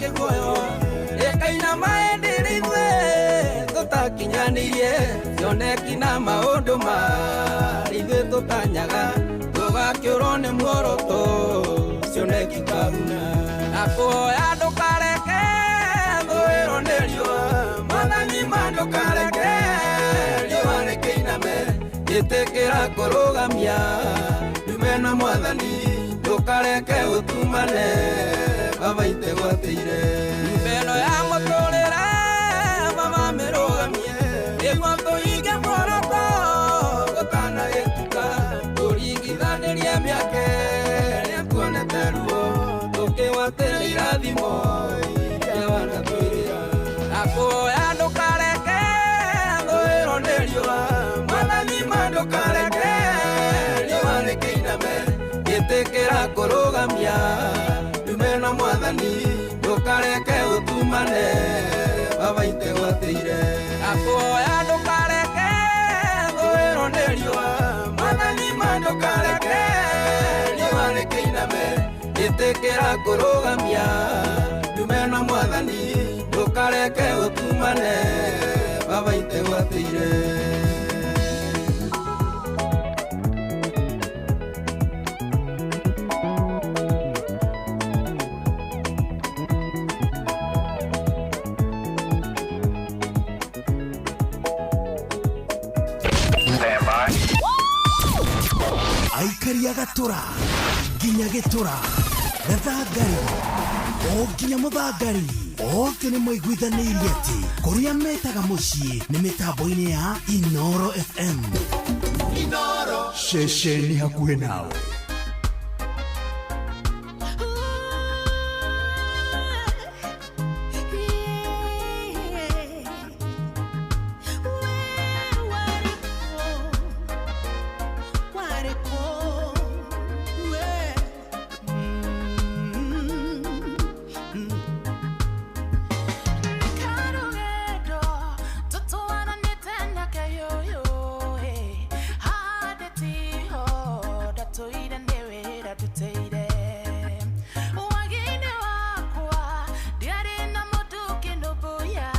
Kĩguoyo ĩkainama ĩndĩ ithuĩ tũtakinyanĩirie cioneki na maũndũ marĩa ithuĩ tũtanyaga tũgakĩũrwo nĩ muoroto cioneki kahuna. Nakuhoya ndũkareke thũĩrwo nĩ riũa, Mwathani ma ndũkareke riũa rĩkĩiname, ĩtĩkĩra kũrũgamia ndume na Mwathani, ndũkareke ũtumane baba itegwatĩire mbeno ya mũtũrĩre baba mĩrũgamie nĩguo tũhinge muoroto gũtanagĩtuka tũringithanĩrie mĩaka ĩrĩa tuonete ruo tũkĩgwatĩra irathimo iria wanatwĩrĩra. Nakuhoya ndũkareke thũĩrwo nĩ riũa, Mwathani ma ndũkareke riũa rĩkĩiname, ĩtĩkĩra kũrũgamia ndume na Mwathani, ndũkareke ũtumane baba itegwatĩire. Nakuhoya ndũkareke thũĩrwo nĩ riũa, Mwathani ma ndũkareke riũa rĩkĩiname, ĩtĩkĩra kũrũgamia ndume na Mwathani, ndũkareke ũtumane baba itegwatĩire. Aikaria gatũra nginya gĩtũra gathangari o nginya mũthangari othe nĩ maiguithanĩirie atĩ kũrĩa metaga mũciĩ nĩ mĩtambo-inĩ ya Inoro FM. Ceceni hakuhĩ nawe. Karugendo tũtwaranĩte nake yũyũ haha tiho ndatũire nĩ wĩra ndutĩire wagi-inĩ wakwa ndiarĩ na mũndũ kĩnũmbũiya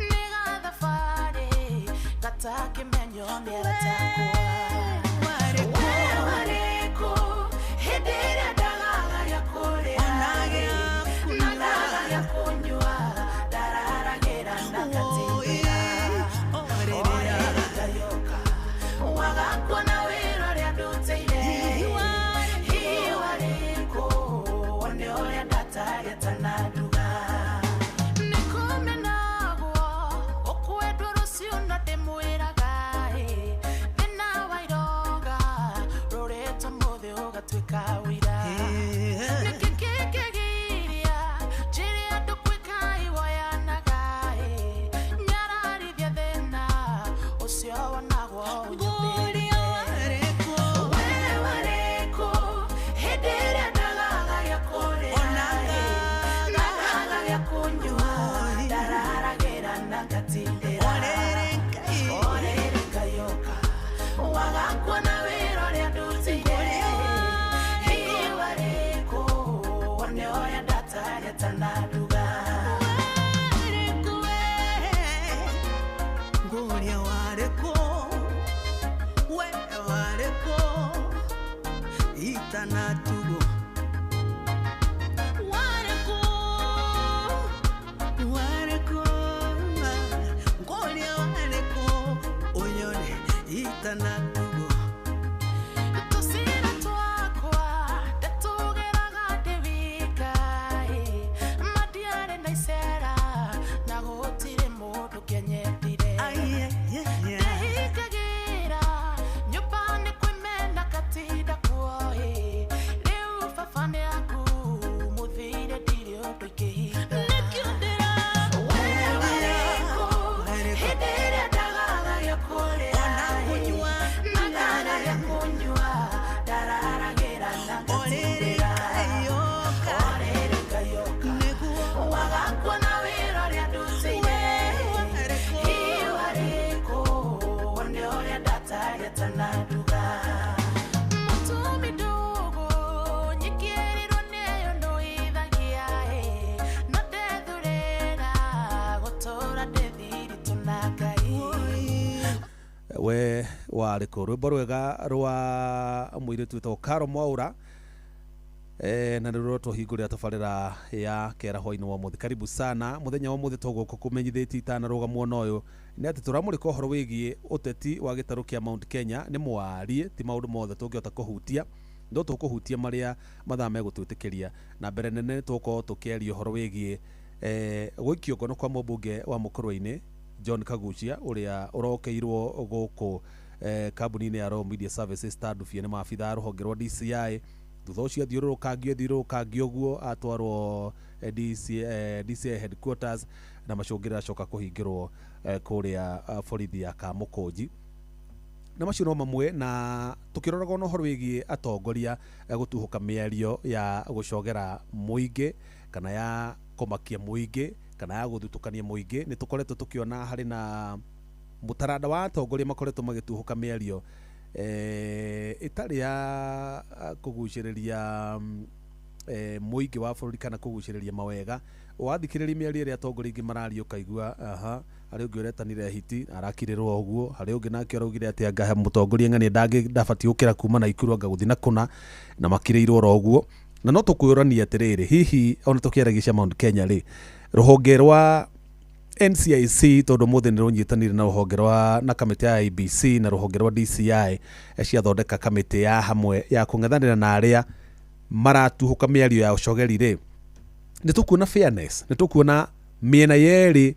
nĩ gathabarĩ gatakĩmenywo nĩ aratakwa. We warĩkũ hĩndĩ ĩrĩa ndagaga gĩa kũrĩa na ndaga gĩa kũnyua ndararagĩra na ngatindĩra orĩrĩ ngayoka wagakuona wĩra ũrĩa ndutĩire. Hihi warĩkũ wone ũrĩa ndatarĩte na nduga nĩkũmenagwo ũkwendwo rũciũ na ndĩmwĩraga thĩna wa ironga rũrĩtwo mũthĩ ũgatuĩka ũira nĩkĩ kĩngĩgiria njĩre andũ gwĩka iwoyanaga nyararithia thĩna ũcio wonagwo ũnyũmbĩrĩte. We warĩkũ hĩndĩ ĩrĩa ndagaga gĩa kũrĩa na ndagaga gĩa kũnyua ndararagĩra na ngatindĩra orĩrĩ ngayoka wagakuona wĩra ũrĩa ndutĩire. Hihi warĩkũ wone ũrĩa ndatarĩte na nduga. Nguria warĩkũ we warĩkũ itanatugo warĩkũ warĩkũ nguria warĩkũ ũnyone itanatugo. Tũcĩra twakwa ndatũgeraga ndĩ wika, Warĩ kũ rwĩmbo rwega rwa mũirĩtu wĩtagwo Caro Mwaura, na nĩ rũtũhingũrĩra tabarĩra ya kera hwainĩ wa mũthĩ. Karibu sana mũthenya wa mũthĩ, tũgũkũ kũmenyithĩtie itanarũga mwena ũyũ nĩ atĩ tũramũrĩka ũhoro wĩgiĩ ũteti wa gĩtarũ kĩa Mount Kenya. Nĩ mwarie ti maũndũ mothe tũngĩhota kũhutia, no tũkũhutia marĩa mathaa megũtwĩtĩkĩria, na mbere nene tũgũkorwo tũkĩaria ũhoro wĩgiĩ gũikio ngono kwa mũmbunge wa Mũkũrwe-inĩ John Kaguchia, ũrĩa ũrokeirwo gũkũ kambuni-inĩ ya Royal Media Services Tandubia nĩ maabitha a rũhonge rwa DCI. Thutha ũcio athiũrũrũkangio ũguo atwarwo DCI headquarters na macũngĩrĩra acoka kũhingĩrwo kũrĩa borithi ya Kamũkũnji. Na macio no mamwe, na tũkĩroraga ona ũhoro wĩgiĩ atongoria gũtuhũka mĩario ya gũcogera mũingĩ kana ya kũmakia mũingĩ kana ya gũthutũkania mũingĩ. Nĩ tũkoretwo tũkĩona harĩ na mũtaranda wa atongoria makoretwo magĩtuhũka mĩario ĩtarĩ ya kũgucĩrĩria mũingĩ wa bũrũri kana kũgucĩrĩria mawega. Wathikĩrĩria mĩario ĩrĩa atongoria aingĩ mararia ũkaigua aha, harĩ ũngĩ ũretanire hiti arakirĩrwo ũguo, harĩ ũngĩ nake ũraugire atĩ anga mũtongoria ng'ania ndabatiĩ gũkĩra kuma Naikuru anga gũthiĩ na kũna, na makirĩirwo oro ũguo. Na no tũkwĩũrania atĩrĩrĩ, hihi ona tũkĩaragia cia Mount Kenya rĩ, rũhonge rwa NCIC, tondũ mũthĩ nĩ rũnyitanĩire na rũhonge rwa na kamĩtĩ ya IEBC na rũhonge rwa DCI, ciathondeka kamĩtĩ ya hamwe ya kũng'ethanĩra na arĩa maratuhũka mĩario ya ũcogeri rĩ, nĩ tũkuona fairness, nĩ tũkuona mĩena yerĩ,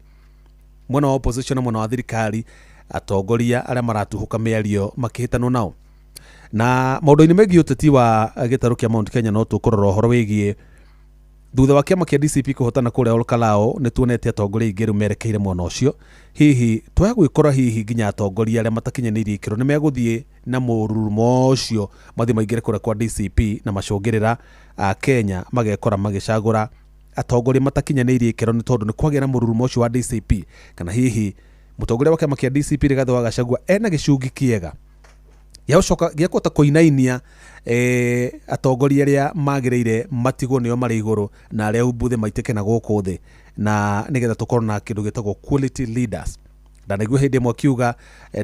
mwena wa opposition na mwena wa thirikari, atongoria arĩa maratuhũka mĩario makĩhĩtanwo nao. Na maũndũ-inĩ megiĩ ũteti wa gĩtarũ kĩa Mount Kenya, no tũkũrora ũhoro wĩgiĩ thutha wa kĩama kĩa DCP kũhotana kũrĩa Olkalou, nĩ tuonete atongoria aingĩ rĩu merekeire mwena ũcio. Hihi twaya gwĩkora hihi nginya atongoria arĩa matakinyanĩirie ikĩro nĩ megũthiĩ na mũrurumo ũcio mathiĩ maingĩre kũrĩa kwa DCP, na macũngĩrĩra a Kenya magekora magĩcagũra atongoria matakinyanĩirie ikĩro nĩ tondũ nĩ kwagĩa na mũrurumo ũcio wa DCP? Kana hihi mũtongoria wa kĩama kĩa DCP Rigathĩ wa Gachagua ena gĩcungi kĩega gĩa gũcoka gĩa kũhota kũinainia atongoria arĩa magĩrĩire matigwo nĩo marĩ igũrũ na arĩa umbuthe maitĩke na gũkũ thĩ, na nĩgetha tũkorwo na kĩndũ gĩtagwo quality leaders? Ndanaigua hĩndĩ ĩmwe akiuga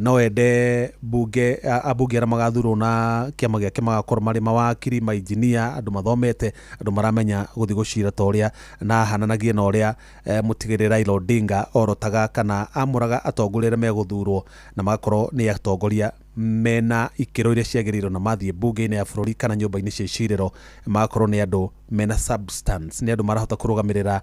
no ende bunge ambunge arĩa magathurwo na kĩama gĩake magakorwo marĩ mawakiri, mainjinia, andũ mathomete, andũ maramenya gũthiĩ gũcira, ta ũrĩa na ahananagie na ũrĩa mũtigĩrĩre Raila Odinga orotaga kana amũraga atongoria arĩa megũthurwo na magakorwo nĩ atongoria mena ikĩro iria ciagĩrĩirwo, na mathiĩ bunge-inĩ ya bũrũri kana nyũmba-inĩ cia icirĩro magakorwo nĩ andũ mena substance, nĩ andũ marahota kũrũgamĩrĩra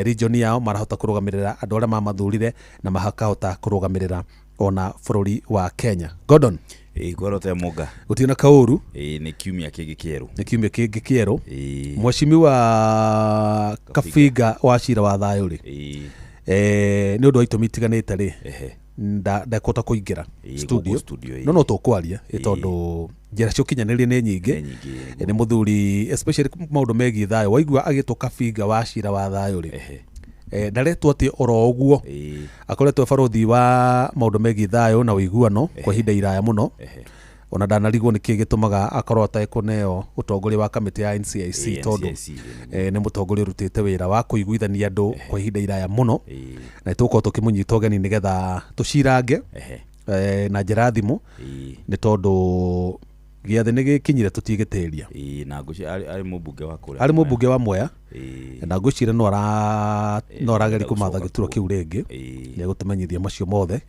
region yao, marahota kũrũgamĩrĩra andũ arĩa mamathurire na makahota kũrũgamĩrĩra ona bũrũri wa Kenya. Gordon. Ĩĩ, kwaro munga. Gũtirĩ na kaũru. Ĩĩ, nĩ kiumia kĩngĩ kĩerũ. Nĩ kiumia kĩngĩ kĩerũ. Mheshimiwa Kabiga wa cira wa thayũ rĩ, nĩ ũndũ wa itũmi itiganĩte rĩ, ndekũhota kũingĩra studio, gũkũ studio, no no tũkwaria ĩ, tondũ njĩra cia ũkinyanĩria nĩ nyingĩ. Nĩ nyingĩ. Nĩ mũthuri, especially maũndũ megiĩ thayũ. Waigua agĩtwo Kabiga wa cira wa thayũ rĩ, ndaretwo atĩ oro ũguo. Akoretwo e barothi wa maũndũ megiĩ thayũ na ũiguano kwa ihinda iraya mũno. Ona ndanarigwo nĩkĩ gĩtũmaga akorwo atekũneo ũtongoria wa kamĩtĩ ya NCIC, tondũ NCIC, nĩ mũtongoria ũrutĩte wĩra wa kũiguithania andũ kwa ihinda iraya mũno. Na tũgũkorwo tũkĩmũnyita ũgeni nĩgetha tũcirange na njĩra ya thimũ, nĩ tondũ gĩathĩ nĩ gĩkinyire tũtigĩtĩria. Ĩĩ, na ngwĩciria arĩ mũmbunge wa kũrĩa Arĩ mũmbunge wa Mwea. Na ngwĩciria no arageria kũmatha gũcoka gĩturwa kuo. kĩu rĩngĩ. Nĩ egũtũmenyithia macio mothe.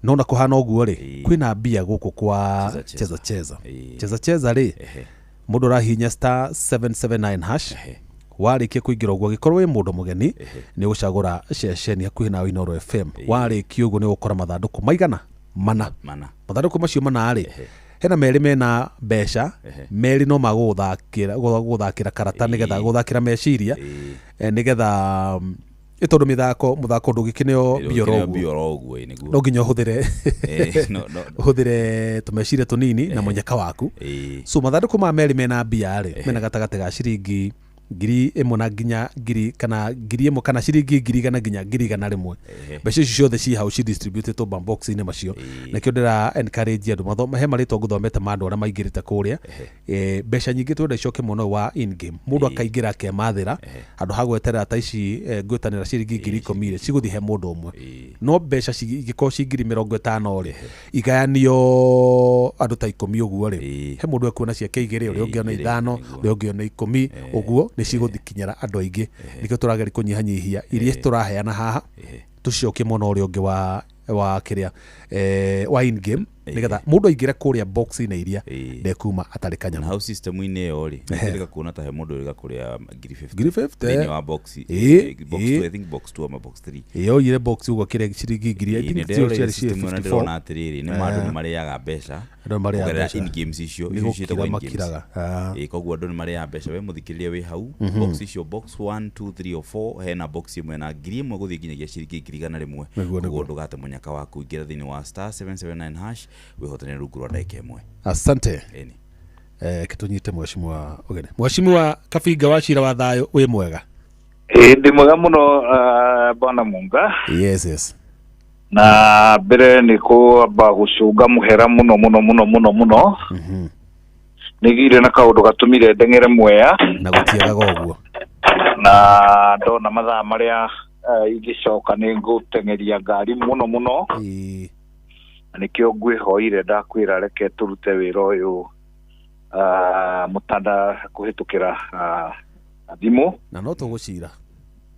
No na kũhana ũguo rĩ, kwĩna mbia gũkũ kwa Cheza Cheza. Cheza Cheza. Cheza Cheza rĩ, mũndũ ũrahihinya *779#. Warĩkia kũingĩra ũguo, angĩkorwo wĩ mũndũ mũgeni, nĩ ũgũcagũra ceceni hakuhĩ nawe, Inooro FM. Warĩkia ũguo, nĩ ũgũkora mathandũkũ maigana mana. Mana. Mathandũkũ macio mana rĩ, hena merĩ mena mbeca, merĩ no magũgũthakĩra gũthakĩra karata nĩgetha gũthakĩra meciria, nĩgetha ĩ tondũ mĩthako mũthako ndũngĩkĩneo mbia oro ũguo. Mbia oro ũguo, ĩĩ, nĩguo. No nginya ũhũthĩre No, ũhũthĩre tũmeciria tũnini na mũnyaka waku. So mathandũkũ ma merĩ mena mbia rĩ, mena gatagatĩ ga ciringi 1,000 na nginya 1,000 kana 1,000 kana ciringi 100,000 nginya 100,100. Mbeca icio ciothe ci hau ci distributed box-inĩ macio. Nakĩo ndĩra encourage andũ mathome he marĩtwa ngũthomete ma andũ arĩa maingĩrĩte kũrĩa. Mbeca nyingĩ twenda icoke mũno wa in game mũndũ akaingĩra akemathĩra handũ ha gweterera ta ici ngwĩtanĩra ciringi 10,000 rĩ cigũthiĩ he mũndũ ũmwe. No mbeca ingĩkorwo ci 50,000 rĩ igayanio andũ ta 10 ũguo rĩ he mũndũ ekuona ciake 2 ũrĩa ũngĩ ona 5 ũrĩa ũngĩ ona 10 ũguo nĩ cigũthikinyĩra andũ aingĩ. Nĩkĩo tũrageria kũnyihanyihia iria tũraheana haha tũcicokie mwena ũrĩa ũngĩ wa kĩrĩa wa in game nĩgetha mũndũ aingĩre kũrĩa box-inĩ iria ndekuma atarĩ kanyamũ. Hau system-inĩ ĩyo rĩ nĩndĩrĩga kuona ta he mũndũ ũrĩga kũrĩa 50,000 50,000 thĩinĩ wa box box 2 I think box 2 ama box 3 ĩyo oire box ũguo kĩrĩa ciringi 1,000 I think zero ciarĩ system ĩyo 54. ndĩrona atĩrĩrĩ nĩ ma andũ nĩ marĩaga mbeca Andũ nĩ marĩaga kũgerera mbeca. in games icio Nĩ icio ciĩtagwo gũkira in games. makiraga. Koguo andũ nĩ marĩaga mbeca we mũthikĩrĩria wĩ hau box icio box 1 2 3 or 4 hena box ĩmwe na 1,000 gũthiĩ nginyagia ciringi 100,100. Koguo ndũgate mũnyaka waku ingĩra thĩinĩ wa *779# wĩhotanĩre rungu rwa ndagĩka ĩmwe. Asante. Ĩni. Kĩtũnyite mheshimiwa ũgeni. Mheshimiwa Kabinga wa Cira wa Thayũ wĩ mwega? Ĩ ndĩ mwega mũno bwana Munga. Yes yes. Na mbere nĩ kwamba gũcũnga mũhera mũno mũno mũno mũno mũno. Nĩgĩire na kaũndũ gatũmire ndeng'ere Mwea. Na gũtiagaga ũguo. Na ndona mathaa marĩa ingĩcoka nĩ ngũteng'eria ngari mũno mũno. Na nĩkĩo ngwĩhoire ndakwĩra reke tũrute wĩra ũyũ mũtanda kũhĩtũkĩra thimũ. Na no tũgũcira.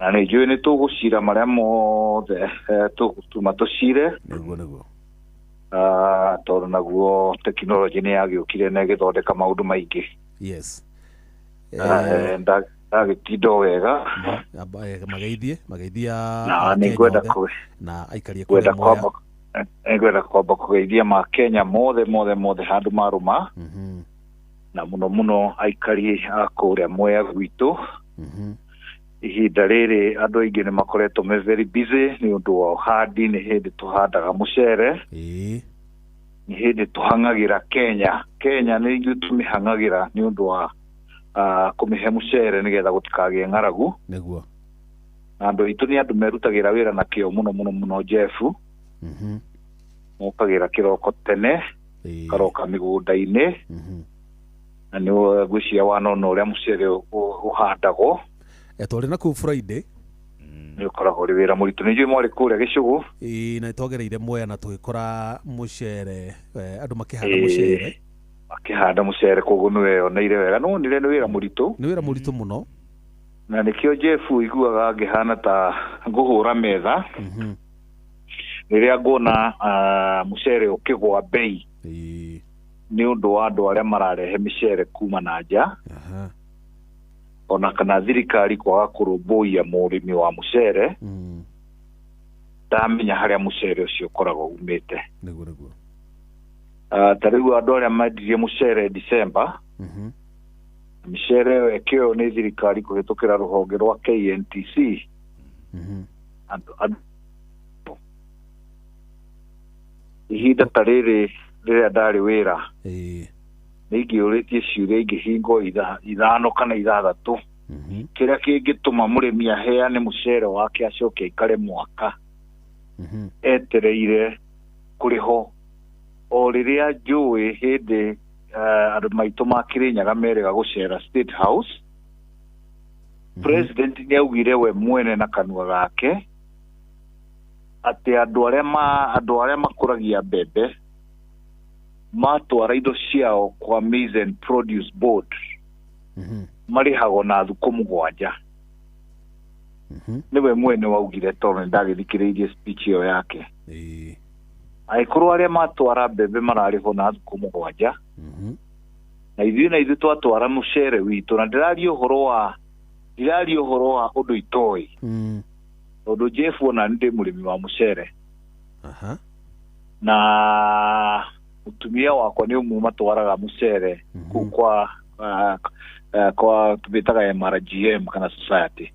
Na nĩ njũĩ nĩ tũgũcira marĩa mothe tũgũtuma tũcire. Nĩguo nĩguo. Tondũ naguo tekinoronjĩ nĩ yagĩũkire na ĩgĩthondeka maũndũ maingĩ. Yes. Ndagĩtinda o wega. Mageithie mageithia Na nĩ ngwenda na aikarie kũrĩa kũrĩa Mwea. Nĩngwenda kwamba kũgeithia ma Kenya mothe mothe mothe handũ marũma. Na mũno mũno aikari a kũrĩa Mwea gwitũ. Ihinda rĩrĩ andũ aingĩ nĩ makoretwo me very busy nĩ ũndũ wa ũhandi, nĩ hĩndĩ tũhandaga mũcere. Nĩ hĩndĩ tũhang'agĩra Kenya. Kenya nĩ ithuĩ tũmĩhang'agĩra nĩ ũndũ wa kũmĩhe mũcere nĩgetha gũtikagĩe ng'aragu. Nĩguo. Na andũ aitũ nĩ andũ merutagĩra wĩra na kĩo mũno mũno mũno Jeff. Mokagĩra kĩroko tene, karoka mĩgũnda-inĩ. Na nĩ ngwĩciria wanona ũrĩa mũcere ũhandagwo. Twarĩ na kũu Friday. Nĩ ũkoragwo ũrĩ wĩra mũritũ. Nĩ njũĩ mwarĩ kũrĩa gĩcũgũ. Na nĩtwagereire Mwea na tũgĩkora mũcere andũ makĩhanda mũcere. Makĩhanda mũcere koguo nĩ weyoneire wega. Nĩ wonire nĩ wĩra mũritũ. Nĩ wĩra mũritũ mũno. Na nĩkĩo Jeff iguaga ngĩhana ta ngũhũra metha. Rĩrĩa nguona mũcere ũkĩgũa bei. Nĩ ũndũ wa andũ arĩa mararehe mĩcere kuma na nja. Ona kana thirikari kwaga kũrũmbũiya mũrĩmi wa mũcere. Ndamenya harĩa mũcere ũcio ũkoragwo umĩte. Nĩguo nĩguo. Ta rĩu andũ arĩa mendirie mũcere December, mĩcere ĩyo ĩkĩoywo nĩ thirikari kũhĩtũkĩra rũhonge rwa KNTC. Ihinda ta rĩrĩ rĩrĩa ndarĩ wĩra, nĩ ingĩũrĩtie ciũria ingĩ hingo 5 kana 6. Kĩrĩa kĩngĩtũma mũrĩmi aheane mũcere wake acoke aikare mwaka etereire kũrĩhwo. O rĩrĩa njũĩ hĩndĩ andũ maitũ ma Kĩrĩnyaga merĩga gũcera State House, President nĩ augire we mwene na kanua gake atĩ andũ arĩa makũragia mbembe matwara indo ciao kwa Maize and Produce Board marĩhagwo na thukũ 7. Nĩwe mwene waugire tondũ nĩ ndagĩthikĩrĩirie speech ĩyo yake. Angĩkorwo arĩa matwara mbembe mararĩhwo na thukũ 7, na ithuĩ twatwara mũcere witũ, na ndĩraria ũhoro wa ũndũ itoĩ. Tondũ Jeff ona nĩ ndĩ mũrĩmi wa mũcere. Na mũtumia wakwa nĩ ũmwe matwaraga mũcere kũu kwa tũmĩtaga MRGM kana society.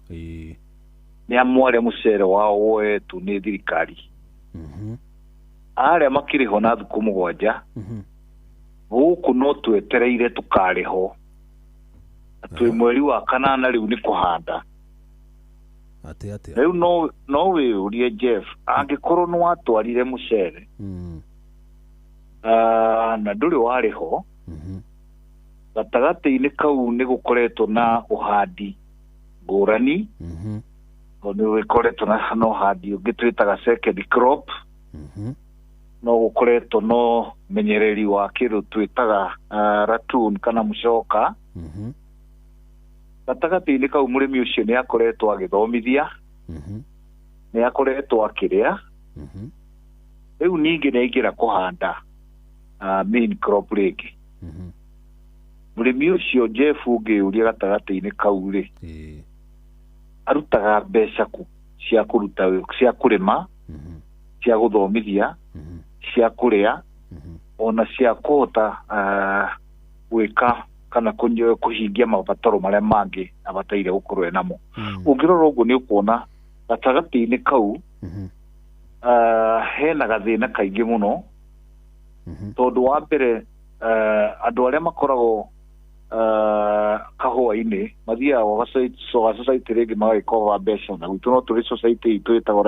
Nĩ amwe arĩa mũcere wao woetwo nĩ thirikari. Arĩa makĩrĩhwo na thukũ 7, gũkũ no twetereire tũkarĩhwo. Twĩ mweri wa kanana rĩu nĩ kũhanda. Atĩ atĩa? Rĩu no wĩyũrie Jeff, angĩkorwo nĩ watwarire mũcere na ndũrĩ warĩ ho, gatagatĩ-inĩ kau nĩ gũkoretwo na ũhandi ngũrani, nĩ gũkoretwo na ũhandi ũngĩ twĩtaga second crop, no gũkoretwo no menyereri wa kĩndũ twĩtaga ratoon kana mũcoka. Gatagatĩ-inĩ kau mũrĩmi ũcio nĩ akoretwo agĩthomithia, nĩ akoretwo akĩrĩa, rĩu ningĩ nĩ aingĩra kũhanda main crop rĩngĩ. Mũrĩmi ũcio Jeff ũngĩũria gatagatĩ-inĩ kau rĩ, arutaga mbeca kũ cia kũruta, cia kũrĩma, cia gũthomithia, cia kũrĩa, ona cia kũhota gwĩka kana kũhingia mabataro marĩa mangĩ abataire gũkorwo enamo. Ũngĩrora ũguo nĩ ũkuona gatagatĩ-inĩ kau hena gathĩna kaingĩ mũno, tondũ wa mbere andũ arĩa makoragwo kahũa-inĩ mathiaga gwa society rĩngĩ magagĩkova mbeca, na gwitũ no tũrĩ society itũ ĩtagwo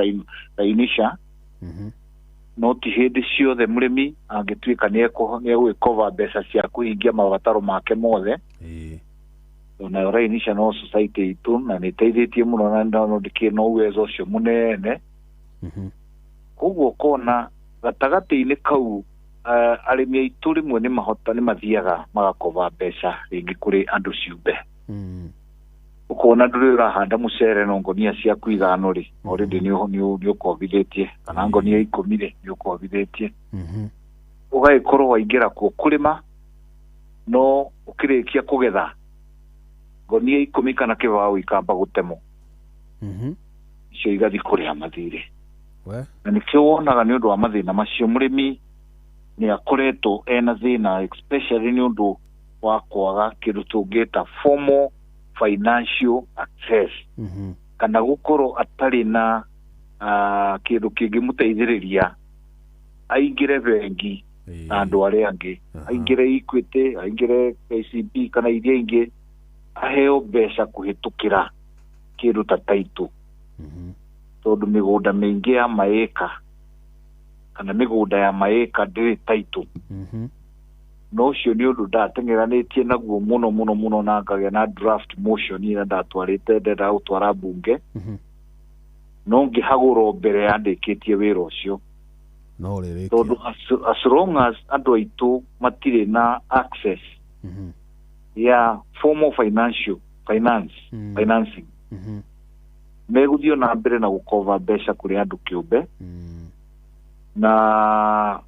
Rainisha, no ti hĩndĩ ciothe mũrĩmi angĩtuĩka nĩ egwĩkova mbeca cia kũhingia mabataro make mothe. Nayo Rainisha no society itũ na nĩ ĩteithĩtie mũno, na no ndĩkĩrĩ na uwezo ũcio mũnene. Koguo ũkona gatagatĩ-inĩ kau arĩmi aitũ rĩmwe nĩ mahota nĩ mathiaga magakova mbeca rĩngĩ kũrĩ andũ ciũmbe. Ũkona ndũrĩ ũrahanda mũcere no ngonia ciaku 5 rĩ, already nĩ ũkovithĩtie, kana ngonia 10 rĩ, nĩ ũkovithĩtie. Ũgagĩkorwo waingĩra kuo kũrĩma, no ũkĩrĩkia kũgetha ngonia 10 kana kĩbaũ ikamba gũtemwo, icio igathiĩ kũrĩha mathirĩ. Na nĩkĩo wonaga nĩ ũndũ wa mathĩna macio mũrĩmi nĩ akoretwo ena thĩna, especially nĩ ũndũ wa kwaga kĩndũ tũngĩta formal financial access, kana gũkorwo atarĩ na kĩndũ kĩngĩmũteithĩrĩria aingĩre bengi na andũ arĩa angĩ, aingĩre Equity, aingĩre KCB kana iria ingĩ, aheo mbeca kũhĩtũkĩra kĩndũ ta title, tondũ mĩgũnda mĩingĩ ya maĩka kana mĩgũnda ya maĩka ndĩrĩ title. No ũcio nĩ ũndũ ndateng'eranĩtie naguo mũno mũno mũno, na ngagĩa na draft motion ĩrĩa ndatwarĩte ndendaga gũtwara mbunge, no ngĩhagũrwo mbere ya ndĩkĩtie wĩra ũcio, tondũ as long as andũ aitũ matirĩ na access ya formal financial finance financing, megũthiĩ na mbere na gũkova mbeca kũrĩ andũ kĩũmbe, na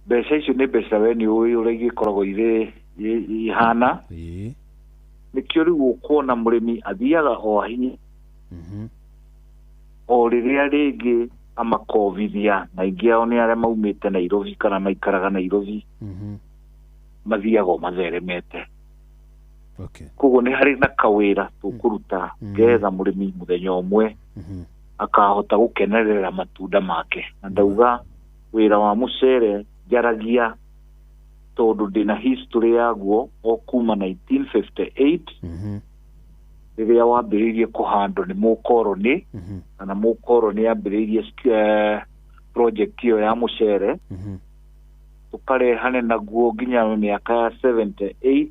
mbeca icio nĩ mbeca we nĩ ũĩ ũrĩa igĩkoragwo irĩ ihana. Nĩkĩo rĩu ũkuona mũrĩmi athiaga o ahinya o rĩrĩa rĩngĩ amakovithia, na aingĩ ao nĩ arĩa maumĩte Nairobi kana maikaraga Nairobi, mathiaga o matheremete. Koguo nĩ harĩ na kawĩra tũkũruta ngetha mũrĩmi mũthenya ũmwe akahota gũkenerera matunda make. Na ndauga wĩra wa mũcere njaragia tondũ ndĩna history yaguo o kuma 1958 rĩrĩa wambĩrĩirie kũhandwo nĩ mũkoroni, kana mũkoroni ambĩrĩirie project ĩyo ya mũcere, tũkarehane naguo nginya mĩaka ya 78,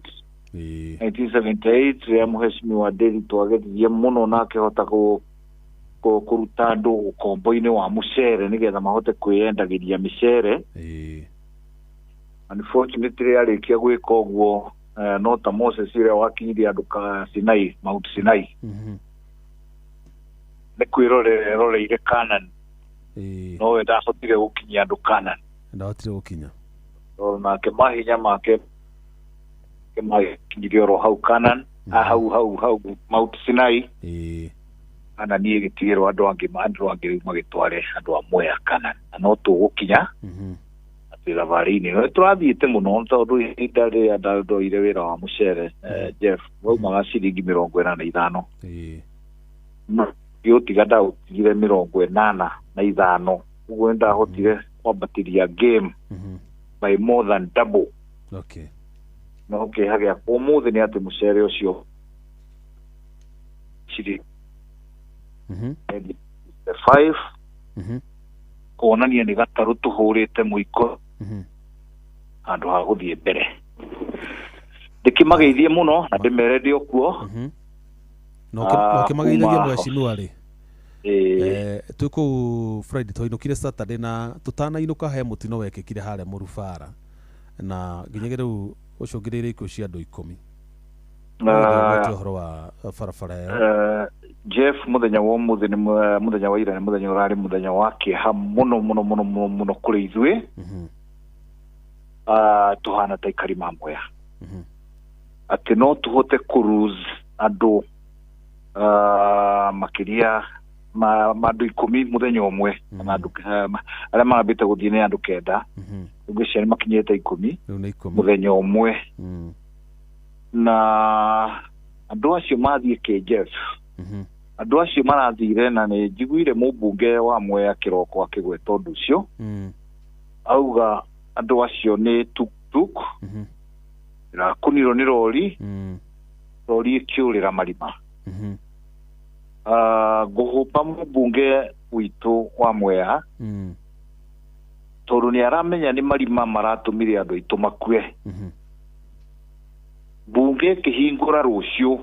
1978 rĩrĩa mũheshimiwa Nderi twageririe mũno na akĩhota kũruta andũ ũkombo-inĩ wa mũcere nĩgetha mahote kwĩyendagĩria mĩcere. Unfortunately arĩkia gwĩka ũguo, no ta Moses ũrĩa wakinyirie andũ ka Sinai, Mount Sinai, nĩ kwĩrorera eroreire Canaan, nowe ndahotire gũkinyia andũ Canaan, ndahotire gũkinya, tondũ nake mahinya make makinyirie oro hau Canaan, hau hau hau Mount Sinai, kana niĩ gĩtigĩrwo andũ angĩ rĩu magĩtware andũ a Mwea Canaan, na no tũgũkinya atĩ thabarĩ-inĩ ĩno tũrathiĩte mũno, tondũ ihinda rĩrĩa ndoire wĩra wa mũcere Jeff waumaga ciringi 45, ngĩũtiga ndaũtigire 85, ũguo nĩ ndahotire kwambatĩria game by more than double. No kĩeha gĩakwa ũmũthĩ nĩ atĩ mũcere ũcio ciringi 5 kuonania nĩ gatarũ tũhũrĩte mũiko handũ ha gũthiĩ mbere. Ndĩkĩmageithie mũno na ndĩmere ndĩ o kuo. Na ũkĩmageithagia mheshimiwa rĩ, twĩ kũu Friday twainũkire Saturday na tũtanainũka he mũtino wekĩkire harĩa Mũrubara na nginyagia rĩu ũcũngĩrĩirie ikuũ cia andũ 10. Ũhoro wa barabara ĩyo. Jeff, mũthenya wa ũmũthĩ nĩ mũthenya wa ira, nĩ mũthenya ũrarĩ mũthenya wa kĩeha mũno mũno mũno mũno mũno kũrĩ ithuĩ. Tũhana ta aikari ma Mwea atĩ no tũhote kũ-lose andũ makĩria ma andũ 10 mũthenya ũmwe, kana andũ arĩa marambĩte gũthiĩ nĩ andũ 9, ngwĩciria nĩ makinyĩte 10 mũthenya ũmwe. Na andũ acio mathiĩ kĩ Jeff, andũ acio marathire, na nĩ njiguire mũmbunge wa Mwea kĩroko akĩgweta ũndũ ũcio, auga andũ acio nĩ tuk-tuk ĩrakũnirwo nĩ rori, rori ĩkĩũrĩra marima. Ngũhũpa mũmbunge witũ wa Mwea tondũ nĩ aramenya nĩ marima maratũmire andũ aitũ makue. Mbunge ĩkĩhingũra rũciũ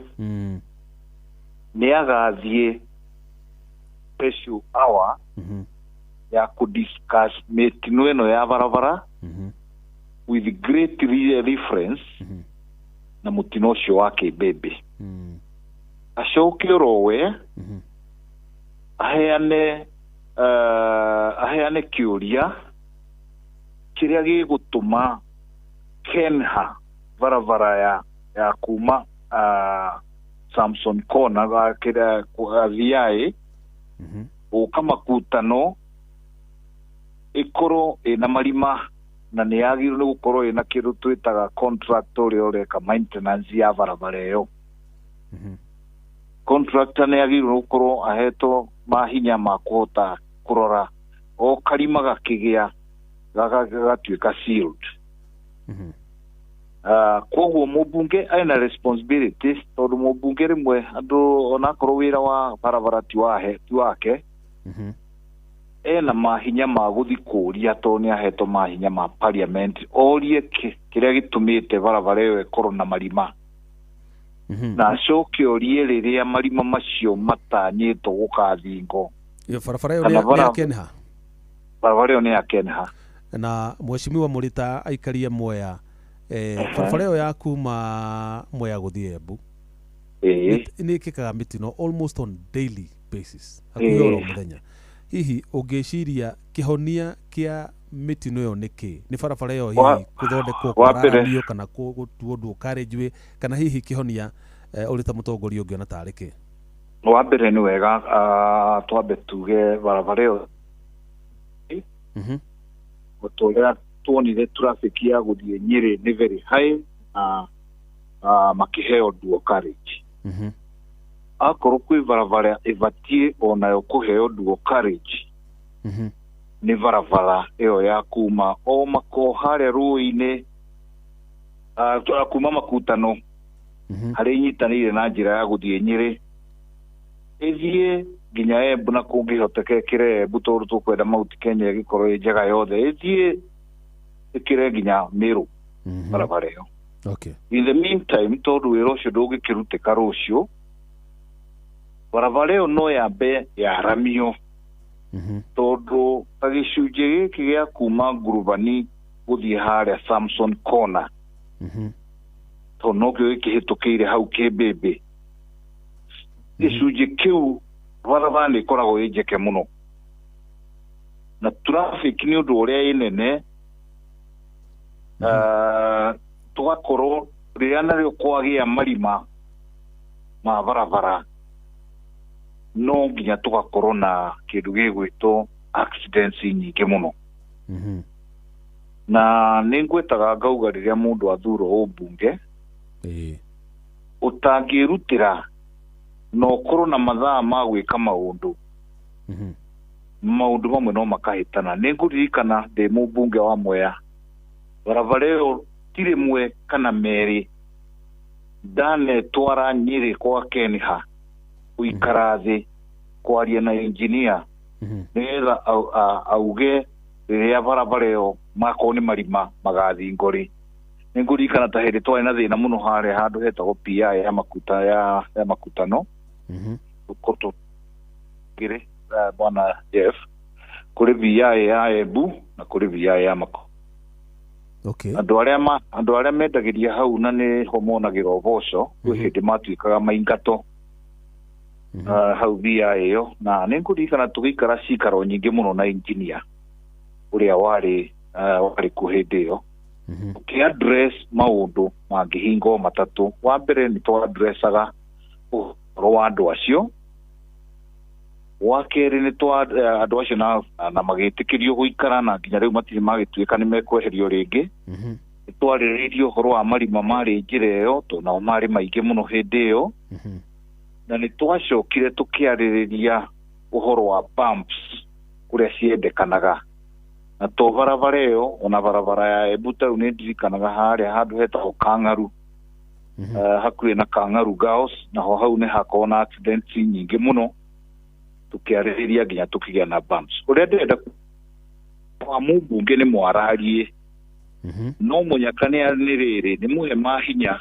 nĩ agathiĩ special hour ya kũ-discuss mĩtino ĩno ya barabara with great reference na mũtino ũcio wa Kĩmbĩmbĩ. Acoke orowe aheane kĩũria kĩrĩa gĩgũtũma Kenha barabara ya kuma Samson Corner kĩrĩa VI gũka Makutano ĩkorwo ĩna marima, na nĩ yagĩrĩirwo nĩ gũkorwo ĩna kĩndũ twĩtaga contractor ũrĩa ũreka maintenance ya barabara ĩyo. Contractor nĩ yagĩrĩirwo nĩ gũkorwo ahetwo mahinya ma kũhota kũrora o karima gakĩgĩa gagatuĩka sealed. Koguo mũmbunge ena responsibility, tondũ mũmbunge rĩmwe andũ onakorwo wĩra wa barabara ti wake, ena mahinya ma gũthi kũũria, tondũ nĩ ahetwo mahinya ma parliament, orie kĩrĩa gĩtũmĩte barabara ĩyo ĩkorwo na marima, na acoke orie rĩrĩa marima macio matanyĩtwo gũkathingo. Iyo barabara ĩyo nĩ ya Kenha? Barabara ĩyo nĩ ya Kenha. Na mheshimiwa mũrĩ aikaria Mwea, barabara ĩyo ya kuma Mwea gũthiĩ Embu nĩ ĩkĩkaga mĩtino almost on daily basis, hakuhĩ oro mũthenya. Hihi ũngĩciria kĩhonia kĩa mĩtino ĩyo nĩ kĩ? Nĩ barabara ĩyo hihi gũthondekwo kwararamio kana gũtuo dual carriageway, kana hihi kĩhonia ũrĩ ta mũtongoria ũngĩona tarĩ kĩ? Wa mbere nĩ wega twambe tuge barabara ĩyo ũrĩa tuonire traffic ya gũthiĩ Nyĩrĩ nĩ very high, na makĩheo dual carriage. Akorwo kwĩ barabara ĩbatiĩ onayo kũheo dual carriage, nĩ barabara ĩyo ya kuma o mako harĩa rũĩ-inĩ, kuma Makutano harĩa inyitanĩire na njĩra ya gũthiĩ Nyĩrĩ ĩthiĩ nginya Embu, na kũngĩhoteka ĩkĩre Embu tondũ tũkwenda Mount Kenya ĩgĩkorwo ĩ njega yothe, ĩthiĩ ĩkĩre nginya Meru barabara ĩyo. In the meantime, tondũ wĩra ũcio ndũngĩkĩrutĩka rũciũ, barabara ĩyo no yambe yaramio, tondũ ta gĩcunjĩ gĩkĩ gĩa kuma Ngurubani gũthiĩ harĩa Samson Corner, tondũ nokĩo gĩkĩhĩtũkĩire hau Kĩmbĩmbĩ, gĩcunjĩ kĩu barabara nĩ ĩkoragwo ĩ njeke mũno, na traffic nĩ ũndũ ũrĩa ĩ nene, tũgakorwo rĩrĩa narĩo kwagĩa marima ma barabara no nginya tũgakorwo na kĩndũ gĩgwĩtwo accidents nyingĩ mũno. Na nĩ ngwĩtaga ngauga rĩrĩa mũndũ athurwo ũmbunge ũtangĩrutĩra na ũkorwo na mathaa ma gwĩka maũndũ, maũndũ mamwe no makahĩtana. Nĩ ngũririkana ndĩ mũmbunge wa Mwea, barabara ĩyo ti rĩmwe kana merĩ ndanetwara Nyĩrĩ kwa Kenha Gũikara thĩ kwaria na engineer nĩgetha auge rĩrĩa barabara ĩyo makorwo nĩ marima magathingo rĩ. Nĩ ngũririkana ta hĩndĩ twarĩ na thĩna mũno harĩa handũ hetagwo PI ya makuta ya makutano tũkĩrĩ bwana Jeff kũrĩ VI ya Embu na kũrĩ VI ya Maku. Okay. Andũ arĩa mendagĩria hau na nĩho monagĩra ũboco kwĩ hĩndĩ matuĩkaga maingato hau VI ĩyo, na nĩ ngũririkana tũgĩikara cikaro nyingĩ mũno na engineer ũrĩa warĩ kuo hĩndĩ ĩyo. Ũkĩ-address maũndũ mangĩhingwo matatũ. Wa mbere nĩ twa-addressaga ũhoro wa andũ acio. Wa kerĩ nĩ twa andũ acio na magĩtĩkĩrio gũikara na nginya rĩu matirĩ magĩtuĩka nĩ mekweherio rĩngĩ. Nĩ twarĩrĩirie ũhoro wa marima marĩ njĩra ĩyo tondũ nao marĩ maingĩ mũno hĩndĩ ĩyo. Na nĩ twacokire tũkĩarĩrĩria ũhoro wa bumps kũrĩa ciendekanaga. Na to barabara ĩyo ona barabara ya Embu tau nĩ ndirikanaga harĩa handũ hetagwo Kang'aru, hakuhĩ na Kang'aru Girls, naho hau nĩ hakoragwo na accidents nyingĩ mũno, tũkĩarĩrĩria nginya tũkĩgĩa na bumps. Ũrĩa ndĩrenda wa mũmbunge nĩ mwararie, no mũnyaka nĩ rĩrĩ nĩ mũhe mahinya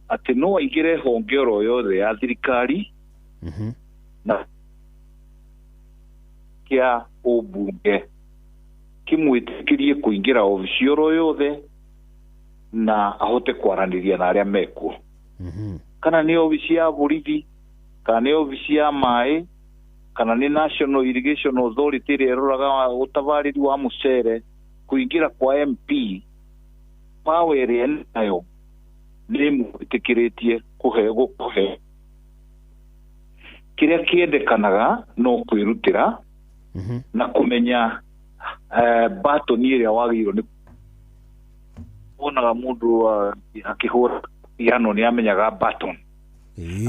atĩ no aingĩre honge oro yothe ya thirikari na kĩa ũmbunge kĩmwĩtĩkĩrie kũingĩra obici oro yothe na ahote kwaranĩria na arĩa mekuo. Kana nĩ obici ya borithi, kana nĩ obici ya maĩ, kana nĩ National Irrigation Authority ĩrĩa ĩroraga ũtabarĩri wa mũcere, kũingĩra kwa MP power ĩrĩa enayo nĩ ĩmwĩtĩkĩrĩtie kũhe kĩrĩa kĩendekanaga no kwĩrutĩra na kũmenya batoni ĩrĩa wagĩrĩirwo nĩ wonaga mũndũ akĩhũra piano nĩ amenyaga button.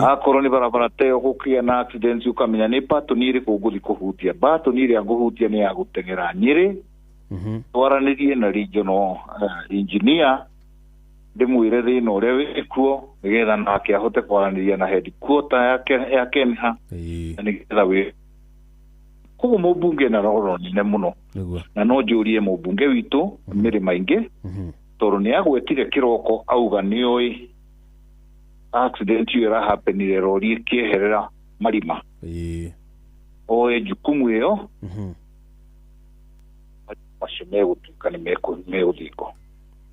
Akorwo nĩ barabara ta ĩyo gũkĩgĩa na accidents ũkamenya nĩ button ĩrĩkũ ngũthiĩ kũhutia. Button ĩrĩa ngũhutia nĩ ya gũteng'era Nyĩrĩ, twaranĩrie na regional engineer ndĩmwĩre thĩna ũrĩa wĩkuo nĩgetha nake ahote kwaranĩria na headquarter ya Kenha na nĩgetha wĩ koguo mũmbunge na roro nene mũno. Na no njũrie mũmbunge witũ mĩrĩ maingĩ tondũ nĩ agwetire kĩroko auga nĩoĩ accident ĩyo ĩrahapenire rori ĩkĩeherera marima. Oe jukumu ĩyo macio megũtuĩka nĩ megũthingwo.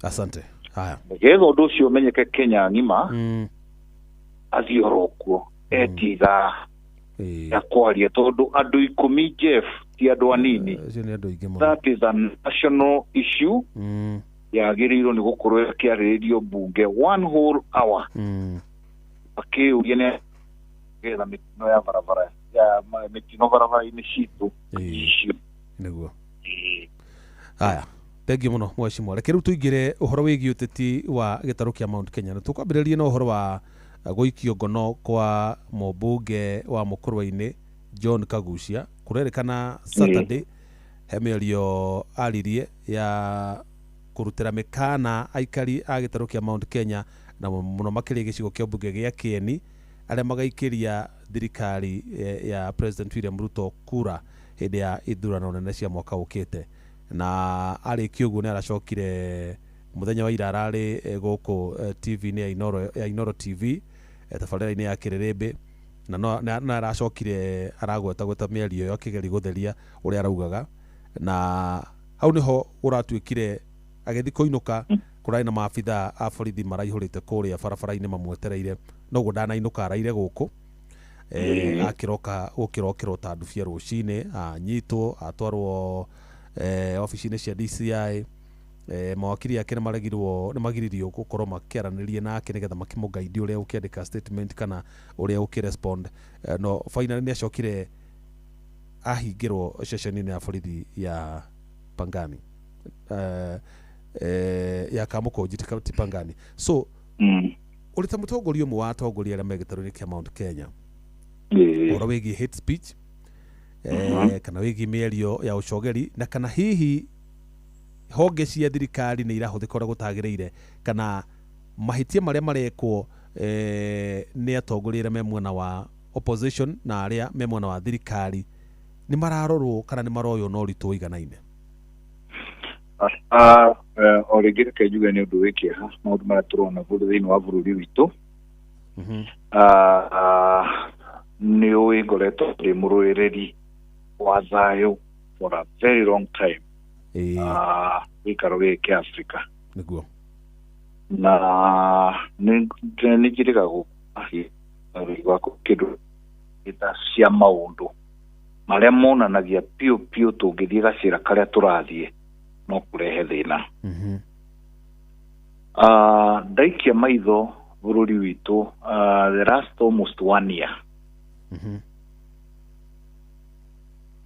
Asante. Haya. Nĩgetha ũndũ ũcio ũmenyeke Kenya ng'ima, athiĩ oro kuo etie ithaa ya kwaria tondũ andũ 10 Jeff ti andũ anini. That is a national issue yagĩrĩirwo nĩ gũkorwo ĩkĩarĩrĩrio mbunge one whole hour akĩũria nĩ getha mĩtino ya barabara ya mĩtino barabara-inĩ citũ icio nĩguo. Haya, thengiũ mũno mheshimiwa. Reke rĩu tũingĩre ũhoro wĩgiĩ ũteti wa gĩtarũ kĩa Mount Kenya, na tũkwambĩrĩrie na ũhoro wa gũikio ngono kwa mũmbunge wa Mũkũrwe-inĩ John Kagucia. Kũrerĩkana Saturday he mĩario aririe ya kũrutĩra mĩkana aikari a gĩtarũ kĩa Mount Kenya na mũno makĩria gĩcigo kĩa mbunge gĩa Kieni arĩa magaikĩria thirikari ya President William Ruto kura hĩndĩ ya ithurano nene cia mwaka ũkĩte. Na arĩkia ũguo nĩ aracokire mũthenya wa ira ararĩ gũkũ TV-inĩ ya Inoro TV tabarĩra-inĩ ya Kĩrĩrĩmbĩ, na na aracokire aragweta gweta mĩario ĩyo akĩgeria gũtheria ũrĩa araugaga, na hau nĩho ũratuĩkire agĩthiĩ kũinũka kũrarĩ na maabithaa a borithi maraihũrĩte kũrĩa barabara-inĩ mamwetereire, noguo ndanainũka araire gũkũ. Akĩroka gũkĩrokĩrwo ta ndubia rũcinĩ, anyitwo atwarwo obici-inĩ cia DCI. Mawakiri ake nĩ maregirwo nĩ magiririo gũkorwo makĩaranĩria nake nĩgetha makĩmũgaidi ũrĩa ũkĩandĩka statement kana ũrĩa ũkĩrespond. No finally nĩ acokire ahingĩrwo ceceni-inĩ ya borithi ya Pangani, ya Kamukunji ti Pangani. So ũrĩ ta mũtongoria ũmwe wa atongoria arĩa me gĩtarũ-inĩ kĩa Mount Kenya, ũhoro wĩgiĩ hate speech kana wĩgiĩ mĩario ya ũcogeri, na kana hihi honge cia thirikari nĩ irahũthĩka ũrĩa gũtagĩrĩire, kana mahĩtia marĩa marekwo nĩ atongoria arĩa me mwena wa opposition na arĩa me mwena wa thirikari nĩ mararorwo kana nĩ maroywo na ũritũ ũiganaine? O rĩngĩ reke njuge nĩ ũndũ wĩ kĩeha maũndũ marĩa tũrona thĩinĩ wa bũrũri witũ. Nĩ ũĩ ngoretwo ndĩ mũrũĩrĩri wa thayũ for a very long time gĩikaro gĩkĩ kĩa Africa. Nĩguo. Na nĩ njĩrĩga gũkũ kĩndũ gĩta cia maũndũ marĩa monanagia piũ piũ tũngĩthiĩ gacĩra karĩa tũrathiĩ no kũrehe thĩna. Ndaikia maitho bũrũri witũ the last almost 1 year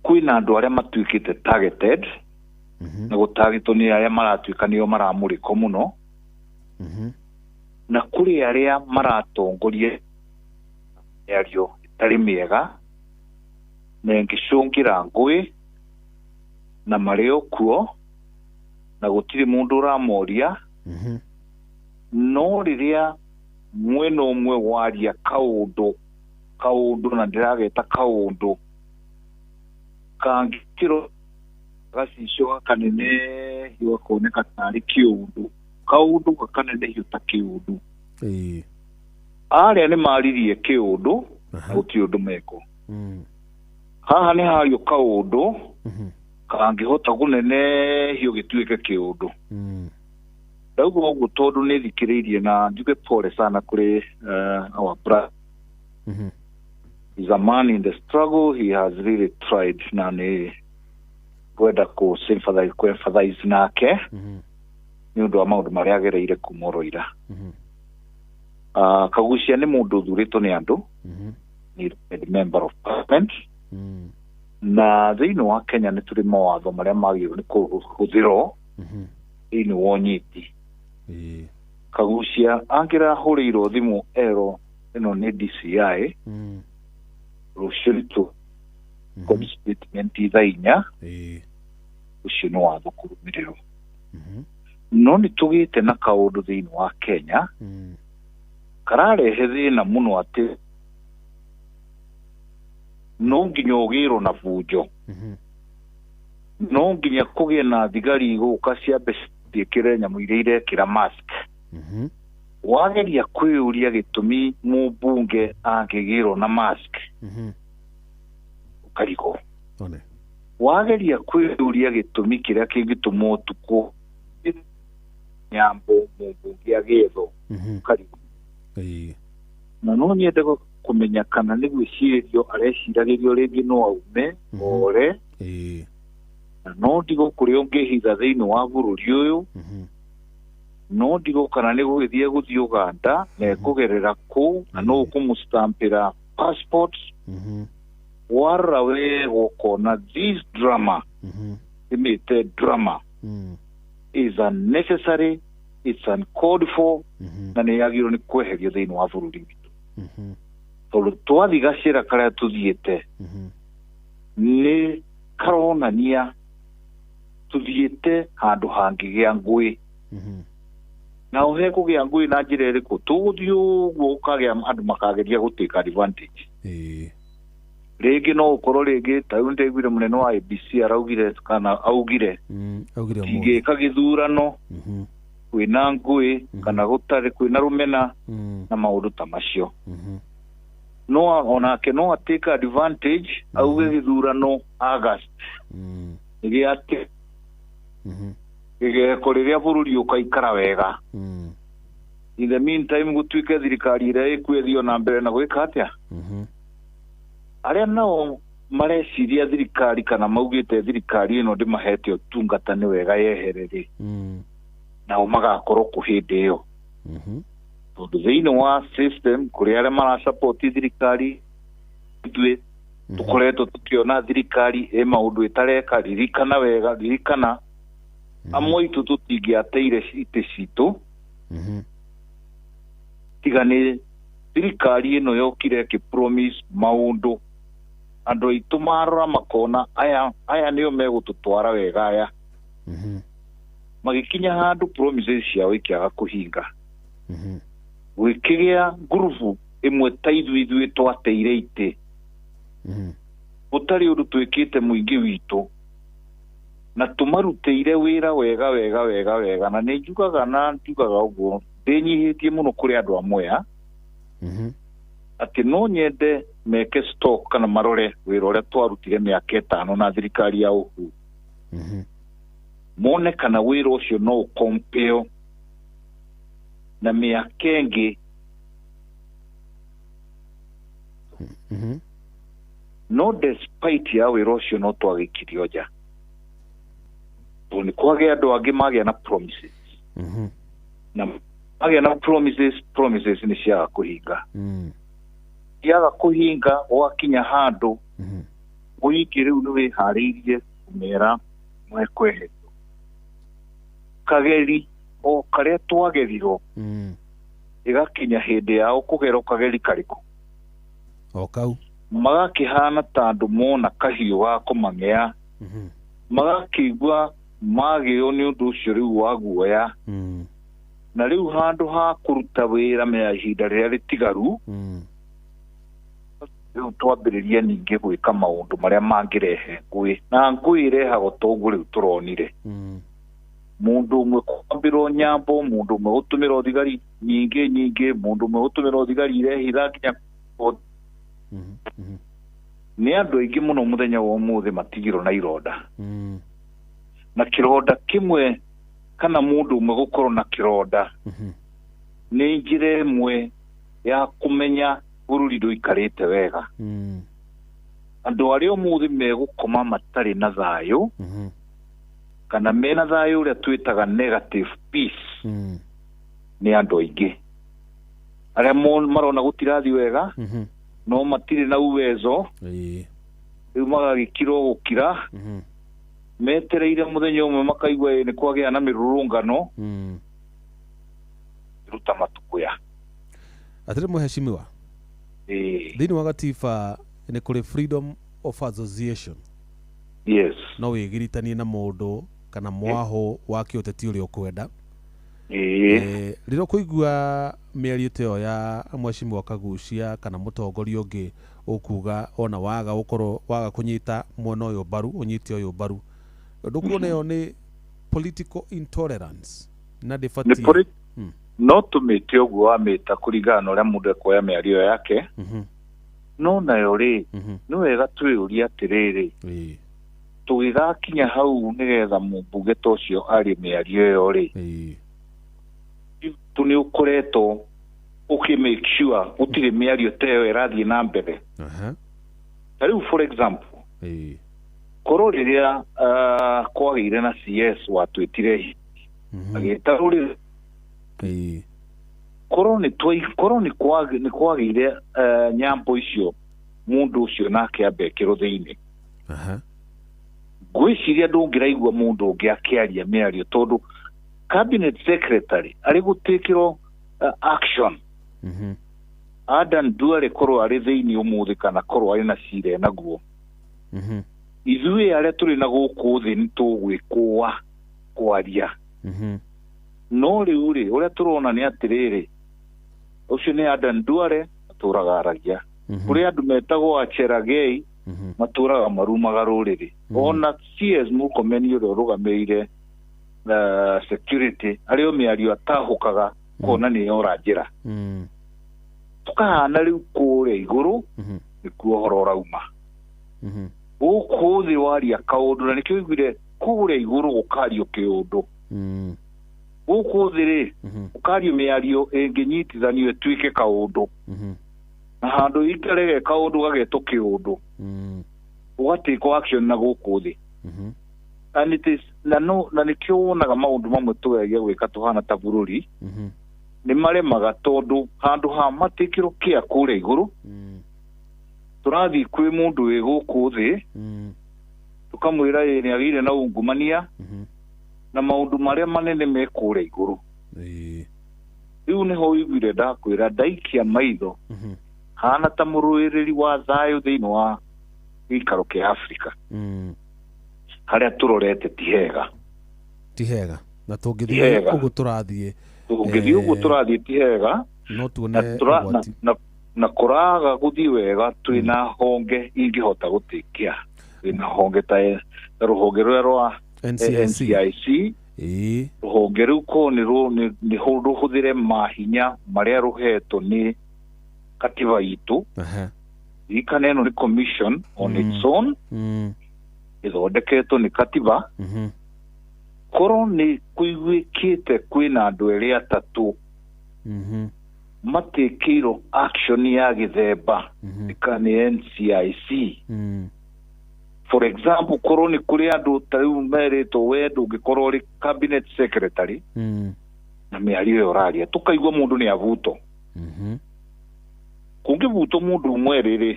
kwĩna andũ arĩa matuĩkĩte targeted na gũtargetwo nĩ arĩa maratuĩka nĩo maramũrĩko mũno na kũrĩ arĩa maratongoria mĩario ĩtarĩ mĩega na ĩngĩcũngĩra ngũĩ na marĩ o kuo na gũtirĩ mũndũ ũramoria. No rĩrĩa mwena ũmwe waria kaũndũ na ndĩrageta kaũndũ kangĩkĩrwo gacicio gakanenehio gakoneka tarĩ kĩũndũ, kaũndũ gakanenehio ta kĩũndũ. Arĩa nĩ maririe kĩũndũ gũtirĩ ũndũ meko. Haha nĩ hario kaũndũ kangĩhota kũnenehio gĩtuĩke kĩũndũ. Ndauga ũguo tondũ nĩ thikĩrĩirie na njuge pole sana kũrĩ our brother. He's a man in the struggle. He has really tried na nĩ kwenda kũ sympathize kũ empathize nake nĩ ũndũ wa maũndũ marĩa agereire kuma oro ira. Kagucia nĩ mũndũ ũthurĩtwo nĩ andũ, nĩ member of parliament, na thĩinĩ wa Kenya nĩ tũrĩ mawatho marĩa magĩrĩirwo nĩ kũhũthĩrwo thĩinĩ wa ũnyiti. Kagucia angĩrahũrĩirwo thimũ erwo ĩno nĩ DCI rũciũ nĩtũ record statement thaa 4, ũcio nĩ watho kũrũmĩrĩrwo. No nĩ tũgĩte na kaũndũ thĩinĩ wa Kenya kararehe thĩna mũno atĩ no nginya ũgĩrwo na bunjo, no nginya kũgĩe na thigari igũka ciambe ciĩkĩre nyamũ iria irekĩra mask. Wageria kwĩyũria gĩtũmi mũmbunge angĩgĩrwo na mask ũkarigwo. Wageria kwĩyũria gĩtũmi kĩrĩa kĩngĩtũma ũtukũ nyambo mũmbunge agĩethwo ũkarigwo. Na no nyende kũmenya kana nĩ gwĩcirĩrio areciragĩrio rĩngĩ no aume ore, na no ndigwo kũrĩa ũngĩhitha thĩinĩ wa bũrũri ũyũ, no ndigwo kana nĩ gũgĩthiĩ gũthiĩ Uganda na ekũgerera kũu na no ũkũmũstampĩra passport. Warora wega ũkona this drama, ĩmĩte drama, is unnecessary, it's uncalled for, na nĩ yagĩrĩirwo nĩ kweherio thĩinĩ wa bũrũri witũ. Tondũ twathiĩ gacĩra karĩa tũthiĩte nĩ karonania tũthiĩte handũ hangĩgĩa ngũĩ. Na hekũgĩa ngũĩ na njĩra ĩrĩkũ? Tũgũthiĩ ũguo ũkagĩa andũ makageria gũtake advantage. Rĩngĩ no ũkorwo rĩngĩ ta rĩu nĩndaiguire mũnene wa ABC araugire kana augire tingĩka gĩthurano kwĩna ngũĩ kana gũtarĩ kwĩna rũmena na maũndũ ta macio. No onake no atake advantage auge gĩthurano August nĩgĩatĩ gĩgeko rĩrĩa bũrũri ũkaikara wega. In the meantime gũtuĩke thirikari ĩrĩa ĩkuo ĩthiĩ na mbere na gwĩka atĩa. Arĩa nao mareciria thirikari kana maugĩte thirikari ĩno ndĩmahete ũtungata nĩ wega yehere rĩ, nao magakorwo kũ hĩndĩ ĩyo. Tondũ thĩinĩ wa system kũrĩ arĩa marasupport thirikari, ithuĩ tũkoretwo tũkĩona thirikari ĩ maũndũ ĩtareka. Ririkana wega, ririkana amwe aitũ tũtingĩateire itĩ citũ tiga nĩ thirikari ĩno yokire ĩkĩ promise maũndũ andũ aitũ marora makona aya nĩo megũtũtwara wega aya. Magĩkinya handũ promises ciao ikĩaga kũhinga. Gwĩkĩgĩa ngurubu Ĩmwe ta ithuĩ ithuĩ twateire itĩ gũtarĩ ũndũ twĩkĩte mũingĩ witũ na tũmarutĩire wĩra wega wega wega wega. Na nĩ njugaga na njugaga ũguo ndĩnyihĩtie mũno kũrĩ andũ a Mwea atĩ no nyende meke stock kana marore wĩra ũrĩa twarutire mĩaka 5 na thirikari ya Uhuru, mone kana wĩra ũcio no ũkompeo na mĩaka ĩngĩ. No despite ya wĩra ũcio no twagĩkirio nja tondũ nĩ kwagĩa andũ angĩ magĩa na promises, na magĩa na promises nĩ ciaga kũhinga, ciaga kũhinga gwakinya handũ mũingĩ rĩu nĩ wĩharĩirie kũmera mwekweherio. Kageri o karĩa twagerirwo ĩgakinya hĩndĩ yao kũgerwo kageri karĩkũ o kau magakĩhana ta andũ mona kahiũ ga kũmang'ea, magakĩigua magĩo nĩ ũndũ ũcio rĩu wa guoya. Na rĩu handũ ha kũruta wĩra mea ihinda rĩrĩa rĩtigaru, rĩu twambĩrĩria ningĩ gwĩka maũndũ marĩa mangĩrehe ngũĩ, na ngũĩ ĩrehagwo ta ũguo rĩu tũronire. Mũndũ ũmwe kwambĩrwo nyambo, mũndũ ũmwe gũtũmĩrwo thigari nyingĩ nyingĩ, mũndũ ũmwe gũtũmĩrwo thigari irehitha nginya nĩ andũ aingĩ mũno mũthenya wa ũmũthĩ matigirwo na ironda. Na kĩronda kĩmwe kana mũndũ ũmwe gũkorwo na kĩronda nĩ njĩra ĩmwe ya kũmenya bũrũri ndũikarĩte wega. Andũ arĩa ũmũthĩ megũkoma matarĩ na thayũ kana mena thayũ ũrĩa twĩtaga negative peace nĩ andũ aingĩ arĩa marona gũtirathiĩ wega no matirĩ na uwezo, rĩu magagĩkirwo gũkira metereire mũthenya ũmwe makaigua nĩ kwagĩa na mĩrũrũngano ruta matukũ ya atĩrĩ mheshimiwa. Thĩinĩ wa gatiba nĩ kũrĩ freedom of association. Yes. No wĩgiritanie na mũndũ kana mwaho wa kĩũteti ũrĩa ũkwenda. Rĩrĩa ũkũigua mĩario ta ĩyo ya mheshimiwa Kagucia kana mũtongoria ũngĩ ũkuga ona waga gũkorwo waga kũnyita mwena ũyũ mbaru ũnyite ũyũ mbaru, ndũkuona ĩyo nĩ political intolerance na ndĩbatiĩ? No tũmĩte ũguo wamĩta kũringana na ũrĩa mũndũ ekuoya mĩario yake. No nayo rĩ nĩ wega twĩyũrie atĩrĩrĩ, tũgĩgakinya hau nĩgetha mũmbunge ta ũcio arie mĩario ĩyo rĩ, tu nĩ ũkoretwo ũkĩ make sure gũtirĩ mĩario ta ĩyo ĩrathiĩ na mbere. Ta rĩu for example, korwo rĩrĩa kwagĩire na CS watwĩtire agĩta rũrĩrĩ, korwo nĩ kwagĩire nyambo icio mũndũ ũcio nake ambe ekĩrwo thĩinĩ, ngwĩciria ndũngĩraigua mũndũ ũngĩ akĩaria mĩario tondũ cabinet secretary arĩ gũtĩkĩrwo action. Adan Duale korwo arĩ thĩinĩ ũmũthĩ kana korwo arĩ na cira naguo, ithuĩ arĩa tũrĩ na gũkũ thĩ nĩ tũgwĩkũa kwaria. No rĩu rĩ ũrĩa tũrona nĩ atĩrĩrĩ, ũcio nĩ Adan Duale atũraga aragia, kũrĩ andũ metagwo Acheragei matũraga marumaga rũrĩrĩ. Ona CS Murkomen ũrĩa ũrũgamĩrĩire security arĩ o mĩario atahũkaga kuona nĩ yora njĩra. Tũkahana rĩu kũrĩa igũrũ nĩkuo ũhoro ũrauma, gũkũ thĩ waria kaũndũ, na nĩkĩo ũiguire kũrĩa igũrũ gũkario kĩũndũ, gũkũ thĩ rĩ gũkario mĩario ĩngĩnyitithanio ĩtuĩke kaũndũ, na handũ ikarege kaũndũ gagetwo kĩũndũ, ũgatĩkwo action na gũkũ thĩ. And it is na no na nĩkĩo wonaga maũndũ mamwe tũgeria gwĩka tũhana ta bũrũri nĩ maremaga tondũ handũ ha matĩkĩrwo kĩa kũrĩa igũrũ tũrathiĩ kwĩ mũndũ wĩ gũkũ thĩ tũkamwĩra ĩ nĩ agĩire na ungumania na maũndũ marĩa manene me kũrĩa igũrũ. Rĩu nĩho ũiguire ndakwĩra ndaikia maitho hana ta mũrũĩrĩri wa thayũ thĩinĩ wa gĩikaro kĩa Afrika harĩa tũrorete ti hega, ti hega, na tũngĩthiĩ ũguo tũrathiĩ, tũngĩthiĩ ũguo tũrathiĩ ti hega, no tuone ũgwati. Na kũraga gũthiĩ wega twĩna honge ingĩhota gũtĩkia, twĩna honge ta rũhonge rũrĩa rwa NCIC. Rũhonge rũu ko nĩ rũhũthĩre mahinya marĩa rũhetwo nĩ katiba itũ. Ririkana ĩno nĩ commission on its own, ĩthondeketwo nĩ katiba. Korwo nĩ kũiguĩkĩte kwĩna andũ erĩ atatũ matĩkĩirwo action ya gĩthemba nĩ NCIC. For example, korwo nĩ kũrĩ andũ ta rĩu merĩtwo we ndũngĩkorwo ũrĩ cabinet secretary na mĩario ĩyo ũraria tũkaigua mũndũ nĩ avutwo. Kũngĩvutwo mũndũ ũmwe rĩrĩ,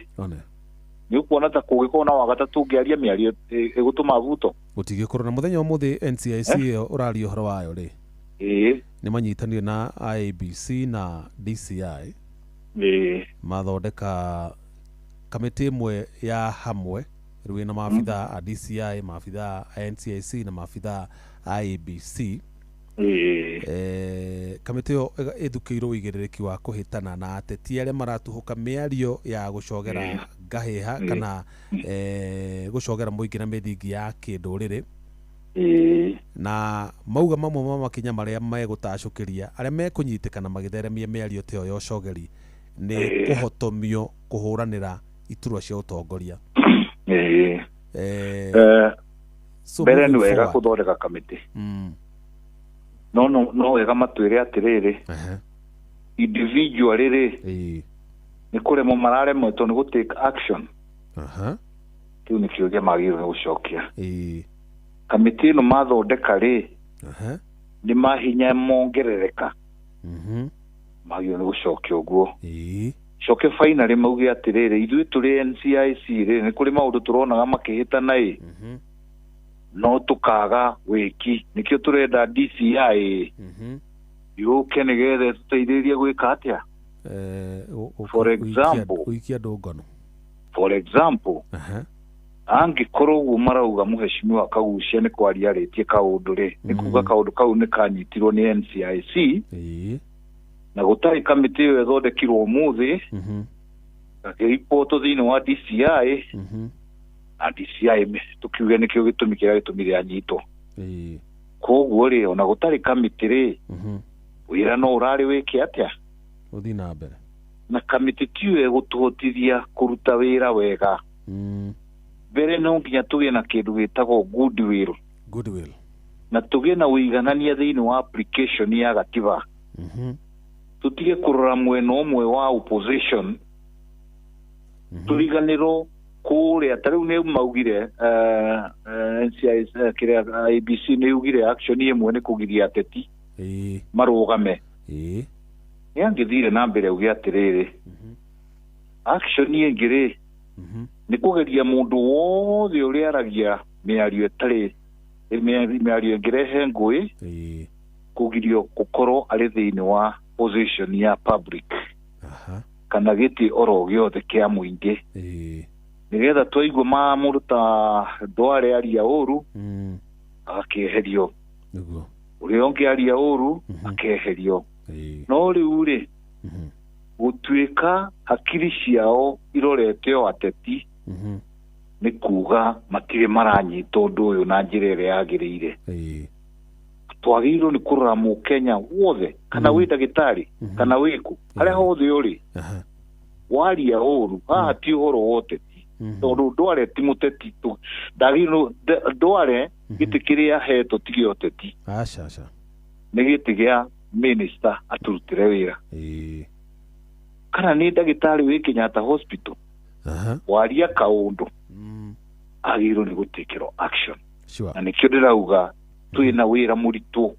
nĩ ũkuona ta kũngĩkorwo na wagatatũ ũngĩaria mĩario ĩgũtũma avutwo. Gũtingĩkorwo na mũthenya ũmũthĩ NCIC ĩyo ũraria ũhoro wayo rĩ, nĩ manyitanire na IEBC na DCI mathondeka kamĩtĩ ĩmwe ya hamwe rĩu ĩna maabithaa a DCI, maabithaa a NCIC na maabithaa a IEBC. Kamĩtĩ ĩyo ĩthukĩirwo ũigĩrĩrĩki wa kũhĩtana na ateti arĩa maratuhũka mĩario ya gũcogera ngahĩha kana gũcogera mũingĩ na mĩthingi ya kĩndũrĩrĩ. Na mauga mamwe ma makinya marĩa megũtacũkĩria arĩa mekũnyitĩkana magĩtheremia mĩario ta ĩyo ya ũcogeri nĩ kũhotomio kũhũranĩra iturwa cia ũtongoria. Mbere nĩ wega gũthondeka kamĩtĩ, no wega matwĩre atĩrĩrĩ, individual rĩrĩ nĩ kũremwo mararemwetwo nĩ gũ take action. Kĩu nĩ kĩũria magĩrĩirwo nĩ gũcokia. Kamĩtĩ ĩno mathondeka rĩ, nĩ mahinya mongerereka, magĩrĩirwo nĩ gũcokia ũguo. Coke finally mauge atĩrĩrĩ, ithuĩ tũrĩ NCIC rĩ, nĩ kũrĩ maũndũ tũronaga makĩhĩtana ĩ, no tũkaga wĩki, nĩkĩo tũrenda DCI yũke nĩgetha ĩtũteithĩrĩrie gwĩka atĩa. For example, gũikia andũ ngono. For example, angĩkorwo ũguo marauga mũheshimiwa Kagucia nĩ kwaria arĩtie kaũndũ rĩ, nĩ kuga kaũndũ kau nĩ kanyitirwo nĩ NCIC na gũtarĩ kamĩtĩ ĩyo ĩthondekirwo ũmũthĩ, gakĩribotwo thĩinĩ wa DCI na DCI tũkiuge nĩkĩo gĩtũmi kĩrĩa gĩtũmire anyitwo. Koguo rĩ, ona gũtarĩ kamĩtĩ rĩ, wĩra no ũrarĩ wĩke atĩa, ũthiĩ na mbere. Na kamĩtĩ tiyo ĩgũtũhotithia kũruta wĩra wega. Mbere no nginya tũgĩe na kĩndũ gĩtagwo goodwill. Goodwill. Na tũgĩe na ũiganania thĩinĩ wa application ya gatiba. Tũtige kũrora mwena ũmwe wa opposition, tũriganĩrwo kũrĩa ta rĩu nĩ maugire NCIC kĩrĩa IEBC nĩ yugire action ĩmwe nĩ kũgiria ateti marũgame. Nĩ angĩthire na mbere auge atĩrĩrĩ, action ĩngĩ rĩ nĩ kũgeria mũndũ wothe ũrĩa aragia mĩario ĩtarĩ mĩario ĩngĩrehe ngũĩ kũgirio gũkorwo arĩ thĩinĩ wa position ya public kana gĩtĩ oro gĩothe kĩa mũingĩ, nĩgetha twaigua ma mũndũ ta Ndware aria ũru agakĩeherio, ũrĩa ũngĩ aria ũru akeherio. No rĩu rĩ, gũtuĩka hakiri ciao irorete o ateti nĩ kuga matirĩ maranyita ũndũ ũyũ na njĩra ĩrĩa yagĩrĩire. Twagĩrĩirwo nĩ kũrora mũkenya wothe, kana wĩ ndagĩtarĩ kana wĩkũ, harĩa hothe ũrĩ, waria ũru haha ti ũhoro wa ũteti, tondũ Ndware ti mũteti, ndagĩrĩirwo Ndware gĩtĩ kĩrĩa ahetwo ti gĩa ũteti, nĩ gĩtĩ gĩa minister atũrutĩre wĩra. Kana nĩ ndagĩtarĩ wĩ Kenyatta Hospital, waria kaũndũ agĩrĩirwo nĩ gũtĩkĩrwo action. Na nĩkĩo ndĩrauga twĩna wĩra mũritũ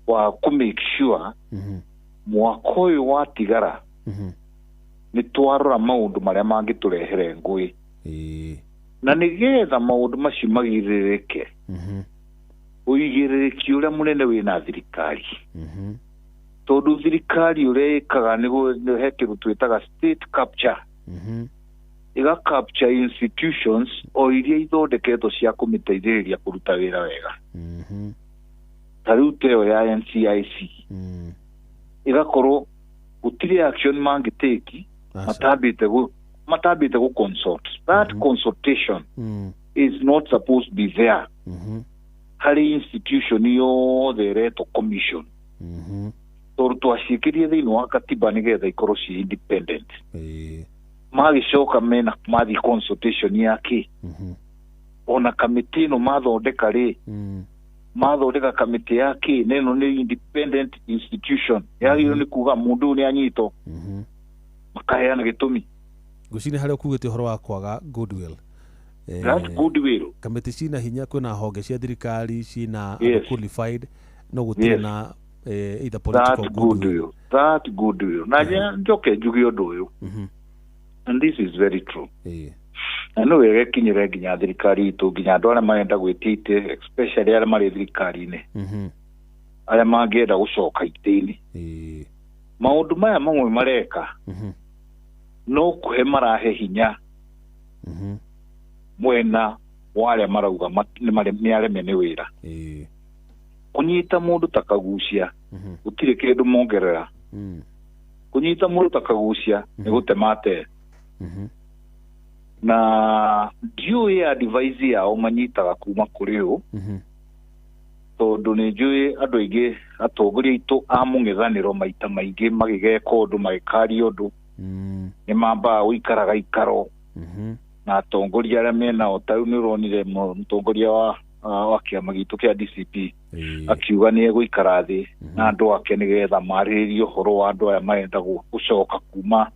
wa kũ make sure mwaka ũyũ watigara nĩ twarora maũndũ marĩa mangĩtũrehere ngũĩ, na nĩgetha maũndũ macio magirĩrĩke, ũigĩrĩrĩki ũrĩa mũnene wĩna thirikari, tondũ thirikari ũrĩa ĩkaga nĩ he kĩndũ twĩtaga state capture, ĩga capture institutions o iria ithondeketwo cia kũmĩteithĩrĩria kũruta wĩra wega. Ta rĩu ta ĩyo ya NCIC ĩgakorwo Gũtirĩ action mangĩtĩki matambĩte gũ consult. That consultation is not supposed to be there. Harĩ institution yothe ĩretwo commission. Tondũ twaciĩkĩrie thĩinĩ wa katiba nĩgetha ikorwo ciĩ independent. Magĩcoka mena mathiĩ consultation yake. Ona kamĩtĩ ĩno mathondeka rĩ, mathondeka kamĩtĩ yake na ĩno nĩ independent institution. Yagĩrĩirwo nĩ kuga mũndũ ũyũ nĩ anyitwo. Makaheana gĩtũmi. Ngwĩciria harĩa ũkugĩte ũhoro wa kwaga goodwill. That goodwill. Kamĩtĩ cina hinya, kwĩna honge cia thirikari cina qualified, no gũtirĩ na either political goodwill. That goodwill. Na njoke njuge ũndũ ũyũ. And this is very true. Na no wega ĩkinyĩre nginya thirikari itũ, nginya andũ arĩa marenda gwĩtia itĩ, especially arĩa marĩ thirikari-inĩ, arĩa mangĩenda gũcoka itĩ-inĩ. Maũndũ maya mamwe mareka no kũhe marahe hinya mwena wa arĩa marauga nĩ areme nĩ wĩra. Kũnyita mũndũ ta Kagucia gũtirĩ kĩndũ mongerera. Kũnyita mũndũ ta Kagucia nĩ gũtema te. Na ndiũĩ advice yao manyitaga kuma kũrĩ ũ, tondũ nĩ njũĩ andũ aingĩ atongoria aitũ a mũng'ethanĩro maita maingĩ magĩgeka ũndũ magĩkaria ũndũ nĩ mambaga gũikara gaikaro na atongoria arĩa menao. Ta rĩu nĩ ũronire mũtongoria wa kĩama gitũ kĩa DCP akiuga nĩ egũikara thĩ na andũ ake nĩgetha marĩrĩrie ũhoro wa andũ aya marenda gũcoka kuma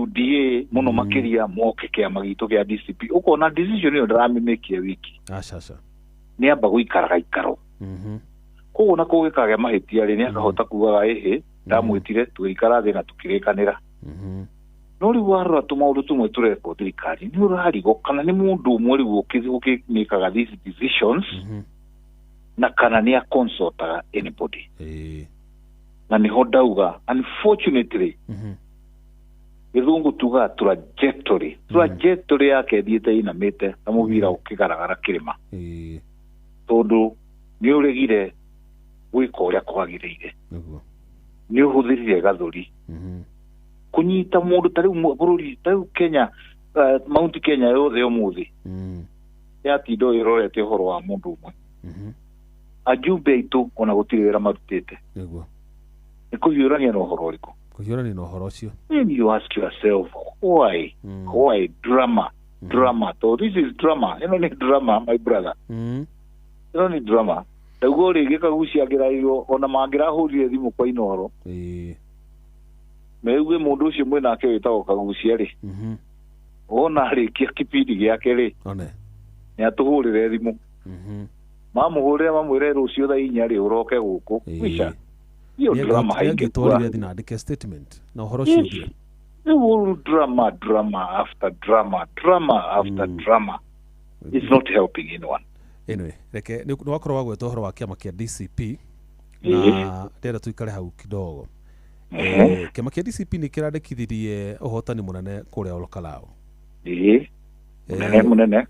UDA mũno makĩria moke kĩama gitũ kĩa DCP. Ũkona decision ĩyo ndaramĩmĩkia wiki. Aca. Nĩ amba gũikara gaikaro. Koguo na kũgĩkagĩa mahĩtia rĩ, nĩ akahota kugaga ĩhĩ ndamwĩtire tũgĩikara thĩ na tũkĩrĩkanĩra. No rĩu warora tũmaũndũ tũmwe tũrekwo thirikari nĩ ũrarigwo kana nĩ mũndũ ũmwe rĩu ũkĩmĩkaga these decisions na kana nĩ aconsultaga anybody. Na nĩho ndauga unfortunately gĩthũngũ tugaga trajectory yake ĩthiĩte inamĩte ta mũbira ũkĩgaragara kĩrĩma. Tondũ nĩ ũregire gwĩka ũrĩa kwagĩrĩire. Nĩ ũhũthĩrire gathũri. Kũnyita mũndũ ta rĩu bũrũri ta rĩu Kenya, Mount Kenya yothe ũmũthĩ yatinda ĩrorete ũhoro wa mũndũ ũmwe. Ajumbe aitũ ona gũtirĩ wĩra marutĩte. Nĩ kũhiũrania na ũhoro ũrĩkũ? Kũhiũrania na ũhoro ũcio. Then you ask yourself why? Why drama? Drama. So this is drama. Ĩno nĩ drama, my brother. Ĩno nĩ drama. Ndaguo rĩngĩ Kagucia angĩrairwo ona mangĩrahũrire thimũ kwa Inooro. Meigue mũndũ ũcio mwĩnake wĩtagwo Kagucia rĩ, ona arĩkia kipindi gĩake rĩ, nĩ atũhũrĩre thimũ. Mamũhũrĩre mamwĩre rũciũ thaa 4 rĩ ũroke gũkũ. Mwica. Hiyo drama haingĩkua. Nĩ andĩke statement na ũhoro ũcio ũthire. Rĩu drama, drama after drama, drama after drama. It's not helping anyone. Anyway, reke nĩ wakorwo wagweta ũhoro wa kĩama kĩa DCP na ndĩrenda tũikare hau kidogo. Kĩama kĩa DCP nĩ kĩrandĩkithirie ũhotani mũnene kũrĩa Olkalou.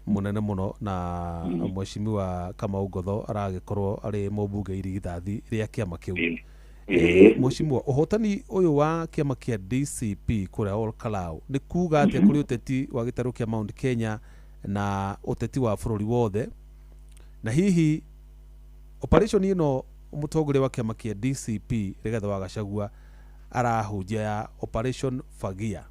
Mũnene mũno na Mheshimiwa Kamau Ngotho aragĩkorwo arĩ mũmbunge irigithathi rĩa kĩama kĩu. Mheshimiwa, ũhotani ũyũ wa kĩama kĩa DCP kũrĩa Olkalou nĩ kuga atĩa kũrĩ ũteti wa gĩtarũ kĩa Mount Kenya na ũteti wa bũrũri wothe? Na hihi operation ĩno mũtongoria wa kĩama kĩa DCP Rigathĩ wa Gachagua arahunjia ya Operation Fagia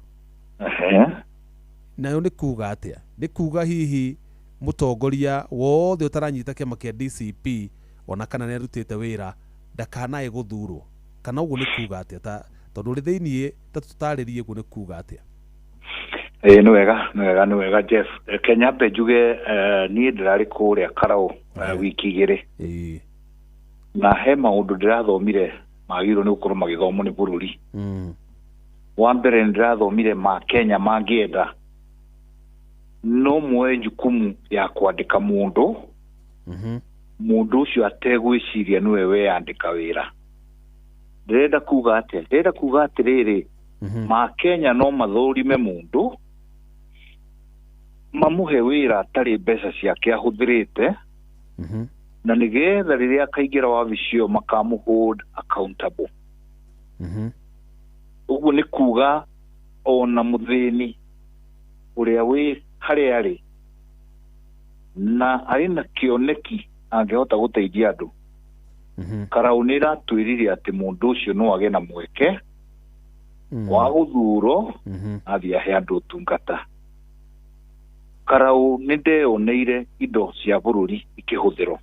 nayo nĩ kuga atĩa? Nĩ kuga hihi mũtongoria wothe ũtaranyita kĩama kĩa DCP ona kana nĩ arutĩte wĩra ndakanae gũthurwo, kana ũguo nĩ kuga atĩa? Ta tondũ ũrĩ thĩiniĩ, ta tũtarĩrie ũguo nĩ kuga atĩa? Nĩ wega Jeff. Kenya mbe njuge niĩ ndĩrarĩ kũrĩa Karau wiki 2. Na he maũndũ ndĩrathomire magĩrĩirwo nĩ gũkorwo magĩthomwo nĩ bũrũri. Wa mbere nĩ ndĩrathomire ma Kenya mangĩenda no moe jukumu ya kwandĩka mũndũ, mũndũ ũcio ategwĩciria nĩwe weyandĩka wĩra. Ndĩrenda kuga atĩa? Ndĩrenda kuga atĩrĩrĩ, ma Kenya no mathũrime mũndũ mamũhe wĩra atarĩ mbeca ciake ahũthĩrĩte, na nĩgetha rĩrĩa akaingĩra wabici ĩyo makamũ hold accountable. Ũguo nĩ kuga ona mũthĩni ũrĩa wĩ harĩa arĩ na arĩ na kĩoneki angĩhota gũteithia andũ. Karau nĩ ĩratwĩrire atĩ mũndũ ũcio no agĩe na mweke wa gũthurwo athiĩ ahe andũ ũtungata. Karau nĩ ndeyoneire indo cia bũrũri ikĩhũthĩrwo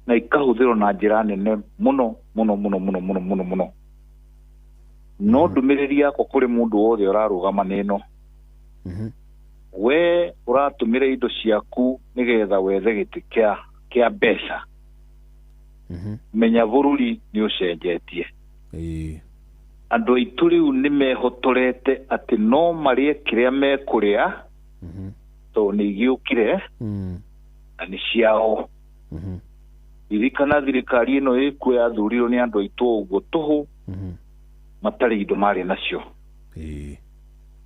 na ikahũthĩrwo na njĩra nene mũno mũno mũno mũno mũno mũno mũno. No ndũmĩrĩri yakwa kũrĩ mũndũ wothe ũrarũgama nĩ ĩno, we ũratũmĩra indo ciaku nĩgetha wethe gĩtĩ kĩa mbeca, menya bũrũri nĩ ũcenjetie. Andũ aitũ rĩu nĩ mehotorete atĩ no marĩe kĩrĩa mekũrĩa tondũ nĩ igĩũkire na nĩ ciao. Ririkana thirikari ĩno ĩkuo yathurirwo nĩ andũ aitũ ũguo tũhũ matarĩ indo marĩ nacio.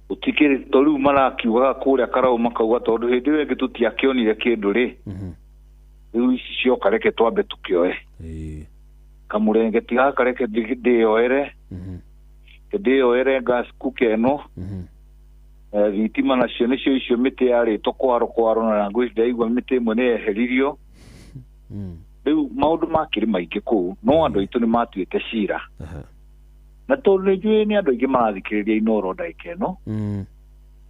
Gũtikĩrĩ to rĩu marakiugaga kũrĩa Karau makauga tondũ hĩndĩ ĩyo ĩngĩ tũtiakĩonire kĩndũ rĩ, rĩu ici cioka reke twambe tũkĩoe. Kamũrenge ti gaka reke ndĩyoere, ndĩyoere gas cooker ĩno, thitima nacio nĩcio icio mĩtĩ yarĩtwo kwaro kwaro na ngwĩciria ndaigua mĩtĩ ĩmwe nĩ yeheririo. Rĩu maũndũ makĩrĩ maingĩ kũu, no andũ aitũ nĩ matuĩte cira. Na tondũ nĩ njũĩ nĩ andũ aingĩ marathikĩrĩria Inooro ndagĩka ĩno,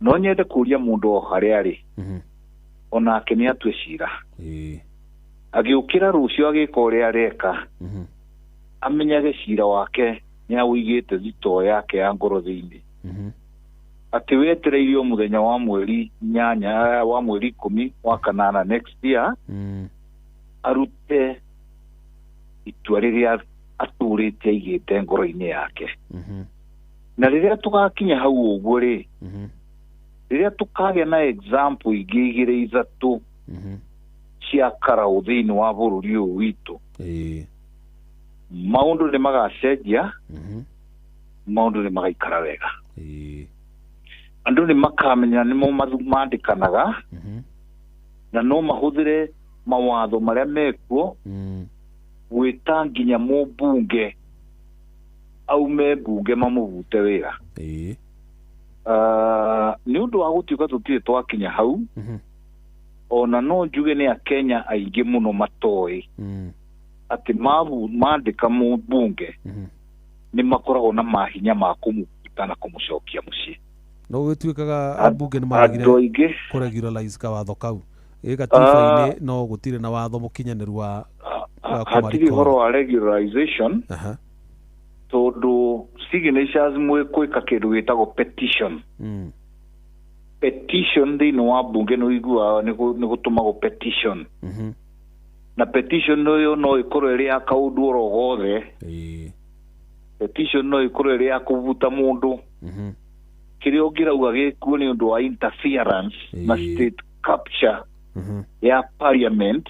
no nyende kũria mũndũ o harĩa arĩ onake nĩ atue cira. Agĩũkĩra rũciũ agĩka ũrĩa areka, amenyage cira wake nĩ aũigĩte thitoo yake ya ngoro thĩinĩ, atĩ wetereire o mũthenya wa mweri 8 wa mweri 10 wa kanana next year arute itua rĩrĩa atũrĩte aigĩte ngoro-inĩ yake. Na rĩrĩa tũgakinya hau ũguo rĩ, rĩrĩa tũkagĩa na example ingĩ 2 3 cia Karau thĩinĩ wa bũrũri ũyũ witũ, maũndũ nĩ magacenjia, maũndũ nĩ magaikara wega. Andũ nĩ makamenya nĩmo mandĩkanaga na no mahũthĩre mawatho marĩa mekuo gwĩta nginya mũmbunge aume mbunge mamũbute wĩra. Nĩ ũndũ wa gũtuĩka tũtirĩ twakinya hau, ona no njuge nĩ Akenya aingĩ mũno matoĩ atĩ mandĩka mũmbunge nĩ makoragwo na mahinya ma kũmũbuta na kũmũcokia mũciĩ. No gũtuĩkaga ambunge nĩ maragire andũ aingĩ kũregularize kawatho kau ĩ gatiba-inĩ, no gũtirĩ na watho mũkinyanĩru wa hatirĩ ũhoro wa regularization tondũ signatures mwĩ gwĩka kĩndũ gĩtagwo petition. Petition thĩinĩ wa mbunge nĩ ũiguaga nĩ gũtũmagwo petition, na petition ĩyo no ĩkorwo ĩrĩ ya kaũndũ oro gothe. Petition no ĩkorwo ĩrĩ ya kũbuta mũndũ, kĩrĩa ũngĩrauga gĩkuo nĩ ũndũ wa interference na state capture ya parliament.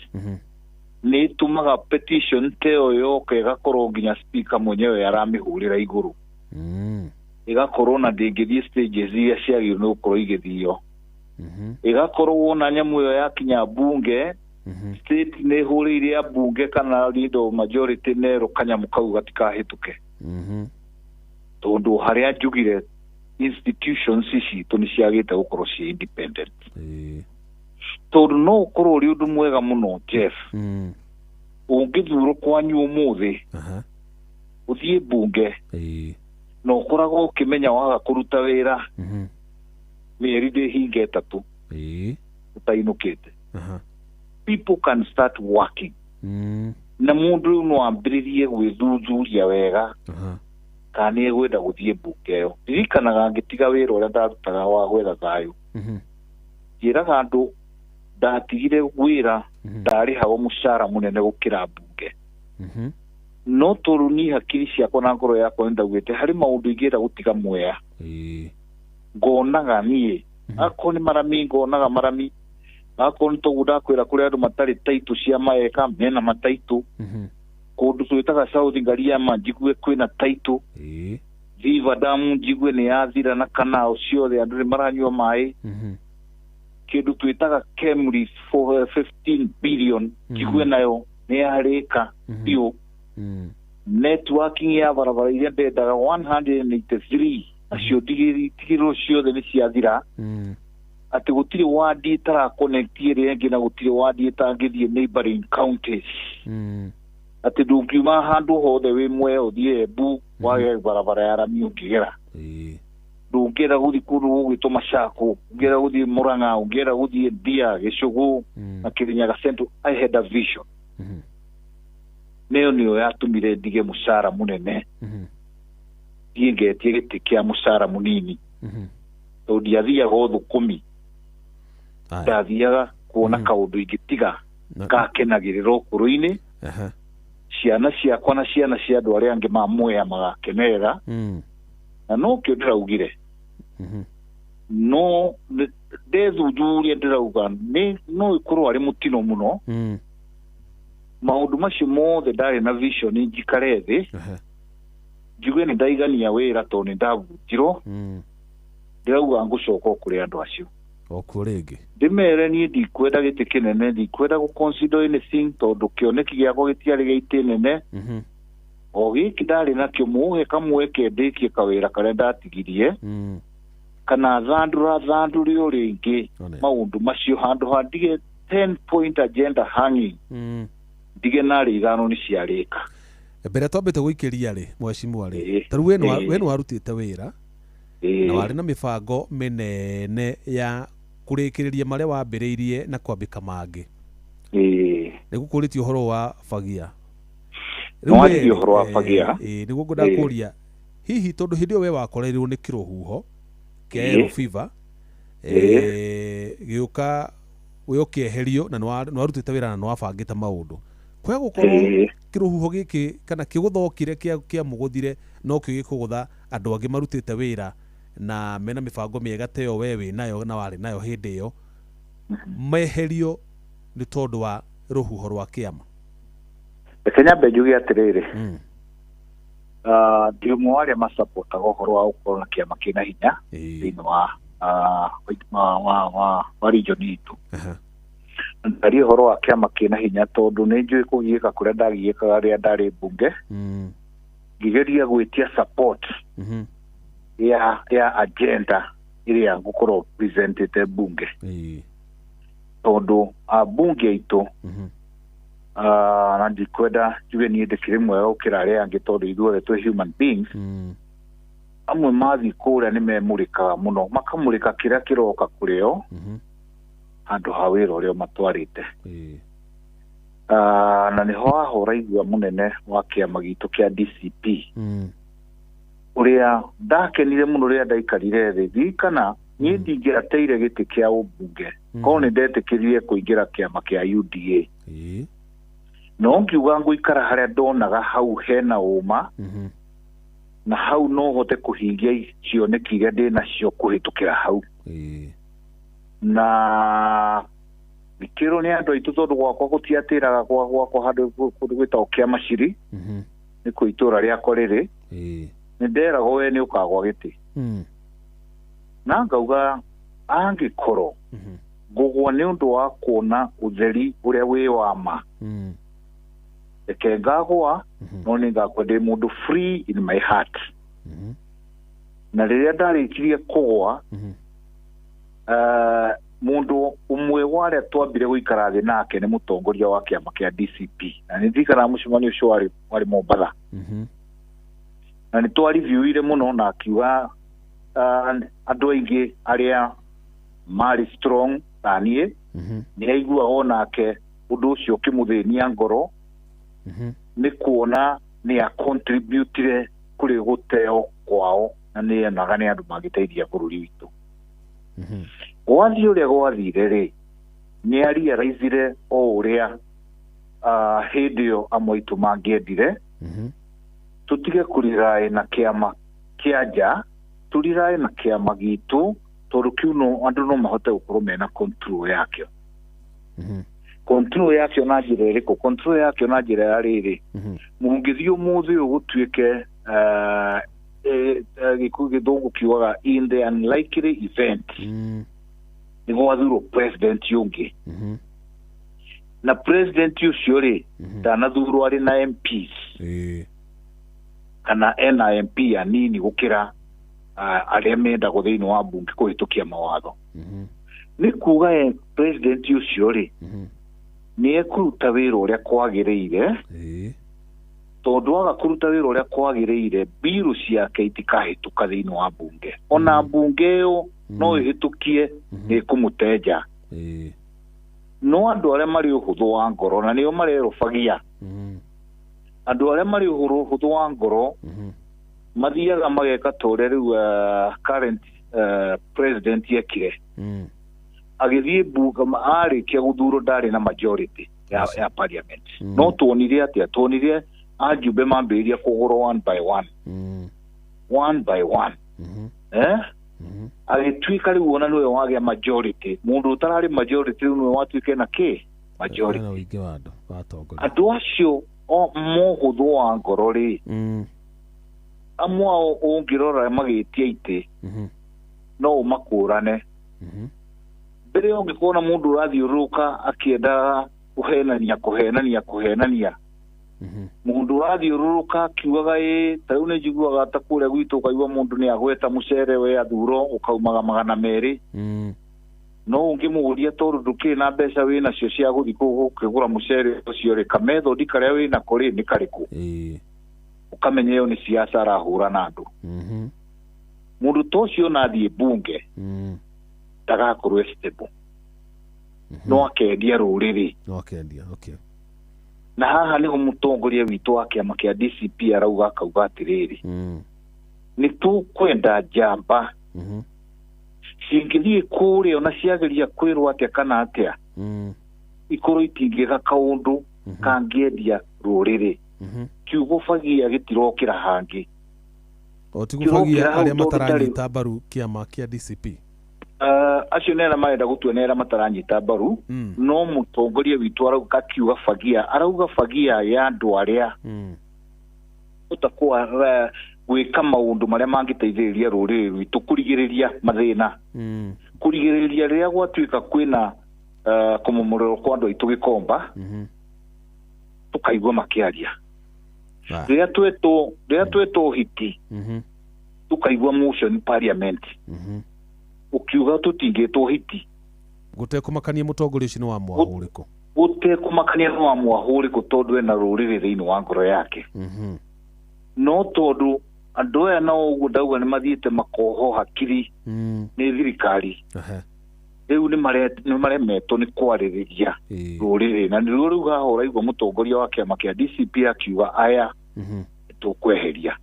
Nĩ ĩtũmaga petition ta ĩyo yoka ĩgakorwo nginya speaker mwenyewe aramĩhũrĩra igũrũ, ĩgakorwo na ndĩngĩthiĩ stages iria ciagĩrĩirwo nĩ gũkorwo igĩthio. Ĩgakorwo wona nyamũ ĩyo yakinya mbunge, state nĩ ĩhũrĩire ya mbunge kana leader of majority nerwo kanyamũ kau gatikahĩtũke, tondũ harĩa njugire institutions citũ nĩ ciagĩte gũkorwo ciĩ independent. Tondũ no ũkorwo ũrĩ ũndũ mwega mũno Jeff, ũngĩthurwo kwanyu ũmũthĩ ũthiĩ mbunge na ũkoragwo ũkĩmenya waga kũruta wĩra mĩeri ndĩhinga 3 ũtainũkĩte. People can start working. Na mũndũ rĩu no ambĩrĩrie gwĩthuthuria wega kana nĩ egwenda gũthiĩ mbunge ĩyo. Ririkanaga ngĩtiga wĩra ũrĩa ndarutaga wa gwetha thayũ, njĩraga andũ ndatigire wĩra ndarĩhagwo mũcara mũnene gũkĩra mbunge, no tondũ niĩ hakiri ciakwa na ngoro yakwa nĩ ndaugĩte harĩ maũndũ ingĩenda gũtiga Mwea, ngonaga niĩ akorwo nĩ marami ngonaga marami, akorwo nĩ toguo ndakwĩra kũrĩ andũ matarĩ taitũ cia maeka mena mataitũ, kũndũ twĩtaga South Ngariama njigue kwĩna taitũ, Viva Dam njigue nĩ yathira na kanao ciothe andũ nĩ maranyua maĩ, kĩndũ twĩtaga Kemri 15 billion njigue nayo nĩ yarĩka biũ. Networking ya barabara iria ndendaga 183 nacio ndigĩrĩrwo ciothe nĩ ciathira. Atĩ gũtirĩ wadi ĩtarakonekti ĩrĩa ĩngĩ na gũtirĩ wadi ĩtangĩthiĩ neighboring counties. Atĩ ndũngiuma handũ hothe wĩ Mwea ũthiĩ Embu wage barabara ya rami ũngĩgera. Ndũngĩenda gũthiĩ kũndũ gũgwĩtwo Machakos, ũngĩenda gũthiĩ Murang'a, ũngĩenda gũthiĩ Ndia, Gĩcũgũ na Kirinyaga Central. I had a vision. Nĩyo nĩyo yatũmire ndige mũcara mũnene thiĩ ngetie gĩtĩ kĩa mũcara mũnini, tondũ ndiathiaga ũthũkũmi, ndathiaga kuona kaũndũ ingĩtiga gakenagĩrĩra ũkũrũ-inĩ, ciana ciakwa na ciana cia andũ arĩa angĩ ma Mwea magakenerera. Na nokĩo ndĩraugire no ndethuthuria ndĩrauga nĩ no ĩkorwo arĩ mũtino mũno. Maũndũ macio mothe ndarĩ na vision njikare thĩ njuge nĩ ndaigania wĩra tondũ nĩ ndabunjirwo. Ndĩrauga ngũcoka o kũrĩ andũ acio okuo rĩngĩ ndĩmere niĩ ndikwenda gĩtĩ kĩnene, ndikwenda gũ consider anything tondũ kĩoneki gĩakwa gĩtiarĩ gĩa itĩ nene. O gĩkĩ ndarĩ nakĩo mũhe kamweke ndĩkie kawĩra karĩa ndatigirie, kana thandũra thandũre o rĩngĩ maũndũ macio handũ ha ndige 10 point agenda hanging, ndige narĩ ithano nĩ ciarĩka. Mbere twambĩte gũikĩria rĩ mheshimiwa rĩ, ta rĩu we nĩ warutĩte wĩra na warĩ na mĩbango mĩnene ya kũrĩkĩrĩria marĩa wambĩrĩirie na kwambĩka mangĩ. Nĩ gũkũrĩtie ũhoro wa Fagia. Nĩwanjirie ũhoro wa Fagia. Nĩguo ngwendaga kũria hihi tondũ hĩndĩ ĩyo we wakoreirwo nĩ kĩrũhuho kĩa yellow fever gĩũka we ũkĩeherio na nĩwarutĩte wĩra na nĩwabangĩte maũndũ, kwaya gũkorwo kĩrũhuho gĩkĩ kana kĩgũthokire kĩamũgũthire no kĩo gĩkũgũtha andũ angĩ marutĩte wĩra na mena mĩbango mĩega ta ĩyo we wĩ nayo na warĩ nayo hĩndĩ ĩyo, meherio nĩ tondũ wa rũhuho rwa kĩama? Reke nyambe njuge atĩrĩrĩ, ndĩ ũmwe wa arĩa macapotaga ũhoro wa gũkorwo na kĩama kĩna hinya thĩinĩ wa region itũ. Ndaria ũhoro wa kĩama kĩna hinya tondũ nĩ njũĩ kũgiĩka kũrĩa ndagiĩkaga rĩrĩa ndarĩ mbunge, ngĩgeria gwĩtia support ya agenda ĩrĩa ngũkorwo presentĩte mbunge, tondũ ambunge aitũ na ndikwenda njuge niĩ ndĩkĩrĩ mwega gũkĩra arĩa angĩ tondũ ithuothe twĩ human beings. Amwe mathiĩ kũrĩa nĩ memũrĩkaga mũno, makamũrĩka kĩrĩa kĩroka kũrĩ o handũ ha wĩra ũrĩa matwarĩte. Na nĩho hahũra igua mũnene wa kĩama gitũ kĩa DCP, ũrĩa ndakenire mũno rĩrĩa ndaikarire thĩ ndirikana niĩ ndingĩateire gĩtĩ kĩa ũmbunge korwo nĩ ndetĩkĩrire kũingĩra kĩama kĩa UDA. No ngiuga ngũikara harĩa ndonaga hau hena ũma na hau no hote kũhingia cioneki iria ndĩ nacio kũhĩtũkĩra hau. Na ngĩkĩrwo nĩ andũ aitũ tondũ gwakwa gũtiatĩraga gwakwa handũ kũndũ gwĩtagwo Kĩamaciri, nĩ kũ itũra rĩakwa rĩrĩ, nĩ nderagwo we nĩ ũkagwa gĩtĩ. Na ngauga angĩkorwo ngũgwa nĩ ũndũ wa kuona ũtheri ũrĩa wĩ wa ma, reke ngagwa, no nĩ ngakwa ndĩ mũndũ free in my heart. Na rĩrĩa ndarĩkirie kũgwa, mũndũ ũmwe wa arĩa twambire gũikara thĩ nake nĩ mũtongoria wa kĩama kĩa DCP, na nĩ ndirikanaga mũcemanio ũcio warĩ Mombatha, na nĩ twariviuire mũno na akiuga andũ aingĩ arĩa marĩ strong ta niĩ nĩ aiguaga onake ũndũ ũcio ũkĩmũthĩnia ngoro nĩ kuona nĩ acontributire kũrĩ gũteo kwao na nĩ onaga nĩ andũ mangĩteithia bũrũri witũ. Gwathiĩ ũrĩa gwathire rĩ, nĩ arealizire o ũrĩa hĩndĩ ĩyo amwe aitũ mangĩendire tũtige kũriraĩ na kĩama kĩa nja, tũriraĩ na kĩama gitũ tondũ kĩu no andũ no mahote gũkorwo mena control yakĩo. Control yakĩo na njĩra ĩrĩkũ? Control yakĩo na njĩra ya rĩrĩ, mũngĩthiĩ ũmũthĩ ũyũ gũtuĩke gĩthũngũ kiugaga in the unlikely event nĩ gwathurwo president ũngĩ, na president ũcio rĩ ndanathurwo arĩ na MPs. Kana ena MP anini gũkĩra arĩa mendagwo thĩinĩ wa mbunge kũhĩtũkia mawatho. Nĩ kuga president ũcio rĩ nĩ ekũruta wĩra ũrĩa kwagĩrĩire, tondũ aga kũruta wĩra ũrĩa kwagĩrĩire biru ciake itikahĩtũka thĩinĩ wa mbunge. Ona mbunge ĩyo no ĩhĩtũkie nĩ ĩkũmũtenja. No andũ arĩa marĩ ũhũthũ wa ngoro na nĩo marerũbagia, andũ arĩa marĩ ũhũthũ wa ngoro mathiaga mageka ta ũrĩa rĩu current president ekire. Agĩthiĩ mbunge arĩkia gũthurwo ndarĩ na majority ya parliament. No tuonire atĩa? Tuonire ajumbe mambĩrĩria kũgũrwo one by one. One by one. Agĩtuĩka rĩu ona nĩwe wagĩa majority. Mũndũ ũtararĩ majority rĩu nĩwe watuĩke na kĩ? Majority. Andũ acio mũhũthũ wa ngoro rĩ, amwe ao ũngĩrora magĩtia itĩ no ũmakũrane. Mbere ũngĩkona mũndũ ũrathiũrũrũka akĩenda kũhenania mũndũ ũrathiũrũrũka akiugaga ĩ ta rĩu nĩ njiguaga ta kũrĩa gwitũ ũkaigua mũndũ nĩ agweta mũcere we athuro ũkaumaga 200. No ũngĩmũria tondũ ndũkĩrĩ na mbeca wĩ nacio cia gũthiĩ gũkĩgũra mũcere ũcio rĩ, kamethodi karĩa wĩ nako rĩ nĩ karĩkũ? Ũkamenya ĩyo nĩ siasa arahũra na andũ. Mũndũ ta ũcio ona athiĩ mbunge ndagakorwo e stable. No akendia rũrĩrĩ. No akendia, okay. Na haha nĩho mũtongoria witũ wa kĩama kĩa DCP arauga akauga atĩrĩrĩ, nĩ tũkwenda njamba cingĩthiĩ kũrĩa ona ciageria kwĩrwo atĩa kana atĩa, ikorwo itingĩka kaũndũ kangĩendia rũrĩrĩ. Kiugo bagia gĩtirokĩra hangĩ. O ti gũbagia arĩa mataranyita mbaru kĩama kĩa DCP. Acio nĩ arĩa marenda gũtua nĩ arĩa mataranyita mbaru, no mũtongoria witũ arauga akiuga bagia, arauga bagia ya andũ arĩa ũtakwa gwĩka maũndũ marĩa mangĩteithĩrĩria rũrĩrĩ rwitũ kũrigĩrĩria mathĩna, kũrigĩrĩria rĩrĩa gwatuĩka kwĩna kũmomorerwo kwa andũ aitũ Gĩkomba, tũkaigua makĩaria. Rĩrĩa twetwo hiti tũkaigua motion parliament ukiuga tũtingĩtwo hiti. Gũtekũmakania mũtongoria ũcio nĩ wa mwahũ ũrĩkũ? Gũtekũmakania nĩ wa mwahũ ũrĩkũ tondũ ena rũrĩrĩ thĩinĩ wa ngoro yake. No tondũ andũ aya nao ũguo ndauga nĩ mathiĩte makoho hakiri nĩ thirikari, rĩu nĩ maremetwo nĩ kwarĩrĩria rũrĩrĩ. Na nĩruo rĩu haha ũraigua mũtongoria wa kĩama kĩa DCP akiuga aya tũkweheria.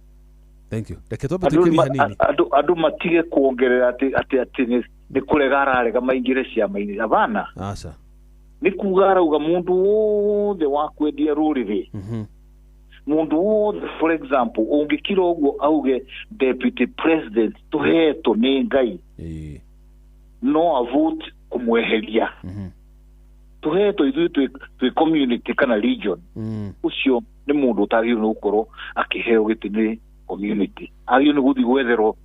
Thank you. Reke twambe tũikĩrie hanini. Andũ matige kuongerera atĩ nĩ kũrega ararega maingĩre ciama-inĩ. Abana. Aca. Nĩ kuga arauga mũndũ wothe wa kwendia rũrĩrĩ, mũndũ wothe, for example, ũngĩkira ũguo auge deputy president tũhetwo nĩ Ngai, no a vote kũmweheria. Tũhetwo ithuĩ twĩ community kana region, ũcio nĩ mũndũ ũtagĩrĩirwo nĩ gũkorwo akĩheo gĩtĩ nĩ community, agĩrĩirwo nĩ gũthiĩ gwetherwo.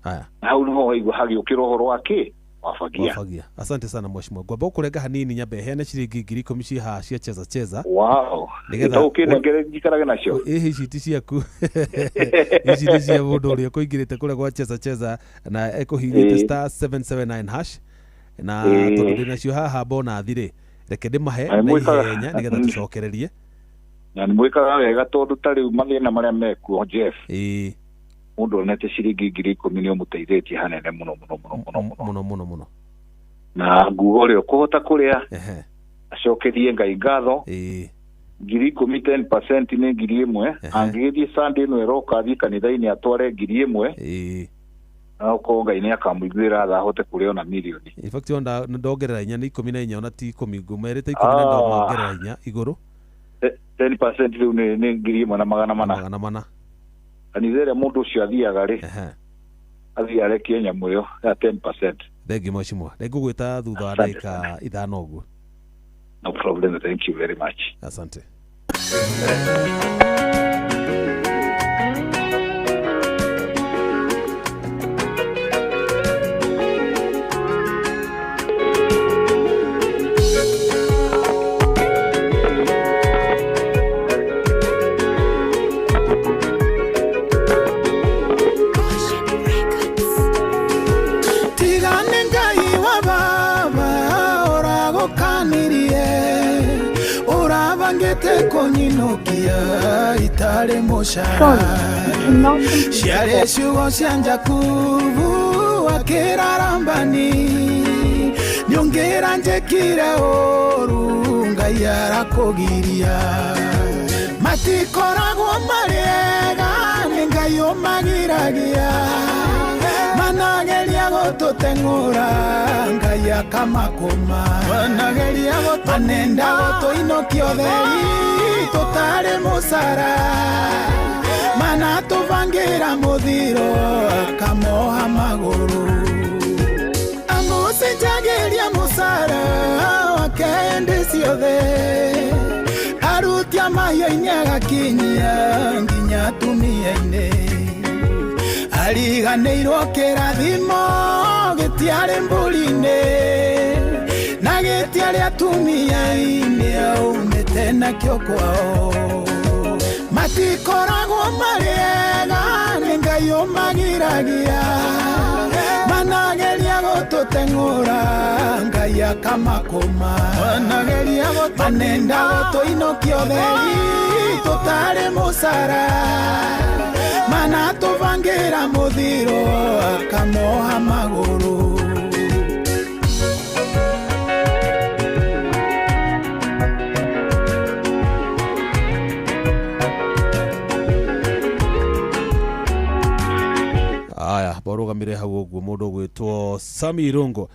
Haya. Hau nĩho waigua hagĩũkĩra ũhoro wa kĩ? Wa bagia. Asante sana mheshimiwa. Ngwamba ũkũrenga hanini nyambe heane ciringi 10,000 ciĩ haha cia cheza cheza. Wow. Nĩgetha ũkĩnengere njikarage nacio. Ĩhĩ ici ti ciaku. Ici nĩ cia mũndũ ũrĩa ũkũingĩrĩte kũrĩa gwa cheza cheza na ekũhihinyĩte star 779 hash na tondũ ndĩnacio haha bonathi rĩ, reke ndĩmahe na ihenya nĩgetha tũcokererie. Na nĩ mwĩkaga wega tondũ ta rĩu mathĩna marĩa mekuo Jeff, mũndũ onete ciringi 10,000 nĩ ũmũteithĩtie hanene mũno mũno mũno mũno mũno mũno mũno. Na nguga ũrĩa ũkũhota kũrĩa acokerie Ngai ngatho. 10,000 10% nĩ 1,000. Angĩgĩthiĩ Sunday ĩno ĩroka athiĩ kanitha-inĩ atware 1,000, na ũkorwo Ngai nĩ akamũiguĩra tha ahote kũrĩa ona mirioni. In fact ona ndongerera inya nĩ 14 ona ti 10 ngumerĩte 10 na ndongerera inya igũrũ. 10% rĩu nĩ 1,400. 400. Kanitha ĩrĩa mũndũ ũcio athiaga rĩ, athiĩ arekie nyamũ ĩyo ya 10%. Thengiũ mheshimiwa. Nĩngũgwĩta thutha wa ndagĩka 5 ũguo. No problem, thank you very much. Asante. Mabangĩte kũnyinũkia itarĩ mũcara. Ciarĩ ciugo cia Jakubu akĩrarambani, nyongera njĩkire ũru Ngai arakũgiria. Matikoragwo marĩ ega nĩ Ngai ũmagiragia, manageria gũtũteng'ũra Ngai akamakũma, manenda gũtũinũkia ũtheri tũtarĩ mũcara, manatũbangĩra mũthiro akamoha magũrũ, amũcenjagĩria mũcara wake hĩndĩ ciothe, arutia mahiũ-inĩ agakinyia nginya atumia-inĩ, ariganĩirwo kĩrathimo gĩtiarĩ mbũri-inĩ na gĩtiarĩ atumia-inĩ aumĩte nakĩo kwao. Matikoragwo marĩ ega nĩ Ngai ũmagiragia, manageria gũtũteng'ũra Ngai akamakũma, manenda gũtũinũkia ũtheri tũtarĩ mũcara, manatũbangĩra mũthiro akamoha magũrũ. Aya barugamire hau ũguo mũndũ ũgwĩtwo Sami Irungo.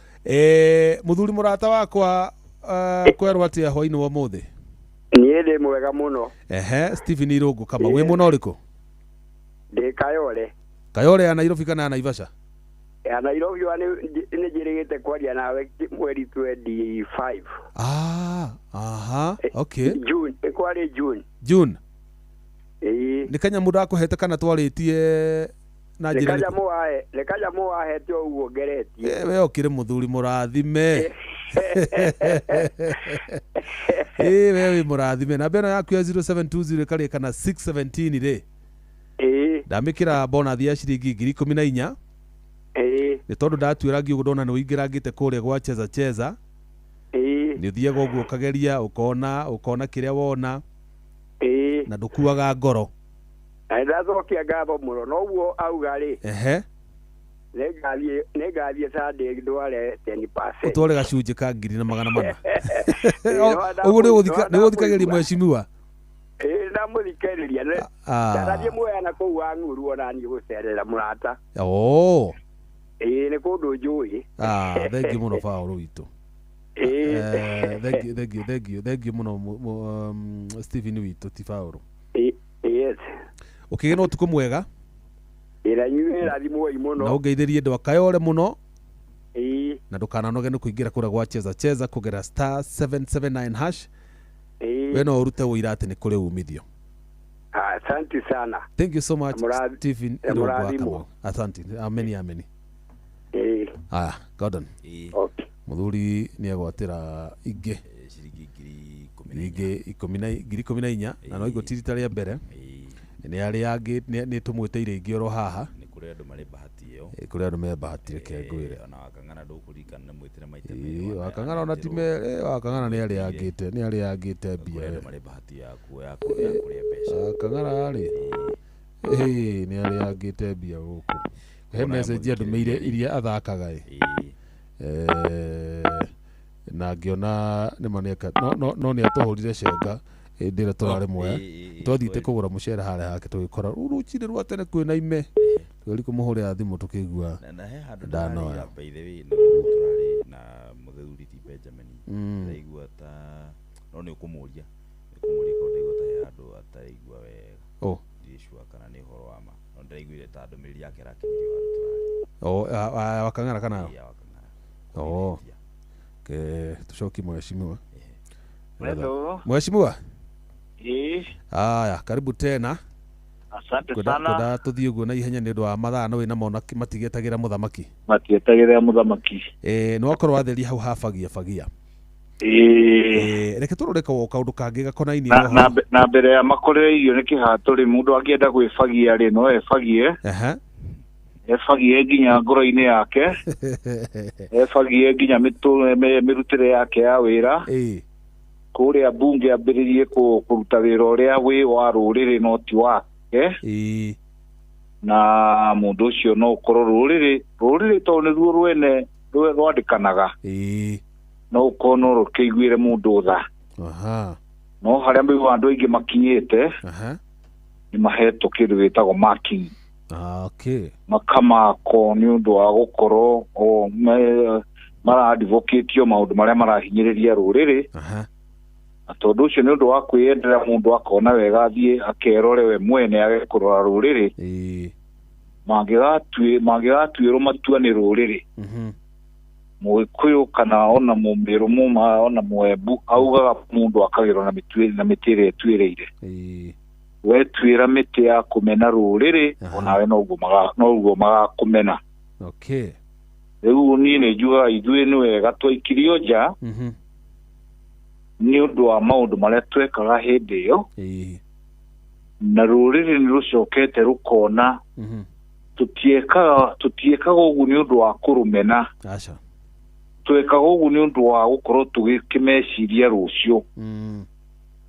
Mũthuri mũrata wakwa, kwerwo atĩa hwainĩ wa ũmũthĩ? Niĩ ndĩ mwega mũno. Ehe, Stephen Irungu kama wĩ mũno ũrĩkũ? Ndĩ Kayole. Kayole ya Nairobi kana ya Naivasha? Ya Nairobi wa nĩ njĩrĩgĩte kwaria nawe mweri 25. Aha, okay. June, ĩkwarĩ June. June. Ĩĩ. Nĩ kanyamũ ndakũhete kana twarĩtie na njĩra ĩrĩkũ? Nĩ kanyamũ wahete ũguo ngeretie. We ũkĩrĩ mũthuri mũrathime. We wĩ mũrathime. Namba ĩno yaku ya 0720 ĩkarĩka na 617 rĩ. Ndamĩkĩra bonathi ya ciringi 14,000. Nĩ tondũ ndatuĩra ngiugo ndona nĩ ũingĩrangĩte kũrĩa gwa cheza cheza. Nĩ ũthiaga ũguo ũkageria ũkona kĩrĩa wona. Na ndũkuaga ngoro. Na ndacokia ngatho mũno noguo auga rĩ. Ehe. Nĩngathiĩ Sunday ndware 10%. Ũtware gacunjĩ ka 1,400. Ũguo nĩ ũgũthikagĩria mheshimiwa? Ĩĩ ndamũthikĩrĩria. Ndathiĩ Mwea na kũu wa Ng'uru ona niĩ gũcerera mũrata. Oh. Ĩĩ nĩ kũndũ njũĩ. Thengiũ mũno Paũlũ witũ. Thengiũ mũno Stephen witũ ti Paũlũ. Yes. Ũkĩgĩa na ũtukũ mwega. Ĩra inyuĩ rathimwoi mũno. Na ũngeithĩrie andũ a Kayole mũno. Na ndũkananoge nĩ kũingĩra kũrĩa gwa cheza cheza kũgera star 779 hash. We no ũrute ũira atĩ nĩ kũrĩ umithio. Asante sana. Thank you so much Stephen Irungu wa Kamau. Asante. Ameni ameni. Aya, Gordon. Okay. Mũthuri nĩ agwatĩra ingĩ ciringi 14,000 na no igũti rita rĩa mbere. Nĩ arĩa angĩ nĩ tũmwĩtĩire ingĩ oro haha. Nĩ kũrĩ andũ marĩ bahati ĩyo. Kũrĩ andũ me bahati reke ngwĩre. Ona Wakang'ara ndũkũririkana nĩ mwĩtĩre maita merĩ. Wakang'ara ona ti merĩ, Wakang'ara nĩ arĩa angĩte, nĩ arĩa angĩte mbia. Kũrĩ andũ marĩ bahati ya kũrĩa mbeca. Wakang'ara rĩ, nĩ arĩa angĩte mbia gũkũ. He message andũmĩire iria athakaga ĩ. Na ngĩona nĩ ma nĩeka no nĩ atũhũrire cenga hĩndĩ ĩrĩa tũrarĩ Mwea. Twathiĩte kũgũra mũcere harĩa hake tũgĩkora rũcinĩ rwa tene kwĩna ime. Tũgeria kũmũhũrĩra thimũ tũkĩigua Na he handũ ndanoya. By the way, na gũkũ tũrarĩ na mũthuri ti Benjamin. Ndaigua ta no nĩ ũkũmũria. Nĩ ũkũmũria tondũ ndaigua ta he handũ ataraigua wega. Ndirĩ sure kana nĩ ũhoro wa ma. No ndĩraiguire ta ndũmĩrĩri yake ĩrakinyirio handũ tũrarĩ. Wakang'ara kana? Wakang'ara. Ke tucokie mheshimiwa. Hello. Mheshimiwa. Aya, karibu tena. Asante sana. Kwenda tuthiĩ ũguo na ihenya nĩ ũndũ wa mathaa no wĩna mona matigetagĩra mũthamaki. Matietagĩra mũthamaki. Nĩ wakorwo watheria hau habagia bagia. Reke tũrore kaũndũ kangĩ gakonainie na mbere ya makorere irio nĩ kĩhato rĩ, mũndũ angĩenda gwĩbagia rĩ no ebagie. Ebagie nginya ngoro-inĩ yake. Ebagie nginya mĩrutĩre yake ya wĩra. Kũrĩa mbunge ambĩrĩrie kũruta wĩra ũrĩa wĩ wa rũrĩrĩ no ti wake. Na mũndũ ũcio no ũkorwo rũrĩrĩ tondũ nĩruo rwene rwandĩkanaga. No ũkorwo no rũkĩiguĩre mũndũ tha. No harĩa maigua andũ aingĩ makinyĩte nĩ mahetwo kĩndũ gĩtagwo marking. Makamakwo nĩ ũndũ wa gũkorwo maradivokĩtio maũndũ marĩa marahinyĩrĩria rũrĩrĩ. Na tondũ ũcio nĩ ũndũ wa kwĩyendera mũndũ akona wega athiĩ akerore we mwene age kũrora rũrĩrĩ. Mangĩgatuĩrwo matua nĩ rũrĩrĩ. Mũgĩkũyũ kana ona mũmĩrũ mũma ona mũembu augaga mũndũ akagĩrwo na mĩtĩ ĩrĩa ĩtuĩrĩire. Wetuĩra mĩtĩ ya kũmena rũrĩrĩ onawe noguo magakũmena. Rĩu niĩ nĩ njugaga ithuĩ nĩ wega twaikirio nja nĩ ũndũ wa maũndũ marĩa twekaga hĩndĩ ĩyo. Na rũrĩrĩ nĩ rũcokete rũkona tũtiekaga ũguo nĩ ũndũ wa kũrũmena. Twekaga ũguo nĩ ũndũ wa gũkorwo tũgĩkĩmeciria rũciũ.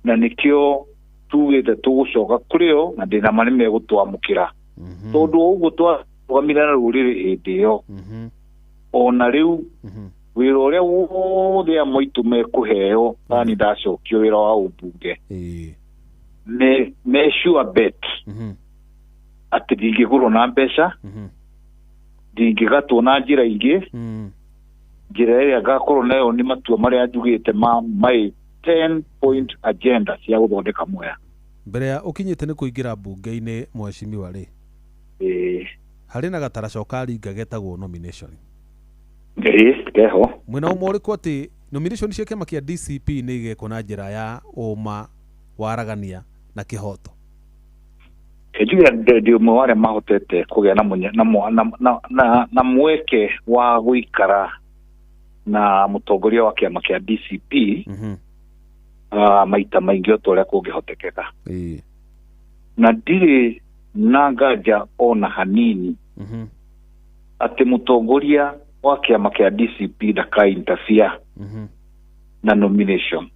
Na nĩkĩo tugĩte tũgũcoka kũrĩ o na ndĩna ma nĩ megũtwamũkĩra. Tondũ ũguo twarũgamire na rũrĩrĩ hĩndĩ ĩyo. Ona rĩu wĩra ũrĩa wothe amwe aitũ mekũheo tani ndacokio wĩra wa ũmbunge me sure bet atĩ ndingĩgũrwo na mbeca, ndingĩgatwo na njĩra ingĩ. Njĩra ĩrĩa ngakorwo nayo nĩ matua marĩa njugĩte ma my 10 point agenda cia gũthondeka Mwea. Mbere ya ũkinyĩte nĩ kũingĩra mbunge-inĩ mheshimiwa rĩ, harĩ na gataraca ũkaringa getagwo nomination. Keho. Mwena ũmwe ũrĩkũ atĩ nomination cia kĩama kĩa DCP nĩ igekwo na njĩra ya ũma, waragania na kĩhoto? Njuge ndĩ ũmwe wa arĩa mahotete kũgĩa na mweke wa gũikara na mũtongoria wa kĩama kĩa DCP maita maingĩ o ta ũrĩa kũngĩhotekeka. Na ndirĩ na nganja ona hanini atĩ mũtongoria wa kĩama kĩa DCP ndaka interfere na nomination.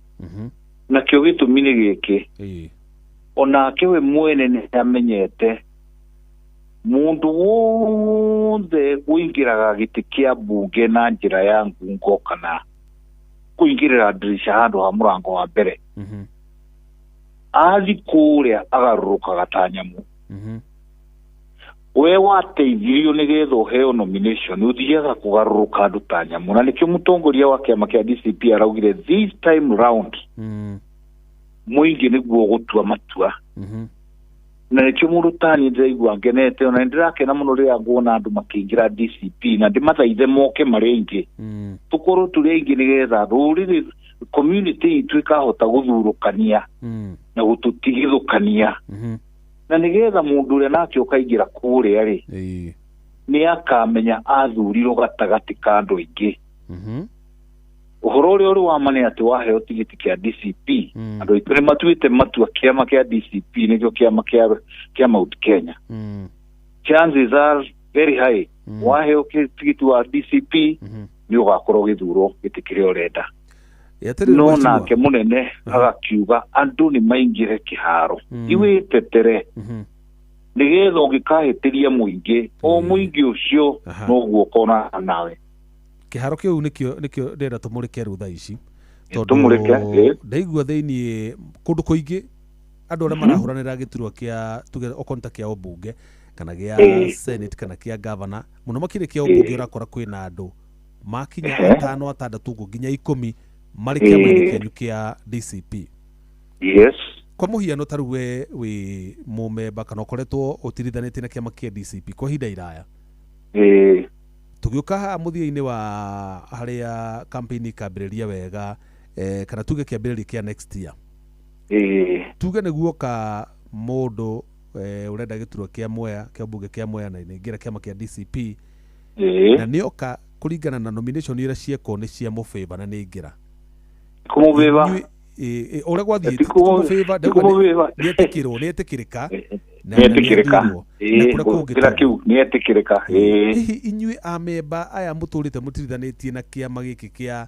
Nakĩo gĩtũmi nĩ gĩkĩ, onake we mwene nĩ amenyete mũndũ wothe ũingĩraga gĩtĩ kĩa mbunge na njĩra ya ngungo kana kũingĩrĩra ndirisha handũ ha mũrango wa mbere, athi kũrĩa agarũrũkaga ta nyamũ. We wateithirio nĩgetha ũheo nomination ũthiaga kũgarũrũka andũ ta nyamũ. Na nĩkĩo mũtongoria wa kĩama kĩa DCP araugire this time round mũingĩ nĩguo gũtua matua. Na nĩkĩo mũndũ tani ndĩraigua ngenete, ona nĩndĩrakena mũno rĩrĩa nguona andũ makĩingĩra DCP na ndĩmathaithe moke marĩ aingĩ, tũkorwo tũrĩ aingĩ nĩgetha rũrĩrĩ community itũ ĩkahota gũthurũkania na gũtũtigithũkania. Na nĩgetha mũndũ ũrĩa nake ũkaingĩra kũrĩa rĩ, nĩ akamenya athurirwo gatagatĩ ka andũ aingĩ. Ũhoro ũrĩa ũrĩ wa ma nĩ atĩ waheo tigiti kĩa DCP, andũ aitũ nĩ matuĩte matua kĩama kĩa DCP nĩkĩo kĩama kĩa Mount Kenya. Chances are very high waheo tigiti wa DCP nĩ ũgakorwo ũgĩthurwo gĩtĩ kĩrĩa ũrenda. No nake mũnene agakiuga andũ nĩ maingĩre kĩharo, iwĩtetere nĩgetha ũngĩkahĩtĩria mũingĩ, o mũingĩ ũcio noguo ũkona nawe. Kĩharo kĩu nĩkĩo ndĩrenda tũmũrĩke rĩu thaa ici, tondũ ndaigua thĩiniĩ kũndũ kũingĩ andũ arĩa marahũranĩra gĩturwa kĩa tuge okorwo ta kĩa ũmbunge kana gĩa senate kana kĩa governor, mũno makĩria kĩa ũmbunge ũrakora kwĩna andũ makinya 5 6 ũguo nginya 10 marĩ kĩama-inĩ kĩanyu kĩa DCP. Yes. Kwa mũhiano ta rĩu we wĩ mũmemba kana ũkoretwo ũtirithanĩtie na kĩama kĩa DCP kwa ihinda iraya, tũgĩũka haha mũthia-inĩ wa harĩa campaign ikambĩrĩria wega, kana tuge kĩambĩrĩria kĩa next year, tuge nĩguoka mũndũ ũrenda gĩturwa kĩa Mwea kĩa mbunge kĩa Mwea na nĩingĩra kĩama kĩa DCP, na nĩoka kũringana na nomination iria ciekwo nĩ cia mũbĩba na nĩingĩra kũmũbĩba ũrĩa gwathiĩ kũmũbĩba nĩetĩkĩrwo nĩetĩkĩrĩka nĩetĩkĩrĩka na kũrĩa kĩu nĩetĩkĩrĩka. Hihi inyuĩ amemba aya mũtũrĩte mũtirithanĩtie na kĩama gĩkĩ kĩa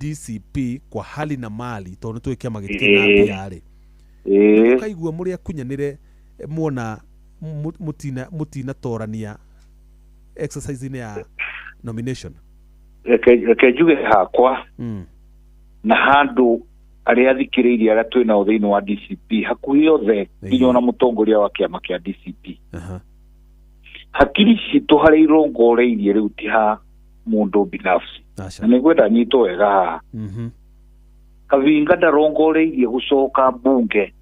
DCP kwa hali na mali tondũ nĩ tũĩ kĩama gĩtikĩrĩ na mbia rĩ, ũkaigua mũrĩ akunyanĩre muona mũtinatorania exercise-inĩ ya nomination. Reke njuge hakwa na handũ arĩa thikĩrĩirie arĩa twĩ nao thĩinĩ wa DCP hakuhĩ othe nginya ona mũtongoria wa kĩama kĩa DCP. Hakiri citũ harĩa irongoreirie rĩu ti ha mũndũ binafsi, na nĩngwenda nyitwo wega haha. Kavinga ndarongoreirie gũcoka mbunge.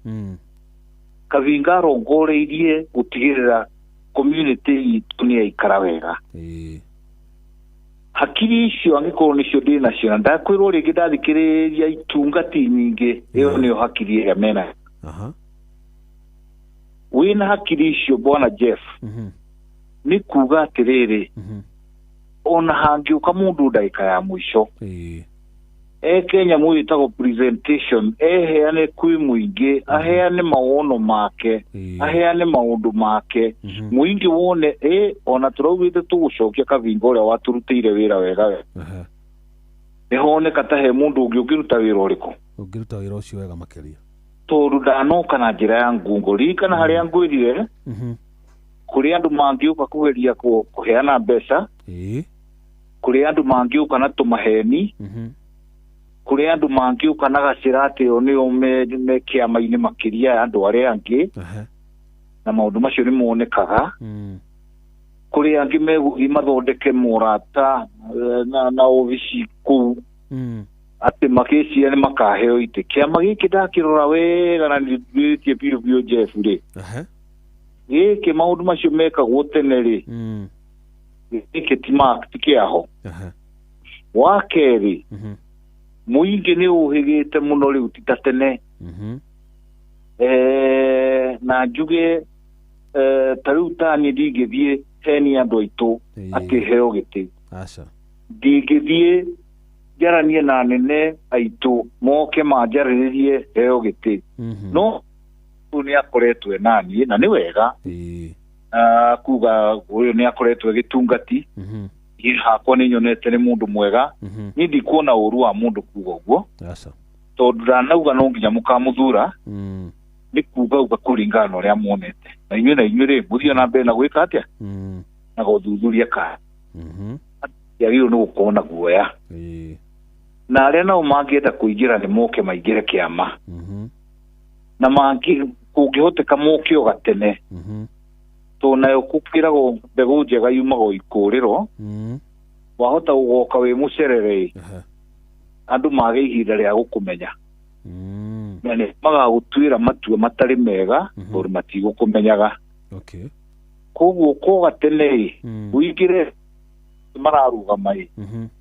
Kavinga arongoreirie gũtigĩrĩra community itũ nĩ yaikara wega. Hakiri icio angĩkorwo nĩcio ndĩ nacio na ndakwĩrwo rĩngĩ ndathikĩrĩria itungati nyingĩ, ĩyo nĩyo hakiri ĩrĩa mena. Wĩna hakiri icio bwana Jeff, nĩ kuga atĩrĩrĩ, ona hangĩũka mũndũ ndagĩka ya mũico eke nyamũ ĩtagwo presentation, eheane kwĩ mũingĩ, aheane mawono make, aheane maũndũ make, mũingĩ wone ona tũraugĩte tũgũcokia Kavinga ũrĩa watũrutĩire wĩra wega wega. Nĩhoneka ta he mũndũ ũngĩ ũngĩruta wĩra ũrĩkũ, ũngĩruta wĩra ũcio wega makĩria, tondũ ndanoka na njĩra ya ngungo. Ririkana harĩa ngwĩrire kũrĩ andũ mangĩũka kũgeria kũheana mbeca, kũrĩ andũ mangĩũka na tũmaheni, kũrĩ andũ mangĩũka na gacĩra atĩ o nĩo me kĩama-inĩ makĩria ya andũ arĩa angĩ, na maũndũ macio nĩ monekaga. Kũrĩ angĩ megũthiĩ mathondeke morata na obici kũu atĩ makĩciria nĩ makaheo itĩ. Kĩama gĩkĩ ndakĩrora wega na nĩnduĩrĩtie biũ biũ Jeff rĩ, gĩkĩ maũndũ macio mekagwo tene rĩ, gĩkĩ ti kĩaho. Wa kerĩ, mũingĩ nĩ ũhĩgĩte mũno rĩu ti ta tene. Na njuge ta rĩu ta niĩ ndingĩthiĩ heni andũ aitũ atĩ heo gĩtĩ. Ndingĩthiĩ njaranie na anene aitũ moke manjarĩrĩrie heo gĩtĩ. No ũyũ nĩ akoretwo e naniĩ na nĩ wega kuga ũyũ nĩ akoretwo gĩtungati. Niĩ hakwa nĩ nyonete nĩ mũndũ mwega. Niĩ ndikuona ũru wa mũndũ kuga ũguo, tondũ ndanauga no nginya mũkamũthura, nĩ kuga uga kũringana na ũrĩa muonete. Na inyuĩ na inyuĩ rĩ, mũthiĩ na mbere na gwĩka atĩa, na gũthuthuria kana yagĩrĩirwo nĩ gũkorwo na guoya. Na arĩa nao mangĩenda kũingĩra nĩ moke maingĩre kĩama, na kũngĩhoteka moke o gatene, tondũ nayo gũkĩragwo mbegũ njega yumaga o ikũrĩro. Wahota gũgoka wĩ mũcerere, andũ mage ihinda rĩa gũkũmenya, na nĩ magagũtuĩra matua matarĩ mega tondũ matigũkũmenyaga. Koguo koga tene ũingĩre mararũgama ĩ,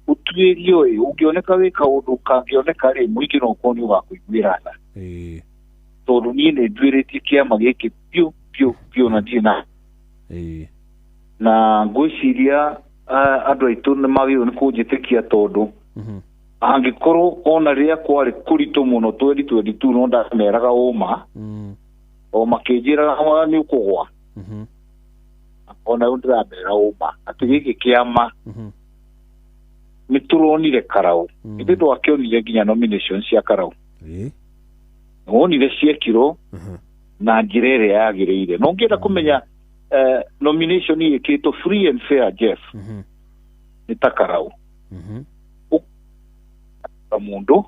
ũtuĩrio ĩ, ũngĩoneka wĩ kaũndũ kangĩoneka rĩ, mũingĩ no ũkorwo nĩ ũgakũiguĩra tha. Tondũ niĩ nĩ nduĩrĩtie kĩama gĩkĩ biũ biũ biũ na ndirĩ na na ngwĩciria andũ aitũ nĩ magĩrĩirwo nĩ kũnjĩtĩkia, tondũ angĩkorwo ona rĩrĩa kwarĩ kũritũ mũno 2022 no ndameraga ũma, o makĩnjĩraga nĩ ũkũgwa, ona rĩu ndĩramera ũma atĩ gĩkĩ kĩama nĩ tũronire Karau. Ithuĩ twakĩonire nginya nomination cia Karau, wonire ciekirwo na njĩra ĩrĩa yagĩrĩire. No ngĩenda kũmenya nomination ĩkĩtwo free and fair, Jeff, nĩ ta Karau. Mũndũ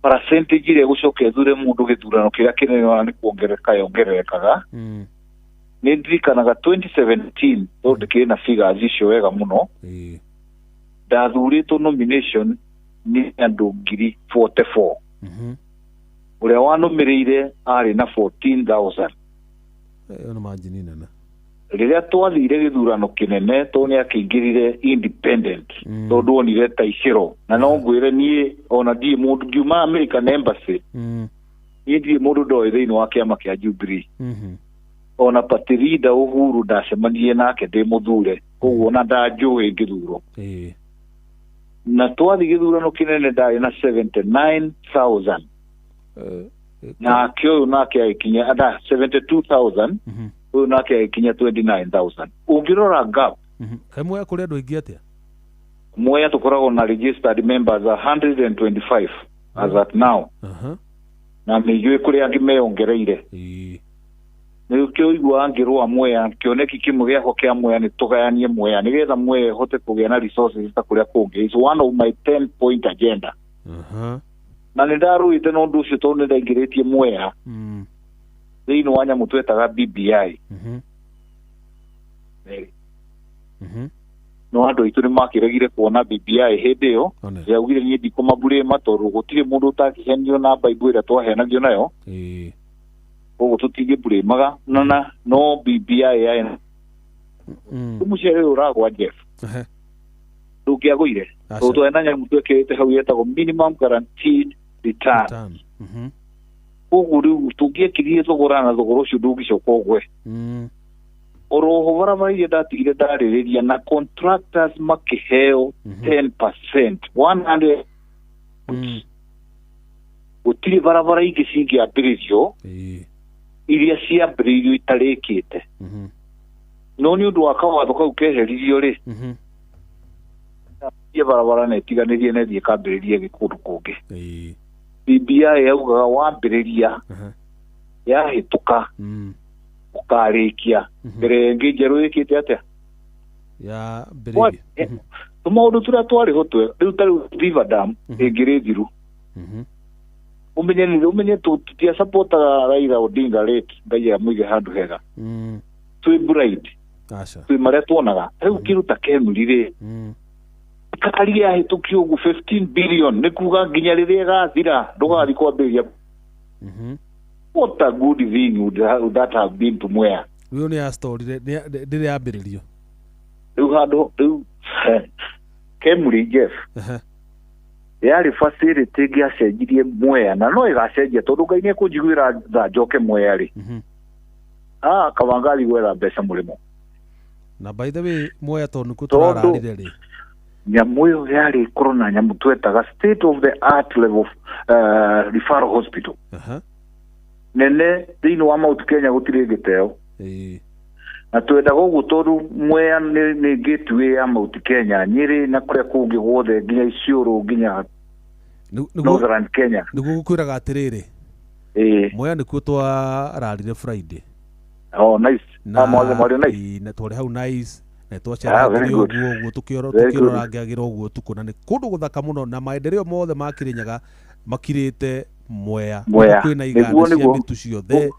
percentage ĩrĩa ĩgũcoka ĩthure mũndũ gĩthurano kĩrĩa kĩnene ona nĩ kuongerereka yongererekaga. Nĩ ndirikanaga 2017, tondũ ndĩkĩrĩ na figures icio wega mũno, ndathurĩtwo nomination nĩ andũ 44,000. Ũrĩa wanũmĩrĩire arĩ na 14,000. Ĩyo nĩ margin nene. Rĩrĩa twathire gĩthurano kĩnene, tondũ nĩ akĩingĩrire independent, tondũ onire ta icero. Na no ngwĩre niĩ ona ndirĩ mũndũ ngiuma American Embassy, niĩ ndirĩ mũndũ ndoĩ thĩinĩ wa kĩama kĩa Jubilee. Ona party leader Uhuru ndacemanirie nake ndĩ mũthure, koguo ona ndanjũĩ ngĩthurwo. Na twathi gĩthurano kĩnene ndarĩ na 79,000. Nake ũyũ nake agĩkinya 72,000, ũyũ nake agĩkinya 29,000. Ũngĩrora gap Kaĩ muoya kũrĩ andũ aingĩ atĩa? Mwea tũkoragwo na registered members 125 as at now. Na nĩ kũrĩ angĩ meyongereire. Nĩkĩo ũiguaga ngĩrũa Mwea, kĩoneki kĩmwe gĩakwa kĩa Mwea nĩ tũgayanie Mwea nĩgetha Mwea ĩhote kũgĩa na resources ta kũrĩa kũngĩ. It's one of my 10 point agenda. Na nĩ ndarũĩte na ũndũ ũcio tondũ nĩ ndaingĩrĩtie Mwea thĩinĩ wa nyamũ twetaga BBI. No andũ aitũ nĩ makĩregire kuona BBI hĩndĩ ĩyo, yaugire niĩ ndikũmabulĩma tondũ gũtirĩ mũndũ ũtakĩhenio na Bible ĩrĩa twahenagio nayo. Koguo tũtingĩbulĩmaga na no BBI yarĩ mũcere ũyũ ũragwa Jeff ndũngĩagũire tondũ twarĩ na nyamũ twekĩrĩte hau yetagwo minimum guaranteed return. Koguo rĩu tũngĩekĩrire thogora na thogora ũcio ndũngĩcoka ũgwe. Oroho barabara iria ndatigire ndarĩrĩria na contractors makĩheo 10% 100. Gũtirĩ barabara ingĩ cingĩambĩrĩrio iria ciambĩrĩirio itarĩkĩte. No nĩ ũndũ wa kawatho kau keheririo rĩ, barabara na ĩtiganĩrie na ĩthiĩ ĩkambĩrĩrie kũndũ kũngĩ. BBI yaugaga wambĩrĩria yahĩtũka ũkarĩkia mbere ĩngĩ njerũ ĩkĩte atĩa ya mbĩrĩria. Tũmaũndũ tũrĩa twarĩ ho rĩu ta rĩu River Dam ĩngĩrĩ thiru. Ũmenye tũtiasapotaga Raila Odinga late, Ngai amũige handũ hega. Twĩ bright, twĩ marĩa tuonaga. Rĩu kĩndũ ta Kemri rĩ, kari yahĩtũkio ũguo 15 billion nĩ kuga nginya rĩrĩa ĩgathira ndũgathiĩ kwambĩrĩria. What a good thing would that have been to Mwea. Rĩu nĩ yastorire ndĩrĩ yambĩrĩrio. Rĩu handũ rĩu Kemri Jeff yarĩ facility ĩngĩacenjirie Mwea na no ĩgacenjia tondũ Ngai nĩekũnjiguĩra tha njoke Mwea rĩ. Kawangari gwetha mbeca mũrĩmo. Na by the way Mwea tondũ nĩkuo tũrararire rĩ, nyamũ ĩyo yarĩ ĩkorwo na nyamũ twetaga state of the art level referral hospital. Nene thĩinĩ wa Mount Kenya gũtirĩ ĩngĩ Na twendaga ũguo tondũ Mwea nĩ gateway ya Mount Kenya, Nyĩrĩ na kũrĩa kũngĩ guothe nginya Isiolo nginya Northern Kenya. Nĩguo gũkwĩraga atĩrĩrĩ, Mwea nĩkuo twararire Friday. Oh, nice. Nice. Na twarĩ hau nice. Na twacerangĩre ũguo ũguo tũkĩrorangagĩra ũguo ũtukũ na nĩ kũndũ gũthaka mũno na maendeleo mothe ma Kĩrĩnyaga makirĩte Mwea. Kwĩna iganda cia mĩtu ciothe,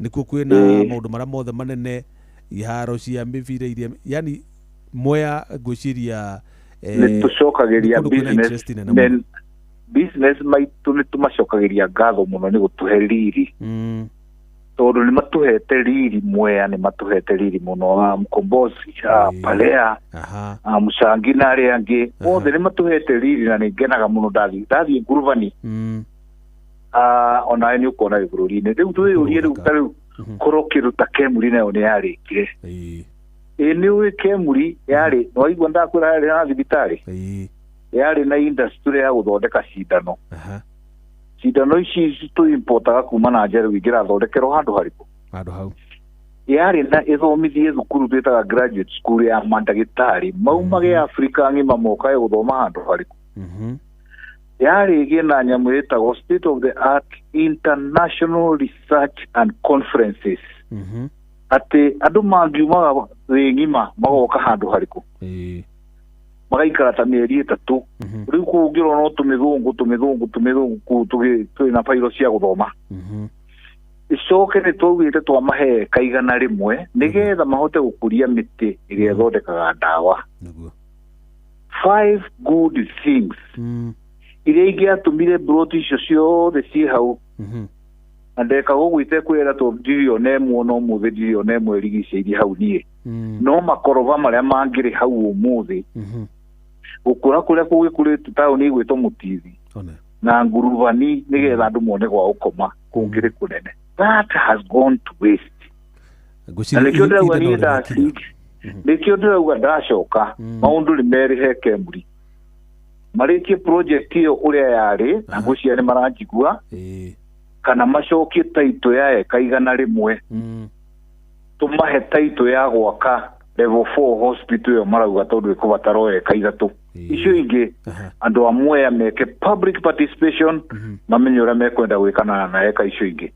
nĩkuo kwĩna maũndũ marĩa mothe manene, iharo cia mĩbira iria, yani Mwea ngwĩciria nĩ tũcokagĩria business maitũ nĩ tũmacokagĩria ngatho mũno nĩ gũtũhe riri. Tondũ nĩ matũhete riri Mwea, nĩ matũhete riri mũno. Mkombozi, Palea, Mũcangi na arĩa angĩ othe nĩ matũhete riri na nĩ ngenaga mũno ndathiĩ Ngurubani. Onawe nĩ ũkuona wĩ bũrũri-inĩ. Rĩu twĩyũrie rĩu ta rĩu korwo kĩndũ ta Kemri nayo nĩ yarĩkire. Ĩ nĩ ũĩ Kemri yarĩ, nĩwaigua ndakwĩra yarĩ na thibitarĩ, yarĩ na industry ya gũthondeka cindano. Cindano ici tũimportaga kuma na nja rĩu ingĩrathondekerwo handũ harĩkũ? Handũ hau. Yarĩ na ĩthomithie thukuru twĩtaga graduate school ya mandagĩtarĩ maumage Afrika ng'ima mokage gũthoma handũ harĩkũ. Yarĩ ĩgĩe na nyamũ ĩtagwo state of the art international research and conferences. Atĩ andũ mangiumaga thĩ ng'ima magoka handũ harĩkũ, magaikara ta mĩeri 3. Rĩu kũu ũngĩrora no tũmĩthũngũ kũu twĩ na bairo cia gũthoma. Icoke nĩ twaugĩte twamahe eka 100 nĩgetha mahote gũkũria mĩtĩ ĩrĩa ĩthondekaga ndawa. 5 good things iria ingĩatũmire mburoti icio ciothe ciĩ hau. Na ndekaga ũguo itekwĩra tondũ ndirĩ ona ĩmwe no ũmũthĩ ndirĩ ona ĩmwe ĩrigicĩirie hau niĩ. No makoroba marĩa mangĩrĩ hau ũmũthĩ, gũkũra kũrĩa kũgĩkũrĩte taũni ĩgwĩtwo Mũtithi na Ngurubani nĩgetha andũ mone gwa gũkoma kũngĩrĩ kũnene. That has gone to waste. Na nĩkĩo ndĩrauga niĩ nĩkĩo ndĩrauga ndacoka maũndũ nĩ merĩ he Kemri. Marĩkie project ĩyo ũrĩa yarĩ na ngwĩciria nĩ maranjigua, kana macokie taito ya eka 100 tũmahe taito ya gwaka Level 4 hospital ĩyo marauga tondũ ĩkũbatarwo eka 3. Icio ingĩ andũ a Mwea meke public participation, mamenye ũrĩa mekwenda gwĩkana na eka icio ingĩ.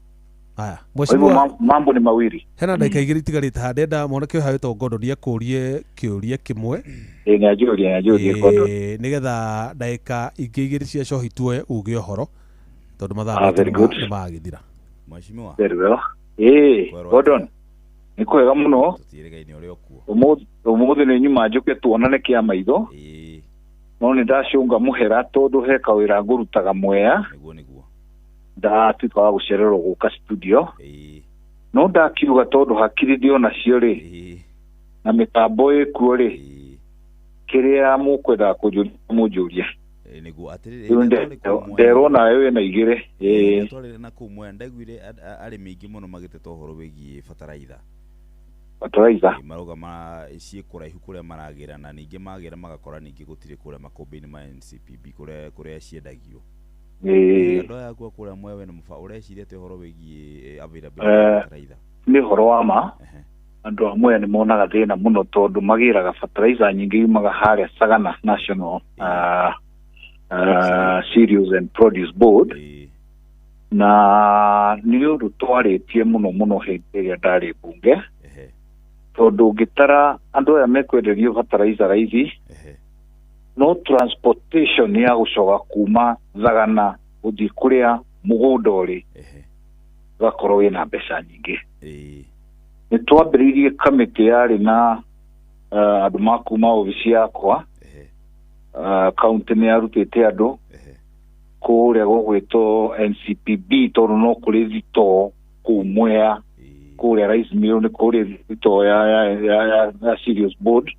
Haya, Kwa hivyo mheshimiwa, mambo ni mawili. Hena ndagĩka 2 itigarĩte haha, ndenda mwanake ũyũ wĩtagwo Gordon akũrie kĩũria kĩmwe. Ĩ nĩanjũrie Gordon. Nĩgetha ndagĩka ingĩ 2 cia cohi tuoe uge ũhoro tondũ mathaa maitũ Very good. nĩmagĩthira. Mheshimiwa. Very well. Gordon, nĩ kwega mũno. Tũtiĩrĩgaine ũrĩa ũkuo. Ũmũthĩ nĩ nyuma njũke tuonane kĩa maitho. No nĩ ndacũnga mũhera tondũ he kawĩra ngũrutaga Mwea. Nĩguo. Ndatuĩka wa gũcererwo gũka studio. No ndakiuga tondũ hakiri ndĩ onacio rĩ, na mĩtambo ĩkuo rĩ, kĩrĩa mũkwendaga kũnjũria mũnjũrie. Nĩguo atĩrĩrĩ, Rĩu nderwo nawe wĩna 2. Twarĩ na kũu Mwea ndaiguire arĩmi aingĩ mũno magĩteta ũhoro wĩgiĩ bataraitha. Bataraitha. Marauga ciĩ kũraihu kũrĩa maragĩra, na ningĩ magĩra magakora ningĩ gũtirĩ kũrĩa makũmbĩ-inĩ ma NCPB kũrĩa ciendagio. Andũ aya akua kũrĩa Mwea wĩna ũreciria atĩa ũhoro wĩgiĩ availability ya bataraitha? Nĩ ũhoro wa ma. Andũ a Mwea nĩ monaga thĩna mũno tondũ magĩraga bataraitha nyingĩ yumaga harĩa Sagana National Cereals and Produce Board. Na nĩ ũndũ twarĩtie mũno mũno hĩndĩ ĩrĩa ndarĩ mbunge, tondũ ũngĩtara andũ aya mekwenderio bataraitha raithi, no transportation ya gũcoka kuma Thagana gũthiĩ kũrĩa mũgũnda ũrĩ ũgakorwo wĩna mbeca nyingĩ. Nĩ twambĩrĩirie kamĩtĩ yarĩ na andũ ma kuma obici yakwa. Kaunti nĩ yarutĩte andũ kũrĩa gũgwĩtwo NCPB tondũ no kũrĩ thitoo kũu Mwea, kũrĩa Rice Mill nĩ kũrĩ thitoo ya Cereals Board,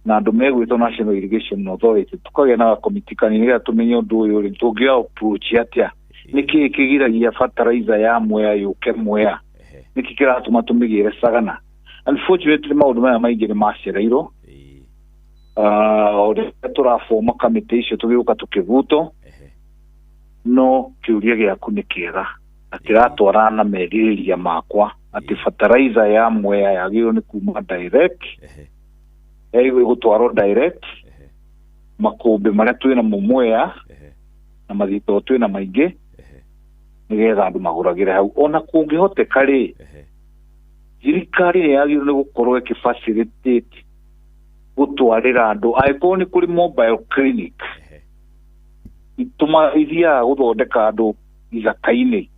na andũ megwĩtwo National Irrigation Authority. Tũkagĩa na gakomiti kanini nĩgetha tũmenye ũndũ ũyũ rĩ, tũngĩoya approach atĩa, nĩkĩĩ kĩgiragia bataraitha ya Mwea yũke Mwea, nĩkĩ kĩratũma tũmĩgĩre Sagana. Unfortunately maũndũ maya maingĩ nĩ macereirwo. Ũrĩa tũraboma kamĩtĩ icio tũgĩũka tũkĩbutwo, no kĩũria gĩaku nĩ kĩega na kĩratwarana na merirĩria makwa atĩ bataraitha ya Mwea yagĩrĩirwo nĩ kuma direct, yagĩrĩirwo gũtwarwo direct makũmbĩ marĩa twĩna mo Mwea na mathitoo twĩna maingĩ, nĩgetha andũ magũragĩre hau. Ona kũngĩhoteka rĩ, thirikari nĩ yagĩrĩirwo nĩ gũkorwo ĩkĩ-facilitate gũtwarĩra andũ, angĩkorwo nĩ kũrĩ mobile clinic ithiaga gũthondeka andũ ithaka-inĩ,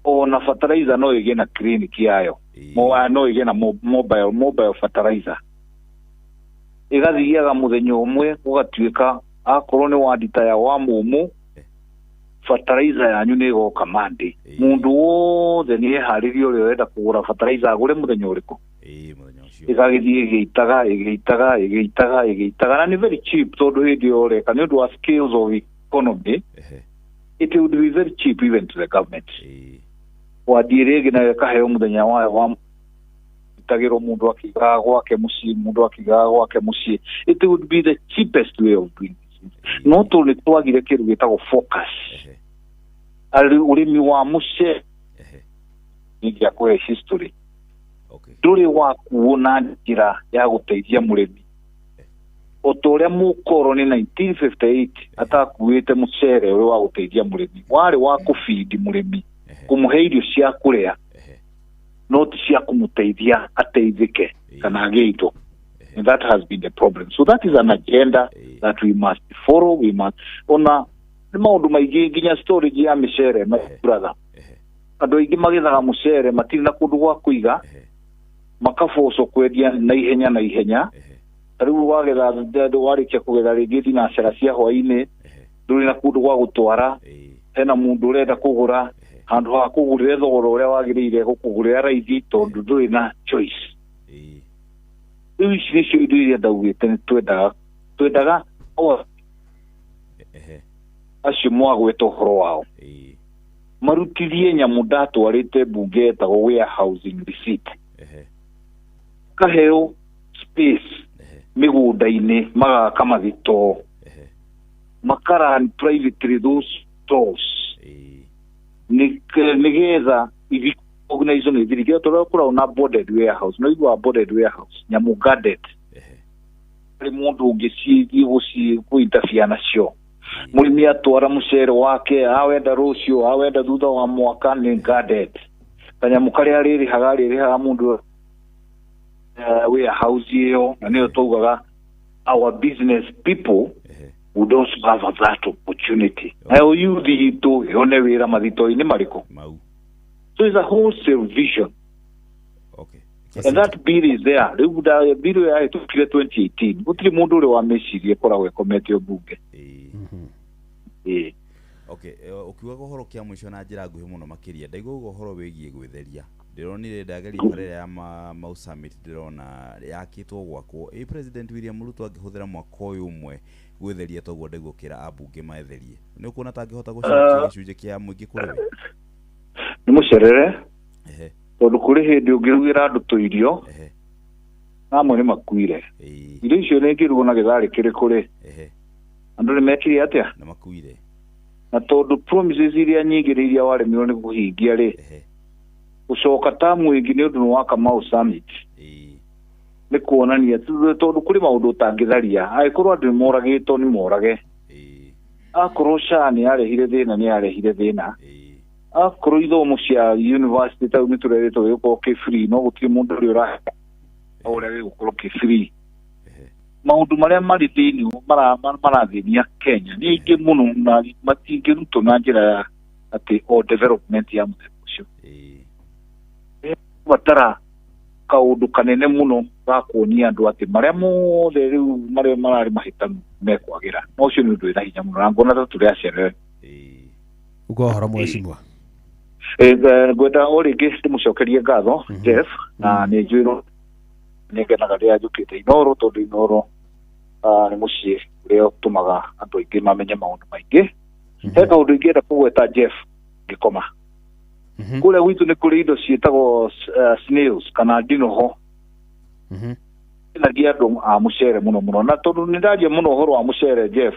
ona fertilizer no ĩgĩe na clinic yayo, no ĩgĩe na mobile fertilizer, ĩgathiaga mũthenya ũmwe gũgatuĩka akorwo nĩ wandita ya wa mũmũ, fertilizer yanyu nĩ ĩgoka Monday. Mũndũ wothe nĩ eharĩrie ũrĩa ũrenda kũgũra fertilizer agũre mũthenya ũrĩkũ, ĩgagĩthiĩ ĩgĩitaga na nĩ very cheap tondũ hĩndĩ ĩyo ũreka nĩ ũndũ wa scales of economy, it would be very cheap even to the government. Wadi ĩrĩa ĩngĩ nayo ĩkaheo mũthenya wayo wa itagĩrwo mũndũ akĩigaga gwake mũciĩ, mũndũ akĩigaga gwake mũciĩ. It would be the cheapest way of doing this. No tondũ nĩ twagire kĩndũ gĩtagwo focus, ũrĩmi wa mũcere nĩngĩakũhe history, ndũrĩ wakuo na njĩra ya gũteithia mũrĩmi. O ta ũrĩa mũkoroni 1958 atakuĩte mũcere ũrĩ wa gũteithia mũrĩmi, warĩ wa kũbindi mũrĩmi, kũmũhe irio cia kũrĩa, no ti cia kũmũteithia ateithĩke kana agĩe indo. And that has been the problem. So that is an agenda that we must follow. We must ona nĩ maũndũ maingĩ nginya storage ya mĩcere, my brother. Andũ aingĩ magethaga mũcere matirĩ na kũndũ gwa kũiga, makabocwo kwendia na ihenya na ihenya. Ta rĩu wagetha, warĩkia kũgetha rĩngĩ thinacera cia hwaĩ-inĩ, ndũrĩ na kũndũ gwa gũtwara, hena mũndũ ũrenda kũgũra, handũ ha kũgũrĩra thogora ũrĩa wagĩrĩire gũkũgũrĩra raithi tondũ ndũrĩ na choice. Rĩu ici nĩcio indo iria ndaugĩte nĩ twendaga acio mwagweta ũhoro wao marutithie nyamũ ndatwarĩte mbunge yetagwo warehousing receipt, kaheo space mĩgũnda-inĩ, magaka mathitoo, makaran privately those stores nĩgetha ithikwo Organization ithirikio tondũ kũragwo na bonded warehouse no igua bonded warehouse nyamũ guarded harĩ mũndũ ũngĩcithiĩ gũci nacio. Mũrĩmi atwara mũcere wake awenda rũciũ awenda thutha wa mwaka nĩ guarded. Kanyamũ karĩa arĩrĩhaga mũndũ warehouse ĩyo na nĩyo taugaga our business people would also have that opportunity. Nayo youth itũ yone wĩra mathito-inĩ marĩkũ. So it's a wholesale vision. Okay. And that bill is there. Rĩu bill yahĩtũkire 2018. Gũtirĩ mũndũ ũrĩ wamĩcirie ĩkoragwo ĩkometio mbunge. Okay, ukiugaga ũhoro kĩa mũico na njĩra nguhĩ mũno makĩria ndaigua uga ũhoro wĩgiĩ gwĩtheria. Ndĩronire ndageria bara ĩrĩa ya Mau Summit ndĩrona yakĩtwo gwakwo. Ĩ President William Ruto angĩhũthĩra mwaka ũyũ ũmwe gwĩtheria toguo ndaigua ũkĩra ambunge maetherie. Nĩ ũkuona ta angĩhota gũcokia gĩcunjĩ kĩa mũingĩ kũrĩ we? Nĩ mũcerere tondũ kũrĩ hĩndĩ ũngĩrugĩra andũ tũirio na amwe nĩ makuire. Irio icio nĩ ingĩrugwo na gĩtharĩ kĩrĩkũ rĩ? Andũ nĩ mekire atĩa? Na makuire. Na tondũ promises iria nyingĩ nĩ iria waremirwo nĩ kũhingia rĩ, gũcoka tamu ĩngĩ nĩ ũndũ nĩ waka Mau Summit nĩ kuonania tondũ kũrĩ maũndũ ũtangĩtharia. Angĩkorwo andũ nĩ moragĩtwo nĩ morage, akorwo SHA nĩ yarehire thĩna nĩ yarehire thĩna, akorwo ithomo cia university tau nĩ tũrerĩtwo gĩgũkorwo kĩ free no gũtirĩ mũndũ ũrĩa ũrahe ũrĩa gĩgũkorwo kĩ free. Maũndũ marĩa marĩ thĩinĩ marathĩnia Kenya nĩ aingĩ mũno na matingĩrutwo na njĩra ya atĩ o development ya mũthemba ũcio. Batara kaũndũ kanene mũno ga kuonia andũ atĩ marĩa mothe rĩu marĩa mararĩ mahĩtanu mekwagĩra. Na ũcio nĩ ũndũ wĩna hinya mũno na ngona ta tũrĩ acerere. Uga ũhoro mheshimiwa. Ngwenda o rĩngĩ ndĩmũcokerie ngatho Jeff, na nĩ njũĩrwo nĩ ngenaga rĩrĩa njũkĩte Inooro tondũ Inooro nĩ mũciĩ ũrĩa ũtũmaga andũ aingĩ mamenye maũndũ maingĩ. He kaũndũ ingĩenda kũgweta Jeff ngĩkoma. Kũrĩa gwitũ nĩ kũrĩ indo ciĩtagwo snails kana ndinoho. Ĩnagia andũ a mũcere mũno mũno, na tondũ nĩ ndaria mũno ũhoro wa mũcere Jeff,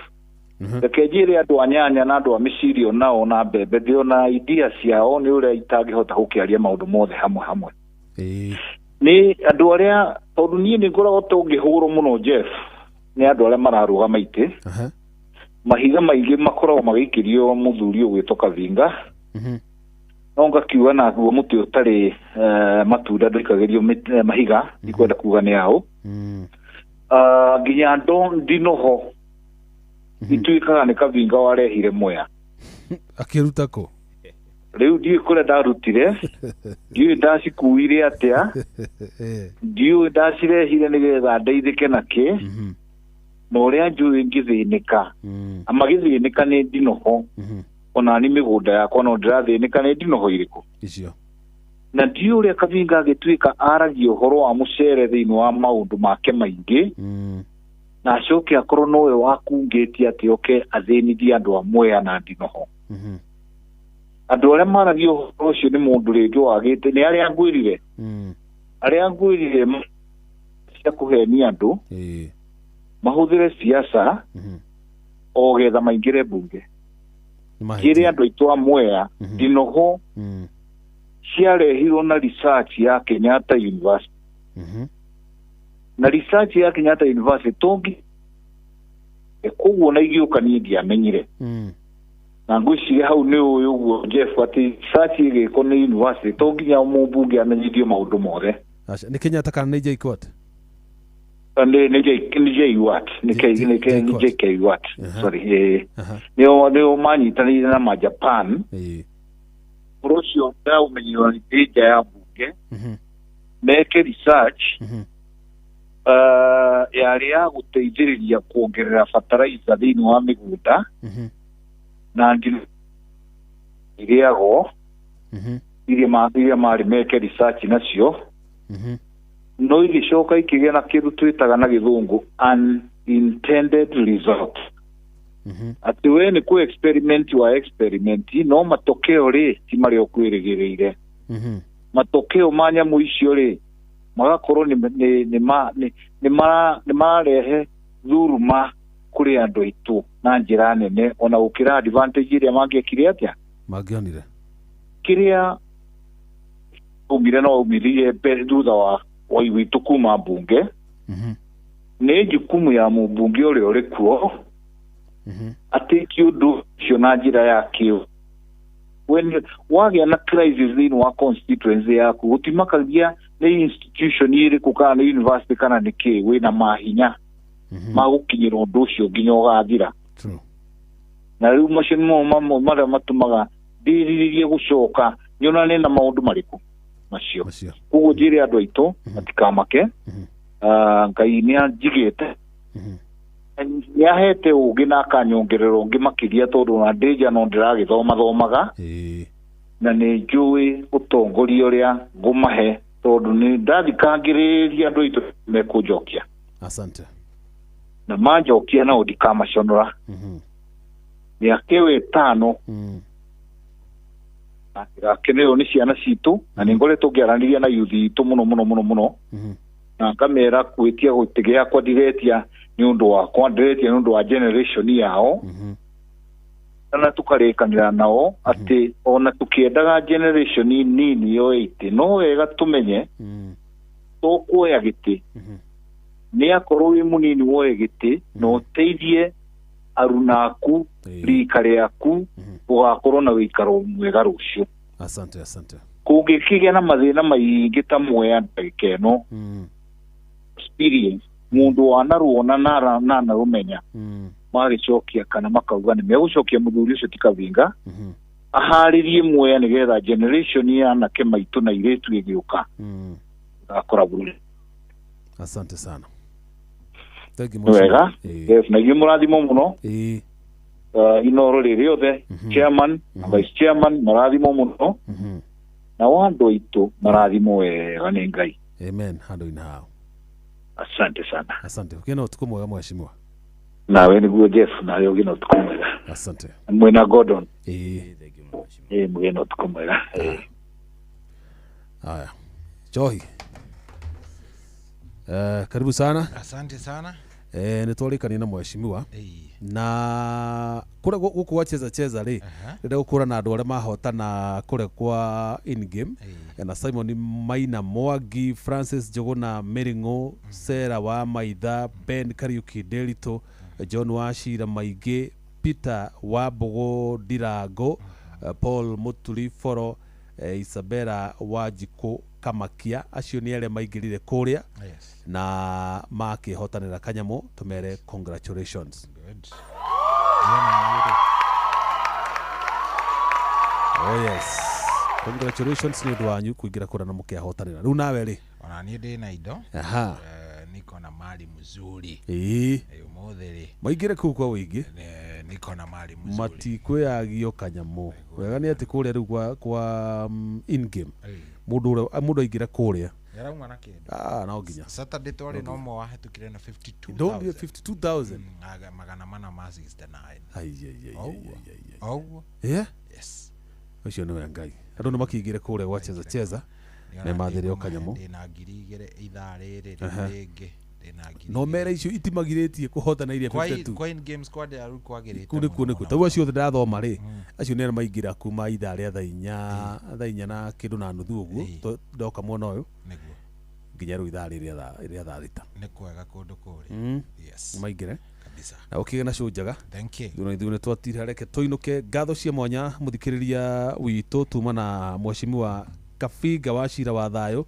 reke njĩre andũ a nyanya na andũ a mĩcirio nao na mbembe ndĩona idea ciao nĩ ũrĩa itangĩhota gũkĩaria maũndũ mothe hamwe hamwe. Nĩ andũ arĩa tondũ niĩ nĩ ngoragwo tũngĩhũrwo mũno Jeff nĩ andũ arĩa mararũgama itĩ. Mahiga maingĩ makoragwo magĩikĩrio mũthuri ũgwĩtwo Kavinga. No ngakiuga naguo mũtĩ ũtarĩ matunda ndũikagĩrio mahiga ikwenda kuga nĩ ao. Nginya ndinoho ituĩkaga nĩ Kavinga warehire Mwea. Akĩruta kũ? Rĩu ndiũĩ kũrĩa ndarutire, ndiũĩ ndacikuire atĩa, ndiũĩ ndacirehire nĩgetha ndeithĩke nakĩ, na ũrĩa njũĩ ngĩthĩnĩka. Magĩthĩnĩka nĩ ndinoho, ona ni mĩgũnda yakwa no ndĩrathĩnĩka nĩ ndinoho irĩkũ icio. Na ndiũĩ ũrĩa Kavinga agĩtuĩka aragia ũhoro wa mũcere thĩinĩ wa maũndũ make maingĩ, na acoke akorwo nowe wakungĩtie atĩ oke athĩnithie andũ a Mwea na ndinoho. Andũ arĩa maragia ũhoro ũcio nĩ mũndũ rĩngĩ wagĩte nĩ arĩa ngwĩrire, arĩa ngwĩrire cia kũhenia andũ mahũthĩre siasa o getha maingĩre mbunge. Kĩrĩa andũ aitũ a Mwea ndinoho ciarehirwo na research ya Kenyatta University. Na research ya Kenyatta University tongi koguo na igĩũka niĩ ndiamenyire. Na ngwĩciria hau nĩ ũĩ ũguo Jeff atĩ research ĩgĩkwo nĩ university to nginya mũmbunge amenyithio maũndũ mothe. Nĩ Kenyatta kana nĩ JKUAT? Nĩ JKUAT, nĩ JKUAT, sorry. Nĩo manyitanĩire na ma Japan. Ũhoro ũcio ndaũmenyirwo nĩ nja ya mbunge meke research yarĩ ya gũteithĩrĩria kuongerera fertilizer thĩinĩ wa mĩgũnda na ndino irĩagwo iria marĩ meke research nacio, no igĩcoka ikĩgĩa na kĩndũ twĩtaga na gĩthũngũ unintended result. Atĩ we nĩ kũ experiment wa experiment no matokeo rĩ ti marĩa ũkwĩrĩgĩrĩire. Matokeo ma nyamũ icio rĩ magakorwo nĩ mararehe thuruma kũrĩ andũ aitũ na njĩra nene ona gũkĩra advantage ĩrĩa mangĩekire atĩa mangĩonire. Kĩrĩa Umire no umirie mbere thutha wa witũ kuma mbunge. Nĩ jukumu ya mũmbunge ũrĩa ũrĩ kuo atĩki ũndũ ũcio na njĩra ya kĩo. When wagĩa na crisis thĩinĩ wa constituency yaku, gũtimakagia nĩ institution ĩrĩkũ kana nĩ university kana nĩ kĩ, wĩna mahinya ma gũkinyĩra ũndũ ũcio nginya ũgathira. Na rĩu macio nĩmo mamwe marĩa matũmaga ndĩrirĩrie gũcoka nyonane na maũndũ marĩkũ macio. Koguo njĩre andũ aitũ matikamake. Ngai nĩ anjigĩte, nĩ ahete ũngĩ na akanyongerera ũngĩ makĩria, tondũ ona ndĩ nja no ndĩragĩthoma thomaga, na nĩ njũĩ ũtongoria ũrĩa ngũmahe, tondũ nĩ ndathikangĩrĩria andũ aitũ mekũnjokia. Asante. Na manjokia nao ndikamaconora. Mĩaka ĩyo ĩtano ĩgakenerwo nĩ ciana citũ, na nĩ ngoretwo ngĩaranĩria na youth itũ mũno mũno mũno mũno, na ngamera gwĩtia gĩtĩ gĩakwa ndiretia nĩ ũndũ wakwa, ndiretia nĩ ũndũ wa generation yao. Na tũkarĩkanĩra nao atĩ ona tũkĩendaga generation nini yoe itĩ, no wega tũmenye tũkuoya gĩtĩ nĩ akorwo wĩ mũnini woe gĩtĩ na ũteithie aruna aku rika rĩaku, ũgakorwo na wĩikaro mwega rũciũ. Asante, asante. Kũngĩkĩgĩa na mathĩna maingĩ ta Mwea ndagĩka ĩno, experience mũndũ wanaruona na narũmenya magĩcokia kana makauga nĩ megũcokia mũthuri ũcio ti Kavinga, aharĩrie Mwea nĩgetha generation ya anake maitũ na airĩtu ĩgĩũka gakora bũrũri. Asante sana. Thank you. Wega. Yes, na inyuĩ mũrathimo mũno. Inoro rĩrĩ othe, chairman na vice chairman marathimo mũno, na andũ aitũ marathimo wega nĩ Ngai. Amen. Handũ-inĩ hao. Asante sana. Asante. Ũgĩe na ũtukũ mwega mheshimiwa. Nawe nĩguo Jeff, nawe ũgĩe na ũtukũ mwega. Asante. Mwĩna Gordon. Mũgĩe na ũtukũ mwega. Haya. Johi. Karibu sana. Asante sana. Nĩ twarĩkania na mheshimiwa. Na kũrĩa gũkũ gwa cheza cheza rĩ, ndĩrenda gũkũra na andũ arĩa mahotana kũrĩa kwa in game, na Simon Maina Mwangi, Francis Njuguna Mĩrĩng'ũ, Sarah wa Maitha, Ben Kariuki Nderitu, John Wachira Maingĩ, Peter wa Mbũgũ Ndirango, Paul Muturi Boro, Isabella Wanjikũ Kamakia. Acio nĩ arĩa maingĩrire kũrĩa na makĩhotanĩra kanyamũ. Tũmere congratulations. Good. Oh yes. Congratulations nĩ ũndũ wanyu kũingĩra kũrĩa na mũkĩahotanĩra. Rĩu nawe rĩ? Ona niĩ ndĩ na indo. Aha. Niko na mali mzuri. Ũmũthĩ rĩ. Maingĩre kũu kwa ũingĩ. Niko na mali mzuri. Matikwĩyagio kanyamũ. Wega nĩ atĩ kũrĩa rĩu kwa in game. Mũndũ aingĩra kũrĩa. Yarauma na kĩndũ. No nginya. Saturday twarĩ na ũmwe wahĩtũkire na 52,000. Don't 52,000. Magana mana ma 69. Ai. Oguo. Yeah? Yes. Ũcio nĩwe Ngai. Andũ nĩ makĩingĩre kũrĩa gwa cheza cheza. Nĩ mathĩre o kanyamũ. Ndĩna 2,000 ithaa rĩrĩ rĩngĩ. Ndĩna ngiri. No mere icio itimagirĩtie kũhotana iria 52. Kwa in game squad ya rĩu kwagĩrĩte. Kũu nĩkuo nĩkuo. Tau acio othe ndathoma rĩ, acio nĩ arĩa maingĩra kuma ithaa rĩa thaa inya na kĩndũ na nuthu ũguo, ndoka mwena ũyũ. Nĩguo. Nginya rĩu ithaa rĩrĩ rĩa thaa thita. Nĩ kwega kũndũ kũrĩa. Yes. Maingĩre. Kabisa. Na ũkĩgĩa na show njega. Thank you. Thutha ithuĩ nĩ twatira, reke tũinũke. Ngatho cia mwanya mũthikĩrĩria witũ tuma na mheshimiwa Kavinga wa Cira wa Thayũ,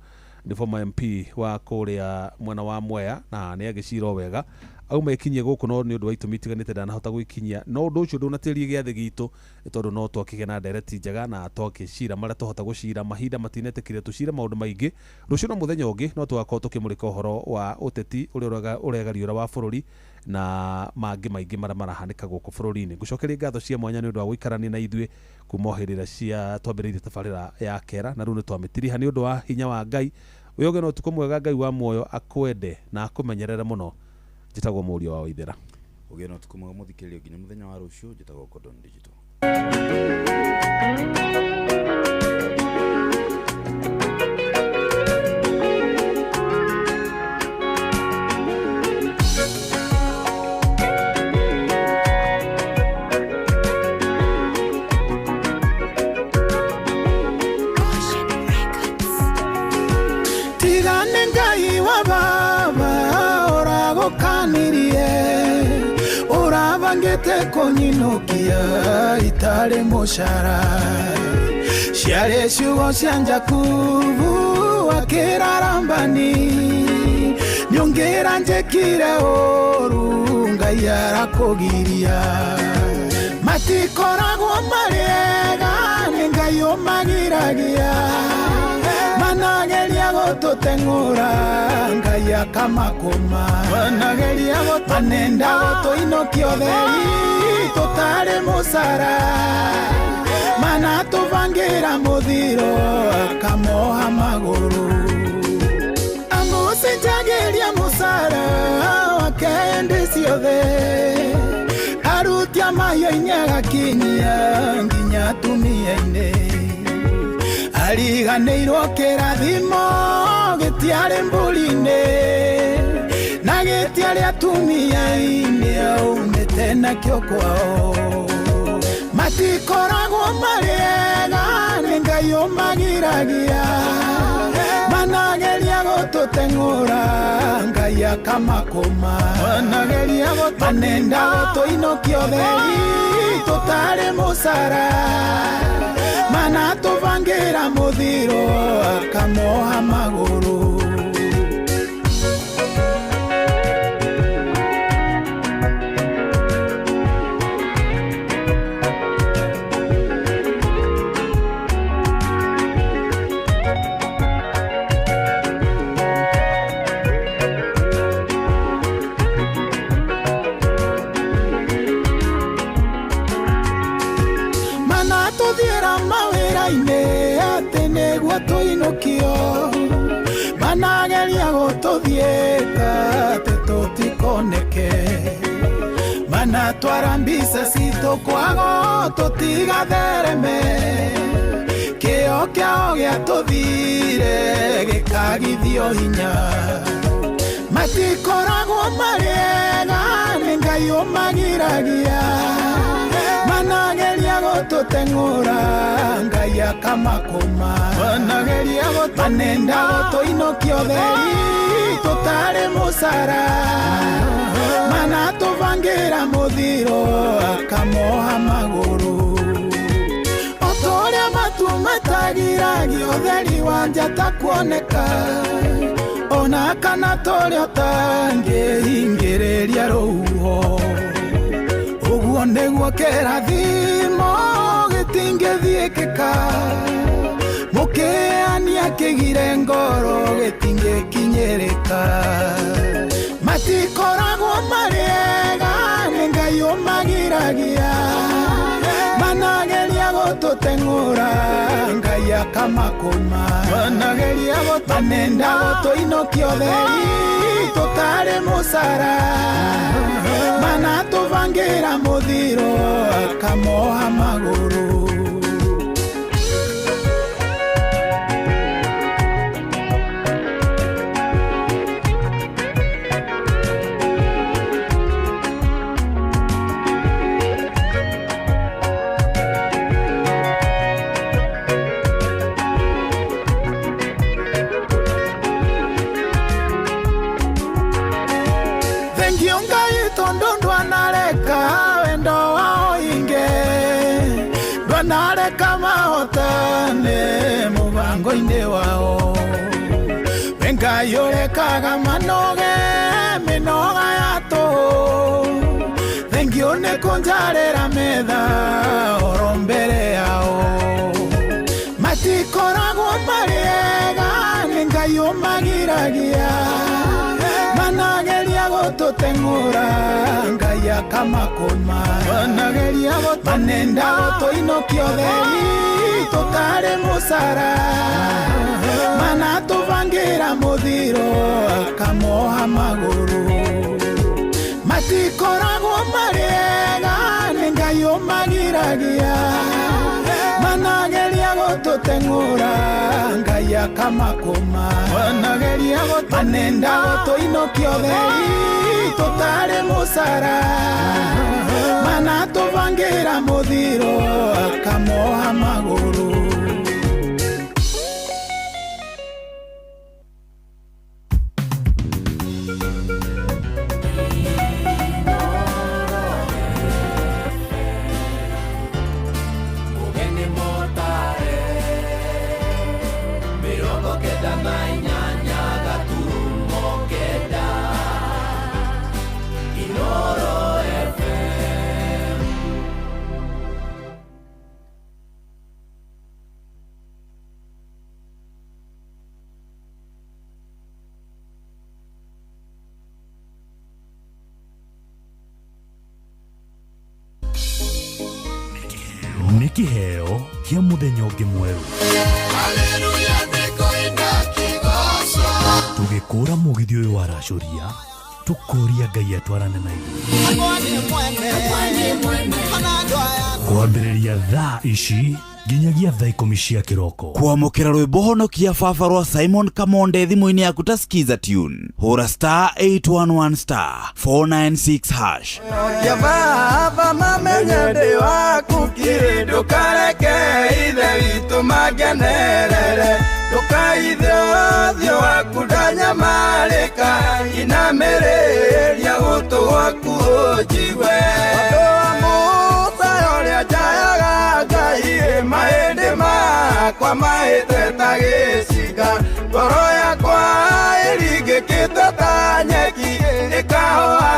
nĩ former MP wa kũrĩa mwena wa Mwea, na nĩ agĩcira o wega. Auma ikinyie gũkũ no nĩ ũndũ wa itũmi itiganĩte ndanahota gwĩkinyia, no ũndũ ũcio ndũnatĩrie gĩathĩ gitũ, nĩ tondũ no twakĩgĩa na ndereti njega na twakĩcira marĩa twahota gũcira. Mahinda matinetĩkire tũcire maũndũ maingĩ. Rũciũ na mũthenya ũngĩ no tũgakorwo tũkĩmũrĩka ũhoro wa ũteti ũrĩa ũregariũra wa bũrũri na mangĩ maingĩ marĩa marahanĩka gũkũ bũrũri-inĩ. Ngũcokeria ngatho cia mwanya nĩ ũndũ wa gũikarania na ithuĩ kuma o hĩndĩ ĩrĩa cia twambĩrĩirie tabarĩra ya kera, na rĩu nĩ twamĩtiriha nĩ ũndũ wa hinya wa Ngai. Wĩyoge na ũtukũ mwega. Ngai wa muoyo akwende na akũmenyerere mũno. Njĩtagwo Mũriũ wa Waithera. Ũgĩe na ũtukũ mwega mũthikĩrĩria nginya mũthenya wa rũciũ. Njĩtagwo Gordon Digital. Ocean Records. Manabangĩte kũnyinũkia itarĩ mũcara. Ciarĩ ciugo cia Jakubu akĩra Labani, nĩũngĩra njĩkire ũru Ngai arakũgiria. Matikoragwo marĩ ega nĩ Ngai ũmagiragia, manageria gũtũteng'ũra Ngai akamakũma. Manenda gũtũinũkia ũtheri tũtarĩ mũcara, manatũbangĩra mũthiro akamoha magũrũ. Amũcenjagĩria mũcara wake hĩndĩ ciothe, arutia mahiũ-inĩ agakinyia nginya atumia-inĩ. Ariganĩirwo kĩrathimo gĩtiarĩ mbũri-inĩ, na gĩtiarĩ atumia-inĩ aumĩte nakĩo kwao. Matikoragwo marĩ ega nĩ Ngai ũmagiragia, manageria gũtũteng'ũra Ngai akamakũma. Manenda gũtũinũkia ũtheri tũtarĩ mũcara, manatũbangĩra mũthiro akamoha magũrũ. Manatũthiĩra mawĩra-inĩ atĩ nĩguo tũinũkio, manageria gũtũthiĩka atĩ tũtikoneke. Manatwara mbica citũ kwago tũtigathereme, kĩo kĩao gĩatũthire gĩkagithio hinya. Matikoragwo marĩ ega nĩ Ngai ũmagiragia, manageria gũtũteng'ũra Ngai akamakũma. Manenda gũtũinũkia ũtheri tũtarĩ mũcara, manatũbangĩra mũthiro akamoha magũrũ. O ta ũrĩa matu matagiragia ũtheri wa njata kuoneka, ona kana ta ũrĩa ũtangĩhingĩrĩria rũhuho, ũguo nĩguo kĩrathimo gĩtingĩthiĩkĩka. Mũkĩania kĩgire ngoro gĩtingĩkinyĩrĩka. Matikoragwo marĩ ega nĩ Ngai ũmagiragia, manageria gũtũteng'ũra Ngai akamakũma. Manenda gũtũinũkia ũtheri tũtarĩ mũcara, manatũbangĩra mũthiro akamoha magũrũ. Thengio Ngai tondũ ndwanareka wendo wao inge, ndwanareka mahotane mũbango-inĩ wao. We Ngai ũrekaga manoge mĩnoga ya tũhũ, thengio nĩ kũnjarĩra metha oro mbere yao. Matikoragwo marĩ ega nĩ Ngai ũmagiragia, manageria gũtũteng'ũra Ngai akamakũma. Manenda gũtũinũkia ũtheri tũtarĩ mũcara, manatũbangĩra mũthiro akamoha magũrũ. Matikoragwo marĩ ega nĩ Ngai ũmagiragia, manageria gũtũteng'ũra Ngai akamakũma. Manenda gũtũinũkia ũtheri tũtarĩ mũcara, manatũbangĩra mũthiro akamoha magũrũ. Kĩheo kĩa mũthenya ũngĩ mwerũ. Tũgĩkũra mũgithi ũyũ waracũria, tũkũria Ngai atwarane na ithuĩ. Kwambĩrĩria thaa ici nginyagia thaa 10 cia kĩroko. Kwamũkĩra rwĩmbo honokia baba rwa Simon Kamonde thimũ-inĩ yaku ta Skiza tune. Hũra star 811 star 496 hash. Ya baba mamenye ndĩ waku kiri, ndũkareke ithe witũ mangenerere, ndũkaithe ũthiũ waku ndanyamarĩka, inamĩrĩria gũtũ gwaku ũnjigue. Ũndũ wa Musa ũrĩa njayaga Ngai, mahĩndĩ makwa mahĩte ta gĩcinga, ngoro yakwa ĩringĩkĩte ta nyeki, ĩkahoha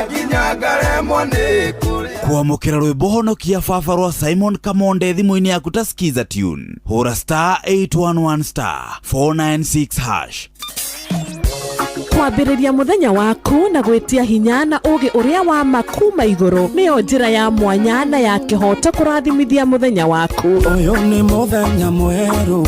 nginya ngaremwo nĩ kũrĩa. Kwamũkĩra rwĩmbo honokia baba rwa Simon Kamonde thimũ-inĩ yaku ta Skiza tune. Hũra star 811 star 496 hash. Kwambĩrĩria mũthenya waku na gwĩtia hinya na ũũgĩ ũrĩa wa ma kuma igũrũ nĩyo njĩra ya mwanya na ya kĩhooto kũrathimithia mũthenya waku. Ũyũ nĩ mũthenya mwerũ,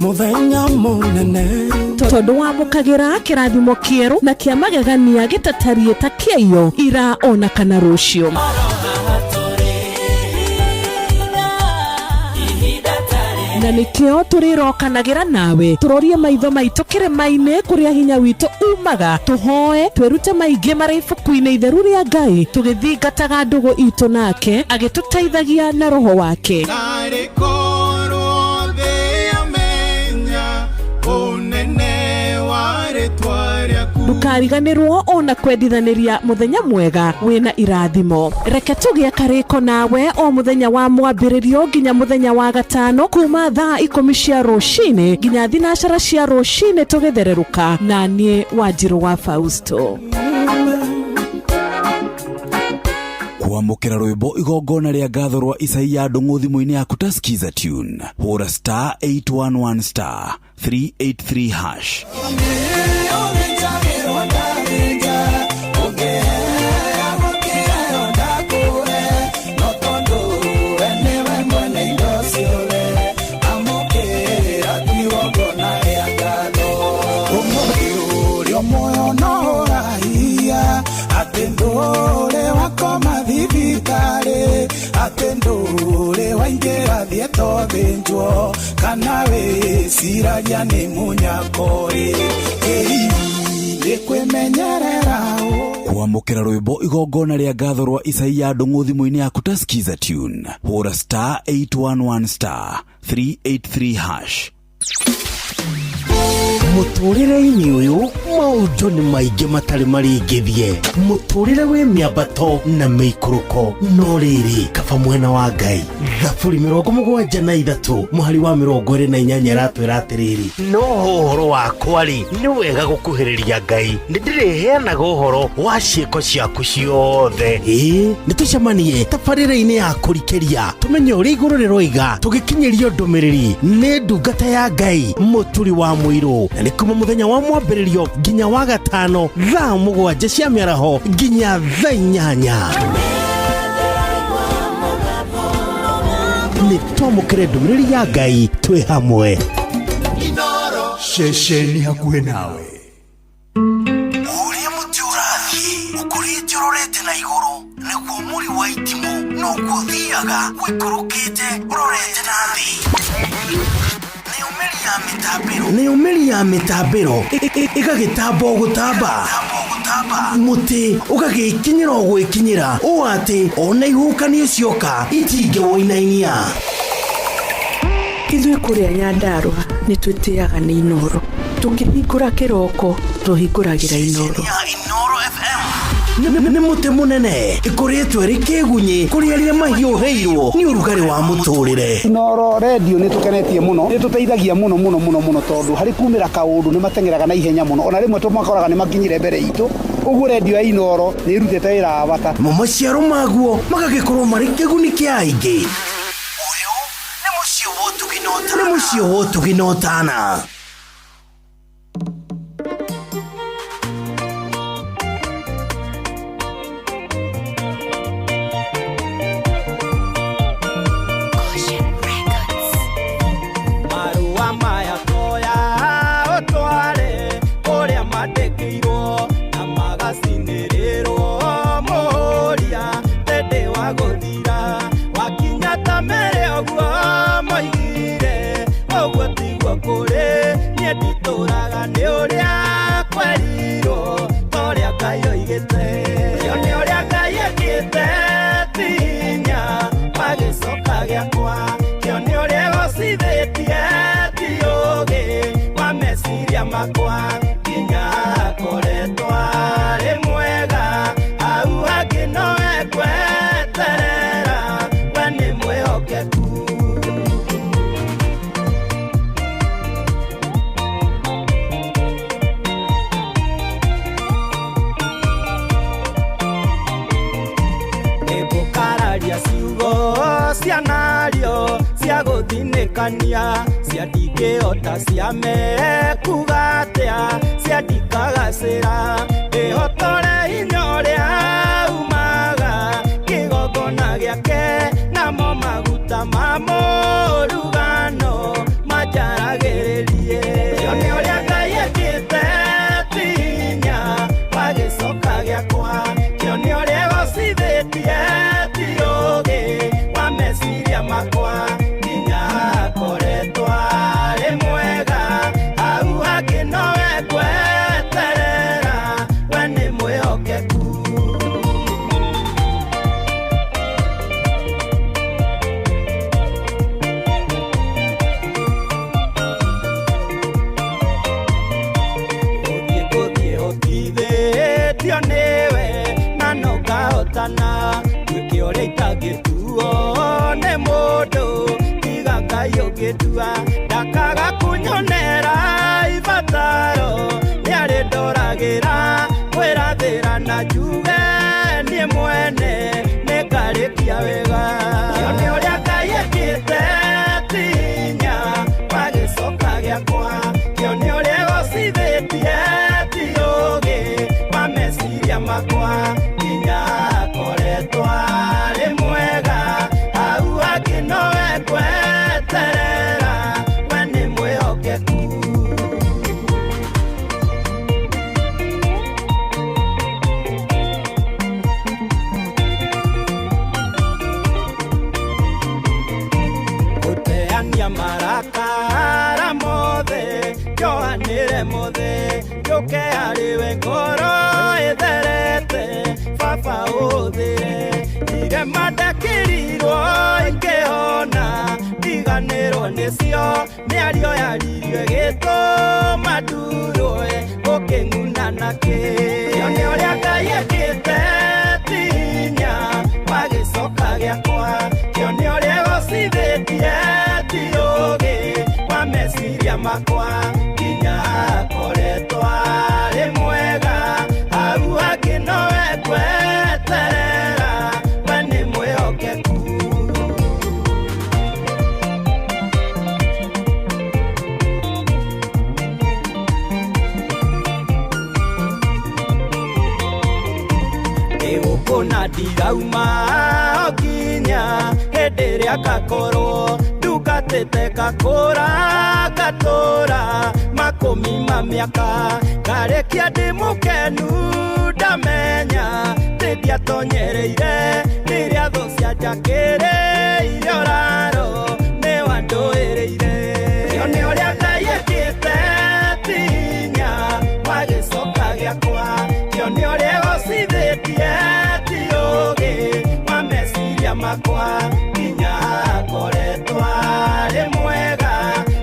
mũthenya mũnene, tondũ wamũkagĩra kĩrathimo kĩerũ na kĩa magegania gĩtatariĩ ta kĩaiyo ira ona kana rũciũ. Na nĩkĩo tũrĩrokanagĩra nawe, tũrorie maitho maitũ kĩrĩma-inĩ kũrĩa hinya witũ umaga, tũhoe twĩrute maingĩ marĩ ibuku-inĩ itheru rĩa Ngai, tũgĩthingataga ndũgũ itũ nake agĩtũteithagia na roho wake. Narĩ korwo thĩ yamenya ũnene wa rĩtwa rĩaku. Ndũkariganĩrwo ona kwendithanĩria mũthenya mwega wĩna irathimo. Reke tũgĩe karĩko nawe o mũthenya wa mwambĩrĩrio nginya mũthenya wa gatano kuma thaa 10 cia rũcinĩ nginya 12 cia rũcinĩ tũgĩthererũka, na niĩ Wanjirũ wa Fausto. Kwamũkĩra rwĩmbo igongona rĩa ngatho rwa Isaia Ndung'u thimũ-inĩ yaku ta Skiza tune. Hũra star 811 star 383 hash. Atendure waingĩra thiĩ thĩnjwo kana wĩciragia nĩ mũnyakori, nĩ kwĩmenyerera. Kwamũkĩra rwĩmbo igongona rĩa ngatho rwa Isaia Ndung'u thimũ-inĩ yaku ta Skiza tune. Hũra star 811 star 383 hash. Mũtũrĩre-inĩ ũyũ maũndũ nĩ maingĩ matarĩ marĩngĩthie, mũtũrĩre wĩ mĩambato na mĩikũrũko, no rĩrĩ kaba mwena wa Ngai. Thaburi 73 mũhari wa 28 ĩratwĩra atĩrĩrĩ, no ũhoro wakwa rĩ nĩ wega gũkuhĩrĩria Ngai, nĩ ndĩrĩheanaga ũhoro wa ciĩko ciaku ciothe. Ĩĩ nĩ tũcemanie tabarĩra-inĩ ya kũrikĩria, tũmenye ũrĩa igũrũ rĩroiga, tũgĩkinyĩrio ndũmĩrĩri nĩ ndungata ya Ngai Mũturi wa Mũirũ, na nĩ kuma mũthenya wa mwambĩrĩrio nginya wa gatano thaa 7 cia mĩaraho nginya thaa 8. Nĩ twamũkĩre ndũmĩrĩri ya Ngai twĩ hamwe. Ceceni hakuhĩ nawe. Ũrĩa mũtĩ ũrathiĩ ũkũrĩte ũrorete na igũrũ, nĩguo mũri wa itimũ noguo ũthiaga ũikũrũkĩte ũrorete na thĩ. Nĩyo mĩri ya mĩtambĩro ĩgagĩtamba o gũtamba, mũtĩ ũgagĩkinyĩra o gwĩkinyĩra, ũũ atĩ ona ihuhũkanio cioka itingĩwũinainia. Ithuĩ kũrĩa Nyandarũa nĩ twĩtĩaga nĩ Inooro, tũkĩhingũra kĩroko tũhingũragĩra Inooro. Nĩ mũtĩ mũnene ĩkũrĩtwo ĩrĩ kĩgunyĩ kũrĩ arĩa mahiũhĩirwo nĩ ũrugarĩ wa mũtũrĩre. Inooro redio nĩ tũkenetie mũno, nĩ tũteithagia mũno mũno mũno mũno, tondũ harĩ kumĩra kaũndũ nĩ mateng'eraga na ihenya mũno, ona rĩmwe tũmakoraga nĩ makinyire mbere itũ. Ũguo redio ya Inooro nĩ ĩrutĩte wĩra wa bata. Mo maciaro maguo magagĩkorwo marĩ kĩguni kĩa aingĩ. Ũyũ nĩ mũciĩ wa ũtugi na ũtana. Nĩ mũciĩ wa ũtugi na ũtana. Gũthinĩkania ciandingĩhota ciame kuga atĩa ciandikagacĩra ndĩhotore hinya ũrĩa umaga kĩgongona gĩake namo maguta ma mũrugano manjaragĩrĩrie kĩone ũrĩa Ngai ekĩte ti hinya wa gĩcoka gĩakwa kĩone ũrĩa gocithĩtie ti ũũgĩ wa meciria makwa nginya akoretwo arĩ mwega hau hangĩ nowe ngweterera we nĩ mwĩhokeku. Gũthiĩ gũthiĩ hotithĩtio nĩwe na no ngahotana gwĩke ũrĩa itangĩtuo nĩ mũndũ tiga Ngai ũngĩtua ndakaga kunyonera ibataro nĩarĩ ndoragĩra kwĩrathĩra na njuge niĩ mwene nĩngarĩkia wega kĩone ũrĩa Ngai ekĩte ti hinya wa gĩcoka gĩakwa kĩone ũrĩa gocithĩtie ti ũũgĩ wa meciria makwa nginya akoretwo arĩ mwega hau hangĩ nowe ngweterera we nĩ mwĩhokeku. Gũteania marakara mothe njohanĩre mothe njũke harĩwe ngoro ĩtherete baba ũhũthĩre irema ndakĩrirwo ingĩhona ndiganĩrwo nĩcio mĩario yaririo ĩgĩtũma ndurwo ũkĩng'una nakĩ kĩone ũrĩa Ngai ekĩte ti hinya wa gĩcoka gĩakwa kĩone ũrĩa gocithĩtie ti ũũgĩ wa meciria makwa nginya akoretwo arĩ mwega hau hangĩ nowe ngweterera we nĩ mwĩhokeku. Ndĩgũkũna ndirauma o nginya hĩndĩ ĩrĩa ngakorwo ndungatĩte ngakũra ngatũra makũmi ma mĩaka ngarĩkia ndĩ mũkenu ndamenya atĩ ndiatonyereire rĩrĩa thũ cianjakĩrĩire ũraro nĩ wandũĩrĩire kĩone ũrĩa Ngai ekĩte ti hinya wa gĩcoka gĩakwa kĩone ũrĩa gocithĩtie ti ũũgĩ wa meciria makwa nginya akoretwo arĩ mwega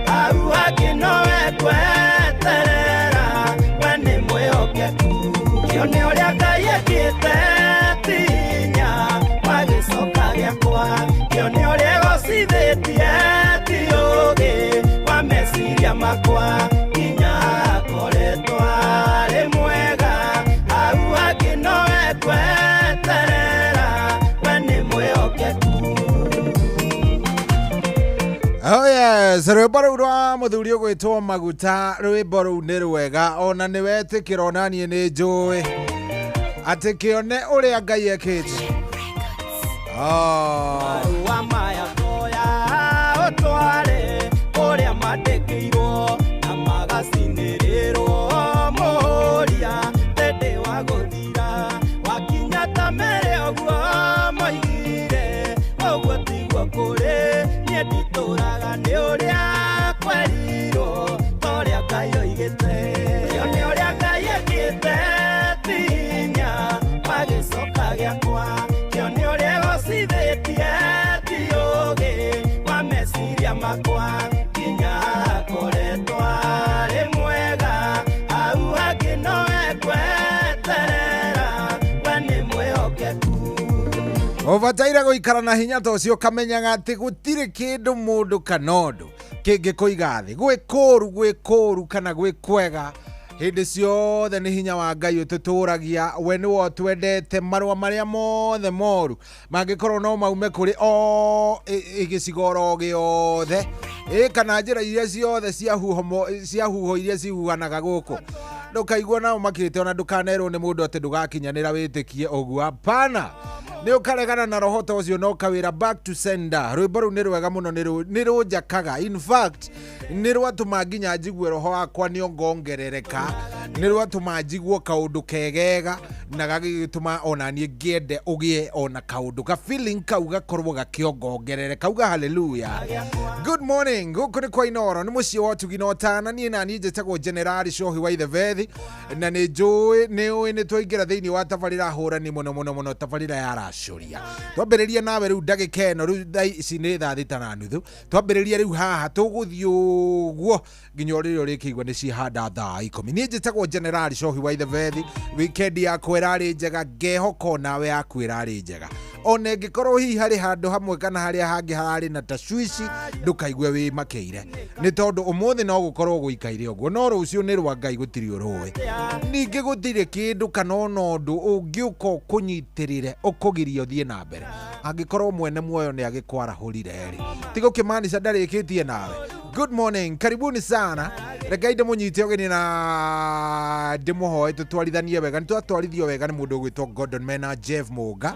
hau hangĩ nowe ngweterera we nĩ mwĩhokeku kĩone ũrĩa Ngai ekĩte ti hinya wa gĩcoka gĩakwa kĩone ũrĩa gocithĩtie ti ũũgĩ wa meciria makwa nginya akoretwo arĩ mwega hau hangĩ nowe ngweterera we nĩ mwĩhokeku. Oh yes, rwĩmbo rũu rwa mũthuri ũgwĩtwo Maguta, rwĩmbo rũu nĩ rwega ona nĩ wetĩkĩra ona niĩ nĩ njũĩ atĩ kĩone ũrĩa Ngai ekĩte. Marũa maya toya ũtware kũrĩa mandĩkĩirwo na magacinĩrĩrwo mũhũria tĩndĩ wa gũthira wakinya ta mere ũguo moigire ũguo tiguo kũrĩ niĩ nditũraga nĩ ũrĩa kwerirwo torĩa Ngai oigĩte kĩone ũrĩa Ngai ekĩte ti hinya wa gĩcoka gĩakwa kĩone ũrĩa gocithĩtie ti ũũgĩ wa meciria makwa nginya akoretwo arĩ mwega hau hangĩ nowe ngweterera we nĩ mwĩhokeku. Ũbataire gũikara na hinya ta ũcio ũkamenyaga atĩ gũtirĩ kĩndũ mũndũ kana ũndũ kĩngĩkũiga thĩ gwĩ kũũru gwĩ kũũru kana gwĩ kwega Hĩndĩ ciothe nĩ hinya wa Ngai ũtũtũragia, we nĩwe ũtwendete. Marũa marĩa mothe moru mangĩkorwo no maume kũrĩ o gĩcigo oro gĩothe, kana njĩra iria ciothe cia huho cia huho iria cihuhanaga gũkũ, ndũkaigua nao makĩte, ona ndũkanerwo nĩ mũndũ atĩ ndũgakinyanĩra wĩtĩkie ũguo. Hapana, nĩ ũkaregana na roho ta ũcio na ũkawĩra back to sender. Rwĩmbo rũu nĩ rwega mũno, nĩ rũnjakaga. In fact, nĩ rwatũma nginya njigue roho wakwa nĩ ongongerereka, nĩ rwatũma njiguo kaũndũ kegega na gagĩtũma ona niĩ ngĩende ũgĩe ona kaũndũ ka feeling kau gakorwo gakĩongongerereka. Uga haleluya. Good morning, gũkũ nĩ kwa Inoro, nĩ mũciĩ wa ũtugi na ũtana. Niĩ na niĩ njĩtagwo Generali Cohi wa Ithebethi, na nĩ njũĩ nĩ ũĩ nĩ twaingĩra thĩinĩ wa tabarĩra hũrani mũno mũno mũno, tabarĩra ya racũria. Twambĩrĩria nawe rĩu ndagĩka ĩno, rĩu thaa ici nĩ 6:30, twambĩrĩria rĩu haha tũgũthiĩ ũguo nginya rĩrĩa ũrĩkĩigua nĩ cihanda 10:00. Niĩ njĩtagwo Generali Cohi wa Ithebethi. Wikendi yakwa ĩrarĩ njega, ngehoka nawe yaku ĩrarĩ njega. Ona ĩngĩkorwo hihi harĩ handũ hamwe kana harĩa hangĩ hararĩ na tacwici, ndũkaigue wĩ makĩire, nĩ tondũ ũmũthĩ no gũkorwo gũikaire ũguo, no rũciũ nĩ rwa Ngai, gũtirĩ ũrũĩ. Ningĩ gũtirĩ kĩndũ kana ona ũndũ ũngĩũka ũkũnyitĩrĩre ũkũgiria ũthiĩ na mbere angĩkorwo mwene muoyo nĩ agĩkwarahũrire rĩ, tiga ũkĩmaanisha ndarĩkĩtie nawe. Good morning, karibuni sana. Rekei ndĩmũnyite ũgeni na ndĩmũhoe tũtwarithanie wega. Nĩ twatwarithio wega nĩ mũndũ ũgwĩtwo Gordon mena Jeff Mũnga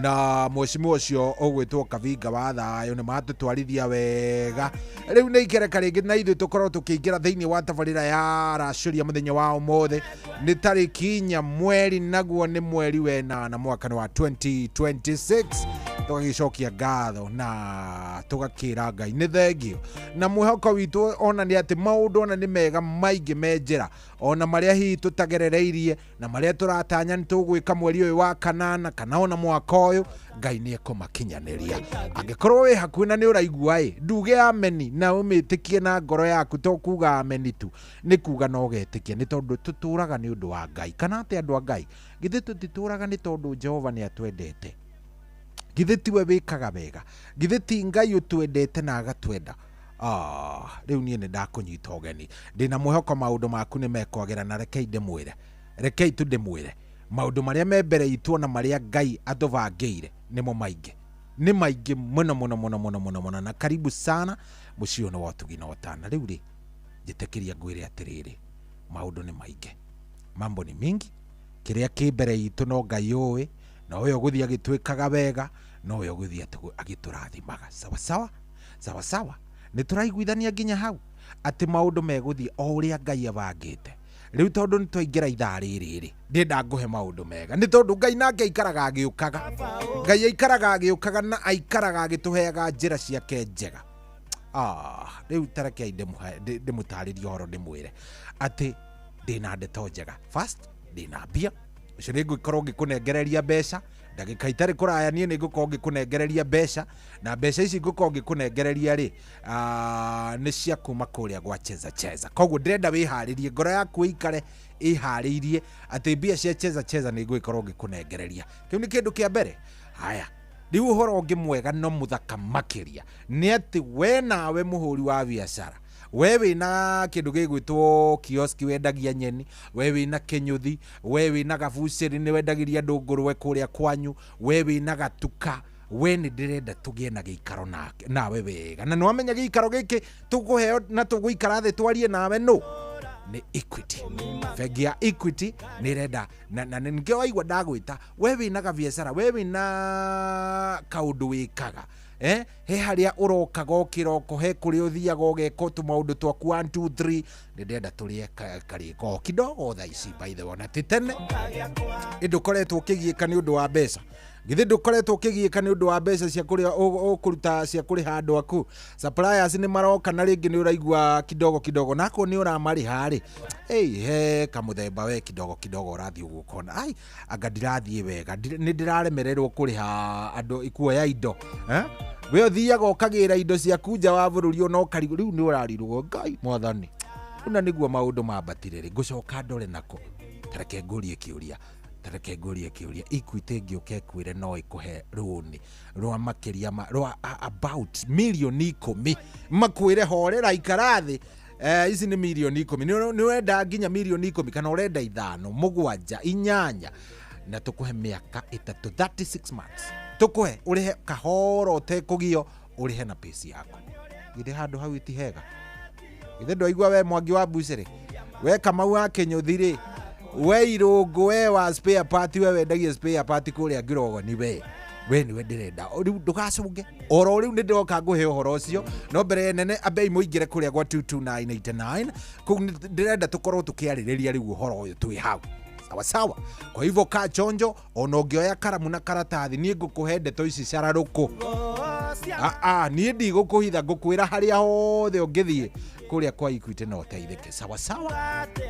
na mheshimiwa ũcio ũgwĩtwo Kavinga wa Thayũ, nĩ matũtwarithia wega. Rĩu nĩ ikereka rĩngĩ na ithuĩ tũkorwo tũkĩingĩra thĩinĩ wa tabarĩra ya racũria. Mũthenya wa ũmũthĩ nĩ tarĩki 4 mweri, naguo nĩ mweri wenana, mwaka nĩ wa 2026. Tũgagĩcokia ngatho na tũgakĩra Ngai nĩ thengio, na mwĩhoko witũ ona nĩ atĩ maũndũ ona nĩ mega maingĩ me njĩra, ona marĩa hihi tũtagerereirie na marĩa tũratanya nĩ tũgwĩka mweri ũyũ wa kanana kana ona mwaka ũyũ, Ngai nĩ ekũmakinyanĩria. Angĩkorwo wĩ hakuhĩ na nĩ ũraigua ĩ, nduge ameni na ũmĩtĩkie na ngoro yaku. To kuga ameni tu, nĩ kuga no ũgetĩkia, nĩ tondũ tũtũraga nĩ ũndũ wa Ngai. Kana atĩ andũ a Ngai, githĩ tũtitũraga nĩ tondũ Jehova nĩ atwendete? Githĩ tiwe wĩkaga wega? Githĩ ti Ngai ũtwendete na agatwenda? Rĩu niĩ nĩ ndakũnyita ũgeni, ndĩna mwĩhoko maũndũ maku nĩ mekwagĩra. Na rekei ndĩmwĩre, rekei tu ndĩmwĩre, maũndũ marĩa me mbere itũ ona marĩa Ngai atũbangĩire nĩmo maingĩ, nĩ maingĩ mũno mũno mũno mũno mũno mũno. Na karibu sana mũciĩ ũyũ nĩ wa ũtugi na ũtana. Rĩu rĩ, njĩtĩkĩria ngwĩre atĩrĩrĩ, maũndũ nĩ maingĩ, mambo ni mingi. Kĩrĩa kĩ mbere itũ no Ngai ũĩ, na ũyũ ũgũthiĩ agĩtwĩkaga wega, na ũyũ ũgũthiĩ agĩtũrathimaga. Sawa sawa sawa sawa, nĩ tũraiguithania nginya hau atĩ maũndũ megũthiĩ o ũrĩa Ngai abangĩte. Rĩu tondũ nĩ twaingĩra ithaa rĩrĩ rĩ, ndĩenda ngũhe maũndũ mega, nĩ tondũ Ngai nake aikaraga agĩũkaga. Ngai aikaraga agĩũkaga na aikaraga agĩtũheaga njĩra ciake njega. Rĩu tarekei ndĩmũtarĩrie ũhoro, ndĩmwĩre atĩ ndĩna ndeto njega. First, ndĩna mbia ũcio nĩ ngũkorwo ngĩkũnengereria mbeca ndagĩka itarĩ kũraya. Niĩ nĩ ngũkorwo ngĩkũnengereria mbeca, na mbeca ici ngũkorwo ngĩkũnengereria rĩ, nĩ cia kuma kũrĩa gwa Cheza Cheza. Koguo ndĩrenda wĩharĩrie, ngoro yaku ĩikare ĩharĩirie atĩ mbia cia Cheza Cheza nĩ ngũgĩkorwo ngĩkũnengereria. Kĩu nĩ kĩndũ kĩa mbere. Haya, rĩu ũhoro ũngĩ mwega no mũthaka makĩria nĩ atĩ we nawe mũhũri wa biacara, we wĩna kĩndũ gĩgwĩtwo kioski wendagia nyeni, we wĩna kĩnyũthi, we wĩna gabucĩrĩ nĩ wendagĩria andũ ngũrwe kũrĩa kwanyu, we wĩna gatuka, we nĩ ndĩrenda tũgĩe na gĩikaro nawe wega. Na nĩwamenya gĩikaro gĩkĩ tũkũheo na tũgũikara thĩ twarie nawe nũ nĩ Equity. Bengi ya Equity nĩ ĩrenda na nĩkĩo waigua ndagwĩta, we wĩna gabiacara, we wĩna kaũndũ wĩkaga, he harĩa ũrokaga o kĩroko, he kũrĩa ũthiaga ũgeka tũmaũndũ twaku 1 2 3, nĩ ndĩrenda tũrĩe karĩko o kidogo thaa ici. By the way, ona ti tene ĩ, ndũkoretwo ũkĩgiĩka nĩ ũndũ wa mbeca. Githĩ ndũkoretwo ũkĩgiĩka nĩ ũndũ wa mbeca cia kũrĩa ũkũruta cia kũrĩha andũ aku? Suppliers nĩ maroka na rĩngĩ nĩ ũraigua kidogo kidogo, na akorwo nĩ ũramarĩha rĩ, hey, he kamũthemba we kidogo kidogo ũrathiĩ ũguo ũkona ai anga ndirathiĩ wega, nĩ ndĩraremererwo kũrĩha andũ kuoya indo, eh? We ũthiaga ũkagĩra indo ciaku nja wa bũrũri ona ũkarigwo, rĩu nĩ ũrarirwo, Ngai mwathani, na nĩguo maũndũ mambatire rĩ, ngũcoka ndore nako. Tareke ngũrie kĩũria, tareke ngũrie kĩũria. Equity ĩngĩũka ĩkwĩre no ĩkũhe rũni rwa makĩria ma rwa about 10 milioni makwĩre horera, ikara thĩ. Ici nĩ mirioni ikũmi. Nĩ ũrenda nginya mirioni ikũmi kana ũrenda ithano, mũgwanja, inyanya, na tũkũhe mĩaka ĩtatũ, 36 months, tũkũhe ũrĩhe kahora ũtekũgio, ũrĩhe na pesi yaku. Githĩ handũ hau ti hega? Githĩ ndwaigua we Mwangi wa Mbucĩrĩ, we Kamau wa Kĩnyũthi rĩ, we Irũngũ, we wa spare part, we wendagia spare part kũrĩa Ngirogoni, we nĩwe ndĩrenda. Rĩu ndũgacũnge oro rĩu, nĩ ndĩroka ngũhe ũhoro ũcio, no mbere nene ambei mũingĩre kũrĩa gwa 22989. Kũu ndĩrenda tũkorwo tũkĩarĩrĩria rĩu ũhoro ũyũ twĩ hau, sawa sawa. Kwa hivyo ka chonjo, ona ũngĩoya karamu na karatathi, niĩ ngũkũhe ndeto ici cararũkũ. Niĩ ndigũkũhitha, ngũkwĩra harĩa hothe ũngĩthiĩ kũrĩa kwa Equity no ũteithĩke, sawa sawa.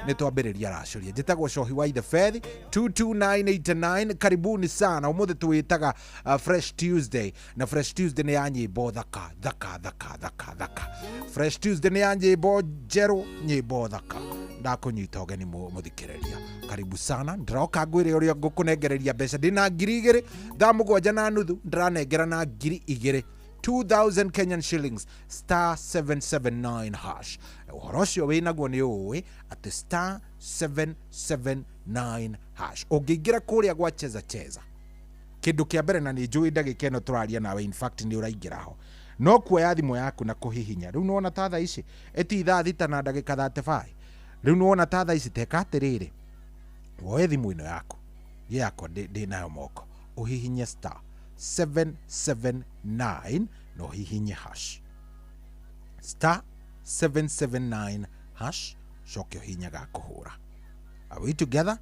Nĩ twambĩrĩria racũria. Njĩtagwo Cohi wa Ithe Fethi. 22989, karibuni sana. Ũmũthĩ twĩtaga Fresh Tuesday, na Fresh Tuesday nĩ ya nyĩmbo thaka thaka thaka thaka thaka. Fresh Tuesday nĩ ya nyĩmbo njerũ, nyĩmbo thaka. Ndakũnyita ũgeni, mũthikĩrĩria, karibu sana. Ndĩroka ngwĩre ũrĩa ngũkũnengereria mbeca. Ndĩna 2000 thaa 7:30, ndĩranengera na 2000, 2000 Kenyan shillings, star 779 hash. Ũhoro ũcio wĩnaguo nĩ ũĩ atĩ star 779 hash, ũngĩingĩra kũrĩa gwa Cheza Cheza, kĩndũ kĩa mbere, na nĩ njũĩ ndagĩka ĩno tũraria nawe, in fact nĩ ũraingĩra ho, no kuoya thimũ yaku na kũhihinya. Rĩu nĩwona ta thaa ici ĩti thaa 6 na ndagĩka 35. Rĩu nĩwona ta thaa ici, teka atĩrĩrĩ, woe thimũ ĩno yaku yakwa ndĩ nayo moko, ũhihinye star 779 na ũhihinye hash, star 779 hash, coke ũhihinye ga kũhũra. Are we together?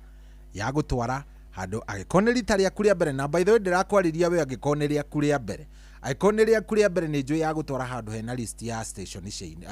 Ya gũtwara handũ angĩkorwo nĩ rita rĩaku rĩa mbere, na by the way ndĩrakwarĩria we angĩkorwo nĩ rĩaku rĩa mbere, angĩkorwo nĩ rĩaku rĩa mbere, nĩ njũĩ ya gũtwara handũ hena list ya station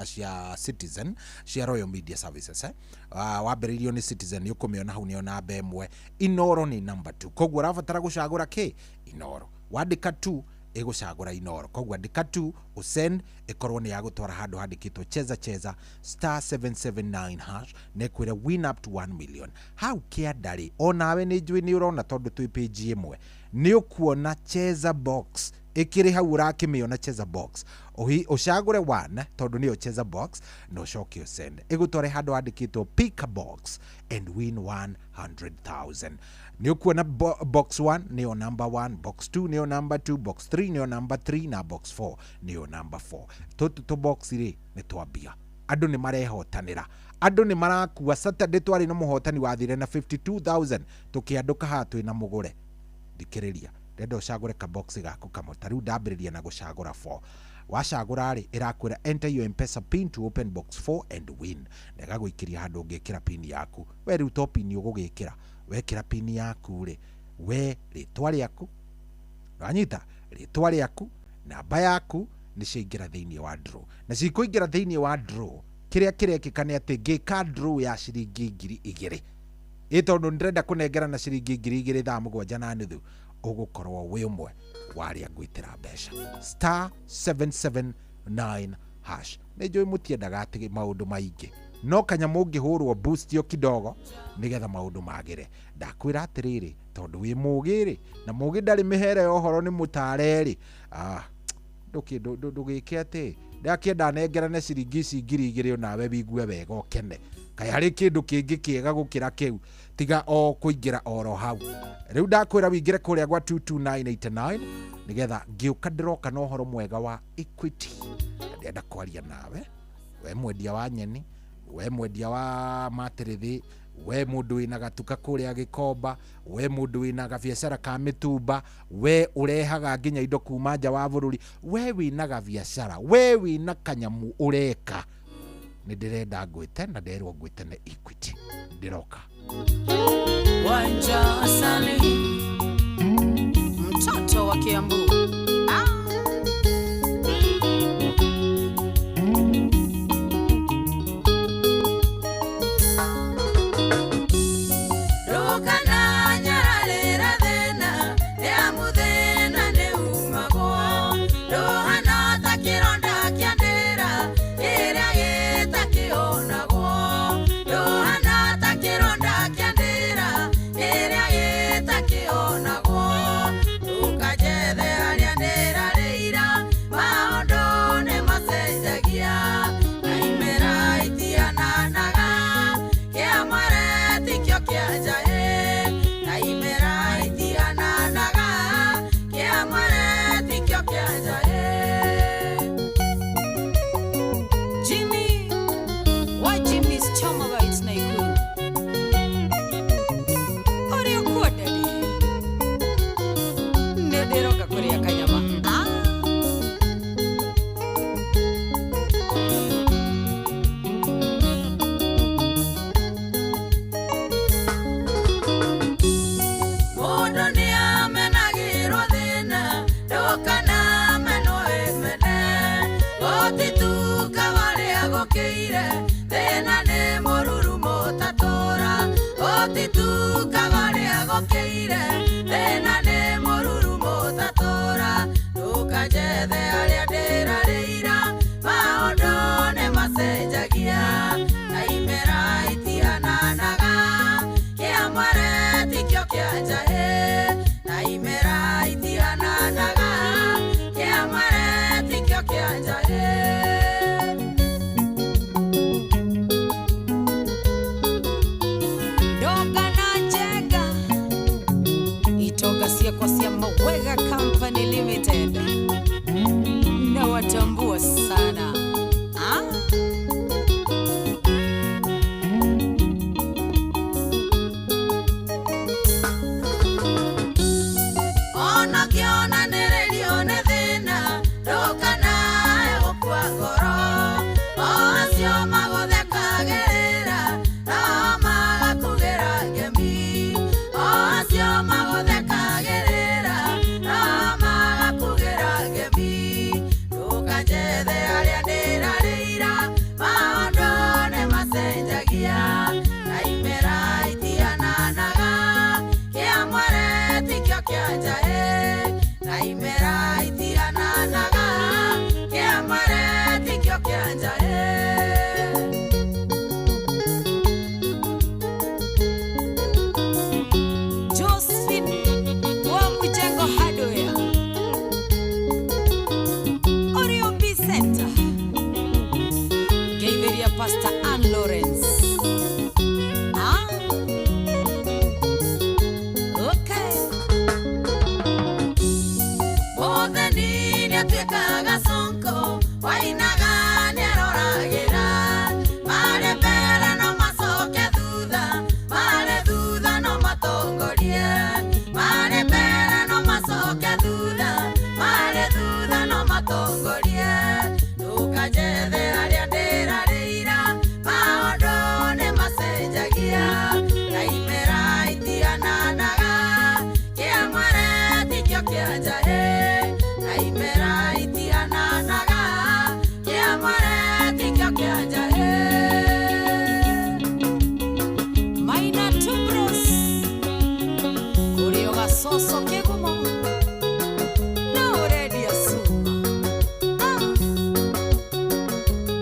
cia Citizen, cia Royal Media Services, eh? Wambĩrĩirio nĩ Citizen, nĩ ũkũmĩona hau, nĩyo namba ĩmwe. Inoro nĩ namba 2, koguo ũrabatara gũcagũra kĩ? Inoro. Wandĩka 2, ĩgũcagũra Inoro. Koguo andĩka 2, ũsend, ĩkorwo nĩ yagũtwara handũ handĩkĩtwo Cheza Cheza, star 779 hash, na ĩkwĩre win up to 1 million. Hau kĩanda rĩ, onawe nĩ njũĩ nĩ ũrona, tondũ twĩ page ĩmwe, nĩ ũkuona Cheza Box ĩkĩrĩ hau, ũrakĩmĩona Cheza Box. Ũcagũre 1 tondũ nĩyo Cheza Box, na ũcoke ũsend, ĩgũtware handũ handĩkĩtwo pick a box and win 100,000. Nĩ ũkuona box 1 nĩyo number 1, box 2 nĩyo number 2, box 3 nĩyo number 3, na box 4 nĩyo number 4. Tũtũ tũ box rĩ, nĩ twambia, andũ nĩ marehotanĩra, andũ nĩ marakua. Saturday twarĩ na mũhotani wathire na 52,000, tũkĩandũka haha twĩna mũgũre. Thikĩrĩria, ndenda ũcagũre kabox gaku kamwe. Ta rĩu ndambĩrĩria na gũcagũra 4. Wacagũra rĩ, ĩrakwĩra enter your M-Pesa pin to open box 4 and win, na ĩgagũikĩria handũ ũngĩkĩra pin yaku. We rĩu to pin ũgũgĩkĩra. Wekĩra pin yaku rĩ, we rĩtwa rĩaku, wanyita rĩtwa rĩaku, namba yaku, nĩ ciaingĩra thĩinĩ wa draw. Na cikũingĩra thĩinĩ wa draw, kĩrĩa kĩrekĩka nĩ atĩ ngĩka draw ya ciringi 2000, ĩ tondũ ndĩrenda kũnengera na ciringi 2000 thaa 7:30, ũgũkorwo wĩ ũmwe wa arĩa ngwĩtĩra mbeca. Star 779 hash. Nĩ njũĩ mũtiendaga atĩ maũndũ maingĩ, no kanyamũ ũngĩhũrwo boost yo kidogo nĩgetha maũndũ magĩre. Ndakwĩra atĩrĩrĩ, tondũ wĩ mũgĩ rĩ, na mũgĩ ndarĩ mĩhere ya ũhoro, nĩ mũtare rĩ, ndũgĩke atĩ ndakĩenda nengerane ciringi ici 2000, onawe wigue wega, ũkene. Kaĩ harĩ kĩndũ kĩngĩ kĩega gũkĩra kĩu tiga o kũingĩra oro hau? Rĩu ndakwĩra wĩingĩre kũrĩa gwa 22989, nĩgetha ngĩũka ndĩroka na ũhoro mwega wa Equity, na ndĩrenda kwaria nawe, we mwendia wa nyeni, we mwendia wa matĩrĩthĩ, we mũndũ wĩna gatuka kũrĩa Gĩkomba, we mũndũ wĩna gabiacara ka mĩtumba, we ũrehaga nginya indo kuma nja wa bũrũri, we wĩna gabiacara, we wĩna kanyamu ũreka. Nĩ ndĩrenda ngwĩte, na nderwo ngwĩte nĩ Equity. Ndĩroka. Wanja Asali, mtoto wa Kiambu. Ah. Ndũkananyararĩra thĩna, nĩ amu thĩna nĩ umagwo. Ndũhana ta kĩronda kĩa ndĩra kĩrĩa gĩtakĩonagwo. Ndũhana ta kĩronda kĩa ndĩra kĩrĩa gĩtakĩonagwo. gũkĩire thĩna nĩ mũrurumo ũtatũra gũtitukaga ũrĩa gũkĩire thĩna nĩ mũrurumo ũtatũra ndũkanjethe arĩa ndĩrarĩira maũndũ nĩ macenjagia na imera itihananaga kĩa mwere tikĩo kĩa njahĩ na imera itihananaga kĩa mwere tikĩo kĩa njahĩ. Ndoga na Njenga itoga ciakwa cia Mawega Company Limited na watambua sana. Ona kĩonanĩrĩrio nĩ thĩna ndũkanae gũkua ngoro o acio magũthekagĩrĩra no magakugĩra ngemi o acio magũthekagĩrĩra no magakugĩra ngemi ndũkanjethe arĩa ndĩrarĩira maũndũ nĩ macenjagia na imera itihananaga kĩa mwere tikĩo kĩa njahĩ na imera itihananaga kĩa mwere tikĩo kĩa njahĩ. Josephine wa Mjengo Hardware, Orion B Center, Geitheria Pastor Ann Lawrence. Okay. Mũtheni nĩatuĩkaga sonko wainaga nĩaroragĩra marĩ mbere no macoke thutha marĩ thutha no matongorie marĩ mbere no macoke thutha marĩ thutha no matongorie ndũkanjethe arĩa ndĩrarĩira maũndũ nĩ macenjagia na imera itihananaga kĩa mwere tikĩo kĩa njahĩ na imera itihananaga kĩa mwere tikĩo kĩa njahĩ. Maina Tubros Kurioga soso kĩgumo na ũrendia cuma.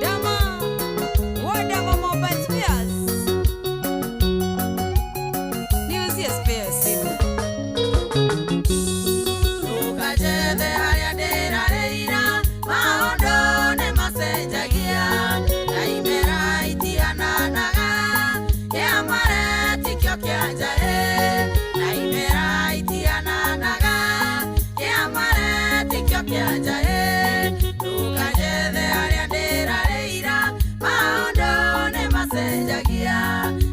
Dama Wadama Mobile Spares niuzie spare simu. Ndũkanjethe arĩa ndĩrarĩira maũndũ nĩ macenjagia na imera itihananaga kĩa mwere tikĩo kĩa njahĩ na imera itihananaga kĩa mwere tikĩo kĩa njahĩ ndũkanjethe arĩa ndĩrarĩira maũndũ nĩ macenjagia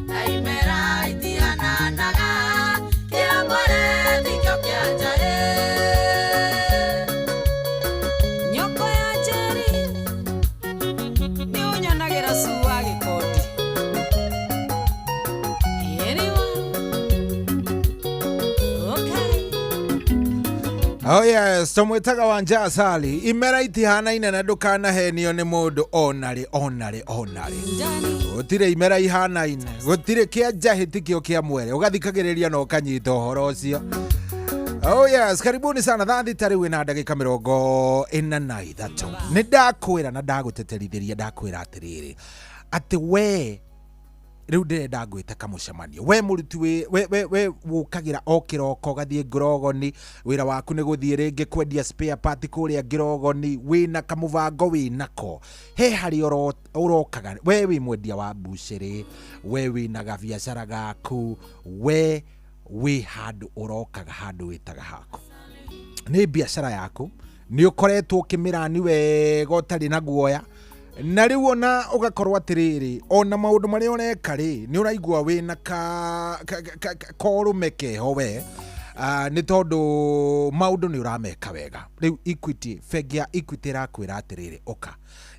na imera itihananaga kĩa mwere tikĩo kĩa njahĩ. Nyoko ya Njeri nĩ ũnyonagira cua gĩkondi. Anyone? Okay. Oh yes, tũmwĩtaga Wanja Asali imera itihanaine na ndũkanahenio nĩ mũndũ onarĩ onarĩ onarĩ gũtirĩ imera ihanaine gũtirĩ kĩa njahĩ tikĩo kĩa mwere ũgathikagĩrĩria na ũkanyita ũhoro ũcio. Oh yes, karibuni sana thaa thita rĩu ĩna ndagĩka 43 nĩ ndakwĩra na ndagũteterithĩria ndakwĩra atĩrĩrĩ atĩ we rĩu ndĩrenda ngwĩte kamũcemanio we mũruti we wũkagĩra o kĩroko ũgathiĩ ngirogoni wĩra waku nĩ gũthiĩ rĩngĩ kwendia spare part kũrĩa ngirogoni wĩna kamũbango wĩnako he harĩa ũrokaga we wĩ mwendia wa mbucĩrĩ we wĩna gabiacara gaku we wĩ handũ ũrokaga handũ wĩtaga haku nĩ biacara yaku nĩ ũkoretwo ũkĩmĩrani wega ũtarĩ na guoya na rĩu ona ũgakorwo atĩrĩrĩ ona maũndũ marĩa ũreka rĩ nĩ ũraigua wĩna korũme keho we nĩ tondũ maũndũ nĩ ũrameka wega rĩu Equity bengi ya Equity ĩrakwĩra atĩrĩrĩ ũka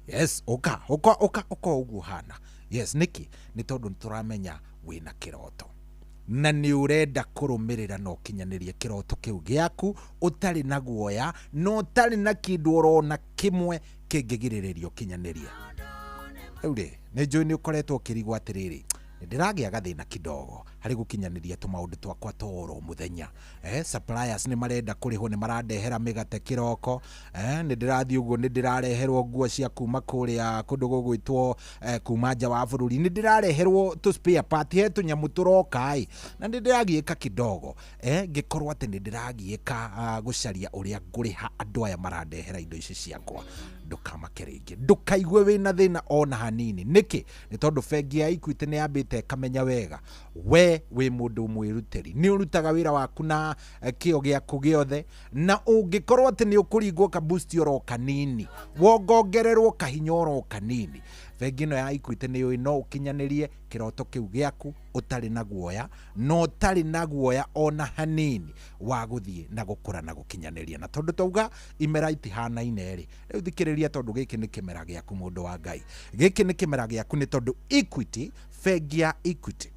yes ũka ũka ũka ũka ũguo hana yes nĩkĩ nĩ tondũ nĩ tũramenya wĩna kĩroto na nĩ ũrenda kũrũmĩrĩra na ũkinyanĩrie kĩroto kĩu gĩaku ũtarĩ na guoya na ũtarĩ na kĩndũ orona kĩmwe kĩngĩgirĩrĩria ũkinyanĩrie. Rĩu rĩ, nĩ njũĩ nĩ ũkoretwo ũkĩrigwo atĩrĩrĩ, nĩ ndĩragĩa gathĩna kidogo harĩ gũkinyanĩria tũmaũndũ twakwa twa oro mũthenya. Suppliers nĩ marenda kũrĩhwo, nĩ marandehera mĩgate kĩroko, nĩ ndĩrathiĩ ũguo nĩ ndĩrareherwo nguo cia kuma kũrĩa kũndũ gũgwĩtwo kuma nja wa bũrũri, nĩ ndĩrareherwo tũ spare part, he tũnyamũ tũroka ĩ, na nĩ ndĩragiĩka kidogo, ngĩkorwo atĩ nĩ ndĩragiĩka gũcaria ũrĩa ngũrĩha andũ aya marandehera indo ici ciakwa. Ndũkamake rĩngĩ, ndũkaigue wĩna thĩna ona hanini. Nĩkĩ? Nĩ tondũ bengi ya Equity nĩ yambĩte ĩkamenya wega we wĩ mũndũ mwĩrutĩri, nĩ ũrutaga wĩra waku na kĩo gĩaku gĩothe, na ũngĩkorwo atĩ nĩ ũkũringwo ka boost oro kanini, wongongererwo kahinya oro kanini, bengi ĩno ya Equity nĩ yũĩ no ũkinyanĩrie kĩroto kĩu gĩaku ũtarĩ na guoya, na ũtarĩ na guoya ona hanini wa gũthiĩ na gũkũra na gũkinyanĩria. Na tondũ twauga imera itihanaine rĩ, rĩu thikĩrĩria, tondũ gĩkĩ nĩ kĩmera gĩaku mũndũ wa Ngai, gĩkĩ nĩ kĩmera gĩaku, nĩ tondũ Equity, bengi ya Equity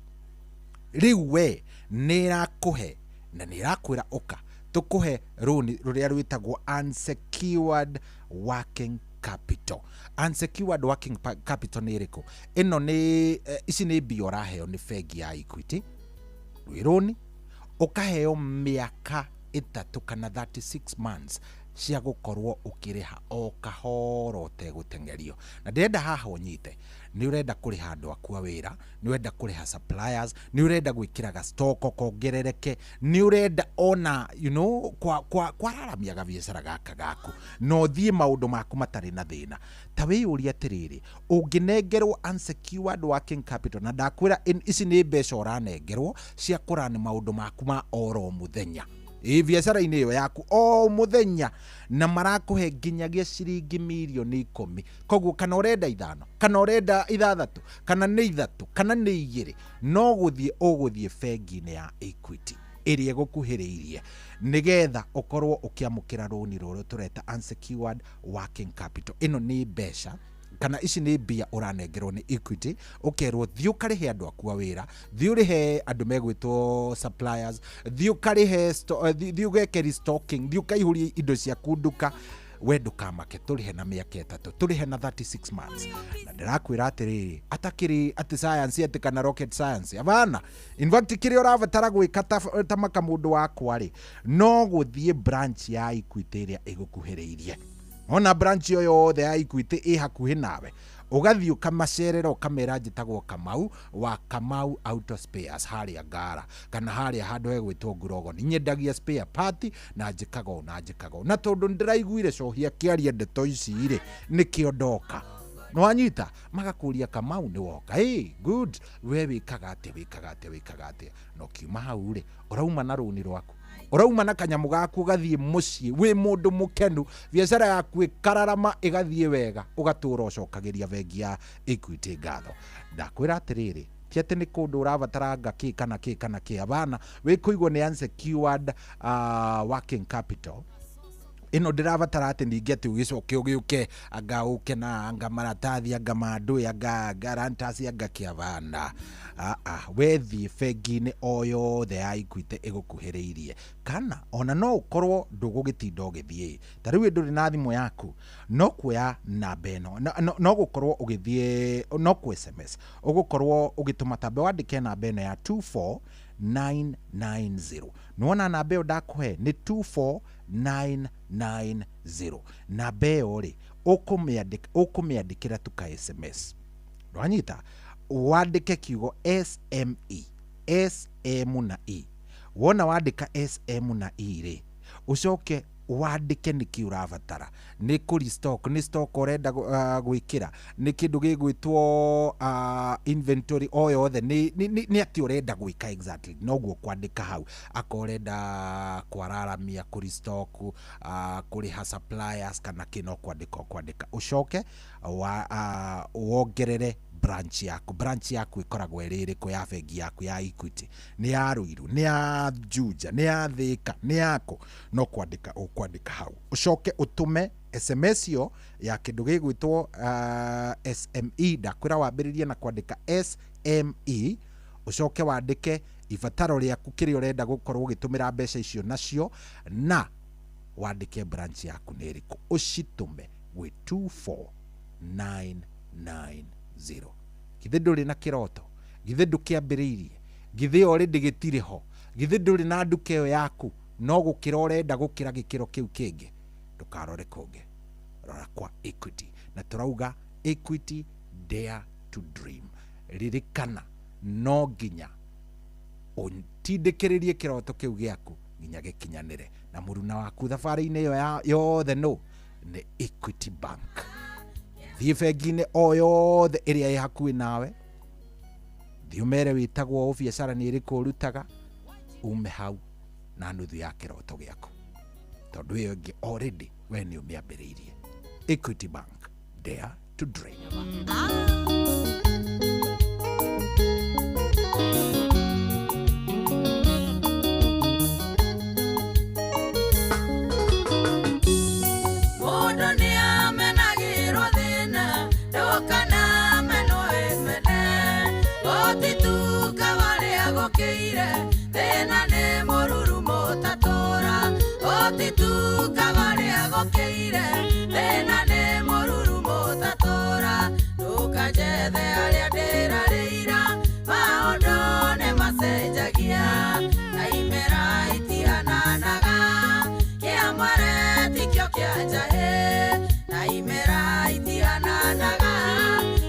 rĩu we nĩ ĩrakũhe na nĩ ĩrakwĩra ũka tũkũhe rũni rũrĩa rwĩtagwo unsecured working capital. Unsecured working capital nĩ ĩrĩkũ? Ĩno nĩ ici nĩ mbia ũraheo nĩ bengi ya Equity, rwĩ rũni ũkaheo mĩaka 3 kana 36 months cia gũkorwo ũkĩrĩha o kahora ũtegũteng'erio. Na ndĩrenda haha ũnyite, nĩ ũrenda kũrĩha andũ aku a wĩra, nĩ ũrenda kũrĩha suppliers, nĩ ũrenda gwĩkĩra ga stock kongerereke, nĩ ũrenda ona you know kwararamia gabiacara gaka gaku na ũthiĩ maũndũ maku matarĩ na thĩna. Ta wĩyũrie atĩrĩrĩ, ũngĩnengerwo unsecured working capital, na ndakwĩra ici nĩ mbeca ũranengerwo cia kũrani maũndũ maku ma oro mũthenya ĩ biacara-inĩ ĩyo yaku o mũthenya, na marakũhe nginyagia ciringi mirioni 10. Koguo kana ũrenda 5, kana ũrenda 6, kana nĩ 3, kana nĩ 2, no gũthiĩ ũgũthiĩ bengi-inĩ ya Equity ĩrĩa ĩgũkuhĩrĩirie nĩgetha ũkorwo ũkĩamũkĩra rũni rũrũ tũreta unsecured working capital. Ĩno nĩ mbeca kana ici nĩ mbia ũranengerwo nĩ Equity, ũkerwo thiĩ ũkarĩhe andũ aku a wĩra, thiĩ ũrĩhe andũ megwĩtwo suppliers, thiĩ ũkarĩhe thiĩ ũgeke restocking, thiĩ ũkaihũrie indo ciaku nduka. We ndũkamake, tũrĩhe na mĩaka 3, tũrĩhe na 36 months. Na ndĩrakwĩra atĩrĩrĩ, atakĩrĩ atĩ science atĩ kana rocket science, abana. In fact kĩrĩa ũrabatara gwĩka ta maka mũndũ wakwa rĩ, no gũthiĩ branch ya Equity ĩrĩa ĩgũkuhĩrĩirie. Ona branch ĩyo yothe ya Equity ĩ hakuhĩ nawe, ũgathiĩ ũkamacerera ũkamera njĩtagwo Kamau wa Kamau Auto Spares harĩa Ngara kana harĩa handũ hegwĩtwo Ngurogoni, nyendagia spare part na njĩkaga ũũ na njĩkaga ũũ, na tondũ nĩndĩraiguire cohi akĩaria ndeto ici rĩ, nĩkĩo ndoka. Nĩwanyita? Magakũria Kamau nĩ woka, hey, good, we wĩkaga atĩa, wĩkaga atĩa, wĩkaga atĩa? Na ũkiuma hau rĩ, ũrauma na rũni rwaku, ũrauma na kanyamũ gaku, ũgathiĩ mũciĩ wĩ mũndũ mũkenu, biacara yaku ĩkararama ĩgathiĩ wega, ũgatũra ũcokagĩria bengi ya Equity ngatho. Ndakwĩra atĩrĩrĩ, ti atĩ nĩ kũndũ ũrabatara anga kĩ kana kĩ kana kĩ, abana, wĩkũigwo nĩ unsecured working capital. Ĩno ndĩrabatara atĩ ningĩ atĩ ũgĩcoke ũgĩũke anga ũke na anga maratathi anga mandũĩ anga guarantors anga kĩabana. We thiĩ bengi-inĩ o yothe ya Equity ĩgũkuhĩrĩirie, kana ona no ũkorwo ndũgũgĩtinda ũgĩthiĩ. Ta rĩu ndũrĩ na thimũ yaku, no kuoya namba ĩno, no gũkorwo ũgĩthiĩ, no kũ SMS ũgũkorwo ũgĩtũma, tambe wandĩke namba ĩno ya 24990. Nĩwona namba ĩyo ndakũhe nĩ 24990. Namba ĩyo rĩ, ũkũmĩandĩkĩra tu ka SMS. Ndwanyita? Wandĩke kiugo SME, S M na E. Wona wandĩka SM na E rĩ, ũcoke wandĩke nĩkĩ ũrabatara, nĩ kũ restock, nĩ stock ũrenda gwĩkĩra, nĩ kĩndũ gĩgwĩtwo inventory o yothe, nĩ atĩ ũrenda gwĩka exactly, noguo kwandĩka hau. Akorwo ũrenda kwararamia, kũ restock, kũrĩha suppliers kana kĩ, no kwandĩka ũkwandĩka. Ũcoke wongerere branch yaku. Branch yaku ĩkoragwo ĩrĩ ĩrĩkũ ya bengi yaku ya Equity? Nĩ ya Ruiru, nĩ ya Juja, nĩ ya Thika, nĩ yaku? No kwandĩka ũkwandĩka hau. Ũcoke ũtũme SMS ĩyo ya kĩndũ gĩgwĩtwo SME. Ndakwĩra wambĩrĩrie na kwandĩka SME, ũcoke wandĩke ibataro rĩaku kĩrĩa ũrenda gũkorwo ũgĩtũmĩra mbeca icio nacio, na wandĩke branch yaku nĩ ĩrĩkũ, ũcitũme gwĩ 24990. 0. Githĩ ndũrĩ na kĩroto? Githĩ ndũkĩambĩrĩirie? Githĩ already gĩtirĩ ho? Githĩ ndũrĩ na nduka ĩyo yaku no gũkĩra ũrenda gũkĩra gĩkĩro kĩu kĩngĩ? Ndũkarore kũngĩ, rora kwa Equity. Na tũrauga Equity, dare to dream. Ririkana no nginya ũtindĩkĩrĩrie kĩroto kĩu gĩaku nginya gĩkinyanĩre, na mũruna waku thabarĩ-inĩ ĩyo yothe no nĩ Equity Bank. Thiĩ bengi-inĩ o yothe ĩrĩa ĩ hakuhĩ nawe, thiĩ ũmere wĩtagwo ũ, biacara nĩ ĩrĩkũ ũrutaga, ume hau na nuthu ya kĩroto gĩaku, tondũ ĩyo ĩngĩ already we nĩ ũmĩambĩrĩirie. Equity Bank, dare to dream. Mũndũ nĩamenagĩrwo thĩna ndũkanamenwo ĩmene, gũtituka warĩa gũkĩire thĩna nĩ mũruru mũtatũra, gũtituka warĩa gũkĩire thĩna nĩ mũruru mũtatũra, ndũkanjethe arĩa ndĩrarĩira maũndũ nĩmacenjagia na imera itihananaga, kĩa mwere tikĩo kĩa njahĩ, na imera itihananaga,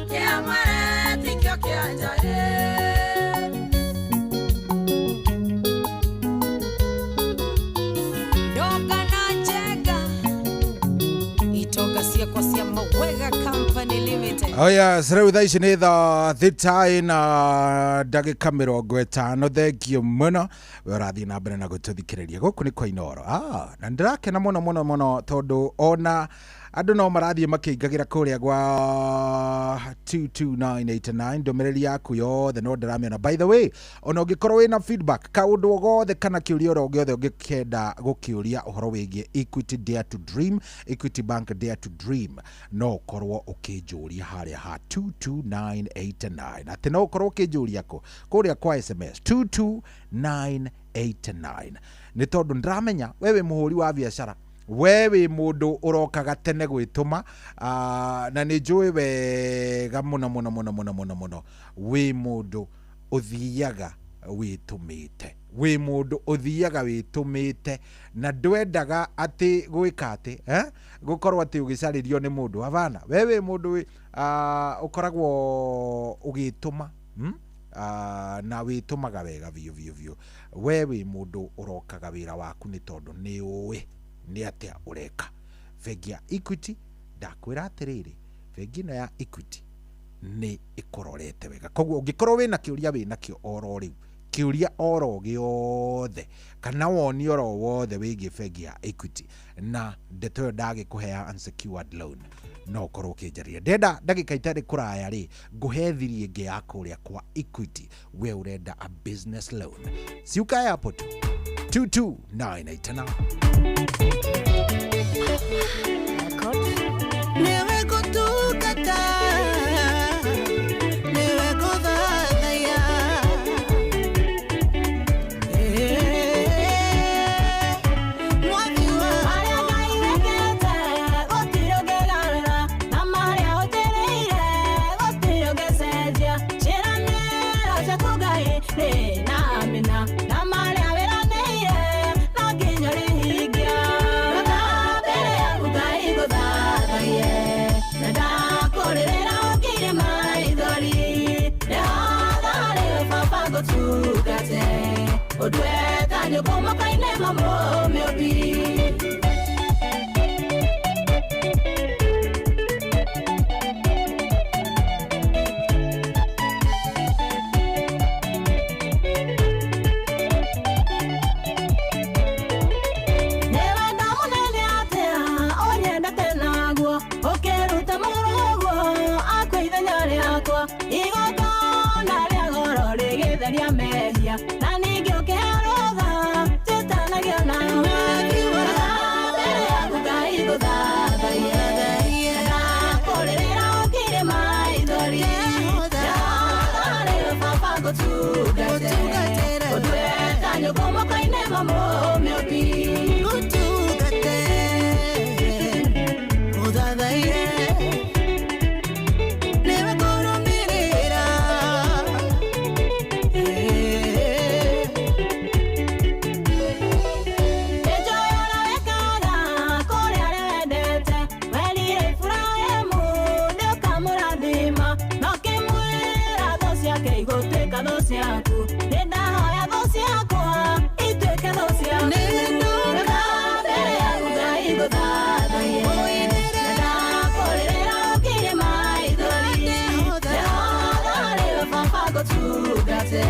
kĩa mwere tikĩo kĩa njahĩ. Ndoka na Njenga itonga ciakwa cia Mawega Company Limited. Oh yes, rĩu thaa ici nĩ thaa thita na ndagĩka 50. Thengiũ mũno we ũrathiĩ na mbere na gũtũthikĩrĩria gũkũ nĩ kwa Inooro. Na ndĩrakena mũno mũno mũno tondũ ona andũ no marathiĩ makĩingagĩra kũrĩa gwa 22989 ndũmĩrĩri yaku yothe no ndĩramĩona. By the way, ona ũngĩkorwo wĩna feedback kaũndũ o gothe kana kĩũria oro gĩothe ũngĩkenda gũkĩũria ũhoro wĩgiĩ Equity Dare to Dream, Equity Bank Dare to Dream, no ũkorwo ũkĩnjũria harĩa ha 22989. Atĩ no ũkorwo ũkĩnjũria kũ kũrĩa kwa SMS 22989, nĩ tondũ ndĩramenya we wĩ mũhũri wa biacara, we wĩ mũndũ ũrokaga tene gwĩtũma, na nĩ njũĩ wega mũno mũno mũno mũno mũno mũno wĩ mũndũ ũthiaga wĩtũmĩte, wĩ mũndũ ũthiaga wĩtũmĩte na ndwendaga atĩ gwĩka atĩ gũkorwo atĩ ũgĩcarĩrio nĩ mũndũ. Hapana, we wĩ mũndũ ũkoragwo ũgĩtũma, na wĩtũmaga wega biũ biũ biũ. We wĩ mũndũ ũrokaga wĩra waku nĩ tondũ nĩ ũĩ nĩ atĩa ũreka. Bengi ya Equity, ndakwĩra atĩrĩrĩ, bengi ĩno ya Equity nĩ ĩkũrorete wega. Koguo ũngĩkorwo wĩna kĩũria wĩnakĩo oro rĩu, kĩũria oro gĩothe kana woni oro wothe wĩgiĩ bengi ya Equity na ndeto ĩyo ndagĩkũhe ya unsecured loan, no ũkorwo ũkĩnjarĩria. Ndenda ndagĩka itarĩ kũraya rĩ, ngũhe thiri ĩngĩ ya kũrĩa kwa Equity, we ũrenda a business loan. Ciukae hapo tu 22989. Niwe gũtungata, niwe gũthathaiya. Mwathi wa Marĩa Ngai wĩkĩte, gũtirĩ ũngĩgarũra, na marĩa ũtĩrĩire, gũtirĩ ũngĩcenjia. Ciĩranĩro ciaku Ngai nĩ na amina, na marĩa wĩranĩire, no nginya ũrĩhingia. Mbere yaku Ngai ngũthathaiye, na ndakũrĩrĩra ũkĩrĩ maithori. Ndĩhotha harĩ baba ngũtungate, ũndue ta nyũngũ moko-inĩ ma Mũmĩũmbi. Nĩ wendo mũnene atĩa ũnyendete naguo, ũkĩruta mũrũguo akue ithenya rĩakwa, igongona rĩa goro rĩgĩtheria mehia, na ningĩ ũkĩhe rũtha njĩtanagio nawe. Ngai ngũthathaiye ndakũrĩrĩra ũkirie maithori Jehova nĩwe baba ngũtungate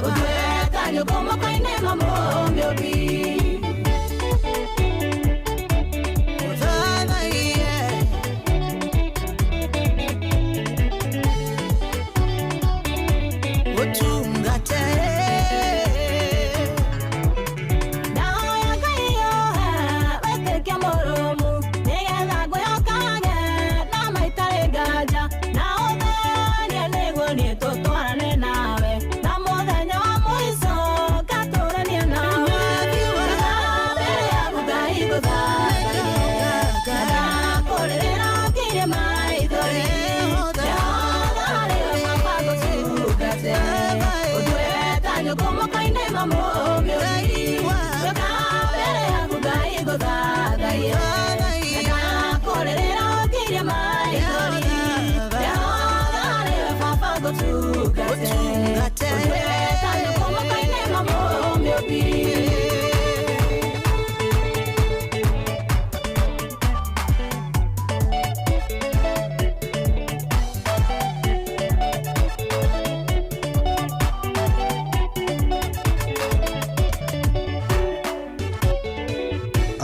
ũtuĩka nyũngũ moko-inĩ ma Mũmĩũmbi.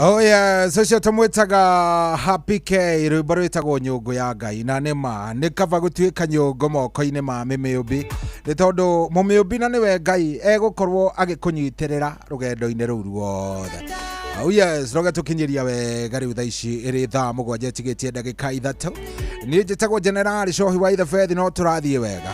Oh yeah, so cio tũmwĩtaga Happy K rwĩmbo rwĩtagwo nyũngũ ya Ngai na nĩ ma nĩ kaba gũtuĩka nyũngũ moko-inĩ ma mĩmĩũmbi nĩ tondũ mũmĩũmbi na nĩwe Ngai egũkorwo agĩkũnyitĩrĩra rũgendo-inĩ rũu ruothe. Oh yes, roga tũkinyĩria wega rĩu thaa ici ĩrĩ thaa 7 ĩtigĩtie ndagĩka 3. Niĩ njĩtagwo General Cohi wa Ithebethi no tũrathiĩ wega.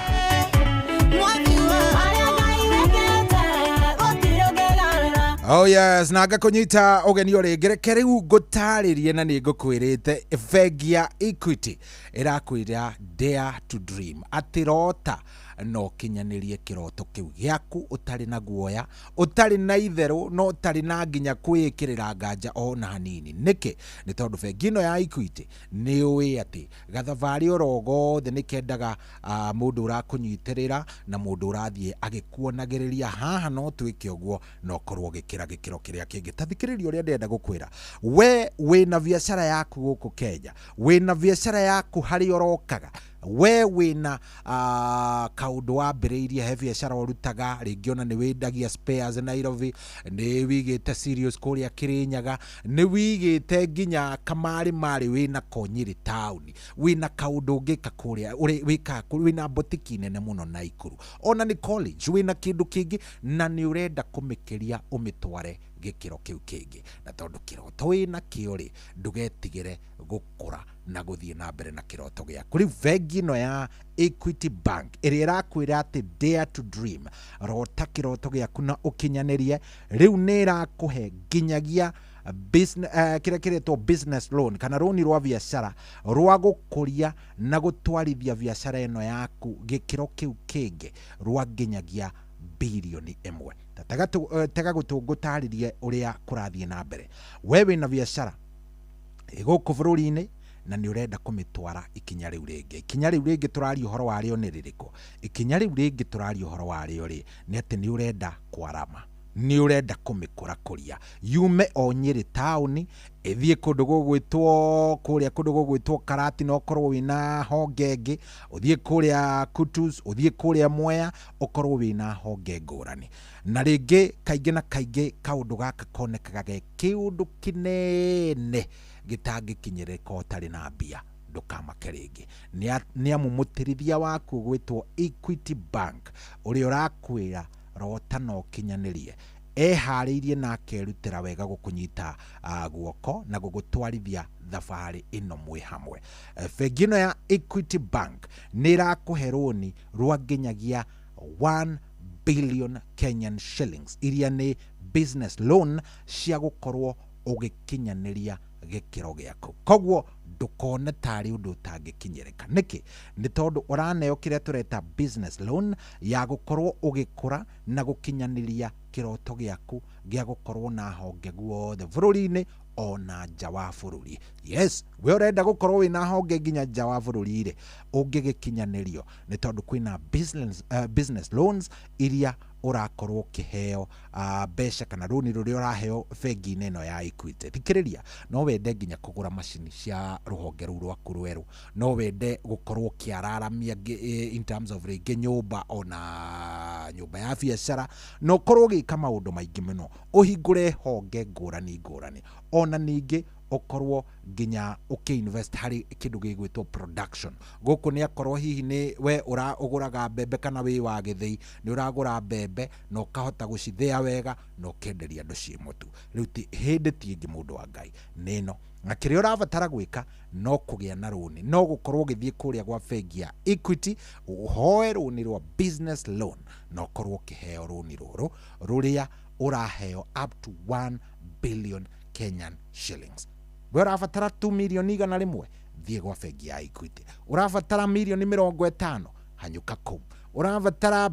Oh yes, na ngakũnyita ũgeni o rĩngĩ reke rĩu ngũtarĩrie na nĩ ngũkwĩrĩte bengi ya Equity ĩrakwĩra dare to dream atĩ rota no ũkinyanĩrie kĩroto kĩu gĩaku ũtarĩ na guoya ũtarĩ na itherũ no ũtarĩ na nginya kwĩĩkĩrĩra nganja ona hanini. Nĩkĩ? Nĩ tondũ bengi ĩno ya Equity nĩ ũĩ atĩ gathabarĩ oro gothe nĩ kendaga mũndũ ũrakũnyitĩrĩra na mũndũ ũrathiĩ agĩkuonagĩrĩria haha no twĩke ũguo no ũkorwo ũgĩkĩra gĩkĩro kĩrĩa kĩngĩ. Ta thikĩrĩria ũrĩa ndĩrenda gũkwĩra, we wĩna biacara yaku gũkũ Kenya, wĩna biacara yaku harĩa ũrokaga, we wĩna kaũndũ wambĩrĩirie he biacara ũrutaga rĩngĩ ona nĩ wĩndagia spares Nairobi, nĩ wĩigĩte Sirius kũrĩa Kĩrĩnyaga, nĩ wĩigĩte nginya kamarĩ marĩ wĩna ko Nyĩrĩ taũni, wĩna kaũndũ ũngĩka kũrĩa wĩkaga wĩna botiki nene mũno Naikuru, ona nĩ college wĩna kĩndũ kĩngĩ na nĩ ũrenda kũmĩkĩria ũmĩtware gĩkĩro kĩu kĩngĩ, na tondũ kĩroto wĩna kĩo rĩ ndũgetigĩre gũkũra na gũthiĩ na mbere na kĩroto gĩaku. Rĩu bengi ĩno ya Equity Bank ĩrĩa ĩrakwĩra atĩ dare to dream, rota kĩroto gĩaku na ũkinyanĩrie, rĩu nĩ ĩrakũhe nginyagia kĩrĩa kĩretwo business loan kana rũni rwa biacara rwa gũkũria na gũtwarithia biacara ĩno yaku gĩkĩro kĩu kĩngĩ rwa nginyagia bilioni 1. Tega gũtũ ngũtarĩrie ũrĩa kũrathiĩ na mbere. We wĩna biacara gũkũ bũrũri-inĩ na nĩ ũrenda kũmĩtwara ikinya rĩu rĩngĩ. Ikinya rĩu rĩngĩ tũraria ũhoro warĩo nĩ rĩrĩkũ? Ikinya rĩu rĩngĩ tũraria ũhoro warĩo rĩ nĩ atĩ nĩ ũrenda kwarama, nĩ ũrenda kũmĩkũrakũria yume o Nyĩrĩ taũni ĩthiĩ kũndũ gũgwĩtwo kũrĩa kũndũ gũgwĩtwo Karati na ũkorwo wĩna honge ĩngĩ, ũthiĩ kũrĩa Kutus, ũthiĩ kũrĩa Mwea ũkorwo wĩna honge ngũrani. Na rĩngĩ kaingĩ na kaingĩ kaũndũ gaka konekaga ge kĩũndũ kĩnene gĩtangĩkinyĩrĩka ũtarĩ na mbia. Ndũkamake rĩngĩ nĩ amu mũtĩrithia waku ũgwĩtwo Equity Bank ũrĩa ũrakwĩra rota na ũkinyanĩrie eharĩirie na akerutĩra wega gũkũnyita guoko na gũgũtwarithia thabarĩ ĩno mwĩ hamwe. Bengi ĩno ya Equity Bank nĩ ĩrakũhe rũni rwa nginyagia 1 billion Kenyan shillings iria nĩ business loan cia gũkorwo ũgĩkinyanĩria gĩkĩro gĩaku. Koguo ndũkone tarĩ ũndũ ũtangĩkinyĩrĩka. Nĩkĩ? Nĩ tondũ ũraneo kĩrĩa tũreta business loan ya gũkorwo ũgĩkũra na gũkinyanĩria kĩroto gĩaku gĩa gũkorwo na honge guothe bũrũri-inĩ ona nja wa bũrũri. Yes, we ũrenda gũkorwo wĩna honge nginya nja wa bũrũri rĩ, ũngĩgĩkinyanĩrio nĩ tondũ kwĩna business loans iria ũrakorwo ũkĩheo mbeca kana rũni rũrĩa ũraheo bengi-inĩ ĩno ya Equity. Thikĩrĩria, no wende nginya kũgũra macini cia rũhonge rũu rwaku rwerũ, no wende gũkorwo ũkĩararamia in terms of rĩngĩ nyũmba ona nyũmba ya biacara, na ũkorwo ũgĩka maũndũ maingĩ mũno, ũhingũre honge ngũrani ngũrani, ona ningĩ ũkorwo nginya ũkĩinvest harĩ kĩndũ gĩgwĩtwo production. Gũkũ nĩ akorwo hihi nĩ we ũgũraga mbembe kana wĩ wa gĩthĩi, nĩ ũragũra mbembe na ũkahota gũcithĩa wega na ũkenderia andũ ciĩ mũtu. Rĩu ti hĩndĩ ti ĩngĩ mũndũ wa Ngai, nĩ ĩno. Na kĩrĩa ũrabatara gwĩka no kũgĩa na rũni, no gũkorwo ũgĩthiĩ kũrĩa gwa bengi ya Equity ũhoe rũni rwa business loan na ũkorwo ũkĩheo rũni rũrũ rũrĩa ũraheo up to 1 billion Kenyan shillings. We ũrabatara tu mirioni 100, thiĩ gwa bengi ya Equity. Ũrabatara mirioni 50, hanyũka kũu. Ũrabatara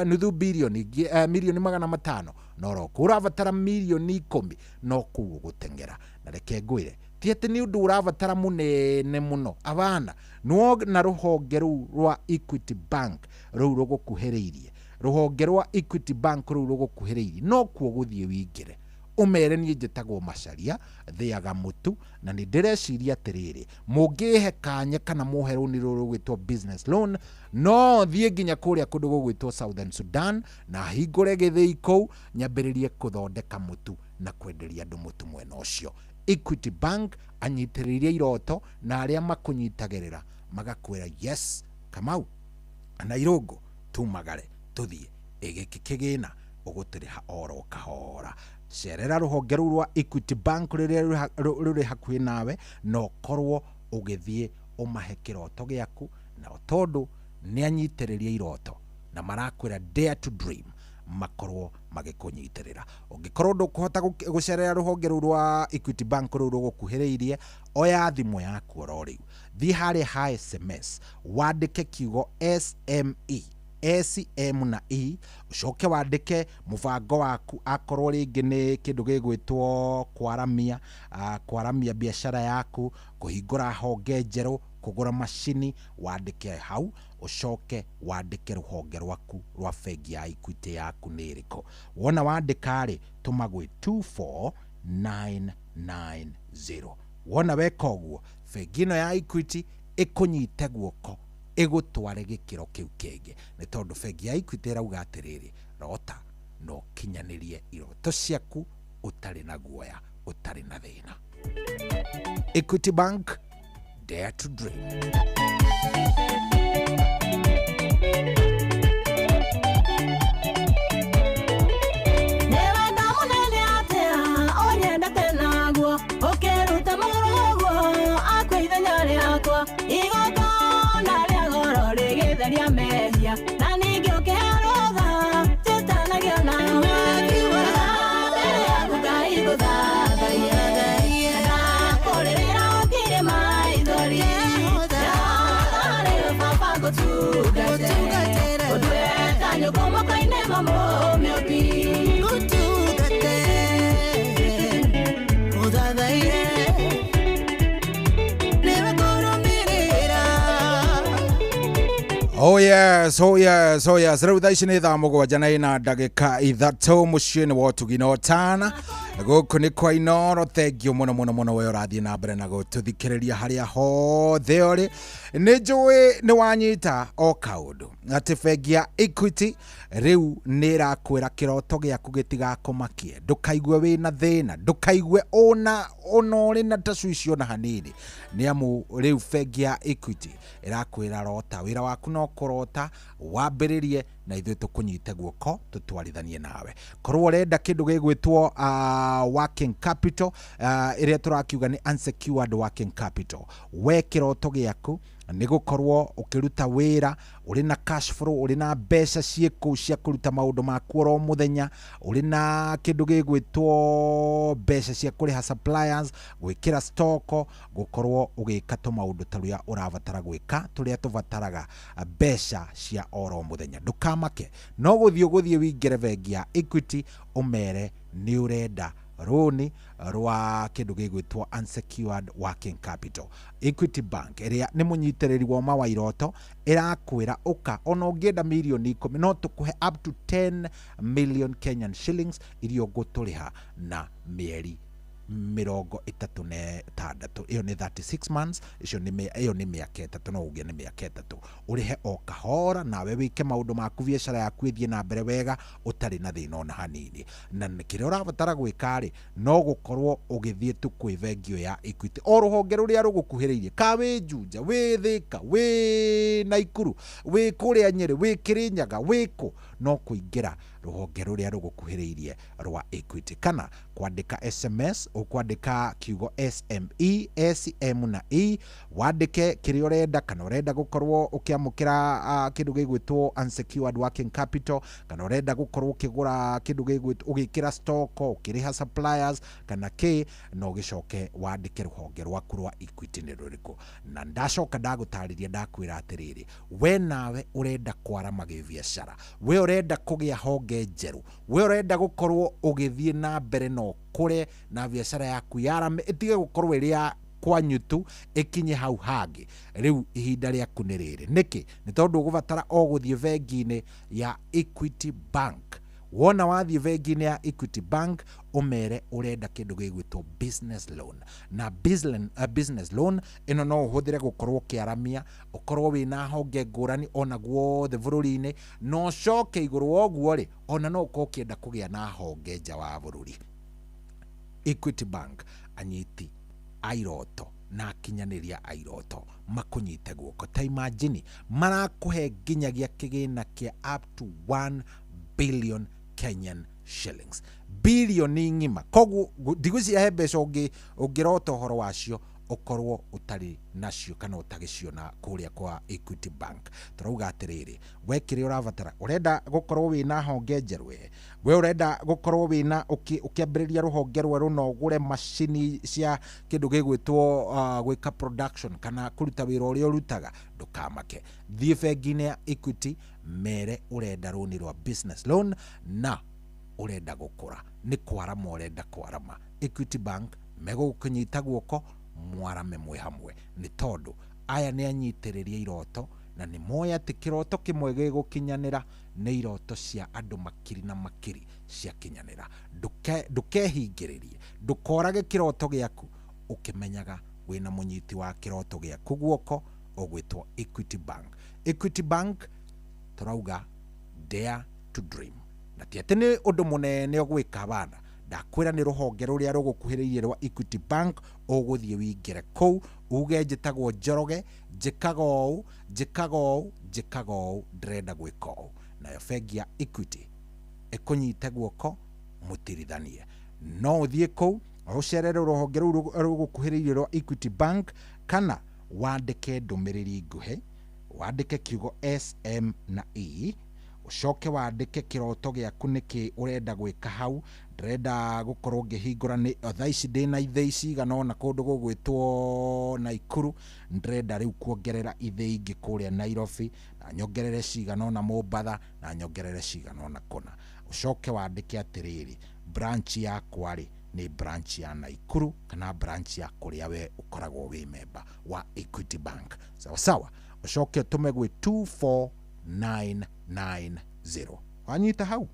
nuthu bilioni, mirioni 500, no ro kũu. Ũrabatara mirioni 10, no kũu ũgũteng'era. Na reke ngwĩre, ti atĩ nĩ ũndũ ũrabatara mũnene mũno, abana, no na rũhonge rũu rwa Equity Bank rũu rũgũkuhĩrĩirie, rũhonge rwa Equity Bank rũu rũgũkuhĩrĩirie, no kuo gũthiĩ wingĩre ũmere niĩ njĩtagwo Macharia, thĩaga mũtu, na nĩ ndĩreciria atĩrĩrĩ, mũngĩhe kanya kana mũhe rũni rũrũ rũgwĩtwo business loan, no thiĩ nginya kũrĩa kũndũ gũgwĩtwo Southern Sudan na hingũre gĩthĩi kũu, nyambĩrĩrie kũthondeka mũtu na kwenderia andũ mũtu mwena ũcio. Equity Bank anyitĩrĩire iroto na arĩa makũnyitagĩrĩra magakwĩra yes, Kamau na Irũngũ tumagare tũthiĩ, ĩgĩkĩ kĩgĩna ũgũtũrĩha oro kahora. Cerera rũhonge rũu rwa Equity Bank rũrĩa rũrĩ hakuhĩ nawe, na ũkorwo ũgĩthiĩ ũmahe kĩroto gĩaku, na tondũ nĩ anyitĩrĩria iroto na marakwĩra dare to dream, makorwo magĩkũnyitĩrĩra. Ũngĩkorwo ndũkũhota gũcerera rũhonge rũu rwa Equity Bank rũu rũgũkuhĩrĩirie, oya thimũ yaku oro rĩu, thiĩ harĩa ha SMS, wandĩke kiugo SME, S M na E, ũcoke wandĩke mũbango waku, akorwo rĩngĩ nĩ kĩndũ gĩgwĩtwo kwaramia, kwaramia biacara yaku, kũhingũra honge njerũ, kũgũra macini, wandĩke hau, ũcoke wandĩke rũhonge rwaku rwa bengi ya Equity yaku nĩ ĩrĩkũ. Wona wandĩka rĩ, tũma gwĩ 24990. Wona weka ũguo, bengi ĩno ya Equity ĩkũnyite guoko ĩgũtware gĩkĩro kĩu kĩngĩ, nĩ tondũ bengi ya Equity ĩrauga atĩrĩrĩ, rota na ũkinyanĩrie iroto ciaku ũtarĩ na guoya, ũtarĩ na thĩna. Equity Bank, dare to dream. Oh yes, oh yes, oh yes. Rĩu thaa ici nĩ thaa 7:43 mũciĩ-inĩ wa ũtugi na ũtana. Gũkũ nĩ kwa Inooro. Thengiũ mũno mũno mũno we ũrathiĩ na mbere na gũtũthikĩrĩria harĩa hothe ũrĩ. Nĩ njũĩ nĩ wanyita o kaũndũ atĩ bengi ya Equity rĩu nĩ ĩrakwĩra kĩroto gĩaku gĩtigakũmakie, ndũkaigue wĩna thĩna, ndũkaigue ona ũrĩ na tacwici ona hanini, nĩ amu rĩu bengi ya Equity ĩrakwĩra rota, wĩra waku no kũrota, wambĩrĩrie na ithuĩ tũkũnyite guoko tũtwarithanie nawe. Korwo ũrenda kĩndũ gĩgwĩtwo working capital, ĩrĩa tũrakiuga nĩ unsecured working capital, we kĩroto gĩaku nĩ gũkorwo ũkĩruta wĩra ũrĩ na cash flow, ũrĩ na mbeca ciĩ kũu cia kũruta maũndũ maku oro mũthenya, ũrĩ na kĩndũ gĩgwĩtwo mbeca cia kũrĩha suppliers, gwĩkĩra stock, gũkorwo ũgĩka tũmaũndũ tũrĩa ũrabatara gwĩka, tũrĩa tũbataraga mbeca cia oro mũthenya. Ndũkamake, no gũthiĩ ũgũthiĩ wingĩre bengi ya Equity ũmere nĩ ũrenda Rũni rwa kĩndũ gĩgwĩtwo unsecured working capital. Equity Bank ĩrĩa nĩ mũnyitĩrĩri wa ũma wa iroto ĩrakwĩra ũka, ona ũngĩenda mirioni 10 no tũkũhe up to 10 million Kenyan shillings iria ũgũtũrĩha na mĩeri 36. Ĩyo nĩ 36 months, icio nĩ ĩyo nĩ mĩaka 3, no uge nĩ mĩaka 3, ũrĩhe o kahora nawe wĩke maũndũ maku, biacara yaku ĩthiĩ na mbere wega ũtarĩ na thĩna ona hanini. Na kĩrĩa ũrabatara gwĩka rĩ, no gũkorwo ũgĩthiĩ tu kwĩ bengi ya Equity o rũhonge rũrĩa rũgũkuhĩrĩirie, ka wĩ Juja, wĩ Thika, wĩ Naikuru, wĩ kũrĩa Nyĩrĩ, wĩ Kĩrĩnyaga, wĩ kũ, no kũingĩra rũhonge rũrĩa rũgũkuhĩrĩirie rwa Equity, kana kwandĩka SMS, ũkwandĩka kiugo SME, S M na E, wandĩke kĩrĩa ũrenda, kana ũrenda gũkorwo ũkĩamũkĩra kĩndũ gĩgwĩtwo unsecured working capital, kana ũrenda gũkorwo ũkĩgũra kĩndũ gĩgwĩtwo ũgĩkĩra stock, ũkĩrĩha suppliers kana kĩ, na ũgĩcoke wandĩke rũhonge rwaku rwa Equity nĩ rũrĩkũ. Na ndacoka ndagũtarĩria, ndakwĩra atĩrĩrĩ, we nawe ũrenda kwarama gĩbiacara, we ũrenda kũgĩa honge njerũ, we ũrenda gũkorwo ũgĩthiĩ na mbere na ũkũre na biacara yaku yarame, ĩtige gũkorwo ĩrĩ ya kwanyu tu, ĩkinye hau hangĩ. Rĩu ihinda rĩaku nĩ rĩrĩ. Nĩkĩ? Nĩ tondũ ũgũbatara o gũthiĩ bengi-inĩ ya Equity Bank. Wona wathiĩ bengi-inĩ ya Equity Bank, ũmere ũrenda kĩndũ gĩgwĩtwo business loan. Na business loan ĩno no ũhũthĩre gũkorwo ũkĩaramia, ũkorwo wĩna honge ngũrani ona guothe bũrũri-inĩ, na ũcoke igũrũ wa ũguo rĩ, ona no ũkorwo ũkĩenda kũgĩa na honge nja wa bũrũri. Equity Bank, anyiti a iroto na akinyanĩria a iroto makũnyite guoko. Ta imagine marakũhe nginyagia kĩgĩna kĩa up to 1 billion Kenyan shillings, bilioni ng'ima. Koguo ndigwĩciria he mbeca ũngĩrota ũhoro wacio ũkorwo ũtarĩ nacio kana ũtagĩciona kũrĩa kwa Equity Bank. Tũrauga atĩrĩrĩ, we kĩrĩa ũrabatara, ũrenda gũkorwo wĩna honge njerũ, we ũrenda gũkorwo wĩna ũkĩambĩrĩria rũhonge rwerũ na ũgũre macini cia kĩndũ gĩgwĩtwo gwĩka production kana kũruta wĩra ũrĩa ũrutaga, ndũkamake, thiĩ bengi-inĩ ya Equity, mere ũrenda rũni rwa business loan na ũrenda gũkũra, nĩ kwarama ũrenda kwarama. Equity Bank megũkũnyita guoko mwarame mwĩ hamwe, nĩ tondũ aya nĩ anyitĩrĩria iroto na nĩ moĩ atĩ kĩroto kĩmwe gĩgũkinyanĩra nĩ iroto cia andũ makiri na makiri ciakinyanĩra. Ndũkehingĩrĩrie, ndũkorage kĩroto gĩaku ũkĩmenyaga wĩna mũnyiti wa kĩroto gĩaku guoko ũgwĩtwo Equity Bank. Equity Bank tũrauga dare to dream, na ti atĩ nĩ ũndũ mũnene ũgwĩka bana, ndakwĩra nĩ rũhonge rũrĩa rũgũkuhĩrĩirie rwa Equity Bank, ũgũthiĩ wĩingĩre kũu uge njĩtagwo Njoroge, njĩkaga ũũ, njĩkaga ũũ, njĩkaga ũũ, ndĩrenda gwĩka ũũ, nayo bengi ya Equity ĩkũnyite guoko mũtirithanie. No ũthiĩ kũu ũcerere rũhonge rũu rũgũkuhĩrĩirie rwa Equity Bank, kana wandĩke ndũmĩrĩri nguhĩ, wandĩke kiugo SM na E, ũcoke wandĩke kĩroto gĩaku nĩkĩ ũrenda gwĩka hau. Ndĩrenda gũkorwo ngĩhingũra nĩ thaa ici ndĩna ithĩi cigana ũna kũndũ gũgwĩtwo Naikuru, ndĩrenda rĩu kuongerera ithĩi ingĩ kũrĩa Nairobi, na nyongerere cigana ũna Mombatha, na nyongerere cigana ũna kũna. Ũcoke wandĩke atĩrĩrĩ, branch yakwa rĩ nĩ branch ya Naikuru kana branch ya kũrĩa we ũkoragwo wĩ member wa Equity Bank. Sawa sawa, ũcoke ũtũme gwĩ 24990. Wanyita hau,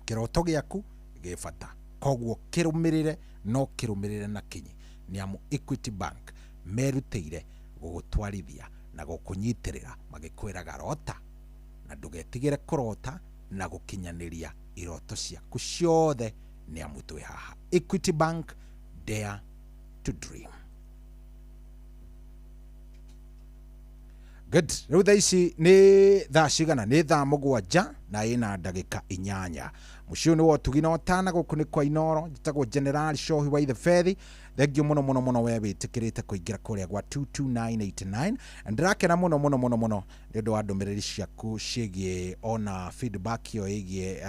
kĩroto gĩaku gĩ bata, koguo kĩrũmĩrĩre, no kĩrũmĩrĩre na kinyi, nĩ amu Equity Bank merutĩire gũgũtwarithia na gũkũnyitĩrĩra magĩkwĩraga rota na ndũgetigĩre kũrota na gũkinyanĩria iroto ciaku ciothe, nĩ amu twĩ haha. Equity Bank, dare to dream. Good. Rĩu thaa ici nĩ thaa cigana? Nĩ thaa 7 na ĩna ndagĩka 8. Mũciĩ ũyũ nĩ wa ũtugi na ũtana, gũkũ nĩ kwa Inooro. Njĩtagwo General Shohi wa Ithebethi. Thengiũ mũno mũno mũno we wĩtĩkĩrĩte kũingĩra kũrĩa gwa 22989. Ndĩrakena mũno mũno mũno mũno nĩ ũndũ wa ndũmĩrĩri ciaku ciĩgiĩ ona feedback ĩyo ĩgiĩ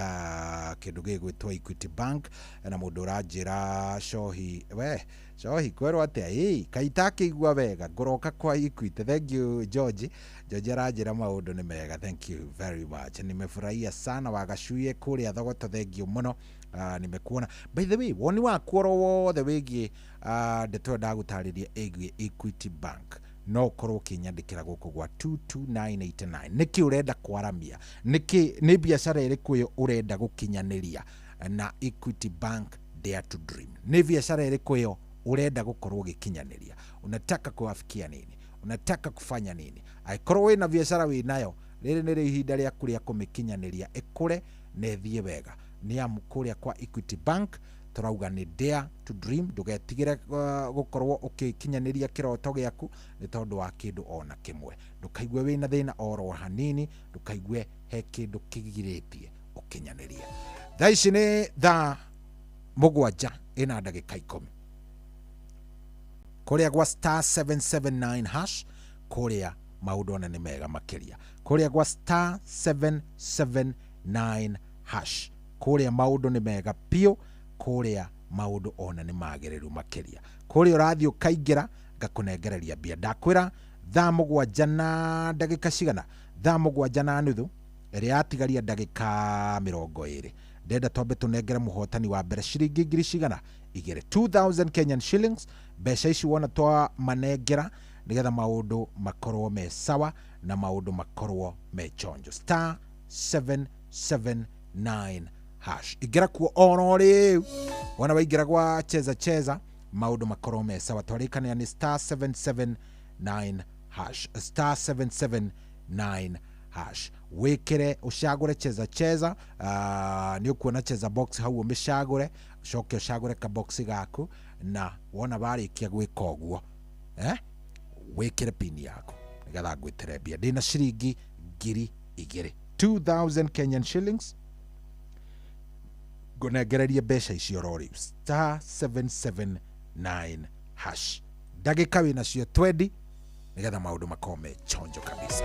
kĩndũ gĩgwĩtwo Equity Bank. Na mũndũ ũranjĩra Shohi, we Shohi kwerwo atĩa? Ĩ kaĩ itakĩigua wega, ngũroka kwa Equity. Thank you George. George aranjĩra maũndũ nĩ mega. Thank you very much. Nimefurahia sana. Wagacuie kũrĩa Thogoto, thank you mũno. Nimekuona. By the way, woni waku oro wothe wĩgiĩ ndeto ĩyo ndagũtarĩria ĩgiĩ Equity Bank, no ũkorwo ũkĩnyandĩkĩra gũkũ gwa 22989. Nĩkĩ ũrenda kwaramia? Nĩkĩ, nĩ biacara ĩrĩkũ ĩyo ũrenda gũkinyanĩria na Equity Bank Dare to Dream? Nĩ biacara ĩrĩkũ ĩyo ũrenda gũkorwo ũgĩkinyanĩria? Unataka kuafikia nini? Unataka kufanya nini? Angĩkorwo wĩna biacara wĩnayo, rĩrĩ nĩrĩo ihinda rĩaku rĩa kũmĩkinyanĩria, ĩkũre na ĩthiĩ wega. Nĩ amu kũrĩa kwa Equity Bank tũrauga nĩ Dare to Dream. Ndũgetigĩre gũkorwo ũkĩkinyanĩria kĩroto gĩaku nĩ tondũ wa kĩndũ ona kĩmwe. Ndũkaigue wĩna thĩna oro hanini, ndũkaigue he kĩndũ kĩgirĩtie ũkinyanĩrie. Thaa ici nĩ thaa 7 ĩna ndagĩka 10. Kũrĩa gwa star 779 hash, kũrĩa maũndũ ona nĩ mega makĩria. Kũrĩa gwa star 779 hash, kũrĩa maũndũ nĩ mega piũ, kũrĩa maũndũ ona nĩ magĩrĩru makĩria. Kũrĩa ũrathiĩ ũkaingĩra, ngakũnengereria mbia. Ndakwĩra thaa 7 na ndagĩka cigana? Thaa 7:30, ĩrĩa yatigaria ndagĩka 20. Ndenda twambe tũnengere mũhotani wa mbere ciringi ngiri cigana? Igĩrĩ, 2000 Kenyan shillings. Mbeca ici wona twamanengera nĩgetha maũndũ makorwo me sawa na maũndũ makorwo me chonjo. Star 779 hash, ingĩra kuo oro rĩu. Wona waingĩra gwa cheza cheza, maũndũ makorwo me sawa. Twarĩkanĩra nĩ star 779 hash, star 779 hash. Wĩkĩre ũcagũre cheza cheza. Nĩ ũkuona cheza box hau, ũmĩcagũre, ũcoke ũcagũre kabox gaku, na wona warĩkia gwĩka ũguo, wĩkĩre pin yaku nĩgetha ngwĩtĩre mbia. Ndĩna ciringi 2000, 2000 Kenyan shillings. Ngũnengererie mbeca icio oro rĩu, star 779 hash. Ndagĩka wĩnacio 20 nĩgetha maũndũ makorwo me chonjo kabisa.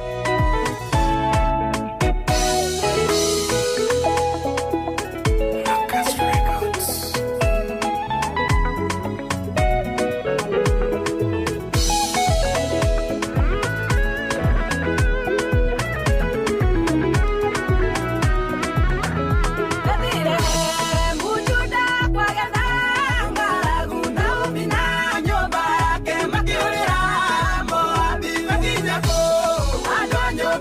Gathire Mujuda kwagetha ng'aragu, Naomi na nyũmba yake makĩũrĩra Moabi. Makinya kũu, andũ a nyũmba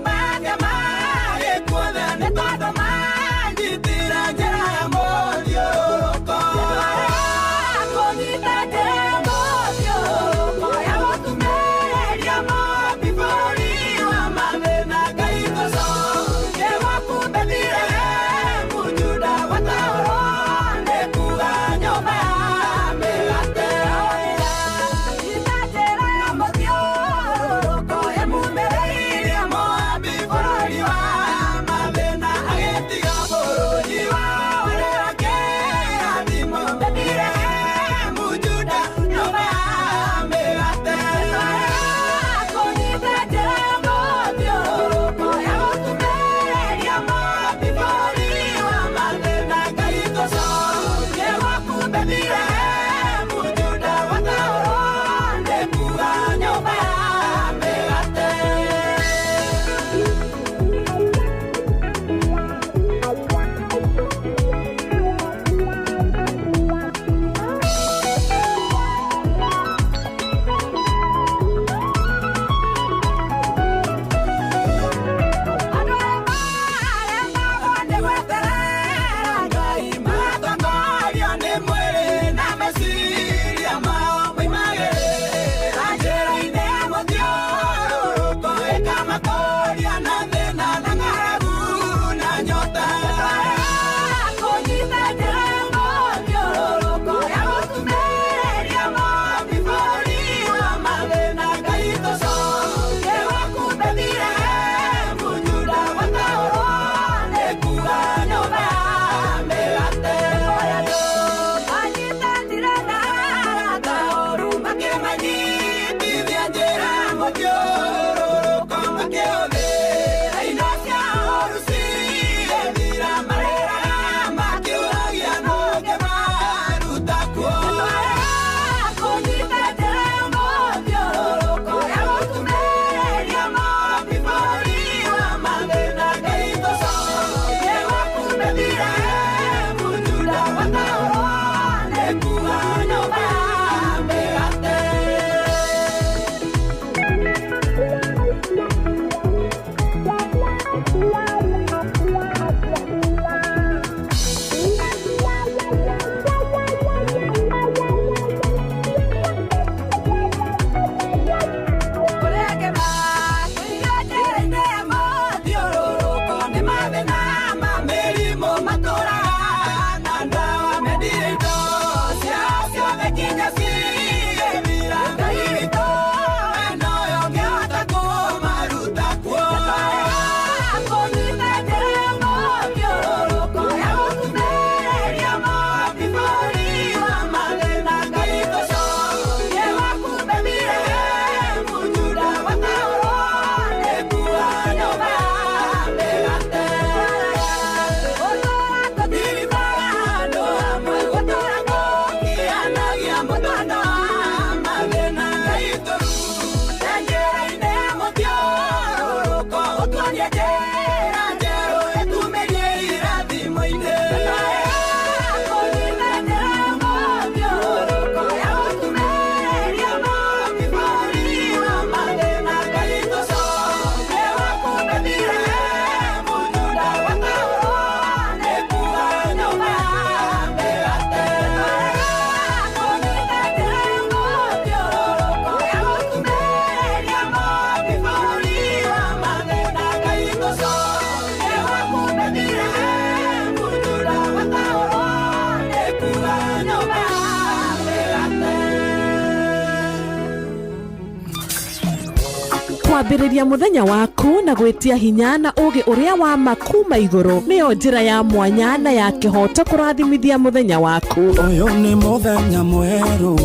Kwambĩrĩria mũthenya waku na gwĩtia hinya na ũũgĩ ũrĩa wa ma kuma igũrũ nĩyo njĩra ya mwanya na ya kĩhoto kũrathimithia mũthenya waku. Ũyũ nĩ mũthenya mwerũ,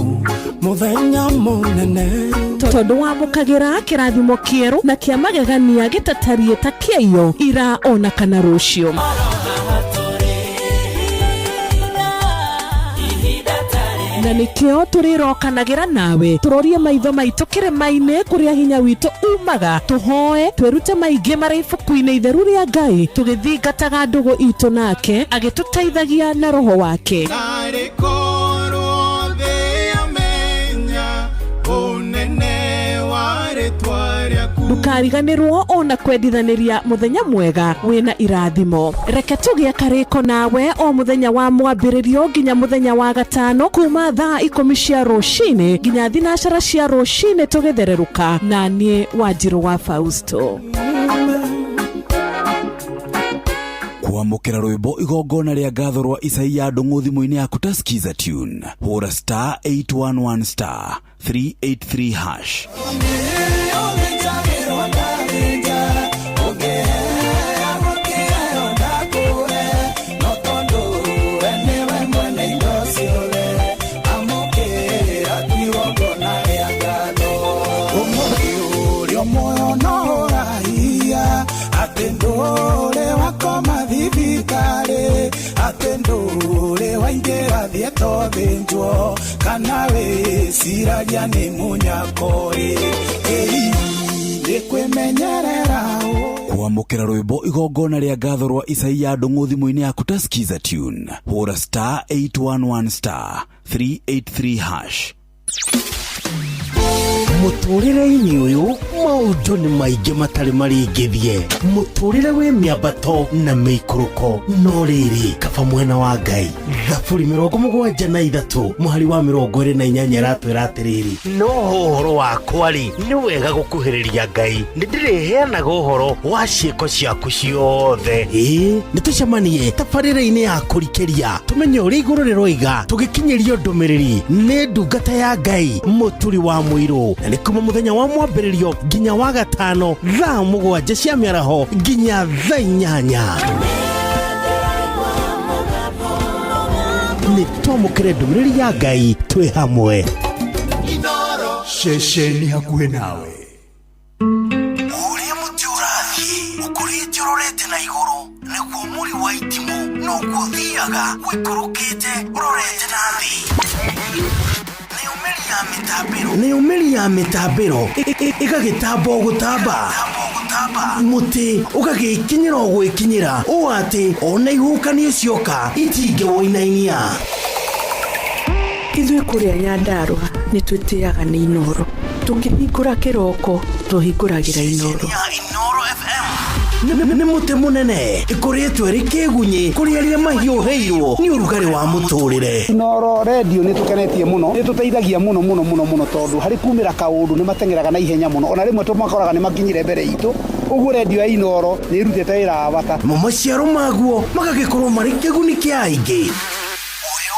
mũthenya mũnene, tondũ wamũkagĩra kĩrathimo kĩerũ na kĩa magegania gĩtatariĩ ta kĩaiyo ira ona kana rũciũ. Na nĩkĩo tũrĩrokanagĩra nawe tũrorie maitho maitũ kĩrĩma-inĩ kũrĩa hinya witũ umaga, tũhoe twĩrute maingĩ marĩ ibuku-inĩ itheru rĩa Ngai, tũgĩthingataga ndũgũ itũ nake agĩtũteithagia na roho wake. Narĩ korwo thĩ yamenya ũnene wa rĩtwa rĩaku. Ndũkariganĩrwo ona kwendithanĩria mũthenya mwega wĩna irathimo. Reke tũgĩe karĩko nawe o mũthenya wa mwambĩrĩrio nginya mũthenya wa gatano kuma thaa 10 cia rũcinĩ nginya 9 cia rũcinĩ tũgĩthererũka, na niĩ Wanjirũ wa Fausto. Kwamũkĩra rwĩmbo igongona rĩa ngatho rwa Isaia Ndung'u thimũ-inĩ yaku ta Skiza Tune, hũra star 811 star 383 hash. Atendure waingĩra thiĩ tũthĩnjwo kana wĩciragia nĩ mũnyakoi nĩ kwĩmenyerera. Kwamũkĩra rwĩmbo igongona rĩa ngatho rwa Isaia Ndung'u thimũ-inĩ yaku ta Skiza Tune, hũra star 811 star 383 hash. Mũtũrĩre-inĩ ũyũ maũndũ nĩ maingĩ matarĩ maringithie, mũtũrĩre wĩ mĩambato na mĩikũrũko, no rĩrĩ kaba mwena wa Ngai. Thaburi 73 mũhari wa 28 ĩratwĩra atĩrĩrĩ, no ũhoro wakwa rĩ nĩ wega gũkuhĩrĩria Ngai, nĩndĩrĩheanaga ũhoro wa ciĩko ciaku ciothe. Ĩĩ nĩ tũcemanie tabarĩra-inĩ ya kũrikĩria tũmenye ũrĩa igũrũ rĩroiga, tũgĩkinyĩrio ndũmĩrĩri nĩ ndungata ya Ngai Mũturi wa Mũirũ, na nĩ kuma mũthenya wa mwambĩrĩrio nginya wa gatano thaa 7 cia mĩaraho nginya thaa 8. Nĩ twamũkĩre ndũmĩrĩri ya Ngai twĩ hamwe. Ceceni hakuhĩ nawe. Ũrĩa mũtĩ ũrathiĩ ũkũrĩte ũrorete na igũrũ nĩguo mũri wa itimũ noguo ũthiaga ũikũrũkĩte ũrorete na thĩ. Nayo mĩri ya mĩtambĩro ĩgagĩtamba o gũtamba, mũtĩ ũgagĩkinyĩra o gwĩkinyĩra ũũ atĩ ona ihuhũkanio cioka itingĩwũinainia. Ithuĩ kũrĩa Nyandarũa nĩ twĩtĩaga nĩ Inooro, tũkĩhingũra kĩroko tũhingũragĩra Inooro. Nĩ mũtĩ mũnene ĩkũrĩtwo ĩrĩ kĩgunyĩ kũrĩ arĩa mahiũhĩirwo nĩ ũrugarĩ wa mũtũrĩre. Inooro redio nĩ tũkenetie mũno, nĩ tũteithagia mũno mũno mũno mũno, tondũ harĩ kumĩra kaũndũ nĩ mateng'eraga na ihenya mũno, ona rĩmwe tũmakoraga nĩ makinyire mbere itũ. Ũguo redio ya Inooro nĩ ĩrutĩte wĩra wa bata. Mo maciaro maguo magagĩkorwo marĩ kĩguni kĩa aingĩ. Ũyũ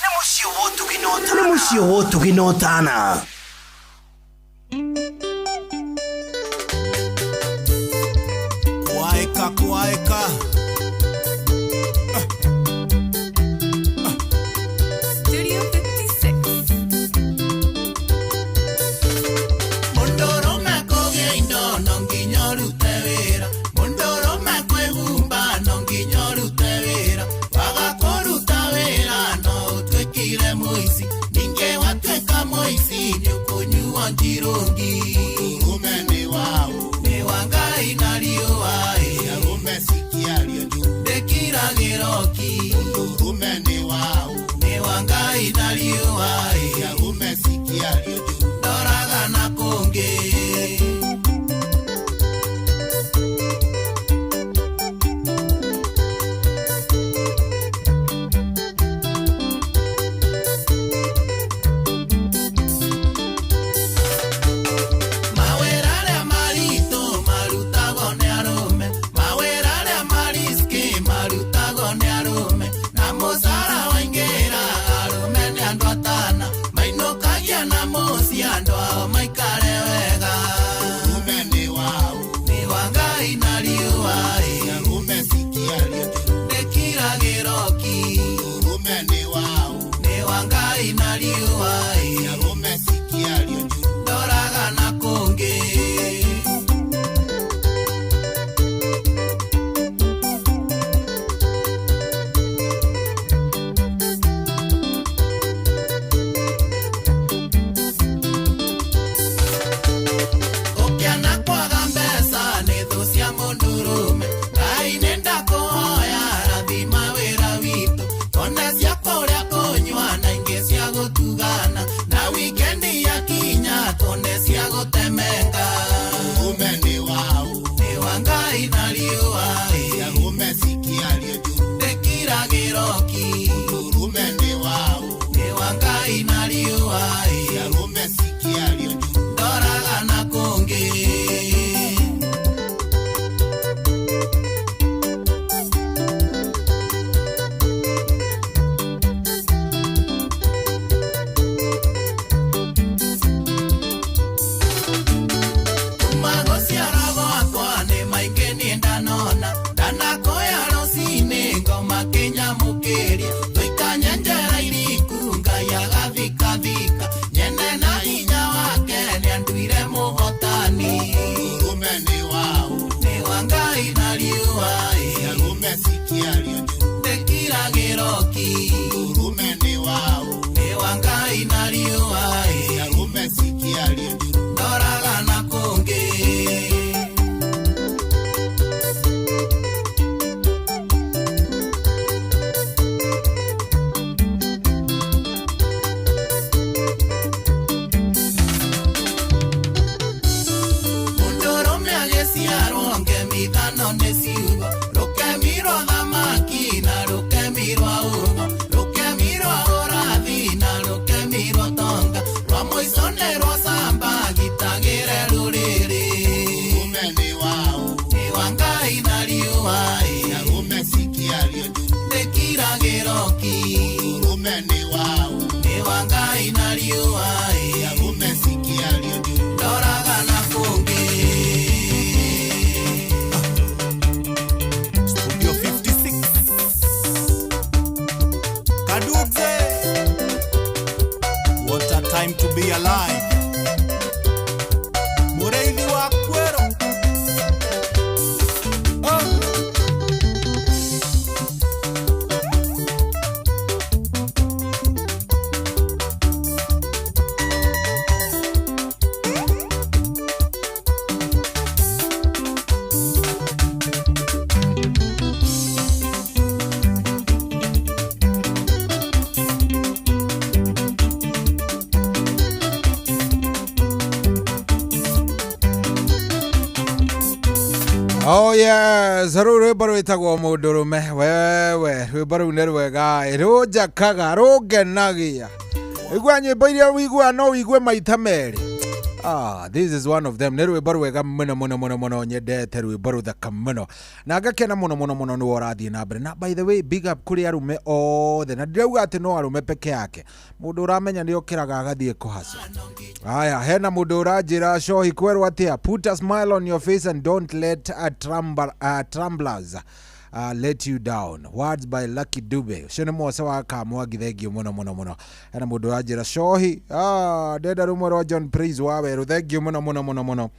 nĩ mũciĩ wa ũtugi na ũtana. Nĩ mũciĩ wa ũtugi na ũtana. Kwaeka. Studio 56. Mũndũrũme kũgĩa indo no nginya ũrute wĩra, mũndũrũme kwĩhumba no nginya ũrute wĩra, waga kũruta wĩra no ũtuĩkire mũici, ningĩ watuĩka mũici nĩũkũnyuo njirũngi. Mũndũrũme nĩ waũ? Nĩ wa Ngai na riũa. Arũme cikiario njũru ndĩkiragĩroki. Mũndũrũme nĩ waũ? Nĩ wa Ngai na riũa. Arũme cikiario njũru ndoraga na kũngĩ. tuone cia gũtemenga. Ume nĩ wau nĩ wa Ngai na riũa, arũme cikĩario njũru ndĩkiragĩro ki. Ume nĩ wau nĩ wa Ngai na riũa, arũme cikĩario njũru ndoraga na kũngĩ. Oh yes, rũu rwĩmbo rwĩtagwo mũndũrũme. Wewe rwĩmbo rũu nĩ rwega, rũnjakaga, rũngenagia. Igua nyĩmbo iria wĩiguaga no wĩigue maita merĩ. This is one of them. Nĩ rwĩmbo rwega mũno mũno mũno mũno, nyendete rwĩmbo rũthaka mũno na ngakena mũno mũno mũno nĩ ũrathiĩ na mbere. Na by the way, big up kũrĩ arũme othe, na ndirauga atĩ no arũme peke yake. Mũndũ ũramenya nĩ okĩraga agathiĩ kũhaca. Aya, hena mũndũ ũranjĩra cohi kwerwo atĩa, put a smile on your face and don't let tremblers let you down. Words by Lucky Dube. Ũcio nĩ Mwose wa Kamwangi, thengio mũno mũno mũno. Hena mũndũ ũranjĩra cohi, ndenda rũmwe rwa John Praise wa Werũ, thengio mũno mũno mũno mũno.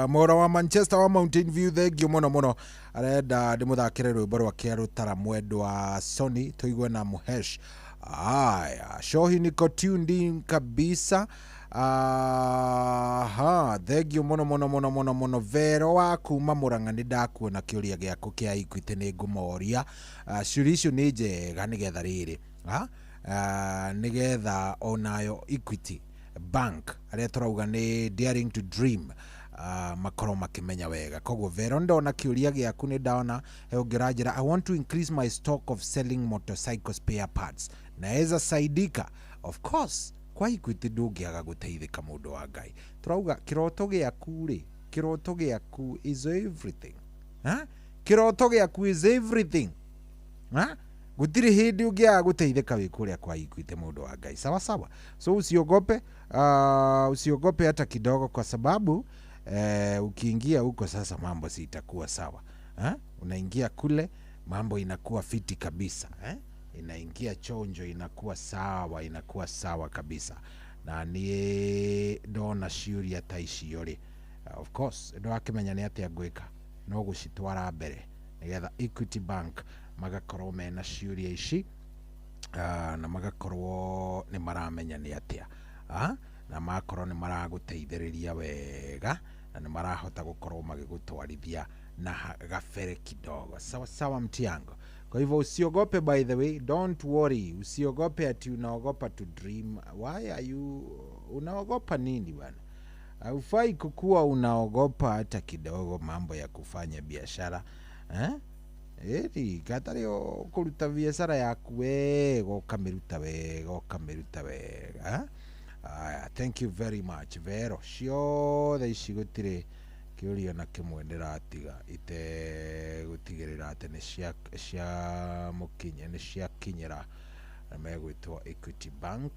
Mora wa Manchester wa Mountain View, thengio mũno mũno. Arenda ndĩmũthakĩre rwĩmbo rwake rũtara mwendwa Sony tũigue na Muhesh. Aya, cohi niko tuned in kabisa. Aha, thengio mũno mũno mũno mũno mũno. Vero wa kuma Murang'a nĩ ndakuona kĩũria gĩaku kĩa Equity nĩ ngũmoria. Ciũria icio nĩ njega nĩgetha rĩrĩ, nĩgetha onayo Equity Bank arĩa tũrauga nĩ daring to dream, makorwo makĩmenya wega. Koguo Vero, ndona kĩũria gĩaku nĩ ndona he ũngĩranjĩra, I want to increase my stock of selling motorcycle spare parts, naweza saidika? Of course, kwa Equity ndũngĩaga gũteithĩka mũndũ wa Ngai. Tũrauga kĩroto gĩaku rĩ, kĩroto gĩaku is everything. Kĩroto gĩaku is everything. Gũtirĩ hĩndĩ ũngĩaga gũteithĩka wĩ kũrĩa kwa Equity mũndũ wa Ngai. Sawa sawa. So usiogope, usiogope hata kidogo, kwa sababu ukiingia huko sasa mambo si itakuwa sawa. Unaingia kule mambo inakuwa fiti kabisa. Inaingia chonjo, inakuwa sawa, inakuwa sawa kabisa. Na niĩ ndona ciũria ta icio rĩ, of course ndwakĩmenya nĩ atĩa ngwĩka, no gũcitwara mbere nĩgetha Equity Bank magakorwo mena ciũria ici, na magakorwo nĩ maramenya nĩ atĩa, na magakorwo nĩ maragũteithĩrĩria wega na nĩ marahota gũkorwo magĩgũtwarithia na gabere kidogo. Sawa sawa mtiango. Kwa hivyo usiogope, by the way, don't worry, usiogope ati unaogopa to dream. Why are you unaogopa nini bwana? Haufai kukuwa unaogopa hata kidogo mambo ya kufanya biashara, eh? Ĩni gatarĩ kũruta biacara yaku wega, ũkamĩruta wega, ũkamĩruta wega. Aya, thank you very much. Vero ciothe ici gũtirĩ kĩũria na kĩmwe ndĩratiga itegũtigĩrĩra atĩ nĩ cia mũkinya, nĩ ciakinyĩra megwĩtwo Equity Bank,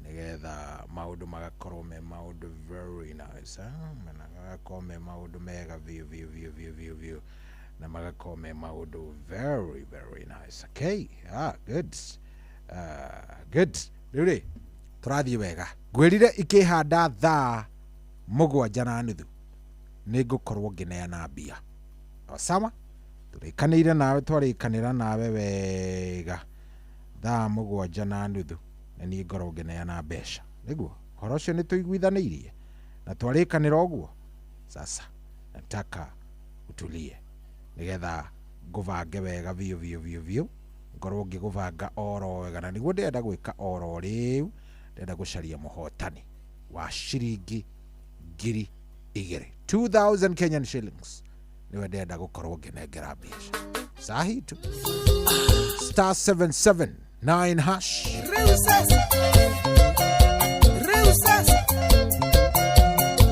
nĩgetha maũndũ magakorwo me maũndũ very nice, eh? Magakorwo me maũndũ mega biũ biũ biũ biũ biũ biũ, na magakorwo me maũndũ very very nice. Okay, good, good. Rĩu rĩ tũrathiĩ wega, ngwĩrire ikĩhanda thaa 7:30 nĩ ngũkorwo ngĩneana mbia. O sawa, tũrĩkanĩire nawe, twarĩkanĩra nawe wega thaa 7:30 na niĩ ngorwo ngĩneana mbeca. Nĩguo ũhoro ũcio nĩ tũiguithanĩirie na twarĩkanĩra ũguo. Sasa nataka utulie nĩgetha ngũbange wega biũ biũ biũ biũ, ngorwo ngĩgũbanga oro wega, na nĩguo ndĩrenda gwĩka oro rĩu. Ndĩrenda gũcaria mũhotani wa ciringi 2,000, 2000 Kenyan shillings, nĩwe ndĩrenda gũkorwo ngĩnengera mbeca sahi tu. Star 779 hash.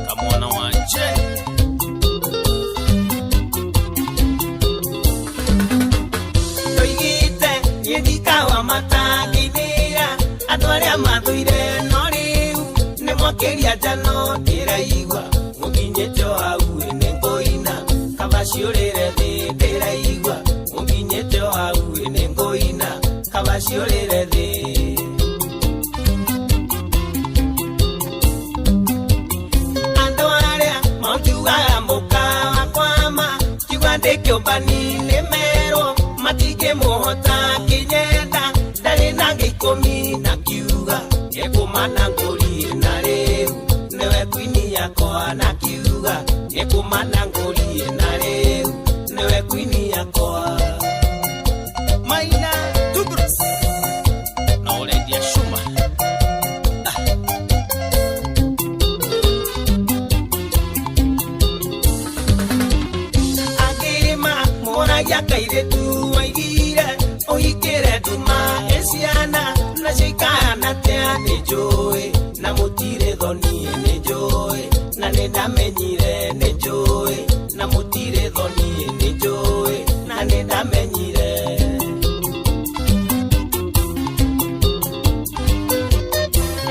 Kamwana wanje Toigite nyendikawa matangĩthĩra andũ arĩa mathũire, no rĩu nĩ mwakĩria njano ndĩraigua mũkinyĩte o hau nĩ ngũina kaba ciũrĩre thĩ, ndĩraigua mũkinyĩte o hau nĩ ngũina kaba ciũrĩre thĩ. Andũ arĩa maunjugaga mũkawa kwama kiuga ndĩ kĩũmbani nĩ merwo matingĩmũhota kĩnyenda, ndarĩ na ngĩikũmi na kiuga nĩkũmana ngũrie na rĩu nĩwe kwini yakwa, na kiuga nĩkũmana ngũrie na rĩu nĩwe kwini yakwa. Maina Tugros na Olendia Shuma. Angĩma moragia kairĩtu waigire ũhikĩre nduma ĩ ciana nacio ikahana atĩa nĩ njũĩ, na mũtirĩ thoni nĩ njũĩ, na nĩ ndamenyire nĩ njũĩ, na mũtirĩ thoni nĩ njũĩ, na nĩ ndamenyire.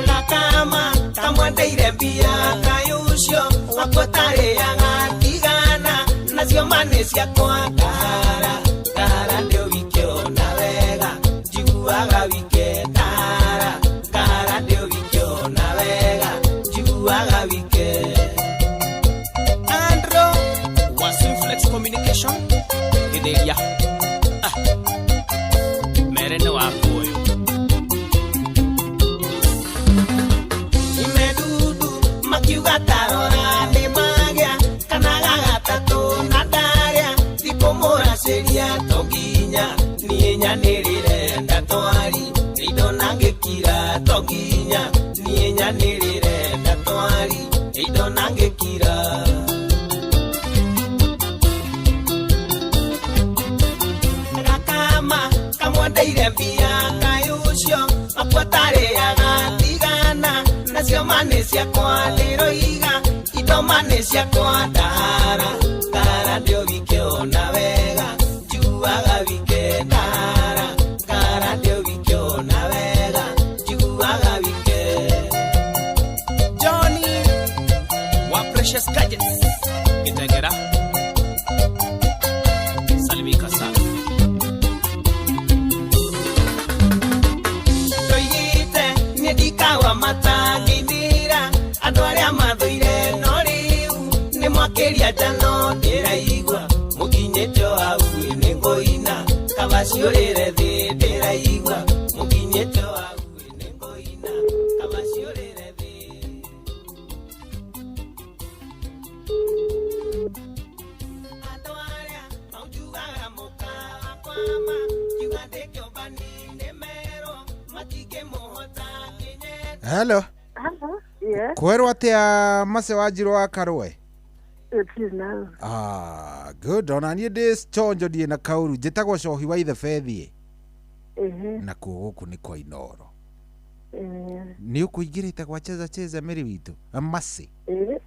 Gakama kamwendeire mbia kaĩ ũcio wakwa ũtarĩaga tigana nacio ma nĩ ciakwa, kahara kahara ndĩ wikĩona wega, njiguaga wike tara, kahara ndĩ wikĩona wega, njiguaga wike. Andro wa Simflex Communication Gĩthĩria mere nĩ waku ũyũ. Imedudu makiuga tarora nĩ magĩa kana gagatatũ na ndarĩa thikũmũracĩria to nginya niĩ nyanĩrĩre ndatwari indo na ngĩkira to nginya niĩ nyanĩrĩre ndatwari indo na ngĩkira. Gakama kamwendeire mbia kaĩ ũcio wakwa ũtarĩaga tigana nacio ma nĩ ciakwa ndĩroiga indo ma nĩ ciakwa, ndahara ndahara ndĩ wikĩona wega, njiguaga wike ndahara ndahara ndĩ wikĩona wega, njiguaga wike. Johnny wa Precious Gadgets Gitengera salimika sana. Toigite niĩ ndikawa matangĩthĩra andũ arĩa mathũire, no rĩu nĩ mwakĩria njano ndĩraigua mũkinyĩte o hau nĩ ngũina kaba ciũrĩre thĩ, ndĩraigua mũkinyĩte o hau nĩ ngũina kaba ciũrĩre thĩ. Andũ arĩa maunjugaga mũkawa kwama Hello. Hello. Yes. Kwerwo atia Mace Wanjirũ wa Karũe? It is now. Ah, good. Ona niĩ ndĩ chonjo ndiĩ na kaũru. Njĩtagwo Cohi wa Ithe Ehe. na kuo gũkũ nĩ kwa Inoro. Eh. Nĩ ũkũingĩrĩte gwa cheza cheza mĩrĩ witũ? Mace. Eh.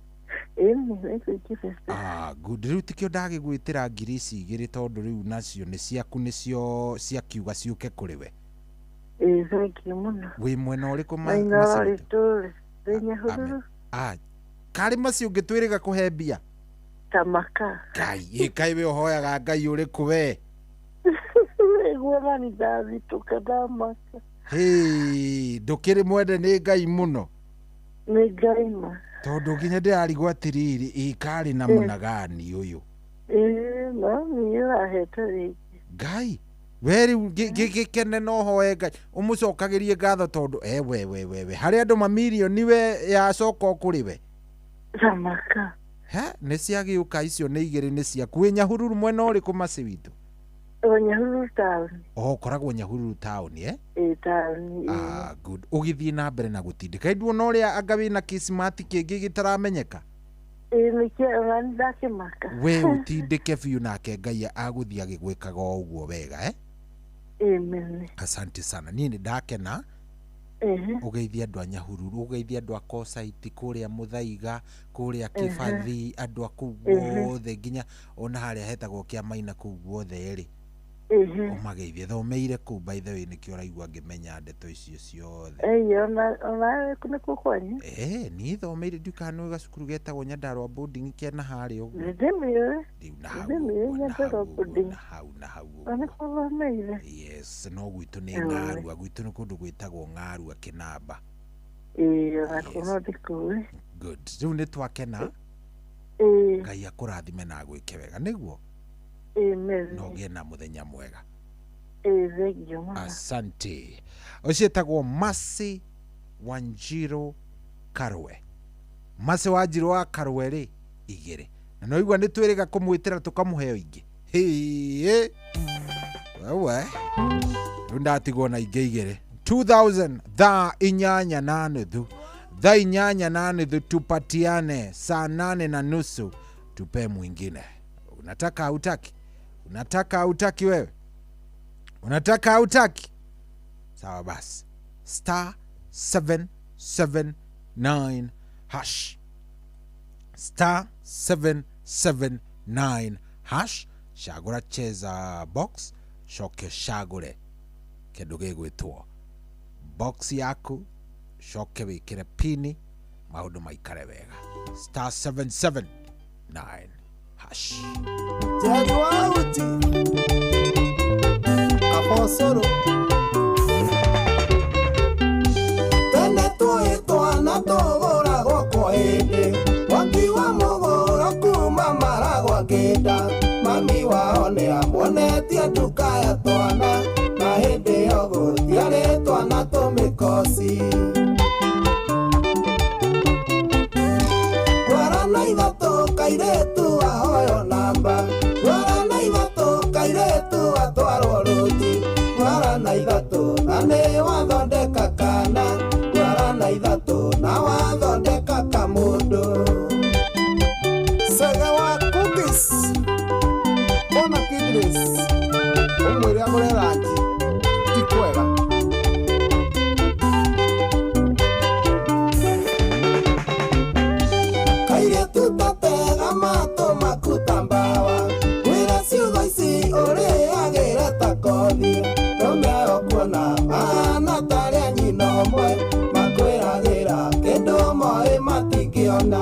Eh, nĩ Ah, good. Rĩu tikĩo ndagĩgwĩtĩra ngiri ici igĩrĩ tondũ rĩu nacio nĩ ciaku nĩcio ciakiuga ciũke kũrĩ we. Eh, thank you mũno. Wĩ mwena ũrĩkũ Na Inoro Mace witũ? rĩtũre. Ndĩ Nyahururu. Ah, karĩ macio ũngĩtwĩrĩga kũhe mbia? Tamaka. Ngai, ĩ kaĩ we ũhoyaga Ngai ũrĩkũ we? Nĩguo nani ndathitũka ndamaka. Hĩ, ndũkĩrĩ mwende nĩ Ngai mũno. Nĩ Ngai ma. Tondũ nginya ndĩrarigwo atĩrĩrĩ, ĩ karĩ na mũna gani ũyũ? Eh, no niĩ ũrahete rĩngĩ. Ngai, we rĩu gĩkene no hoe Ngai, ũmũcokagĩrie ngatho tondũ e we we we we harĩ andũ mamirioni we yacoka o kũrĩ we. Tamaka. He, nĩ ciagĩũka icio nĩ igĩrĩ nĩ ciaku. Wĩ Nyahururu mwena ũrĩkũ Mace witũ? O Nyahururu taũni. O ũkoragwo Nyahururu taũni eh? Ĩ taũni. Ah, good. Ũgĩthiĩ na mbere na gũtindĩka. Nduona ũrĩa anga wĩna kĩcimati kĩngĩ gĩtaramenyeka. Ĩ nĩkĩo ona nĩ ndakĩmaka. We ũtindĩke biũ nake Ngai agũthiĩ agĩgwĩkaga o ũguo wega eh? Amen. Asante sana. Niĩ nĩ ndakena. Ehe. Ũgeithie andũ a Nyahururu, ũgeithie andũ a Kosaiti kũrĩa Mũthaiga, kũrĩa Kĩbathi, andũ a kũu guothe nginya ona harĩa hetagwo Kĩamaina kũu guothe rĩ. Ehe. Ũmageithie. Thomeire kũu by the way nĩkĩo ũraigua ngĩmenya ndeto icio ciothe. Ĩĩ ona ona nĩkuo kwanyu. Eh, niĩ thomeire ndiũ kana nĩũĩ gacukuru getagwo Nyandarua boarding kena harĩa ũguo. Nĩndĩmĩũĩ. Rĩu na hau Nĩndĩmĩũĩ ũguo, na hau Nyandarua ũguo, boarding. na hau na hau Na ũguo. nĩkuo thomeire. Yes, no gwitũ nĩ Ng'arua, gwitũ nĩ kũndũ gwĩtagwo Ng'arua Kĩnamba. Ĩĩ onakuo no ndĩkũĩ. Good. Rĩu nĩ twakena. Ĩĩ. Ngai akũrathime na agwĩke wega nĩguo Amen. na ũgĩe na mũthenya mwega. Ĩĩ thengiũ mũno. Asante. Ũcio etagwo Mercy Wanjiru Karwe. Mercy Wanjiru wa Karwe rĩ igĩrĩ. Na no igua nĩ twĩrĩga kũmwĩtĩra tũkamũheo ingĩ. Hĩ. Wewe. Rĩu ndatigwo na ingĩ igĩrĩ. 2000 thaa 8:30. Thaa 8:30 tupatiane saa 8:30 tupe mwingine. Unataka hautaki? Unataka hautaki wewe? Unataka hautaki? Sawa basi. Star 779 hash. Star 779 hash. Shagura cheza box. Shoke shagure. Kĩndũ gĩgwĩtwo box yaku. Shoke wĩkĩre pini. Maũndũ maikare wega. Star 779 hash. Njeri wa uti Abosoro Tene tũĩ twana tũgũragwo kwa hĩndĩ Mwaki wa mũgũro kuma maragwa kĩnda Mami wao nĩamuonetie nduka ya twana Na hĩndĩ ĩyo gũtiarĩ twana tũmĩkoci Ngwara na ithatũ kairĩtu ahoywo namba Ngwara na ithatũ kairĩtu atwarwo rũti Ngwara na ithatũ na nĩ wathondeka kana Ngwara na ithatũ na wathondeka kamũndũ Cege wa cookies Ona kidneys Ũmwĩre agũre ranji Ti kwega Kairĩtu tatega matũ maku ta mbawa Kwĩra ciugo ici ũrĩagĩre ta kothi Rũme ũkuona mahana tarĩ a nyina ũmwe Makwĩragĩra kĩndũ moĩ matingĩona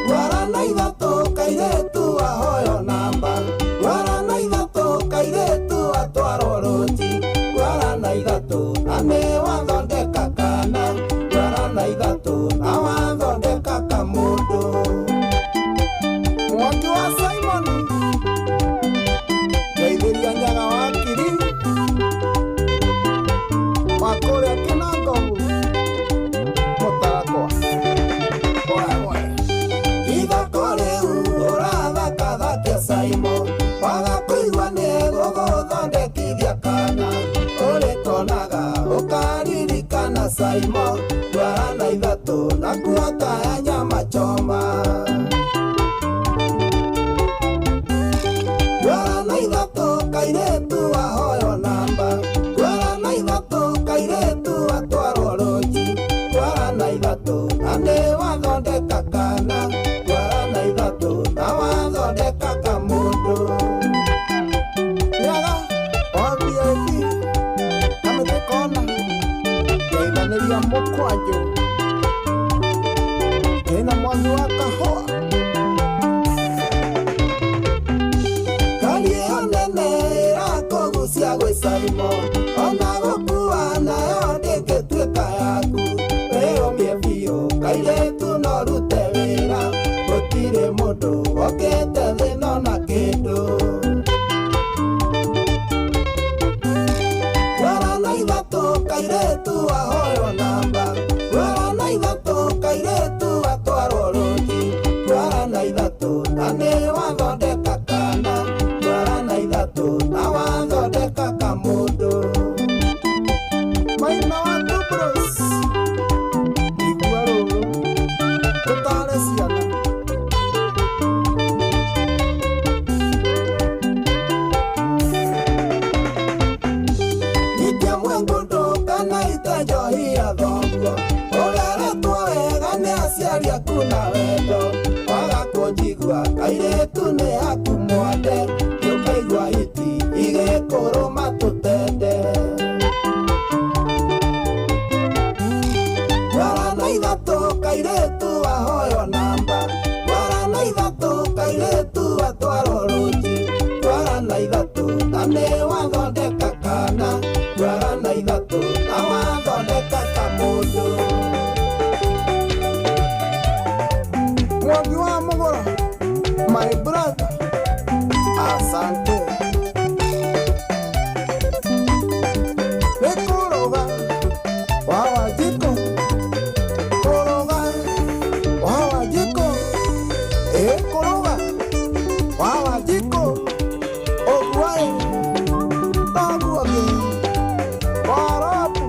Ngwara na ithatũ kairĩtu ahoywo namba Ngwara na ithatũ kairĩtu atwarwo rũti Ngwara na ithatũ na nĩ wathondeka kana Ngwara na ithatũ na wathondeka kamũndũ Mwangi wa Simon Ngeithĩria Nyaga wa Kiri Wa kũrĩa Kĩnangobu Mũtarakwa Wewe Ithako rĩu ũrathakathakia Simon Waga kũigua nĩ gũgũthondekithia kana Ũrĩ kona Nĩngaririkana Saimo ndwara na ithatũ na kuota ya nyama choma. Ndwara na ithatũ kairĩtu ahoywo namba. Ndwara na ithatũ kairĩtu atwarwo rũnji. Ndwara na ithatũ na nĩ wathondeka kana. Ndwara na ithatũ na wathondeka kamũndũ. Nyaga wa VIP kamĩtĩ kona ngeithanĩria mũkwanjũ ndĩna mwangi wa kahũa. Ngari ĩyo nene ĩrakũgucia gwĩ Saimo ona gũkua nayo ndĩngĩtuĩka yaku. Wĩyũmie biũ kairĩtu no ũrute wĩra gũtirĩ mũndũ wokĩte thĩna ona kĩndũ. Ndwara na ithatũ kairĩtu ahoywo namba. Ndwara na ithatũ kairĩtu atwarwo rũnji. Ndwara na ithatũ na nĩ wathondeka kana. Ndwara na ithatũ na wathondeka kamũndũ. Maina wa Tubros igua rũrũ tũtare ciana. Nyitia mwengundu kana ite njohi ya thoguo. Ũreretwo wega nĩ aciari aku na wendo. Waga kũnjigua kairĩtu nĩ aku mwande. Nĩũkaigua hiti igĩkũrũma tũtende. Ndwara na ithatũ kairĩtu ahoywo namba. Ndwara na ithatũ kairĩtu atwarwo rũnji. Ndwara na ithatũ na nĩ wathondeka kana. Ndwara na ithatũ na wathondeka kamũndũ. Mwangi wa Mũgũro, my brother, asante. Nĩ kũrũga wa Wanjikũ, kũrũga wa Wanjikũ, ĩ kũrũga wa Wanjikũ, ũguo ĩ noguo gĩ Waarabu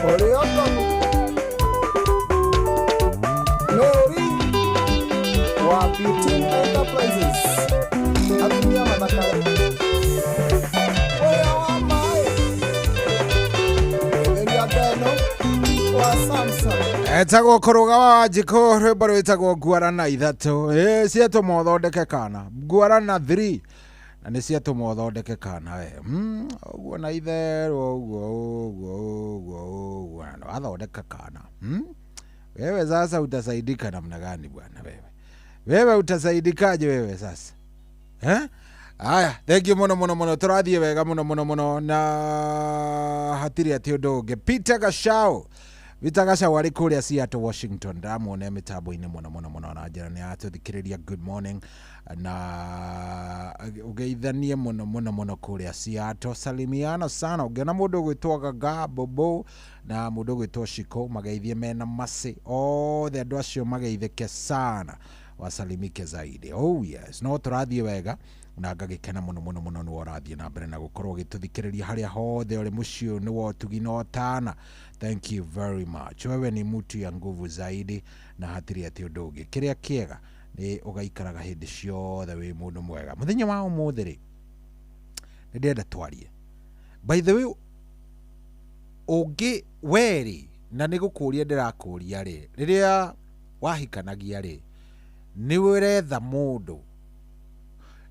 ũrĩokomu Mary wa Beauty Enterprises atumia mathakare ũrĩa wa maĩ Etheria Ngeno wa Samson. Etagwo kũrũga wa Wanjikũ rwĩmbo rwĩtagwo ngwarana ithatũ. Ĩ ciatũma ũthondeke kana ngwarana 3 na nĩ ciatũma ũthondeke kana we. Ũguo na itherũ ũguo ũguo ũguo ũguo na wathondeka kana. Wewe sasa utasaidika namna gani bwana wewe? Wewe utasaidikaje wewe sasa? Eh? Aya, thank you muno muno muno. Tũrathiĩ wega muno muno muno na hatirĩ atĩ ũndũ ũngĩ. Peter Gachau. Peter Gachau arĩ kũrĩa Seattle, Washington. Ndamuona mĩtambo-inĩ mũno mũno mũno na njĩra nĩ aratũthikĩrĩria. Good morning na ũgeithanie mũno mũno mũno kũrĩa Seattle. Salimiana sana. Ũngĩona mũndũ ũgwĩtwo Gaga Bobo na mũndũ ũgwĩtwo Shiko mageithie mena Masi. Othe andũ acio mageithĩke sana, wasalimike zaidi. Oh yes, no tũrathiĩ wega na ngagĩkena mũno mũno mũno nĩ ũrathiĩ na mbere na gũkorwo ũgĩtũthikĩrĩria harĩa hothe ũrĩ mũciĩ nĩ wa ũtugi na ũtana. Thank you very much. Wewe ni mtu ya nguvu zaidi na hatirĩ atĩ ũndũ ũngĩ. Kĩrĩa kĩega nĩ ũgaikaraga hĩndĩ ciothe wĩ mũndũ mwega. Mũthenya wa ũmũthĩ rĩ, nĩ ndĩrenda twarie. By the way, ũngĩ werĩ na nĩ gũkũria ndĩrakũria rĩ, rĩrĩa wahikanagia rĩ, nĩ ũretha mũndũ,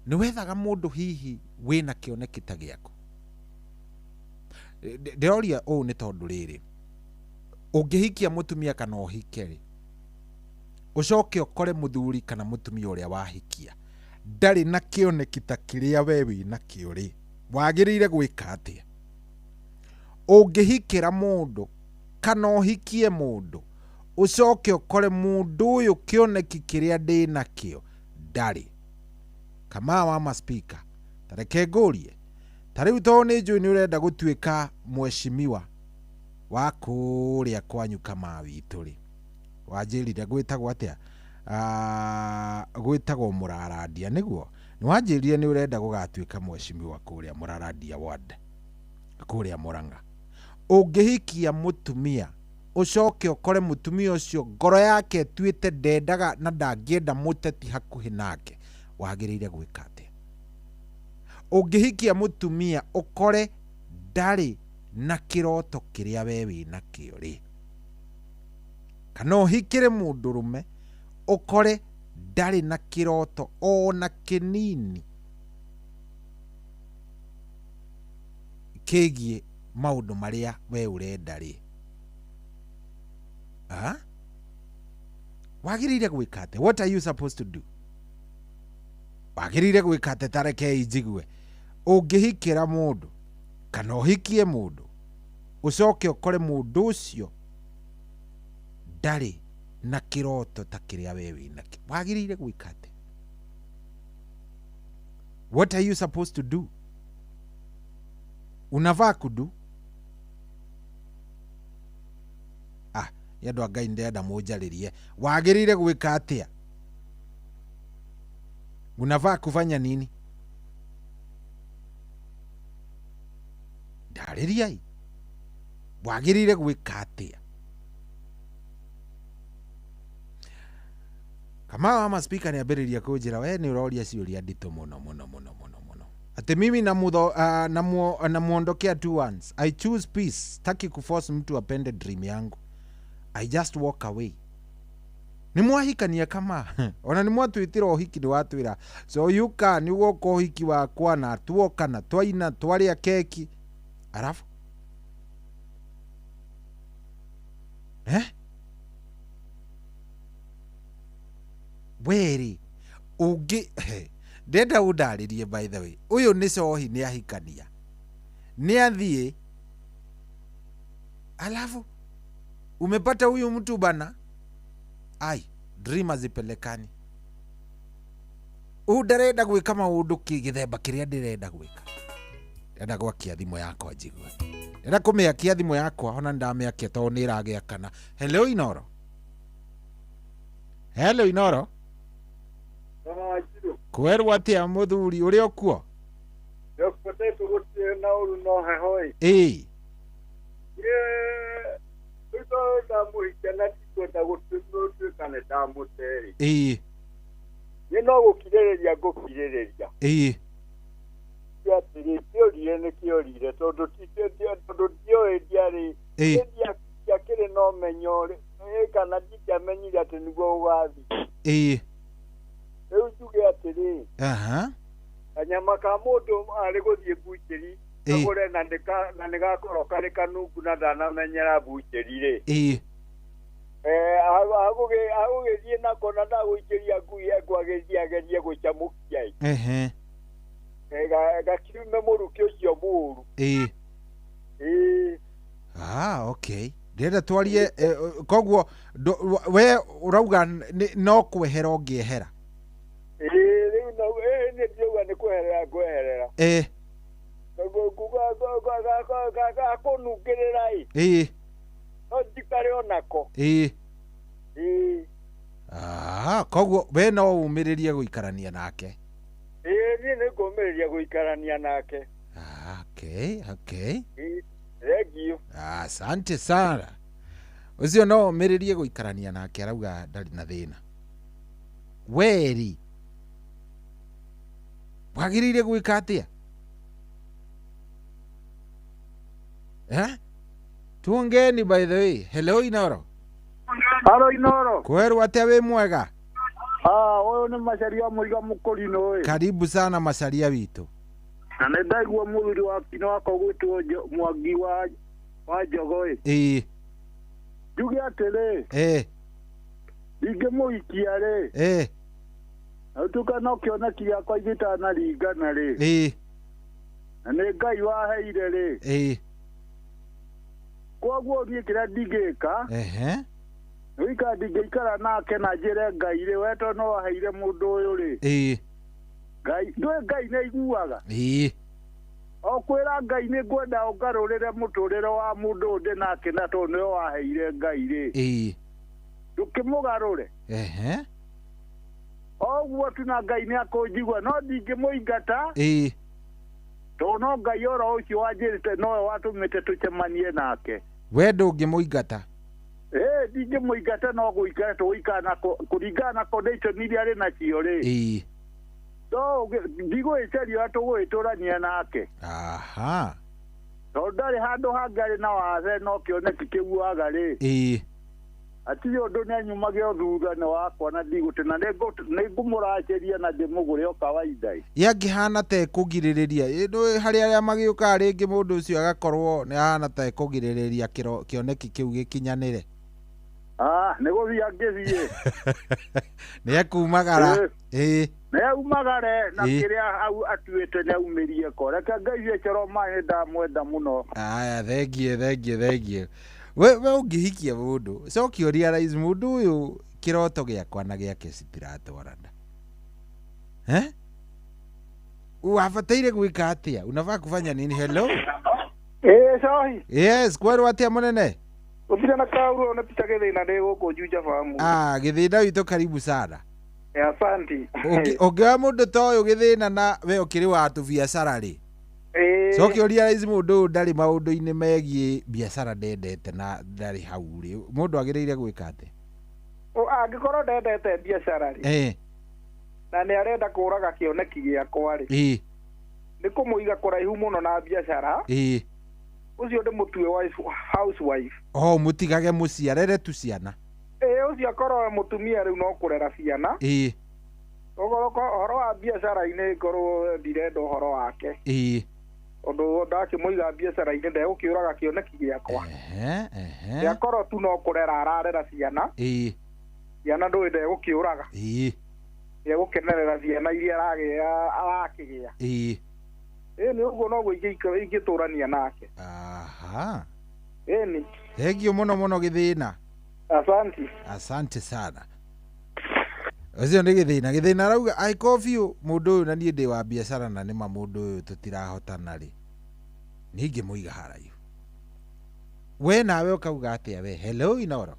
nĩ wethaga mũndũ hihi wĩna kĩoneki ta gĩaku. Ndĩroria ũũ nĩ tondũ rĩrĩ, ũngĩhikia mũtumia kana ũhike rĩ, ũcoke ũkore mũthuri kana mũtumia ũrĩa wahikia ndarĩ na kĩoneki ta kĩrĩa we wĩnakĩo rĩ, wagĩrĩire gwĩka atĩa? Ũngĩhikĩra mũndũ kana ũhikie mũndũ ũcoke ũkore mũndũ ũyũ kĩoneki kĩrĩa ndĩnakĩo ndarĩ. Kama wa maspika, tareke ngũrie, ta rĩu tondũ nĩ njũĩ nĩ ũrenda gũtuĩka mheshimiwa wa kũrĩa kwanyu Kamau witũ rĩ, wanjĩrire gwĩtagwo atĩa? Gwĩtagwo Mũrarandia nĩguo? Nĩ wanjĩrire nĩ ũrenda gũgatuĩka mheshimiwa kũrĩa Mũrarandia ward kũrĩa Murang'a. Ũngĩhikia mũtumia ũcoke ũkore mũtumia ũcio ngoro yake ĩtuĩte ndendaga na ndangĩenda mũteti hakuhĩ nake, wagĩrĩire gwĩka atĩa? Ũngĩhikia mũtumia ũkore ndarĩ na kĩroto kĩrĩa we wĩ nakĩo rĩ, kana ũhikĩre mũndũrũme ũkore ndarĩ na kĩroto ona kĩnini kĩgiĩ maũndũ marĩa we ũrenda rĩ, wagĩrĩire gwĩka atĩa? What are you supposed to do? Wagĩrĩire gwĩka atĩa? Ta rekei njigue. Ũngĩhikĩra mũndũ kana ũhikie mũndũ ũcoke ũkore mũndũ ũcio ndarĩ na kĩroto ta kĩrĩa we wĩ nakĩo, wagĩrĩire gwĩka atĩa? What are you supposed to do? Unafaa kudu? Nĩ andũ a Ngai ndĩrenda mũnjarĩrie. Wagĩrĩire gwĩka atĩa? Unafaa kufanya nini? Ndarĩriai. Wagĩrĩire gwĩka atĩa? Kamau ama speaker nĩambĩrĩria kũnjĩra we nĩ ũroria ciũria nditũ mũno mũno mũno mũno mũno. Ati mimi namuondokea 2 once. I choose peace. Sitaki kuforce mtu apende dream yangu. I just walk away. Nĩ mwahikania kama ona nĩ mwatwĩtĩra ũhiki, nĩ watwĩra so you can nĩ ũgoka ũhiki wakwa na tuoka na twaina twarĩa keki arafu weri ũngĩ ndenda ũndarĩrie. By the way, ũyũ nĩ cohi, nĩ ahikania, nĩ athiĩ, alafu umepata huyu mtu bana, ai dream hazipelekani. Ũyũ ndarenda gwĩka maũndũ gĩthemba kĩrĩa ndĩrenda gwĩka. Ndĩrenda gwakia thimũ yakwa njigue. Ndĩrenda kũmĩakia thimũ yakwa, ona ndamĩakia tondũ nĩ ĩragĩakana. Hello Inoro. Hello Inoro. Kwerwo atĩa mũthuri, ũrĩ okuo? Ĩĩ. Ĩĩ. Nĩ no gũkirĩrĩria ngũkirĩrĩria. Ĩĩ. Atĩrĩ, kĩorire nĩ kĩorire tondũ ndioĩ ndiarĩ ndiakĩrĩ na ũmenyo kana ndingĩamenyire atĩ nĩguo ũgathiĩ. Ĩĩ. Rĩu njuge atĩrĩ, kanyama ka mũndũ arĩ gũthiĩ mbuchĩri agũre na nĩ gakorwo karĩ kanungu na ndanamenyera mbuchĩri rĩ, Ĩĩ. Agũgĩthiĩ nako na ndagũikĩria ngui ekwagĩthiĩ agerie gũcamũkia ĩ. Ehe. Gakiume mũrukĩ ũcio mũũru. Ĩĩ. Ĩĩ. Okay. Ndĩrenda twarie koguo we ũrauga no kwehera ũngĩehera. Ĩĩ, rĩu no nĩ ndĩrauga nĩ kweherera ngweherera. Ĩĩ. Gakũnungĩrĩra ĩ. Ĩĩ. No njikare onako. Ĩĩ. Ĩĩ. Koguo we no ũmĩrĩrie gũikarania nake. Ĩĩ, niĩ nĩ ngũmĩrĩria gũikarania nake. Okay, okay. Thank you. Asante sana. Ũcio no ũmĩrĩrie gũikarania nake, arauga ndarĩ na thĩna. Weri wagĩrĩire gwĩka atĩa? Tuongeni by the way. Hello Inoro. Halo Inoro. Kwerwo atĩa wĩ mwega? Ũyũ nĩ Macharia Mũiga Mũkũrinũ ĩ. Karibu sana Macharia witũ. Na nĩ ndaigua mũthuri wa kino wakwa gwĩtwo Mwangi wa Njogo ĩ. Ĩĩ. Njuge atĩrĩ. Ĩĩ. Ndingĩmũhikia rĩ. Ĩĩ. Na ũtuĩka no kĩoneki gĩakwa gĩtanaringana rĩ. Ĩĩ. Na nĩ Ngai waheire rĩ. Ĩĩ. Koguo niĩ kĩrĩa ndingĩka. Ehe. Wika ndingĩikara nake na njĩre Ngai rĩ, we tondũ no waheire mũndũ ũyũ rĩ. Ĩĩ. Ngai, ndũĩ Ngai nĩ aiguaga. Ĩĩ. O kwĩra Ngai nĩ ngwenda ũngarũrĩre mũtũrĩre wa mũndũ ũyũ ndĩ nake na tondũ nĩwe waheire Ngai rĩ. Ĩĩ. Ndũkĩmũgarũre. Ehe. Oguo tu na Ngai nĩ akũnjigua, no ndingĩmũingata. Ĩĩ. Tondũ no Ngai oro ũcio wanjĩrĩte nowe watũmĩte tũcemanie nake. We ndũngĩmũingata. Ĩĩ ndingĩmũingata, no gũikara tũgũikara na kũringana na condition iria arĩ nacio rĩ. Ĩĩ. No ndigũgĩcaria ũrĩa tũgũgĩtũrania nake. Aha. Tondũ ndarĩ handũ hangĩ arĩ na wathe no kĩoneki kĩu aga rĩ. Ĩĩ. Hatirĩ ũndũ nĩanyumagia thutha nĩ wakwa na ndigũte na nĩngũmũracĩria na ndĩmũgũre o kawaida. Ĩ angĩhana ta ekũgirĩrĩria, ĩ nĩũĩ harĩ arĩa magĩũkaga rĩngĩ mũndũ ũcio agakorwo nĩ ahana ta ekũgirĩrĩria kĩoneki kĩu gĩkinyanĩre. Ah, nĩ gũthiĩ angĩthiĩ. Nĩ ekumagara. Ĩĩ. Nĩ aumagare na Ĩĩ. kĩrĩa atuĩte nĩ aumĩrie ko. Reke Ngai wĩcoro maĩ ndamwenda mũno. Aya, thengiũ, thengiũ, thengiũ. We ũngĩhikia mũndũ, cokia ũ realize mũndũ ũyũ kĩroto gĩakwa na gĩake citiratwarana. Eh? Wabataire gwĩka atĩa? Unafaa kufanya nini? Hello? Ĩĩ cohi. Yes, kwerwo atĩa mũnene? Gũtirĩ na kaurwo nĩ Peter Gĩthĩna ndĩ gũkũ Juja Farm. Ah, Gĩthĩna witũ karibu sana. Asante. Ũngĩoya mũndũ ta ũyũ Gĩthĩna na we ũkĩrĩ wa tũbiacara rĩ, Ĩĩ. cokia ũ realize mũndũ ũyũ ndarĩ maũndũ-inĩ megiĩ biacara ndendete na ndarĩ hau rĩ, mũndũ agĩrĩire gwĩka atĩa? Angĩkorwo ndendete biacara rĩ, na nĩ arenda kũraga kĩoneki gĩakwa rĩ, Ĩĩ. nĩ kũmũiga kũraihu mũno na biacara. Ĩĩ. Ũcio ndĩmũtue housewife. O mũtigage mũciĩ arere tu ciana. Ĩĩ, ũcio akorwo mũtumia rĩu no kũrera ciana. Ĩĩ. Ũhoro wa biacara-inĩ ngorwo ndirenda ũhoro wake. Ĩĩ. Tondũ ndakĩmũiga biacara-inĩ ndegũkĩũraga kĩoneki gĩakwa. Ehe, ehe. Gĩakorwo tu no kũrera ararera ciana. Ĩĩ. Ciana ndũĩ ndegũkĩũraga. Ĩĩ. Ndegũkenerera ciana iria arakĩgĩa. Ĩĩ. Ĩĩ nĩ ũguo noguo ingĩtũrania nake. Aha. Ĩni. Thengiũ mũno mũno Gĩthĩna. Asante. Asante sana. Ũcio nĩ Gĩthĩna. Gĩthĩna arauga angĩkorwo biũ mũndũ ũyũ na niĩ ndĩ wa biacara na nĩma mũndũ ũyũ tũtirahotana rĩ, niĩ ingĩmũiga haraihu. We nawe ũkauga atĩa we? Hello Inoro.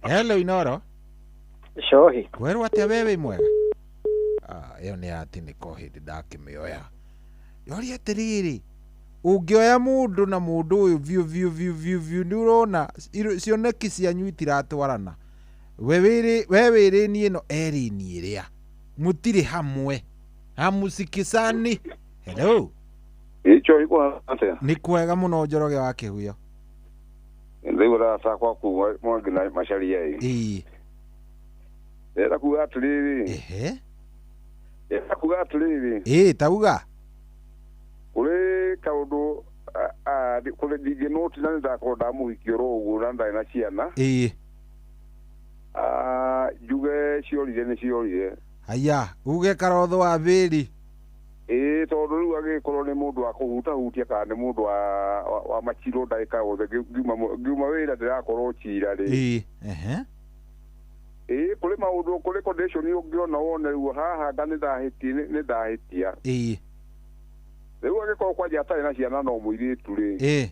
Hello Inoro. Cohi. Kwerwo atĩa we wĩ mwega? Ah, ĩyo nĩ yatinĩka o hĩndĩ ndakĩmĩoya. Yoria atĩrĩrĩ, ũngĩoya mũndũ na mũndũ ũyũ biũ biũ biũ biũ biũ nĩ ũrona cioneki cianyu itiratwarana. We wĩrĩ niĩ ĩno erĩ niĩ ĩrĩa. Mũtirĩ hamwe. Hamusikisani. Hello. Ĩĩ Cohi kwa atĩa? Nĩ kwega mũno Njoroge wa Kĩhuyo. Ndaigua ndaratakwa kwaku Mwangi na Macharia ĩ. Ĩĩ. Ndĩrenda kuga atĩrĩrĩ. Ehe. Ndĩrenda kuga atĩrĩrĩ. Ĩĩ tauga. Kũrĩ kaũndũ kũrĩ ndingĩnũti na nĩndakorwo ndamũhikia oro ũguo na ndarĩ na ciana. Ĩĩ. Njuge ciorire nĩ ciorire. Haya, uge karotho wa bĩri. Ĩĩ tondũ rĩu agĩkorwo nĩ mũndũ wa kũhutahutia kana nĩ mũndũ wa macirũ ndagĩka yothe ngiuma wĩra ndĩrakorwo cira rĩ. Ĩĩ. Ehe. Ĩĩ kũrĩ maũndũ kũrĩ condition ũngĩona wone rĩu haha nga nĩ ndahĩtia. Ĩĩ. Rĩu angĩkorwo kwanja atarĩ na ciana no mũirĩtu rĩ. Ĩĩ.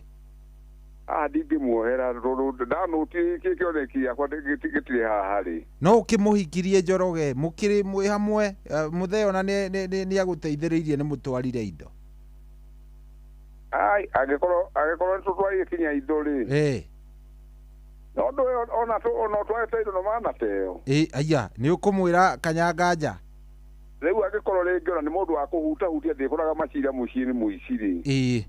Haha ndingĩmuohera tondũ ndanũti kĩoneki gĩakwa gĩtirĩ haha rĩ. No ũkĩmũhikirie Njoroge mũkĩrĩ mwĩ hamwe mũthee ona nĩ agũteithĩrĩirie nĩ mũtwarire indo. Ai angĩkorwo nĩ tũtwarire kinya indo rĩ. Ĩĩ. No ũndũ ũyũ ona ũtwarĩte indo no manateo. Ĩĩ aya nĩ ũkũmwĩra kanyanganja. Rĩu angĩkorwo rĩngĩ ona nĩ mũndũ wa kũhutahutia ndĩkoraga macira mũciĩ nĩ mũici rĩ. Ĩĩ.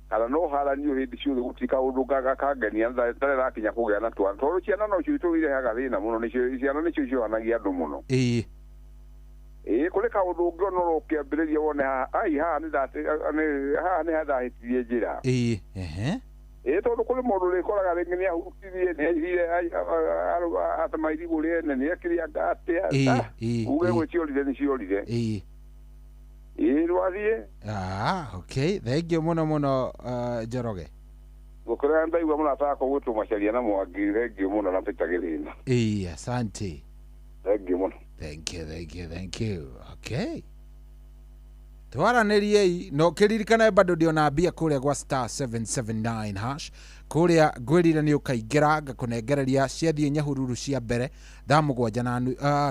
Kana no haranio hĩndĩ ciothe gũtirĩ kaũndũ kangenia ndarĩ rakinya kũgĩa na twana tondũ ciana nocio itũirehaga thĩna mũno nĩcio ciana nĩcio ciohanagia andũ mũno. Ĩĩ. Ĩĩ kũrĩ kaũndũ ũngĩona oro ũkĩambĩrĩria wone haha ai haha nĩ ndahĩtirie njĩra. Ĩĩ. Ehe. Ĩĩ tondũ kũrĩ mũndũ ũrĩkoraga rĩngĩ nĩ ahutirie nĩ aihire atema irigũ rĩene nĩ ekire anga atĩa. Ĩĩ. Uge gwĩciorire nĩ ciorire. Ĩĩ. Ĩĩ rwathiĩ. Ah, okay. Thengiũ mũno mũno Njoroge. Gũkĩra ndaigua mũrata wakwa gwĩtwo Macharia na Mwangi, thengiũ mũno na Peter Gĩthĩna. Ĩĩ, asante. Thengiũ mũno. Thank you, thank you, thank you. Okay. Twaranĩriei na ũkĩririkane bado ndĩona mbia kũrĩa gwa star 779 hash kũrĩa ngwĩrire nĩ ũkaingĩra ngakũnengereria ciathiĩ Nyahururu cia mbere thaa mũgwanja na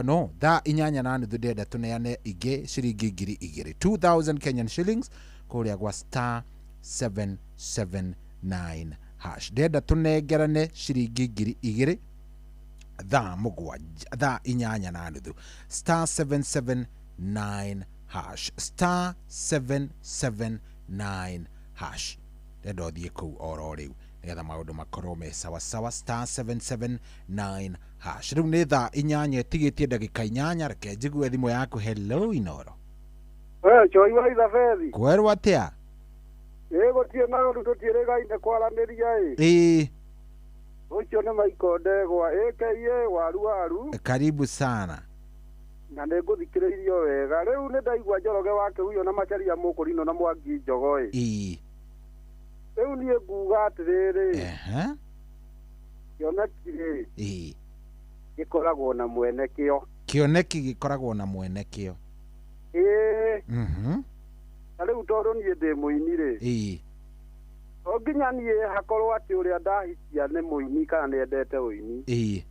no thaa inyanya na nuthu ndĩrenda tũneane ingĩ ciringi 2000, 2000 Kenyan shillings kũrĩa gwa star 779 hash. Ndĩrenda tũnengerane ciringi 2000 thaa mũgwanja, thaa inyanya na nuthu, star 779 hash, star 779 hash. Ndĩrenda ũthiĩ kũu oro rĩu nĩgetha maũndũ makorwo me sawasawa, star 779 hash. Rĩu nĩ thaa inyanya ĩtigĩtie ndagĩka inyanya, reke njigue thimũ yaku. Hello Inoro. We Choi wa Ithabethi. Kwerwo atĩa? Ĩ gũtirĩ maũndũ tũtiĩrĩgaine kwaranĩria ĩ. Ĩĩ. Ũcio nĩ Michael Ndegwa aka Waru Waru. Karibu sana. Na nĩ ngũthikĩrĩirio wega. Rĩu nĩ ndaigua Njoroge wa Kĩhuyo na Macharia Mũkũrinũ na Mwangi Njogo ĩ. Ĩĩ. Rĩu niĩ nguga atĩrĩrĩ. Ehe. Kĩoneki rĩ. Ĩĩ. Gĩkoragwo na mwene kĩo. Kĩoneki gĩkoragwo na mwene kĩo. Ĩĩ. Na rĩu tondũ niĩ ndĩ mũini rĩ. Ĩĩ. To nginya niĩ hakorwo atĩ ũrĩa ndahikia nĩ mũini kana nĩendete ũini. Ĩĩ.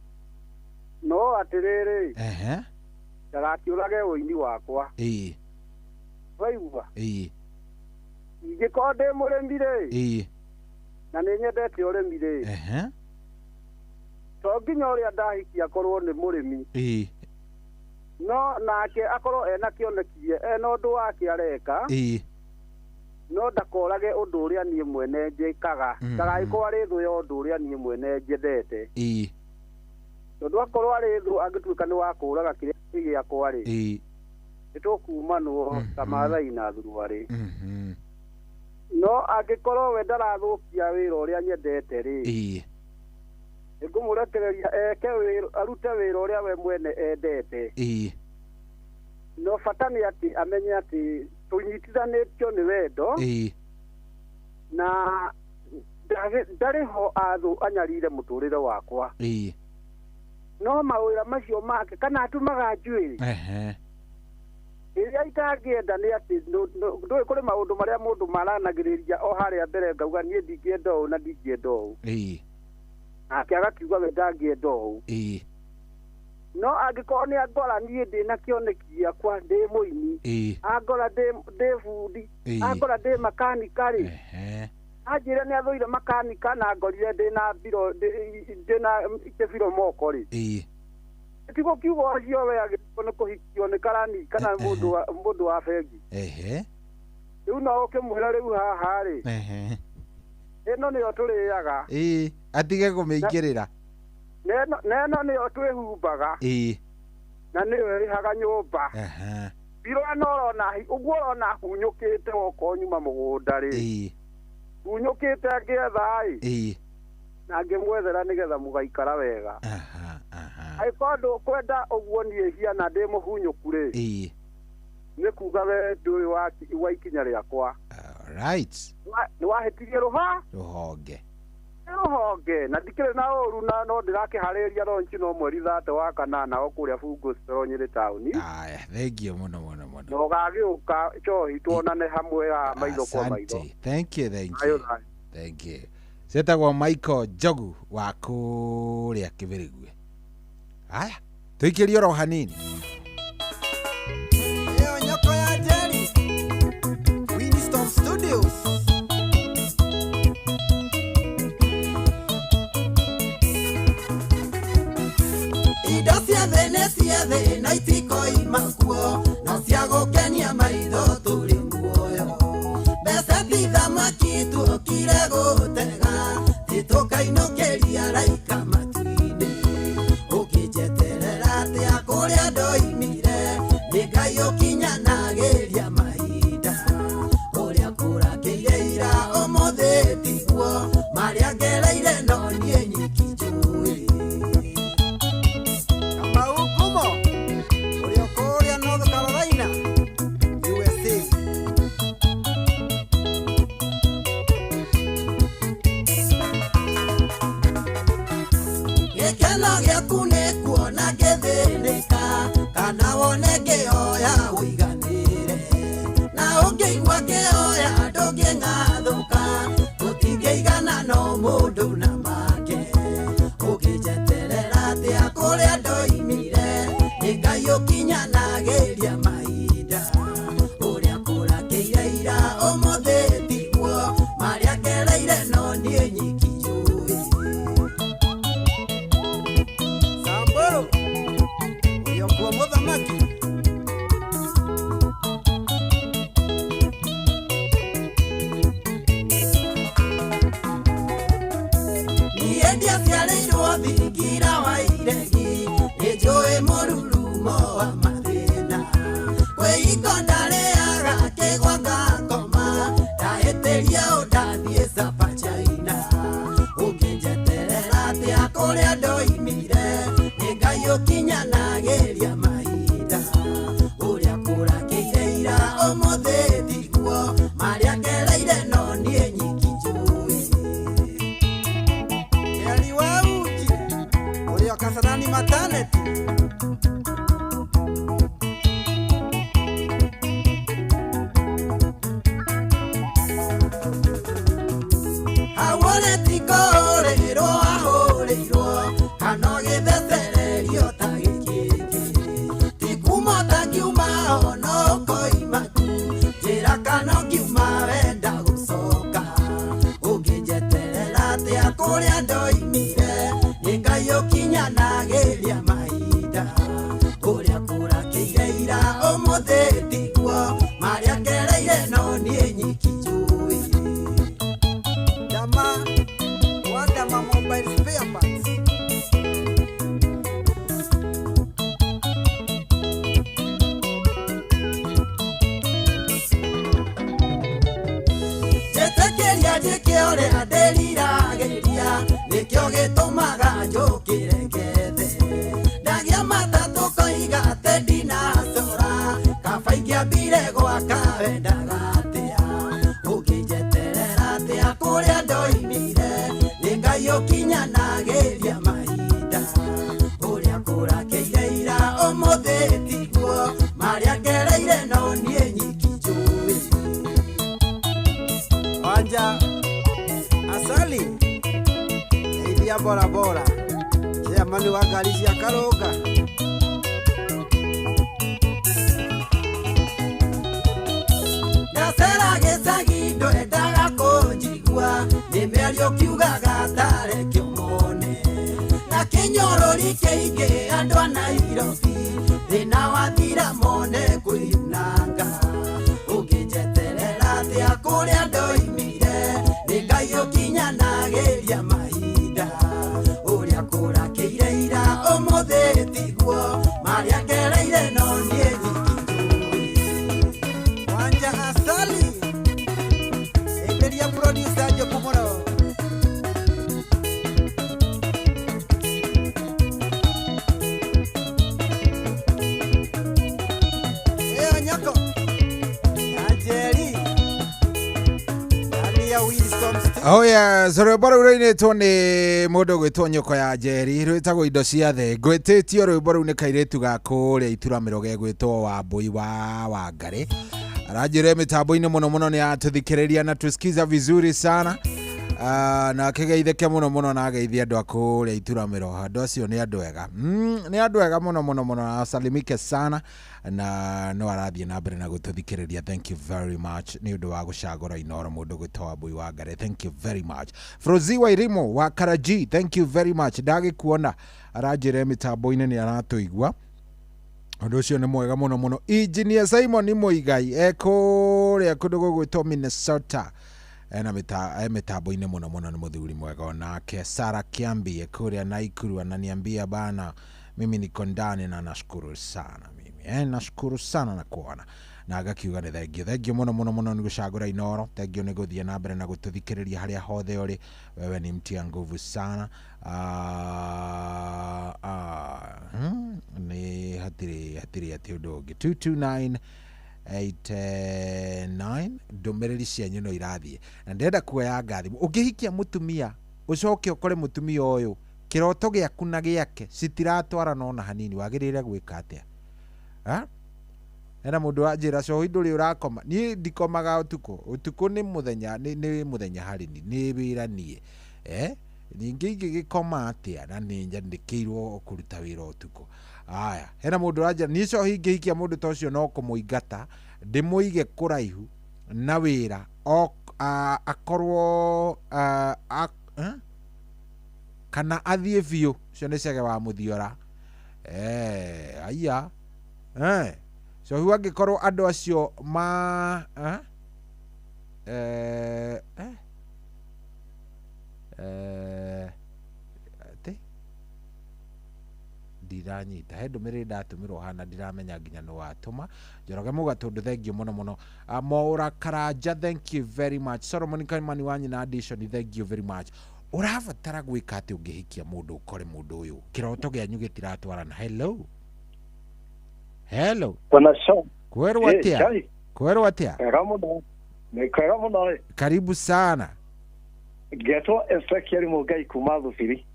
No atĩrĩrĩ. Ehe. Ndagakĩũrage ũini wakwa. Ĩĩ. Waigua? Ĩĩ. Ingĩkorwo ndĩ mũrĩmi rĩ. Ĩĩ. Na nĩ nyendete ũrĩmi rĩ. Ehe. To nginya ũrĩa ndahikia akorwo nĩ mũrĩmi. Ĩĩ. No nake akorwo ena kĩoneki ena ũndũ wake areka. Ĩĩ. No ndakorage ũndũ ũrĩa niĩ mwene njĩkaga. Ndagagĩkorwo arĩ thũ ya ũndũ ũrĩa niĩ mwene njendete. Ĩĩ. Tondũ akorwo arĩ thũ angĩtuĩka nĩ wa kũũraga kĩrĩa kĩ gĩakwa rĩ. Ĩĩ. Nĩtũkumanwo ta Maathai na thuruarĩ. No angĩkorwo we ndarathũkia wĩra ũrĩa nyendete rĩ. Ĩĩ. Nĩngũmũrekereria eke wĩra, arute wĩra ũrĩa we mwene endete. Ĩĩ. No bata nĩ atĩ amenye atĩ tũnyitithanĩtio nĩ wendo. Ĩĩ. Na ndarĩ ho athũ anyarire mũtũrĩre wakwa. Ĩĩ. No mawĩra macio make kana atumaga njuĩrĩ. Ehe. Ĩrĩa itangĩenda nĩ atĩ ndũĩ kũrĩ maũndũ marĩa mũndũ maranagĩrĩria o harĩa mbere ngauga niĩ ndingĩenda ũũ na ndingĩenda ũũ. Ĩĩ. Nake agakiuga we ndangĩenda ũũ. Ĩĩ. No angĩkorwo nĩ angora niĩ ndĩna kĩoneki gĩakwa ndĩ mũini. Ĩĩ. Angora ndĩ bundi. Ĩĩ. Angora ndĩ makanika rĩ. Ehe. Anjĩre nĩ athũire makanika na ngorire ndĩna mbiro ndĩna kĩbiro moko rĩ. Ĩĩ. Tigo kiugo ũcio we agĩrĩirwo nĩ kũhikio nĩ karani kana mũndũ wa bengi. Ehe. Rĩu no ũkĩmwĩra rĩu haha rĩ. Ehe. Ĩno nĩyo tũrĩaga. Ĩĩ. Atige kũmĩingĩrĩra. Na ĩno nĩyo twĩhumbaga. Ĩĩ. Na nĩyo ĩrĩhaga nyũmba. Ehe. Mbiro ĩno ũrona ũguo ũrona hunyũkĩte woka nyuma mũgũnda rĩ. Ĩĩ. Hunyũkĩte ngĩetha ĩ. Ĩĩ. Na ngĩmwethera nĩgetha mũgaikara wega. Angĩkorwo ndũkwenda ũguo niĩ hiana ndĩ mũhunyũku rĩ. Ĩĩ. Nĩ kuga we ndũrĩ wa ikinya rĩakwa. Right. Nĩ wahĩtirie rũha? Rũhonge. Rũhonge na ndikĩrĩ na ũru na no ndĩrakĩharĩria launch no mweri 30 wa kanana o kũrĩa Bungo Store Nyĩrĩ taũni. Aya, thank you mũno mũno mũno. Na ũgagĩũka njohi tuonane hamwe haha maitho kwa maitho. Asante. Thank you, thank Thayũ you. thayũ. Thank you. Cietagwo Michael Njogu wa kũrĩa Kĩbĩrĩgwe. Aya, tũikĩrie oro hanini. Ĩyo nyoko ya Jerry, Winston Studios. Indo cia thĩ nĩ cia thĩ na itikoima kuo, no cia gũkenia maitho tũrĩ muoyo. Mbeca ti thamaki tuokire gũtega, titũkainũkĩria raika matu-inĩ. Ũkĩnjeterera atĩa kũrĩa ndoimire, nĩ Ngai ũkinyanagĩria mahinda. Ũrĩa kũrakĩire ira ũmũthĩ tiguo, marĩa ngereire no niĩ nyiki njũĩ. Kamau Ngumo, ũrĩa kũrĩa North Carolina, USA. Gĩkeno gĩaku nĩ kuona ngĩthĩnĩka, kana wone ngĩhoya ũiganĩre. Na Ũngĩoya ndũngĩng'athũka tũtingĩigana no mũndũ na make ũngĩnjeterera atĩa kũrĩa ndoimire nĩ Ngai ũkinyanagĩria mahinda ũrĩa kũrakĩire ira ũmũthĩ tiguo marĩa ngereire no niĩ nyiki njũĩ. Samburu ũrĩa mũthamaki Niĩ ndiaciarĩirwo thingira wa iregi nĩnjũĩ mũrurumo wa mathĩna kwĩhingo ndarĩaga kĩgwa ngakoma ndahĩtĩria ũ ndathiĩ Sapa China ũngĩnjeterera atĩa kũrĩa ndoimire nĩ Ngai ũkinyanagĩria mahinda ũrĩa kũrakĩire ira ũmũthĩ tiguo marĩa ngereire no niĩ nyiki njũĩ. Eli wa uji ũrĩa Kasarani maternity Awone tikũhũrĩrwo ahũrĩirwo kana ũgĩthecererio ta gĩkĩngĩ ti kuma ũtangiuma ona ũkoima ku njĩra kana ũngiuma wenda gũcoka ũngĩnjeterera atĩa kũrĩa ndoimire nĩ Ngai ũkinyanagĩria mahinda ũrĩa kũrakĩire ira ũmũthĩ tiguo marĩa ngereire no niĩ nyiki njũĩ. Dama wa Dama mobile spare parts Njĩtĩkĩria njĩke ũrĩa ndĩriragĩria nĩkĩo gĩtũmaga njũkĩre ngethe ndagĩa matatũ koiga atĩ ndinacora kaba ingĩambire gwaka wendaga atĩa ũngĩnjeterera atĩa kũrĩa ndoimire nĩ Ngai ũkinyanagĩria mahinda ũrĩa kũrakĩire ira ũmũthĩ tiguo marĩa ngereire no niĩ nyiki njũĩ. Wanja Asali Ithia bora bora chairman wa ngari cia Karũnga Ndacera gĩcagi ndwendaga kũnjigua nĩ mĩario kiugaga tarekio mone na kĩnyorori kĩingĩ andũ a Nairobi thĩna wathira mone kwĩyunanga ũngĩnjeterera atĩa kũrĩa ndoimire nĩ Ngai ũkinyanagĩria mahinda ũrĩa kũrakĩire ira ũmũthĩ tiguo marĩa ngereire no niĩ nyiki njũĩ. Wanja Asali Enderia producer Njoku mũno Ĩyo nyoko ya Njeri ndani ya Wisdom Oh yes, rwĩmbo rũu rũinĩtwo nĩ mũndũ ũgwĩtwo Nyoko ya Njeri rwĩtagwo Indo cia Thĩ. Ngwĩtĩtio rwĩmbo rũu nĩ kairĩtu ga kũrĩa ituramĩro gegwĩtwo Wambũi wa Wangarĩ. Aranjĩra mĩtambo-inĩ mũno mũno nĩ atũthikĩrĩria na tusikiza vizuri sana. Na akĩgeithĩke mũno mũno na ageithie andũ a kũrĩa ituramĩro. Andũ acio nĩ andũ ega. Nĩ andũ ega mũno mũno mũno na asalimike sana na no arathiĩ na mbere na gũtũthikĩrĩria. Thank you very much nĩ ũndũ wa gũcagũra Inooro mũndũ gwĩtwo Wambũi wa Ngarĩ. Thank you very much. Frozi Wairimu wa Karaji, thank you very much. Ndagĩkuona aranjĩra mĩtambo-inĩ nĩ aratũigua. Ũndũ ũcio nĩ mwega mũno mũno. Engineer Simon Mũigai ekũrĩa kũndũ gũgwĩtwo Minnesota ena mĩtambo-inĩ mũno mũno nĩ mũthuri mwega onake. Sara Kiambi kũrĩa Naikuru ananiambia bana mimi niko ndani na nashukuru sana mimi. Nashukuru sana na kuona na agakiuga nĩ thengio thengio mũno mũno mũno nĩ gũcagũra Inooro thengio nĩ gũthiĩ na mbere na gũtũthikĩrĩria harĩa hothe ũrĩ. Wewe ni mtia nguvu sana. Nĩ hatirĩ atĩ ũndũ ũngĩ 229 89 ndũmĩrĩri cianyu no irathiĩ na ndĩrenda kuoya ngathimũ. Ũngĩhikia mũtumia ũcoke ũkore mũtumia ũyũ kĩroto gĩaku na gĩake citiratwarana ona hanini, wagĩrĩire gwĩka atĩa? Hena mũndũ wanjĩra cohi ndũrĩ ũrakoma. Niĩ ndikomaga ũtukũ. Ũtukũ nĩ mũthenya, nĩ mũthenya harĩ niĩ, nĩ wĩra niĩ. Ningĩ ingĩgĩkoma atĩa na nĩ nyandĩkĩirwo kũruta wĩra ũtukũ. Aya, hena mũndũ ũranjĩra niĩ cohi ingĩhikia mũndũ ta ũcio no kũmũingata ndĩmũige kũraihu na wĩra akorwo kana athiĩ biũ. Ũcio nĩ Chege wa Mũthiora. Aya. Cohi angĩkorwo andũ acio ma atĩ ndiranyita he ndũmĩrĩri ndatũmĩrwo hana ndiramenya nginya nĩ watũma. Njoroge Mũgatũndũ, thank you mũno mũno. Maura Karanja, thank you very much. Solomon Kaimani wa nyina Addition, thank you very much. Ũrabatara gwĩka atĩ ũngĩhikia mũndũ ũkore mũndũ ũyũ kĩroto gĩanyu gĩtiratwarana. Hello, hello. Bwana Shaw. Kwerwo atĩa? Kwerwo atĩa? Kwega mũno. Nĩ kwega mũno. Karibu sana. Ngetwo Ezekiel Mũngai kuma Thubiri.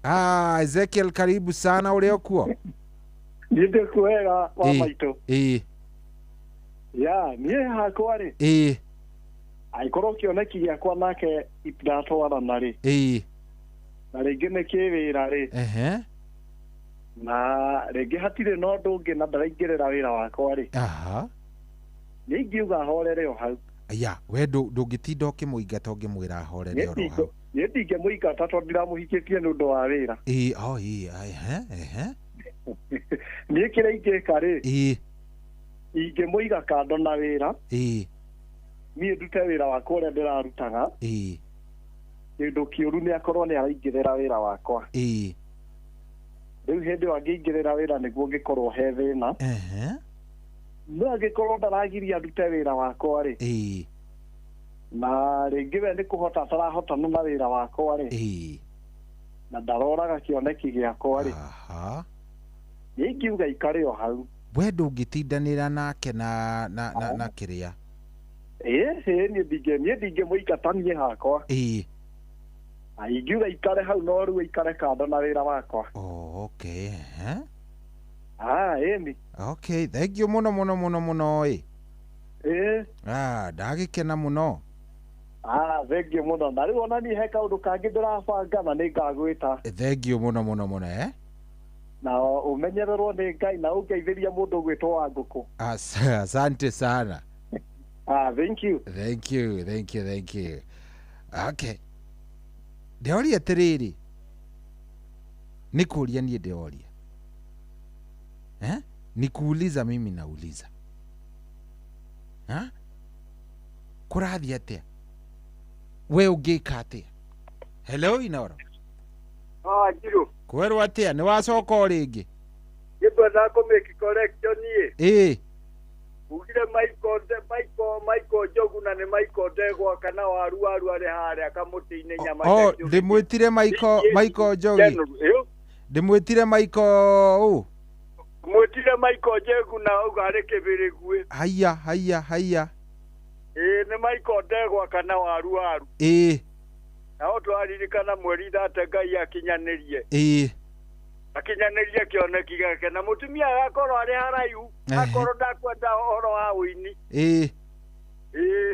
Ezekiel, karibu sana. Ũrĩ o kuo? Niĩ ndĩ kuo wega wa maitũ. Ya, niĩ hakwa rĩ. Angĩkorwo kĩoneki gĩakwa nake itiratwarana rĩ. Na rĩngĩ nĩ kĩwĩra rĩ. Na rĩngĩ hatirĩ na ũndũ ũngĩ na ndaraingĩrĩra wĩra wakwa rĩ. Niĩ ingiuga horere o hau. Ya, we ndũngĩtinda ũkĩmũingata ũngĩmwĩra ahorere oro hau. Niĩ ndingĩmũingata tondũ ndiramũhikĩtie nĩ ũndũ wa wĩra. Niĩ kĩrĩa ingĩka rĩ, ingĩmũiga kando na wĩra, niĩ ndute wĩra wakwa ũrĩa ndĩrarutaga, kĩndũ kĩũru nĩ akorwo nĩ araingĩrĩra wĩra wakwa. Rĩu hĩndĩ ĩyo angĩingĩrĩra wĩra nĩguo ngĩkorwo he thĩna. No angĩkorwo ndaragiria ndute wĩra wakwa rĩ, na rĩngĩ we nĩ kũhota atarahotana na wĩra wakwa rĩ, na ndaroraga kĩoneki gĩakwa rĩ, niĩ ingiuga ikare o hau. We ndũngĩtindanĩra nake na kĩrĩa? Niĩ ndingĩmũingata niĩ hakwa. Ingiuga ikare hau no rĩu ikare kando na wĩra wakwa. Okay. Ĩni. Okay, thank you mũno mũno mũno mũno. Ndagĩkena mũno. Thank you mũno. Na rĩu ona niĩ he kaũndũ kangĩ ndĩrabanga na nĩ ngagwĩta. Thank you mũno mũno mũno. Na ũmenyererwo nĩ Ngai na ũngeithĩria mũndũ ũgwĩtwo wa ngũkũ. Asante sana. Thank you. Thank you, thank you, thank you. Okay. Ndĩoria atĩrĩrĩ, nĩ kũria niĩ ndĩoria. Ni kuuliza mimi nauliza. Kũrathiĩ atĩa? We ũngĩka atĩa? Hello Inoro. Njiru. Kwerwo atĩa? Nĩ wacoka o rĩngĩ? Ngĩkwenda kũ make correction niĩ. Ugire Michael Njogu na nĩ Michael Ndegwa kana waru arĩ harĩa kamũtĩ-inĩ nyama. Ndĩmwĩtire Michael Njogi. Ndĩmwĩtire Michael ũ? Mwĩtire Michael Njogu na auga arĩ kĩbĩrĩguĩ. Haya. Nĩ Michael Ndegwa kana waru. Nao twaririkana mweri thate Ngai akinyanĩrie. Akinyanĩrie kĩoneki gĩake na mũtumia agakorwo arĩ haraihu, akorwo ndakwenda ũhoro wa ũini.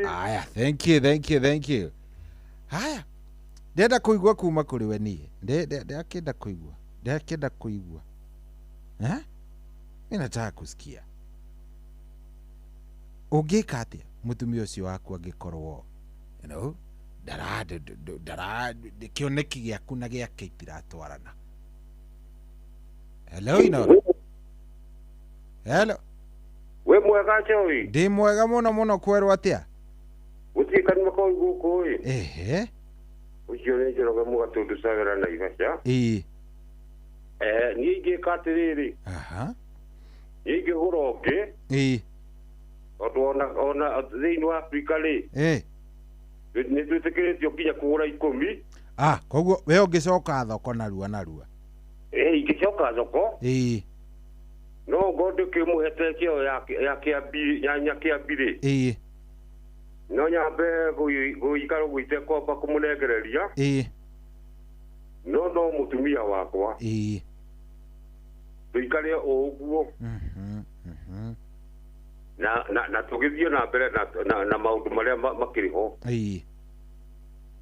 Aya, thank you, thank you, thank you. Haya, ndĩrenda kũigua kuma kũrĩ we niĩ. Ndĩrakĩenda kũigua. Ndĩrakĩenda kũigua. Mimi nataka kusikia. Ũngĩka atĩa mũtumia ũcio waku angĩkorwo, you know, ndara kĩoneki gĩaku na gĩake itiratwarana. Hello Inoro. Hello. We mwega Joy. Ndĩ mwega mũno mũno. Kwerwo atĩa? Gũtirĩ kanua kau gũkũ ĩ. Ũcio nĩ Njoroge Mũgatũndũ Cagera Naivasha. Niĩ ingĩka atĩrĩrĩ. Niĩ ingĩgũra ũngĩ. Tondũ ona thĩinĩ wa Afrika rĩ, nĩ twĩtĩkĩrĩtio nginya kũgũra 10. Koguo we ũngĩcoka thoko narua narua. Ingĩcoka thoko. No ngorwo ndĩkĩmũhete kĩo ya kĩambi rĩ. No nyambe gũikara ũguo itekwamba kũmũnengereria. No mũtumia wakwa. Tũikare o ũguo. Na na na tũgĩthiĩ na mbere na na, na maũndũ marĩa makĩrĩ ho. Ĩĩ.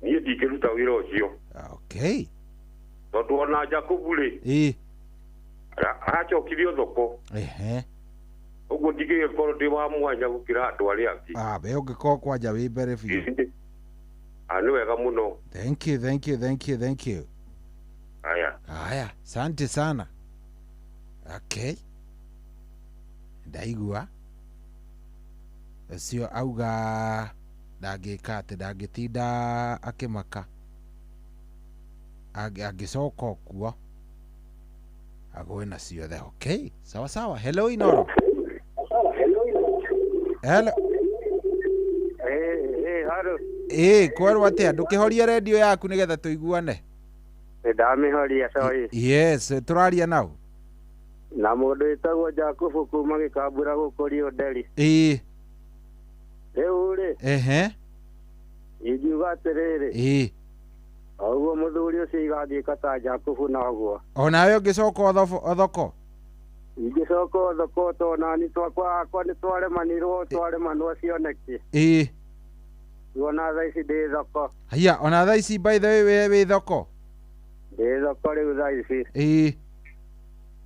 Niĩ ndingĩruta wĩra ũcio. Okay. Tondũ ona Jakubu rĩ, Ĩĩ. Aracokirio thoko. Ehe. Ũguo ndingĩgĩkorwo ndĩ wa mwanya gũkĩra andũ arĩa angĩ. Ah, we ũngĩkorwo kwanja wĩ mbere biũ. Ah, nĩ wega mũno. Thank you, thank you, thank you, thank you. Haya. Haya, asante sana. Okay. Ndaigua ũcio auga ndangĩka atĩ ndangĩtinda akĩmaka. Angĩcoka kuo agũe na ciothe. Okay, sawa sawa. Hello Inoro. Hello. Haro. Ĩĩ, kwerwo atĩa? Ndũkĩhorie redio yaku nĩgetha tũiguane. Ndamĩhoria, sorry. Yes, tũraria nau. Na mũndũ wĩtagwo Jakubu kuma Gĩkambura gũkũ Rio Nderi. Ĩĩ. Rĩu rĩ, Ehe. ingiuga atĩrĩrĩ, Ĩĩ. o ũguo mũthuri ũcio igangĩka ta Jakubu noguo. Onawe ũngĩcoka thoko? Ingĩcoka thoko to nani twakwa akwa nĩ twaremanirwo twaremanwo cioneki. Ĩĩ. Ona thaa ici ndĩ thoko. Haiya, ona thaa ici by the way we wĩ thoko? Ndĩ thoko rĩu thaa ici. Ĩĩ.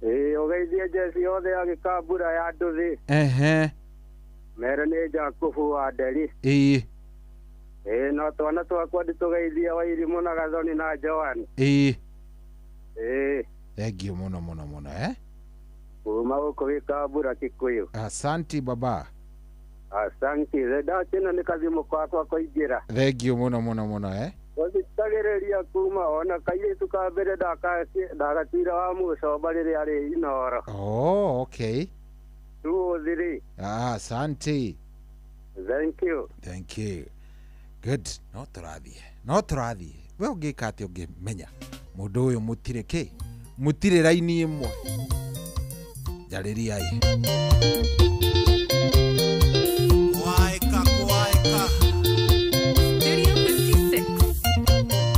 Ĩĩ, ũgeithie njeci yothe ya Gĩkambura ya nduthi. Ehe. Mere nĩ Jakubu wa Nderi. Ĩĩ. Ĩĩ, no twana twakwa ndĩtũgeithie Wairimũ na Gathoni na Joan. Ĩĩ. Ĩĩ. Thank you mũno mũno mũno eh. Kuma gũkũ Gĩkambura Kikuyu. Asanti baba. Asanti. Ndakena nĩ kathimũ kakwa kũingĩra. Thank you mũno mũno mũno eh. Gũthikagĩrĩria kuma ona kairĩtu ka mbere ndagatuire wa mũcomba rĩrĩa arĩ Inoro. Oh, okay. 2 3. Ah, asante. Thank you. Thank you. Good. No tũrathiĩ. No tũrathiĩ. We ũngĩka atĩ ũngĩmenya mũndũ ũyũ mũtirĩ kĩ? Mũtirĩ raini ĩmwe. Njarĩriai. Kwaĩka, kwaĩka. Studio 56.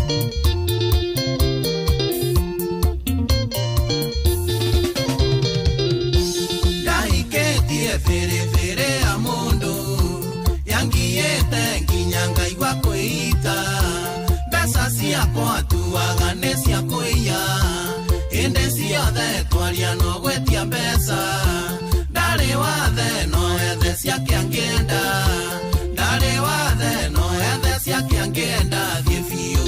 Ndahikĩtie bĩrĩbĩrĩ ya mũndũ, yangiĩte nginya ngaigua kwĩita. Mbeca ciakwa tuaga nĩ cia kũiya, hĩndĩ ciothe twaria no gwĩtia mbeca. Ndarĩ wathe no ethe ciake angĩenda, ndarĩ wathe no ethe ciake angĩenda thiĩ biũ.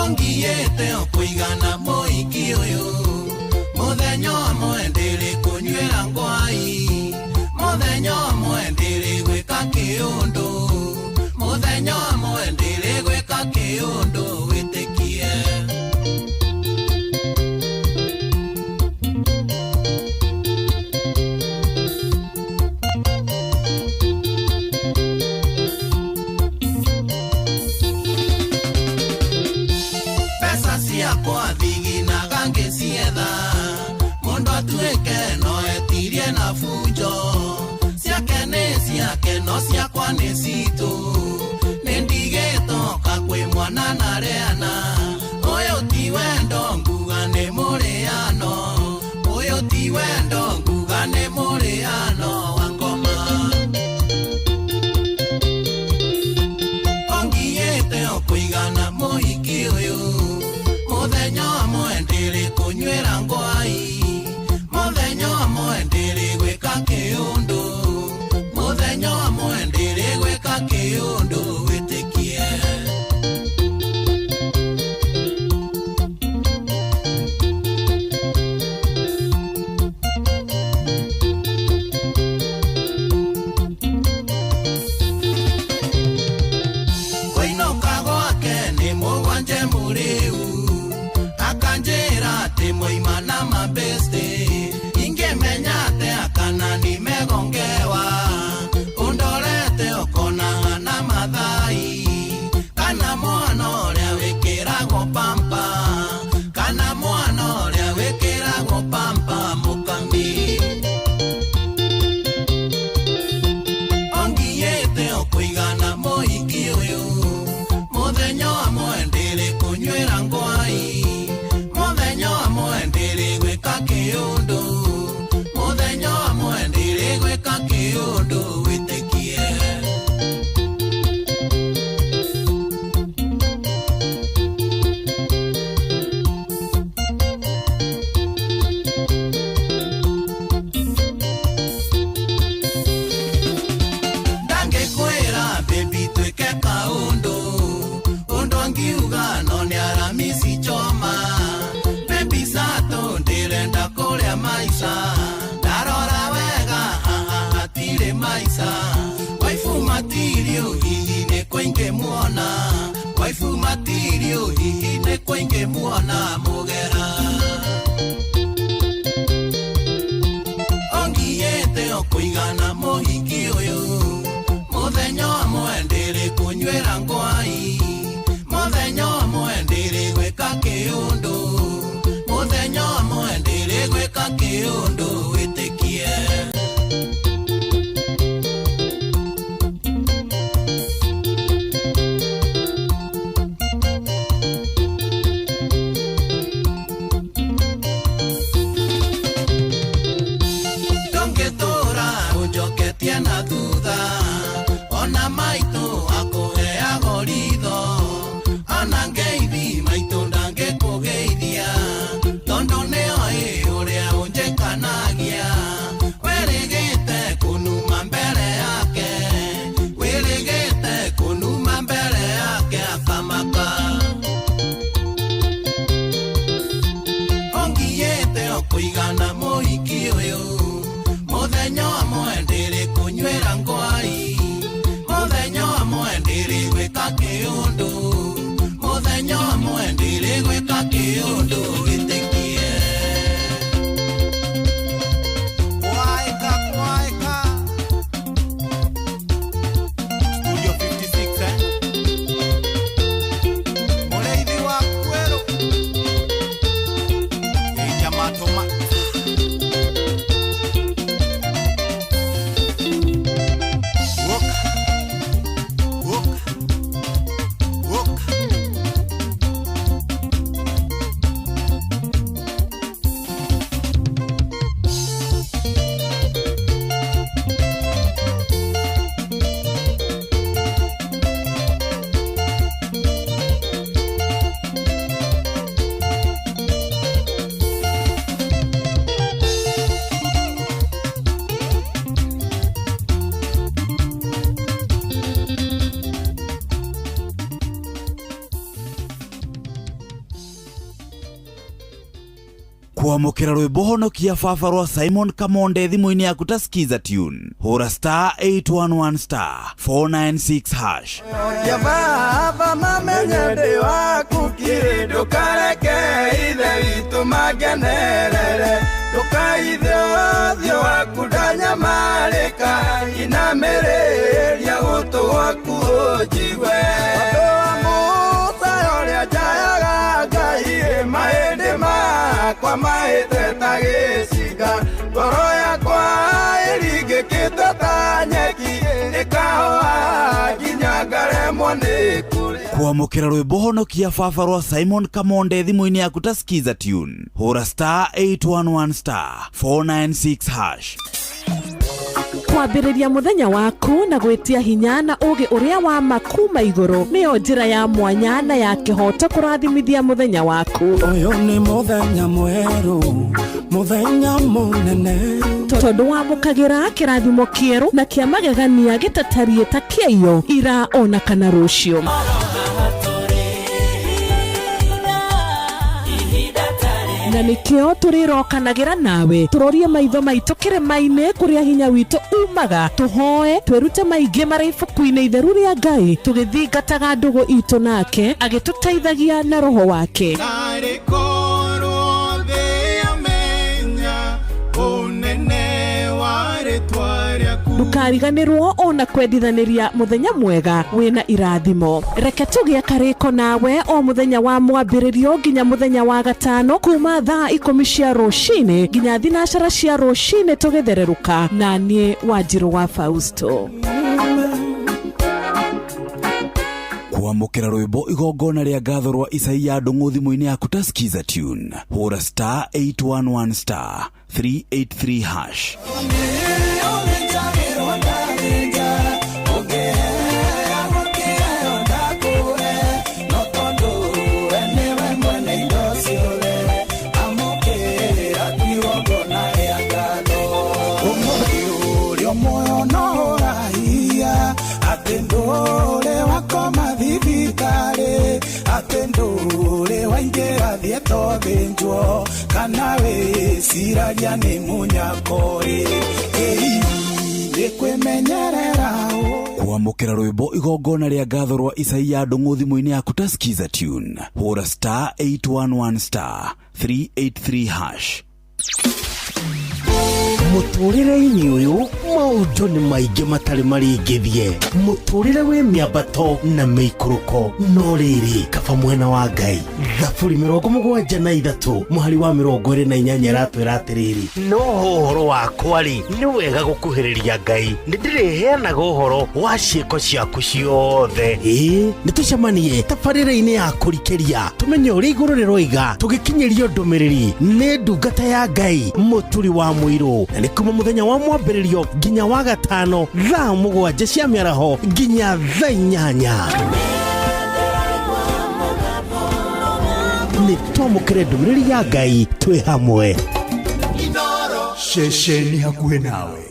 Ongiĩte o kũigana mũhiki ũyũ, mũthenya ũmwe ndĩrĩ kũnyuĩra ngwai, mũthenya ũmwe ndĩrĩ gwĩka kĩũndũ, mũthenya ũmwe ndĩrĩ gwĩka kĩũndũ wĩtĩkie. Mbeca ciakwa thiginaga ngĩcietha, mũndũ atuĩke no etirie na bunjo. Ciake nĩ ciake no ciakwa nĩ citũ, nĩ ndigĩtoka kwĩ mwana na rĩana. Ũyũ ti wendo nguga nĩ mũrĩano, ũyũ ti wendo nguga nĩ mũrĩano wa ngoma. Ongiĩte o kũigana mũhiki ũyũ, mũthenya ũmwe ndĩrĩ kũnyuĩra ngwai, mũthenya ũmwe ndĩrĩ gwĩka kĩũndũ, mũthenya ũmwe ndĩrĩ gwĩka kĩũndũ wĩtĩkie. Kũinũka gwake nĩ mũgwanje mũrĩu, akanjĩra atĩ mwaima na mabeste, ingĩmenya atĩa kana nimegongewa, ũndorete ũkonaga na mathai, kana mwana ũrĩa wĩkĩragwo pampa, kana mwana ũrĩa wĩkĩragwo pampa mũkami. Ongiĩte o kũigana mũhiki ũyũ, mũthenya ũmwe ndĩrĩ kũnyuĩra ngwai, mũthenya ũmwe ndĩrĩ gwĩka kĩũndũ, Waifu matirio hihi nĩ kũingĩ muona mũgera. Ongiĩte o kũigana mũhiki ũyũ. Mũthenya ũmwe ndĩrĩ kũnywĩra ngwai. Mũthenya ũmwe ndĩrĩ gwĩka kĩũndũ. Mũthenya ũmwe ndĩrĩ gwĩka kĩũndũ wĩtĩkie. Ndũngĩtũra ũnjoketie na thutha. Ona maitũ akũheaga ritho. Ona ngeithi maitũ ndangĩkũgeithia. Tondũ nĩoĩ ũrĩa ũnjĩkanagia. Wĩrĩgĩte kũnuma mbere yake. Wĩrĩgĩte kũnuma mbere yake akamaka. Ongiĩte o kũigana mũhiki ũyũ. Mũthenya ũmwe ndĩrĩ kũnywĩra ngwai. Mũthenya ũmwe ndĩrĩ gwĩka kĩũndũ. Mũthenya ũmwe ndĩrĩ gwĩka kĩũndũ wĩtĩkie. Kwaeka, kwaeka. Studio 56, eh? Mũrĩithi wa kwerũ. Ĩnya matũma. Woka. Woka. Woka. Kwamũkĩra rwĩmbo honokia baba rwa Simon Kamonde thimũ-inĩ yaku ta skiza tune. Hũra star 811 star 496 hash. Ya baba mamenye ndĩ waku kiri ndũkareke ithe witũ mangenerere ndũkaithe ũthiũ waku ndanyamarĩka inamĩrĩria gũtũ gwaku ũnjigue. Ũndũ wa Musa ũrĩa njayaga Ngai mahĩndĩ makwa mahĩte ta gĩcinga ngoro yakwa ĩringĩkĩte ta nyeki ĩkahoha nginya ngaremwo nĩ kũrĩa. Kwamũkĩra rwĩmbo honokia baba rwa Simon Kamonde thimũ-inĩ yaku ta skiza tune. Hũra star 811 star 496 hash. Kwambĩrĩria mũthenya waku na gwĩtia hinya na ũũgĩ ũrĩa wa ma kuma igũrũ nĩyo njĩra ya mwanya na ya kĩhooto kũrathimithia mũthenya waku. Ũyũ nĩ mũthenya mwerũ, mũthenya mũnene. Tondũ wamũkagĩra kĩrathimo kĩerũ na kĩa magegania gĩtatariĩ ta kĩaiyo ira ona kana rũciũ. Na nĩkĩo tũrĩrokanagĩra nawe tũrorie maitho maitũ kĩrĩma-inĩ kũrĩa hinya witũ umaga tũhoe twĩrute maingĩ marĩ ibuku-inĩ itheru rĩa Ngai tũgĩthingataga ndũgũ itũ nake agĩtũteithagia na roho wake. Narĩ korwo thĩ yamenya ũnene wa rĩtwa rĩaku. Ndũkariganĩrwo ona kwendithanĩria mũthenya mwega wĩna irathimo. Reke tũgĩe karĩko nawe o mũthenya wa mwambĩrĩrio nginya mũthenya wa gatano kuma thaa 10 cia rũcinĩ nginya 9 cia rũcinĩ tũgĩthererũka na niĩ Wanjirũ wa Fausto. Kwamũkĩra rwĩmbo igongona rĩa ngatho rwa Isaia Ndũng'ũ thimũ-inĩ yaku ta skiza tune. Hũra star 811 star 383 hash. Tothinjwo kana wĩciragia nĩ mũnyakori. Ĩĩ Kwĩmenyerera. Kwamũkĩra rwĩmbo igongona rĩa ngatho rwa Isaia Ndung'u thimũ-inĩ yaku ta Skiza tune, hũra star 811 star 383 hash. Mũtũrĩre-inĩ ũyũ maũndũ nĩ maingĩ matarĩ maringithie, mũtũrĩre wĩ mĩambato na mĩikũrũko, no rĩrĩ kaba mwena wa Ngai. Thaburi 73 mũhari wa 28 ĩratwĩra atĩrĩrĩ, no ũhoro wakwa rĩ, nĩ wega gũkuhĩrĩria Ngai, nĩ ndĩrĩheanaga ũhoro wa ciĩko ciaku ciothe. Ĩĩ, nĩ tũcemanie tabarĩra-inĩ ya kũrikĩria, tũmenye ũrĩa igũrũ rĩroiga, tũgĩkinyĩrio ndũmĩrĩri nĩ ndungata ya Ngai Mũturi wa Mũirũ, na nĩ kuma mũthenya wa mwambĩrĩrio nginya wa gatano thaa 7 cia mĩaraho nginya thaa 8. Nĩ twamũkĩre ndũmĩrĩri ya Ngai twĩ hamwe. Ceceni hakuhĩ nawe.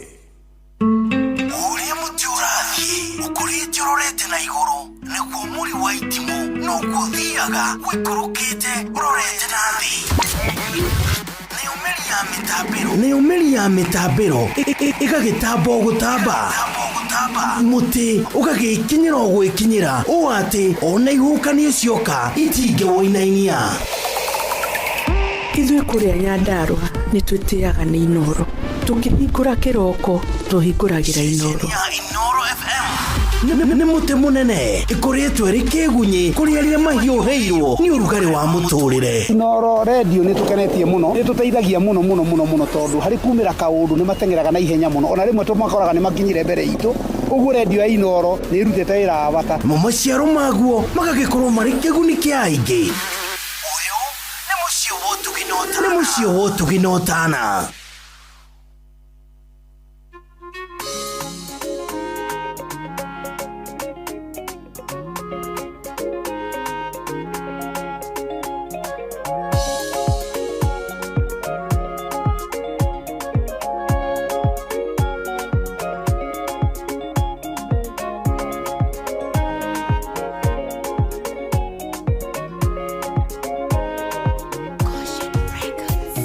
Ũrĩa mũtĩ ũrathiĩ ũkũrĩte ũrorete na igũrũ, nĩguo mũri wa itimũ noguo ũthiaga ũikũrũkĩte ũrorete na thĩ. Nayo mĩri ya mĩtambĩro ĩgagĩtamba o gũtamba, mũtĩ ũgagĩkinyĩra o gwĩkinyĩra, ũũ atĩ ona ihuhũkanio cioka itingĩwũinainia. Ithuĩ kũrĩa Nyandarũa nĩ twĩtĩaga nĩ Inooro. Tũkĩhingũra kĩroko tũhingũragĩra Inooro. Nĩ mũtĩ mũnene ĩkũrĩtwo ĩrĩ kĩgunyĩ kũrĩ arĩa mahiũhĩirwo nĩ ũrugarĩ wa mũtũrĩre. Inooro redio nĩ tũkenetie mũno, nĩ tũteithagia mũno mũno mũno mũno, tondũ harĩ kumĩra kaũndũ nĩ mateng'eraga na ihenya mũno, ona rĩmwe tũmakoraga nĩ makinyire mbere itũ. Ũguo redio ya Inooro nĩ ĩrutĩte wĩra wa bata. Mo maciaro maguo magagĩkorwo marĩ kĩguni kĩa aingĩ. Ũyũ nĩ mũciĩ wa ũtugi na ũtana. Nĩ mũciĩ wa ũtugi na ũtana.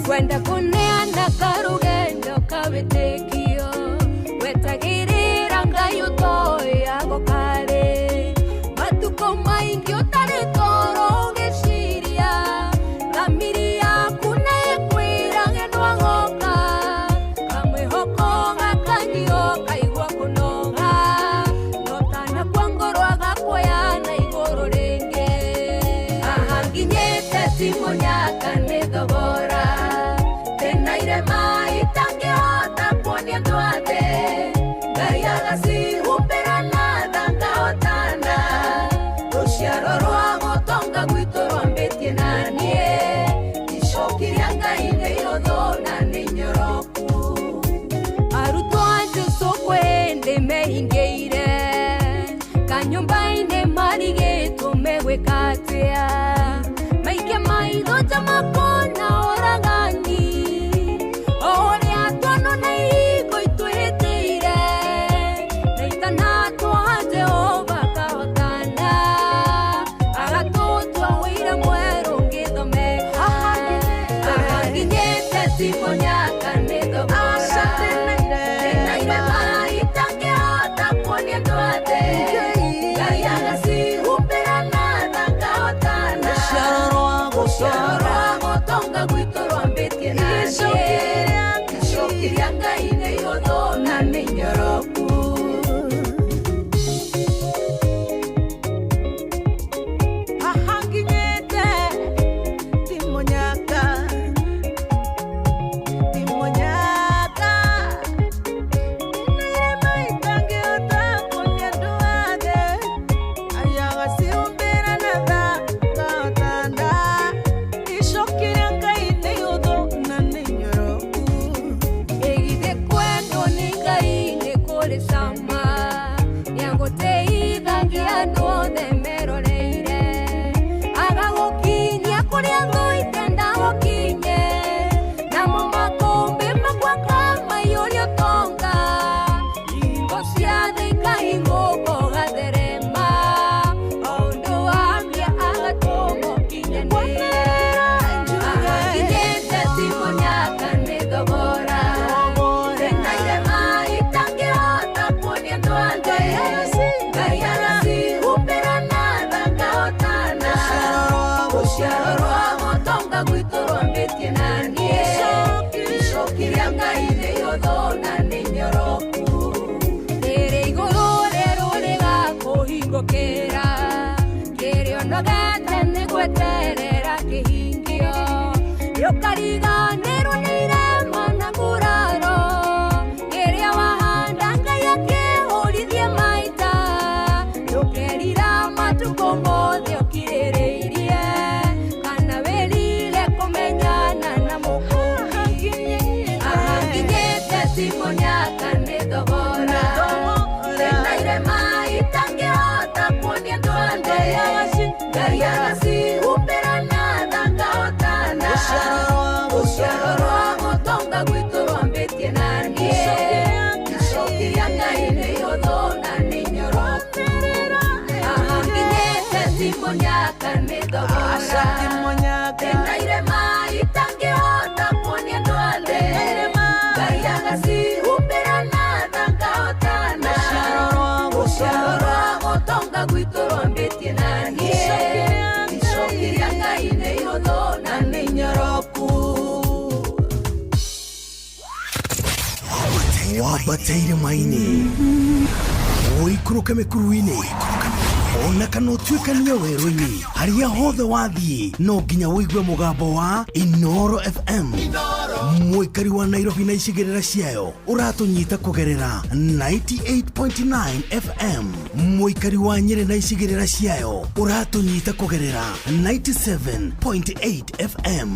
Kwenda kuneana karugendo kawitikio, wetagirira Ngai utoyago kare, matuko maingi utari toro ugiciria, thamiri yaku nĩĩkwĩra ng'endo agoka, kamwĩhoko gakanyio kaigua kũnoga, no tanakua ngoro agakuoya na igũrũ rĩngĩ. Haha nginyĩte ti mũnyaka nĩ thogora, tena irema itangĩhota kuonia andũ othe, Ngai agacihumbĩra na tha ngahotana, rũciaro rwa gũtonga gwitũ rwambĩtie na niĩ, icoki rĩa Ngai nĩ ihũthũ na nĩ inyoroku. Arutwo a Jesũ kwĩ hĩndĩ mehingĩire, kanyũmba-inĩ marigĩtwo megwĩka atĩa, maikia maitho ta makona ũragani, o ũrĩa tuonona ihingo itwĩhĩtĩire, na itanatwa Jehova akahotana, agatũtua ũira mwerũ ngĩthomeka. Haha nginyĩte ti mũnyaka nĩ thogora, tena irema itangĩhota kuonia andũ othe, Ngai agacihumbĩra na tha ngahotana, Rũciaro rwa gũtonga gwitũ rwambĩtie na niĩ. Icoki rĩa Ngai nĩ ihũthũ na nĩ inyoroku. Rĩrĩ igũrũ rĩerũ rĩgakũhingũkĩra. Kĩrĩa ũnogete nĩ gweterera kĩhingio. Nĩũkariganĩrwo nĩ irema na nguraro. Kĩrĩa wahanda Ngai akĩhũrithie maita. Ndũkerira matukũ mothe ũkirĩrĩirie. Kana wĩrire kũmenyana na Mũkũũri. Haha nginyĩte ti mũnyaka nĩ thogora. Ndĩna irema itangĩhota kuonia andũ othe. Ngai agacihumbĩra na thanga ũtana. Rũciaro rwa gũtonga gwitũ rwambĩtie na niĩ. Icoki rĩa Ngai nĩ ihũthũ na nĩ inyoroku. Haha nginyĩte ti mũnyaka nĩ thogora. Ndĩna irema itangĩhota kuonia andũ othe. Ngai agacihumbĩra na thanga ũtana. Rũciaro rwa gũtonga gwitũ rwambĩtie na niĩ. Icoki rĩa Ngai nĩ ihũthũ na nĩ inyoroku. Wambate irĩma-inĩ, ũikũrũke mĩkuru-inĩ, ona kana ũtuĩkanie werũ-inĩ, harĩa hothe wathiĩ no nginya ũigue mũgambo wa Inooro FM. Mũikari wa Nairobi na icigĩrĩra ciayo ũratũnyita kũgerera 98.9 FM. Mũikari wa Nyĩrĩ na icigĩrĩra ciayo ũratũnyita kũgerera 97.8 FM.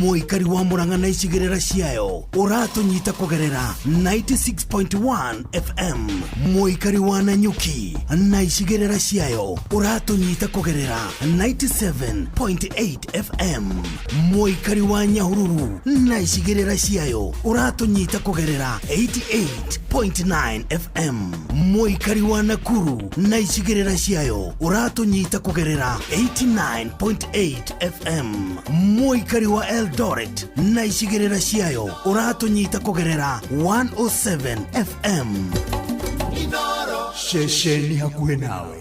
Mũikari wa Murang'a na icigĩrĩra ciayo ũratũnyita kũgerera 96.1 FM. Mũikari wa Nanyuki na icigĩrĩra ciayo ũratũnyita kũgerera 97.8 FM. Mũikari wa Nyahururu na icigĩrĩra ciayo ũratũnyita kũgerera 88.9 FM. Mũikari wa Nakuru na icigĩrĩra ciayo ũratũnyita kũgerera 89.8 FM. Mũikari wa Eldoret na icigĩrĩra ciayo ũratũnyita kũgerera 107 FM. Ceceni hakuhĩ nawe.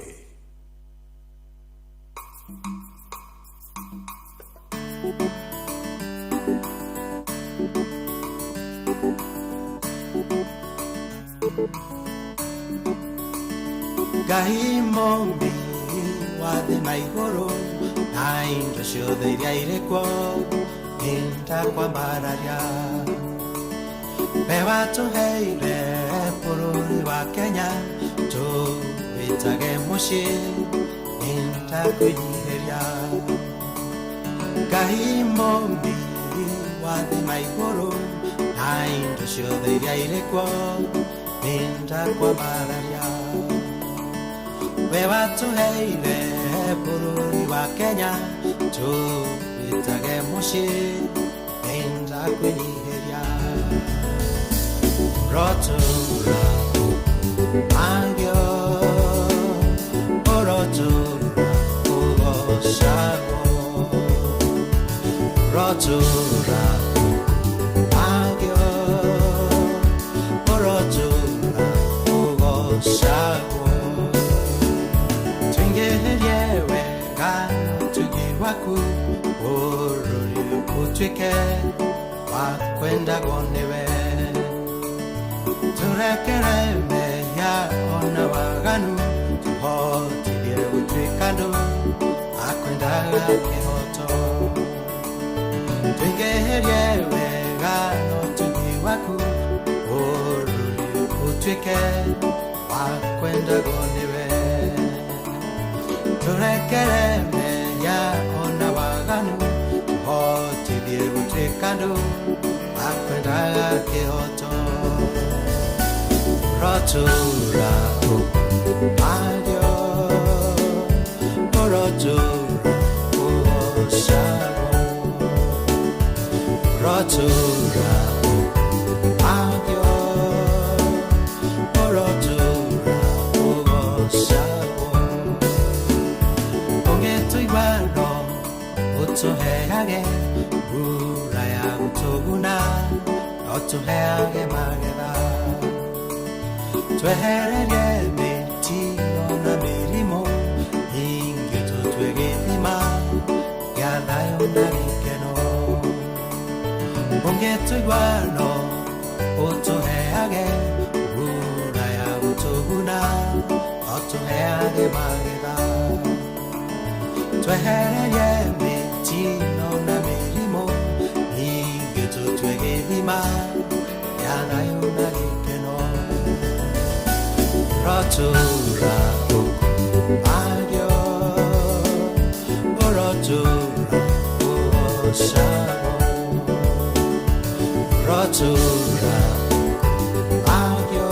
Ngai mũmbi wa thĩ na igũrũ na indo ciothe iria irĩ kuo nĩndakwambararia. We watũheire bũrũri wa Kenya tũwĩtage mũciĩ nĩndakwĩnyihĩria. Ngai mũmbi wa thĩ na igũrũ na indo ciothe iria irĩ kuo nĩndakwambararia. We watũheire bũrũri wa Kenya tũwĩtage mũciĩ nĩndakwĩnyihĩria. Rotũra agio ũrotũra ũgocagwo. Rotũra agio ũrotũra ũgocagwo. Twingĩhĩrie wega ũtugi waku bũrũri ũtuĩke wa kwendagwo nĩwe. Tũrekere mehia ona waganu tũhotithie gũtuĩka andũ a kwendaga kĩhoto. Twingĩhĩrie wega ũtugi waku bũrũri ũtuĩke wa kwendagwo nĩwe. Tũrekere mehia ona waganu tũhotithie gũtuĩka andũ a kwendaga kĩhoto. Rotũra agio ũrotũra ũgocagwo. Rotũra agio ũrotũra ũgocagwo. Ũngĩtũigua no ũtũheage mbura ya gũtũguna no tũheage magetha. Twehererie mĩtino na mĩrimũ ingĩ tũtue gĩthima Ũngĩtũigua no ũtũheage mbura ya gũtũguna, ũtũheage magetha. Twehererie mĩtino na mĩrimũ, ningĩ tũtue gĩthima gĩa thayũ na gĩkeno. Ũrotũũra ũkumagio, ũrotũũra ũgoocagwo. Ũrotũũra ũkumagio,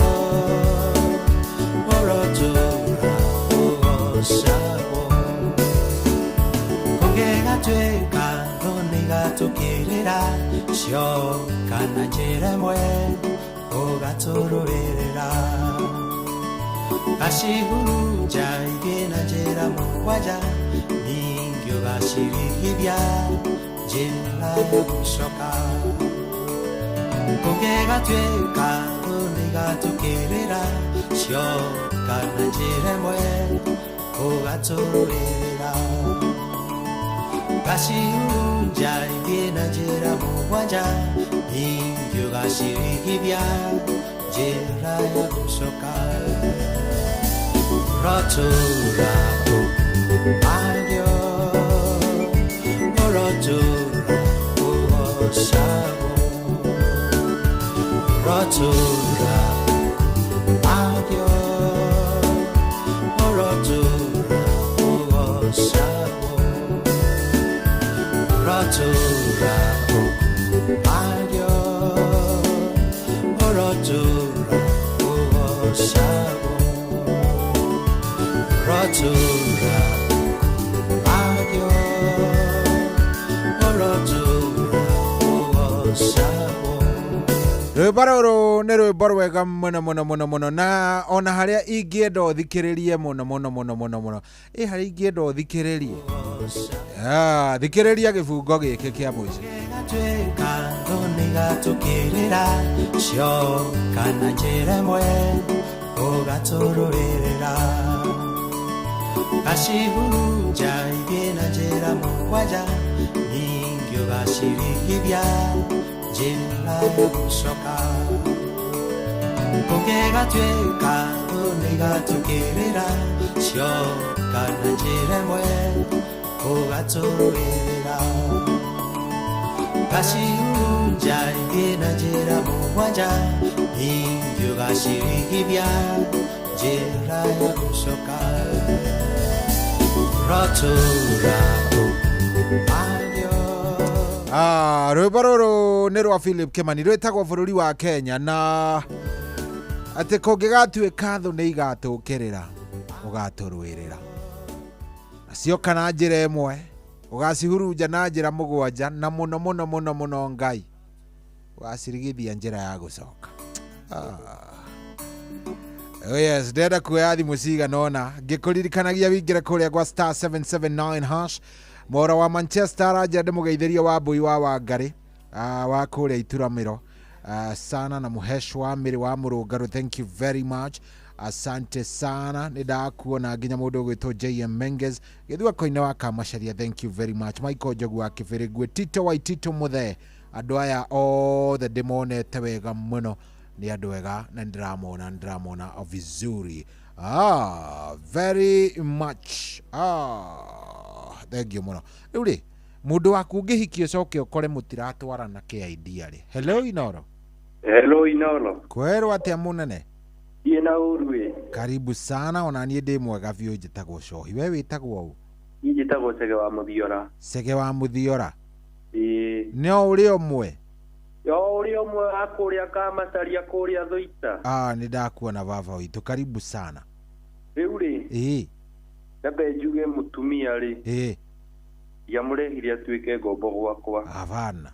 ũrotũũra ũgoocagwo. Kũngĩgatuĩka thũ nĩigatũkĩrĩra, cioka na njĩra ĩmwe ũgatũrũĩrĩra. Gacihurunja ingĩ na njĩra mũgwanja, ningĩ ũgacirigithia njĩra ya gũcoka. Kũngĩgatuĩka thũ nĩigatũkĩrĩra, cioka na njĩra ĩmwe ũgatũrũĩrĩra. Gacihurunja ingĩ na njĩra mũgwanja, ningĩ ũgacirigithia njĩra ya gũcoka. Ũrotũũra ũkumagio, ũrotũũra ũgoocagwo. Ũrotũũra ũkumagio, ũrotũũra ũgoocagwo. Ũrotũũra ũkumagio, ũrotũũra ũgoocagwo. Ũrotũũra ũkumagio, ũrotũũra ũgoocagwo. Rwĩmbo rũrũ nĩ rwĩmbo rwega mũno mũno mũno mũno, na ona harĩa ingĩenda ũthikĩrĩrie mũno mũno mũno mũno mũno, ĩ harĩa ingĩenda ũthikĩrĩrie, thikĩrĩria gĩbungo gĩkĩ kĩa mũico. Gatuĩka thũ nĩigatũkĩrĩra, cioka na njĩra ĩmwe ũgatũrũĩrĩra. Gacihurunja ingĩ na njĩra mũgwanja, ningĩ ũgacirigithia njĩra ya gũcoka. Kũngĩgatuĩka thũ nĩigatũkĩrĩra, cioka na njĩra ĩmwe ũgatũrũĩrĩra. Gacihurunja ingĩ na njĩra mũgwanja, ningĩ ũgacirigithia njĩra ya gũcoka. Ũrotũũra ũkumagio. Rwĩmbo rũrũ nĩ rwa Philip Kimani, rwĩtagwo bũrũri wa Kenya, na atĩ kũngĩgatuĩka thũ nĩ igatũkĩrĩra, ũgatũrũĩrĩra. Cioka na njĩra ĩmwe, ũgacihurunja na njĩra mũgwanja, na mũno mũno mũno mũno Ngai ũgacirigithia njĩra ya gũcoka. Oh yes, ndĩrenda kuoya thimũ cigana ũna ngĩkũririkanagia wĩingĩre kũrĩa gwa star 779 hash. Mora wa Manchester aranjĩra ndĩmũgeithĩrie wa Mbui wa Wangarĩ, wa kũrĩa Ituramĩro, sana na Mũhesh wa Mĩrĩ wa Mũrũngarũ, thank you very much, asante sana. Nĩ ndakuona nginya mũndũ ũgwĩtwo JM Menges Gĩthua Koine wa Kamacaria, thank you very much. Michael Njogu wa Kĩbĩrĩngwe, Tito wa Itito Mũthee, andũ aya othe ndĩmonete wega mũno, nĩ andũ ega na nĩndĩramona vizuri, very much, thank you mũno. Rĩu rĩ, mũndũ waku ũngĩhikia ũcoke ũkore mũtiratwarana kĩ idea rĩ. Hello Inoro. Hello Inoro. Kwerwo atĩa mũnene? Ndiĩ na ũru ĩ. Karibu sana, ona niĩ ndĩ mwega biũ, njĩtagwo Cohi. We wĩtagwo ũ? Niĩ njĩtagwo Cege wa Mũthiora. Cege wa Mũthiora. Ĩĩ. No ũrĩ ũmwe? Yo ũrĩ ũmwe wa kũrĩa Kamacaria kũrĩa Thũita. Nĩ ndakuona baba witũ, karibu sana. Rĩu rĩ. Ĩĩ. Nyambe njuge mũtumia rĩ. Ĩĩ. Ndiamũrehire atuĩke ngombo gwakwa. Havana.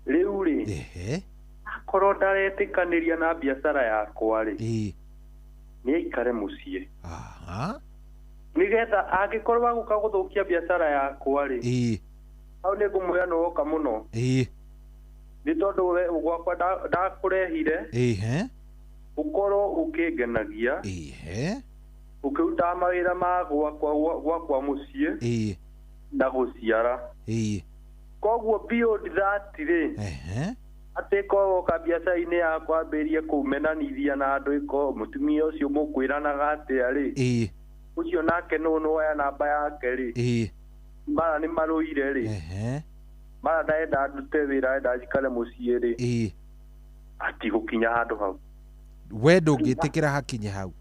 Rĩu rĩ. Ehe. Akorwo ndaretĩkanĩria na biacara yakwa rĩ. Ĩĩ. Nĩ aikare mũciĩ. Aha. Nĩgetha angĩkorwo agũka gũthũkia biacara yakwa rĩ. Ĩĩ. Hau nĩ ngũmwĩra nĩ woka mũno. Ĩĩ. Nĩ tondũ we gwakwa ndakũrehire. Ĩĩ. Ũkorwo ũkĩngenagia. Ĩĩ. Ũkĩrutaga mawĩra ma gwakwa mũciĩ. Ĩĩ. Na gũciara. Ĩĩ. Koguo beyond that rĩ. Ehe. Atĩ korwo woka biacara-inĩ yakwa ambĩrĩrie kũmenanithia na andũ ĩko mũtumia ũcio mũkwĩranaga atĩa rĩ. Ĩĩ. Ũcio nake nũ nĩwoya namba yake rĩ. Ĩĩ. Mara nĩ marũire rĩ. Ehe. Mara ndarenda ndute wĩra arenda njikare mũciĩ rĩ. Ĩĩ. Hatigũkinya handũ hau. We ndũngĩtĩkĩra hakinye hau.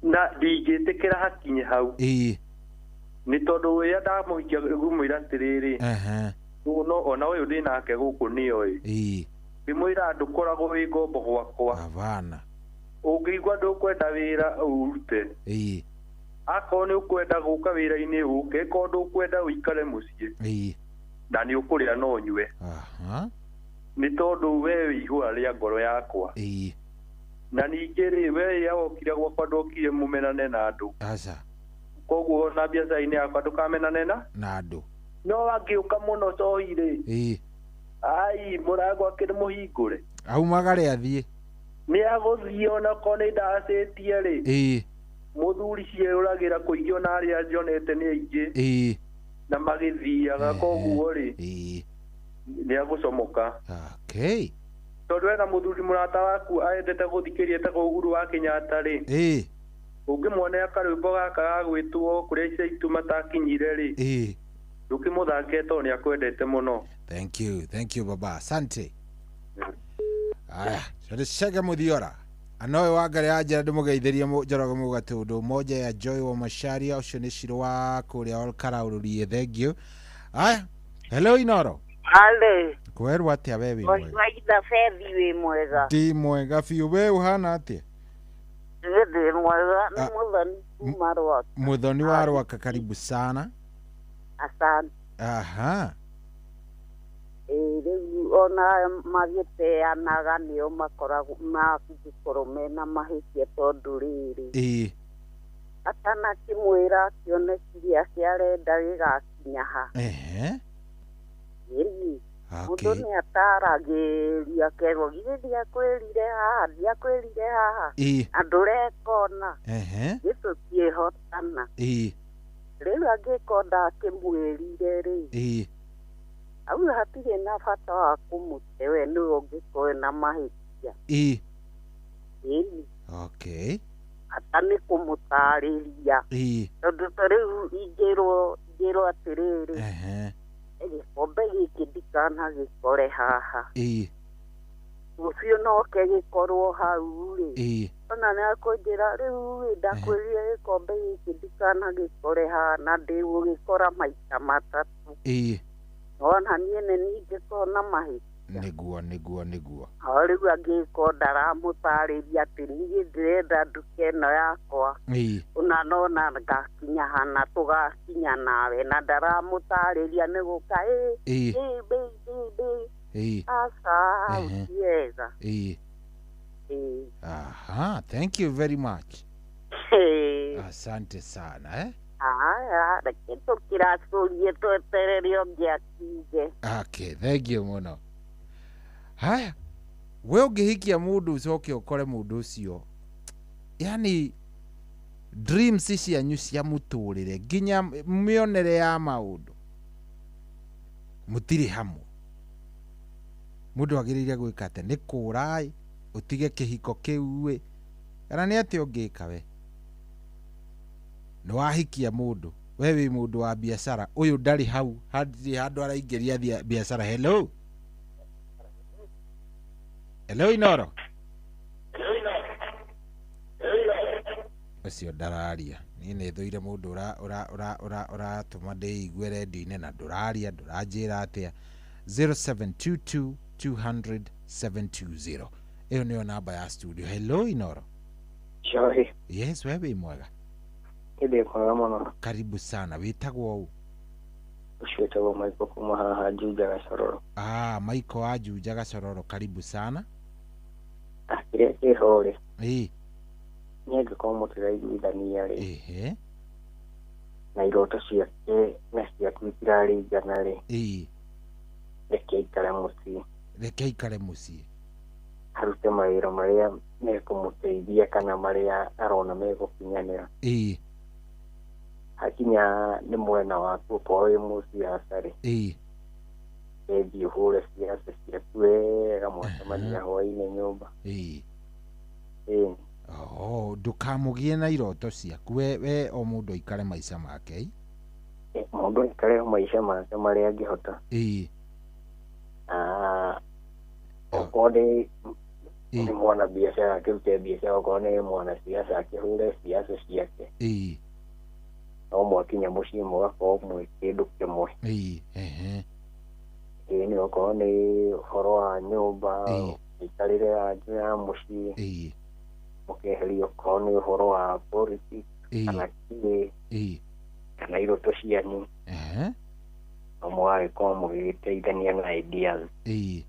Na ndingĩtĩkĩra hakinye hau. Ĩĩ. Nĩ tondũ ũrĩa ndamũhikia ngũmwĩra atĩrĩrĩ. Ehe. No ona ũyũ ndĩ nake gũkũ nĩoĩ. Ĩĩ. Ndĩmwĩra ndũkoragwo wĩ ngombo gwakwa. Havana. Ũngĩigua ndũkwenda wĩra ũrute. Ĩĩ. Akorwo nĩ ũkwenda gũka wĩra-inĩ ũke, korwo ndũkwenda ũikare mũciĩ. Ĩĩ. Na nĩ ũkũrĩa no ũnyue. Aha. Nĩ tondũ we wĩ ihũa rĩa ngoro yakwa. Ĩĩ. Na ningĩ rĩ, we rĩrĩa wokire gwakwa ndokire mũmenane na andũ. Aca. Koguo ona biacara-inĩ yakwa ndũkamenane na Na andũ. No angĩũka mũno cohi rĩ. Ĩĩ. Ai, mũrango akĩrĩ mũhingũre. Aumagare athiĩ. Nĩ agũthiĩ onakorwo nĩ ndacĩtie rĩ. Ĩĩ. Mũthuri ciĩyũragĩra kũingĩ ona arĩa njonete nĩ aingĩ. Ĩĩ. Na magĩthiaga koguo rĩ. Ĩĩ. Nĩ agũcomoka. Okay. Tondũ ena mũthuri mũrata waku aendete gũthikĩria etagwo Uhuru wa Kenyatta rĩ. Ĩĩ. Ũngĩmuonera karwĩmbo gaka ga gwĩtwo kũrĩa ica itu matakinyire rĩ. Ĩĩ. Ndũkĩmũthake tondũ nĩ akwendete mũno. Thank you. Thank you baba. Asante. Aya, Chege Muthiora. Anoe wa ngari ya njĩra ndĩmũgeithĩrie Njoroge Mũgatũndũ moja ya Joy wa Macharia ũcio nĩ Shiro wa kũrĩa Olkaraũrũrie. Thank you. Aya, hello Inoro. Ale. Kwerwo atĩa we wĩ mwega? Waitha fethi wĩ mwega. Ndĩ mwega biũ, we ũhana atĩa? Ndĩ mwega nĩ Mũthoni kuma Rwaka. Mũthoni wa Rwaka, karibu sana. Asante. Aha. Ĩĩ rĩu ona magĩteanaga nĩo makoragwo mangĩkorwo mena mahĩtia tondũ rĩrĩ. Ĩĩ. Atanakĩmwĩra kĩoneki gĩake arenda gĩgakinya ha. Ehe. Ĩni. Okay. Mũndũ nĩ ataragĩria akerwo githĩ ndiakwĩrire haha ndiakwĩrire haha. Ĩĩ. Na ndũrekona. Ehe. Githĩ tũtiĩhotana. Ĩĩ. Rĩu angĩkorwo ndakĩmwĩrire rĩ. Ĩĩ. Hau hatirĩ na bata wa kũmũte we nĩwe ũngĩkorwo na mahĩtia. Ĩĩ. Ĩni. Okay. Bata nĩ kũmũtarĩria. Ĩĩ. Tondũ ta rĩu ingĩrwo atĩrĩrĩ. Ehe. Gĩkombe gĩkĩ ndikanagĩkore haha. Ĩĩ. Rũciũ noke gĩkorwo hau rĩ. Ĩĩ. Ona nĩ akũnjĩra rĩu rĩ ndakwĩrire gĩkombe gĩkĩ ndikanagĩkore haha na ndĩgũgĩkora maita matatũ. Ĩĩ. Ona niĩ nĩ ningĩkorwo na mahĩtia. Nĩguo nĩguo nĩguo. O rĩu angĩkorwo ndaramũtarĩria atĩ niĩ ndĩrenda nduka ĩno yakwa. Ĩĩ. Ona nona ngakinya hana tũgakinya nawe na ndaramũtarĩria nĩ gũka ĩ Ĩĩ. ĩ bĩ bĩ bĩ. Ĩĩ. Aca Ehe. ti wega. Ĩĩ. Ĩĩ. Aha, thank you very much. Ĩĩ. Asante sana eh. Aya, reke tũkiracũrie tweterere ũngĩ akiuge. Okay, thank you mũno. Haya, we ũngĩhikia mũndũ ũcoke ũkore mũndũ ũcio, yani dreams cianyu cia mũtũrĩre nginya mĩonere ya maũndũ mũtirĩ hamwe, mũndũ agĩrĩire gwĩka atĩa? Nĩ kũra ĩ, ũtige kĩhiko kĩu ĩ, kana nĩ atĩa ũngĩka we? Nĩ wahikia mũndũ, we wĩ mũndũ wa biacara, ũyũ ndarĩ hau, hatirĩ handũ araingĩria biacara. Hello. Hello Inoro. Ũcio ndararia. Niĩ nĩ thũire mũndũ ũratũma ndĩigue redio-inĩ na ndũraria, ndũranjĩra atĩa. 0722 200 720. Ĩyo nĩyo namba ya studio. Hello Inoro. Joy. Yes, we wĩ mwega. Ndĩ mwega mũno. Karibu sana. Wĩtagwo ũ? Ũcio wĩtagwo Michael kuma haha Juja Gacororo. Ah, Michael wa Juja Gacororo, karibu sana. Kĩrĩa kĩho rĩ. Ĩĩ. Nĩ angĩkorwo mũtiraiguithania rĩ. Ehe. Na iroto ciake na ciaku itiraringana rĩ. Ĩĩ. Reke aikare mũciĩ. Reke aikare mũciĩ. Arute mawĩra marĩa mekũmũteithia kana marĩa arona megũkinyanĩra. Ĩĩ. Hakinya nĩ mwena waku okorwo wĩ mũciaca rĩ. Ĩĩ. Ũcoke thiĩ ũhũre ciaca ciaku wega mwacemania hwaĩ-inĩ nyũmba. Ĩĩ. Ĩĩ. Oh, ndũkamũgie na iroto ciaku we o mũndũ aikare maica make. Mũndũ aikare maica make marĩa angĩhota. Ĩĩ. Okorwo nĩ mwana biacara akĩrute biacara, okorwo nĩ mwana siasa akĩhũre siasa ciake. Ĩĩ. No mwakinya mũciĩ mũgakorwo mwĩ kĩndũ kĩmwe. Ĩĩ. Ehe. Ĩĩ, nĩ okorwo nĩ ũhoro wa nyũmba, mĩikarĩre yanyu ya mũciĩ. Ĩĩ. Mũkeheria okorwo nĩ ũhoro wa politics kana kĩ. Ĩĩ. Kana iroto cianyu. Ehe. No mũgagĩkorwo mũgĩgĩteithania na ideas. Ĩĩ.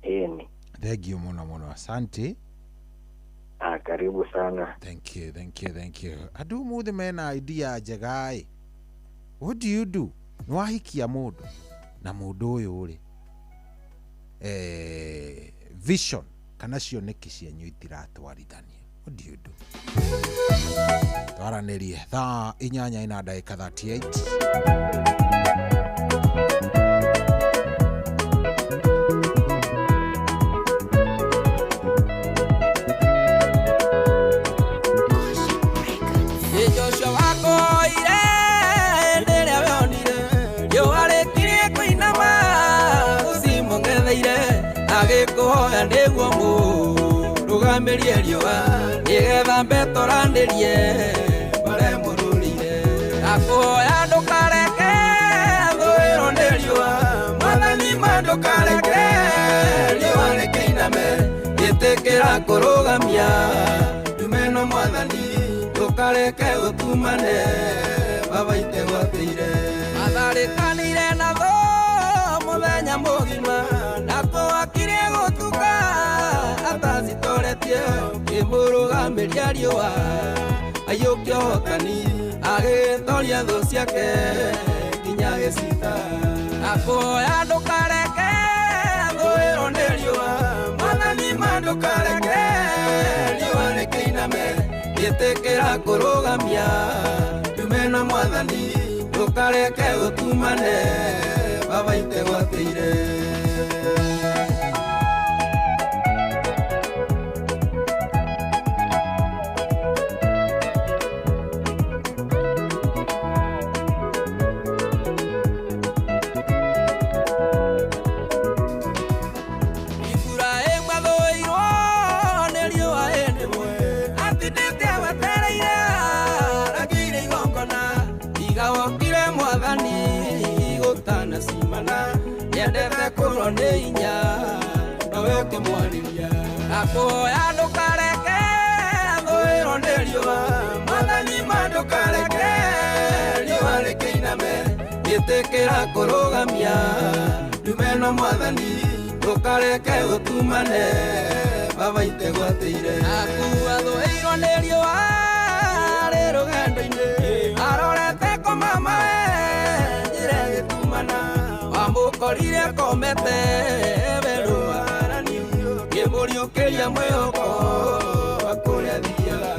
Ĩĩ. Thank you mũno mũno, asante. Ah, karibu sana. Thank you, thank you, thank you. Andũ ũmũthĩ mena idea njega ĩ. What do you do? Nĩ wahikia mũndũ na mũndũ ũyũ rĩ, vision kana cioneki cianyu itiratwarithania. What do you do? Twaranĩrie thaa 8:38. Joshua wakoire rĩrĩa wonire riũa rĩkirie kũinama ũcimũng'etheire agĩkũhoya nĩguo mũrũgamĩrie riũa nĩgetha mbetoranĩrie marĩa mũrũrĩire. Ndakũhoya ndũkareke thũĩrwo nĩ riũa, Mwathani ma ndũkareke riũa rĩkĩiname, ĩtĩkĩra kũrũgamia ndume ĩno Mwathani ndũkareke gũtumane baba itegwatĩire. Atharĩkanĩire na thũ mũthenya mũgima na kũhakirie gũtuka atacitoretie kĩmũrũgamĩria riũa aiyũkia ũhotani agĩtoria thũ ciake nginya gĩcita. Ndakũhoya ndũkareke thũĩrwo nĩ riũa, Mwathani ma ndũkareke riũa rĩkĩiname, ĩtĩkĩra kũrũgamia ndume ĩno Mwathani ndũkareke gũtumane baba itegwatĩire. Iburahĩmu athũirwo nĩ riũa hĩndĩ ĩmwe atindĩte wetereire arangĩire igongona tiga wokire Mwathani gũtanacimana nyendete kũrwo nĩ hinya nowe ũkĩmwarĩria. Ndakũhoya ndũkareke thũĩrwo nĩ riũa, Mwathani ma ndũkareke riũa rĩkĩiname, ĩtĩkĩra kũrũgamia ndume ĩno Mwathani ndũkareke gũtumane baba itegwatĩire. Akua thũĩirwo nĩ riũa rĩ rũgendo-inĩ arorete kũmama njĩra ĩgĩtumana wamũkorire komete werũarani kĩmũriũkĩria mwĩhoko wa kũrĩa thiaga.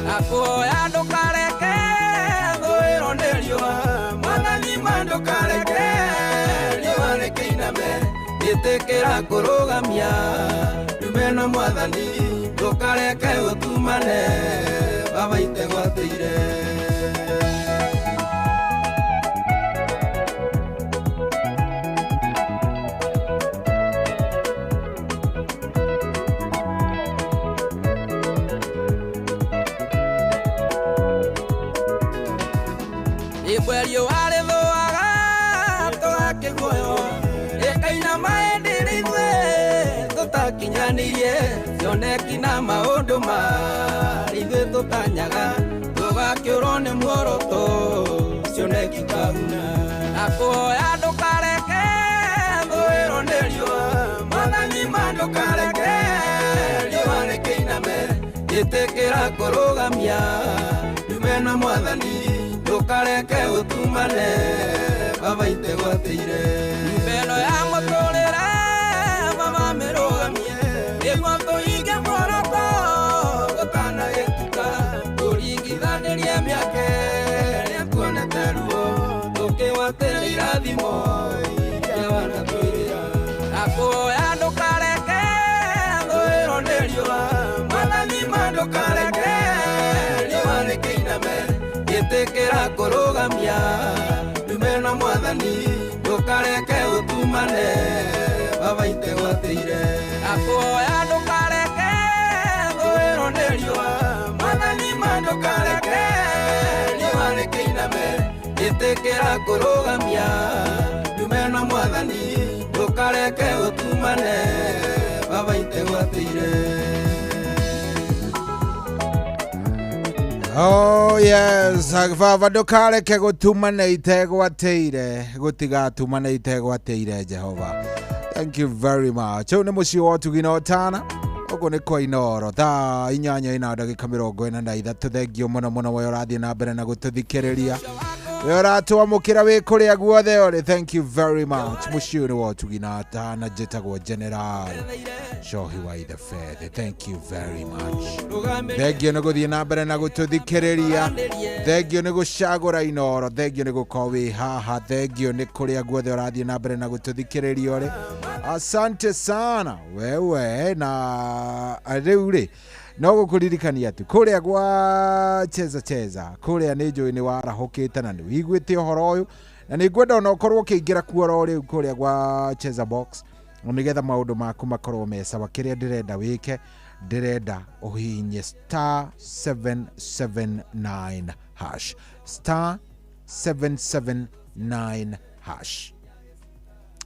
Ndakũhoya ndũkareke thũĩrwo nĩ riũa, Mwathani ma ndũkareke riũa rĩkĩiname, ĩtĩkĩra kũrũgamia ndume ĩno Mwathani ndũkareke gũtumane baba itegwatĩire. Ĩmwe riũa rĩthũaga tũgakĩguoyo rĩkainama ĩndĩ rĩithuĩ tũtakinyanĩirie cioneki na maũndũ marĩa ithuĩ tũtanyaga tũgakĩũrwo nĩ muoroto cioneki kahuna. Ndakũhoya ndũkareke thũĩrwo nĩ riũa, Mwathani ma ndũkareke riũa rĩkĩiname, ĩtĩkĩra kũrũgamia ndume ĩno Mwathani ndũkareke gũtumane baba itegwatĩire. Nyũmba ĩno ya mũtũrĩre baba mĩrũgamie nĩguo tũhinge muoroto gũtanagĩtuka tũringithanĩrie mĩaka ĩrĩa tuonete ruo tũkĩgwatĩra irathimo iria wanatũhe. Ndakuoya ndũkareke thũĩrwo nĩ riũa Mwathani ma ndũkareke riũa rĩkĩiname Ĩtĩkĩra kũrũgamia ndume na Mwathani ndũkareke ũtumane Baba itegwatĩire. Ndakuoya ndũkareke thũĩrwo nĩ riũa Mwathani ma ndũkareke riũa rĩkĩiname Ĩtĩkĩra kũrũgamia ndume na Mwathani ndũkareke ũtumane Baba itegwatĩire. Oh yes, baba ndũkareke gũtumane itegwatĩire, gũtigatumane itegwatĩire Jehova. Thank you very much. Ũyũ nĩ mũciĩ wa ũtugi na ũtana. Ũguo nĩ kwa Inooro thaa 8:43. Thengio mũno mũno we ũrathiĩ na mbere na gũtũthikĩrĩria, we ũratwamũkĩra wĩ kũrĩa guothe ũrĩ. Thank you very much. Mũciĩ ũyũ nĩ wa ũtugi na ũtana. Njĩtagwo General Shohi wa Ithe Bethe. Thank you very much. Thengio nĩ gũthiĩ na mbere na gũtũthikĩrĩria, thengio nĩ gũcagũra Inooro, thengio nĩ gũkorwo wĩ haha, thengio nĩ kũrĩa guothe ũrathiĩ na mbere na gũtũthikĩrĩria ũrĩ. Asante sana wewe. Na rĩu rĩ no gũkũririkania tu kũrĩa gwa cheza cheza kũrĩa nĩ njũĩ nĩ warahũkĩte na nĩ wĩiguĩte ũhoro ũyũ, na nĩ ngwenda ona ũkorwo ũkĩingĩra kuo oro rĩu kũrĩa gwa cheza box nĩgetha maũndũ maku makorwo me sawa. Kĩrĩa ndĩrenda wĩke, ndĩrenda ũhihinye star 779 hash, star 779 hash.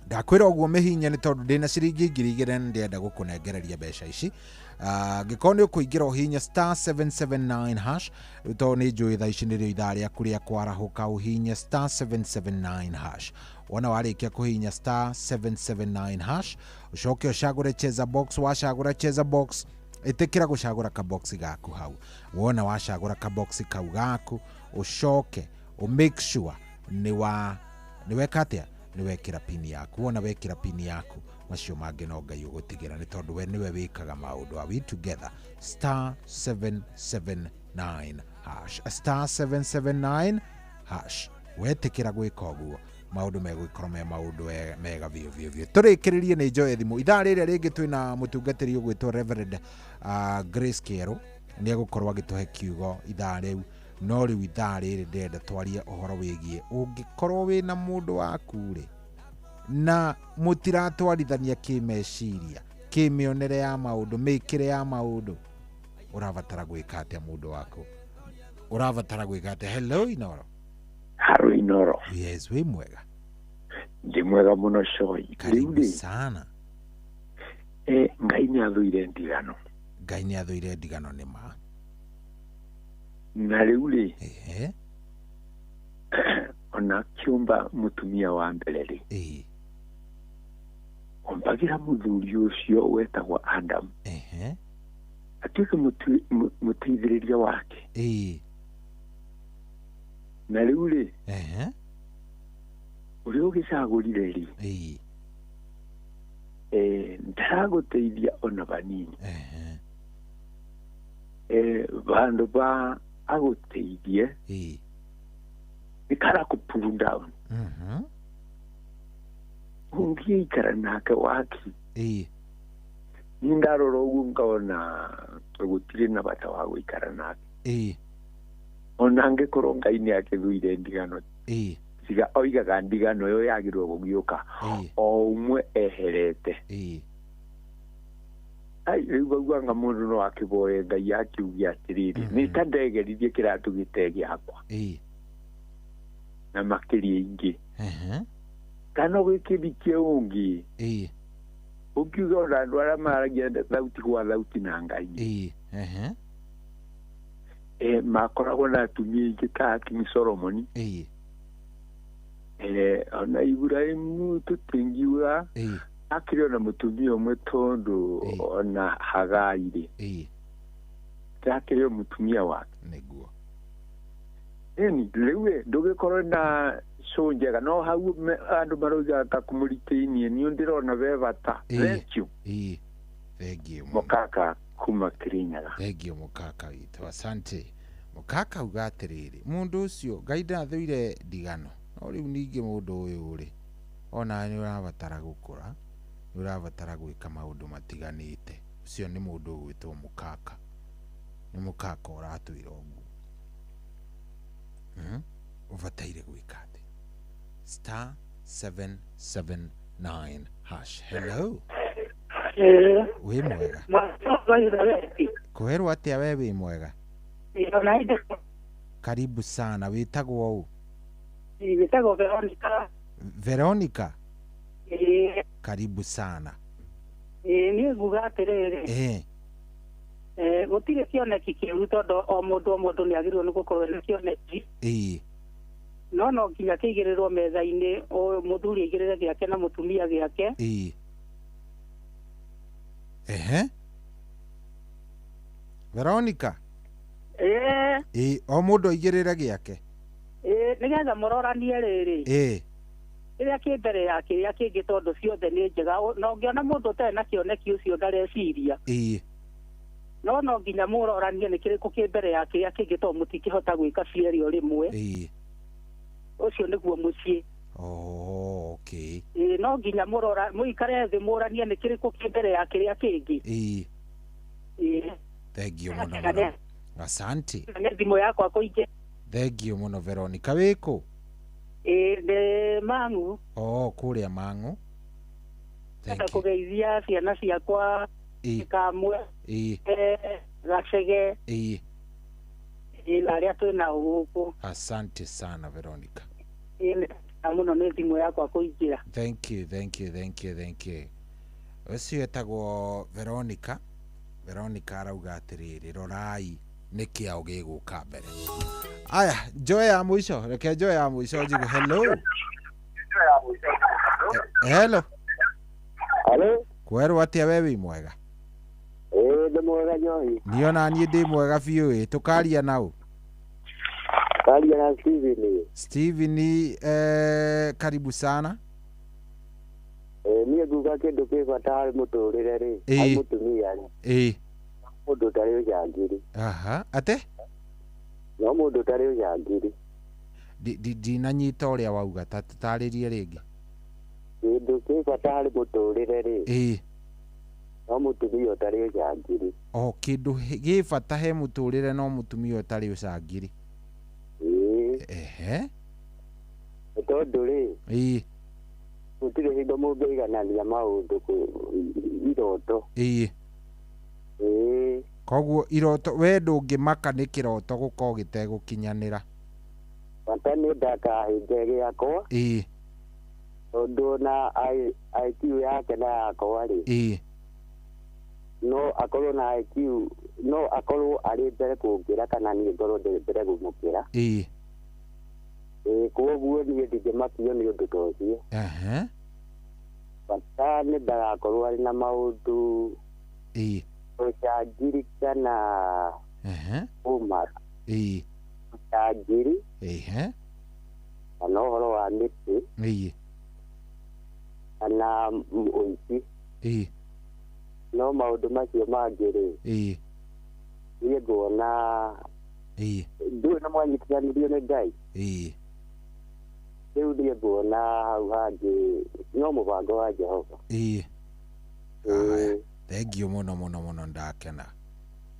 Ndakwĩra ũguo mĩhinye nĩ tondũ ndĩna ciringi 2000 na ndĩrenda gũkũnengereria mbeca ici. Angĩkorwo nĩ ũkũingĩra ũhihinye star 779 hash, rĩu tondũ nĩ njũĩ thaa ici nĩrĩo ithaa rĩaku rĩa kwarahũka, ũhihinye star 779 hash. Wona warĩkia kũhihinya star 779 hash, ũcoke ũcagũre cheza box. Wacagũra cheza box, ĩtĩkĩra gũcagũra kaboxi gaku hau. Wona wacagũra kaboxi kau gaku, ũcoke ũ make sure nĩ weka atĩa, nĩ wekĩra pini yaku. Wona wekĩra pini yaku, macio mangĩ no Ngai ũgũtigĩra, nĩ tondũ we nĩwe wĩkaga maũndũ. Are we together? Star 779 hash, star 779 hash. Wetĩkĩra gwĩka ũguo, maũndũ megũkorwo me maũndũ mega biũ biũ biũ. Tũrĩkĩrĩrie nĩ njoe thimũ ithaa rĩrĩa rĩngĩ. Twĩna mũtungatĩri ũgwĩtwo Reverend Grace Kĩerũ, nĩ egũkorwo agĩtũhe kiugo ithaa rĩu. No rĩu ithaa rĩrĩ ndĩrenda twarie ũhoro wĩgiĩ ũngĩkorwo wĩna mũndũ waku rĩ na mũtiratwarithania kĩmeciria, kĩmĩonere ya maũndũ, mĩkĩre ya maũndũ, ũrabatara gwĩka atĩa mũndũ waku? Ũrabatara gwĩka atĩa? Hello Inooro. Haro Inooro. Yes, wĩ mwega. Ndĩ mwega mũno Coy. Karibu sana. Ngai nĩ athũire ndigano. Ngai nĩ athũire ndigano nĩ ma. Na rĩu rĩ, ona kĩũmba mũtumia wa mbere rĩ, ombagĩra mũthuri ũcio wetagwo Adam atuĩke mũteithĩrĩria wake. Na rĩu rĩ, ũrĩa ũgĩcagũrire rĩ, ndaragũteithia ona vanini. Vandu ba agũteithie nĩ karakũ pull down. Ũngĩikara nake waki, niĩ ndarora ũguo ngona gũtirĩ na bata wa gũikara nake. Ona angĩkorwo Ngai nĩ akĩthũire ndigano, tiga oigaga ndigano ĩyo yagĩrĩirwo gũgĩũka o ũmwe eherete. Ai rĩu bauga mũndũ no akĩboe Ngai akiuge atĩrĩrĩ, nĩ ta ndegeririe kĩratũ gĩte gĩakwa na makĩria ingĩ, kana ũgĩkĩrikie ũngĩ ũkiuga ona andũ arĩa maragia thauti gwa thauti na Ngai makoragwo na atumia aingĩ ta King Solomon, ona Ibrahimu tũtingiuga akĩrĩ ona mũtumia ũmwe tondũ ona Hagai rĩ akĩrĩ o mũtumia wake. Nĩguo. Ĩni rĩu ndũgĩkorwo na show njega no hau andũ maroiga ta kũmũritĩinie niĩ ndĩrona be bata. Thank you. Thank you mũkaka kuma Kirinyaga. Thank you mũkaka witũ, asante. Mũkaka uga atĩrĩrĩ, mũndũ ũcio Ngai ndathũire ndigano, no rĩu ningĩ mũndũ ũyũ rĩ ona nĩ ũrabatara gũkũra Nĩ ũrabatara gwĩka maũndũ matiganĩte. Ũcio nĩ mũndũ ũgwĩtwo mũkaka. Nĩ mũkaka ũratwĩra ũguo. Ũbataire gwĩka atĩ. Star 779 hash. Hello. Wĩ mwega. Kũherwo atĩa we wĩ mwega? Karibu sana. Wĩtagwo ũ? Wĩtagwo Veronica. Veronica? Karibu sana. Niĩ nguga atĩrĩrĩ. Gũtirĩ kĩoneki kĩũru tondũ o mũndũ nĩ agĩrĩirwo nĩ gũkorwo na kĩoneki. No no nginya kĩigĩrĩrwo metha-inĩ, mũthuri aigĩrĩre gĩake na mũtumia gĩake. Ehe. Veronica. O mũndũ aigĩrĩre gĩake. Nĩgetha mũroranie rĩrĩ. Kĩrĩa kĩ mbere ya kĩrĩa kĩngĩ tondũ ciothe nĩ njega, na ũngĩona mũndũ ũtarĩ na kĩoneki ũcio ndareciria. No no nginya mũroranie nĩ kĩrĩkũ kĩ mbere ya kĩrĩa kĩngĩ tondũ mũtingĩhota gwĩka cierĩ o rĩmwe. Ũcio nĩguo mũciĩ. Oh, okay. No nginya mũrora mũikare thĩ mũranie nĩ kĩrĩkũ kĩ mbere ya kĩrĩa kĩngĩ. Thank you mũno mũno. Asante. Nĩ thimũ yakwa kũingĩ. Thank you mũno Veronica. Wĩkũ? Ndĩ Mang'u. Oh, kũrĩa Mang'u. Thank you. Kũgeithia ciana ciakwa Kamwe. Gacege. Na arĩa twĩ nao gũkũ. Asante sana Veronica. Mũno nĩ thimũ yakwa kũingĩra. Thank you, thank you, thank you, thank you. Ũcio etagwo Veronica. Veronica arauga atĩrĩrĩ, rorai nĩ kĩao gĩgũka mbere. Aya, njoe ya mũico, reke njoe ya mũico njigue. Hello. Hello. Hello. Kwerwo atĩa we wĩ mwega? Ndĩ mwega Njohi. Niĩ ona niĩ ndĩ mwega biũ ĩ. Tũkaria naũ? Karia na Steven. Steven, karibu sana. Niĩ nguga kĩndũ kĩ bata harĩ mũtũrĩre rĩ, harĩ mũtumia rĩ. Mũndũ ũtarĩ ũcangiri. Aha, ate? No mũndũ ũtarĩ ũcangiri. Ndinanyita ũrĩa wauga, ta tũtarĩrie rĩngĩ. Kĩndũ kĩ bata harĩ mũtũrĩre rĩ. No mũtumia ũtarĩ ũcangiri. O kĩndũ gĩ bata he mũtũrĩre no mũtumia ũtarĩ ũcangiri. Ehe. Tondũ rĩ. Gũtirĩ hingo mũngĩiganania maũndũ iroto. Koguo iroto we ndũngĩmaka nĩ kĩroto gũkorwo gĩtegũkinyanĩra. Bata nĩ ndakahinge gĩakwa. Tondũ na IQ yake na yakwa rĩ. No akorwo na IQ, no akorwo arĩ mbere kũngĩra kana niĩ ngorwo ndĩ mbere kũmũkĩra. Koguo niĩ ndingĩmakio nĩ ũndũ ta ũcio. Bata nĩ ndagakorwo arĩ na maũndũ ũcangiri kana ũmara. Ũcangiri kana ũhoro wa mĩtĩ kana ũici. No maũndũ macio mangĩ rĩ, niĩ nguona ndũĩ na mwanyitithanirio nĩ Ngai. Rĩu niĩ nguona hau hangĩ no mũbango wa Jehova. Thank you mũno mũno mũno, ndakena.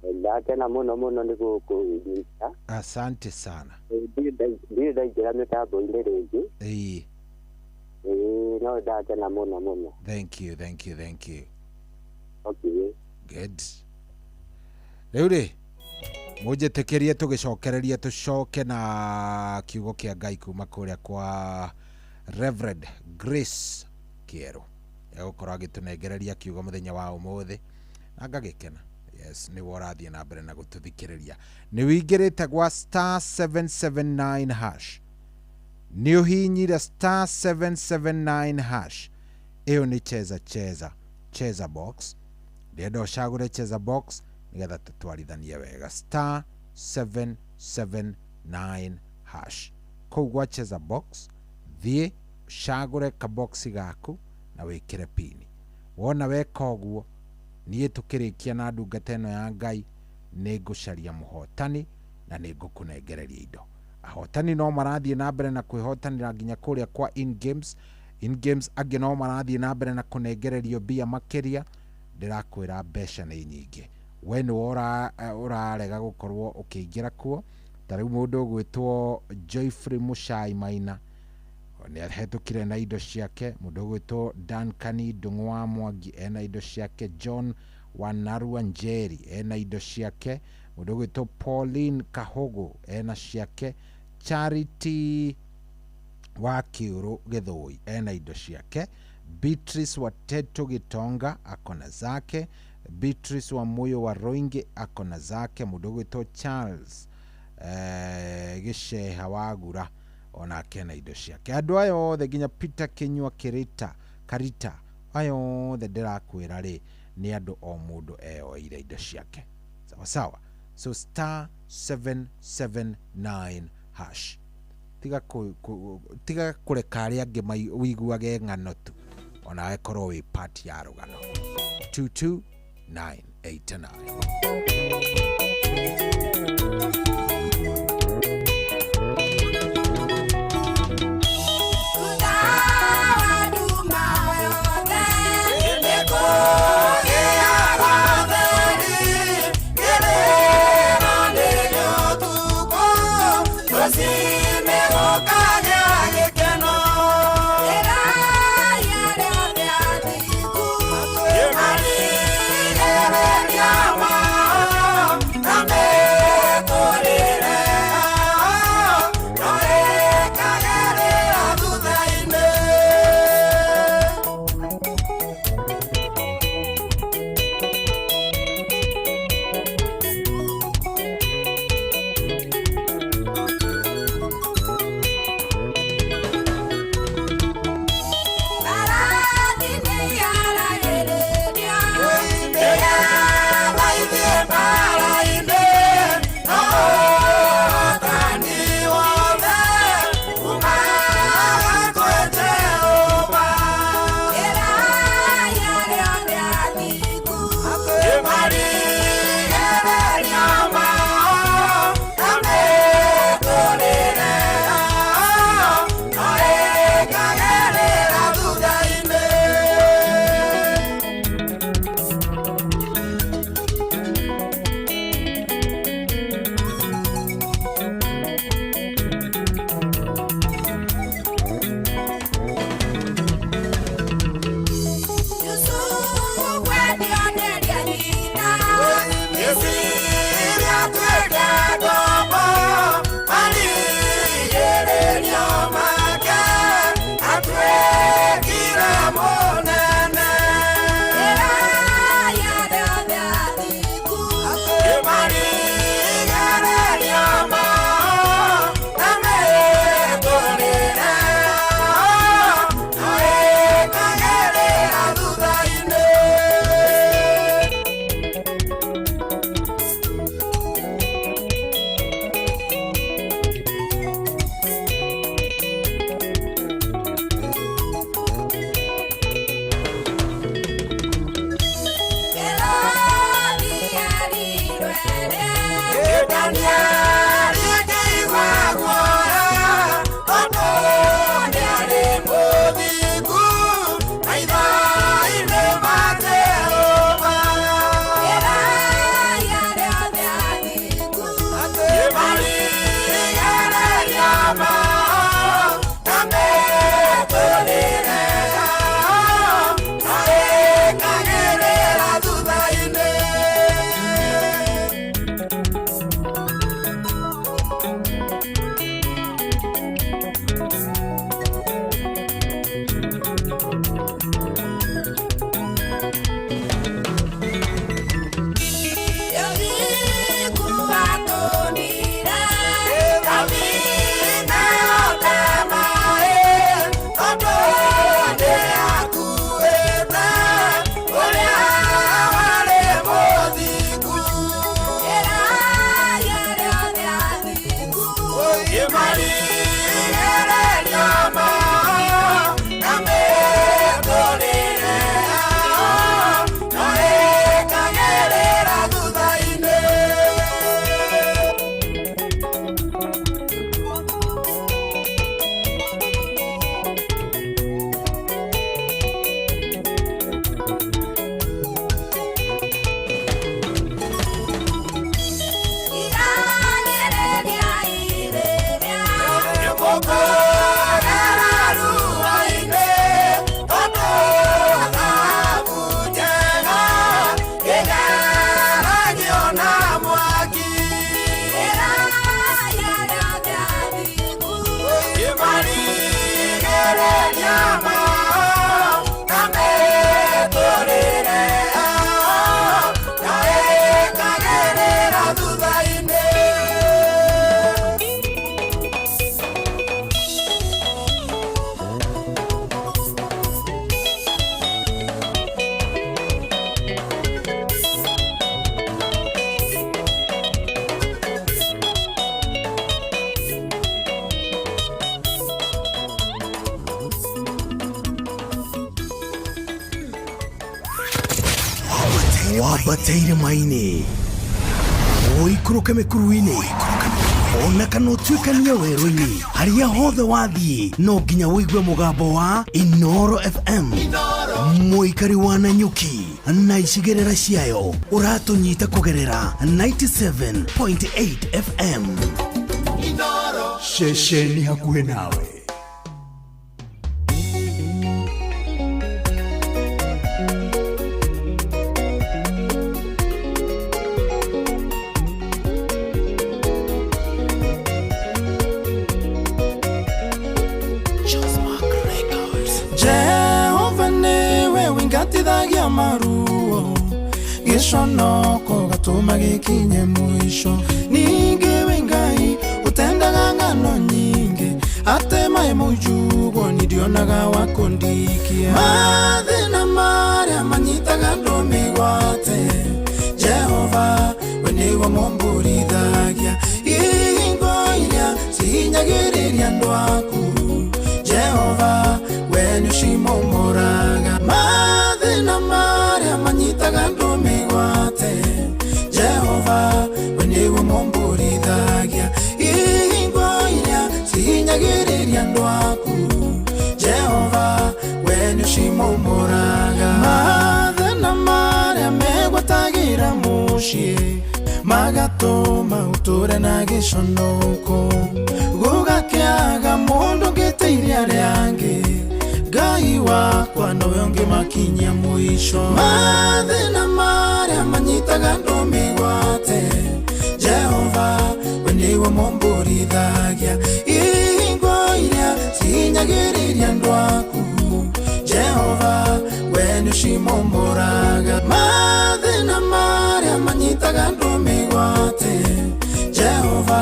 Ndakena mũno mũno nĩ gũkũnyita. Asante sana. Ndirĩ ndaingĩra mĩtambo-inĩ rĩngĩ. No ndakena mũno mũno. Thank you, thank you, thank you. Okay. Good. Rĩu rĩ, mũnjĩtĩkĩrie tũgĩcokererie tũcoke na kiugo kĩa Ngai kuma kũrĩa kwa Reverend Grace Kĩerũ. Egũkorwo agĩtũnengereria kiugo mũthenya wa ũmũthĩ na ngagĩkena. Yes, nĩwe ũrathiĩ na mbere na gũtũthikĩrĩria. Nĩ wĩingĩrĩte gwa star 779 hash. Nĩ ũhihinyire star 779 hash. Ĩyo nĩ cheza cheza cheza box. Ndĩrenda ũcagũre cheza box nĩgetha tũtwarithanie wega. Star 779 hash. Kũu gwa cheza box thiĩ ũcagũre kaboxi gaku na wĩkĩre pini. Wona weka ũguo, niĩ tũkĩrĩkia na ndungata ĩno ya Ngai nĩ ngũcaria mũhotani na nĩ ngũkũnengereria indo. Ahotani no marathiĩ na mbere na kwĩhotanĩra nginya kũrĩa kwa in games. In games angĩ no marathiĩ na mbere na kũnengererio mbia makĩria. Ndĩrakwĩra mbeca nĩ nyingĩ, we nĩwe ũrarega gũkorwo ũkĩingĩra kuo. Ta rĩu mũndũ ũgwĩtwo Joyfrey Muchai Maina nĩ ahetũkire na indo ciake. Mũndũ ũgwĩtwo Duncan Ndung'u wa Mwangi ena indo ciake. John Wanarua Njeri ena indo ciake. Mũndũ ũgwĩtwo Pauline Kahogo ena ciake. Charity wa Kiuru Gĩthũi ena indo ciake. Beatrice wa Teto Gitonga akona zake. Beatrice wa Moyo wa Roingi akona zake. Mũndũ ũgwĩtwo Charles Gĩceha wa Gura onake na indo ciake. Andũ aya othe nginya Peter Kinyua Kirita Karita, aya othe ndĩrakwĩra rĩ, nĩ andũ o mũndũ eyoeire indo ciake. Sawa sawa. So star 779 hash. Tiga tiga kũreka arĩa angĩ wĩiguage ng'ano tu, onawe korwo wĩ part ya rũgano. 22989. Wambate irĩma-inĩ, ũikũrũke mĩkuru-inĩ, ona kana ũtuĩkanie werũ-inĩ, harĩa hothe wathiĩ no nginya ũigue mũgambo wa Inoro FM. Mũikari wa Nanyuki na icigĩrĩra ciayo ũratũnyita kũgerera 97.8 FM. Ceceni hakuhĩ nawe. Jehova niwe wingatithagia maruo, gĩconoko gatũma gĩkinye mũico. Ningĩ wĩ Ngai ũtendaga ng'ano nyingĩ, atĩ maĩ mũnjugwo nĩ ndionaga wa kũndikia. Mathĩna marĩa manyitaga andũ mĩgwate, Jehova we nĩwe mũmbũrithagia. Ihingo iria cihinyagĩrĩria andũ aku, Jehova we nĩũcimomoraga. Mathĩna marĩa manyitaga andũ mĩgwate, Jehova we nĩwe mũmbũrithagia. Ihingo iria cihinyagĩrĩria andũ aku, Jehova we nĩũcimomoraga. Mathĩna marĩa megwatagĩra mũciĩ, magatũma ũtũre na gĩconoko, gũgakĩaga mũndũ ũngĩteithia arĩa angĩ, Ngai wakwa nowe ũngĩmakinyia mũico. Mathĩna marĩa manyitaga andũ mĩgwate, Jehova we nĩwe mũmbũrithagia. Ihingo iria cihinyagĩrĩria andũ aku, Jehova we nĩũcimomoraga. Mathĩna marĩa manyitaga andũ mĩgwate, Jehova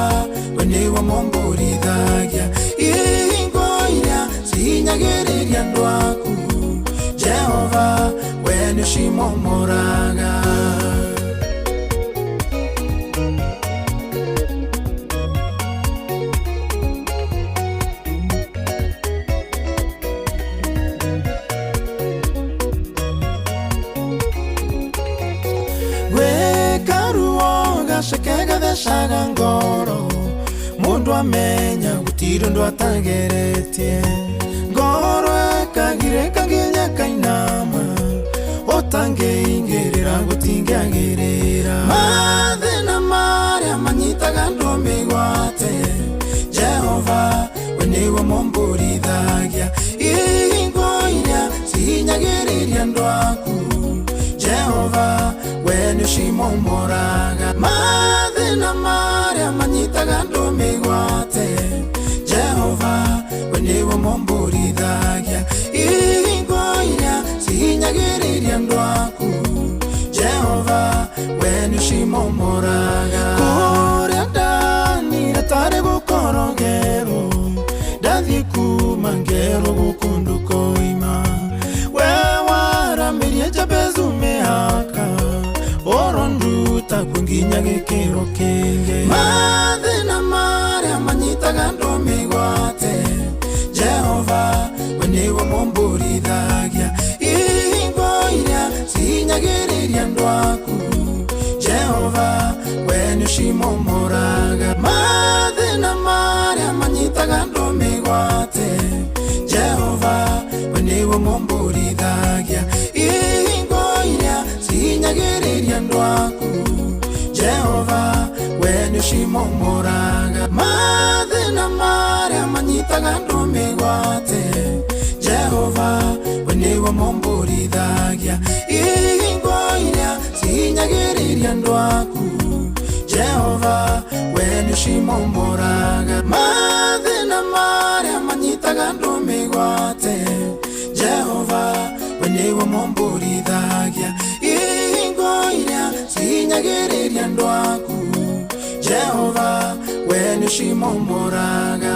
we nĩwe mũmbũrithagia. Ihingo iria cihinyagĩrĩria andũ aku, Jehova we nĩũcimomoraga. Gwĩka ruo gaceke gathecaga ngoro, mũndũ amenya gũtirĩ ũndũ atageretie. Ngoro ĩkagirĩka nginya ĩkainama, ũtangĩingĩrĩra gũtingĩagĩrĩra. Mathĩna marĩa manyitaga andũ mĩgwate, Jehova we nĩwe mũmbũrithagia. Ihingo iria cihinyagĩrĩria andũ aku, Jehova we nĩũcimomoraga. Mathĩna marĩa manyitaga andũ mĩgwate, Jehova we nĩwe mũmbũrithagia. Ihingo iria cihinyagĩrĩria andũ aku, Jehova we nĩũcimomoraga. Kũrĩa ndanire tarĩ gũkorogerwo, ndathiĩ kuma ngerwo gũkũ ndũkoima. We waramĩrie Jabezu mĩhaka, ũronduta kuo nginya gĩkĩro kĩngĩ. Mathĩna marĩa manyitaga andũ mĩgwate, Jehova we nĩwe mũmbũrithagia. Ihingo iria cihinyagĩrĩria andũ aku, Jehova we nĩũcimomoraga. Mathĩna marĩa manyitaga andũ mĩgwate, Jehova we nĩwe mũmbũrithagia. Ihingo iria cihinyagĩrĩria andũ aku, Jehova we nĩũcimomoraga. Mathĩna marĩa manyitaga andũ mĩgwate, Jehova we nĩwe mũmbũrithagia. Ihingo iria cihinyagĩrĩria andũ aku, Jehova we nĩũcimomoraga. Mathĩna marĩa manyitaga andũ mĩgwate, Jehova we nĩwe mũmbũrithagia. Ihingo iria cihinyagĩrĩria andũ aku, Jehova we nĩũcimomoraga.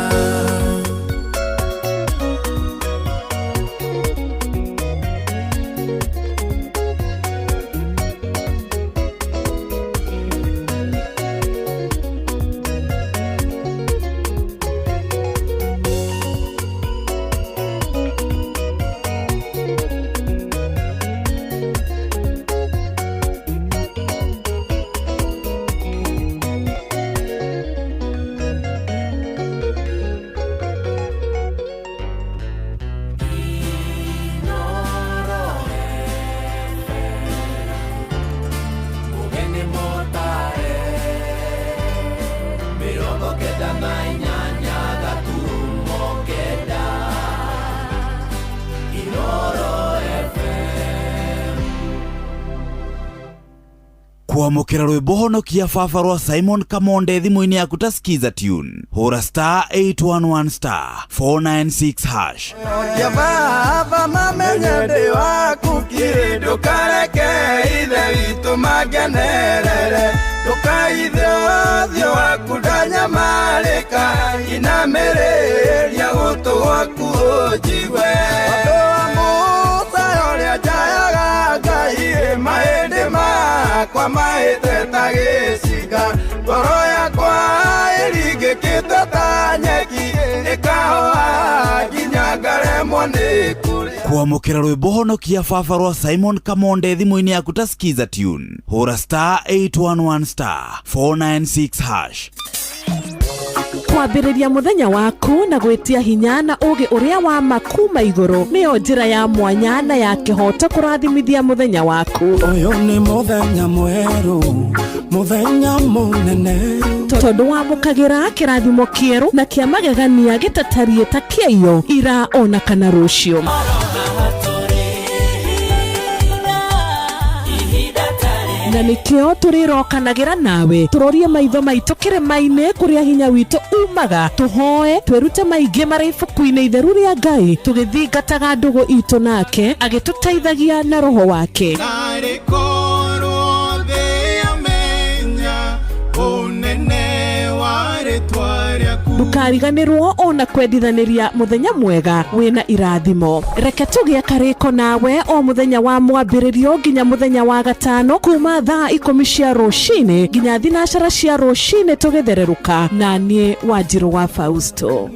Kwamũkĩra rwĩmbo honokia baba rwa Simon Kamonde thimũ-inĩ yaku ta Skiza tune. Hũra star 811 star 496 hash. Ya baba mamenye ndĩ waku kiri ndũkareke ithe witũ mangenerere ndũkaithe ũthiũ waku ndanyamarĩka inamĩrĩria gũtũ gwaku ũnjigue ũndũ wa Musa ũrĩa njayaga Ngai mahĩndĩ makwa mahĩte ta gĩcinga ngoro yakwa ĩringĩkĩte ta nyeki ĩkahoa nginya ngaremwo nĩ kũrĩa. Kwamũkĩra rwĩmbo honokia baba rwa Simon Kamonde thimũ-inĩ yaku ta Skiza tune. Hũra star 811 star 496 hash. Kwambĩrĩria mũthenya waku na gwĩtia hinya na ũũgĩ ũrĩa wa ma kuma igũrũ nĩyo njĩra ya mwanya na ya kĩhooto kũrathimithia mũthenya waku. Ũyũ nĩ mũthenya mwerũ, mũthenya mũnene, tondũ wamũkagĩra kĩrathimo kĩerũ na kĩa magegania gĩtatariĩ ta kĩaiyo ira ona kana rũciũ. Na nĩkĩo tũrĩrokanagĩra nawe tũrorie maitho maitũ kĩrĩma-inĩ kũrĩa hinya witũ umaga, tũhoe twĩrute maingĩ marĩ ibuku-inĩ itheru rĩa Ngai tũgĩthingataga ndũgũ itũ nake agĩtũteithagia na roho wake. Narĩ korwo thĩ yamenya ũnene wa rĩtwa rĩaku. Ndũkariganĩrwo ona kwendithanĩria mũthenya mwega wĩna irathimo. Reke tũgĩe karĩko nawe o mũthenya wa mwambĩrĩrio nginya mũthenya wa gatano kuma thaa 10 cia rũcinĩ nginya 12 cia rũcinĩ tũgĩthererũka na niĩ Wanjirũ wa Fausto.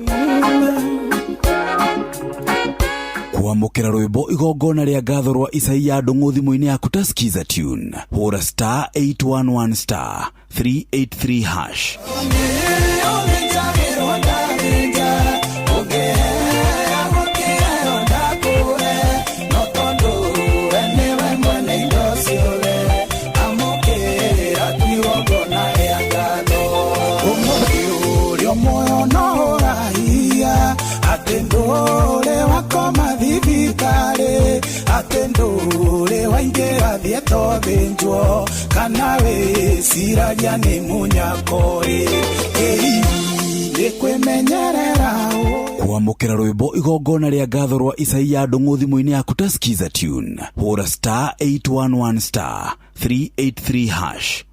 Kwamũkĩra rwĩmbo igongona rĩa ngatho rwa Isaia Ndũng'ũ thimũ-inĩ yaku ta Skiza tune. Hũra star 811 star 383 hash. Atendure waingĩra thiĩ thĩnjwo kana wĩciragia nĩ mũnyakori nĩ kwĩmenyerera. Kwamũkĩra rwĩmbo igongona rĩa ngatho rwa Isaia Ndũng'ũ thimũ-inĩ yaku ta Skiza tune. Hũra star 811 star 383 hash.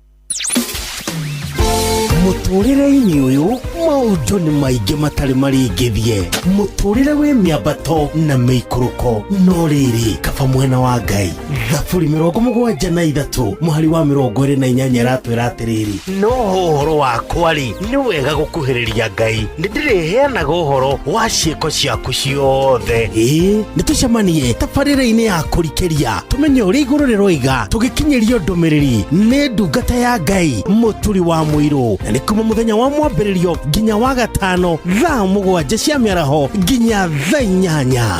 Mũtũrĩre-inĩ ũyũ maũndũ nĩ maingĩ matarĩ maringithie, mũtũrĩre wĩ mĩambato na mĩikũrũko, no rĩrĩ kaba mwena wa Ngai. Thaburi 73 mũhari wa 28 ĩratwĩra atĩrĩrĩ, no ũhoro wakwa rĩ nĩ wega gũkuhĩrĩria Ngai, nĩ ndĩrĩheanaga ũhoro wa ciĩko ciaku ciothe. Ĩĩ nĩ tũcemanie tabarĩra-inĩ ya kũrikĩria tũmenye ũrĩa igũrũ rĩroiga tũgĩkinyĩrio ndũmĩrĩri nĩ ndungata ya Ngai mũturi wa mũirũ, na nĩ kuma mũthenya wa mwambĩrĩrio nginya wa gatano thaa 7 cia mĩaraho nginya thaa 8.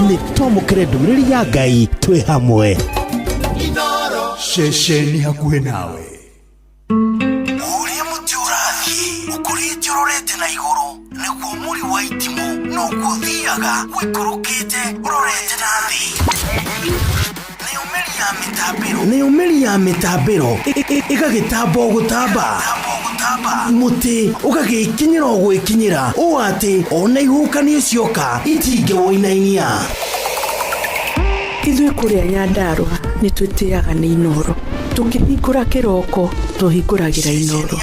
Nĩ twamũkĩre ndũmĩrĩri ya Ngai twĩ hamwe. Ceceni hakuhĩ nawe. Ũrĩa mũtĩ ũrathiĩ ũkũrĩte ũrorete na igũrũ nĩguo mũri wa itimũ noguo ũthiaga ũikũrũkĩte ũrorete na thĩ. Nayo mĩri ya mĩtambĩro ĩgagĩtamba o gũtamba, mũtĩ ũgagĩkinyĩra o gwĩkinyĩra ũũ atĩ ona ihuhũkanio cioka itingĩwũinainia. Ithuĩ kũrĩa Nyandarũa nĩ twĩtĩaga nĩ Inooro, tũkĩhingũra kĩroko tũhingũragĩra Inooro.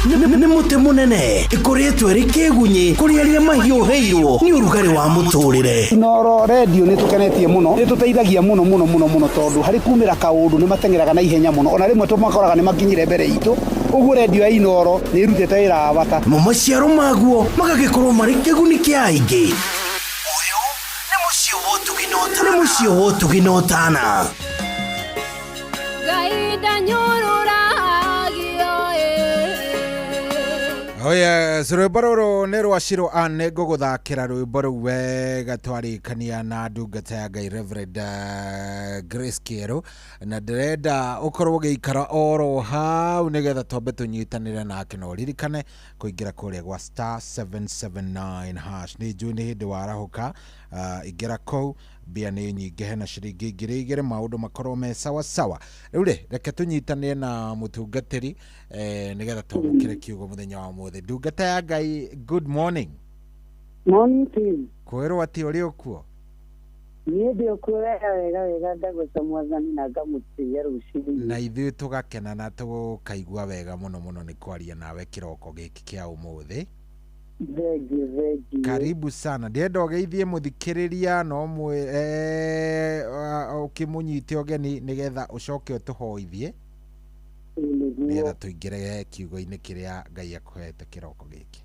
Nĩ mũtĩ mũnene ĩkũrĩtwo ĩrĩ kĩgunyĩ kũrĩ arĩa mahiũhĩirwo nĩ ũrugarĩ wa mũtũrĩre. Inooro redio nĩ tũkenetie mũno, nĩ tũteithagia mũno mũno mũno mũno tondũ harĩ kumĩra kaũndũ nĩ mateng'eraga na ihenya mũno ona rĩmwe tũmakoraga nĩ makinyire mbere itũ. Ũguo redio ya Inooro nĩ ĩrutĩte wĩra wa bata. Mo maciaro maguo magagĩkorwo marĩ kĩguni kĩa aingĩ. Ũyũ nĩ mũciĩ wa ũtugi na ũtana. Ngai ndanyũrũragio. Oh yes, rwĩmbo rũrũ nĩ rwa Shiro Ann nĩ ngũgũthakĩra rwĩmbo rũu wega twarĩkania na ndungata ya Ngai Reverend Grace Kĩerũ, na ndĩrenda ũkorwo ũgĩikara oro hau nĩgetha twambe tũnyitanĩre nake, na ũririkane kũingĩra kũrĩa gwa star 779 hash. Nĩ njũĩ nĩ hĩndĩ warahũka, ingĩra kũu Mbia nĩ nyingĩ, hena ciringi 2,000, maũndũ makorwo me sawa sawa. Rĩu rĩ, reke tũnyitanĩre na mũtungatĩri nĩgetha twamũkĩre kiugo mũthenya wa ũmũthĩ. Ndungata ya Ngai, good morning. Morning team. Kwĩrwo atĩ ũrĩ ũkuo? Niĩ ndĩ okuo wega wega wega, ngagoca Mwathani na ngamũtĩĩa rũcinĩ. Na ithuĩ tũgakena na tũkaigua wega mũno mũno nĩ kwaria nawe kĩroko gĩkĩ kĩa ũmũthĩ. Thengiũ, thengiũ. Karibu sana. Ndĩrenda ũgeithie mũthikĩrĩria no ũkĩmũnyite ũgeni nĩgetha ũcoke ũtũhoithie nĩgetha tũingĩre kiugo-inĩ kĩrĩa Ngai akũhete kĩroko gĩkĩ.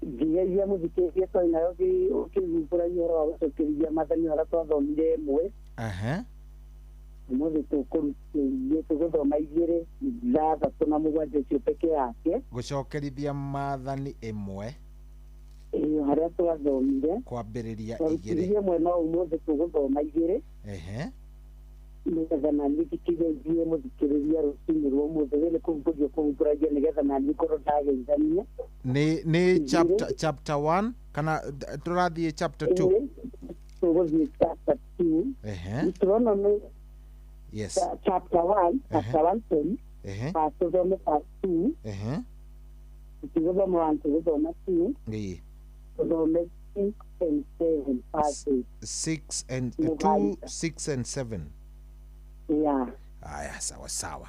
Ngigeithia mũthikĩrĩria twarĩ nayo ũkĩhumbũragia ũhoro wa gũcokeria maathani harĩa twathomire ĩmwe. Ũmũthĩ tũkũrutĩrie tũgũthoma 2, 6 na 7 ũcio peke yake. Gũcokerithia maathani ĩmwe. Ĩyo harĩa twathomire. Kwambĩrĩria 2. Twarutire ĩmwe no ũmũthĩ tũgũthoma 2. Nĩgetha naniĩ ndikĩgeithie mũthikĩrĩria rũcinĩ rwa ũmũthĩ, rĩrĩ kũhumbũrio kũhumbũragia nĩgetha naniĩ ngorwo ndageithania. Nĩ chapter 1 kana tũrathiĩ chapter 2? Tũgũthiĩ chapter 2. Tũrona nĩ Yes. Chapter 1, chapter 1 sorry. Tũthome part 2. Tũgũthoma 1, tũgũthoma 2. Tũthome 6 and 7 verses. 6 and 2, 6 and 7. Yeah. Aya, sawa sawa.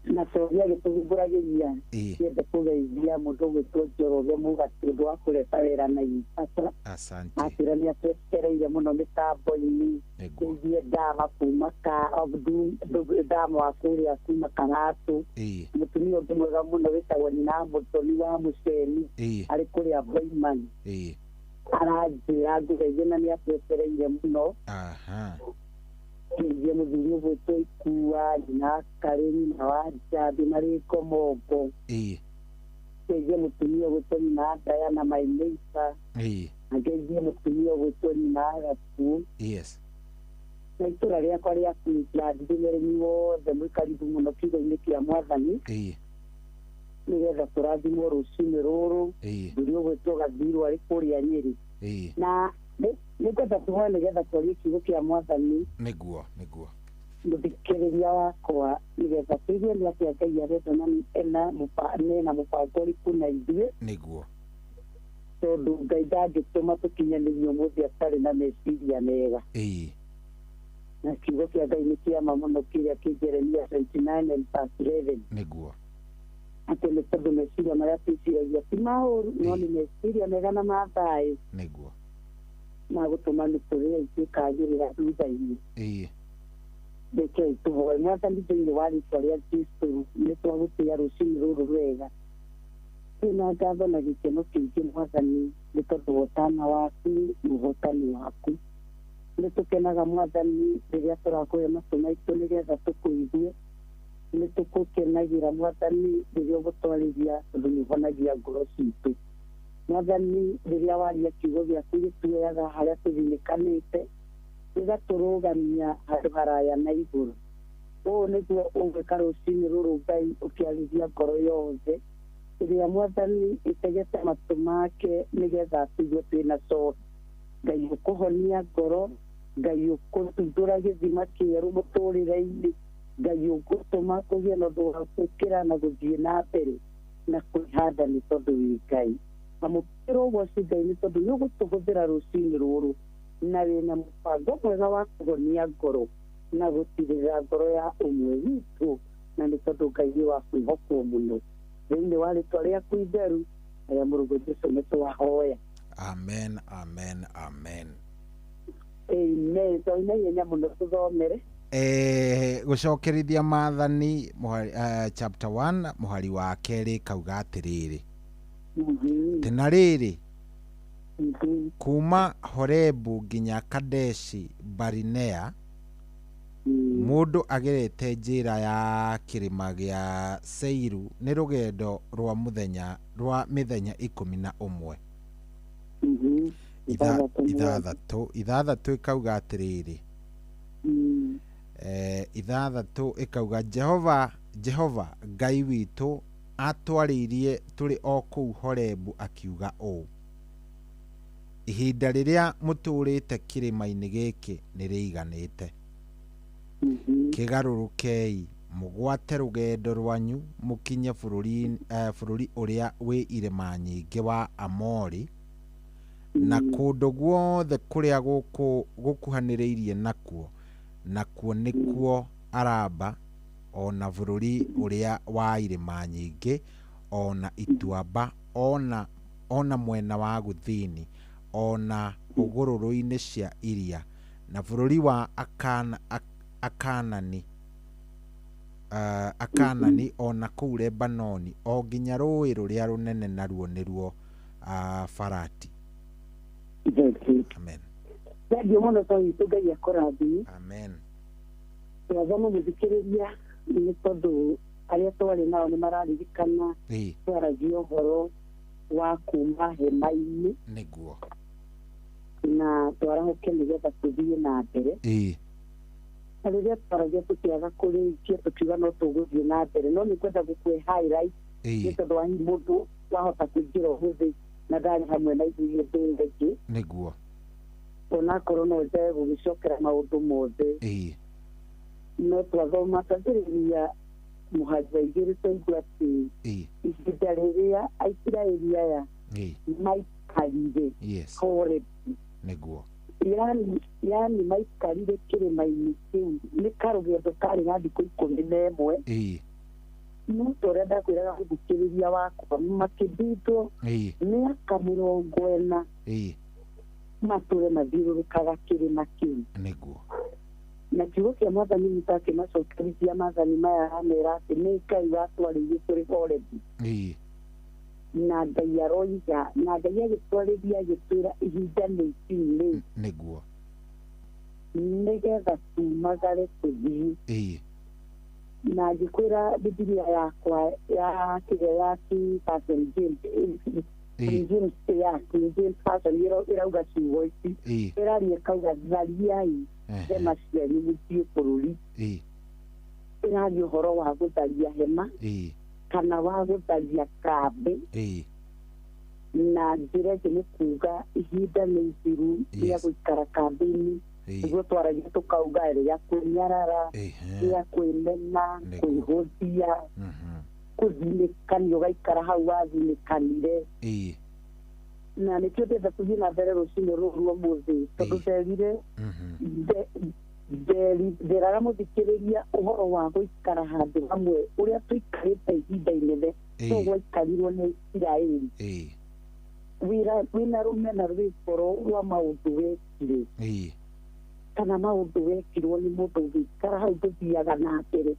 Na tũria gĩtũhumbũragĩria kĩende kũgeithia mũndũ ũgwĩtwo Njoroge Mũgati ũndũ wa kũreta wĩra na ibata. Asante. Atĩra nĩ atwetereire mũno mĩtambo-inĩ. Ngeithie Ndama kuma Ndama wa kũrĩa kuma Karatũ. Mũtumia ũngĩ mwega mũno wĩtagwo Nyina Mũthoni wa Mũceni arĩ kũrĩa Boiman. Aranjĩra ngũgeithie na nĩ atwetereire mũno. Ngeithie mũthuri ũgwĩtwo Ikua, nyina Karĩ, nyina wa Njambi marĩ Ngomongo. Ngeithie mũtumia ũgwĩtwo nyina Diana my neighbor. Na ngeithie mũtumia ũgwĩtwo nyina Gakuũ. Yes. Na itũra rĩakwa rĩa Queensland ndĩ mũrĩmi wothe mwĩ karibu mũno kiugo-inĩ kĩa Mwathani. Nĩgetha tũrathimwo rũcinĩ rũrũ. Mũthuri ũgwĩtwo Gathirũ arĩ kũrĩa Nyĩrĩ. Na nĩngwenda tũhoe nĩgetha twarie kiugo kĩa Mwathani. Nĩguo, nĩguo. Mũthikĩrĩria wakwa nĩgetha tũigue nĩ atĩa Ngai arenda na ena mũbango ũrĩkũ na ithuĩ. Nĩguo. Tondũ Ngai ndangĩtũma tũkinyanĩrie ũmũthĩ atarĩ na meciria mega. Na kiugo kĩa Ngai nĩ kĩama mũno kĩrĩa kĩ Jeremia 29 and verse 11. Nĩguo. Atĩ nĩ tondũ meciria marĩa twĩciragia ti maũru, no nĩ meciria mega na ma thayũ. Nĩguo. Ma gũtũma mĩtũrĩre itũ ĩkagĩrĩra thutha-inĩ. Rekei tũhoe. Mwathani, thĩinĩ wa rĩtwa rĩa Jesũ nĩ twagũtĩĩa rũcinĩ rũrũ rwega. Twĩna ngatho na gĩkeno kĩingĩ Mwathani nĩ tondũ wa ũtana waku na ũhotani waku. Nĩ tũkenaga Mwathani rĩrĩa tũrakũhe matũ maitũ nĩgetha tũkũigue. Nĩ tũkũkenagĩra Mwathani rĩrĩa ũgũtwarĩria tondũ nĩ ũhonagia ngoro citũ. Mwathani rĩrĩa waria kiugo gĩaku gĩtuoyaga harĩa tũthinĩkanĩte gĩgatũrũgamia handũ haraya na igũrũ. Ũũ nĩguo ũgwĩka rũcinĩ rũrũ Ngai ũkĩarĩria ngoro yothe ĩrĩa Mwathani ĩtegete matũ make nĩgetha tũigue twĩna coho. Ngai ũkũhonia ngoro, Ngai ũkũthundũra gĩthima kĩerũ mũtũrĩre-inĩ, Ngai ũgũtũma kũgĩe na ũndũ wa gũkĩra na gũthiĩ na mbere na kwĩhanda nĩ tondũ wĩ Ngai. Amũkĩra ũgoci Ngai nĩ tondũ nĩ ũgũtũhũthĩra rũcinĩ rũrũ na wĩna mũbango mwega wa kũhonia ngoro na gũtirĩra ngoro ya ũmwe witũ, na nĩ tondũ Ngai nĩ wa kwĩhokwo mũno. Thĩinĩ wa rĩtwa rĩaku itheru rĩa Mũrũguo Jesũ nĩ twahoya. Amen, amen, amen. Amen. Tondũ na ihenya mũno tũthomere. Gũcokerithia maathani chapter 1 mũhari wa kerĩ kauga atĩrĩrĩ. Atĩ na rĩrĩ, kuma Horebu nginya Kadeshi Barinea, mũndũ agerete njĩra ya kĩrĩma gĩa Seiru nĩ rũgendo rwa mũthenya rwa mĩthenya 11. 6 ĩkauga atĩrĩrĩ. 6 ĩkauga Jehova, Jehova Ngai witũ atwarĩirie tũrĩ o kũu Horebu akiuga ũũ. Ihinda rĩrĩa mũtũũrĩte kĩrĩma-inĩ gĩkĩ nĩ rĩiganĩte. Kĩgarũrũkei mũgwate rũgendo rwanyu mũkinye bũrũri ũrĩa wĩ irĩma nyingĩ wa Amori, na kũndũ guothe kũrĩa gũkuhanĩrĩirie nakuo, nakuo nĩkuo Araba, o na bũrũri ũrĩa wa irĩma nyingĩ, o na ituamba, o na mwena wa gũthini, o na hũgũrũrũ-inĩ cia iria, na bũrũri wa Akanani, o na kũu Lebanoni, o nginya rũũĩ rũrĩa rũnene, naruo nĩruo Farati. Amen. Thengiũ mũno tondũ Ngai akũrathime. Amen. Twathoma mũthikĩrĩria nĩ tondũ arĩa twarĩ nao nĩ mararirikana twaragia ũhoro wa kuma hema-inĩ nĩguo, na twarahũke nĩgetha tũthiĩ na mbere. Na rĩrĩa twaragia tũkĩaga kũrĩkia tũkiuga no tũgũthiĩ na mbere, no nĩ ngwenda gũkũhe highlight nĩ tondũ wa hihi mũndũ wahota kũingĩra ũmũthĩ na ndarĩ hamwe na ithuĩ hĩndĩ ĩyo ĩngĩ, nĩguo, onakorwo no njage gũgĩcokera maũndũ mothe. No twathoma twambĩrĩria mũhari wa igĩrĩ twaigua atĩ ihinda rĩrĩa Aisiraeli aya maikarire Horebu, nĩguo, yani maikarire kĩrĩma-inĩ kĩu nĩ karũgendo karĩ ga thikũ 11. No ta ũrĩa ndakwĩraga mũthikĩrĩria wakwa, makĩbindwo mĩaka 40 matũre mathiũrũrũkaga kĩrĩma kĩu, nĩguo. Na kiugo kĩa Mwathani witũ akĩmacokerithia maathani maya amera atĩ nĩ Ngai watwarĩirie kũrĩ Horebu, na Ngai aroiga, na Ngai agĩtwarĩria agĩtwĩra ihinda nĩ ikinyu rĩu, nĩguo, nĩgetha tumagare tũthiĩ. Na ngĩkwĩra Bibilia yakwa ya kĩrĩa ya King James, ya King James Version ĩrauga ciugo ici, ĩraria ĩkauga thariai hema cianyu mũthiĩ bũrũri. Ĩraria ũhoro wa gũtharia hema kana wa gũtharia kambĩ, na njĩra ĩngĩ nĩ kuga ihinda nĩ ithiru rĩa gũikara kambĩ-inĩ. Nĩguo twaragia tũkauga rĩa kwĩnyarara, rĩa kwĩmena, kwĩhũthia, kũthinĩkania, ũgaikara hau wathinĩkanire. Na nĩkĩo ndĩrenda tũthiĩ na mbere rũcinĩ rũrũ rwa ũmũthĩ, tondũ nderire nderaga mũthikĩrĩria ũhoro wa gũikara handũ hamwe ũrĩa tũikarĩte ihinda inene, no gwaikarirwo nĩ Isiraeli. Wĩna rũmena rwĩ ngoro rwa maũndũ wekire, kana maũndũ wekirwo nĩ mũndũ ũgĩikara hau ndũthiaga na mbere.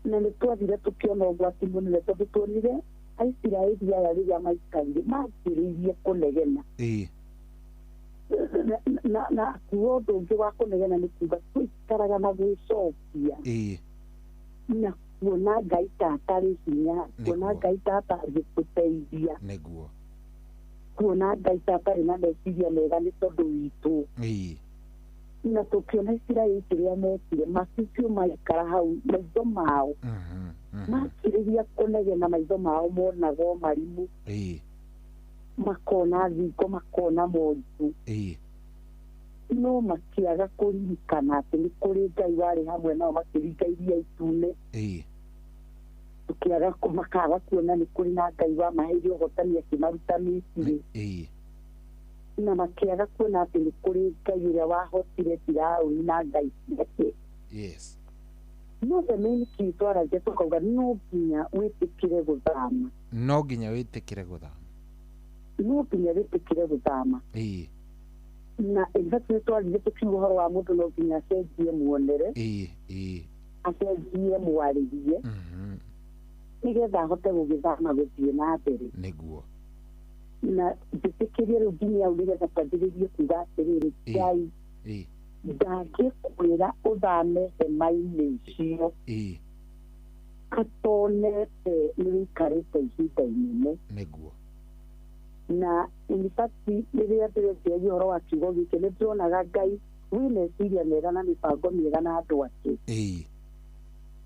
Na nĩ twathire tũkĩona ũgwati mũnene, tondũ tuonire Aisiraeli aya rĩrĩa maikarire manjĩrĩirie kũnegena. Na kuo ũndũ ũngĩ wa kũnegena nĩ kuga tũikaraga na gwĩcokia, na kuona Ngai ta atarĩ hinya, kuona Ngai ta atangĩtũteithia, nĩguo, kuona Ngai ta atarĩ na meciria mega nĩ tondũ witũ. Na tũkĩona Isiraeli kĩrĩa mekire, macicio maikara hau maitho mao makĩrĩria kũnegena, maitho mao monaga o marimũ, makona thingo, makona monju, no makĩaga kũririkana atĩ nĩ kũrĩ Ngai warĩ hamwe nao makĩringa iria itune. Tũkĩaga makaga kuona nĩ kũrĩ na Ngai wamaheire ũhotani akĩmaruta Misiri, na makĩaga kuona atĩ nĩ kũrĩ Ngai ũrĩa wahotire Firaũni na Ngai ciake. No the main key twaragia tũkauga no nginya wĩtĩkĩre gũthama, no nginya wĩtĩkĩre gũthama, no nginya wĩtĩkĩre gũthama. Na in fact nĩ twarire tũkiuga ũhoro wa mũndũ no nginya acenjie muonere, acenjie mwarĩrie, nĩgetha ahote gũgĩthama gũthiĩ na mbere, nĩguo. Na njĩtĩkĩrie rĩu nginya hau nĩgetha twambĩrĩrie kuga atĩrĩrĩ, Ngai ndangĩkwĩra ũthame hema-inĩ icio atonete nĩ wĩikarĩte ihinda inene, nĩguo. Na in fact rĩrĩa ndĩreciragia ũhoro wa kiugo gĩkĩ nĩ ndĩronaga Ngai wĩ meciria mega na mĩbango mĩega na andũ ake.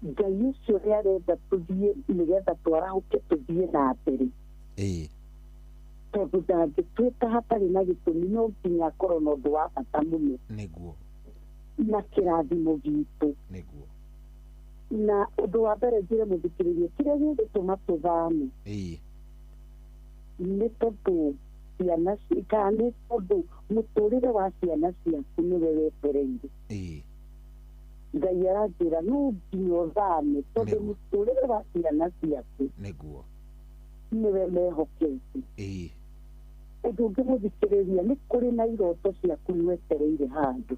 Ngai ũcio nĩ arenda tũthiĩ nĩgetha twarahũke tũthiĩ na mbere. Tondũ ndangĩtuĩka hatarĩ na gĩtũmi no nginya akorwo na ũndũ wa bata mũno. Nĩguo. Na kĩrathimo gitũ. Nĩguo. Na ũndũ wa mbere njĩre mũthikĩrĩria kĩrĩa gĩgũtũma tũthame. Nĩ tondũ ciana kana nĩ tondũ mũtũrĩre wa ciana ciaku nĩwe wetereire. Ngai aranjĩra no nginya ũthame tondũ mũtũrĩre wa ciana ciaku nĩguo nĩwe mehokete. Ũndũ ũngĩ mũthikĩrĩria nĩ kũrĩ na iroto ciaku wetereire handũ.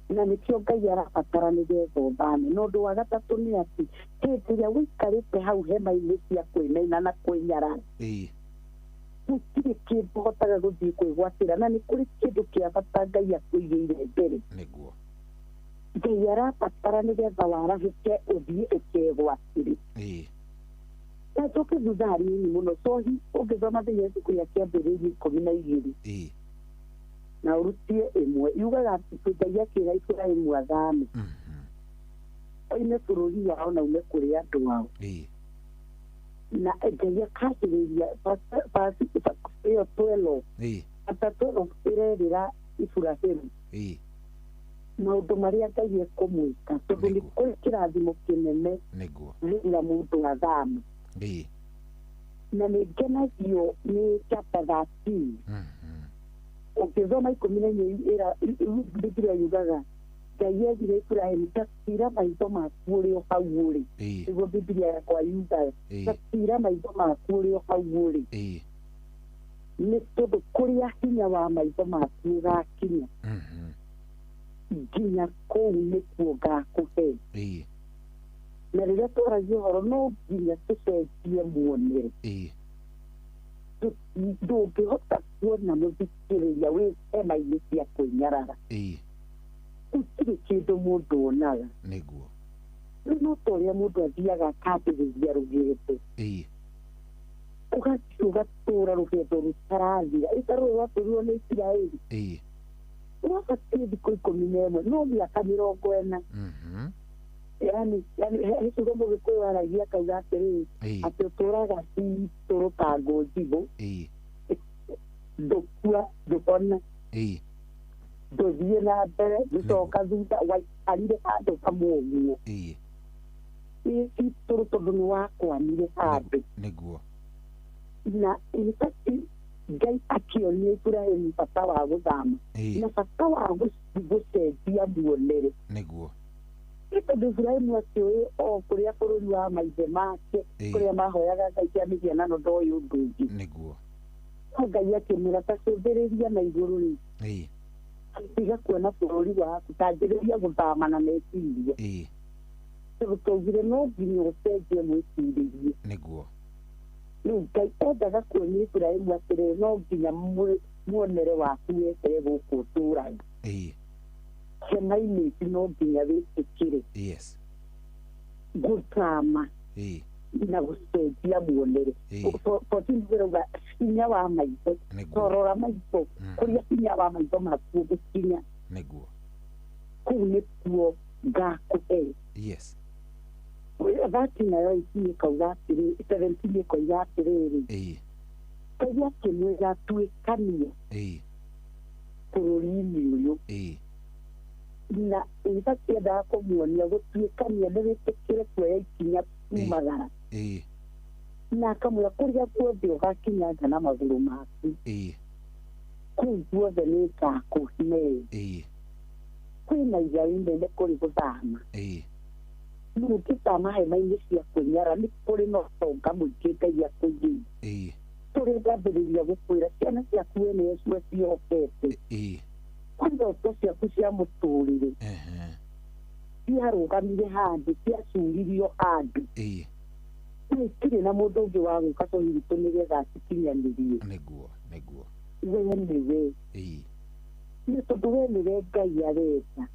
Na nĩkĩo Ngai arabatara nĩgetha ũthame. Na ũndũ wa gatatũ nĩ atĩ hĩndĩ ĩrĩa ũikarĩte hau hema-inĩ cia kwĩnaina na kwĩnyarara gũtirĩ kĩndũ ũhotaga gũthiĩ kwĩgwatĩra na nĩ kũrĩ kĩndũ kĩa bata Ngai akũigĩire mbere. Nĩguo. Ngai arabatara nĩgetha warahũke ũthiĩ ũkegwatĩre. Na njoke thutha hanini mũno cohi ũngĩthoma thĩinĩ wa ibuku rĩa kĩambĩrĩria 12 na ũrutie 1 yugaga atĩ Ngai akĩra Iburahĩmu athame oime bũrũri wao na ume kũrĩ andũ ao. Na Ngai akambĩrĩria ĩyo 12 chapter 12 ĩrerĩra Iburahĩmu maũndũ marĩa Ngai ekũmwĩka tondũ nĩ kũrĩ kĩrathimo kĩnene rĩrĩa mũndũ athama. Na nĩ ngenagio nĩ chapter 13 ũngĩthoma 14 Biblia yugaga Ngai erire Iburahĩmu ta tira maitho maku ũrĩ o hau ũrĩ. Nĩguo Biblia yakwa yugaga ta tira maitho maku ũrĩ o hau ũrĩ. Nĩ tondũ kũrĩa hinya wa maitho maku ũgakinya nginya kũu nĩkuo ngakũhe. Na rĩrĩa twaragia ũhoro no nginya tũcenjie muonere. Ndũngĩhota kuona mũthikĩrĩria wĩ hema-inĩ cia kwĩnyarara. Gũtirĩ kĩndũ mũndũ onaga. Nĩguo. Rĩu no ta ũrĩa mũndũ athiaga akambĩrĩria rũgendo. Ũgathiĩ ũgatũra rũgendo rũtarathira. Ĩta rũrũ rwatũrirwo nĩ Isiraeli. Rwabatiĩ thikũ 11 no mĩaka 40. Yani he kiugo Mũgĩkũyũ aragia akauga atĩrĩrĩ atĩ ũtũraga citũrũ ta ngũnjigũ ndũkua ndũhona ndũthiĩ na mbere ndũcoka thutha waikarire handũ hamwe ũguo. Ĩ citũrũ tondũ nĩ wakwamire handũ. Nĩguo. Na in fact Ngai akĩonia Iburahĩmu bata wa gũthama na bata wa gũcenjia muonere. Nĩguo. Nĩ tondũ Iburahĩmu akĩũĩ o kũrĩa bũrũri wa maithe make kũrĩa mahoyaga Ngai cia mĩhianano ndoĩ ũndũ ũngĩ. Nĩguo. No Ngai akĩmwĩra ta cũthĩrĩria na igũrũ rĩ tiga kuona bũrũri waku ta anjĩrĩria gũthama na meciria. Tondũ twaugire no nginya ũcenjie mwĩcirĩrie. Nĩguo. Rĩu Ngai endaga kuonia Iburahĩmu atĩrĩrĩ no nginya muonere waku wehere gũkũ ũtũraga. Hema-inĩ ici no nginya wĩtĩkĩre. Gũthama na gũcenjia muonere. 14 ĩrauga hinya wa maitho. Torora maitho kũrĩa hinya wa maitho maku ũgũkinya. Nĩguo. Kũu nĩkuo ngakũhe. Thati nayo ĩkauga atĩrĩ 17 ĩkoiga atĩrĩrĩ Ngai akĩmwĩra tuĩkanie bũrũri-inĩ ũyũ. Na in fact endaga kũmuonia gũtuĩkania nĩ wĩtĩkĩre kuoya ikinya kumagara. Na akamwĩra kũrĩa guothe ũgakinyanga na magũrũ maku kũu guothe nĩ ngakũhe. Kwĩna igai inene kũrĩ gũthama. Ndũngĩthama hema-inĩ cia kwĩnyara nĩ kũrĩ na ũtonga mũingĩ Ngai akũigĩire. Tũrĩa ndambĩrĩria gũkwĩra ciana ciaku we nĩwe cio ciĩhokete. Kwĩ iroto ciaku cia mũtũrĩre ciarũgamire handũ ciacuririo handũ. Na itirĩ na mũndũ ũngĩ wa gũka tũhirito nĩgetha acikinyanĩrie. Nĩguo. Nĩguo. We nĩwe. Nĩ tondũ we nĩwe Ngai arenda.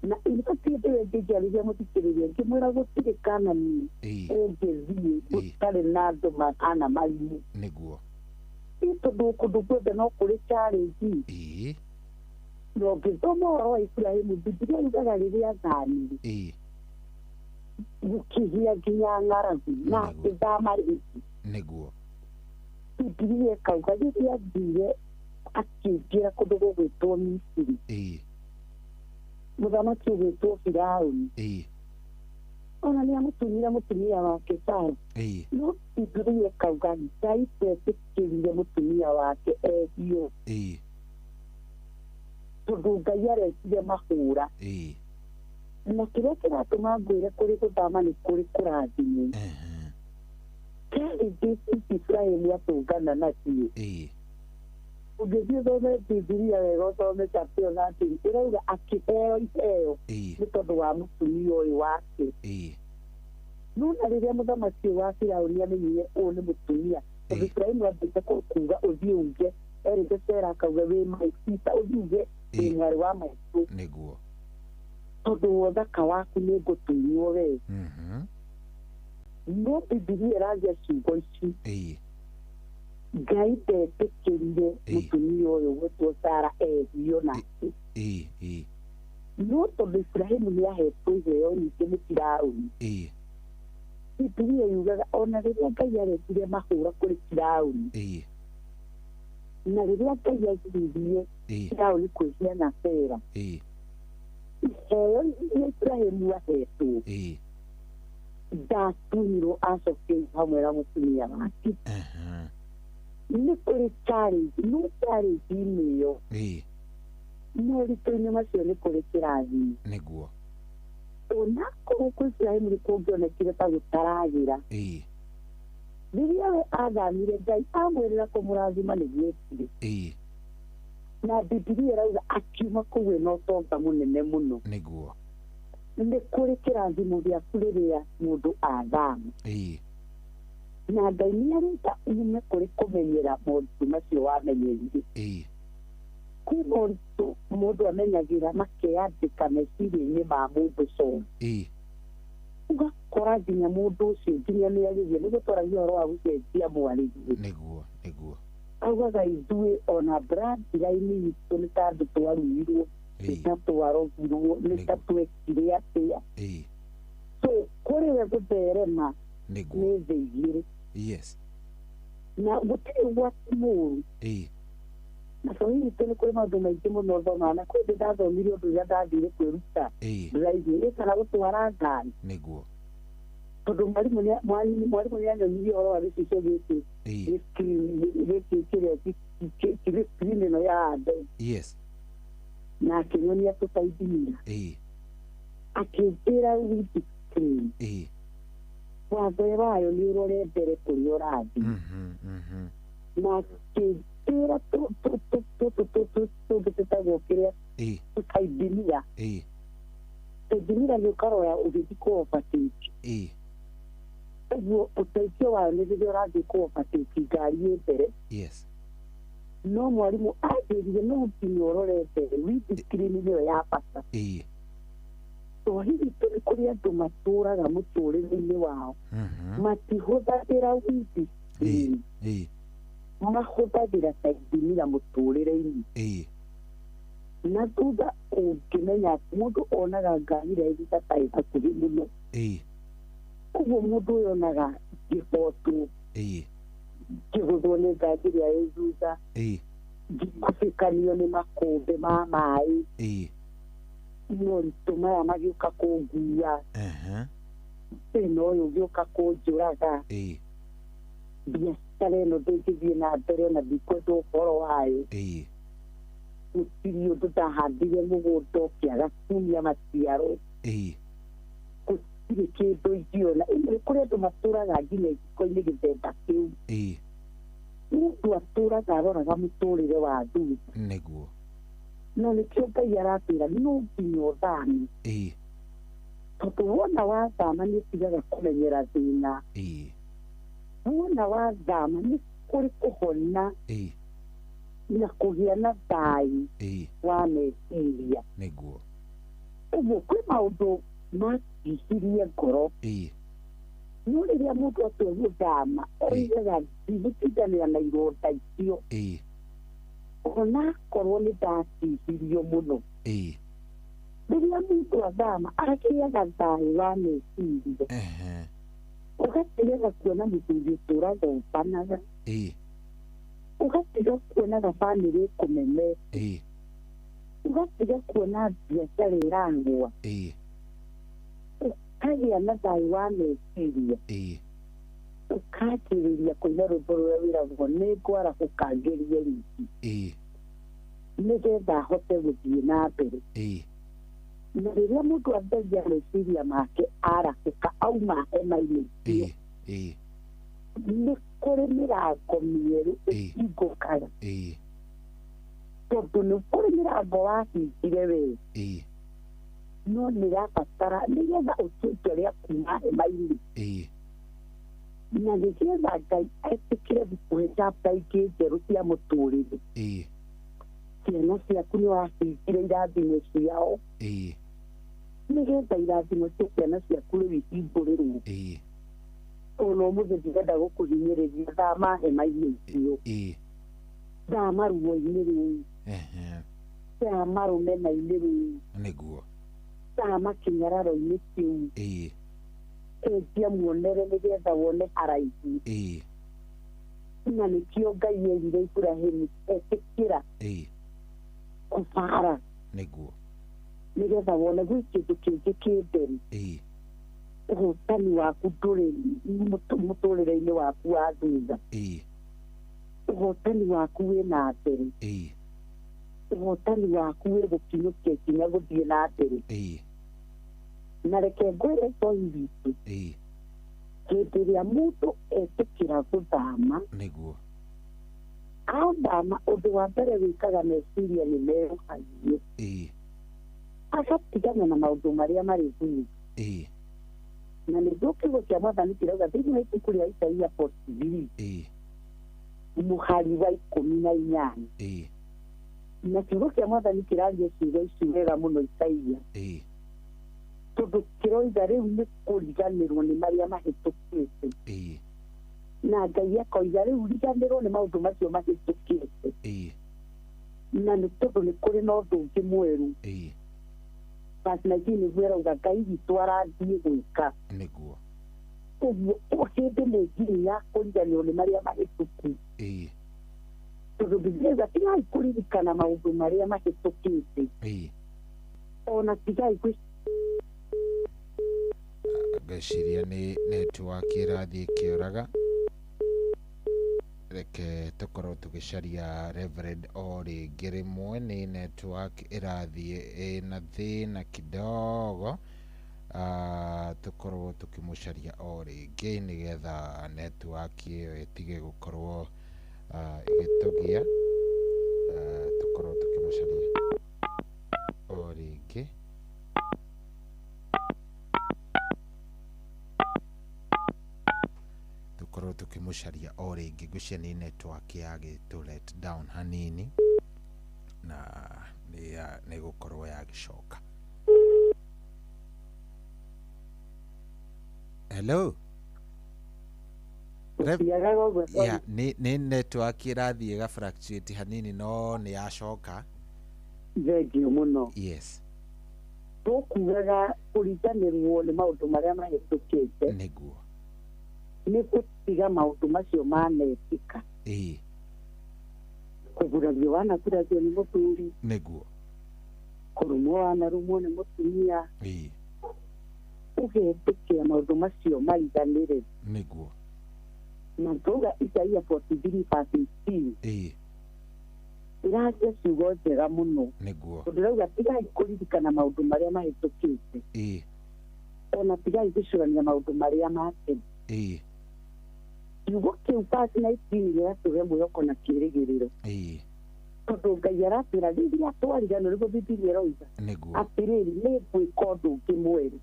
Na in fact hĩndĩ ĩyo ĩngĩ ngĩarĩria mũthikĩrĩria ngĩmwĩra gũtirĩ Kanani ũngĩthiĩ gũtarĩ na andũ mahana marimũ. Nĩguo. Nĩ tondũ kũndũ guothe no kũrĩ challenge. Na ũngĩthoma ũhoro wa Iburahĩmu Biblia yugaga rĩrĩa athamire gũkĩgĩa nginya ng'aragu na akĩthama rĩngĩ. Nĩguo. Bibilia ĩkauga rĩrĩa athire akĩingĩra kũndũ gũgwĩtwo Misiri, mũthamaki ũgwĩtwo Firaũni, ona nĩ amũtunyire mũtumia wake Sara. No Bibilia ĩkauga Ngai ndetĩkĩrire mũtumia wake ehio, tondũ Ngai arekire mahũra. Na kĩrĩa kĩratũma ngwĩre kũrĩ gũthama nĩ kũrĩ kũrathimwo. Challenges ici Ibrahimu atũngana nacio, ũngĩthiĩ ũthome Bibilia wega, ũthome chapter 13, ĩrauga akĩheo iheo nĩ tondũ wa mũtumia ũyũ wake. No na rĩrĩa mũthamaki ũyũ wa Firaũni amenyire ũyũ nĩ mũtumia, tondũ Ibrahimu ambĩte kuga ũthiĩ uge, erĩte Sara akauga wĩ my sister, ũthiĩ uge wĩ mwarĩ wa maitũ, nĩguo, tondũ wa ũthaka waku nĩ ngũtunywo we. No Bibilia ĩraria ciugo ici, Ngai ndetĩkĩrire mũtumia ũyũ gwĩtwo Sara ehio nake. No tondũ Ibrahimu nĩ ahetwo iheo nyingĩ nĩ Firaũni, Bibilia yugaga ona rĩrĩa Ngai arekire mahũra kũrĩ Firaũni, na rĩrĩa Ngai agiririe Firaũni kwĩhia na Sara, iheo iria Ibrahimu ahetwo ndatunyirwo acokio hamwe na mũtumia wake. Nĩ kũrĩ challenge, no challenge-inĩ ĩyo, moritũ-inĩ macio nĩ kũrĩ kĩrathimo. Nĩguo. Onakorwo kwĩ Ibrahimu nĩ kũngĩonekire ta gũtaragĩra, rĩrĩa we athamire Ngai amwĩrĩra kũmũrathima nĩguo ekire. Na Bibilia ĩrauga akiuma kũu ĩna ũtonga mũnene mũno. Nĩguo. Nĩ kũrĩ kĩrathimo gĩaku rĩrĩa mũndũ athama. Na Ngai nĩ arenda ume kũrĩ kũmenyera moritũ macio wamenyerire. Kwĩ moritũ mũndũ amenyagĩra makeyandĩka meciria-inĩ ma mũndũ so. Ũgakora nginya mũndũ ũcio nginya mĩarĩrie, nĩguo twaragia ũhoro wa gũcenjia mwarĩrie. Nĩguo, nĩguo. Augaga ithuĩ ona bloodline itũ nĩ ta andũ twaruirwo, nĩ ta twarogirwo, nĩ ta twekire atĩa. So kũrĩ we gũtherema nĩ thĩ igĩrĩ. Yes. Na gũtirĩ ũgwati mũũru. Na bũrũri witũ nĩ kũrĩ maũndũ maingĩ mũno thomaga, na kwĩ hĩndĩ ndathomire ũndũ ũrĩa ndathire kwĩruta driving, ĩ kana gũtwara ngari. Nĩguo. Tondũ mwarimũ nĩ anyonirie ũhoro wa gĩcicio gĩkĩ, gĩkĩ kĩrĩa kĩrĩ screen ĩno ya andũ. Yes. Na akĩnyonia tũtaithimira. Akĩnjĩra windscreen. Watho wayo nĩ ũrore mbere kũrĩa ũrathiĩ. Na akĩnjĩra tũtũ tũngĩ tũtagwo kĩrĩa tũtaithimira. Tũtaithimira nĩ ũkarora ũgĩthiĩ kũ overtake. Ũguo ũteithio wayo nĩ rĩrĩa ũrathiĩ kũ overtake ngari ĩ mbere. Yes. No mwarimũ anjĩrire no nginya ũrore mbere, windscreen nĩyo ya bata. To hihi nĩ kũrĩ andũ matũraga mũtũrĩre-inĩ wao matihũthagĩra windscreen, mahũthagĩra taithimira mũtũrĩre-inĩ. Na thutha ũngĩmenya atĩ mũndũ onaga ngari ĩrĩa ĩthiĩte ta ĩ hakuhĩ mũno, ũguo mũndũ ũyũ onaga ngĩhotwo, ngĩgũthwo nĩ ngari ĩrĩa ĩ thutha, ngĩkubĩkanio nĩ makũmbĩ ma maĩ, moritũ maya magĩũka kũngua, thĩna ũyũ ũgĩũka kũnjũraga, biacara ĩno ndĩngĩthiĩ na mbere ona ndikwenda ũhoro wayo, gũtirĩ ũndũ ndahandire mũgũnda ũkĩaga kumia maciaro, gũtirĩ kĩndũ ingĩona. Nĩ kũrĩ andũ matũraga nginya iciko-inĩ gĩthemba kĩu. Mũndũ atũraga aroraga mũtũrĩre wa thutha. Nĩguo. No nĩkĩo Ngai aratwĩra no nginya ũthame. Tondũ wona wathama nĩ ũtigaga kũmenyera thĩna. Wona wathama nĩ kũrĩ kũhona na kũgĩa na thayũ wa meciria. Nĩguo. Ũguo kwĩ maũndũ matihirie ngoro. No rĩrĩa mũndũ atua gũthama oigaga ndigũtindanĩra na ironda icio. Onakorwo nĩ ndatihirio mũno. Rĩrĩa mũndũ athama agĩaga thayũ wa meciria. Ũgatigaga kuona mũthuri ũtũraga ũmbanaga. Ũgatiga kuonaga bamĩrĩ ĩkũmemete. Ũgatiga kuona biacara ĩragũa. Ũkagĩa na thayũ wa meciria. Ũkanjĩrĩria kũina rwĩmbo rũrĩa wĩragwo nĩ ngwarahũka ngerie rĩngĩ. Nĩgetha ahote gũthiĩ na mbere. Na rĩrĩa mũndũ atheria meciria make arahũka auma hema-inĩ icio, nĩ kũrĩ mĩrango mĩerũ ĩhingũkaga. Tondũ nĩ kũrĩ mĩrango wahingire we. No nĩ ĩrabatara nĩgetha ũtue itua rĩa kuma hema-inĩ. Na nĩgetha Ngai etĩkĩre gũkũhe chapter ingĩ njerũ cia mũtũrĩre. Ciana ciaku nĩ wahingire irathimo ciao. Nĩgetha irathimo cia ciana ciaku rĩu ihingũrĩrwo. Ona ũmũthĩ ndirenda gũkũhinyĩrĩria, thama hema-inĩ icio. Thama ruo-inĩ rũu. Thama rũmena-inĩ rũu. Nĩguo. Thama kĩnyararo-inĩ kĩu. Cenjia muonere nĩgetha wone haraihu. Na nĩkĩo Ngai erire Iburahĩmu etĩkĩra kũbara. Nĩguo. Nĩgetha wone gwĩ kĩndũ kĩngĩ kĩ mbere. Ũhotani waku ndũrĩ mũtũrĩre-inĩ waku wa thutha. Ũhotani waku wĩ na mbere. Ũhotani waku wĩ gũkinyũkia ikinya gũthiĩ na mbere. Na reke ngwĩre toi witũ. Hĩndĩ ĩrĩa mũndũ etĩkĩra gũthama, Nĩguo. athama ũndũ wa mbere wĩkaga meciria nĩ merũhagio. Agatigana na maũndũ marĩa marĩ thutha. Na nĩguo kiugo kĩa Mwathani kĩrauga thĩinĩ wa ibuku rĩa Isaia 43 mũhari wa 18. Na kiugo kĩa Mwathani kĩraria ciugo ici wega mũno Isaia. Tondũ kĩroiga rĩu nĩ kũriganĩrwo nĩ marĩa mahĩtũkĩte. Na Ngai akoiga rĩu riganĩrwo nĩ maũndũ macio mahĩtũkĩte. Na nĩ tondũ nĩ kũrĩ na ũndũ ũngĩ mwerũ. Verse 19 nĩguo ĩrauga Ngai witũ arathiĩ gwĩka. Nĩguo. Ũguo hĩndĩ nĩ nginyu ya kũriganĩrwo nĩ marĩa mahĩtũku. Tondũ Bibilia ĩrauga tigai kũririkana maũndũ marĩa mahĩtũkĩte. Ona tigai gwĩ Ngeciria nĩ network ĩrathiĩ ĩkĩũraga. Reke tũkorwo tũgĩcaria Reverend o rĩngĩ rĩmwe, nĩ network ĩrathiĩ ĩna thĩna kidogo. Tũkorwo tũkĩmũcaria o rĩngĩ nĩgetha network ĩyo ĩtige gũkorwo ĩgĩtũgia. Tũkorwo tũkĩmũcaria o rĩngĩ. Tũkorwo tũkĩmũcaria o rĩngĩ. Ngwĩciria nĩ network yagĩtũ let down hanini na nĩ gũkorwo yagĩcoka. Hello. Yeah, nĩ network ĩrathiĩ ĩga fluctuate hanini no nĩ yacoka. Thengiũ mũno. Yes. Tũkugaga kũriganĩrwo nĩ maũndũ marĩa mahĩtũkĩte. Nĩguo. Nĩ gũtiga maũndũ macio manekĩka. Kũgurario wanagurario nĩ mũthuri. Nĩguo. Kũrumwo wanarumwo nĩ mũtumia. Ũgetĩkĩra maũndũ macio mariganĩre. Nĩguo. Na ngauga Isaia 43 verse 18. Ĩraria ciugo njega mũno. Nĩguo. Tondũ ĩrauga tigai kũririkana maũndũ marĩa mahĩtũkĩte. Ona tigai gũcũrania maũndũ marĩa ma tene. Kiugo kĩu verse 19 gĩratũhe mwĩhoko na kĩĩrĩgĩrĩro. Tondũ Ngai aratwĩra rĩrĩa twariganĩrwo, nĩguo Bibilia ĩroiga. Nĩguo. Atĩrĩrĩ, nĩ ngwĩka ũndũ ũngĩ mwerũ.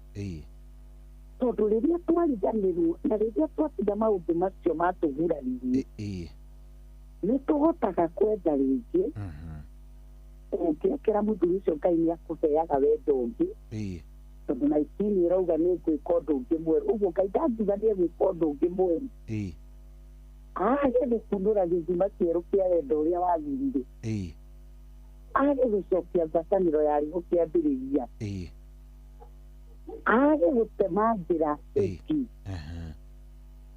Tondũ rĩrĩa twariganĩrwo na rĩrĩa twatiga maũndũ macio matũguraririe, nĩ tũhotaga kwenda rĩngĩ. Ũngĩrekera mũthuri ũcio Ngai nĩ akũheaga wendo ũngĩ. Tondũ 19 ĩrauga nĩ ngwĩka ũndũ ũngĩ mwerũ. Ũguo Ngai ndangiuga nĩ egwĩka ũndũ ũngĩ mwerũ. Age gũkunũra gĩthima kĩerũ kĩa wendo ũrĩa wagĩrire. Age gũcokia ngwatanĩro yarĩ gũkĩambĩrĩria. Age gũtema njĩra ĩngĩ.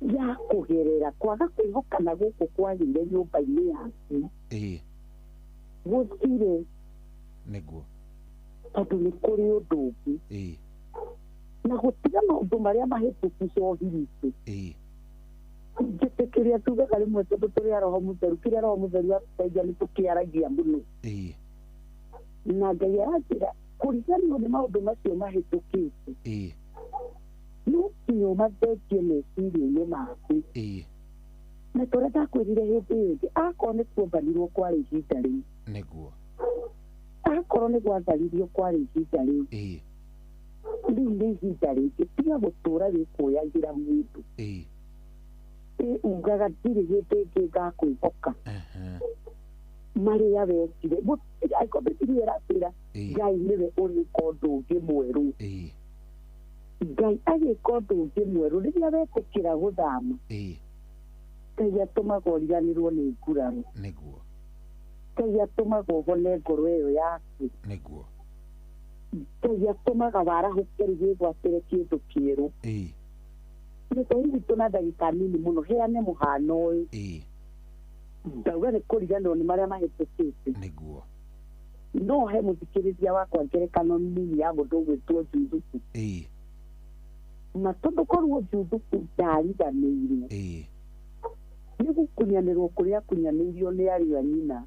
Ya kũgerera kwaga kwĩhokana gũkũ kwagĩire nyũmba-inĩ yaku. Gũtirĩ. Nĩguo. Tondũ nĩ kũrĩ ũndũ ũngĩ. Na gũtiga maũndũ marĩa mahĩtũku cohi witũ. Njĩtĩkĩria tugaga rĩmwe tondũ tũrĩ a Roho Mũtheru, kĩrĩa Roho Mũtheru atũteithia nĩ tũkĩaragia mũno. Na Ngai aranjĩra kũriganĩrwo nĩ maũndũ macio mahĩtũkĩte. No nginya ũmathengie meciria-inĩ maku. Na tũrĩa ndakwĩrire hĩndĩ ĩyo ĩngĩ, akorwo nĩ kuombanirwo kwarĩ ihinda rĩu. Nĩguo. Akorwo nĩ gwatharirio kwarĩ ihinda rĩu. Rĩu nĩ ihinda rĩngĩ, tiga gũtũra wĩkũyagĩra mũndũ. Ugaga ndirĩ hĩndĩ ĩngĩ ngakwĩhoka. Marĩa wekire, angĩkorwo Bibilia ĩratwĩra Ngai nĩwe ũrĩka ũndũ ũngĩ mwerũ. Ngai agĩka ũndũ ũngĩ mwerũ rĩrĩa wetĩkĩra gũthama. Ngai atũmaga ũriganĩrwo nĩ nguraro. Nĩguo. Ngai atũmaga ũhone ngoro ĩyo yaku. Nĩguo. Ngai atũmaga warahũke rĩu wĩgwatĩre kĩndũ kĩerũ. Ngai witũ na ndagĩka nini mũno heane mũhano ũyũ. Ndauga nĩ kũriganĩrwo nĩ marĩa mahĩtũkĩte. Nĩguo. No he mũthikĩrĩria wakwa ngerekano nini ya mũndũ ũgwĩtwo Juthubu. Na tondũ korwo Juthubu ndariganĩirwo. Nĩ gũkunyanĩrwo kũrĩa akunyanĩirio nĩ ariũ a nyina.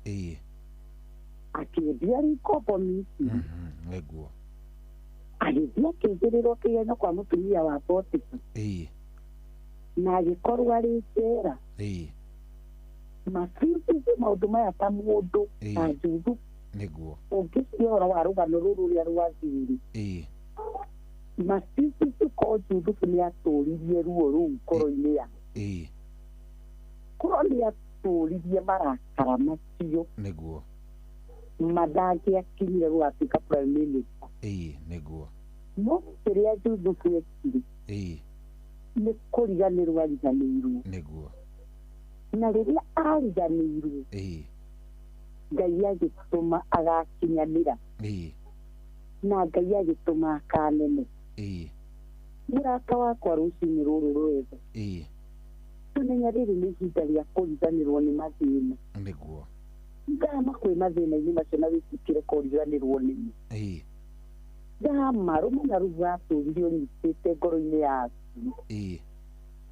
Akĩendia arĩ ngombo Misiri. Nĩguo. Agĩthiĩ akĩigĩrĩrwo kĩgenyo kwa mũtumia wa Potifa. Na agĩkorwo arĩ njera. Mabiũ maũndũ maya ta mũndũ ta Juthubu. Nĩguo. Ũngĩciria ũhoro wa rũgano rũrũ rũrĩa rwathire. Mabiũ ko Juthubu nĩ atũririe ruo rũu ngoro-inĩ yake. Korwo nĩ atũririe marakara macio. Nĩguo. Mandangĩakinyire gũgatuĩka prime minister. Nĩguo. No kĩrĩa Juthubu ekire. Nĩ kũriganĩrwo ariganĩirwo. Nĩguo. Na rĩrĩa ariganĩirwo. Ngai agĩtũma agakinyanĩra. Na Ngai agĩtũma akanene. Mũrata wakwa rũcinĩ rũrũ rwega. Tũmenya rĩrĩ nĩ ihinda rĩa kũriganĩrwo nĩ mathĩna. Nĩguo. Thama kwĩ mathĩna-inĩ macio na wĩtĩkĩre kũriganĩrwo nĩmo. Thama rũmena rũu watũrire ũnyitĩte ngoro-inĩ yaku.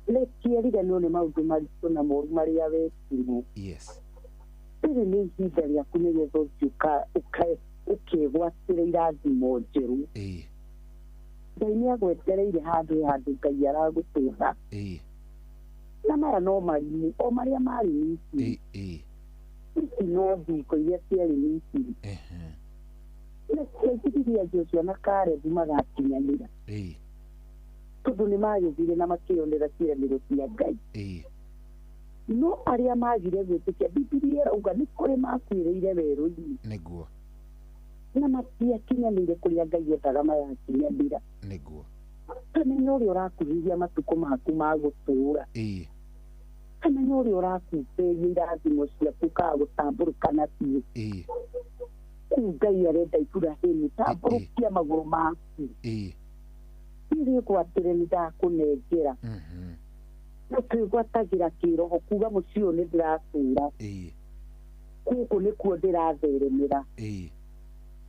Rekia riganĩrwo nĩ maũndũ maritũ na moru marĩa wekirwo. Rĩrĩ nĩ ihinda rĩaku nĩgetha ũthiĩ ũkegwatĩre irathimo njerũ. Ngai nĩ agwetereire handũ handũ Ngai aragũtũra. Na maya no marimũ o marĩa marĩ Misiri. Ici no thingo iria ciarĩ Misiri. Nĩciagiririe Joshua na Kalebu magakinyanĩra. Tondũ nĩ magĩthire na makĩonera ciĩranĩro cia Ngai. No arĩa magire gwĩtĩkia Bibilia ĩrauga nĩ kũrĩ makuĩrĩire werũ-inĩ. Nĩguo. Na matiakinyanĩire kũrĩa Ngai endaga magakinyanĩra. Nĩguo. Kamenya ũrĩa ũrakuhĩhia matukũ maku ma gũtũũra. Kamenya ũrĩa ũrakuhĩrĩria irathimo ciaku ka gũtambũrũka nacio. Rĩu Ngai arenda Iburahĩmu tambũrũkia magũrũ maku. Nĩrĩgwatĩre nĩ ndakũnengera. No twĩgwatagĩra kĩroho kuga mũciĩ ũyũ nĩ ndĩratũũra. Gũkũ nĩkuo ndĩratheremera.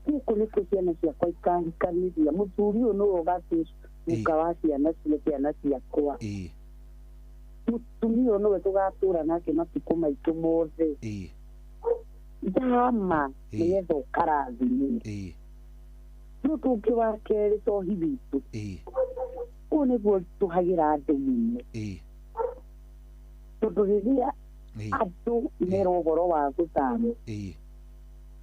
Gũkũ nĩkuo ciana ciakwa ikahikanĩria. Mũthuri ũyũ nĩwe ũgatuĩka wa ciana cia ciana ciakwa. Mũtumia ũyũ nĩwe tũgatũũra nake matukũ maitũ mothe. Thama nĩgetha ũkarathimwo. Nĩ ũndũ ũngĩ wa kerĩ cohi witũ. Ũũ nĩguo tũhagĩra andũ mũno. Tondũ rĩrĩa andũ mera ũhoro wa gũthama.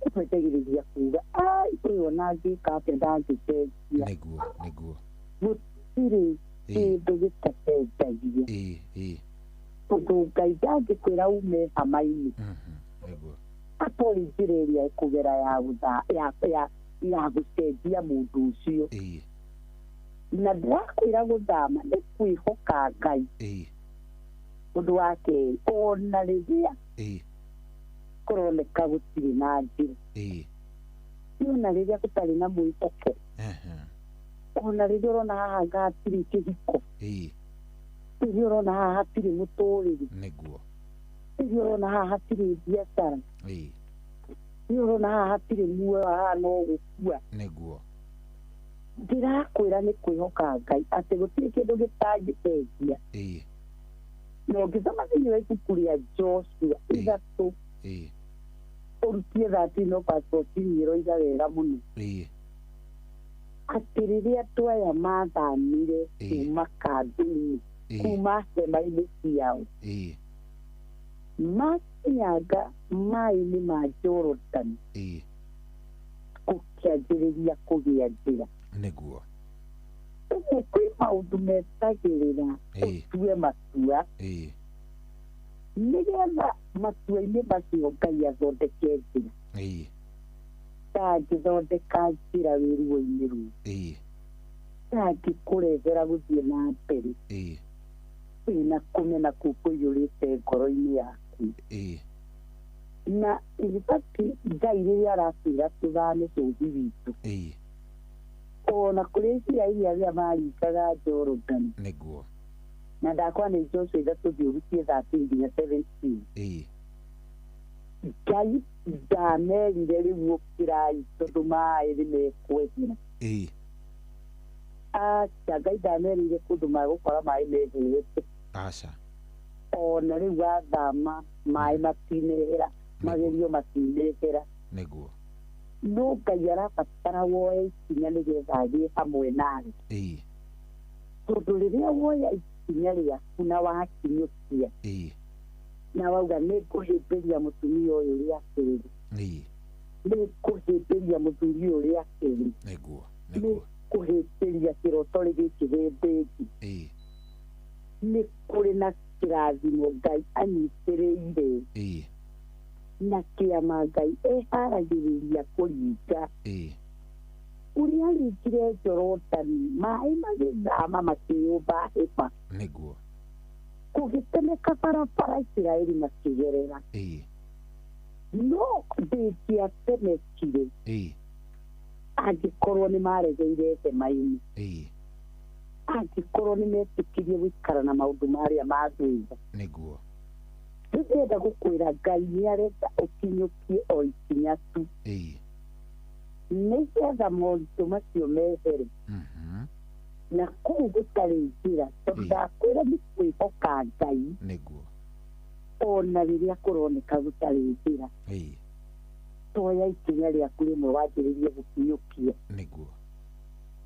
Ũtwendagĩrĩria kuga ai ũyũ ona angĩka atĩa ndangĩcenjia. Nĩguo. Nĩguo. Gũtirĩ kĩndũ gĩtacenjagia. Tondũ Ngai ndangĩkwĩra ume hama-inĩ. Nĩguo. Atorĩ njĩra ĩrĩa ĩkũgera ya gũcenjia mũndũ ũcio. Na ndĩrakwĩra gũthama nĩ kwĩhoka Ngai. Ũndũ wa kerĩ ona rĩrĩa kũroneka gũtirĩ na njĩra. Ona rĩrĩa gũtarĩ na mwĩhoko. Ona rĩrĩa ũrona haha hatirĩ kĩhiko. Rĩrĩa ũrona haha hatirĩ mũtũrĩre. Nĩguo. Rĩrĩa ũrona haha hatirĩ biacara. Ĩĩ. Rĩrĩa ũrona haha hatirĩ muoyo, haha no gũkua. Nĩguo. Ndĩrakwĩra nĩ kwĩhoka Ngai atĩ gũtirĩ kĩndũ gĩtangĩteithia. Ĩĩ. Na ũngĩthoma thĩinĩ wa ibuku rĩa Joshua 3 Ĩĩ. ũrutie 13 verse 14 ĩroiga wega mũno. Ĩĩ. Atĩ rĩrĩa andũ aya mathamire kuma kambĩ-inĩ, kuma hema-inĩ ciao, Ĩĩ. makinyanga maĩ-inĩ ma Jorodani, Ĩĩ. gũkĩanjĩrĩria kũgĩa njĩra. Nĩguo. Ũguo kwĩ maũndũ metagĩrĩra ũtue matua, Ĩĩ. nĩgetha matua-inĩ macio Ngai athondeke njĩra. Ĩĩ. Ndangĩthondeka njĩra wĩ ruo-inĩ rũu. Ĩĩ. Ndangĩkũrehera gũthiĩ na mbere. Ĩĩ. Wĩna kũmena kũu kũiyũrĩte ngoro-inĩ yaku. Ĩĩ. Na in fact Ngai rĩrĩa aratwĩra tũthame bũrũri witũ, Ĩĩ. ona kũrĩ Isiraeli arĩa maringaga Jorodani. Nĩguo. Na ndakwa nĩ Joshua 3 thiĩ ũrutie 13 nginya 17. Ĩĩ. Ngai ndamerire rĩu ũkĩrai tondũ maĩ nĩ mekwehera. Ĩĩ. Aca, Ngai ndamerire kũndũ magũkora maĩ meherete. Aca. Ona rĩu wathama maĩ matinehera, magerio matinehera. Nĩguo. No Ngai arabatara woe ikinya nĩgetha agĩe hamwe nawe. Ĩĩ. Tondũ rĩrĩa woya ikinya rĩaku na wakinyũkia, Ĩĩ. na wauga nĩ ngũhĩmbĩria mũtumia ũyũ rĩa kerĩ, Ĩĩ. nĩ ngũhĩmbĩria mũthuri ũyũ rĩa kerĩ, Nĩguo. nĩ ngũhĩmbĩria kĩroto gĩkĩ hĩndĩ ĩngĩ, Ĩĩ. nĩ kũrĩ na kĩrathimo Ngai anyitĩrĩire. Ĩĩ. Na kĩama Ngai eharagĩrĩria kũringa. Ĩĩ. Ũrĩa aringire Jorodani, maĩ magĩthama makĩyũmba hĩba. Nĩguo. Kũgĩtemeka barabara Isiraeli makĩgerera. Ĩĩ. No ndĩngĩatemekire Ĩĩ. angĩkorwo nĩ maregeire hema-inĩ. Ĩĩ. Angĩkorwo nĩ metĩkirie gũikara na maũndũ marĩa ma thutha. Nĩguo. Rĩu ndĩrenda gũkwĩra Ngai nĩ arenda ũkinyũkie o ikinya tu. Ĩĩ. Nĩgetha moritũ macio mehere. Na kũu gũtarĩ njĩra, tondũ ndakwĩra nĩ kwĩhoka Ngai. Nĩguo. Ona rĩrĩa kũroneka gũtarĩ njĩra. Ĩĩ. Toya ikinya rĩaku rĩmwe wanjĩrĩrie gũkinyũkia. Nĩguo.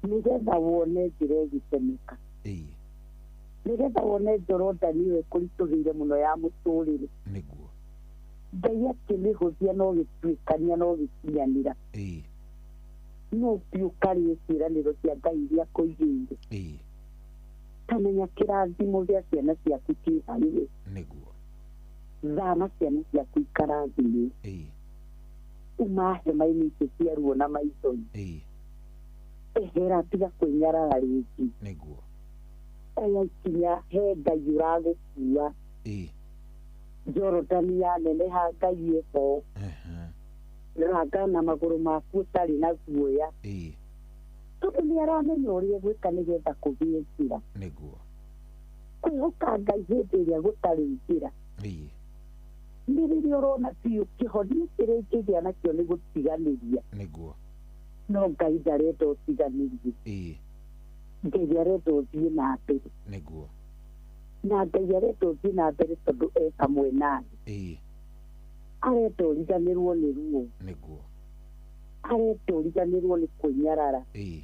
Nĩgetha wone njĩra ĩgĩtemeka. Ĩĩ. Nĩgetha wone Jorodani ĩyo ĩkũritũhĩire mũno ya mũtũrĩre. Nĩguo. Ngai akĩmĩhũthia na ũgĩtuĩkania na ũgĩkinyanĩra. Ĩĩ. No ũthiĩ ũkarĩe ciĩranĩro cia Ngai iria akũigĩire. Ĩĩ. Tamenya kĩrathimo gĩa ciana ciaku kĩ harĩwe. Nĩguo. Thama ciana ciaku ikarathimwo. Ĩĩ. Uma hema-inĩ icio cia ruo na maithori. Ĩĩ. Ehera, tiga kwĩnyarara rĩngĩ. Nĩguo. Oya ikinya he Ngai ũragũkua. Ĩĩ. Jorodani yaneneha Ngai ĩho. Ranga na magũrũ maku ũtarĩ na guoya. Ĩĩ. Tondũ nĩ aramenya ũrĩa egwĩka nĩgetha kũgĩe njĩra. Nĩguo. Kwĩhoka Ngai hĩndĩ ĩrĩa gũtarĩ njĩra. Ĩĩ. Nĩ rĩrĩa ũrona biũ kĩhonia kĩrĩa ingĩgĩa nakĩo nĩ gũtiganĩria. Nĩguo. No Ngai ndarenda ũtiganĩrie. Ĩĩ. Ngai arenda ũthiĩ na mbere. Nĩguo. Na Ngai arenda ũthiĩ na mbere tondũ e hamwe nawe. Ĩĩ. Arenda ũriganĩrwo nĩ ruo. Nĩguo. Arenda ũriganĩrwo nĩ kwĩnyarara. Ĩĩ.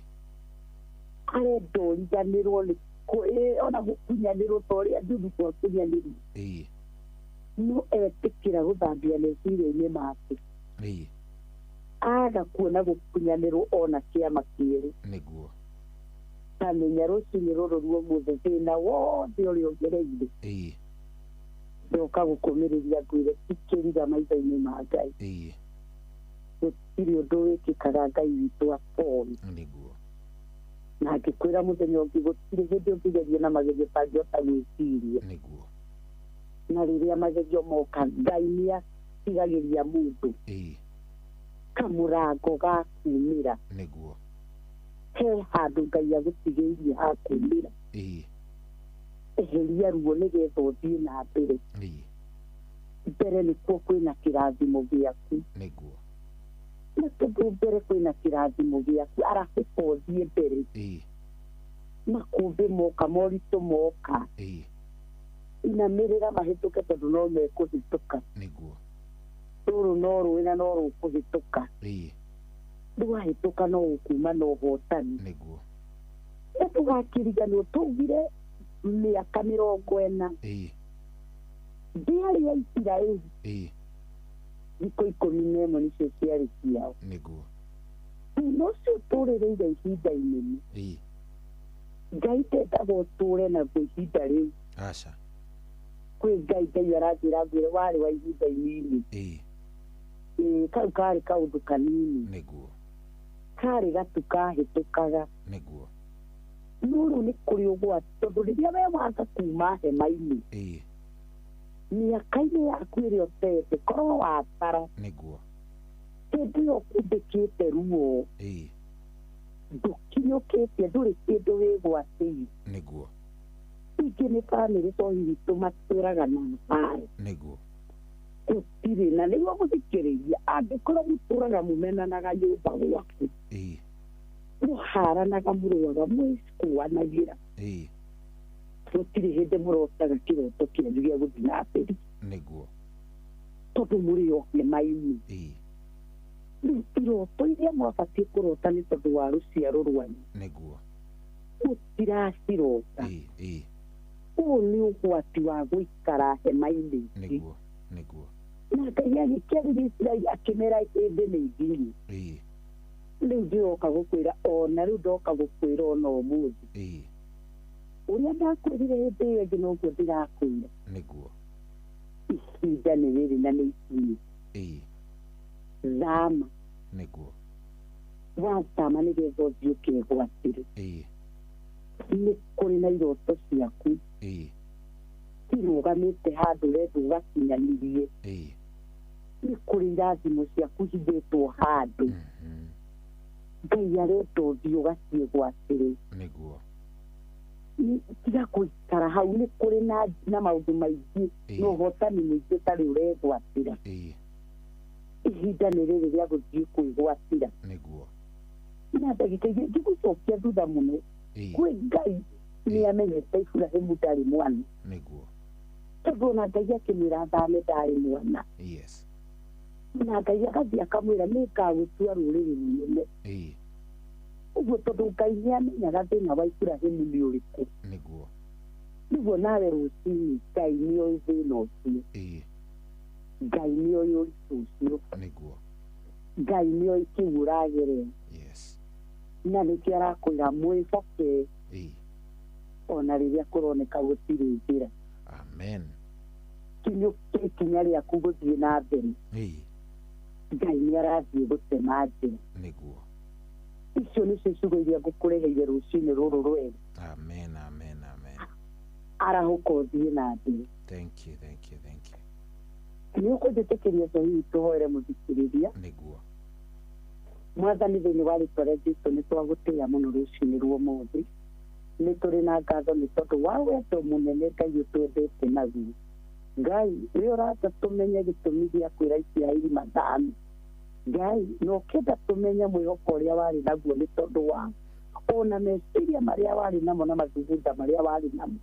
Arenda ũriganĩrwo nĩ ona gũkunyanĩrwo ta ũrĩa Judubu akunyanĩirwo. Ĩĩ. No etĩkĩra gũthambia meciria-inĩ make. Ĩĩ. Aga kuona gũkunyanĩrwo ona kĩama kĩerũ. Nĩguo. Tamenya rũcinĩ rũrũ rwa ũmũthĩ thĩna wothe ũrĩa ũgereire. Ĩĩ. Ndoka gũkũmĩrĩria ngwĩre ti kĩriga maitho-inĩ ma Ngai. Ĩĩ. Gũtirĩ ũndũ wĩkĩkaga Ngai witũ atoĩ. Nĩguo. Na ngĩkwĩra mũthenya ũngĩ gũtirĩ hĩndĩ ũngĩgerio na magerio ũtangĩhota gwĩciria. Nĩguo. Na rĩrĩa magerio moka Ngai nĩ atigagĩria mũndũ. Ĩĩ. Kamũrango ga kumĩra. Nĩguo. He handũ Ngai agũtigĩirie ha kumĩra. Ĩĩ. Eheria ruo nĩgetha ũthiĩ na mbere. Mbere nĩkuo kwĩna kĩrathimo gĩaku. Nĩguo. Na tondũ mbere kwĩna kĩrathimo gĩaku, arahũka ũthiĩ mbere. Makũmbĩ moka, moritũ moka. Inamĩrĩra mahĩtũke tondũ no mekũhĩtũka. Nĩguo. Rũrũ no rũĩ na no rũkũhĩtũka. Rwahĩtũka no ũkuma na ũhotani. Nĩguo. Na ndũgakĩriganĩrwo twaugire mĩaka 40. Ndĩarĩ ya Isiraeli. Thikũ 11 nĩcio ciarĩ ciao. Nĩguo. Thĩna ũcio ũtũrĩrĩire ihinda inene. Ngai ndendaga ũtũre naguo ihinda rĩu. Aca. Kwĩ Ngai, Ngai aranjĩra ngwĩre warĩ wa ihinda inini. Kau karĩ kaũndũ kanini. Nĩguo. Karĩ gatu kahĩtũkaga. Nĩguo. No rĩu nĩ kũrĩ ũgwati tondũ rĩrĩa we waga kuma hema-inĩ. Mĩaka-inĩ yaku ĩrĩa ũtete korwo watara. Nĩguo. Hĩndĩ ĩyo ũkundĩkĩte ruo. Ndũkinyũkĩte, ndũrĩ kĩndũ wĩgwatĩire. Nĩguo. Ingĩ nĩ bamĩrĩ to hihi tũmatũraga na mbara. Nĩguo. Gũtirĩ na nĩguo gũthikĩrĩria angĩkorwo mũtũraga mũmenanaga nyũmba gwaku. Mũharanaga mũrũaga mwĩkũanagĩra. Gũtirĩ hĩndĩ mũrotaga kĩroto kĩanyu gĩa gũthiĩ na mbere. Nĩguo. Tondũ mũrĩ o hema-inĩ. Rĩu iroto iria mwabatiĩ kũrota nĩ tondũ wa rũciaro rwanyu. Nĩguo. Mũtiracirota. Ũũ nĩ ũgwati wa gũikara hema-inĩ. Nĩguo. Nĩguo. Na Ngai agĩkĩarĩria Isiraeli akĩmera hĩndĩ nĩ nginyu. Rĩu ndĩroka gũkwĩra ona rĩu ndoka gũkwĩra ona ũmũthĩ. Ũrĩa ndakwĩrire hĩndĩ ĩyo ĩngĩ noguo ndĩrakwĩra. Nĩguo. Ihinda nĩ rĩrĩ na nĩ ikinyu. Thama. Nĩguo. Wathama nĩgetha ũthiĩ ũkegwatĩre. Nĩ kũrĩ na iroto ciaku. Irũgamĩte handũ ũrenda ũgakinyanĩrie. Nĩ kũrĩ irathimo ciaku hithĩtwo handũ. Ngai arenda ũthiĩ ũgaciĩgwatĩre. Nĩguo. Tiga gũikara hau, nĩ kũrĩ na maũndũ maingĩ na ũhotani mũingĩ ũtarĩ ũregwatĩra. Ihinda nĩ rĩrĩ rĩa gũthiĩ kwĩgwatĩra. Nĩguo. Na ndagĩka igĩrĩ ngĩgũcokia thutha mũno. Kwĩ Ngai nĩ amenyete Iburahĩmu ndarĩ mwana. Nĩguo. Tondũ ona Ngai akĩmwĩra athame ndarĩ mwana. Yes. Na Ngai agathiĩ akamwĩra nĩngagũtua rũrĩrĩ rũnene. Ũguo tondũ Ngai nĩ amenyaga thĩna wa Iburahĩmu nĩ ũrĩkũ. Nĩguo. Nĩguo nawe rũcinĩ Ngai nĩ oĩ thĩna ũcio. Ngai nĩ oĩ ũritũ ũcio. Nĩguo. Ngai nĩ oĩ kĩu ũragerera. Yes. Na nĩkĩo arakwĩra mwĩhoke. Ona rĩrĩa kũroneka gũtirĩ njĩra. Amen. Kinyũkia ikinya rĩaku gũthiĩ na mbere. Ngai nĩ arathiĩ gũtema njĩra. Nĩguo. Icio nĩcio ciugo iria ngũkũreheire rũcinĩ rũrũ rwega. Amen, amen, amen. Arahũka ũthiĩ na mbere. Thank you, thank you, thank you. Nĩ ũkũnjĩtĩkĩria hihi tũhoere mũthikĩrĩria. Nĩguo. Mwathani thĩinĩ wa rĩtwa rĩa Jesũ nĩ twagũtĩĩa mũno rũcinĩ rwa ũmũthĩ. Nĩ tũrĩ na ngatho nĩ tondũ wa wendo mũnene Ngai ũtwendete naguo. Ngai nĩ ũrata tũmenye gĩtũmi gĩa kwĩra Isiraeli mathame. Ngai na ũkĩenda tũmenye mwĩhoko ũrĩa warĩ naguo nĩ tondũ wa ona meciria marĩa warĩ namo na mathugunda marĩa warĩ namo.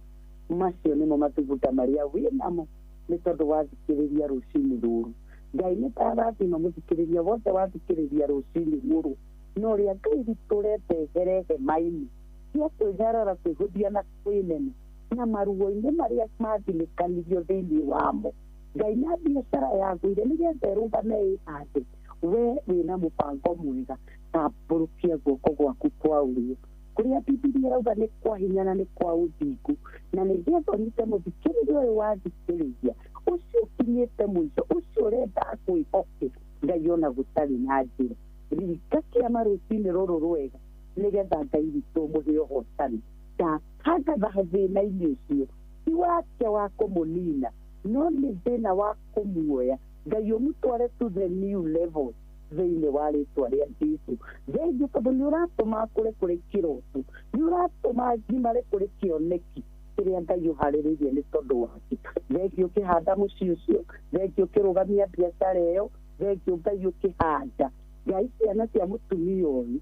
Macio nĩmo mathugunda marĩa wĩ namo nĩ tondũ wathikĩrĩria rũcinĩ rũrũ. Ngai nĩ ndarathima mũthikĩrĩria wothe wathikĩrĩria rũcinĩ rũrũ. Na ũrĩa Ngai witũ ũrenda ehere hema-inĩ cia kwĩnyarara, kwĩhũthia na kwĩnene na maruo-inĩ marĩa mathinĩkanirio thĩinĩ wamo. Ngai na biacara yagũire nĩgetha ĩrũgame ĩhande. We wĩna mũbango mwega, tambũrũkia guoko gwaku kwa ũrĩo kũrĩa Bibilia ĩrauga nĩ kwa hinya na nĩ kwa ũthingu, na nĩgetha ũnyite mũthikĩrĩria ũyũ wathikĩrĩria ũcio ũkinyĩte mũico, ũcio ũrenda akwĩhoke Ngai ona gũtarĩ na njĩra. Ririka kĩama rũcinĩ rũrũ rwega nĩgetha Ngai witũ ũmũhe ũhotani. Ndatangatha thĩna-inĩ ũcio ti wake wa kũmũnina, no nĩ thĩna wa kũmuoya Ngai ũmũtware to the new level thĩinĩ wa rĩtwa rĩa Jesũ. Thengiũ tondũ nĩ ũratũma akũre kũrĩ kĩroto, nĩ ũratũma agimare kũrĩ kĩoneki Kĩrĩa Ngai ũharĩrĩirie nĩ tondũ waku. Thengiũ ũkĩhanda mũciĩ ũcio, thengiũ ũkĩrũgamia biacara ĩyo, thengiũ Ngai ũkĩhanda Ngai ciana cia mũtumia ũyũ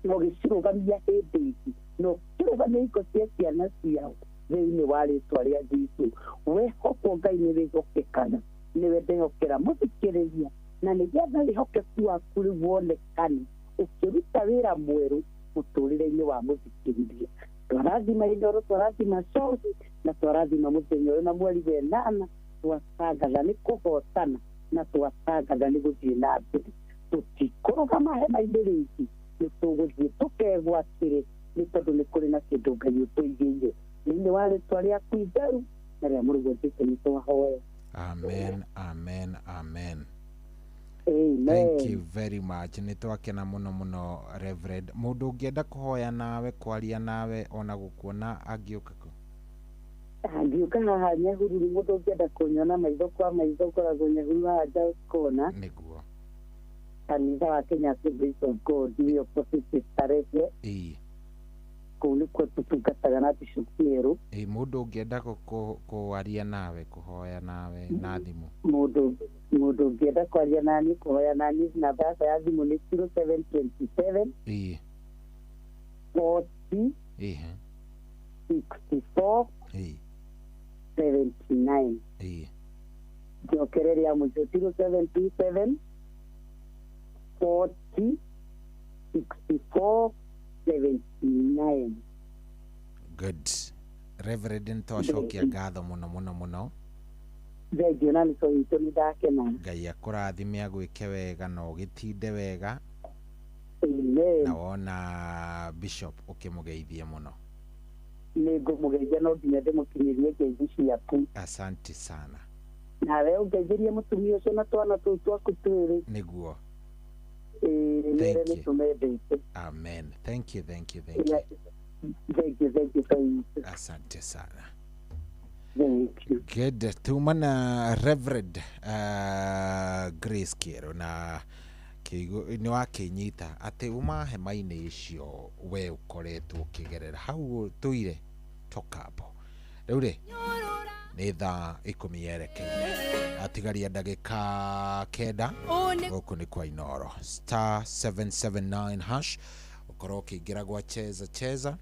na ũgĩcirũgamia hĩndĩ ĩngĩ na ũkĩrũgamia hingo cia ciana ciao thĩinĩ wa rĩtwa rĩa Jesũ. Wehokwo Ngai nĩ wĩhokekaga, nĩwe ndehokera mũthikĩrĩria, na nĩgetha wĩhokeku waku rĩu wonekane ũkĩruta wĩra mwerũ mũtũrĩre-inĩ wa mũthikĩrĩria. Twarathima Inooro, twarathima Cohi, na twarathima mũthenya ũyũ na mweri wenana, twatangatha nĩ kũhotana na twatangatha nĩ gũthiĩ na mbere. Tũtikũrũgama hema-inĩ rĩngĩ, nĩ tũgũthiĩ tũkegwatĩre, nĩ tondũ nĩ kũrĩ na kĩndũ Ngai ũtũigĩire. Thĩinĩ wa rĩtwa rĩaku itheru na rĩa mũrũguo Jesũ nĩ twahoya. Amen, amen, amen. Amen. Thank you very much. Nĩ twakena mũno mũno Reverend. Mũndũ ũngĩenda kũhoya nawe, kwaria nawe, ona gũkuona angĩũka kũ? Angĩũka haha Nyahururu, mũndũ ũngĩenda kũnyona maitho kwa maitho, ngoragwo Nyahururu haha Giles Corner. Nĩguo. Kanitha wa Kenya Assemblies of God wĩ opposite Starehe. Kũu nĩkuo tũtungataga na Bishop Kĩerũ. Ĩĩ, mũndũ ũngĩenda kwaria nawe, kũhoya nawe na thimũ. Mũndũ ũngĩenda kwaria nani, kũhoya nani, namba yakwa ya thimũ nĩ 0727 40 64 79. Njokere rĩa mũico 0727 40 64 79. Good. Reverend, nĩ twacokia ngatho mũno mũno mũno. Thengiũ na nĩ witũ, nĩ ndakena. Ngai akũrathime, agwĩke wega na ũgĩtinde wega. Amen. Na wona Bishop ũkĩmũgeithie mũno. Nĩ ngũmũgeithia, no nginya ndĩmũkinyĩrie ngeithi ciaku. Asante sana. Nawe ũngeithĩrie mũtumia ũcio na twana tũu twaku twĩrĩ. Nĩguo. Ĩĩ, nĩre nĩ tũmendete. Amen. Thank you, thank you, thank you. Thank you, thank you, thank you. Asante sana. Thank you. Good. Tuma na Reverend Grace Kĩero na nĩ wakĩnyita atĩ uma hema-inĩ icio we ũkoretwo ũkĩgerera hau tũire tokambo. Rĩu rĩ nĩ thaa 10 yerekeire, atigaria ndagĩka 9. Gũkũ nĩ kwa Inooro. Star 779 hash, ũkorwo ũkĩingĩra gwa cheza cheza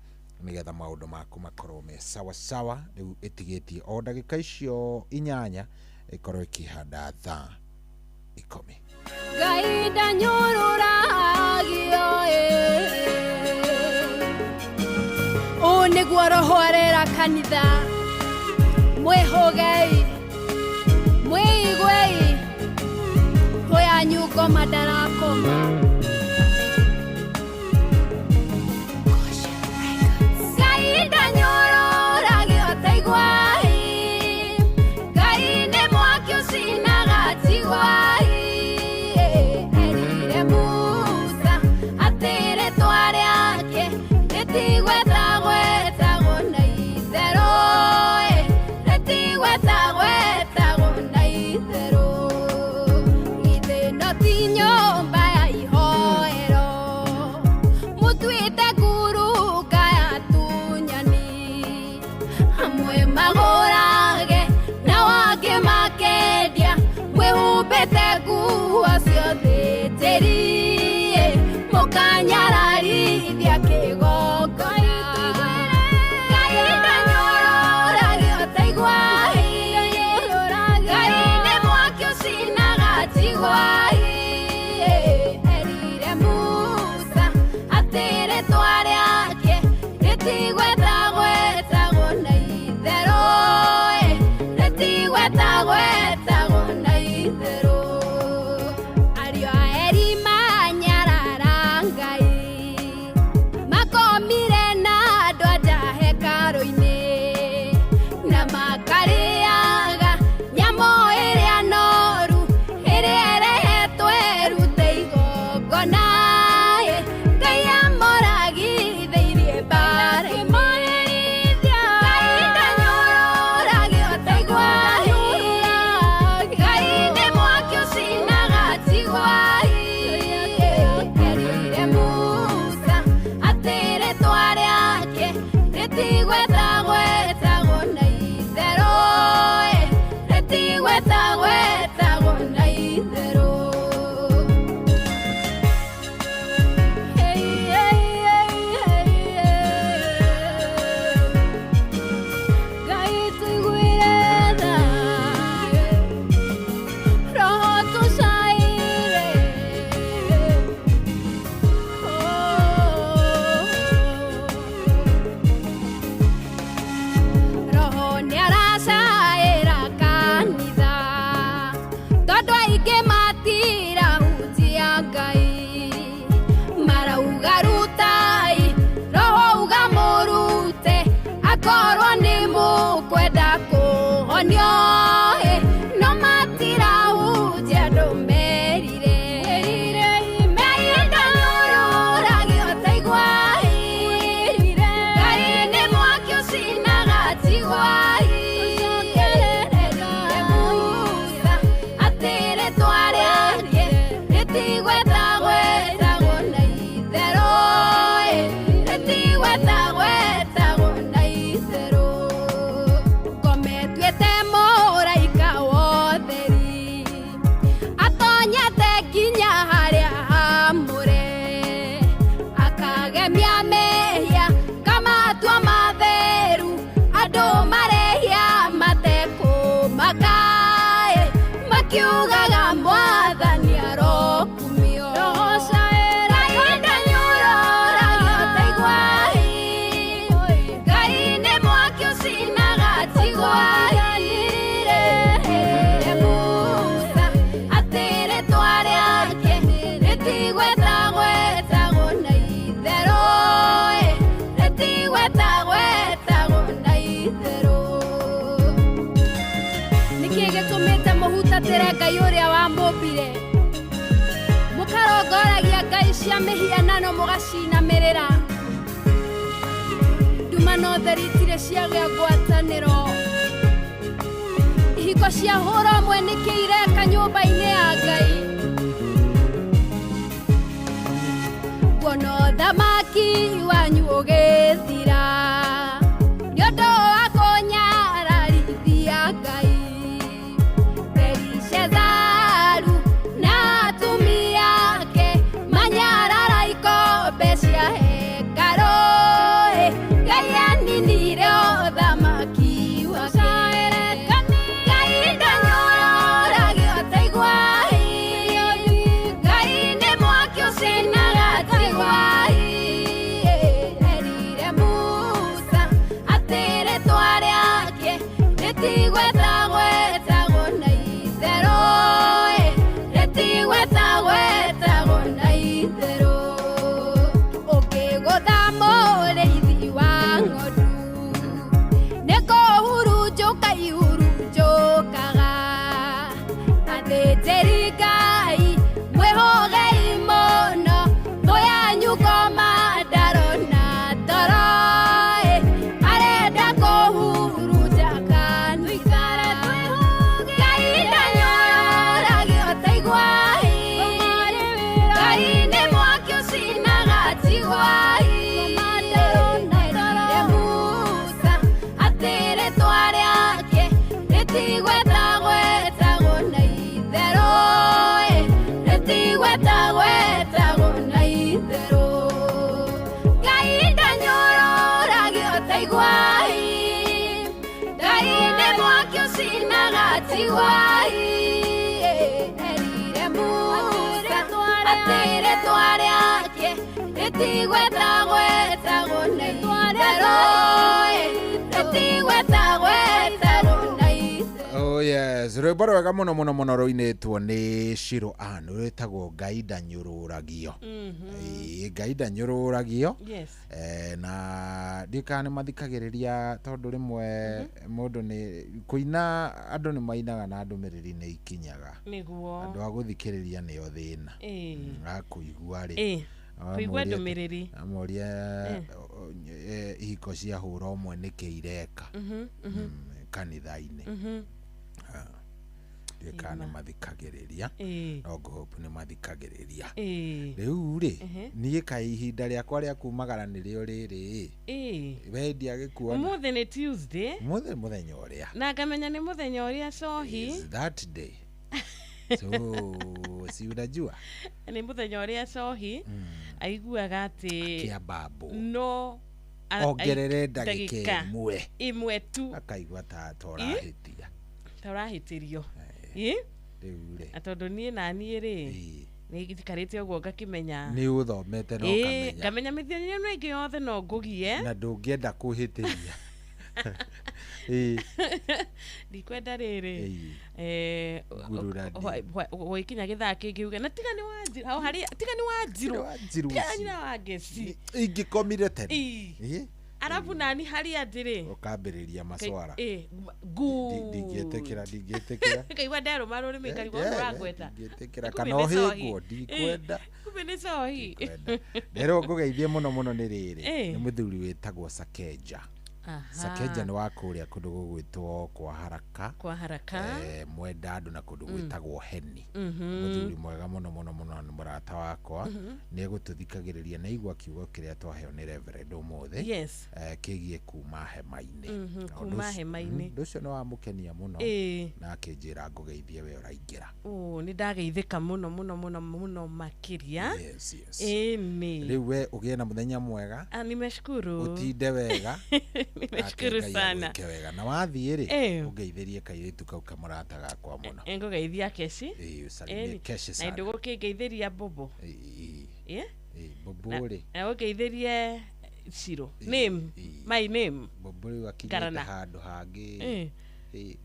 nĩgetha maũndũ maku makorwo me sawa sawa. Rĩu ĩtigĩtie o ndagĩka icio 8 ĩkorwo ĩkĩhanda thaa 10. Ngai ndanyũrũragio ũũ nĩguo roho arera kanitha, mwĩhũgei, mwĩiguei, hoyanyu ngoma ndarakoma. Ngai ndanyũrũragio taiguai, Ngai nĩ mwaki ũcinaga tiguai. Erire Musa atĩ rĩtwa rĩake rĩtigwetagwetagwo na itherũ, rĩtigwetagwetagwo na itherũ. Githĩ no ti nyũmba ya ihoero mũtuĩte nguruka ya tunyani, amwe magũrage na wangĩ makendia, mwĩhumbĩte nguo ciothe tĩri, mũkanyararithia kĩgongona. Ngai ndanyũrũragio taiguai, Ngai nĩ mwaki ũcinaga tiguai. Erire Musa atĩ rĩtwa rĩake rĩtigwetagwetagwo na itherũ, rĩtigwetagwetagwo na itherũ. Ariũ a Eri manyarara Ngai, makomire na andũ a nja hekarũ-inĩ, na makarĩaga nyamũ ĩrĩa noru ĩrĩa ĩrehetwo Angĩkorwo nĩ mũkwenda kũhonio no matirahunjia andũ merire. Ngai ndanyũrũragio ta igwa, Ngai nĩ mwaki ũcinaga tigwa. Musa atĩ rĩtwa rĩake rĩtigwetagwetagwo na itherũ, rĩtigwetagwetagwo na itherũ. Ngometuĩte mũraika wotheri atonyete nginya harĩa hamũre, akagemia mehia kamatua matheru, andũ marehia matekũmaka, makiugaga Mwathani arokumio. Ngai ndanyũrũragio ta igwa, Ngai nĩ mwaki ũcinaga tigwa. Musa atĩ rĩtwa rĩake rĩtigwetagwetagwo na itherũ, rĩtigwetagwetagwo na itherũ. Nĩkĩ gĩtũmĩte mũhutatĩre Ngai ũrĩa wamũmbire, mũkarongoragia ngai cia mĩhianano mũgacinamĩrĩra? Nduma na ũtheri itirĩ ciagĩa ngwatanĩro, ihiko cia hũra ũmwe nĩkĩ ireka nyũmba-inĩ ya Ngai? Nguona ũthamaki wanyu ũgĩthira nĩ ũndũ wa kũnyararithia Ngai. Belishazaru na atumia ake manyarara ikombe cia hekarũ, Ngai aninire ũthamaki wake. Ngai ndanyũrũragio ta igwa, Ngai nĩ mwaki ũcinaga tigwa. Erire Musa atĩ rĩtwa rĩake rĩtigwetagwetagwo na itherũ, rĩtigwetagwetagwo na itherũ. Ũkĩgũtha mũrĩithi wa ng'ondu nĩ kũhurunjũka ihurunjũkaga, athĩnjĩri Ngai mwĩhũgei mũno, thũ yanyu koma ndarona toro, arenda kũhurunja kanitha. Ngai ndanyũrũragio ta igwa, Ngai nĩ mwaki ũcinaga tigwa. Erire Musa atĩ rĩtwa rĩake rĩtigwetagwetagwo na itherũ, rĩtigwetagwetagwo na itherũ. Ngai ndanyũrũragio ta igwa, Ngai nĩ mwaki ũcinaga tigwa. Erire Musa atĩ rĩtwa rĩake rĩtigwetagwetagwo na itherũ, rĩtigwetagwetagwo na itherũ. Oh yes, rwĩmbo rwega mũno mũno mũno rũinĩtwo nĩ Shiro Ann rwĩtagwo Ngai ndanyũrũragio. Ĩĩ, Ngai ndanyũrũragio. Yes. Na ndiũĩ kana nĩ mathikagĩrĩria tondũ rĩmwe mũndũ nĩ kũina, andũ nĩ mainaga na ndũmĩrĩri nĩ ikinyaga. Nĩguo. Andũ a gũthikĩrĩria nĩo thĩna. A kũigua rĩ. Kũigua ndũmĩrĩri. Amorie ihiko cia hũra ũmwe nĩkĩ ireka kanitha-inĩ. Ndiũĩ kana nĩ mathikagĩrĩria, no ngũhope nĩ mathikagĩrĩria. Rĩu rĩ, niĩ kaĩ ihinda rĩakwa rĩa kumagara nĩrĩo rĩrĩ we ndiagĩkuona. Ũmũthĩ nĩ Tuesday. Ũmũthĩ nĩ mũthenya ũrĩa na ngamenya nĩ mũthenya ũrĩa cohi. Is that day. So si unajua nĩ mũthenya ũrĩa cohi aiguaga atĩ kĩambambo no ongerere ndagĩka ĩmwe ĩmwe tu, akaigua ta ũrahĩtia, ta ũrahĩtĩrio. Rĩu rĩ, tondũ niĩ na niĩ rĩ nĩ njikarĩte ũguo ngakĩmenya nĩ ũthomete na ũkamenya, ngamenya mĩthenya ĩno ĩngĩ yothe no ngũgie na ndũngĩenda kũhĩtĩria. Ndikwenda rĩrĩ gũgĩkinya gĩthaa kĩngĩ uge na tiga nĩ Wanjirũ hau harĩa, tiga nĩ Wanjirũ, tiga nyina wa Ngeci ingĩkomire tene. Arabu nani harĩa ndĩrĩ Ũkambĩrĩria macwara. Good. Ndingĩtĩkĩra, ndingĩtĩkĩra. Ngaigua nderũma rũrĩmĩ ngarigwo ũrangweta. Ndingĩtĩkĩra kana ũhĩngwo, ndikwenda. Kumbe nĩ cohi. Rero ngũgeithie mũno mũno nĩ rĩrĩ. Nĩ mũthuri wĩtagwo Sakeja. Sakeja nĩ wa kũrĩa kũndũ gũgwĩtwo kwa Haraka. Kwa Haraka. Mwenda andũ na kũndũ gwĩtagwo Heni. Mũthuri mwega mũno mũno mũno nĩ mũrata wakwa. Nĩ egũtũthikagĩrĩria na igua kiugo kĩrĩa twaheo nĩ Reverend ũmũthĩ. Yes. Kĩgiĩ kuma hema-inĩ. Kuma hema-inĩ. Ũndũ ũcio nĩ wamũkenia mũno. Na akĩnjĩra ngũgeithie we ũraingĩra. Nĩ ndageithĩka mũno mũno mũno mũno makĩria. Yes, yes. Ĩni. Rĩu we ũgĩe na mũthenya mwega. Nimeshukuru. Ũtinde wega. Nimeshukuru sana. Wike wega. Na wathiĩ rĩ, ũngeithĩrie kairĩtu kau kamũrata gakwa mũno. Ngũgeithia Keshi. Ũcarimie Keshi sana. Na ndũgũkĩngeithĩria Bobo. Bobo rĩ. Na ũngeithĩrie Ciro. Name. My name. Bobo rĩu akinyĩte handũ hangĩ.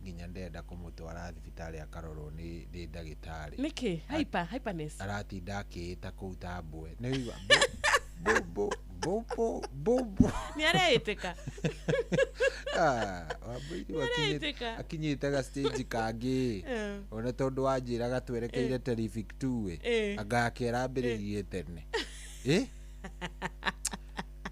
Nginya ndenda kũmũtwara thibitarĩ akarorwo nĩ ndagĩtarĩ. Nĩkĩ? Hyperness. Aratinda akĩĩta kũu ta mbwe. Nĩ ũigua Bobo Bobo Bobo. Nĩ areĩtĩka. Wambũi akinyĩte ga stage kangĩ. Ona tondũ wanjĩraga twerekeire Terrific 2 ĩ. Anga akĩrambĩrĩirie tene.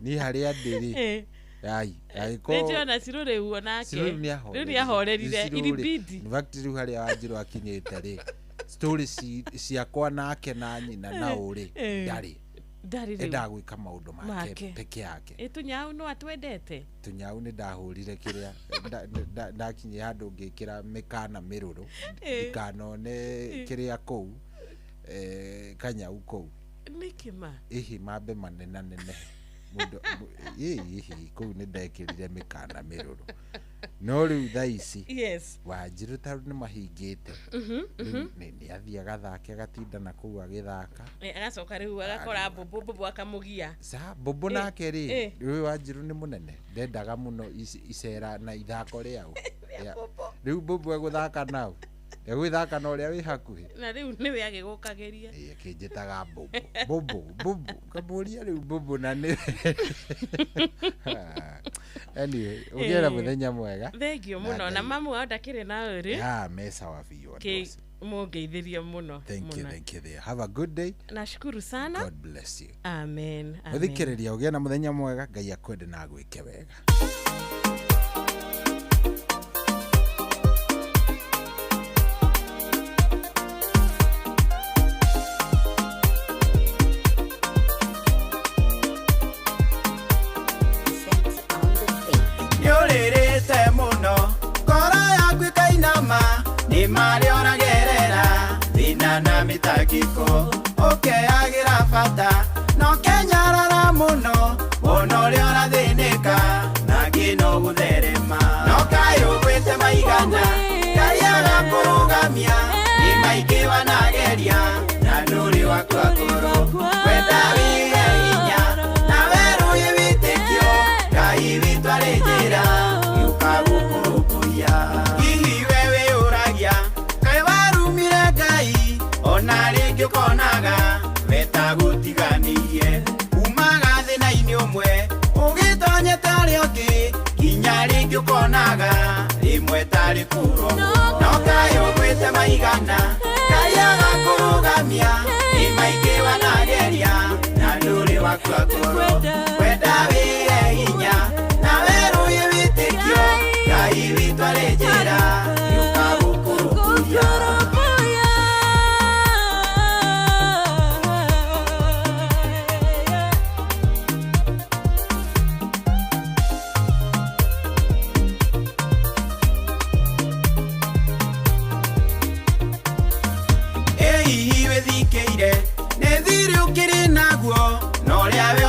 Niĩ harĩa ndĩ rĩ. Ai, nĩnjona Ciro rĩu onake. Rĩu nĩahorerire ilibidi. In fact rĩu harĩa Wanjirũ akinyĩte rĩ, story ciakwa nake na nyina na ũrĩ ndarĩ. Ndarĩ rĩu. Endaga gwĩka maũndũ make peke yake. Tũnyau no atwendete? Tũnyau nĩ ndahũrire kĩrĩa ndakinyire handũ ngĩkĩra mĩkana mĩrũrũ ndikanone kĩrĩa kũu kanyau kũu. Nĩkĩ ma? Ĩhĩ mambe manenanenehe. Mũndũ ĩhĩ kũu nĩ ndekĩrire mĩkana mĩrũrũ. No rĩu thaa ici yes. Wanjirũ tondũ nĩ mahingĩte. Nĩ athiĩ agathake agatinda na kũu agĩthaka. Agacoka rĩu agakora Bobo Bobo akamũgia. Bobo nake rĩ, rĩu Wanjirũ nĩ mũnene ndendaga mũno icera na ithako rĩao. Rĩu Bobo egũthaka nao. Egwĩthaka na ũrĩa wĩ hakuhĩ. Na rĩu nĩwe agĩgũkagĩria. Akĩnjĩtaga Bobo. Bobo, Bobo. Kamũria rĩu Bobo na nĩwe. Anyway, ũgĩe na mũthenya mwega. Thank you mũno. Na mamu wao ndakĩrĩ na ũrĩ. Ya, me sawa biũ andũ acio. Mũngeithĩrie mũno. Thank you, thank you. Have a good day. Nashukuru sana. God bless you. Amen. Amen. Mũthikĩrĩria ũgĩe na mũthenya mwega. Ngai akwende na agwĩke wega. Na mitagiko ukeagira bata no kenyarara muno wona ũrĩa ũrathĩnĩka na ngino gũtherema no kaĩ ũgwĩte maigana Ngai agakũrũgamia nĩ maingĩ wanageria na ndũrĩ wakua ngoro wenda wĩhe hinya na werũhie wĩtĩkio Ngai witũ arĩ njĩra gĩũka gũkũrũmbũiya hihi we wĩyũragia kaĩ warumire Ngai ona rĩngĩ ũkonaga wetagũtiganĩirie umaga thĩna-inĩ ũmwe ũgĩtonyete ũrĩa ũngĩ nginya rĩngĩ ũkonaga rĩmwe tarĩ kũrwo no kaĩ ũgwĩte maigana Ngai agakũrũgamia nĩ maingĩ wanageria na ndũrĩ wakua ngoro wenda wĩhe hinya na werũhie wĩtĩkio Ngai witũ arĩ njĩra gĩũka gũkũrũmbũiya.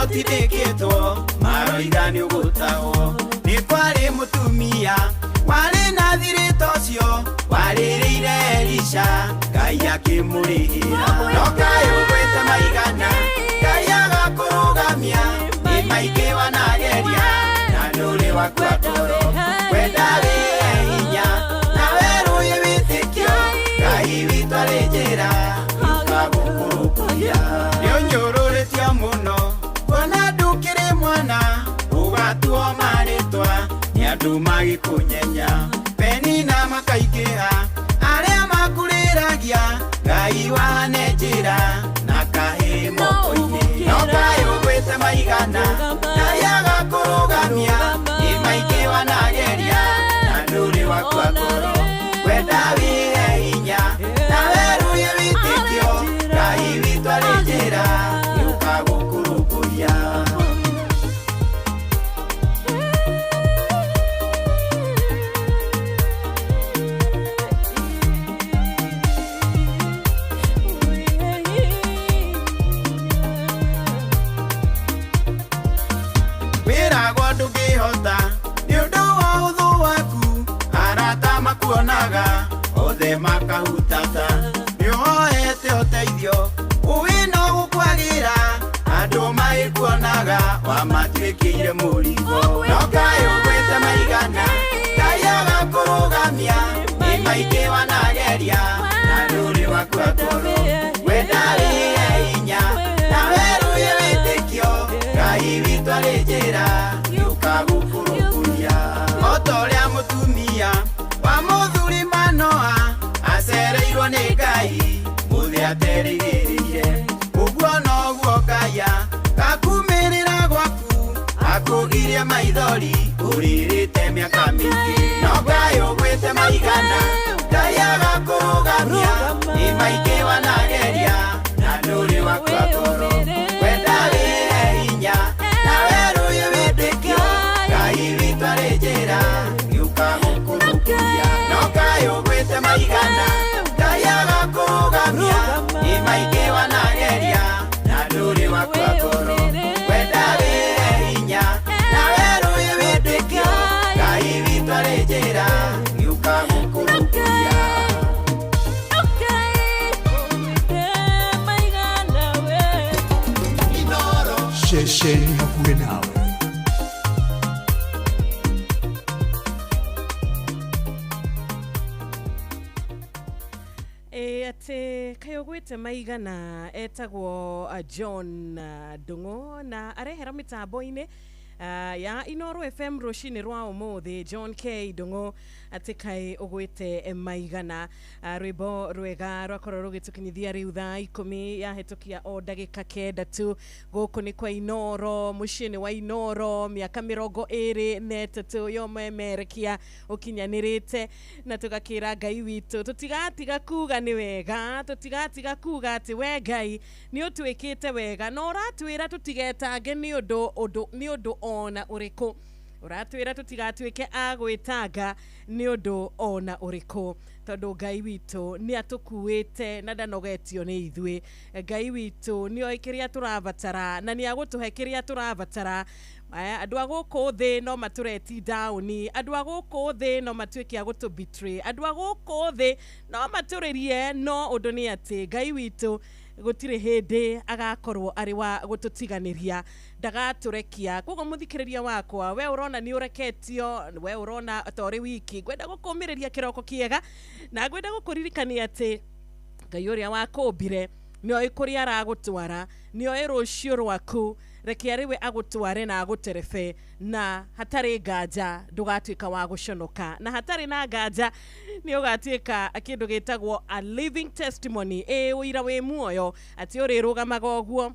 Ũtindĩkĩtwo maroiga nĩ ũgũtahwo nĩ kwarĩ mũtumia warĩ na thirĩ ta ũcio warĩrĩire Elisha Ngai akĩmũrĩhĩra no kaĩ ũgwĩte maigana Ngai agakũrũgamia nĩ maingĩ wanageria na ndũrĩ wakua ngoro wenda wĩhe hinya na werũhie wĩtĩkio Ngai witũ arĩ njĩra gĩũka gũkũrũmbũiya nĩũnyũrũrĩtio mũno kuona ndũkĩrĩ mwana ũgatuo Andũ magĩkũnyenya Penina makaingĩha arĩa makũrĩragia Ngai wane njĩra na kahĩ moko-inĩ no kaĩ ũgwĩte maigana Ngai agakũrũgamia nĩ maingĩ wanageria na ndũrĩ wakua ngoro wenda wĩhe hinya na werũhie wĩtĩkio Ngai witũ arĩ njĩra yũka gũkũrũmbũiya. Wĩragwo ndũngĩhota nĩ ũndũ wa ũthũ waku arata makuonaga othe makahutata nĩ ũhoete ũteithio ũĩ no gũkwagĩra andũ magĩkuonaga wamatuĩkĩire mũrigo no kaĩ ũgwĩte maigana Ngai agakũrũgamia nĩ maingĩ wanageria na ndũrĩ wakua ngoro wenda wĩhe hinya na werũhie wĩtĩkio Ngai witũ arĩ njĩra yũka gũkũrũmbũiya. O ta ũrĩa mũtumia wa mũthuri Manoa acereirwo nĩ Ngai mũthĩ aterĩgĩrĩire ũguo noguo Ngai akakumĩrĩra gwaku akũgirie maithori ũrĩrĩte mĩaka mĩingĩ no Ngai ũgwĩte maigana Ngai agakũrũgamia nĩ maingĩ wanageria na ndũrĩ wakua ngoro wenda wĩhe hinya na werũhie wĩtĩkio Ngai witũ arĩ njĩra yũka gũkũrũmbũiya no Ngai ũgwĩte maigana Ngai agakũrũgamia nĩ maingĩ wanageria na ndũrĩ wakua ngoro wenda wĩhe hinya na werũhie wĩtĩkio Ngai witũ arĩ njĩra yũka gũkũrũmbũiya. Ceceni hakuhĩ nawe. Atĩ kaĩ ũgwĩte maigana etagwo John Ndung'u na arehera mĩtambo-inĩ ya Inooro FM rũcinĩ rwa ũmũthĩ. John K Ndung'u atĩ kaĩ ũgwĩte maigana. Rwĩmbo rwega rwakorwo rũgĩtũkinyithia rĩu thaa 10 yahĩtũkia o ndagĩka 9 tu. Gũkũ nĩ kwa Inooro, mũciĩ-inĩ wa Inooro, mĩaka 23 yo memerekia ũkinyanĩrĩte, na tũgakĩra Ngai witũ tũtigatiga kuga nĩ wega, tũtigatiga kuga atĩ we Ngai nĩ ũtwĩkĩte wega, na ũratwĩra tũtigetange nĩ ũndũ ona ũrĩkũ, ũratwĩra tũtigatuĩke a gwĩtanga nĩ ũndũ ona ũrĩkũ, tondũ Ngai witũ nĩ atũkuĩte na ndanogetio nĩ ithuĩ. Ngai witũ nĩ oĩ kĩrĩa tũrabatara na nĩ agũtũhe kĩrĩa tũrabatara. Andũ a gũkũ thĩ no matũreti down, andũ a gũkũ thĩ no matuĩke a gũtũ betray, andũ a gũkũ thĩ no matũrĩrie, no ũndũ nĩ atĩ Ngai witũ gũtirĩ hĩndĩ agakorwo arĩ wa gũtũtiganĩria, ndagatũrekia. Koguo mũthikĩrĩria wakwa, we ũrona nĩ ũreketio, we ũrona ta ũrĩ wiki, ngwenda gũkũmĩrĩria kĩroko kĩega na ngwenda gũkũririkania atĩ Ngai ũrĩa wakũmbire nĩ oĩ kũrĩa aragũtwara, nĩ oĩ rũciũ rwaku, reke arĩ we agũtware na agũterebe, na hatarĩ nganja ndũgatuĩka wa gũconoka, na hatarĩ na nganja nĩ ũgatuĩka kĩndũ gĩtagwo a living testimony, ĩ ũira wĩ muoyo, atĩ ũrĩrũgamaga ũguo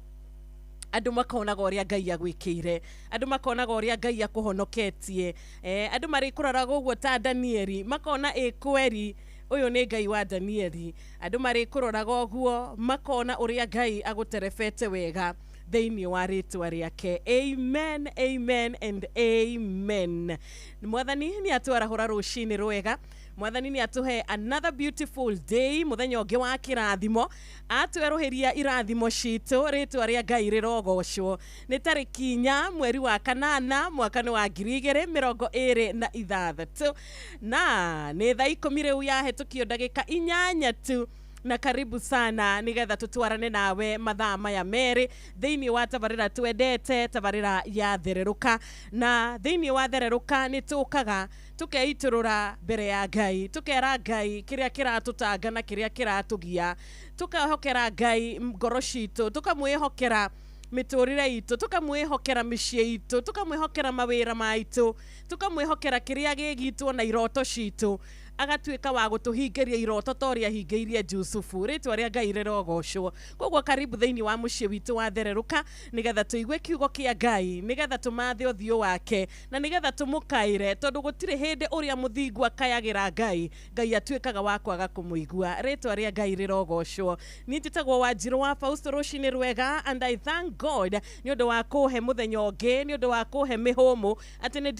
andũ makonaga ũrĩa Ngai agwĩkĩire, andũ makonaga ũrĩa Ngai akũhonoketie, andũ marĩkũroraga ũguo ta Danieli, makona ĩ kweri ũyũ nĩ Ngai wa Danieli, andũ marĩkũroraga ũguo makona ũrĩa Ngai agũterebete wega thĩinĩ wa rĩtwa rĩake. Amen, amen and amen. Mwathani nĩ atwarahũra rũcinĩ rwega, Mwathani nĩ atũhe another beautiful day, mũthenya ũngĩ wa kĩrathimo, atwerũhĩria irathimo citũ, rĩtwa rĩa Ngai rĩrogocwo. Nĩ tarĩki 4 mweri wa 8 mwaka nĩ wa 2026, na nĩ thaa 10 rĩu yahĩtũkio ndagĩka 8 tu, na karibu sana nigetha tutwarane nawe mathaa maya merĩ thĩinĩ wa tabarĩra twendete, tabarĩra ya Thererũka. Na thĩinĩ wa Thererũka nĩ tũkaga tũkeitũrũra mbere ya Ngai, tũkera Ngai kĩrĩa kĩratũtanga na kĩrĩa kĩratũgia, tũkehokera Ngai ngoro citũ, tũkamwĩhokera mĩtũrĩre itũ, tũkamwĩhokera mĩciĩ itũ, tũkamwĩhokera mawĩra maitũ, tũkamwĩhokera kĩrĩa gĩgitwo na iroto citũ, agatuĩka wa gũtũhingĩria iroto ta ũrĩa ahingĩirie Jusufu. Rĩtwa rĩa Ngai rĩrogocwo. Koguo karibu thĩinĩ wa mũciĩ witũ wa Thererũka, nĩgetha tũigue kiugo kĩa Ngai, nĩgetha tũmathe ũthiũ wake, na nĩgetha tũmũkaĩre, tondũ gũtirĩ hĩndĩ ũrĩa mũthingu akayagĩra Ngai, Ngai atuĩkaga wa kwaga kũmũigua. Rĩtwa rĩa Ngai rĩrogocwo. Niĩ njĩtagwo Wanjirũ wa Fausto, rũcinĩ rwega, and I thank God nĩ ũndũ wa kũhe mũthenya ũngĩ, nĩ ũndũ wa kũhe mĩhũmũ, atĩ nĩ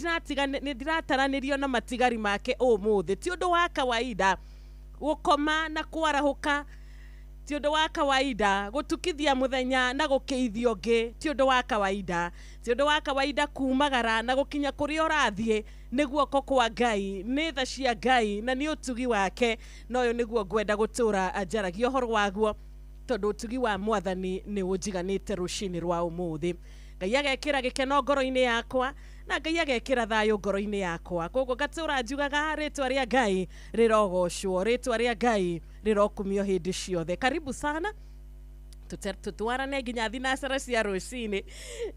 ndĩrataranĩrio na matigari make ũmũthĩ. Ti ũndũ wa kawaida gũkoma na kwarahũka, ti ũndũ wa kawaida gũtukithia mũthenya na gũkĩithio ũngĩ, ti ũndũ wa kawaida, ti ũndũ wa kawaida kumagara na gũkinya kũrĩa ũrathiĩ. Nĩ guoko kwa Ngai, nĩ tha cia Ngai, na nĩ ũtugi wake, na ũyũ nĩguo ngwenda gũtũra njaragia ũhoro waguo, tondũ ũtugi wa Mwathani nĩ ũnjiganĩte rũcinĩ rwa ũmũthĩ. Ngai agekĩra gĩkeno ngoro-inĩ yakwa, na Ngai agekĩra thayũ ngoro-inĩ yakwa. Koguo ngatũra njugaga rĩtwa rĩa Ngai rĩrogocwo, rĩtwa rĩa Ngai rĩrokumio hĩndĩ ciothe. Karibu sana, tutwarane nginya thinacara cia rũcinĩ,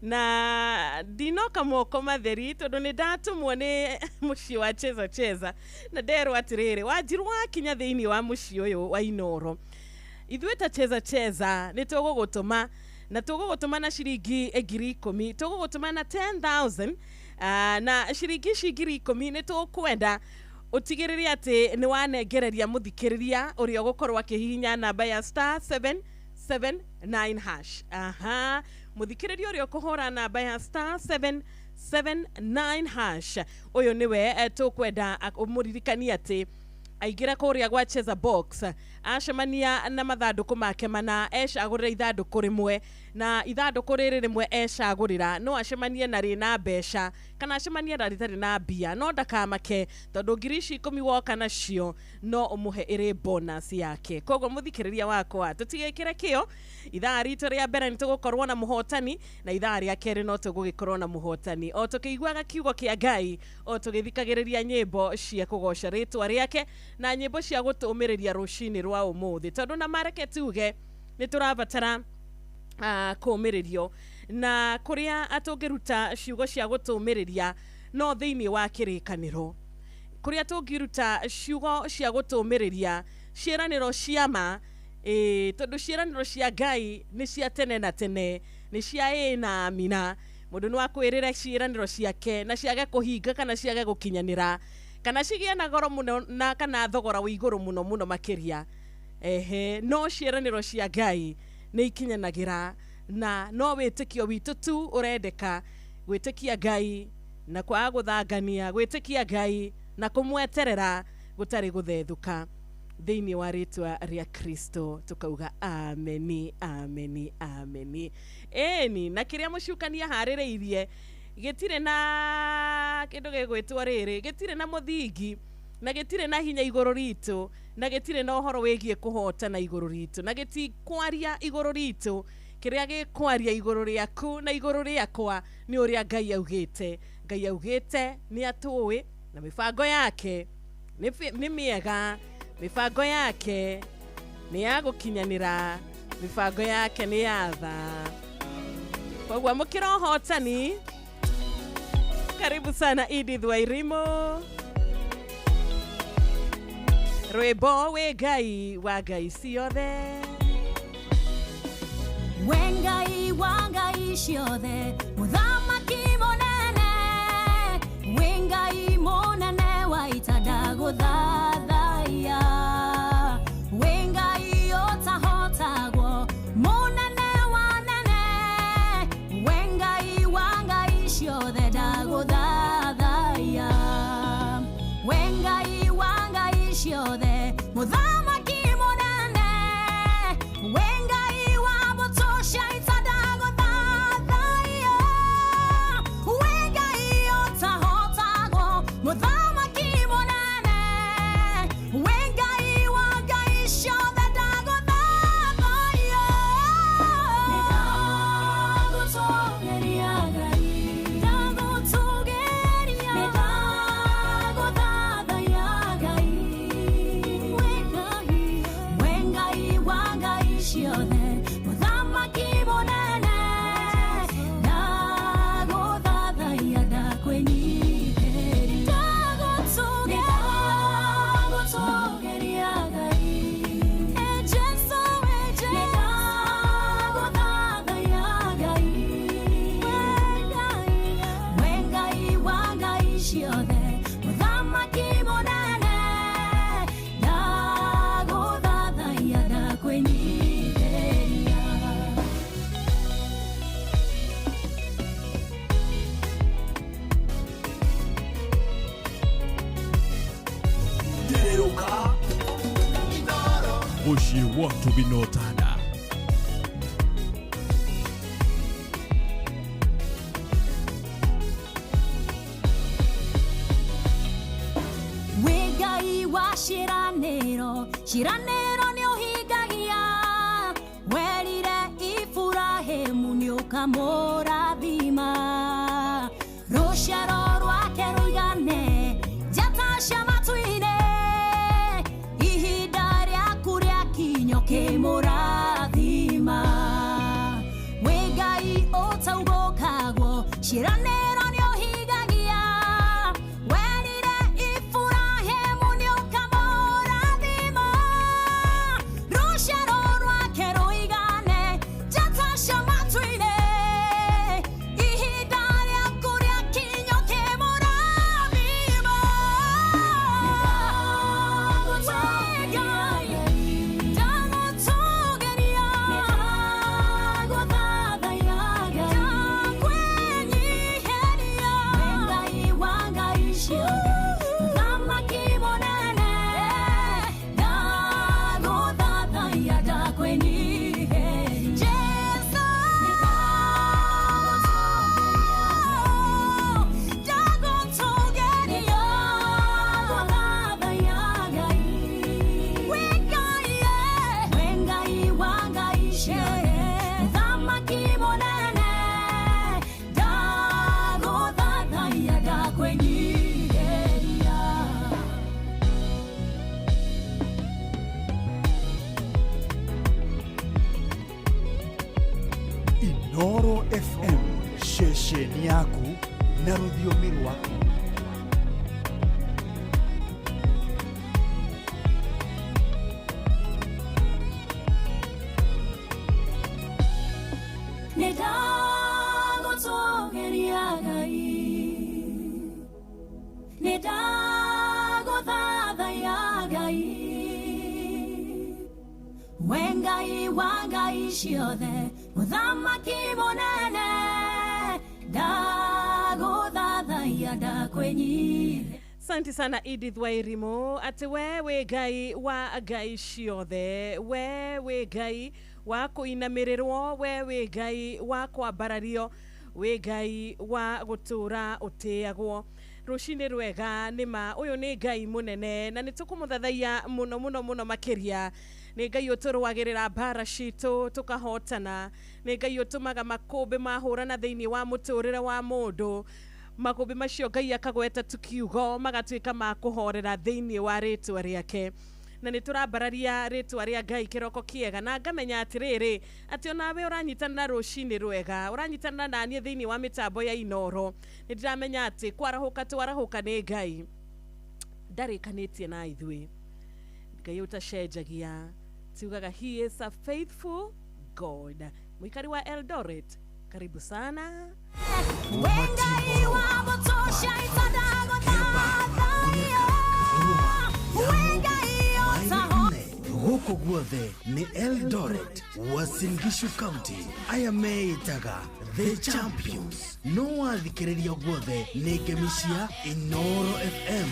na ndinoka moko matheri tondũ nĩ ndatumwo nĩ mũciĩ wa Cheza Cheza, na nderwo atĩrĩrĩ, Wanjirũ wakinya thĩinĩ wa mũciĩ ũyũ wa Inooro, ithuĩ ta Cheza Cheza nĩ tũgũgũtũma, na tũgũgũtũma na ciringi 10,000, tũgũgũtũma na 10,000, na ciringi ici 10,000 nĩ tũkwenda ũtigĩrĩre atĩ nĩ wanengereria mũthikĩrĩria ũrĩa ũgũkorwo akĩhihinya namba ya star 779 hash. Aha, mũthikĩrĩria ũrĩa ũkũhũra namba ya star 779 hash, ũyũ nĩwe tũkwenda ũmũririkanie atĩ aingĩra kũrĩa gwa Cheza Box, acemania na mathandũkũ make mana, ecagũrĩra ithandũkũ rĩmwe, na ithandũkũ rĩrĩ rĩmwe ecagũrĩra no acemanie na rĩna mbeca kana acemanie na rĩtarĩ na mbia, no ndakamake tondũ 10,000 woka nacio no ũmũhe ĩrĩ bonus yake. Koguo mũthikĩrĩria wakwa, tũtigĩkĩre kĩo, ithaa ritũ rĩa mbere nĩ tũgũkorwo na mũhotani, na ithaa rĩa kerĩ no tũgũgĩkorwo na mũhotani, o tũkĩiguaga kiugo kĩa Ngai, o tũgĩthikagĩrĩria nyĩmbo cia kũgoca rĩtwa rĩake, na nyĩmbo cia gũtũmĩrĩria rũcinĩ rwa ũmũthĩ, tondũ na mareke tuge nĩ tũrabatara kũũmĩrĩrio, na kũrĩa tũngĩruta ciugo cia gũtũmĩrĩria no thĩinĩ wa kĩrĩkanĩro, kũrĩa tũngĩruta ciugo cia gũtũmĩrĩria ciĩranĩro cia ma, tondũ ciĩranĩro cia Ngai nĩ cia tene na tene, nĩ cia ĩĩ na amina. Mũndũ no akwĩrĩre ciĩranĩro ciake na ciage kũhinga kana ciage gũkinyanĩra, kana cigĩe na goro mũno na kana thogora wĩ igũrũ mũno mũno makĩria. Ehe, no ciĩranĩro cia Ngai nĩ ikinyanagĩra, na no wĩtĩkio witũ tu ũrendeka, gwĩtĩkia Ngai na kwaga gũthangania, gwĩtĩkia Ngai na kũmweterera gũtarĩ gũthethũka. Thĩinĩ wa rĩtwa rĩa Kristo tukauga ameni, ameni, ameni. Ĩni, na kĩrĩa mũcukania harĩrĩirie gĩtirĩ na kĩndũ gĩgwĩtwo rĩrĩ, gĩtirĩ na mũthingi, na gĩtirĩ na hinya igũrũ ritũ, na gĩtirĩ na ũhoro wĩgiĩ kũhotana igũrũ ritũ, na gĩtikwaria igũrũ ritũ. Kĩrĩa gĩkwaria igũrũ rĩaku na igũrũ rĩakwa nĩ ũrĩa Ngai augĩte. Ngai augĩte nĩ atũĩ, na mĩbango yake nĩ mĩega, mĩbango yake nĩ ya gũkinyanĩra, mĩbango yake nĩ ya tha. Koguo amũkĩra ũhotani. Karibu sana Edith Wairimu, rwĩmbo wĩ Ngai wa Ngai ciothe. We Ngai wa Ngai ciothe, mũthamaki mũnene, wĩ Ngai mũnene wa ita ndagũthathaiya. Wĩ Ngai ũtahotagwo, mũnene wa nene, wĩ Ngai wa Ngai ciothe ndagũthathaiya. We Ngai wa Ngai ciothe, mũthamaki mũnene, wĩ Ngai wa mbũtũ cia ita ndagũthathaiya. We Ngai ũtahotagwo, mũthamaki mũnene, wĩ Ngai wa Ngai ciothe ndagũthathaiya. Nĩndagũtũũgĩria Ngai, ndagũtũũgĩria, nĩndagũthathaiya Ngai. We Ngai, we Ngai wa Ngai ciothe, mũthamaki mũnene, You want to be notada. Wĩ Ngai wa ciĩranĩro, ciĩranĩro nĩ ũhingagia. Werire Iburahĩmu nĩ ũkamũrathima, rũciaro rwake rũigane njata cia matu-inĩ. Ihinda rĩaku rĩakinya ũkĩmũrathima. Wĩ Ngai ũtaugũkagwo, ciĩranĩro nĩ ũhingagia. Werire Iburahĩmu nĩ ũkamũrathima, rũciaro rwake rũigane njata cia matu-inĩ. Ihinda rĩaku rĩakinya ũkĩmũrathima. Wĩ Ngai, ndagũtũũgĩria, ndagũthathaiya, ndakwĩnyiihĩria. Wĩ Ngai wa ngai ciothe, Mũthamaki mũnene, ndagũthathaiya, ndakwĩnyiihĩria. Jesũ, ndagũtũũgĩria, ndagũthathaiya, Ngai. Wĩ Ngai, wĩ Ngai wa ngai ciothe, Mũthamaki mũnene, ndagũthathaiya, ndakwĩnyiihĩria. Inoro FM ceceni yaku na rũthiomi rwaku. Nĩ ndagũtũũgĩria Ngai, nĩ ndagũthathaiya Ngai. Wĩ Ngai wa ngai ciothe, Mũthamaki mũnene, ndagũthathaiya, ndakwĩnyiihĩria. Asante sana Edith Wairimu, atĩ we wĩ Ngai wa ngai ciothe, we wĩ Ngai wa kũinamĩrĩrwo, we wĩ Ngai wa kwambarario, wĩ Ngai wa gũtũũra ũtĩagwo. Rũcinĩ rwega nĩma, ũyũ nĩ Ngai mũnene na nĩ tũkũmũthathaiya mũno mũno mũno makĩria. Nĩ Ngai ũtũrũagĩrĩra mbara citũ tũkahotana, nĩ Ngai ũtũmaga makũmbĩ mahũrana thĩinĩ wa mũtũrĩre wa mũndũ, makũmbĩ macio Ngai akagweta tu kiugo magatuĩka ma kũhorera thĩinĩ wa rĩtwa rĩake. Na nĩ tũrambararia rĩtwa rĩa Ngai kĩroko kĩega, na ngamenya atĩrĩrĩ, atĩ onawe ũranyitanĩra rũcinĩ rwega, ũranyitanĩra naniĩ thĩinĩ wa mĩtambo ya Inoro. Nĩ ndĩramenya atĩ kwarahũka twarahũka nĩ Ngai ndarĩkanĩtie na ithuĩ. Ngai ũtacenjagia, tugaga he is a faithful God. Mũikari wa Eldoret, karibu sana. Wĩ Ngai wa gũtũũcia itandagũthathaiya. Wĩ Ngai ũtaho Gũkũ guothe nĩ Eldoret, Uasin Gishu County. Aya meĩtaga The Champions. No wathikĩrĩria guothe nĩ ngemi cia Inoro FM.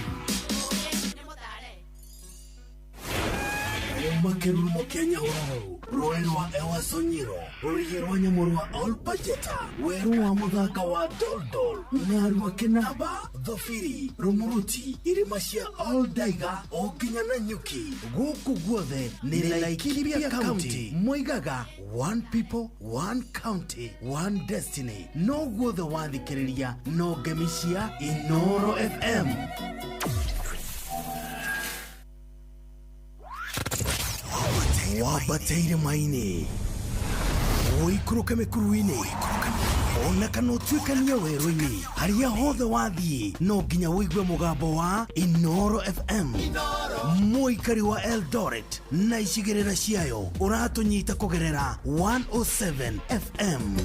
Kuma kĩrurumo kĩa Nyahururu, rũĩ rwa Ewasonyiro, rũrigi rwa nyamũ rwa Olpajeta, werũ wa mũthanga wa Doldol, Narua Kĩnamba, Thobiri, Rumuruti, irĩma cia Oldaiga o nginya Nanyuki. Gũkũ guothe nĩ Laikipia County. Moigaga one people, one county, one destiny. No guothe wathikĩrĩria no ngemi cia Inoro FM. Wambate irĩma-inĩ, ũikũrũke mĩkuru-inĩ, ona kana ũtuĩkanie werũ-inĩ, harĩa hothe wathiĩ no nginya ũigue mũgambo wa Inoro FM. Mũikari wa Eldoret na icigĩrĩra ciayo ũratũnyita kũgerera 107 FM.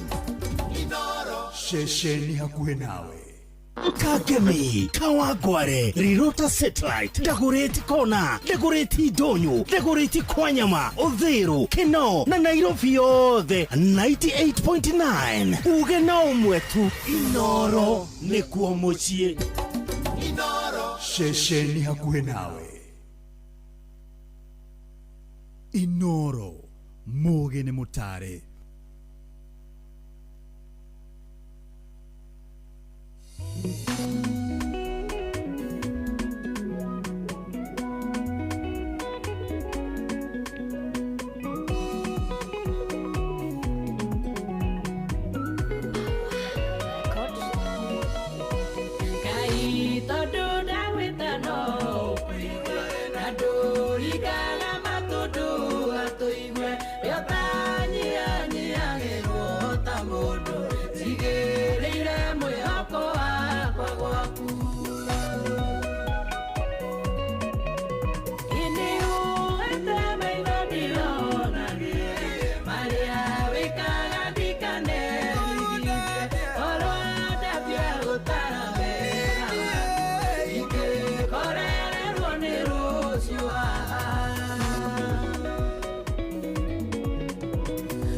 Ceceni hakuhĩ nawe. Kangemi, Kawangware, Rirota Satellite, Dagoretti Kona, Dagoretti Ndonyo, Dagoretti Kwanyama, Uthiru, Kinoo na Nairobi yothe 98.9. Uge na ũmwe tu, Inoro nĩkuo mũciĩ. Ceceni hakuhĩ nawe. Inoro mũgĩ nĩ mũtare. Ngai tondũ ndagwĩta no ũkũigue, na ndũringaga matũ ndũgatũigue, rĩotanyihanyiagĩrwo ta mũndũ, njigĩrĩire mwĩhoko wakwa gwaku. Ĩnĩ ũhete maitho ndĩonagie, marĩa wĩkaga ndikanerigie, korwo ndambia gũtara wega waku, ingĩkorererwo nĩ rũciũ haha.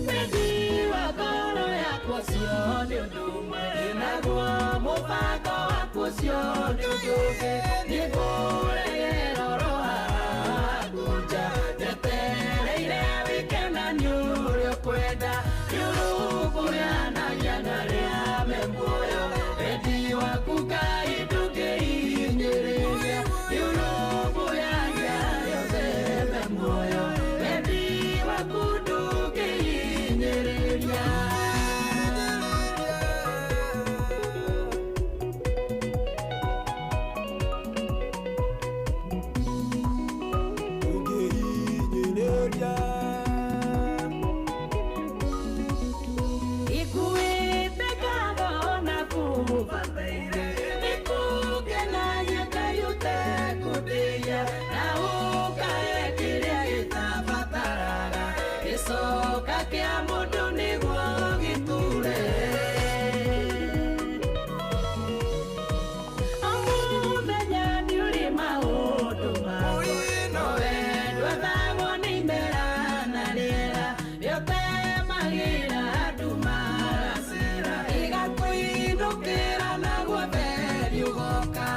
Wendi wa ngoro yakwa ũcio nĩ ũndũ ũmwe, naguo mũbango waku ũcio nĩ ũndũ ũngĩ, nĩngũregera oro haha nja, njetereire wĩke na nĩ ũrĩa ũkwenda, nĩũrũmbũyanagia na arĩa me muoyo, wendi waku Ngai ndũngĩhinyĩrĩria, nĩũrũmbũyagia arĩa othe me muoyo, wendi waku ndũngĩhinyĩrĩria. Ikuĩte ngatho na kũbataire, nĩkũngenagia Ngai ũtekũndĩia, na ũkahe kĩrĩa gĩtabataraga, gĩcoka kĩa mũndũ nĩguo gĩtũre. O mũthenya nĩũrĩ maũndũ maku, nowe ndwathagwo nĩ imera na rĩera, rĩothe magĩra nduma gacĩra, ĩgakũinũkĩra na guothe nĩũgoka.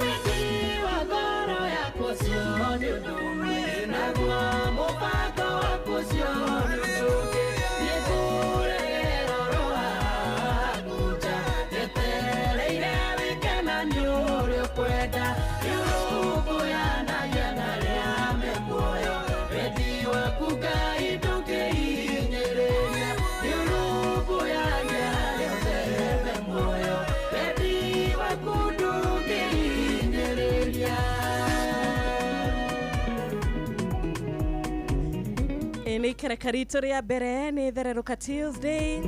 Wendi wa ngoro yakwa ũcio nĩ ũndũ ũmwe, naguo mũbango waku ũcio nĩ ũndũ ũngĩ, nĩngũregera oro haha nja, njetereire wĩke na nĩ ũrĩa ũkwenda, nĩũrũmbũyanagia na arĩa me muoyo, wendi waku Ngai ndũngĩhinyĩrĩria, nĩũrũmbũyagia arĩa othe me muoyo, wendi waku ndũngĩhinyĩrĩria. Nĩ ikereka ritũ rĩa mbere nĩ thererũka Tuesday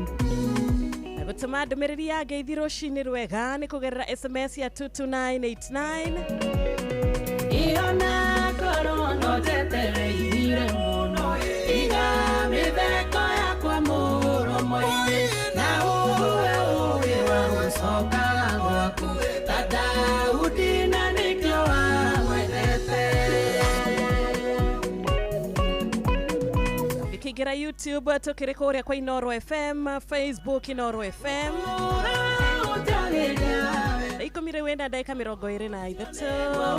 na gũtũma ndũmĩrĩri ya ngeithi rũcinĩ rwega nĩ kũgerera SMS ya 22989. Iona korwo no njetereire mũno, iga mĩtheko yakwa mũromo-inĩ, na ũhe ũũgĩ wa gũcokaga gwaku, ta Daudi na nĩkĩo wamwendete. Ũkĩingĩra YouTube tũkĩrĩ kũrĩa kwa Inoro FM, Facebook Inoro FM. Thaa ikũmi rĩu ĩna ndagĩka 23.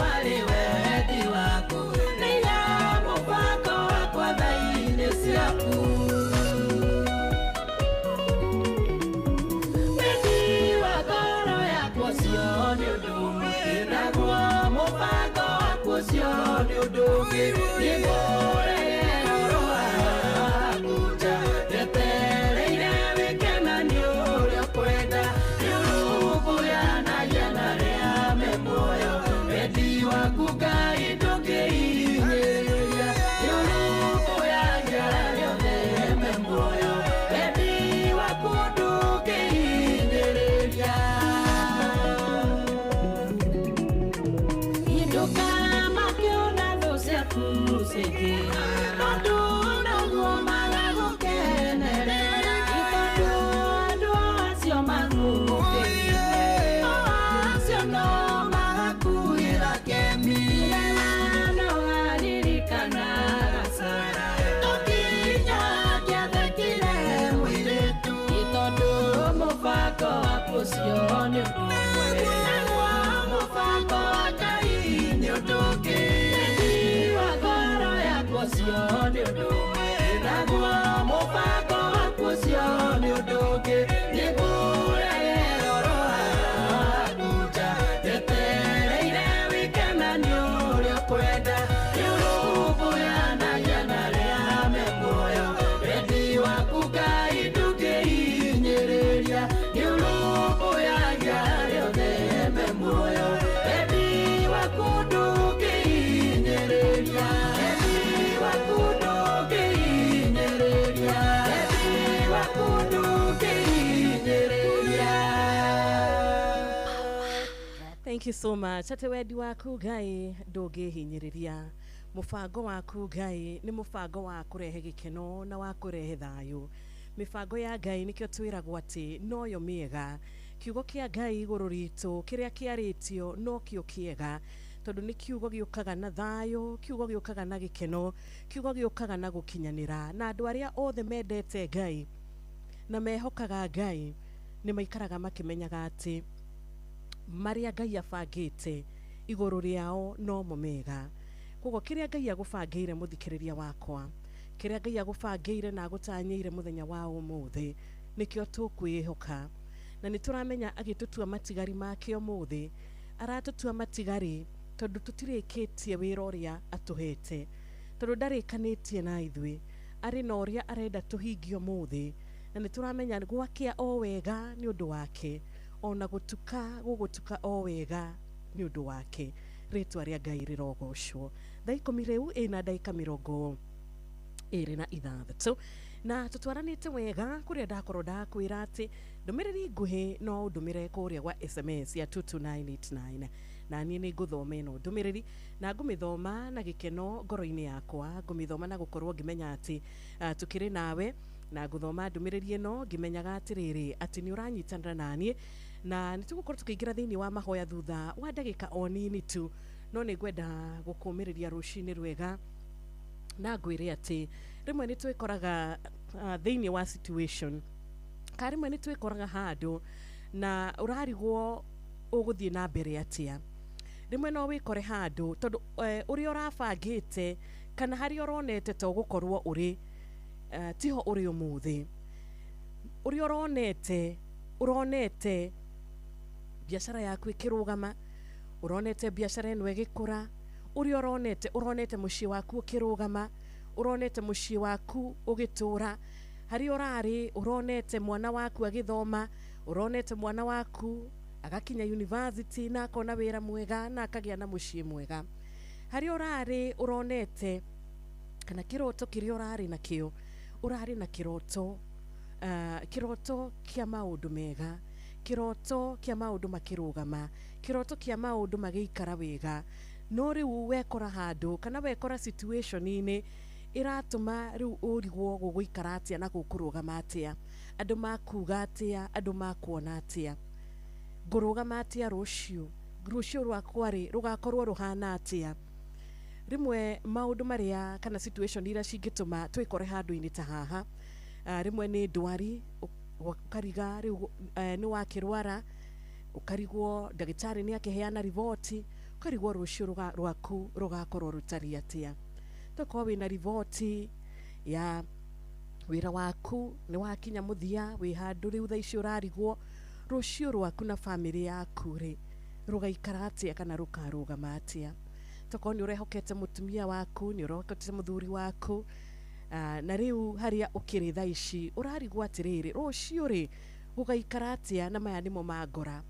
Warĩ wendi waku, nĩiga mũbango wakwa tha-inĩ ciaku. Wendi wa ngoro yakwa ũcio nĩ ũndũ ũmwe, naguo mũbango waku ũcio nĩ ũndũ ũngĩ, nĩngũregera oro haha nja, njetereire wĩke na nĩ ũrĩa ũkwenda, nĩũrũmbũyanagia na arĩa me muoyo, wendi waku Ngai ndũngĩhinyĩrĩria, nĩũrũmbũyagia arĩa othe me muoyo, wendi waku ndũngĩhinyĩrĩria. Ndũkamakĩona thũ ciaku ciaingĩha, so much. Ate wendi waku Ngai ndũngĩhinyĩrĩria. Mũbango waku Ngai nĩ mũbango wa kũrehe gĩkeno na wa kũrehe thayũ. Mĩbango ya Ngai nĩkĩo twĩragwo atĩ noyo mĩega. Kiugo kĩa Ngai igũrũ ritũ kĩrĩa kĩarĩtio nokĩo kĩega, tondũ nĩ kiugo gĩũkaga na thayũ, kiugo gĩũkaga na gĩkeno, kiugo gĩũkaga na gũkinyanĩra. Na andũ arĩa othe mendete Ngai na mehokaga Ngai nĩ maikaraga makĩmenyaga atĩ marĩa Ngai abangĩte igũrũ rĩao nomo mega. Koguo kĩrĩa Ngai agũbangĩire mũthikĩrĩria wakwa, kĩrĩa Ngai agũbangĩire na agũtanyĩire mũthenya wa ũmũthĩ nĩkĩo tũkwĩhoka. Na nĩ tũramenya agĩtũtua matigari make ũmũthĩ, aratũtua matigari tondũ tũtirĩkĩtie wĩra ũrĩa atũhete, tondũ ndarĩkanĩtie na ithuĩ, arĩ na ũrĩa arenda tũhingie ũmũthĩ. Na nĩ tũramenya gwakĩa o wega nĩ ũndũ wake, ona gũtuka gũgũtuka o wega nĩ ũndũ wake. Rĩtwa rĩa Ngai rĩrogocwo. Thaa 10 rĩu ĩna ndagĩka 26, na tũtwaranĩte wega kũrĩa ndakorwo ndakwĩra atĩ ndũmĩrĩri nguhĩ no ũndũmĩre kũrĩa gwa SMS ya 22989, na niĩ nĩ ngũthoma ĩno ndũmĩrĩri na ngũmĩthoma na gĩkeno ngoro-inĩ yakwa, ngũmĩthoma na gũkorwo ngĩmenya atĩ tũkĩrĩ nawe, na ngũthoma ndũmĩrĩri ĩno ngĩmenyaga atĩrĩrĩ atĩ nĩ ũranyitanĩra naniĩ, na nĩ tũgũkorwo tũkĩingĩra thĩinĩ wa mahoya thutha wa ndagĩka o nini tu. No nĩ ngwenda gũkũmĩrĩria rũcinĩ rwega na ngwĩre atĩ rĩmwe nĩ twĩkoraga thĩinĩ wa situation, ka rĩmwe nĩ twĩkoraga handũ na ũrarigwo ũgũthiĩ na mbere atĩa. Rĩmwe no wĩkore handũ tondũ ũrĩa ũrabangĩte kana harĩa ũronete to ũgũkorwo ũrĩ tiho ũrĩ ũmũthĩ. Ũrĩa ũronete biacara yaku ĩkĩrũgama, ũronete biacara ĩno ĩgĩkũra, ũrĩa ũronete mũciĩ waku ũkĩrũgama, ũronete mũciĩ waku ũgĩtũra, harĩa ũrarĩ ũronete mwana waku agĩthoma, ũronete mwana waku agakinya university na akona wĩra mwega na akagĩa na mũciĩ mwega. Harĩa ũrarĩ ũronete kana kĩroto kĩrĩa ũrarĩ nakĩo, ũrarĩ na kĩroto kĩroto kĩa maũndũ mega, kĩroto kĩa maũndũ makĩrũgama, kĩroto kĩa maũndũ magĩikara wega. No rĩu wekora handũ kana wekora situation-inĩ ĩratũma rĩu ũrigwo gũgũikara atĩa na gũkũrũgama atĩa, andũ makuga atĩa, andũ makuona atĩa, ngũrũgama atĩa rũciũ, rũciũ rwakwa rĩ rũgakorwo rũhana atĩa. Rĩmwe maũndũ marĩa kana situation iria cingĩtũma twĩkore handũ-inĩ ta haha, rĩmwe nĩ ndwari, ũkariga rĩu nĩ wakĩrwara, ũkarigwo ndagĩtarĩ nĩ akĩheana riboti, ũkarigwo rũciũ rwaku rũgakorwo rũtariĩ atĩa. Tokorwo wĩna riboti ya wĩra waku nĩ wakinya mũthia, wĩ handũ rĩu thaa ici ũrarigwo rũciũ rwaku na bamĩrĩ yaku rĩ rũgaikara atĩa kana rũkarũgama atĩa. Tokorwo nĩ ũrehokete mũtumia waku, nĩ ũrehokete mũthuri waku, na rĩu harĩa ũkĩrĩ thaa ici ũrarigwo atĩrĩrĩ rũciũ rĩ gũgaikara atĩa, na maya nĩmo mangora.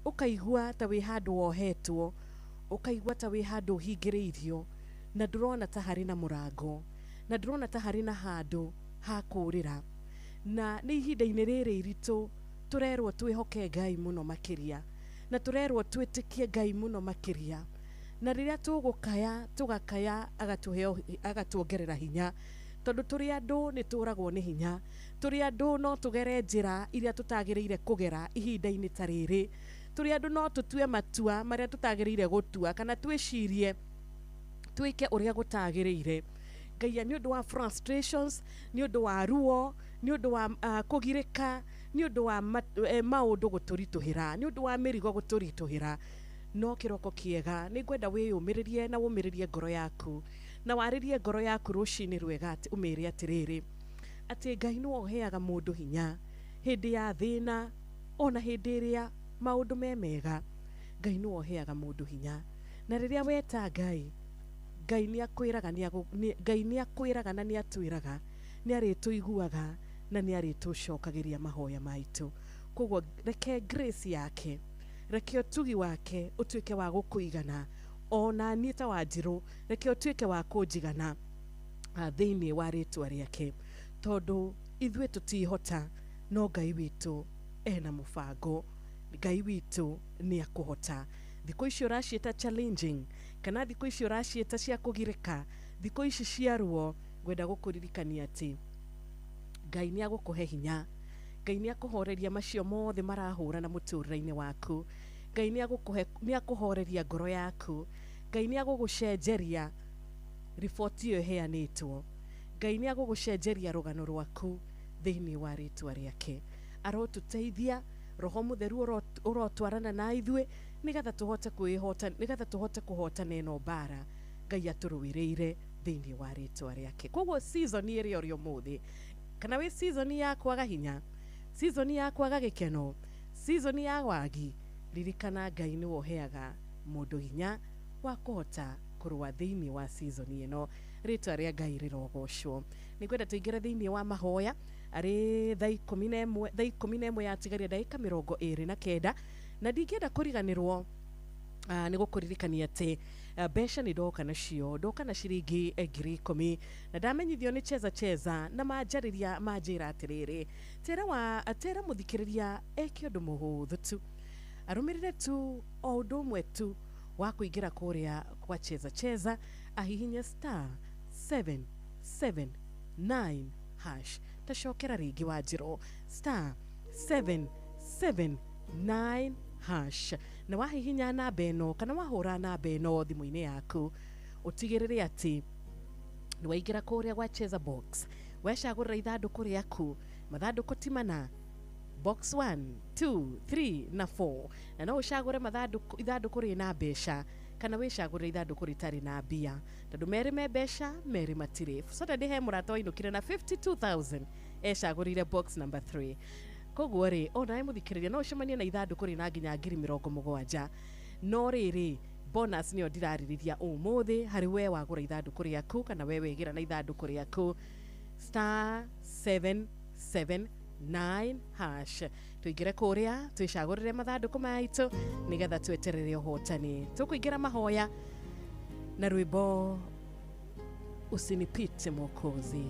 Ũkaigua ta wĩ handũ wohetwo, ũkaigua ta wĩ handũ ũhingĩrĩirio, na ndũrona ta harĩ na mũrango, na ndũrona ta harĩ na handũ ha kũũrĩra. Na nĩ ihinda-inĩ rĩrĩ iritũ tũrerwo twĩhoke Ngai mũno makĩria, na tũrerwo twĩtĩkie Ngai mũno makĩria. Na rĩrĩa tũgũkaya tũgakaya agatuongerera hinya, tondũ tũrĩ andũ nĩ tũragwo nĩ hinya, tũrĩ andũ no tũgere njĩra iria tũtagĩrĩire kũgera ihinda-inĩ ta rĩrĩ, tũrĩ andũ no tũtue matua marĩa tũtagĩrĩire gũtua, kana twĩcirie twĩke ũrĩa gũtagĩrĩire. Ngai nĩ ũndũ wa frustrations, nĩ ũndũ wa ruo, nĩ ũndũ wa kũgirĩka, nĩ ũndũ wa maũndũ gũtũritũhĩra, nĩ ũndũ wa mĩrigo gũtũritũhĩra. No kĩroko kĩega nĩ ngwenda wĩyũmĩrĩrie na ũmĩrĩrie ngoro yaku, na warĩrie ngoro yaku rũcinĩ rwega atĩ ũmĩre atĩrĩrĩ atĩ Ngai nĩwe ũheaga mũndũ hinya hĩndĩ ya thĩna ona hĩndĩ ĩrĩa maũndũ me mega. Ngai nĩwe ũheaga mũndũ hinya, na rĩrĩa weta Ngai, Ngai nĩ akwĩraga, Ngai nĩ akwĩraga na nĩ atwĩraga, nĩ arĩtũiguaga na nĩ arĩtũcokagĩria mahoya maitũ. Koguo reke grace yake, reke ũtugi wake ũtuĩke wa gũkũigana, ona niĩ ta Wanjirũ reke ũtuĩke wa kũnjigana thĩinĩ wa rĩtwa rĩake, tondũ ithuĩ tũtihota, no Ngai witũ ena mũbango, Ngai witũ nĩ akũhota. Thikũ ici ũraciĩta challenging, kana thikũ ici ũraciĩta cia kũgirĩka, thikũ ici cia ruo, ngwenda gũkũririkania atĩ Ngai nĩ agũkũhe hinya. Ngai nĩ akũhoreria macio mothe marahũrana mũtũrĩre-inĩ waku. Ngai nĩ akũhoreria ngoro yaku. Ngai nĩ agũgũcenjeria riboti ĩyo ĩheanĩtwo. Ngai nĩ agũgũcenjeria rũgano rwaku thĩinĩ wa rĩtwa rĩake. Arotũteithia, Roho Mũtheru ũrotwarana na ithuĩ nĩgetha tũhote kwĩhota, nĩgetha tũhote kũhotana ĩno mbara Ngai atũrũĩrĩire thĩinĩ wa rĩtwa rĩake. Koguo season ĩrĩa ũrĩ ũmũthĩ, kana wĩ season ya kwaga hinya, season ya kwaga gĩkeno, season ya wagi, ririkana Ngai nĩwe ũheaga mũndũ hinya wa kũhota kũrũa thĩinĩ wa season ĩno. Rĩtwa rĩa Ngai rĩrogocwo. Nĩngwenda tũingĩre thĩinĩ wa mahoya arĩ thaa 11, thaa 11 yatigaria ndagĩka 29, na ndingĩenda kũriganĩrwo nĩ gũkũririkania atĩ mbeca nĩ ndoka nacio, ndoka na ciringi 10,000, na ndamenyithio nĩ Cheza Cheza na manjarĩria manjĩra atĩrĩrĩ, tera mũthikĩrĩria eke ũndũ mũhũthũ tu, arũmĩrĩre tu o ũndũ ũmwe tu wa kũingĩra kũrĩa kwa Cheza Cheza, ahihinye star 779 hash. Tacokera rĩngĩ wa njĩro star 779 hash, na wahihinya namba ĩno kana wahũra namba ĩno thimũ-inĩ yaku, ũtigĩrĩre atĩ nĩ waingĩra kũrĩa gwa Cheza Box, wecagũrĩra ithandũkũ rĩaku, mathandũkũ ti mana, box 1, 2, 3 na 4, na no ũcagũre ithandũkũ rĩna mbeca kana wĩcagũrĩre ithandũkũ rĩtarĩ na mbia, tondũ merĩ me mbeca merĩ matirĩ. Saturday he mũrata wainũkire na 52,000 ecagũrĩire box number 3. Koguo rĩ, onawe mũthikĩrĩria no ũcemanie na ithandũkũ rĩna nginya 70,000. No rĩrĩ, bonus nĩyo ndirarĩrĩria ũmũthĩ harĩ we wagũra ithandũkũ rĩaku kana we wĩgĩra na ithandũkũ rĩaku star 779 hash. Tũingĩre kũrĩa twĩcagũrĩre mathandũkũ maitũ nĩgetha tweterere ũhotani. Tũkũingĩra mahoya na rwĩmbo Usinipite Mwokozi.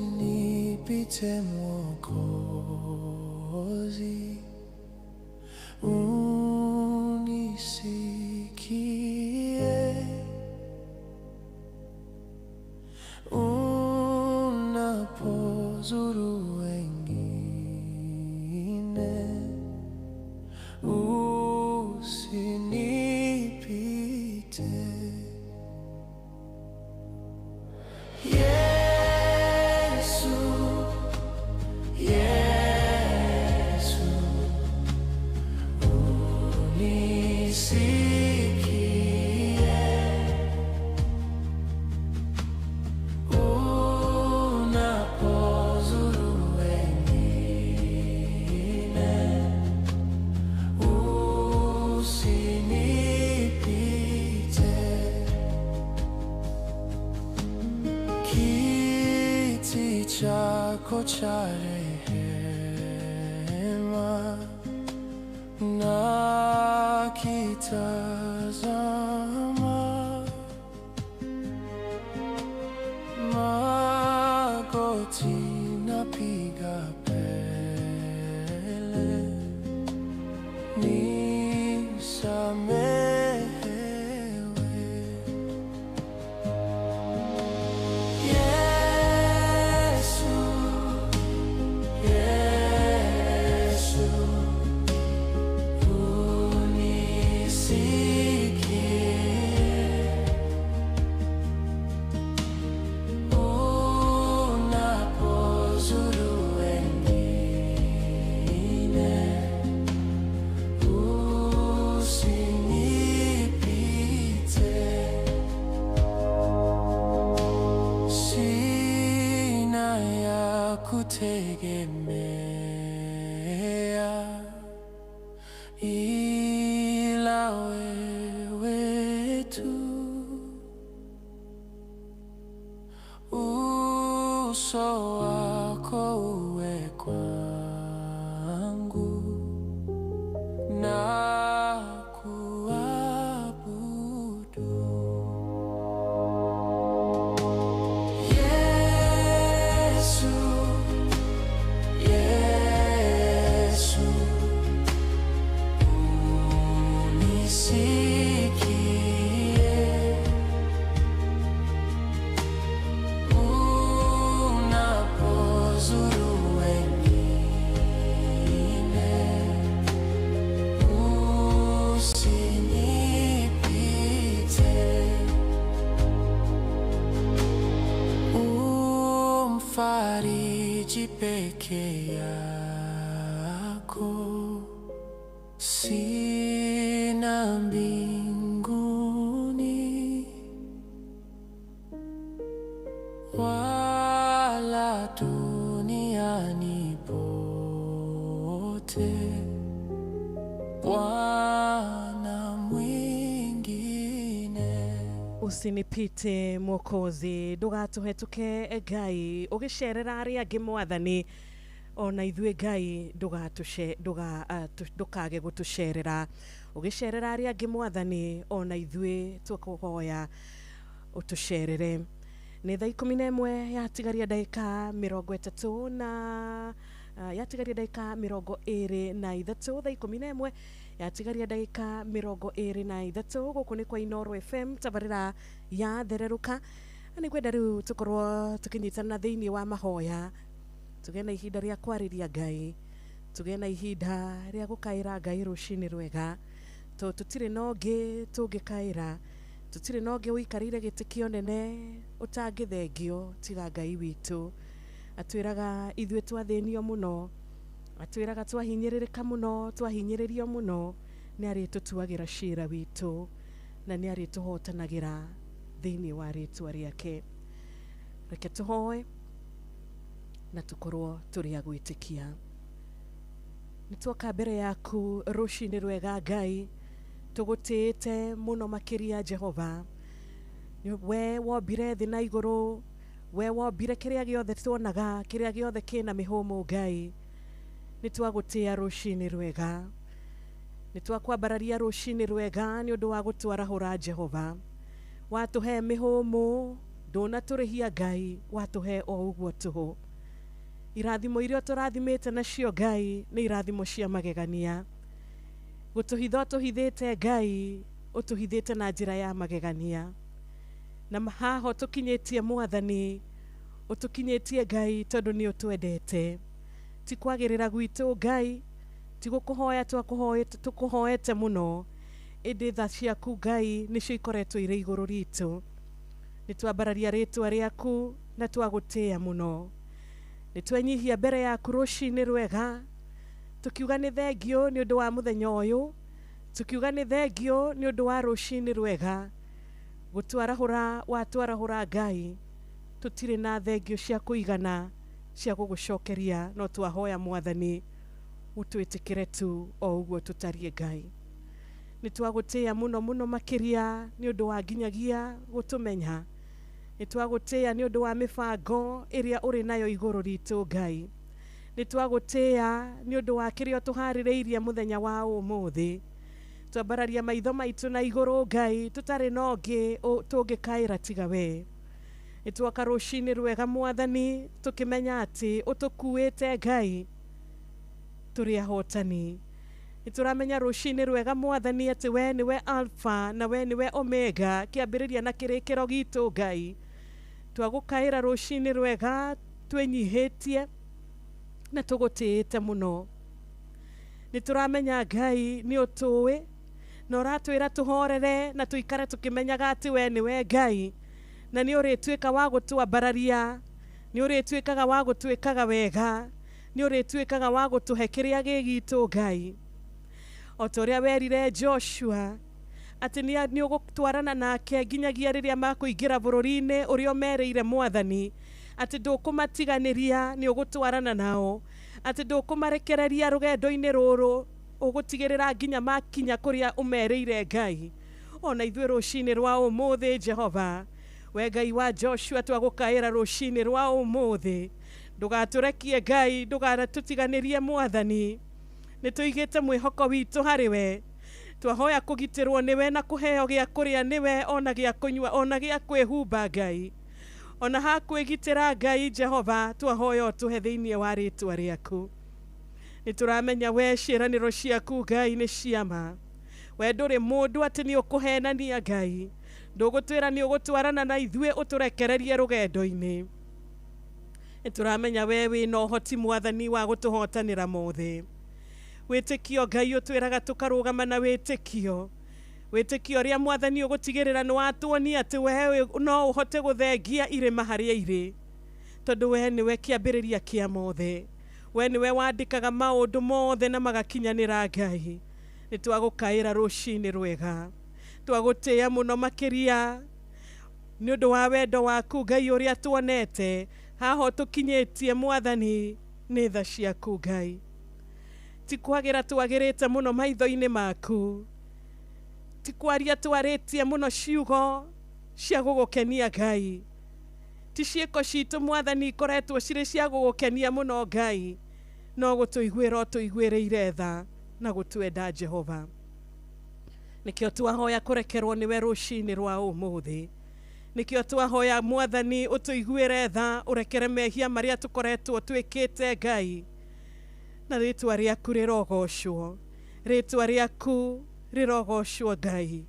Usinipite Mwokozi, unisikie unapozuru wengine, usinipite. Chako cha rehema na kitazama magoti napiga pele, nisamehewe. Yesu, unisikie. Uso wako uwe kwangu na kuabudu. Yesu, Yesu, unisikie unapozuru wengine, usinipite. Umfariji peke yako, sina mbinguni wala duniani pote, Bwana mwingine. Usinipite Mwokozi, ndugatuhetuke Ngai ugicerera aria angi Mwathani, ona ithuĩ Ngai ndukage gutucerera. Ugicerera aria angi Mwathani, ona ithuĩ tũkũhoya utucerere. Nĩ thaa 11 yatigaria ndagĩka 33 na yatigaria ndagĩka 23, thaa 11 yatigaria ndagĩka 23. Gũkũ nĩ kwa Inooro FM, tabarĩra ya Thererũka. Na nĩngwenda rĩu tũkorwo tũkĩnyitana thĩinĩ wa mahoya, tũgĩe na ihinda rĩa kwarĩria Ngai, tũgĩe na ihinda rĩa gũkaĩra Ngai rũcinĩ rwega, tondũ tũtirĩ na ũngĩ tũngĩkaĩra, tũtirĩ na ũngĩ ũikarĩire gĩtĩ kĩa ũnene ũtangĩthengio tiga Ngai witũ. Atwĩraga ithuĩ twathĩnio mũno, atwĩraga twahinyĩrĩrĩka mũno, twahinyĩrĩrio mũno, nĩ arĩtũtuagĩra ciira witũ na nĩ arĩtũhotanagĩra thĩinĩ wa rĩtwa rĩake. Reke tũhoe na tũkorwo tũrĩ a gwĩtĩkia. Nĩ twoka mbere yaku rũcinĩ rwega Ngai, tũgũtĩĩte mũno makĩria Jehova. We wombire thĩ na igũrũ, we wombire kĩrĩa gĩothe tuonaga, kĩrĩa gĩothe kĩna mĩhũmũ Ngai. Nĩ twagũtĩĩa rũcinĩ rwega, nĩ twakwambararia rũcinĩ rwega nĩ ũndũ wa gũtwarahũra Jehova. Watũhe mĩhũmũ, ndũnatũrĩhia Ngai, watũhe o ũguo tũhũ. Irathimo iria tũrathimĩte nacio Ngai nĩ irathimo cia magegania. Gũtũhitha ũtũhithĩte Ngai, ũtũhithĩte na njĩra ya magegania. Na haha ũtũkinyĩtie Mwathani, ũtũkinyĩtie Ngai tondũ nĩ ũtwendete. Ti kwagĩrĩra gwitũ Ngai, ti gũkũhoya tũkũhoete mũno, ĩndĩ tha ciaku Ngai nĩcio ikoretwo irĩ igũrũ ritũ. Nĩ twambararia rĩtwa rĩaku na twagũtĩĩa mũno. Nĩ twenyihia mbere yaku rũcinĩ rwega, tukiuga nĩ thengio nĩ ũndũ wa mũthenya ũyũ, tukiuga nĩ thengio nĩ ũndũ wa rũcinĩ rwega. Gũtwarahũra watwarahũra Ngai, tũtirĩ na thengio cia kũigana cia gũgũcokeria, no twahoya Mwathani ũtwĩtĩkĩre tu o ũguo tũtariĩ Ngai. Nĩ twagũtĩĩa mũno mũno makĩria nĩ ũndũ wa nginyagia gũtũmenya. Nĩ twagũtĩĩa nĩ ũndũ wa mĩbango ĩrĩa ũrĩ nayo igũrũ ritũ Ngai. Nĩ twagũtĩĩa nĩ ũndũ wa kĩrĩa ũtũharĩrĩirie mũthenya wa ũmũthĩ. Twambararia maitho maitũ na igũrũ Ngai, tũtarĩ na ũngĩ tũngĩkaĩra tiga we. Nĩ twoka rũcinĩ rwega Mwathani, tũkĩmenya atĩ ũtũkuĩte Ngai, tũrĩ ahotani. Nĩ tũramenya rũcinĩ rwega Mwathani atĩ we nĩwe Alpha na we nĩwe Omega, kĩambĩrĩria na kĩrĩkĩro gitũ Ngai. Twagũkaĩra rũcinĩ rwega twĩnyihĩtie na tũgũtĩĩte mũno. Nĩ tũramenya Ngai nĩ ũtũĩ na ũratwĩra tũhorere na tũikare tũkĩmenyaga atĩ we nĩwe Ngai, na nĩ ũrĩtuĩka wa gũtwambararia, nĩ ũrĩtuĩkaga wa gũtwĩkaga wega, nĩ ũrĩtuĩkaga wa gũtũhe kĩrĩa gĩ gitũ Ngai. O ta ũrĩa werire Joshua atĩ nĩ ũgũtwarana nake nginyagia rĩrĩa makũingĩra bũrũri-inĩ ũrĩa ũmerĩire Mwathani, atĩ ndũkũmatiganĩria, nĩ ũgũtwarana nao, atĩ ndũkũmarekereria rũgendo-inĩ rũrũ, ũgũtigĩrĩra nginya makinya kũrĩa ũmerĩire Ngai. Ona ithuĩ rũcinĩ rwa ũmũthĩ Jehova, We Ngai wa Joshua twagũkaĩra rũcinĩ rwa ũmũthĩ, ndũgatũrekie Ngai, ndũgatũtiganĩrie Mwathani. Nĩ tũigĩte mwĩhoko witũ harĩ we. Twahoya kũgitĩrwo nĩwe na kũheo gĩa kũrĩa nĩwe, ona gĩa kũnyua, ona gĩa kwĩhumba Ngai, ona ha kwĩgitĩra Ngai Jehova, twahoya ũtũhe thĩinĩ wa rĩtwa rĩaku. Nĩ tũramenya we ciĩranĩro ciaku Ngai nĩ ciama. We ndũrĩ mũndũ atĩ nĩ ũkũhenania Ngai, ndũgũtwĩra nĩ ũgũtwarana na ithuĩ ũtũrekererie rũgendo-inĩ. Nĩ tũramenya we wĩna ũhoti Mwathani wa gũtũhotanĩra mothe. Wĩtĩkio Ngai ũtwĩraga tũkarũgama na wĩtĩkio, wĩtĩkio ũrĩa Mwathani ũgũtigĩrĩra nĩ watuonia atĩ we no ũhote gũthengia irĩma harĩa irĩ, tondũ we nĩwe kĩambĩrĩria kĩa mothe. We nĩwe wandĩkaga maũndũ mothe na magakinyanĩra Ngai. Nĩ twagũkaĩra rũcinĩ rwega, twagũtĩĩa mũno makĩria nĩ ũndũ wa wendo waku Ngai ũrĩa tuonete haha ũtũkinyĩtie Mwathani nĩ tha ciaku Ngai. Ti kwagĩra twagĩrĩte mũno maitho-inĩ maku, ti kwaria twarĩtie mũno ciugo cia gũgũkenia Ngai, ti ciĩko citũ Mwathani ikoretwo cirĩ cia gũgũkenia mũno Ngai, no gũtũiguĩra ũtũiguĩrĩire tha na gũtwenda Jehova. Nĩkĩo twahoya kũrekerwo nĩwe rũcinĩ rwa ũmũthĩ. Nĩkĩo twahoya Mwathani ũtũiguĩre tha, ũrekere mehia marĩa tũkoretwo twĩkĩte Ngai, na rĩtwa rĩaku rĩrogocwo, rĩtwa rĩaku rĩrogocwo Ngai.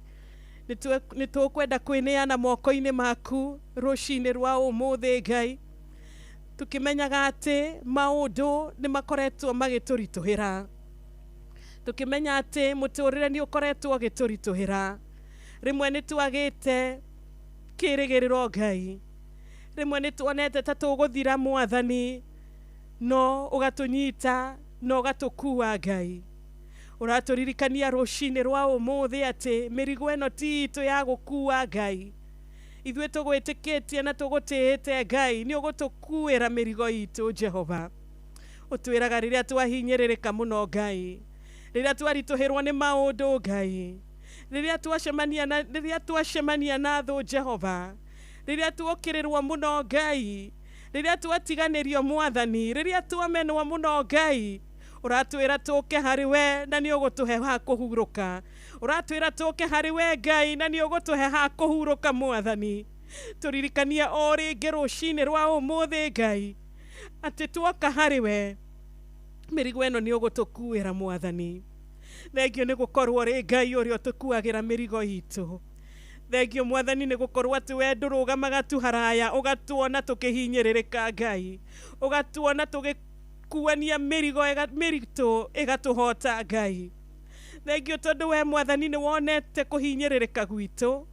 Nĩ tũkwenda kwĩneana moko-inĩ maku rũcinĩ rwa ũmũthĩ Ngai, tũkĩmenyaga atĩ maũndũ nĩ makoretwo magĩtũritũhĩra, tũkĩmenya atĩ mũtũrĩre nĩ ũkoretwo ũgĩtũritũhĩra. Rĩmwe nĩ twagĩte kĩrĩgĩrĩro Ngai, rĩmwe nĩ tuonete ta tũgũthira Mwathani, no ũgatũnyita na ũgatũkua Ngai. Ũratũririkania rũcinĩ rwa ũmũthĩ atĩ mĩrigo ĩno ti itũ ya gũkua Ngai. Ithuĩ tũgwĩtĩkĩtie na tũgũtĩĩte Ngai, nĩ ũgũtũkuĩra mĩrigo itũ Jehova. Ũtwĩraga rĩrĩa twahinyĩrĩrĩka mũno Ngai, rĩrĩa twaritũhĩrwo nĩ maũndũ Ngai, rĩrĩa twacemania na thũ Jehova, rĩrĩa tuokĩrĩrwo mũno Ngai, rĩrĩa twatiganĩrio Mwathani, rĩrĩa twamenwo mũno Ngai, ũratwĩra tũke harĩ we na nĩ ũgũtũhe ha kũhurũka. Ũratwĩra tũke harĩ we Ngai na nĩ ũgũtũhe ha kũhurũka Mwathani. Tũririkanie o rĩngĩ rũcinĩ rwa ũmũthĩ Ngai, atĩ tuoka harĩ we mĩrigo ĩno nĩ ũgũtũkuĩra Mwathani. Thengio nĩ gũkorwo rĩ Ngai ũrĩa ũtũkuagĩra mĩrigo itũ. Thengio Mwathani nĩ gũkorwo atĩ we ndũrũgamaga tu haraya ũgatuona tũkĩhinyĩrĩrĩka Ngai, ũgatuona tũgĩkuania mĩrigo mĩritũ ĩgatũhota Ngai. Thengio tondũ we Mwathani nĩ wonete kũhinyĩrĩrĩka gwitũ,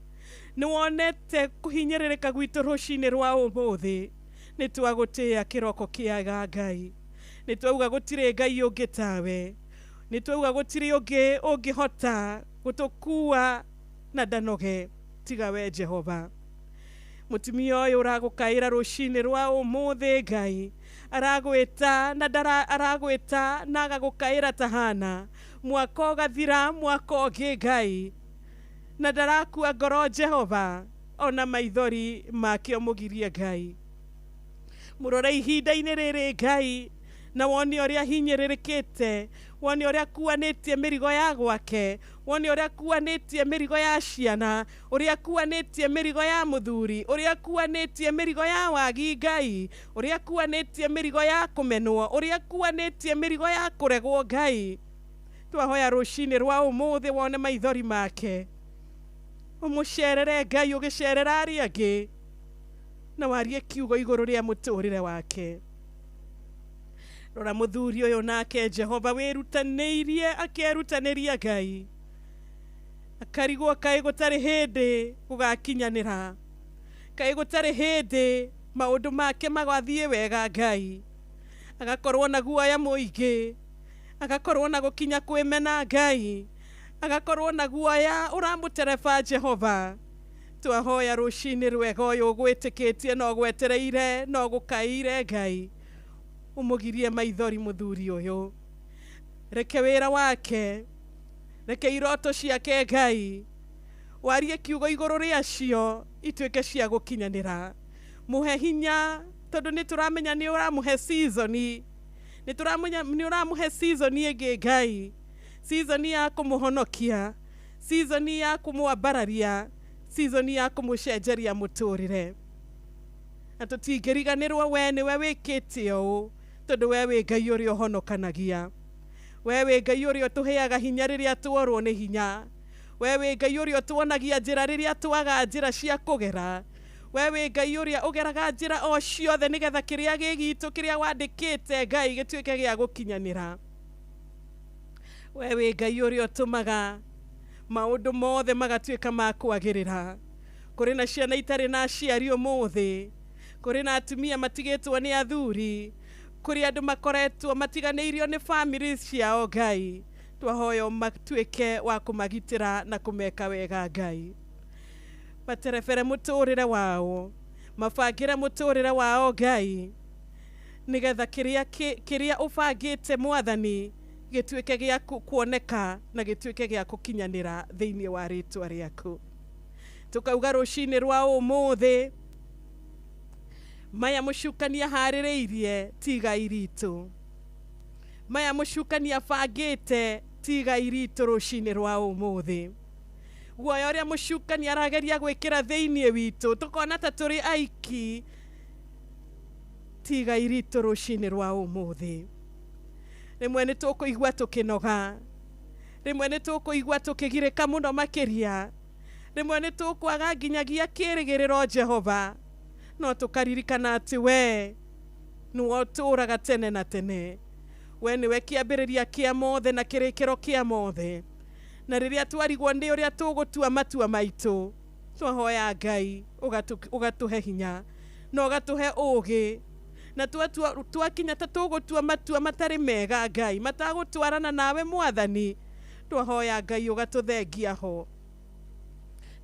nĩ wonete kũhinyĩrĩrĩka gwitũ rũcinĩ rwa ũmũthĩ. Nĩ twagũtĩĩa kĩroko kĩega Ngai, nĩ twauga gũtirĩ Ngai ũngĩ tawe, nĩ twauga gũtirĩ ũngĩ ũngĩhota gũtũkua na ndanoge tiga we Jehova. Mũtumia ũyũ ũragũkaĩra rũcinĩ rwa ũmũthĩ Ngai, aragwĩta na aragwĩta na agagũkaĩra ta Hana, mwaka ũgathira mwaka ũngĩ Ngai, na ndarakua ngoro Jehova, ona maithori make ũmũgirie Ngai. Mũrore ihinda-inĩ rĩrĩ Ngai, na wone ũrĩa hinyĩrĩrĩkĩte, wone ũrĩa akuanĩtie mĩrigo ya gwake, wone ũrĩa akuanĩtie mĩrigo ya ciana, ũrĩa akuanĩtie mĩrigo ya mũthuri, ũrĩa akuanĩtie mĩrigo ya wagi Ngai, ũrĩa akuanĩtie mĩrigo ya kũmenwo, ũrĩa akuanĩtie mĩrigo ya kũregwo Ngai. Twahoya rũcinĩ rwa ũmũthĩ wone maithori make, ũmũcerere Ngai ũgĩcerera arĩa angĩ, na warie kiugo igũrũ rĩa mũtũrĩre wake. Rora mũthuri ũyũ nake Jehova wĩrutanĩirie akerutanĩria Ngai, akarigwo kaĩ gũtarĩ hĩndĩ gũgakinyanĩra, kaĩ gũtarĩ hĩndĩ maũndũ make magathiĩ wega Ngai, agakorwo na guoya mũingĩ, agakorwo na gũkinya kwĩmena Ngai, agakorwo na guoya ũramũtereba Jehova. Twahoya rũcinĩ rwega ũyũ ũgwĩtĩkĩtie na ũgwetereire na ũgũkaĩire Ngai, ũmũgirie maithori mũthuri ũyũ. Reke wĩra wake, reke iroto ciake Ngai, Warie kiugo igũrũ rĩacio ituĩke cia gũkinyanĩra. Mũhe hinya tondũ nĩ tũramenya nĩ ũramũhe season, nĩ tũramenya nĩ ũramũhe season ĩngĩ Ngai, season ya kũmũhonokia, season ya kũmwambararia, season ya kũmũcenjeria mũtũrĩre. Na tũtingĩriganĩrwo we nĩwe wĩkĩte ũũ, tondũ we wĩ Ngai ũrĩa ũhonokanagia, we wĩ Ngai ũrĩa ũtũheaga hinya rĩrĩa tuorwo nĩ hinya, we wĩ Ngai ũrĩa ũtuonagia njĩra rĩrĩa twaga njĩra cia kũgera, we wĩ Ngai ũrĩa ũgeraga njĩra o ciothe nĩgetha kĩrĩa gĩ gitũ kĩrĩa wandĩkĩte Ngai gĩtuĩke gĩa gũkinyanĩra. We wĩ Ngai ũrĩa ũtũmaga maũndũ mothe magatuĩka ma kwagĩrĩra. Kũrĩ na ciana itarĩ na aciari ũmũthĩ, kũrĩ na atumia matigĩtwo nĩ athuri, kũrĩ andũ makoretwo matiganĩirio nĩ family ciao Ngai, twahoya matuĩke wa kũmagitĩra na kũmeka wega Ngai. Materebere mũtũrĩre wao, mabangĩre mũtũrĩre wao Ngai, nĩgetha kĩrĩa ũbangĩte Mwathani gĩtuĩke gĩa kuoneka na gĩtuĩke gĩa gũkinyanĩra thĩinĩ wa rĩtwa rĩaku. Tukauga rũcinĩ rwa ũmũthĩ, maya mũcukani aharĩrĩirie ti igai ritũ, maya mũcukani abangĩte ti igai ritũ rũcinĩ rwa ũmũthĩ. Guoya ũrĩa mũcukani arageria gwĩkĩra thĩinĩ witũ tũkona ta tũrĩ aiki ti igai ritũ rũcinĩ rwa ũmũthĩ. Rĩmwe nĩ tũkũigua tũkĩnoga, rĩmwe nĩ tũkũigua tũkĩgirĩka mũno makĩria, rĩmwe nĩ tũkwaga nginyagia kĩrĩgĩrĩro Jehova, no tũkaririkana atĩ we nĩwe ũtũũraga tene na tene, we nĩwe kĩambĩrĩria kĩa mothe na kĩrĩkĩro kĩa mothe. Na rĩrĩa twarigwo nĩ ũrĩa tũgũtua matua maitũ, twahoya Ngai ũgatũhe hinya na ũgatũhe ũũgĩ, na twakinya ta tũgũtua matua matarĩ mega Ngai, matagũtwarana nawe Mwathani, twahoya Ngai ũgatũthengia ho.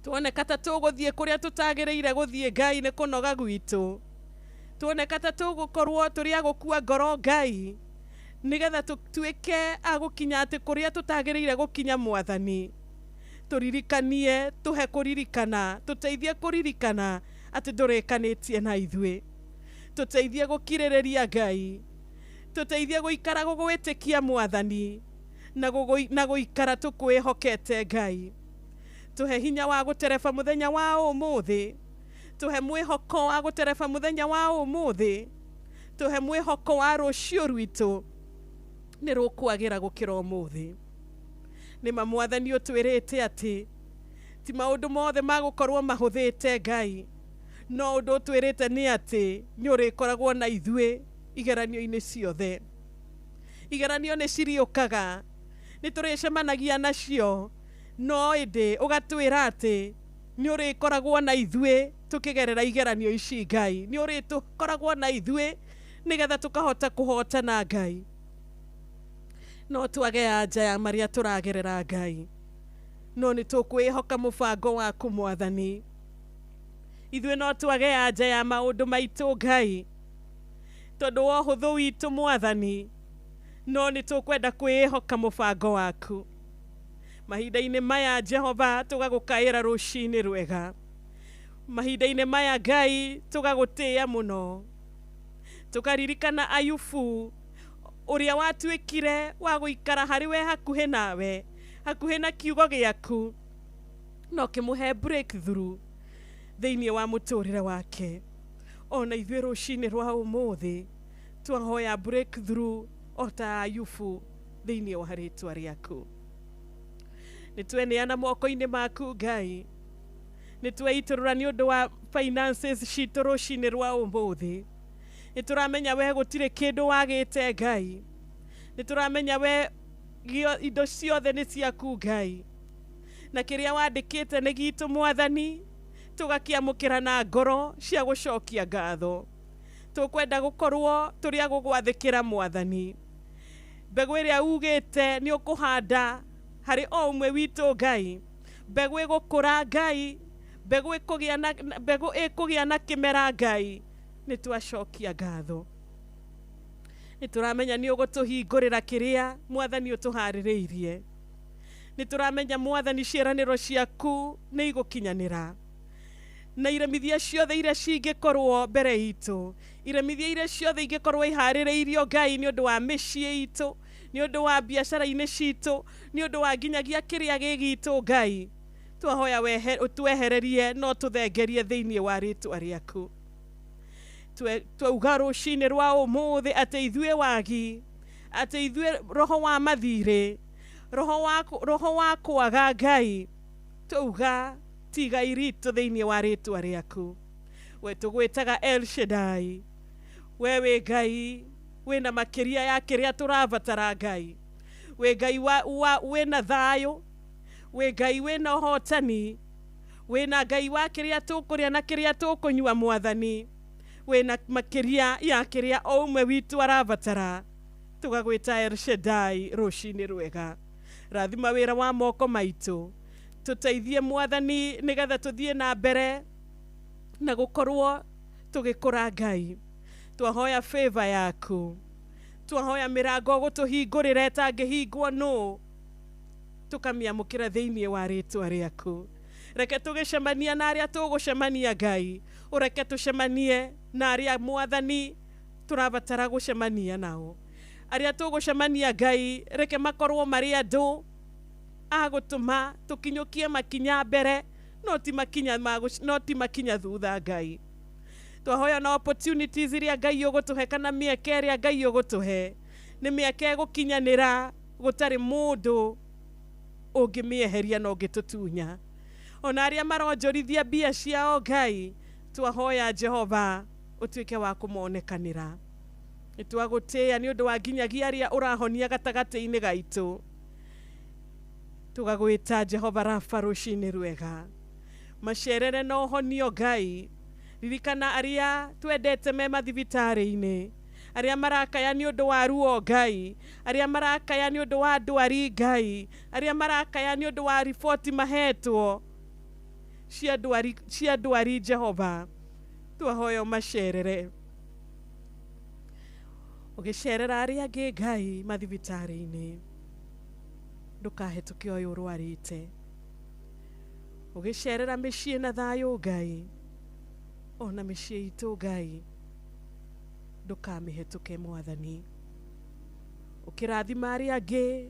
Tuoneka ta tũgũthiĩ kũrĩa tũtagĩrĩire gũthiĩ Ngai nĩ kũnoga gwitũ, tuoneka ta tũgũkorwo tũrĩ a gũkua ngoro Ngai, nĩgetha tũtuĩke a gũkinya atĩ kũrĩa tũtagĩrĩire gũkinya Mwathani. Tũririkanie, tũhe kũririkana, tũteithie kũririkana atĩ ndũrĩkanĩtie na ithuĩ, tũteithie gũkirĩrĩria Ngai, tũteithie gũikara gũgwĩtĩkia Mwathani na gũikara tũkwĩhokete Ngai. Tũhe hinya wa gũtereba mũthenya wa ũmũthĩ, tũhe mwĩhoko wa gũtereba mũthenya wa ũmũthĩ, tũhe mwĩhoko wa rũciũ rwitũ nĩ rũkwagĩra gũkĩra ũmũthĩ. Nĩma Mwathani ũtwĩrĩte atĩ ti maũndũ mothe magũkorwo mahũthĩte Ngai, no ũndũ ũtwĩrĩte nĩ atĩ nĩ ũrĩkoragwo na ithuĩ igeranio-inĩ ciothe. Igeranio nĩ ciriũkaga, nĩ tũrĩcemanagia nacio, no ĩndĩ ũgatwĩra atĩ nĩ ũrĩkoragwo na ithuĩ tũkĩgerera igeranio ici Ngai, nĩ ũrĩtũkoragwo na ithuĩ nĩgetha tũkahota kũhotana Ngai. No twage anja ya marĩa tũragerera Ngai, no nĩ tũkwĩhoka mũbango waku Mwathani. Ithuĩ no twage anja ya maũndũ maitũ Ngai, tondũ wa ũhũthũ witũ Mwathani, no nĩ tũkwenda kwĩhoka mũbango waku. Mahinda-inĩ maya Jehova tũgagũkaĩra rũcinĩ rwega, mahinda-inĩ maya Ngai tũgagũtĩĩa mũno, tũkaririkana Ayubu ũrĩa watuĩkire wa gũikara harĩ we hakuhĩ nawe, hakuhĩ na kiugo gĩaku, no kĩmũhe breakthrough thĩinĩ wa mũtũrĩre wake. Ona ithuĩ rũcinĩ rwa ũmũthĩ twahoya breakthrough o ta Ayubu thĩinĩ wa rĩtwa rĩaku. Nĩ tweneana moko-inĩ maku Ngai, nĩ tweitũrũra nĩ ũndũ wa finances citũ rũcinĩ rwa ũmũthĩ. Nĩ tũramenya we gũtirĩ kĩndũ wagĩte Ngai, nĩ tũramenya we indo ciothe nĩ ciaku Ngai, na kĩrĩa wandĩkĩte nĩ gitũ Mwathani, tũgakĩamũkĩra na ngoro cia gũcokia ngatho. Tũkwenda gũkorwo tũrĩ a gũgwathĩkĩra Mwathani. Mbegũ ĩrĩa ugĩte nĩ ũkũhanda harĩ o ũmwe witũ Ngai, mbegũ ĩgũkũra Ngai, mbegũ ĩkũgĩa na kĩmera Ngai, nĩ twacokia ngatho. Nĩ tũramenya nĩ ũgũtũhingũrĩra kĩrĩa Mwathani ũtũharĩrĩirie. Nĩ tũramenya Mwathani ciĩranĩro ciaku nĩ igũkinyanĩra. Na iremithia ciothe iria cingĩkorwo mbere itũ, iremithia iria ciothe ingĩkorwo iharĩrĩirio Ngai nĩ ũndũ wa mĩciĩ itũ, nĩ ũndũ wa biacara-inĩ citũ, nĩ ũndũ wa nginyagia kĩrĩa gĩ gitũ Ngai, twahoya ũtwehererie no tũthengerie thĩinĩ wa rĩtwa rĩaku. Twauga rũcinĩ rwa ũmũthĩ atĩ ithuĩ wagi, atĩ ithuĩ roho wa mathirĩ, roho wa kwaga Ngai, twauga tiga iritũ thĩinĩ wa rĩtwa rĩaku. We tũgwĩtaga El Shaddai, we wĩ Ngai wĩna makĩria ya kĩrĩa tũrabatara Ngai, wĩ Ngai wĩna thayũ, wĩ Ngai wĩna ũhotani, wĩna Ngai wa kĩrĩa tũkũrĩa na kĩrĩa tũkũnyua Mwathani, wĩna makĩria ya kĩrĩa o ũmwe witũ arabatara. Tũgagwĩta El Shaddai rũcinĩ rwega. Rathima wĩra wa moko maitũ, tũteithie Mwathani nĩgetha tũthiĩ na mbere na gũkorwo tũgĩkũra Ngai. Twahoya favor yaku, twahoya mĩrango gũtũhingũrĩra ĩtangĩhingwo nũ, tũkamĩamũkĩra thĩinĩ wa rĩtwa rĩaku. Reke tũgĩcemania na arĩa tũgũcemania Ngai, ũreke tũcemanie na arĩa Mwathani tũrabatara gũcemania nao. Arĩa tũgũcemania Ngai, reke makorwo marĩ andũ a gũtũma tũkinyũkie makinya mbere, no ti makinya thutha Ngai. Twahoya na opportunities iria Ngai ũgũtũhe kana mĩeke ĩrĩa Ngai ũgũtũhe nĩ mĩeke ĩgũkinyanĩra, gũtarĩ mũndũ ũngĩmĩeheria na ũngĩtũtunya. Ona arĩa maronjorithia mbia ciao Ngai, twahoya Jehova ũtuĩke wa kũmonekanĩra. Nĩ twagũtĩĩa nĩ ũndũ wa nginyagia arĩa ũrahonia gatagatĩ-inĩ gaitũ. Tũgagwĩta Jehova Rafa rũcinĩ rwega. Macerere na ũhonio Ngai. Ririkana arĩa twendete me mathibitarĩ-inĩ, arĩa marakaya nĩ ũndũ wa ruo Ngai, arĩa marakaya nĩ ũndũ wa ndwari Ngai, arĩa marakaya nĩ ũndũ wa riboti mahetwo cia ndwari Jehova, twahoya ũmacerere. Ũgĩcerera arĩa angĩ Ngai mathibitarĩ-inĩ, ndũkahĩtũke ũyũ ũrwarĩte. Ũgĩcerera mĩciĩ na thayũ Ngai, ona mĩciĩ itũ Ngai, ndũkamĩhĩtũke Mwathani. Ũkĩrathima arĩa angĩ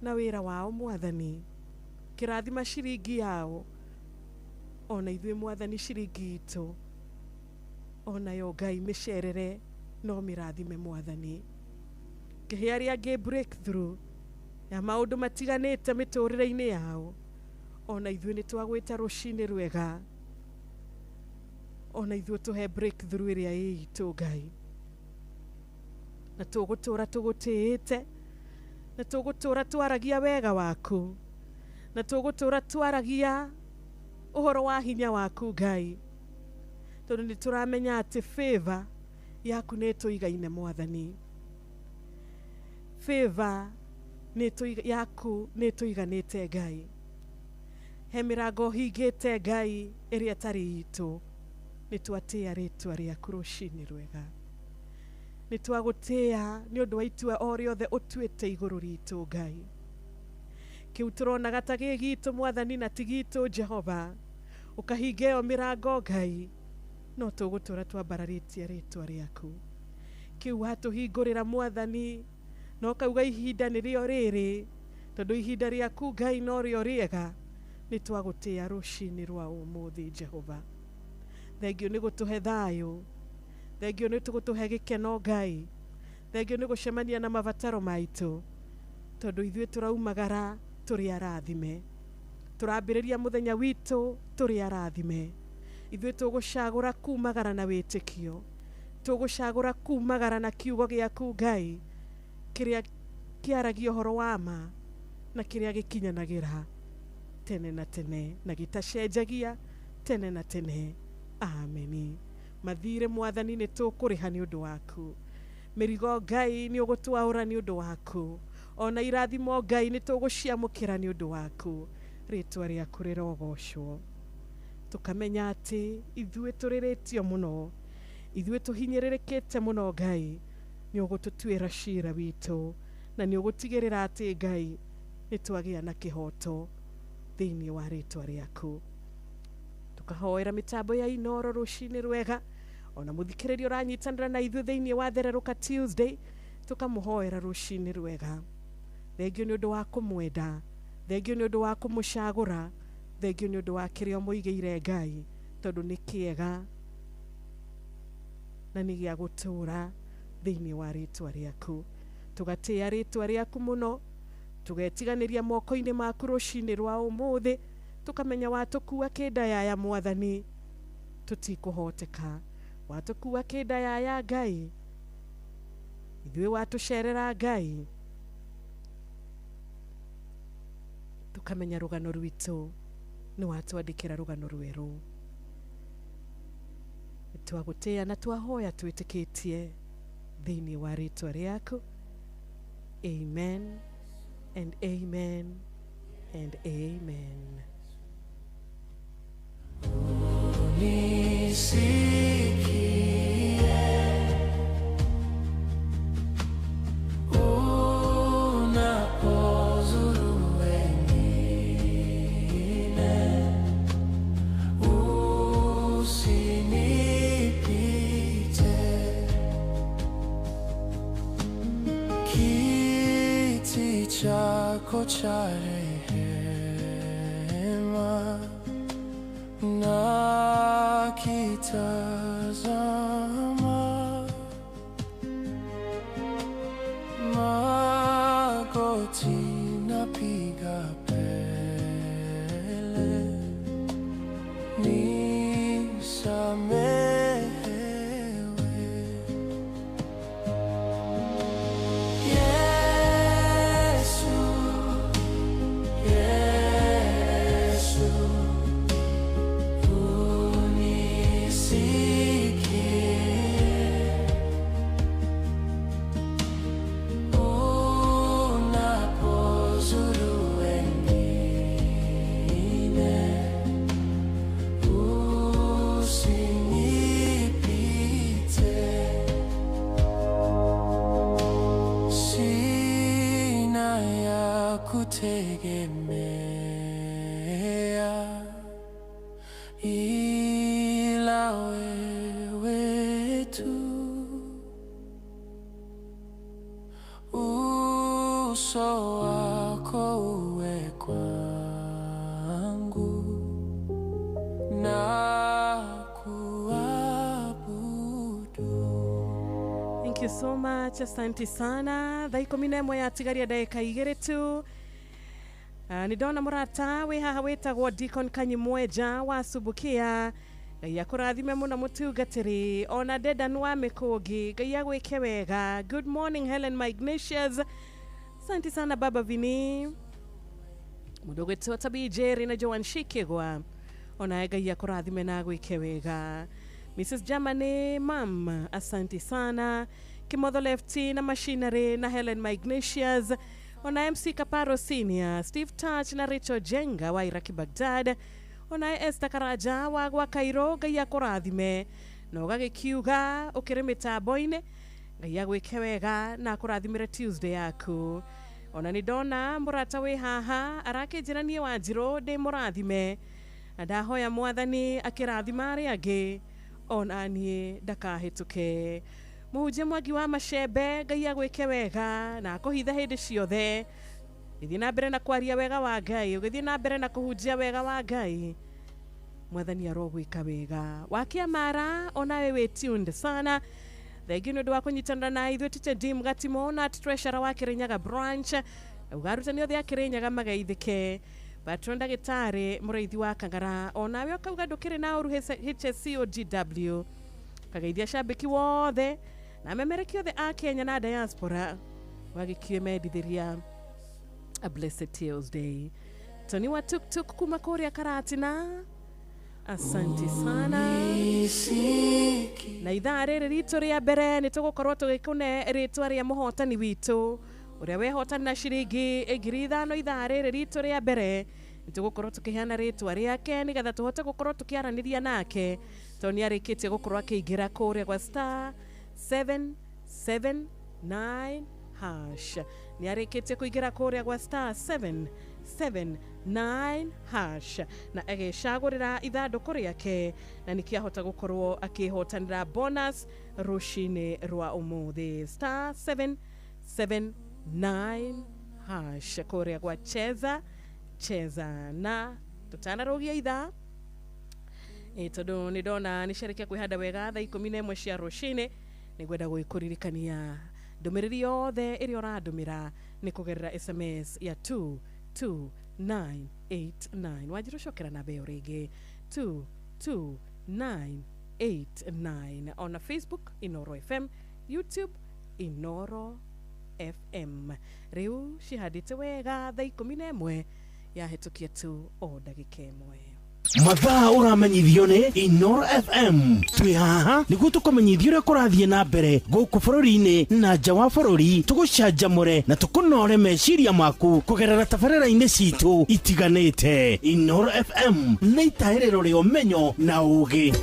na wĩra wao Mwathani, ũkĩrathima ciringi yao, ona ithuĩ Mwathani ciringi itũ onayo Ngai mĩcerere no mĩrathime Mwathani. Kĩhe arĩa angĩ breakthrough ya maũndũ matiganĩte mĩtũrĩre-inĩ yao, ona ithuĩ nĩ twagwĩta rũcinĩ rwega, ona ithuĩ tũhe breakthrough ĩrĩa ĩ itũ Ngai. Na tũgũtũra tũgũtĩĩte, na tũgũtũra twaragia wega waku, na tũgũtũra twaragia ũhoro wa hinya waku Ngai, tondũ nĩ tũramenya atĩ favor yaku nĩ ĩtũigaine Mwathani. Favor yaku nĩ ĩtũiganĩte Ngai. He mĩrango hingĩte Ngai ĩrĩa ĩtarĩ itũ, nĩ twatĩĩa rĩtwa rĩaku rũcinĩ rwega. Nĩ twagũtĩĩa nĩ ũndũ wa itua o rĩothe ũtuĩte igũrũ ritũ Ngai. Kĩu tũronaga ta gĩ gitũ Mwathani na ti gitũ Jehova, ũkahinga ĩyo mĩrango Ngai, no tũgũtũra twambararĩtie rĩtwa rĩaku. Kĩu watũhingũrĩra Mwathani, no kauga ihinda nĩrĩo rĩrĩ, tondũ ihinda rĩaku Ngai no rĩo rĩega. Nĩ twagũtĩĩa rũcinĩ rwa ũmũthĩ Jehova. Thengio nĩ gũtũhe thayũ, thengio nĩ gũtũhe gĩkeno Ngai, thengio nĩ gũcemania na mabataro maitũ, tondũ ithuĩ tũraumagara tũrĩ arathime, tũrambĩrĩria mũthenya witũ tũrĩ arathime. Ithuĩ tũgũcagũra kumagara na wĩtĩkio, tũgũcagũra kumagara na kiugo gĩaku Ngai, kĩrĩa kĩaragia ũhoro wa ma na kĩrĩa gĩkinyanagĩra tene na tene na gĩtacenjagia tene na tene. Ameni. Mathirĩ Mwathani nĩ tũkũrĩha nĩ ũndũ waku. Mĩrigo Ngai nĩ ũgũtwaũra nĩ ũndũ waku. Ona irathimo Ngai nĩ tũgũciamũkĩra nĩ ũndũ waku. Rĩtwa rĩaku rĩrogocwo. Tũkamenya atĩ ithuĩ tũrĩrĩtio mũno, ithuĩ tũhinyĩrĩrĩkĩte mũno Ngai, nĩ ũgũtũtuĩra cira witũ, na nĩ ũgũtigĩrĩra atĩ Ngai Nĩ twagĩa na kĩhoto thĩinĩ wa rĩtwa rĩaku. Tukahoera mitambo ya Inooro rũcinĩ rwega, ona mũthikĩrĩria ũranyitanĩra na ithuĩ thĩinĩ wa Thererũka Tuesday, tukamũhoera rũcinĩ rwega. Thengio nĩ ũndũ wa kũmwenda, thengio nĩ ũndũ wa kũmũcagũra, thengio nĩ ũndũ wa kĩrĩa ũmũigĩire Ngai, tondũ nĩ kĩega na nĩ gĩa gũtũũra thĩinĩ wa rĩtwa rĩaku. Tũgatĩĩa rĩtwa rĩaku mũno, tũgetiganĩria moko-inĩ maku rũcinĩ rwa ũmũthĩ, tukamenya watũkua kĩndayaya Mwathani tũtikũhoteka, watũkua kĩndayaya Ngai ithuĩ watũcerera Ngai, tukamenya rũgano rwitũ nĩ watwandĩkĩra rũgano rwerũ. Twagũtĩĩa na twahoya twĩtĩkĩtie thĩinĩ wa rĩtwa rĩaku. Amen and amen and amen. Unisikie unapozuru wengine, usinipite. Kiti chako cha rehema nakitazama, magoti napiga pele, nisamehewe. Yesu, Yesu, unisikie unapozuru wengine, usinipite. Sina ya kutegemea ila wewe tu, uso wako uwe kwangu na kuabudu. Thank you so much, asante sana. Thaa 11 yatigaria ndagĩka 2 tu. Nĩ ndona mũrata wĩ haha wĩtagwo Deacon Kanyimweja wa Subukia. Ngai akũrathime mũno mũtungatĩri, ona Dedan wa Mĩkũngi, Ngai agwĩke wega. Good morning Helen my Ignatius, asante sana baba Vini. Mũndũ ũgwĩtwo Tabi Jerry na Joan Shikigwa, ona Ngai akũrathime na agwĩke wega. Mrs. Germany mam, asante sana. Kimotho Lefty na Machinery na Helen my Ignatius, ona MC Kaparo Senior, Steve Touch na Rachel Jenga wa Iraki Baghdad, ona Esther Karaja wa gwa Cairo, Ngai akũrathime na ũgagĩkiuga ũkĩrĩ mĩtambo-inĩ, Ngai agwĩke wega na akũrathimĩre Tuesday yaku. Ona nĩ ndona mũrata wĩ haha arakĩnjĩra niĩ Wanjirũ ndĩ mũrathime, na ndahoya Mwathani akĩrathima arĩa angĩ ona niĩ ndakahĩtũke. Mũhunjia Mwangi wa Macembe, Ngai agwĩke wega na akũhithe hĩndĩ ciothe. Gĩthiĩ na mbere na kwaria wega wa Ngai, ũgĩthiĩ na mbere na kũhunjia wega wa Ngai, Mwathani arogwĩka wega. Wakĩamara onawe wĩ tuned sana. Thengiũ nĩ ũndũ wa kũnyitanĩra na ithuĩ Teacher Dim Gatimo na treasurer wa Kĩrĩnyaga branch, auga arutani othe a Kĩrĩnyaga mageithĩke. Patron ndagĩtarĩ mũrĩithi wa Kang'ara, onawe ũkauga ndũkĩrĩ na ũru HSCOGW, kageithia cambĩki wothe na memereki othe a Kenya na diaspora, wagĩkiue mendithĩria a blessed Tuesday. Tony wa tuk-tuk kuma kũrĩa Karatina, asante sana. Na ithaa rĩrĩ ritũ rĩa mbere nĩ tũgũkorwo tũgĩkũne rĩtwa rĩa mũhotani witũ ũrĩa wehotani na ciringi 5,000. Ithaa rĩrĩ ritũ rĩa mbere nĩ tũgũkorwo tũkĩheana rĩtwa rĩake nĩgetha tũhote gũkorwo tũkĩaranĩria nake, tondũ nĩ arĩkĩtie gũkorwo akĩingĩra kũrĩa gwa star 779 hash. Nĩ arĩkĩtie kũingĩra kũrĩa gwa star 779 hash na agĩcagũrĩra ithandũkũ rĩake na nĩkĩo ahota gũkorwo akĩhotanĩra bonus rũcinĩ rwa ũmũthĩ. Star 779 hash kũrĩa gwa Cheza Cheza. Na tũtanarũgia ithaa tondũ nĩ ndona nĩ ciarĩkia kwĩhanda wega thaa 11 cia rũcinĩ, nĩngwenda gwĩkũririkania ndũmĩrĩri yothe ĩrĩa ũrandũmĩra nĩ kũgerera SMS ya 22989. Wanjirũ cokera namba ĩyo rĩngĩ 22989. Ona Facebook Inoro FM, YouTube Inoro FM. Rĩu cihandĩte wega thaa 11 yahĩtũkia tu o ndagĩka ĩmwe. Mathaa ũramenyithio nĩ Inoro FM. Twĩ haha nĩguo tũkũmenyithie ũrĩa kũrathiĩ na mbere gũkũ bũrũri-inĩ na nja wa bũrũri, tũgũcanjamũre na tũkũnore meciria maku kũgerera tabarĩra-inĩ citũ itiganĩte. Inoro FM nĩ itahĩrĩro rĩa ũmenyo na ũũgĩ.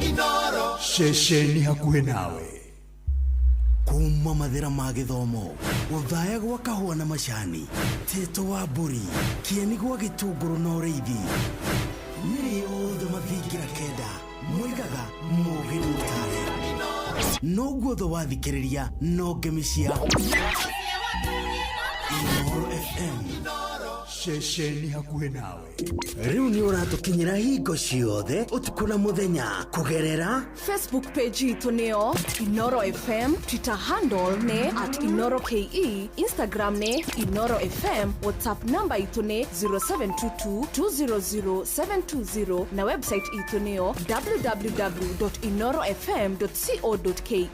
Inoro ceceni hakuhĩ nawe. Kuma mathĩra ma gĩthomo, gũthaya gwa kahũa na macani, tĩtũ wa mbũri, kĩeni gwa gĩtũngũrũ na ũrĩithi, nĩrĩ othe mathingira kenda moigaga mũũgĩ mũtare. Noguo thũ wathikĩrĩria no ngemi cia Inoro FM. Ceceni hakuhĩ nawe. Rĩu nĩ ũratũkinyĩra hingo ciothe ũtukũ na mũthenya kũgerera Facebook page itũ nĩyo Inoro FM, Twitter handle nĩ @InoroKE, Instagram nĩ Inoro FM, WhatsApp namba itũ nĩ 0722 200 720 na website itũ nĩyo www.inorofm.co.ke.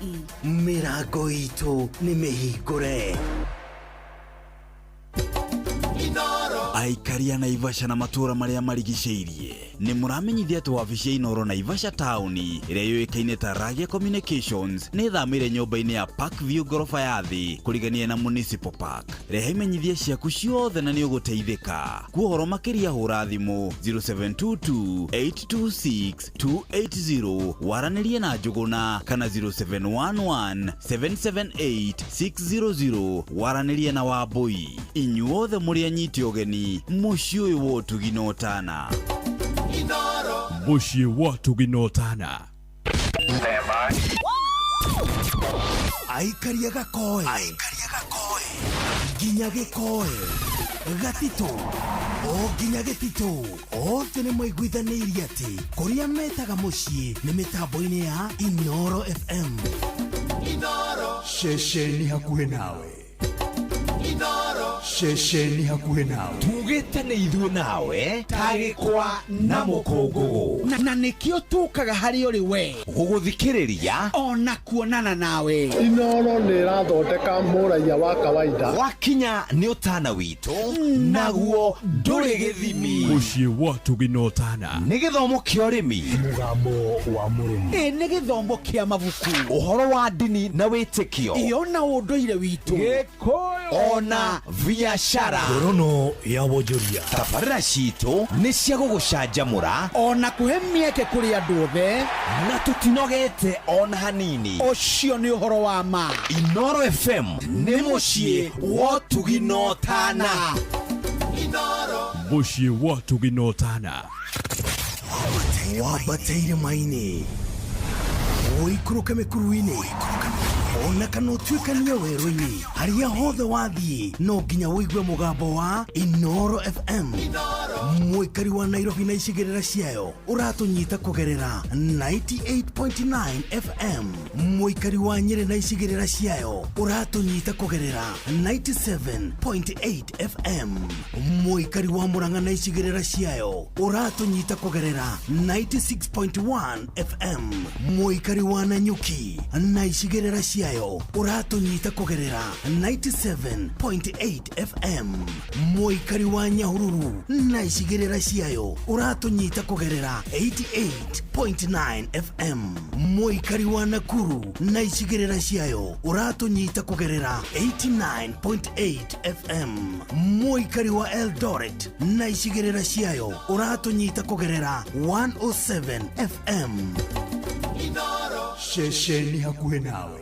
Mĩrango itũ nĩ mĩhingũre. Aikaria Naivasha na matũũra marĩa marigicĩirie nĩ mũramenyithia atĩ wabici ya Inoro Naivasha taũni ĩrĩa yũĩkaine ta Ragia Communications nĩ ĩthamĩire nyũmba-inĩ ya Park View ngoroba ya thĩ kũrigania na Municipal Park. Rehe imenyithia ciaku ciothe na nĩ ũgũteithĩka. Kuohoro makĩria hũra thimũ 0722 826 280 waranĩrie na Njũgũna kana 0711 778 600 waranĩrie na Wambui. Inyuothe mũrĩ anyiti ũgeni mũciĩ ũyũ wa ũtugi na ũtana. Mũciĩ wa ũtugi na ũtana. Aikaria gakoe nginya gĩkoe gatitũ o nginya gĩtitũ othe nĩ maiguithanĩirie atĩ kũrĩa metaga mũciĩ nĩ mĩtambo-inĩ ya Inoro FM. Inoro ceceni hakuhĩ nawe. Inoro ceceni hakuhĩ nawe. Tugĩte nĩ ithuĩ nawe tagĩkwa na mũkũngũgũ na nĩkĩo tũkaga harĩ ũrĩ we gũgũthikĩrĩria ona kuonana nawe. Inoro nĩ ĩrathondeka mũraiya wa kawaida. Wakinya nĩ ũtana witũ naguo ndũrĩ gĩthimi. Mũciĩ wa ũtugi na ũtana nĩ gĩthomo kĩa ũrĩmi, mũgambo wa mũrĩmi, nĩ gĩthomo kĩa mabuku, ũhoro wa ndini na wĩtĩkio, ĩyo na ũndũire witũ, Gĩkũyũ ona biashara. Ngorono ya wonjoria. Tabarĩra citũ nĩ cia gũgũcanjamũra ona kũhe mĩeke kũrĩ andũ othe, na tũtinogete ona hanini. Ũcio nĩ ũhoro wa ma. Inoro FM nĩ mũciĩ wa ũtugi na ũtana. Mũciĩ wa ũtugi na ũtana. Wambateire maini ũikũrũke mĩkuru-inĩ ona kana ũtuĩkanie werũ-inĩ, harĩa hothe wathiĩ no nginya ũigue mũgambo wa Inoro FM. Mũikari wa Nairobi na icigĩrĩra ciayo ũratũnyita kũgerera 98.9 FM. Mũikari wa Nyĩrĩ na icigĩrĩra ciayo ũratũnyita kũgerera 97.8 FM. Mũikari wa Murang'a na icigĩrĩra ciayo ũratũnyita kũgerera 96.1 FM. Mũikari wa Nanyuki na icigĩrĩra ciayo ũratũnyita kũgerera 97.8 FM. Mũikari wa Nyahururu na icigĩrĩra ciayo ũratũnyita kũgerera 88.9 FM. Mũikari wa Nakuru na icigĩrĩra ciayo ũratũnyita kũgerera 89.8 FM. Mũikari wa Eldoret na icigĩrĩra ciayo ũratũnyita kũgerera 107 FM. Ceceni hakuhĩ nawe.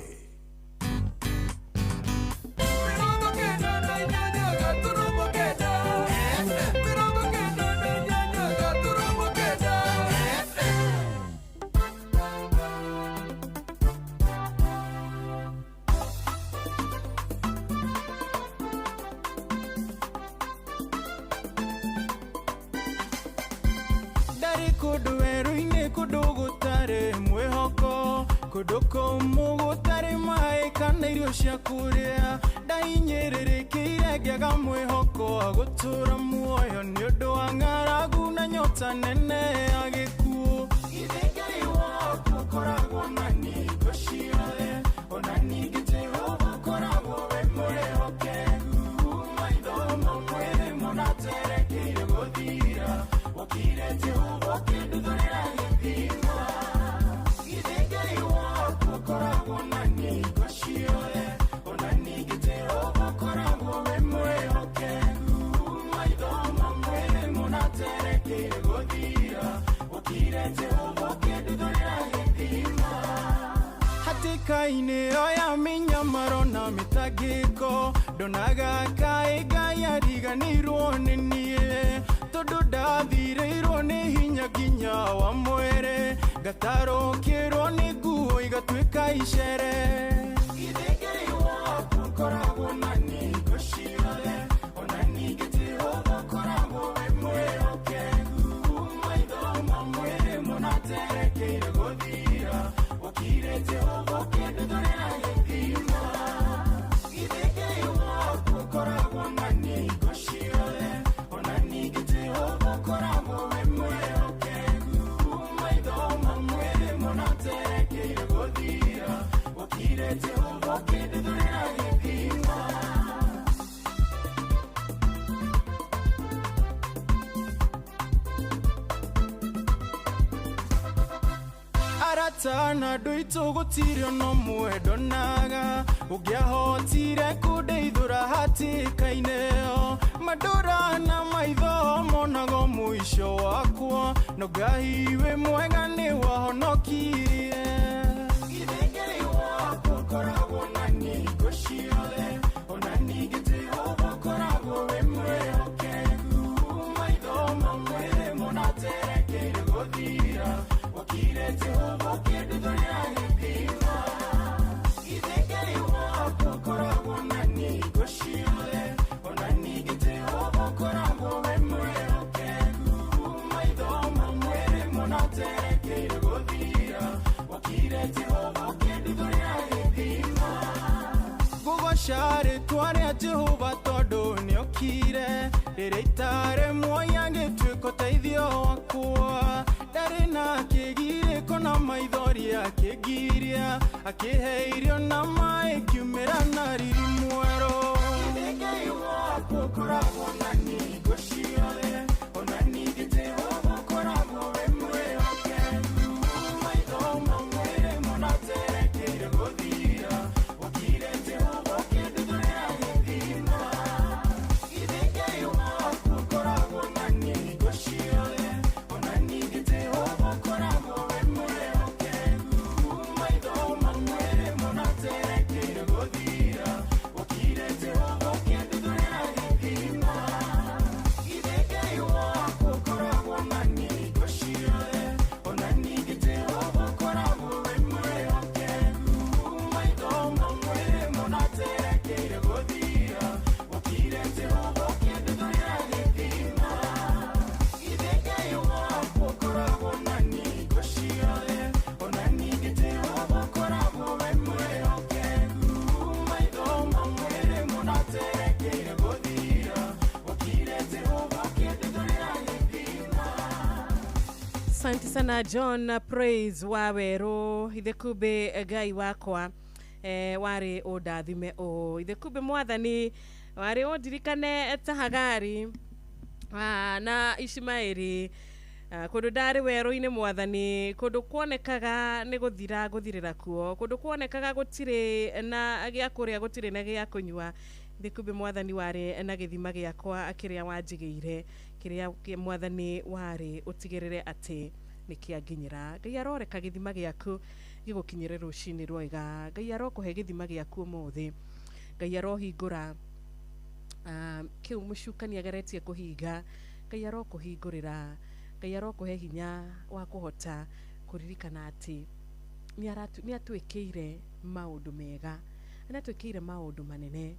Ndarĩ kũndũ werũ-inĩ kũndũ gũtarĩ mwĩhoko, kũndũ kũmũ gũtarĩ maĩ kana irio cia kũrĩa. Ndahinyĩrĩrĩkĩire ngĩaga mwĩhoko wa gũtũũra muoyo nĩ ũndũ wa ng'aragu na nyota nene ya gĩkuũ. Githĩ Ngai waku ũkoragwo na hingo ciothe, ona ningĩ Jehova ũkoragwo wĩ mwĩhokeku. Maitho mamwe mũnaterekeire gũthira, wokire Jehova ũkĩnduthũrĩra gĩthima. Githĩ Ngai waku ũkoragwo na hingo ciothe, ona ningĩ Jehova ũkoragwo wĩ mwĩhokeku. Maitho mamwe mũnaterekeire gũthira, wokire Jehova ũkĩnduthũrĩra gĩthima. Hatĩka-inĩ ĩyo ya mĩnyamaro na mĩtangĩko, ndonaga kaĩ Ngai ariganĩirwo nĩ niĩ, tondũ ndathirĩirwo nĩ hinya nginya wa mwĩrĩ, ngatarũkĩrwo nĩ nguo igatuĩka icere. Githĩ Ngai waku ũkoragwo na hingo ciothe, ona ningĩ Jehova ũkoragwo wĩ mwĩhokeku. Maitho mamwe mũnaterekeire gũthira, wokire Jehova ũkĩnduthũrĩra gĩthima. Githĩ Ngai waku ũkoragwo na hingo ciothe, ona ningĩ Jehova ũkoragwo wĩ mwĩhokeku. Maitho mamwe mũnaterekeire gũthira, wokire Jehova ũkĩnduthũrĩra gĩthima. Arata na andũ aitũ gũtirĩ ona ũmwe ndonaga ũngĩahotire kũndeithũra hatĩka-inĩ ĩyo. Mandũra na maitho monaga mũico wakwa, no Ngai wĩ mwega nĩ wahonokirie. Githĩ Ngai waku ũkoragwo na hingo ciothe, ona ningĩ Jehova ũkoragwo wĩ mwĩhokeku. Maitho mamwe mũnaterekeire gũthira, wokire Jehova ũkĩnduthũrĩra gĩthima. Githĩ Ngai waku ũkoragwo na hingo ciothe, ona ningĩ Jehova ũkoragwo wĩ mwĩhokeku. Maitho mamwe mũnaterekeire gũthira, wokire Jehova ũkĩnduthũrĩra gĩthima. Ngũgoca rĩtwa rĩa Jehova tondũ nĩokire, rĩrĩa itarĩ muoyo agĩtuĩka ũteithio wakwa. Ndarĩ na kĩgirĩko na maithori akĩngiria, akĩhe irio na maĩ ngiumĩra na riri mwerũ. Githĩ Ngai waku ũkoragwo na hingo ciothe, ona ningĩ Jehova ũkoragwo wĩ mwĩhokeku. Maitho mamwe mũnaterekeire gũthira, wokire Jehova ũkĩnduthũrĩra gĩthima. Githĩ Ngai waku ũkoragwo na hingo ciothe, ona ningĩ Jehova ũkoragwo wĩ mwĩhokeku. Maitho mamwe mũnaterekeire gũthira, wokire Jehova ũkĩnduthũrĩra gĩthima. Githĩ Ngai waku ũkoragwo na hingo ciothe, ona ningĩ Jehova ũkoragwo wĩ mwĩhokeku. Maitho mamwe mũnaterekeire gũthira, wokire Jehova ũkĩnduthũrĩra gĩthima. Githĩ Ngai waku ũkoragwo na hingo ciothe, ona ningĩ Jehova ũkoragwo wĩ mwĩhokeku. Maitho mamwe mũnaterekeire gũthira, wokire Jehova ũkĩnduthũrĩra gĩthima. Asante sana John Praise wa Werũ, ithe kumbe Ngai wakwa warĩ ũndathime ũũ, ithe kumbe mwathani warĩ ũndirikane ta Hagari na Ishimaeli, kũndũ ndarĩ werũ-inĩ mwathani, kũndũ kuonekaga nĩ gũthira ngũthirĩra kuo, kũndũ kuonekaga gũtirĩ na gĩa kũrĩa gũtirĩ na gĩa kũnyua. Ithe kumbe mwathani warĩ na gĩthima gĩakwa kĩrĩa wanjigĩire, kĩrĩa mwathani warĩ ũtigĩrĩre atĩ nĩ kĩanginyĩra. Ngai aroreka gĩthima gĩaku gĩgũkinyĩre rũcinĩ rwega. Ngai arokũhe gĩthima gĩaku ũmũthĩ. Ngai arohingũra kĩu mũcukani ageretie kũhinga. Ngai arokũhingũrĩra. Ngai arokũhe hinya wa kũhota kũririkana atĩ nĩ atwĩkĩire maũndũ mega, nĩ atwĩkĩire maũndũ manene,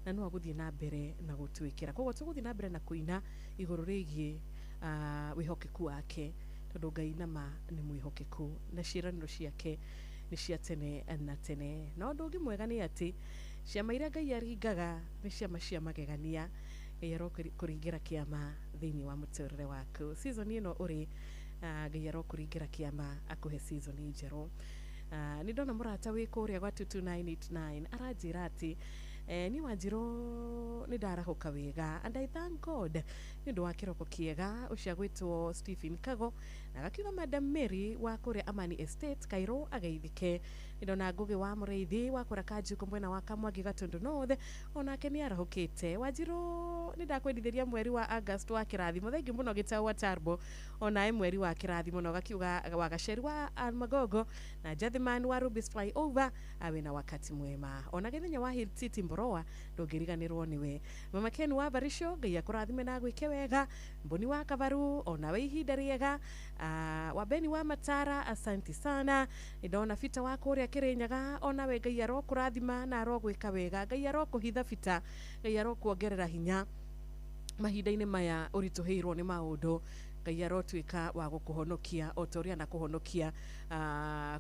na no agũthiĩ na mbere na gũtwĩkĩra. Koguo tũgũthiĩ na mbere na kũina igũrũ rĩgiĩ wĩhokeku wake. Tondu Ngai nama nĩ mwĩhokeku na ciĩranĩro ciake nĩ cia tene na tene. Na ũndũ ũngĩ mwega nĩ atĩ ciama iria Ngai aringaga nĩ ciama cia magegania. Ngai arokũringĩra kĩama thĩinĩ wa mũtũrĩre waku. Season ĩno ũrĩ Ngai arokũringĩra kĩama akũhe season njerũ. Nĩ ndona mũrata wĩ kũrĩa gwa 22989 aranjĩra atĩ niĩ Wanjirũ nĩ ndarahũka wega and I thank God nĩ ũndũ wa kĩroko kĩega. Ũcio agwĩtwo Stephen Kago na agakiuga Madam Mary wa kũrĩa Amani Estate Kairũ ageithĩke. Nĩ ndona Ngũgĩ wa Mũrĩithi wa kũrĩa Kanjũkũ mwena wa Kamwangi Gatundu North onake nĩ arahũkĩte. Wanjirũ nĩ ndakwendithĩria mweri wa August wa kĩrathimo. Thengiũ mũno Gĩtaũ wa Tarbo onawe mweri wa kĩrathimo na ũgakiuga wa Gaceri wa Almagogo na Jathiman wa Rubis Flyover awe na wakati mwema. Ona gĩthenya wa Hill City Mboroa ndũngĩriganĩrwo nĩwe. Mama Ken wa Barisho Ngai akũrathime na agwĩke wega. Mboni wa Kavaru onawe ihinda rĩega. Wa Beni wa Matara asanti sana. Ndona Bita wa kũrĩa Kĩrĩnyaga onawe Ngai arokũrathima na arogwĩka wega. Ngai arokũhitha Bita, Ngai arokuongerera hinya mahinda-inĩ maya ũritũhĩirwo nĩ maũndũ. Ngai arotuĩka wa gũkũhonokia o ta ũrĩa anakũhonokia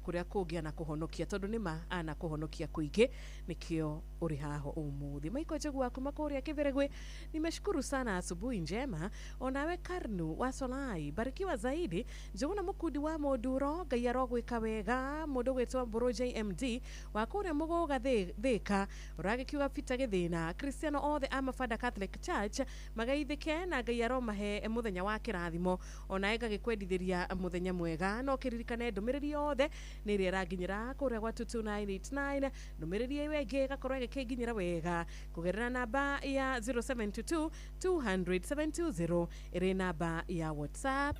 kũrĩa kũngĩ anakũhonokia, tondũ nĩma anakũhonokia kũingĩ nĩkĩo ũrĩ haha ũmũthĩ. Michael Njogu wa kuma kũrĩa Kĩbĩrĩgwe, nimeshukuru sana, asubuhi njema. Onawe Karnu wa Solai barikiwa zaidi. Njuguna Mukundi wa Mũnduro Ngai arogwĩka wega. Mũndũ gwĩtwo Mbũrũ JMD wa kũrĩa Mũgũga Thĩka ũragĩkiuga Peter Gĩthĩna Kristiano othe a Mabanda Catholic Church magaithĩke na Ngai aromahe mũthenya wa kĩrathimo. Onawe ngagĩkwendithĩria mũthenya mwega. No kĩririkane ndũmĩrĩri yothe nĩ ĩrĩa ĩranginyĩra kũrĩa gwa 22989 ndũmĩrĩri ĩyo ĩngĩ ĩgakorwo ĩgĩkĩnginyĩra wega kũgerera namba ya 0722 200 720 ĩrĩ namba ya WhatsApp.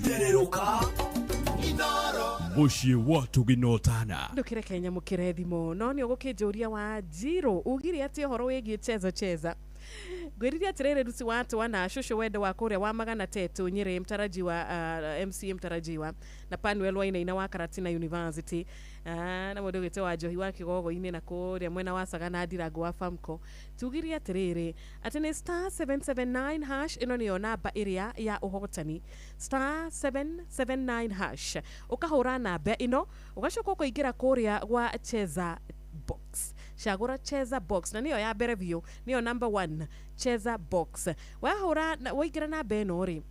Tererũka Inoro mũciĩ wa Tũginotana. Ndũkĩreke nyamũkĩre thimũ no nĩ ũgũkĩnjũria Wanjirũ ugire atĩ ũhoro wĩgiĩ cheza cheza. Ngwĩrire atĩrĩrĩ Lucy wa Twana cũcũ wendo wa kũrĩa wa Magana Tetũ Nyĩrĩ mtarajiwa MCA mtarajiwa na Panuel Wainaina wa Karatina University na mũndũ ũgĩtwo wa Njohi wa Kĩgogo-inĩ na kũrĩa mwena wa Sagana Ndirango wa Famco. Tugire atĩrĩrĩ atĩ nĩ star 779 hash ĩno nĩyo namba ĩrĩa ya ũhotani, star 779 hash ũkahũra namba ĩno ũgacoka ũkaingĩra kũrĩa gwa cheza box. Cagũra cheza box na nĩyo ya mbere biũ, nĩyo number 1 cheza box. Wahũra waingĩra namba ĩno rĩ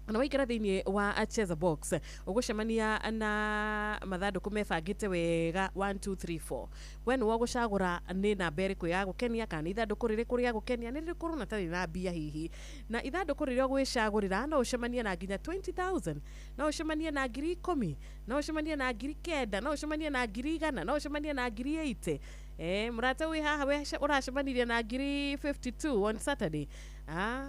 na waingĩra thĩinĩ wa cheza box ũgũcemania na mathandũkũ mebangĩte wega 1 2 3 4. We nĩwe ũgũcagũra nĩ namba ĩrĩkũ ya gũkenia kana nĩ ithandũkũ rĩrĩkũ rĩa gũkenia, nĩ rĩrĩkũ ũrona tarĩ na mbia hihi. Na ithandũkũ rĩrĩa ũgwĩcagũrĩra no ũcemanie na nginya 20,000, no ũcemanie na 10,000, no ũcemanie na 9,000, no ũcemanie na 100,000, no ũcemanie na 80,000. Mũrata wĩ haha we ũracemanirie na 52 on Saturday.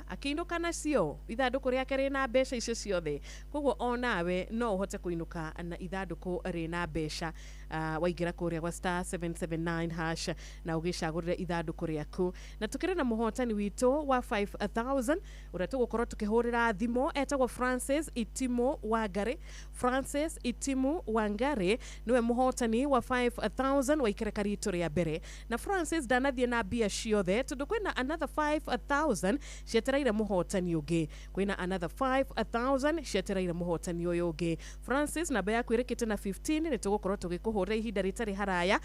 Akĩinũka nacio ithandũkũ rĩake rĩna mbeca icio ciothe. Koguo onawe no ũhote kũinũka na ithandũkũ rĩna mbeca waingĩra kũrĩa gwa star 779 hash na ũgĩcagũrĩre ithandũkũ rĩaku. Na tũkĩrĩ na mũhotani witũ wa 5000 ũrĩa tũgũkorwo tũkĩhũrĩra thimũ etagwo Francis Itimu Wangari. Francis Itimu Wangari nĩwe mũhotani wa 5000 wa ikereka ritũ rĩa mbere. Na Francis ndanathiĩ na mbia ciothe tondũ kwĩna another 5000 cietereire mũhotani ũngĩ. Kwĩna another 5000 cietereire mũhotani ũyũ ũngĩ. Francis namba yaku ĩrĩkĩte na 15 nĩ tũgũkorwo tũgĩkũhũrĩra ihinda rĩtarĩ haraya.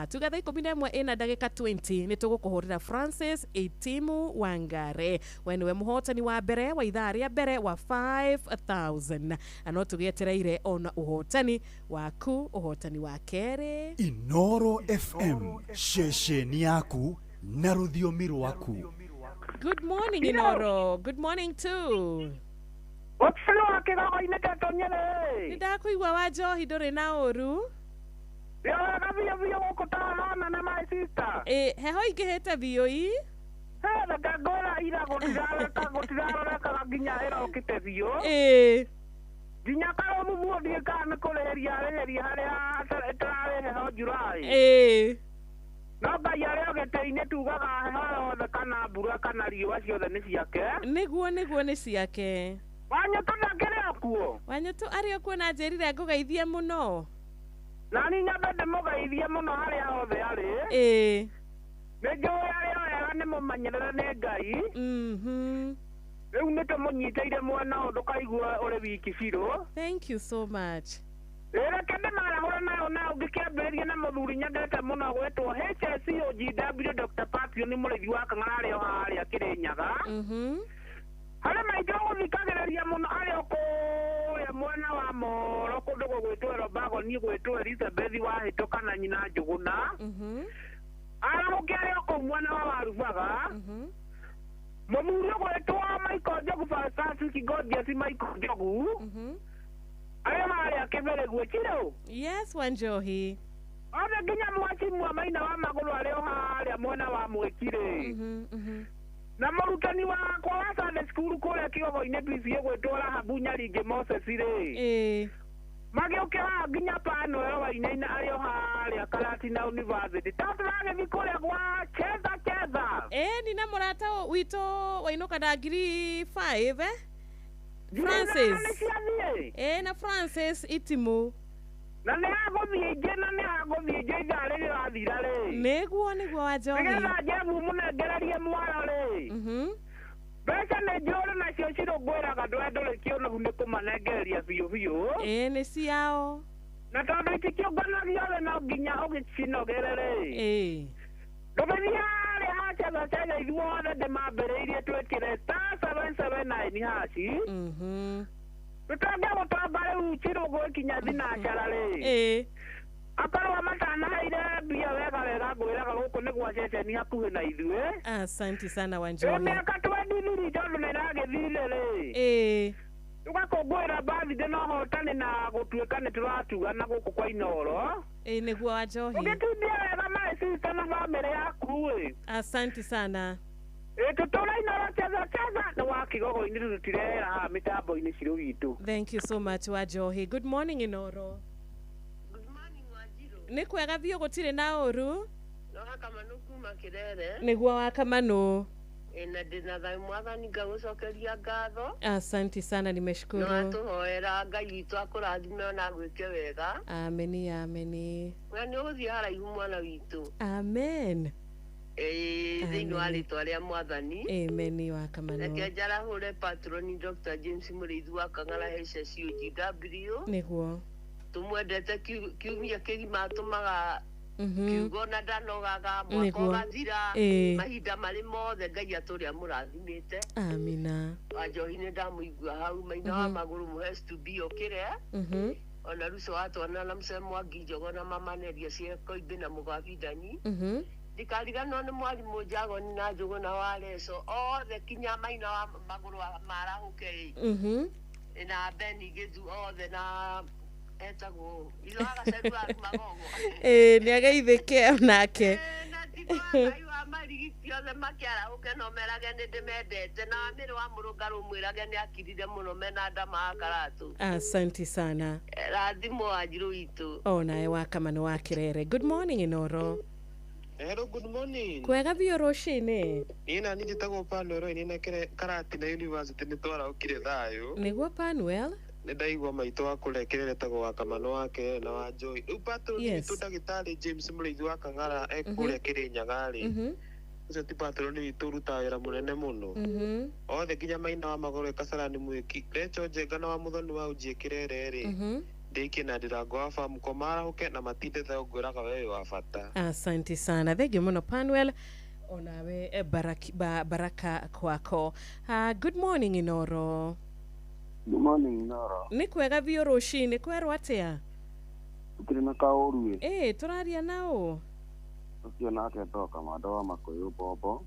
Tuga thaa 11 ĩna ndagĩka 20 nĩ tũgũkũhũrĩra Francis Itimu Wangari. We nĩwe mũhotani wa mbere wa ithaa rĩa mbere wa 5000. Na no tũgĩetereire ona ũhotani waku, ũhotani wa kerĩ. Inoro FM ceceni yaku na rũthiomi rwaku. Good morning, Inoro. Good morning too. Nĩndakũigua wa Njohi ndũrĩ na ũru. Heho ingĩhĩte biũ ii. Nginya karũmũ ndiĩ kana nĩ kũrĩhĩria arĩhĩria harĩa ĩtararĩ heho July. No Ngai arĩ o gĩtĩ-inĩ tugaga heho yothe kana mbura kana riũa ciothe nĩ ciake. Nĩguo nĩguo nĩ ciake. Wanyũtũ ndakĩrĩ o kuo. Wanyũtũ arĩ o kuo na njĩrire ngũgeithie mũno. Na niĩ nyambe ndĩmũgeithie mũno harĩa hothe arĩ. Nĩ njũĩ arĩ o wega nĩ mũmenyerere nĩ Ngai. Rĩu nĩ ithuĩ tũmũnyitĩire mwena ũyũ ndũkaigua ũrĩ wiki biũ. Thank you so much. Reke ndĩmarahũre nayo na ũngĩkĩambĩrĩria na mũthuri nyendete mũno gwĩtwo HSCOGW Dr. Papio nĩ mũrĩithi wa Kang'ara arĩ o harĩa Kĩrĩnyaga. Harĩ maitũ gũthikagĩrĩria mũno arĩ o kũrĩa mwena wa Moro kũndũ gũgwĩtwo Robago niĩ gwĩtwo Elizabeth wahĩtũka na nyina Njũgũna. Arahũke arĩ o kũu mwena wa Warubaga. Mũthuri ũgwĩtwo Michael Njogu Fantastic Gorgeous Michael Njogu. Arĩa marĩa kĩbereguo Chirũ. Yes, Wanjohi. Othe nginya mwaci mwa maina wa magũrũ arĩ o harĩa mwena wa Mwĩkirĩ. Na mũrutani wakwa wa Sunday school kũrĩa Kĩgogo-inĩ PCA gwĩtwo Rahabu Nyaringĩ Moses rĩ. Magĩũke haha nginya Panuel Wainaina arĩ o harĩa Karatina University. Ta tũragĩthiĩ kũrĩa gwa Cheza Cheza. Ĩni na mũrata witũ wainũka na ngiri 5 eh? Francis. Na Francis Itimu. Na nĩ hagũthiĩ ingĩ na nĩ hagũthiĩ ingĩ ithaa rĩrĩrathira rĩ. Nĩguo Wanjohi. Nĩgetha Jebu mũnengererie mwaro rĩ. Mbeca nĩ njũrĩ nacio Chirũ ngwĩraga ndwe ndũrĩ kĩũnũhu nĩ kũmanengereria biũ biũ. Nĩ ciao. Na tondũ itikĩũnganagio rĩ no nginya ũgĩcinogere rĩ. Ndũgĩthiĩ harĩa ha Cheza Cheza ithuothe ndĩmambĩrĩirie twĩkĩre *779 hash. Tũtonge gũtonga rĩu Chirũ gwĩkinya thinacara rĩ. Akorwo matanaheire mbia wega wega ngwĩraga gũkũ nĩ gwa ceceni hakuhĩ na ithuĩ. Asante sana Wanjohi. Mĩaka 23 tondũ nĩ ĩragĩthire rĩ. Tũgakũngũĩra birthday na ũhotani na gũtuĩka nĩ tũratugana gũkũ kwa Inooro. Nĩguo Wanjohi. Ũgĩtindie wega my sister na bamĩrĩ yaku ĩ. Asante sana. Tũtũra Inooro Cheza Cheza nĩ wa Kĩgogo-inĩ tũtirehera haha mĩtambo-inĩ Chirũ witũ. Thank you so much Wanjohi. Good morning Inooro. Nĩ kwega biũ gũtirĩ na ũru. No Wakamanu kuma Kĩrere. Nĩguo Wakamanu. Na ndĩna thayũ mwathani ngagũcokeria ngatho. Asante sana nimeshukuru. No atũhoera Ngai witũ akũrathime ona agwĩke wega. Ameni ameni. We nĩ ũgũthiĩ haraihu mwana witũ. Amen. Thĩinĩ wa rĩtwa rĩa mwathani. Ameni Wakamanu. Reke njarahũre patroni Dr. James Mũrĩithi wa Kang'ara HSCOGW. Nĩguo. Tumwendete kiumia kĩgima atũmaga kiugo na ndanogaga mwaka ũgathira mahinda marĩ mothe Ngai atũrĩa mũrathimĩte. Amina. Wanjohi nĩ ndamũigua hau maina wa magũrũ mũhe stubi okĩre. Ona Ruco wa twana na Mũcee Mwangi Njogo na mama Neria cia Koimbĩ na Mũgabindani. Ndikariganĩrwo nĩ mwarimũ Njagoni na Njũgũ na Wareco othe kinya maina wa magũrũ marahũke ĩ. Na Beni Gĩthu othe na etagwo nĩ ageithĩke onake. Na ngai wa marigiti othe makĩarahũke no merage nĩ ndĩmendete na mĩrĩ wa mũrũngarũ mwĩrage nĩ akirire mũno mena ndama wa Karatũ. Asante sana. Rathimo Wanjirũ witũ. Onawe Wakamanu wa Kĩrere. Good morning Inooro. Hello, good morning. Kwega biũ rũcinĩ. Niĩ nani njĩtagwo Panuel Wainaina na Karatina University nĩ twarahũkire thayũ. Nĩguo Panuel. Nĩ ndaigua maitũ wa kũrĩa Kĩrere etagwo Wakamanu wa Kĩrere na wa Joy. Rĩu patroni witũ ndagĩtarĩ James Mũrĩithi wa Kang'ara e kũrĩa Kĩrĩnyaga rĩ. Ũcio ti patroni witũ ũrutaga wĩra mũnene mũno. Othe nginya maina wa magũrũ e Kasarani Mwĩki. Recho Njenga na wa Mũthoni wa Unjie Kĩrere rĩ. Ndĩkie na Ndirango wa Famco marahũke na matinde thayũ ngwĩraga we wĩ wa bata. Asante sana. Thank you mũno Panuel. Onawe baraka kwako. Good morning Inooro. Good morning Inooro. Nĩ kwega biũ rũcinĩ kwerwo atĩa? Tũtirĩ na kaũru ĩ. Tũraria na ũ? Ũcio nake etagwo Kamanda wa Makũyũ Mbombo.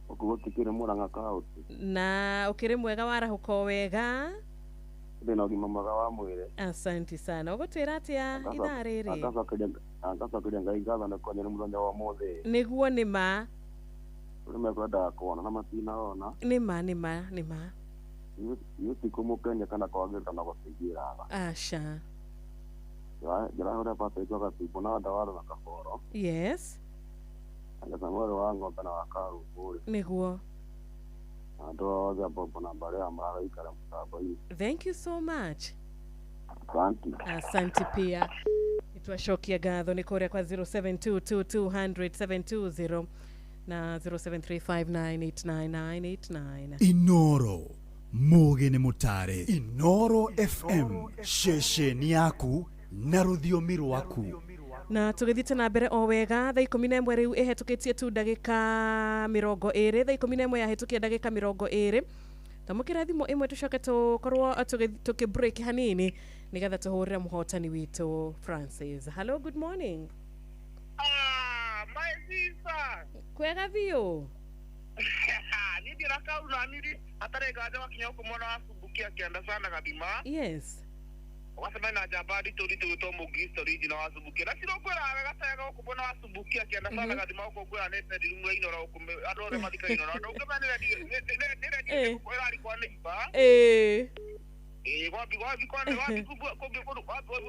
Gũkũ gũtikĩrĩ Mũrang'a kaũntĩ. Na ũkĩrĩ mwega warahũka o wega? Ndĩ na ũgima mwega wa mwĩrĩ. Asante sana. Ũgũtwĩra atĩa ithaa rĩrĩ? Ngacokeria Ngai ngatho nĩ kuonia nĩ mũthenya wa ũmũthĩ. Nĩguo nĩ ma. Kũrĩ mekwendaga kuona na matinahona. Nĩ ma nĩ ma nĩ ma. Ithuĩ ti kũmũkenia kana kwagĩrĩra na gũtũiguĩra tha. Aca. Njĩrahũre Patrick wa Gatumbo na Ndawaro na Kaboro. Yes. Na Samuel wa Ng'ombe na wa Karũngũ. Nĩguo. Andũ othe a Mbombo na mbarĩ ya maraikara mũtambo-inĩ. Thank you so much. Asante. Asante pia. Twacokia ngatho nĩ kũrĩa kwa 0722 200 720. na 0735989989. Inoro mugi nĩ mũtare. Inoro FM, ceceni yaku na rũthiomi rwaku. Na tũgĩthiĩte na mbere o wega, thaa 11 rĩu ĩhetũkĩtie tu ndagĩka 20, thaa 11 yahĩtũkia ndagĩka 20. Twamũkĩra thimũ ĩmwe tũcoke tũkorwo tũkĩ break hanini nĩgetha tũhũrĩre mũhotani witũ Francis. Hello, good morning. My sister. Kwega biũ. Niĩ ndirakauna niri hatarĩ nganja wakinya gũkũ mwena wa Subukia kĩanda sana gathima. Yes. Ũgacemania na njamba nditũ nditũ gwĩtwo Mũkristo original wa Subukia. Na ciro ngwĩra wega ta wega gũkũ mwena wa Subukia kĩanda sana gathima gũkũ ngwĩra nĩ bedroom ya Inoro gũkũ andũ othe mathikaga Inoro. Andũ ũngĩmenya nĩ redio ĩrarĩ kwa neighbor. Wapi wapi kwa wapi kubwa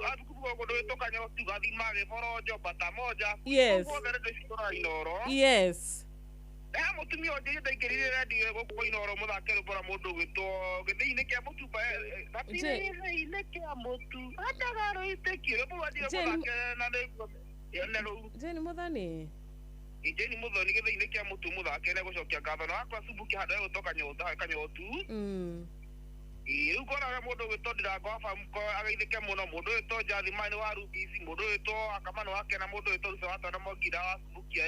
wapi kubwa kũndũ gwĩtwo Kanyotu gathima gĩboronjo bata moja. Yes. Guothe redio cikoragwo Inoro. Yes. Mũtumia ũngĩ ndaingĩrire redio gũkũ kwa Inoro mũthake rwĩmbo rwa mũndũ ũgwĩtwo gĩthĩi-inĩ kĩa mũtu gĩthĩi-inĩ kĩa mũtu handaga rũitĩkio rwĩmbo rwandire mũthake na nĩ rũu. Jane Muthoni. Jane Muthoni gĩthĩi-inĩ kĩa mũtu mũthake nĩ gũcokia ngatho na wakwa Subukia handũ hegũtwo Kanyotu. Rĩu ngona ũrĩa mũndũ ũgwĩtwo Ndirango wa Bamko ageithĩke mũno, mũndũ ũgwĩtwo Jathimani wa Rubisi, mũndũ ũgwĩtwo Akamano wa Kena, mũndũ ũgwĩtwo Rusa wa Twana Mongira wa Subukia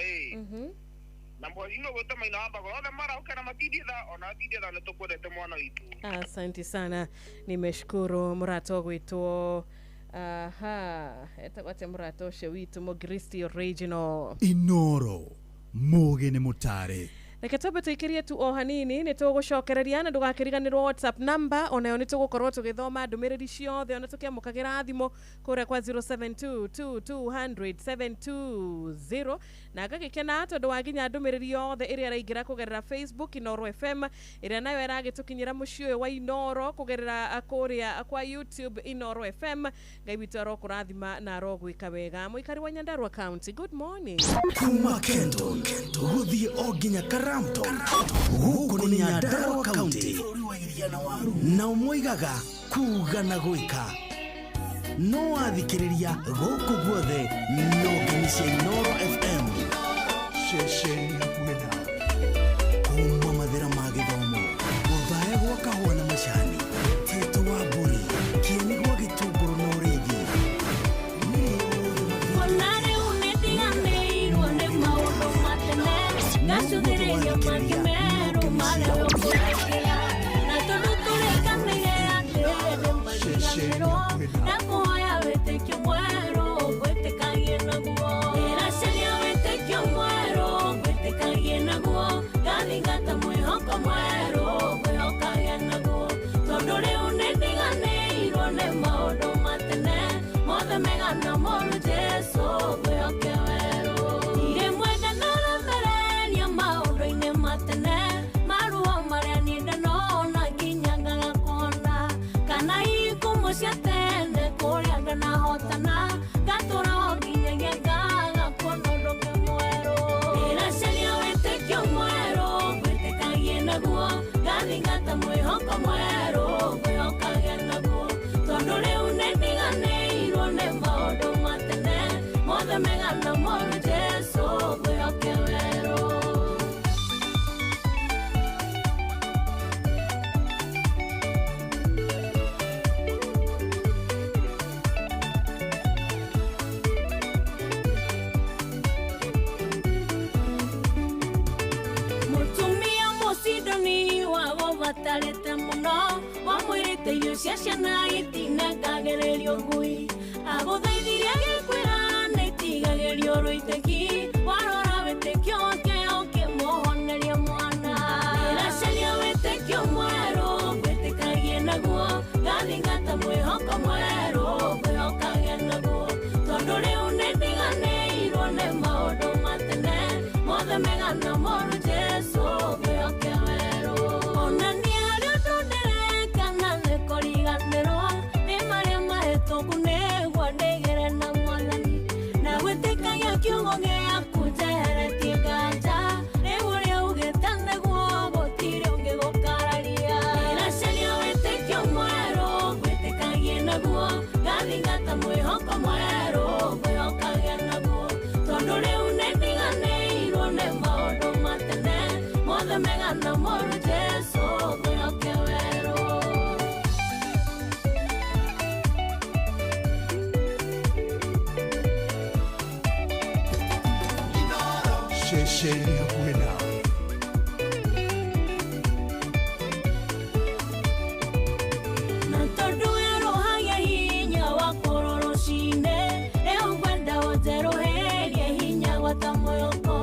na mwazino gwĩtwo Maina wa Mbago othe marauke na matindie tha ona atindie tha nĩtũkwendete mwana witũ. Asante sana, nimeshukuru mũrata ũgwĩtwo aha etagwo atĩa mũrata ũcio witũ Mũkristi original. Inoro mugi nĩ mũtare. Reke twambe tũikĩrie tu o hanini nĩ tũgũcokereria na ndũgakĩriganĩrwo WhatsApp number onayo nĩ tũgũkorwo tũgĩthoma ndũmĩrĩri ciothe ona tũkĩamũkagĩra thimũ kũrĩa kwa 0722200720 na ngagĩkena tondũ wa nginya ndũmĩrĩri yothe ĩrĩa ĩraingĩra kũgerera Facebook Inoro FM ĩrĩa nayo ĩragĩtũkinyĩra mũciĩ ũyũ wa Inoro kũgerera kũrĩa kwa YouTube Inoro FM. Ngai witũ arokũrathima na arogwĩka wega. Mũikari wa Nyandarua County, good morning. Kuma Kenton gũthiĩ o nginya Karampton gũkũ nĩ Nyandarua County nao moigaga kuga na gwĩka no wathikĩrĩria gũkũ guothe no ngemi cia Inoro FM ceceni hakuhĩ nawe. Kuma mathĩra ma gĩthomo gũthaya gwa kahũa na macani tietũ wa mbũri kĩeni gwa gĩtũngũrũ na ũrĩithi. Ona rĩu nĩndiganĩirwo nĩ maũndũ ma tene ngacũthĩrĩria mangĩ merũ marĩa ũkũrekera na tondũ tũrĩkanĩire atĩ nĩmariganĩrwo ndakũhoya wĩtĩkio mwerũ ngwĩtĩkagie naguo ndĩracaria wĩtĩkio mwerũ ngwĩtĩkagie naguo ngathingata mwĩhoko mwerũ ngwĩhokagie naguo tondũ rĩu nĩndiganĩirwo nĩ maũndũ ma tene mothe mega na moru Jesũ ngwĩhoke werũ rĩmwe ndanaremereria maũndũ-inĩ ma tene maruo marĩa niĩ ndanona nginya ngaga kuona kana ikumo cia tene kũrĩa ndanahotana ngatũra o nginyagia ngaga kuona ũndũ ũngĩ mwerũ ndĩracaria wĩtĩkio mwerũ ngwĩtĩkagie naguo ngathingata mwĩhoko mwerũ ngwĩhokagie naguo tondũ rĩu nĩndiganĩirwo nĩ maũndũ ma tene mothe mega na moru Jesũ ngwĩhoke werũ. Mũtumia Mũsidoni wagobatarĩte mũno wamwĩrĩte irio cia ciana itinengagĩrĩrio ngui agũthaithirie agĩkwĩra nĩitigagĩrio rũitĩki warora wĩtĩkio wake ũkĩmũhoneria mwana ndĩracaria wĩtĩkio mwerũ ngwĩtĩkagie naguo ngathingata mwĩhoko mwerũ ngwĩhokagie naguo tondũ rĩu nĩndiganĩirwo nĩ maũndũ ma tene mothe mega na moru Jesũ ngwĩhoke werũ ona nĩ harĩ ũndũ ndĩreka na nĩkũriganĩrwo nĩ marĩa mahĩtũku nĩguo ndĩgĩre na mwathani na gwĩtĩkagia kiugo gĩaku mega na moru Jesu ngwĩhoke werũ. Ceceni hakuhĩ nawe. Na tondũ werũhagia hinya wa kũrwo rũcinĩ, rĩu ngwenda ũnjerũhĩrie hinya gwata mwĩhoko,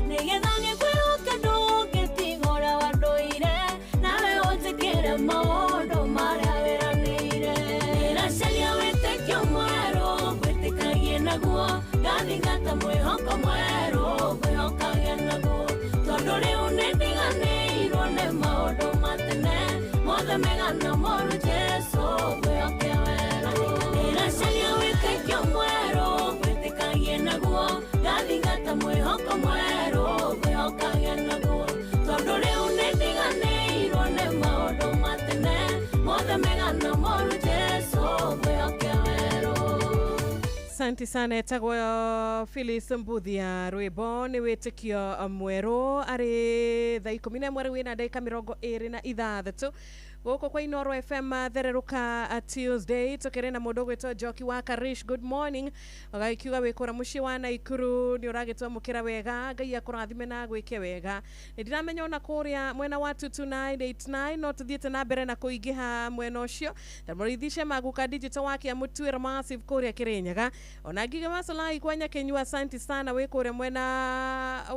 nĩgetha ngĩkwĩhoke ndũngĩtiga ũrĩa wandũire, nawe ũnjĩkĩre maũndũ marĩa wĩranĩire. Ndĩracaria wĩtĩkio mwerũ ngwĩtĩkagie naguo, ngathingata mwĩhoko mwerũ ngwĩhokagie naguo, tondũ rĩu nĩndiganĩirwo nĩ maũndũ ma tene, mothe mega na moru Jesu ngwĩhoke werũ. Ndĩracaria wĩtĩkio mwerũ ngwĩtĩkagie naguo, ngathingata mwĩhoko mwerũ ngwĩhokagie naguo, tondũ rĩu nĩndiganĩirwo nĩ maũndũ ma tene, mothe mega na moru Jesu ngwĩhoke werũ. Asante sana etagwo Phyllis Mbuthia rwĩmbo nĩ wĩtĩkio mwerũ arĩ thaa 11 rĩu ĩna ndagĩka 26 gũkũ kwa Inoro FM thererũka Tuesday tũkĩrĩ na mũndũ ũgwĩtwo Njoki wa Karish. Good morning, ũgagĩkiuga wĩ kũra mũciĩ wa Naikuru nĩ ũragĩtwamũkĩra wega, Ngai akũrathime na agwĩke wega. Nĩ ndiramenya ona kũrĩa mwena wa 22989 no tũthiĩte na mbere na kũingĩha mwena ũcio. Tamũrĩithishe maguka digital wake amũtuĩra massive kũrĩa Kĩrĩnyaga, ona Ngige wa Solai kwa Nyakenyua, asante sana wĩ kũrĩa mwena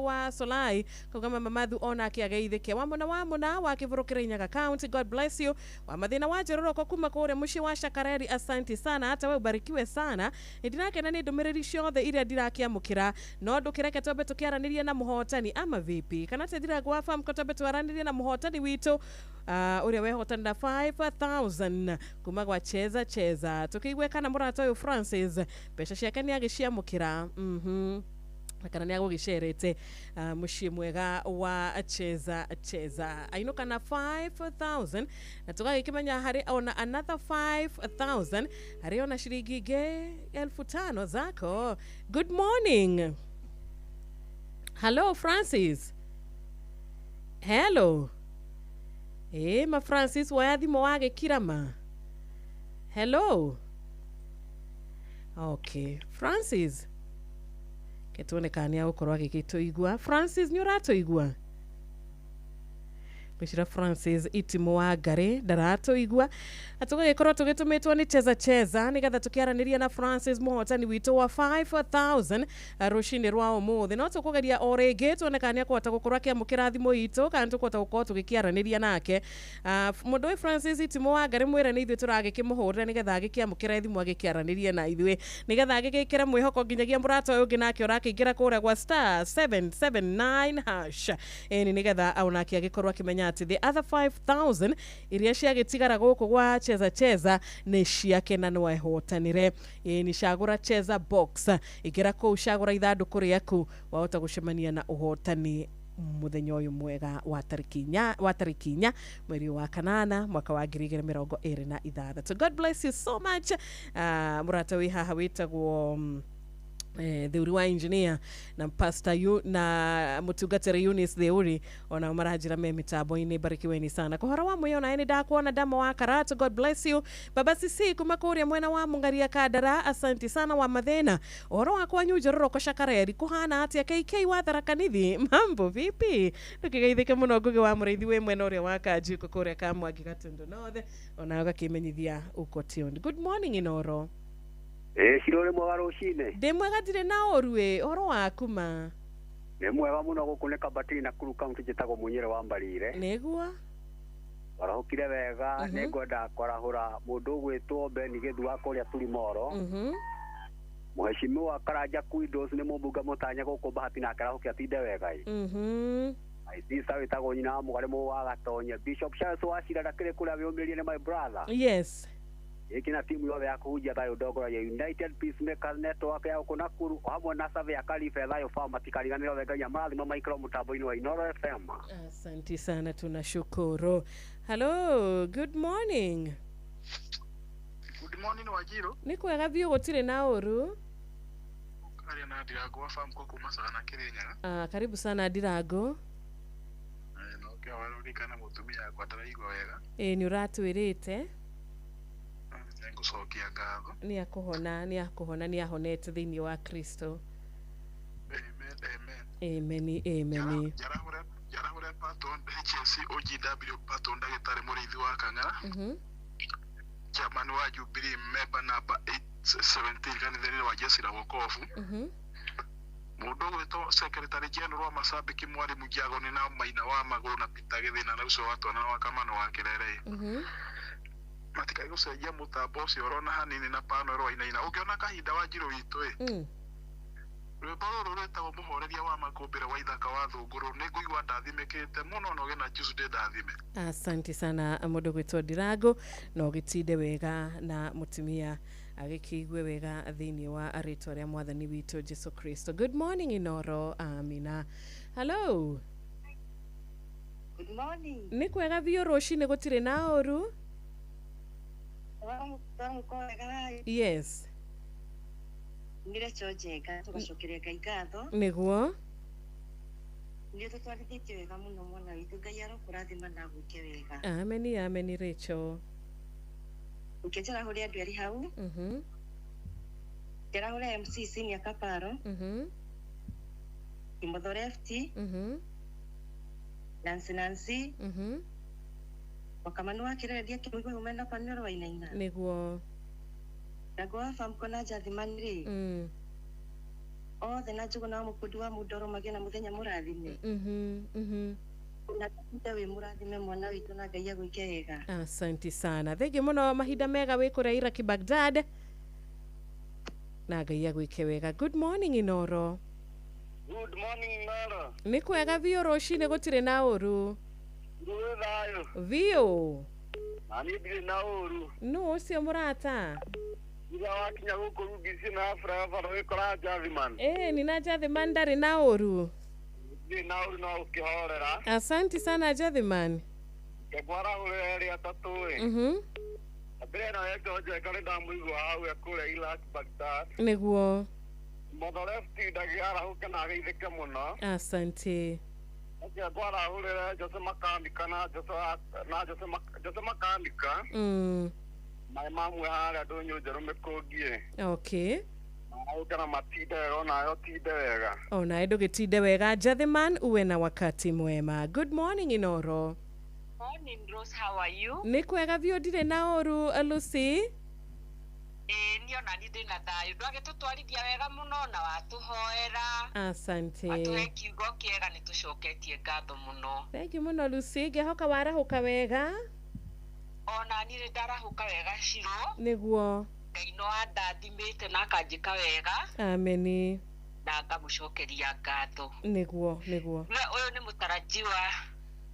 wa Solai kauga mama Mathu onake ageithĩke. Wamũna wamũna wa Kĩbũrũ Kĩrĩnyaga County, God bless you. Wa mathĩna wa Njororoko kuma kũrĩa mũciĩ wa Shakareri, asante sana, hata we ubarikiwe sana. Nĩ ndĩrakena nĩ ndũmĩrĩri ciothe iria ndirakĩamũkĩra, no ndũkĩreke twambe tũkĩaranĩrie na mũhotani ama vipi, kana te ndiragwa fam ko twambe twaranĩrie na mũhotani witũ ũrĩa wehotanĩra 5000 kuma gwa Cheza Cheza, tũkĩigue kana mũrata ũyũ Francis mbeca ciake nĩ agĩciamũkĩra. Kana nĩ agũgĩcerete mũciĩ mwega wa Cheza Cheza ainũka na 5000 na tũgagĩkĩmenya harĩ ona another 5000 harĩ ona ciringi ingĩ 5000 zako. Good morning. Hello Francis. Hello. Ma Francis woya thimũ wagĩkira ma. Hello. Okay, Francis ketuone kana nĩ agũkorwo agĩgĩtũigua. Francis nĩ ũratũigua? Ngwĩciria Francis Itimũ wa Ngarĩ ndaratũigua, na tũgagĩkorwo tũgĩtũmĩtwo nĩ Cheza Cheza nĩgetha tũkĩaranĩria na Francis mũhotani witũ wa 5000 rũcinĩ rwa ũmũthĩ. No tũkũgeria o rĩngĩ tuone kana nĩ akũhota gũkorwo akĩamũkĩra thimũ itũ kana tũkũhota gũkorwo tũgĩkĩaranĩria nake. Mũndũ ũyũ Francis Itimũ wa Ngarĩ mwĩre nĩ ithuĩ tũragĩkĩmũhũrĩra nĩgetha agĩkĩamũkĩra thimũ agĩkĩaranĩria na ithuĩ nĩgetha agĩgĩkĩre mwĩhoko nginyagia mũrata ũyũ ũngĩ nake ũrakĩingĩra kũrĩa gwa star 779 hash ĩni nĩgetha onake agĩkorwo akĩmenya atĩ the other 5000 iria ciagĩtigara gũkũ gwa Cheza Cheza nĩ ciake na no ehotanĩre. Ĩni cagũra Cheza box, ingĩra kũu cagũra ithandũkũ rĩaku wahota gũcemania na ũhotani mũthenya ũyũ mwega wa tarĩki inya mweri wa kanana mwaka wa 2026. God bless you so much. Mũrata wĩ haha wĩtagwo Theuri wa engineer na pastor yu na mutungatĩri Eunice Theuri ona maranjĩra me mitambo-inĩ, barikiweni sana. Kũhoro wa mwĩyo nae nĩ ndakuona Damo wa Karatu, God bless you. Baba Sisi kuma kũrĩa mwena wa Mũng'aria Kandara, asante sana. Wa Mathĩna ũhoro wa kwanyu Njororoko Shakareri kũhana atĩa? KK wa Tharaka Nithi, mambo vipi? Ndũkĩgeithĩke mũno Ngũgĩ wa Mũrĩithi wĩ mwena ũrĩa wa Kanjiko kũrĩa Kamwangi Gatundu North, ona ũgakĩmenyithia uko tuned. Good morning Inoro. Cirore mwega rũcinĩ. Ndĩ mwega ndirĩ na ũru ĩ, ũhoro waku ma? Nĩ mwega mũno gũkũ nĩ Kabatini Nakuru County, njĩtagwo Mũnyĩrĩ wa Mbarire. Nĩguo. Warahũkire wega, nĩ ngwenda kwarahũra mũndũ ũgwĩtwo Ben Gĩthu wa kũrĩa Turimoro. Mheshimiwa Karanja Kuidos nĩ mũmbunge mũtanya gũkũ Bahati nake arahũke atinde wega ĩ. My sister wĩtagwo nyina wa Mũgarĩ wa Gatonye. Bishop Charles wa Cira ndakĩrĩ kũrĩa wĩyũmĩrĩrie nĩ my brother. Yes. Ĩkĩ na timu yothe ya kũhunjia thayũ ndongoragia United Peacemakers Network ya gũkũ Nakuru o hamwe na Survey ya Karibe thayũ farm matikariganĩrwo othe. Ngai amarathime maikaro mũtambo-inĩ wa Inoro FM. Asante sana, tunashukuru. Hello, good morning. Good morning Wajiro. Nĩ kwega biũ gũtirĩ na ũru. Aria na Ndirango wa farm kwa kuma sana Kĩrĩnyaga. Karibu sana Ndirango. No Ngĩhoera ũririkane mũtumia wakwa ndaraigua wega. Ĩĩ nĩ ũratwĩrĩte. Nĩngũcokia ngatho. Nĩ akũhona, nĩ akũhona, nĩ ahonete thĩinĩ wa Kristo. Amen, amen. Amen, amen. Njarahũre Patton HSC OGW Patton ndagĩtarĩ mũrĩithi wa Kang'ara. Chairman wa Jubilee member number 817 kanitha-inĩ wa Jeshi la Wokovu. Mũndũ ũgwĩtwo secretary general wa Masambiki mwarimu Njagoni na Maina wa Magũrũ na Peter Gĩthĩna na ũcio wa Twana wa Kamano wa Kĩrere. Matikai gũcenjia mũtambo ũcio ũrona hanini na pano ĩroinaina. Ũngĩona kahinda wa njirũ witũ ĩ. Rwĩmbo rũrũ rwĩtagwo mũhoreria wa makũmbĩre wa ithaka wa thũngũrũ nĩ ngũigua ndathimĩkĩte mũno na ũgĩe na Tuesday ndathime. Asante sana mũndũ gwĩtwo Ndirango na ũgĩtinde wega na mũtumia agĩkĩigue wega thĩinĩ wa rĩtwa rĩa mwathani witũ Jesu Kristo. Good morning Inoro. Amina. Hello. Good morning. Nĩ kwega biũ rũcinĩ gũtirĩ na ũru. Yes. Nĩ Rachel Njenga tũgacokeria Ngai ngatho. Nĩguo. Nĩ ũtũtwarithĩtie wega mũno mwana witũ. Ngai arokũrathima na agwĩke wega. Ameni, ameni Rachel. Reke njarahũre andũ erĩ hau. Njarahũre MC Senior Kaparo. Kimotho Left. Nancy Nancy. Wakamanu wa Kĩrere ndiakĩmũigua hau mena panero wainaina. Nĩguo. Ndago wa Famco na Njathimani rĩ. Othe na Njũgũna wa Mũkundi wa Mũndoro magĩe na mũthenya mũrathime. Na tinde wĩ mũrathime mwana witũ na Ngai agwĩke wega. Asante sana. Thengiũ mũno mahinda mega wĩ kũrĩa Iraki Baghdad. Na Ngai agwĩke wega. Good morning Inoro. Good morning Inoro. Nĩ kwega biũ rũcinĩ gũtirĩ na ũru. Gwĩ thayũ. Biũ. Na niĩ ndirĩ na ũru. Nũ ũcio mũrata? Thutha wakinya gũkũ Rugisi na barabara wĩkora Njathimani. Ĩĩ nina Njathimani ndarĩ na ũru. Ndirĩ na ũru no ũkĩhorera. Asante sana Njathimani. Ngekwarahũrĩra erĩ atatũ ĩ. Mbere ĩno Rachel Njenga nĩ ndamũigua hau e kũrĩa Iraq Baghdad. Nĩguo. Motho Left ndangĩarahũke na ageithĩke mũno. Asante. Reke ngwarahũrĩre Jose Makanika na Jose Makanika. Maĩ mamwe harĩa ndũnyũ njerũ mĩkũngie. Okay. Arahũke na matinde wega onawe ũtinde wega. Onawe ndũgĩtinde wega Njathimani, uwe na wakati mwema. Good morning Inoro. Morning Rose, how are you? Nĩ kwega biũ ndirĩ na ũru Lucy. Ĩĩ niĩ ona niĩ ndĩna thayũ. Ndwagĩtũtwarithia wega mũno na watũhoera. Asante. Watũhe kiugo kĩega nĩ tũcoketie ngatho mũno. Thank you mũno Lucy, ngĩhoka warahũka wega. Ona niĩ nĩ ndarahũka wega Shiro. Nĩguo. Ngai no andathimĩte na akanjĩka wega. Ameni. Na ngamũcokeria ngatho. Nĩguo, nĩguo. Ũyũ nĩ mũtarajiwa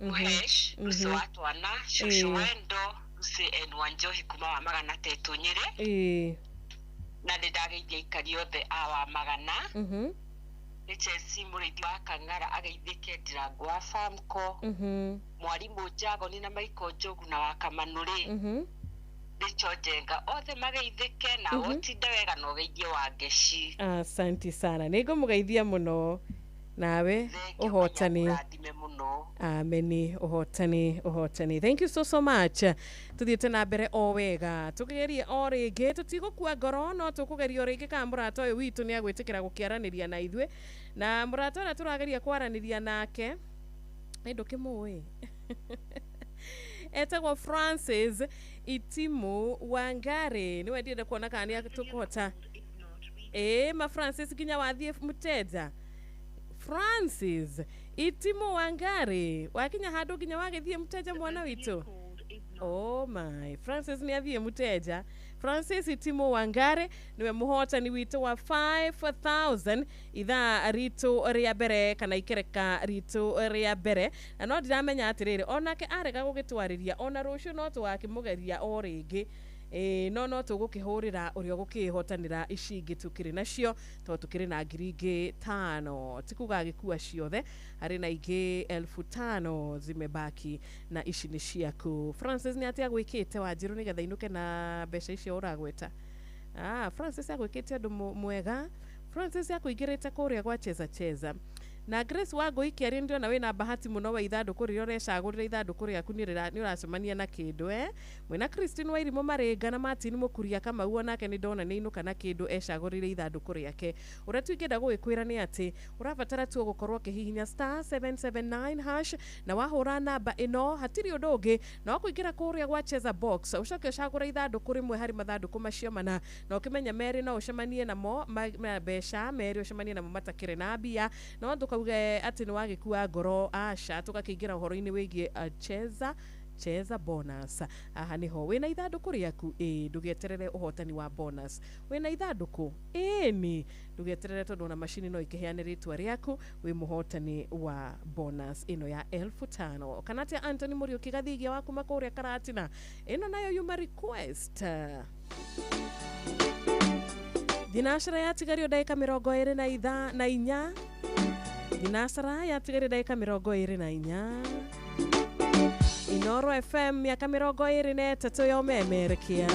Muhesh, Lucy wa Twana, Shushu Wendo, Lucy N Wanjohi kuma wa Magana Tetũ Nyĩrĩ. Na nĩ ndageithia aikari othe a wa Magana. HSC mũrĩithi wa Kang'ara ageithĩke Ndirango wa Famco. Mwarimũ Njagoni na Michael Njogu na wa Kamanu rĩ. Rachel Njenga othe mageithĩke na ũtinde wega na ũgeithie wa Ngeci. Asante sana. Nĩ ngũmũgeithia mũno. Nawe ũhotani. Ameni, ũhotani, ũhotani. Thank you so so much. Tuthiĩte na mbere o wega. Tũkĩgerie o rĩngĩ, tũtigũkua ngoro no tũkũgeria o rĩngĩ kana mũrata ũyũ witũ nĩ agwĩtĩkĩra gũkĩaranĩria na ithuĩ. Na mũrata ũrĩa tũrageria kwaranĩria nake, ĩ ndũkĩmũĩ. Etagwo Francis Itimu Wangari. Nĩwe ndienda kuona kana nĩ tũkũhota. Ĩ ma Francis nginya wathiĩ mũteja. Francis Itimu Wangari wakinya handũ nginya wagĩthiĩ mũteja mwana witũ. Oh my, Francis nĩ athiĩ mũteja. Francis Itimu Wangari niwe mũhotani witũ wa 5000 ithaa ritũ rĩa mbere kana ikereka ritũ rĩa mbere. Na no ndiramenya atĩrĩrĩ, onake arega gũgĩtwarĩria ona rũciũ no tũgakĩmũgeria o rĩngĩ. No tũgũkĩhũrĩra ũrĩa ũgũkĩhotanĩra ici ingĩ tũkĩrĩ nacio tondũ tũkĩrĩ na ngiri ingĩ 5 ti kuga agĩkua ciothe, harĩ na ingĩ 5000 zimebaki na ici nĩ ciaku. Francis nĩ atĩa gwĩkĩte Wanjirũ nĩgetha inũke na mbeca icio ũragweta? Francis agwĩkĩte ũndũ mwega. Francis akũingĩrĩte kũrĩa gwa cheza cheza Na Grace Wangũi kĩaria ndĩrona wĩna bahati mũno wa ithandũkũ rĩrĩa ũrecagũrĩra ithandũkũ rĩaku nĩ ũracemania na kĩndũ mwĩna Christine Wairimũ Marĩnga na Martin Mũkuria Kamau onake nĩ ndona nĩ inũka na kĩndũ ecagũrĩire ithandũkũ rĩake. Ũrĩa tu ingĩenda gũgĩkwĩra nĩ atĩ ũrabatara tu gũkorwo ũkĩhihinya star 779 hash na wahũra namba ĩno hatirĩ ũndũ ũngĩ no kũingĩra kũrĩa gwa Cheza Box ũcoke ũcagũre ithandũkũ rĩmwe harĩ mathandũkũ macio mana na ũkĩmenya merĩ no ũcemanie namo ma mbeca merĩ ũcemanie namo matakĩrĩ na mbia no ndũkauge atĩ nĩ wagĩkua ngoro aca tũgakĩingĩra ũhoro-inĩ wĩgiĩ Cheza bonus. Aha niho wĩna ithandũkũ rĩaku ĩ ndũgeterere ũhotani wa bonus wĩna ithandũkũ ĩni ndũgeterere tondũ ona macini no ikĩheane rĩtwa rĩaku wĩ mũhotani wa bonus ĩno ya 5000. Kana atĩa Anthony Mũriũki Gathigia wa kuma kũrĩa Karatina ĩno nayo yuma request. Thinacara yatigario ndagĩka 24. Thinacara yatigario ndagĩka 24. Inoro FM miaka 23 ya ũmemerekia.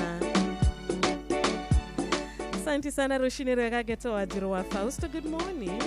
Asante sana rũcinĩ rwega Geto wa Njirũ wa Fausto. Good morning.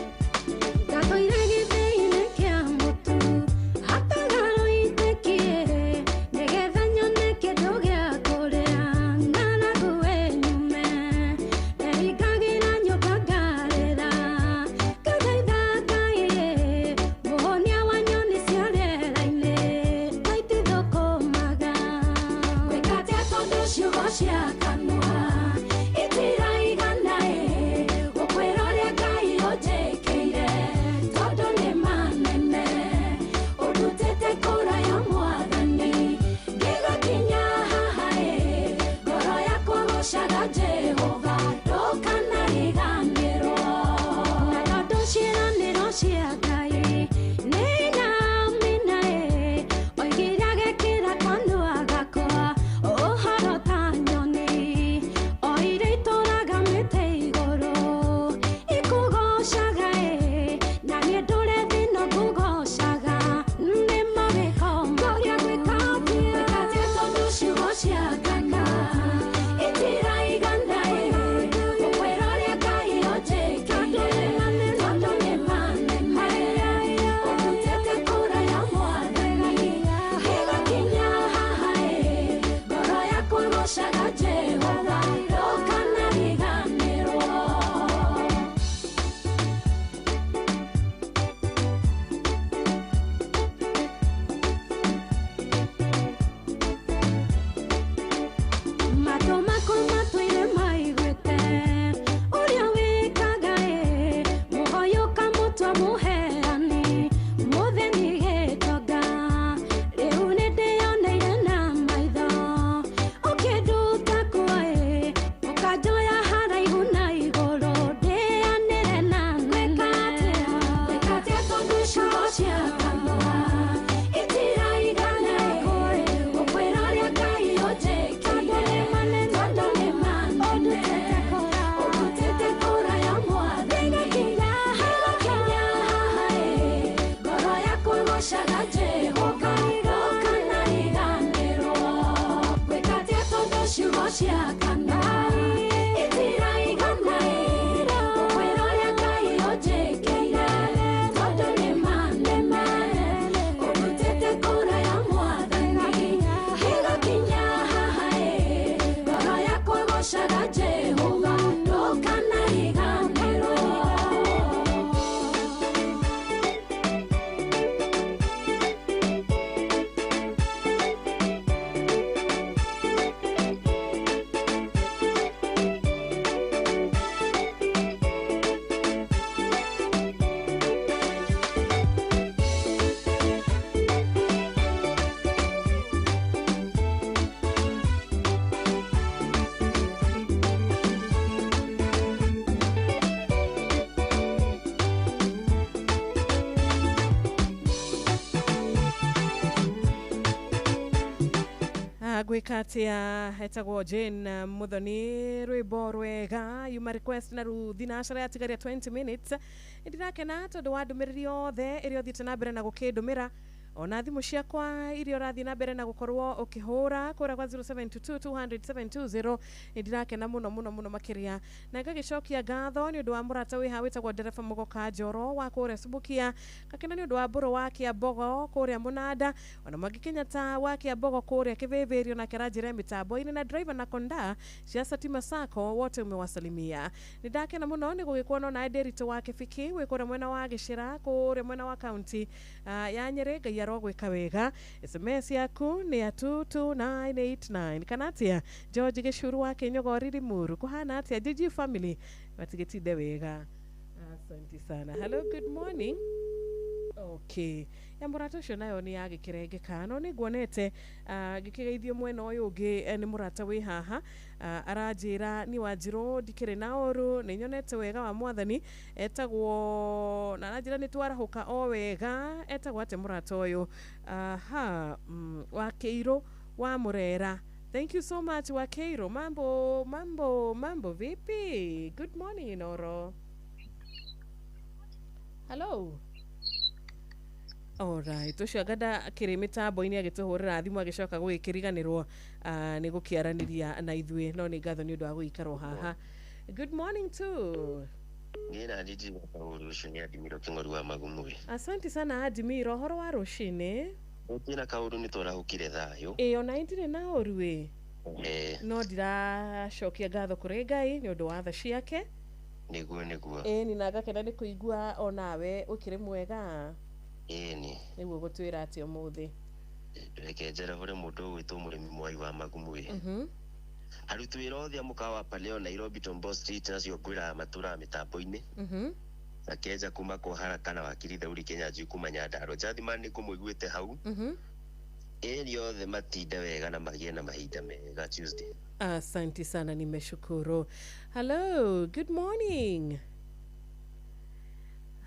Gwĩka atĩa etagwo Jane Muthoni rwĩmbo rwega yuma request na rĩu thinacara yatigaria 20 minutes. Nĩndĩrakena tondũ wa ndũmĩrĩri yothe ĩrĩa ũthiĩte na mbere na gũkĩndũmĩra Ona thimũ ciakwa iria ũrathiĩ na mbere na gũkorwo ũkĩhũra kũrĩa kwa 0722 200 720 nĩ ndirakena mũno mũno mũno makĩria, na ngagĩcokia ngatho nĩ ũndũ wa mũrata wĩ haha wĩtagwo ndereba Mũgoka Njoro wa kũrĩa Subukia, ngakena nĩ ũndũ wa Mbũrũ wa Kĩambogo kũrĩa Mũnanda, ona Mwangi Kenyatta wa Kĩambogo kũrĩa Kĩvĩvĩrio nake aranjĩra mĩtambo-inĩ, na driver na konda cia Satima Sacco wote umewasalimia. Nĩ ndakena mũno nĩ gũgĩkuona onawe Ndĩritũ wa Kĩbiki wĩ kũrĩa mwena wa Gĩcĩra kũrĩa mwena wa kaunti ya Nyĩrĩ. Ngai arogwĩka wega. SMS yaku nĩ ya 22989 kana atĩa? George Gĩcuru wa Kĩnyogori Limuru, kũhana atĩa GG family? Matigĩtinde wega. Asante sana. Hello, good morning. Okay, ya mũrata ũcio nayo nĩ yagĩkĩrengeka, no nĩ nguonete ngĩkĩgeithio mwena ũyũ ũngĩ nĩ mũrata wĩ haha aranjĩra ni Wanjirũ ndikĩrĩ na ũru, nĩ nyonete wega wa mwathani, etagwo na aranjĩra nĩ twarahũka o wega, etagwo atĩa mũrata ũyũ? Aha, wa Kĩirũ wa Mũrera. Thank you so much wa Kĩirũ. Mambo mambo mambo vipi? Good morning Inoro. Hello. Alright, ũcio anganda akĩrĩ mĩtambo-inĩ agĩtũhũrĩra thimũ agĩcoka gũgĩkĩriganĩrwo nĩ gũkĩaranĩria na ithuĩ, no nĩ ngatho nĩ ũndũ wa gũgĩikarwo haha. Good morning too. Niĩ na njiji kaũru ũcio nĩ Adimiro Kĩng'oru wa Magumui. Asante sana Adimiro, ũhoro wa rũcinĩ? Gũtirĩ kaũru, nĩ twarahũkire thayũ. Ĩ ona ndirĩ na ũru ĩ. No ndiracokia ngatho kũrĩ Ngai nĩ ũndũ wa tha ciake. Nĩguo nĩguo. Ĩni na ngakena nĩ kũigua onawe ũkĩrĩ mwega. Ĩni. Nĩguo gũtwĩra atĩ ũmũthĩ. Reke njarahũre mũndũ ũgwĩtwo mũrĩmi Mwai wa Magumui. Aruti wĩra othe a mũkawa wa Paleo Nairobi Tombo Street nacio ngwĩraga matũraga mĩtambo-inĩ. Akenja kuma kwa haraka na wakiri Thauri Kenya Njui kuma Nyandarua. Njathima nĩ ngũmũiguĩte hau. Ĩni othe matinde wega na magĩe na mahinda mega Tuesday. Asante sana, nimeshukuru. Hello, good morning.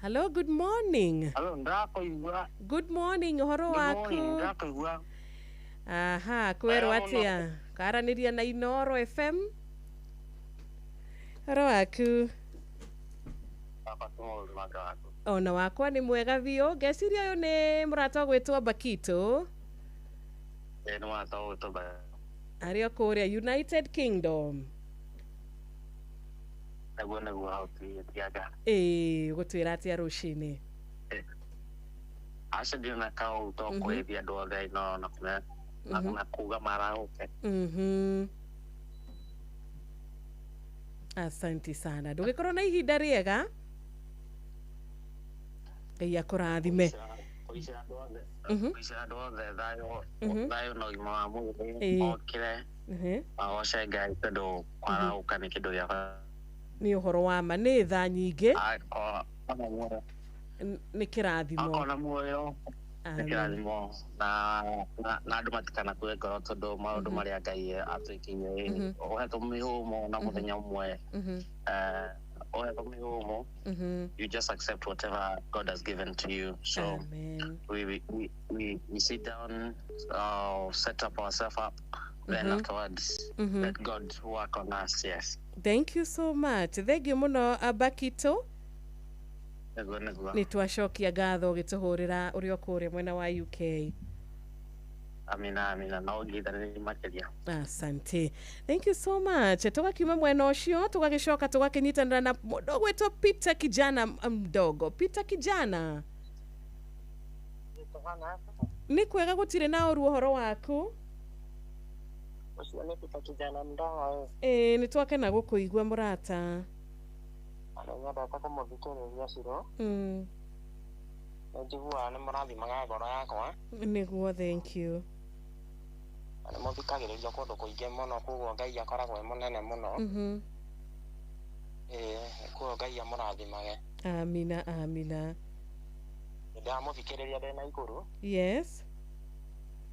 Hello, good morning. Hello, ndakũigua. Good morning, ũhoro waku? Ndakũigua. Aha, kwĩrwo atĩa? Karanĩria na Inoro FM. Ũhoro waku? Ona wakwa nĩ mwega biũ. Ngeciria ũyũ nĩ mũrata ũgwĩtwo Bakito. Nĩ mũrata ũgwĩtwo Bakito. Arĩ o kũrĩa United Kingdom. Nĩguo nĩguo hau tiaga. Ĩĩ, ũgũtwĩra atĩa rũcinĩ? Acio ndirĩ na kaũru to kũgeithia andũ othe Inooro na kuga marahũke. Asante sana. Ndũgĩkorwo na ihinda rĩega. Ngai akũrathime. Kũicĩra andũ othe thayũ na ũgima wa mwĩrĩ, mokĩre magoce Ngai tondũ kwarahũka nĩ kĩndũ gĩa bata. Nĩ ũhoro wa ma, nĩ tha nyingĩ. Nĩ kĩrathimo. Akona muoyo nĩ kĩrathimo, na andũ matikanakue ngoro tondũ maũndũ marĩa Ngai atwĩkĩire, ũhetwo mĩhũmũ na mũthenya ũmwe, ũhetwo mĩhũmũ, you just accept whatever God has given to you. So we sit down, set up ourselves up, then afterwards let God work on us. Yes. Thank you so much. Thank you mũno Bakito. Nĩ twacokia ngatho ũgĩtũhũrĩra ũrĩ o kũrĩa mwena wa UK. Amina amina, na ũngithanĩria makĩria. Asante. Thank you so much. Tũgakiuma mwena ũcio tũgagĩcoka tũgakĩnyitanĩra na mũndũ ũgwĩtwo Peter Kijana mdogo. Peter Kijana. Nĩ kwega gũtirĩ na ũru, ũhoro waku? Ũcio nĩ Peter Kijana mdogo. Ĩĩ, nĩ twakena gũkũigua mũrata. Nĩnyendete kũmũthikĩrĩria Ciro. Nĩ njiguaga nĩ mũrathimaga ngoro yakwa. Nĩguo, thank you. Na nĩ mũthikagĩrĩria kũndũ kũingĩ mũno, koguo Ngai akoragwo e mũnene mũno. Ĩĩ, koguo Ngai amũrathimage. Amina amina. Nĩ ndamũthikĩrĩria ndĩ Naikuru. Yes.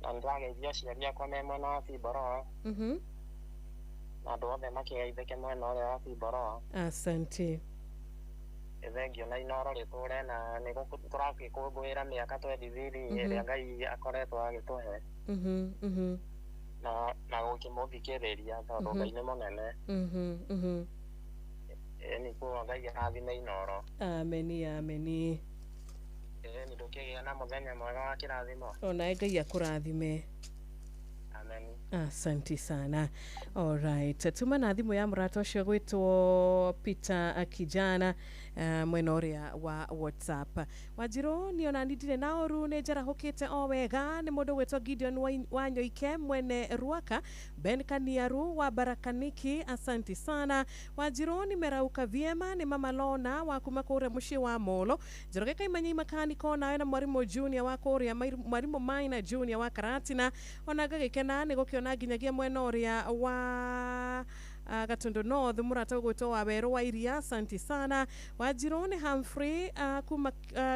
Na nĩ ndĩrageithia aciari akwa me mwena wa Biboroa. Na andũ othe makĩgeithĩke mwena ũrĩa wa Biboroa. Asante. Thengio na Inooro rĩtũre na nĩ tũrakĩkũngũĩra mĩaka 23 ĩrĩa Ngai akoretwo agĩtũhe. Na gũkĩmũthikĩrĩria tondũ Ngai nĩ mũnene. Ĩĩ, nĩguo Ngai arathime Inooro. Ameni ameni. Ĩĩ ndũkĩgĩa na mũthenya mwega wa kĩrathimo. Onawe Ngai akũrathime. Amen. Asanti sana. Alright. Tuma na thimũ ya mũrata ũcio gwĩtwo Peter Kijana mwena ũrĩa wa WhatsApp. Wanjirũ niĩ ona ni ndirĩ na ũru, nĩ njarahũkĩte o wega. Nĩ mũndũ gwĩtwo Gideon Wanyoike mwene Ruaka, Ben Kaniaru wa Barakaniki, asanti sana. Wanjirũ nimerauka vyema, nĩ Mama Lona wa kuma kũrĩa mũciĩ wa Molo. Njoroge Kaimanyi makaniko nawe na Mwarimũ Junior wa kũrĩa Mwarimũ Maina Junior wa Karatina, ona ngagĩkena nĩ gũkĩona nginyagia mwena ũrĩa wa Gatundu North, mũrata ũgwĩtwo wa Werũ wa Iria, asanti sana. Wanjirũ nĩ Humphrey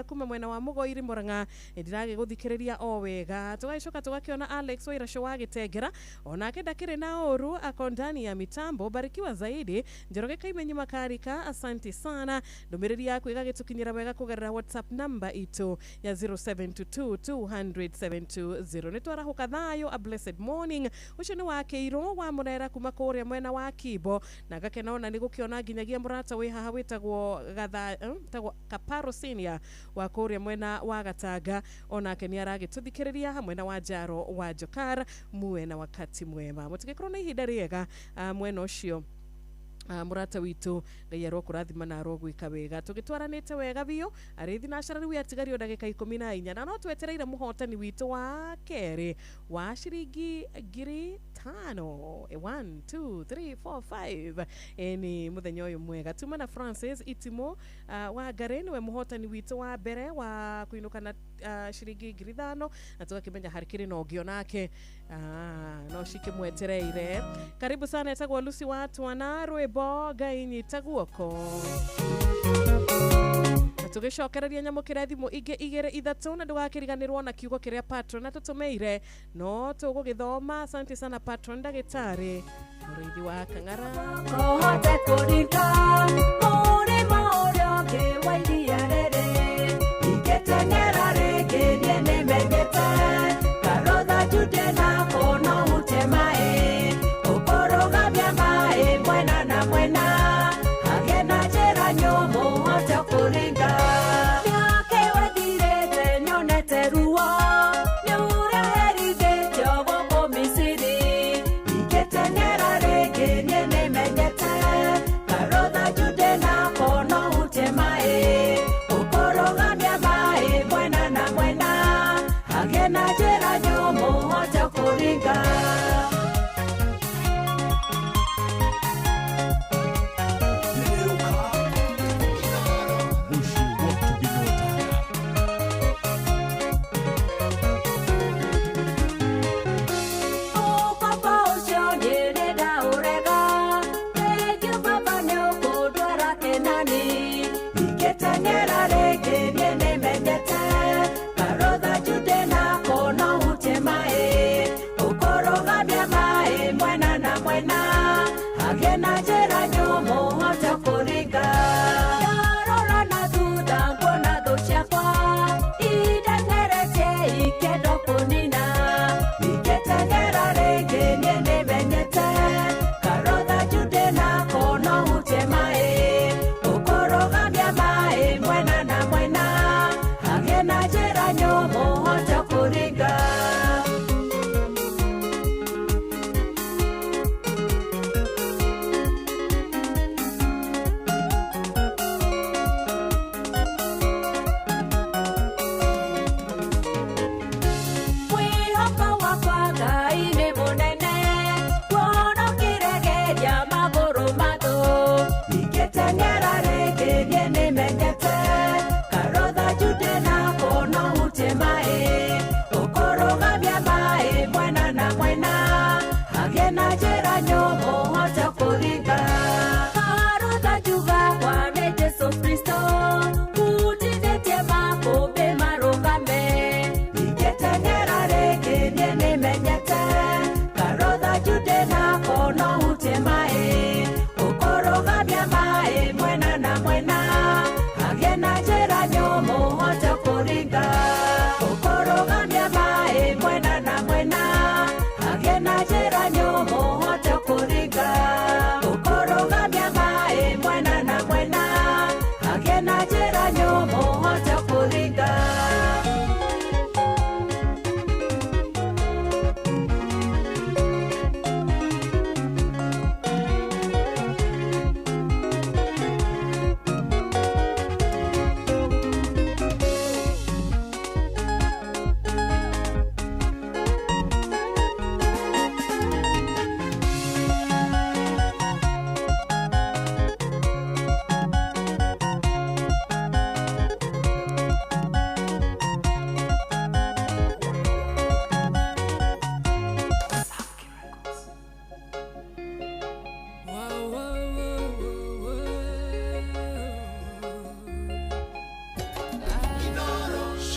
kuma mwena wa Mũgoiri Mũrang'a, nĩndiragĩgũthikĩrĩria o wega. Tũgagĩcoka tũgakĩona Alex Wairacũ wa Gĩtengera, onake ndakĩrĩ na ũru, ako ndani ya mitambo, barikiwa zaidi. Njoroge Kaimenyi Makarika, asanti sana. Ndũmĩrĩri yaku ĩgagĩtũkinyĩra wega kũgerera WhatsApp namba itũ ya 0722 200 720. Nĩ twarahũka thayũ, a blessed morning. Ũcio nĩ wa Kĩirũ wa Mũrera kuma kũrĩa mwena wa Kibo, na ngakena ona nĩ gũkĩona nginyagia mũrata wĩ haha wĩtagwo gatha wĩtagwo Kaparo Senior wa kũrĩa mwena wa Gatanga, onake nĩ aragĩtũthikĩrĩria hamwe na Wanjaro wa Jokar. Muwe na wakati mwema, mũtigĩkorwo na ihinda rĩega mwena ũcio. Mũrata witũ Ngai arokũrathima na arogwĩka wega. Tũgĩtwaranĩte wega biũ, arĩthi na acara rĩu atigario ndagĩka 14, na no twetereire mũhotani witũ wa kerĩ wa ciringi 5,000. 1 2 3 4 5. Ĩni mũthenya ũyũ mwega. Tuma na Francis Itimo wa Ngare nĩwe mũhotani witũ wa mbere wa kũinũka na ciringi 5,000, na tũgakĩmenya harĩkĩrĩ na ũngĩ onake no cikĩmwetereire. Karibu sana, etagwo Lucy wa Twana, rwĩmbo Ngai nyita guoko. Na tũgĩcokereria nyamũkĩre thimũ ingĩ 2 3, na ndũgakĩriganĩrwo na kiugo kĩrĩa patron atũtũmĩire, no tũgũgĩthoma. Asante sana patron ndagĩtarĩ mũrĩithi wa Kang'ara. Kũhote kũringa mũrĩmo ũrĩa ũngĩ wa iria rĩrĩ, ingĩteng'era rĩngĩ niĩ nĩmenyete, ngarũtha Jude na kũno hute maĩ, ũkũrũgamia maĩ mwena na mwena, hagĩe na njĩra nyũmũ hote kũringa. Mĩaka ĩyo ĩthirĩte nyonete ruo, nĩ ũrĩa herithĩtio gũkũ Misiri, ingĩteng'era rĩngĩ niĩ nĩmenyete, ngarũtha Jude na kũno hute maĩ, ũkũrũgamia maĩ mwena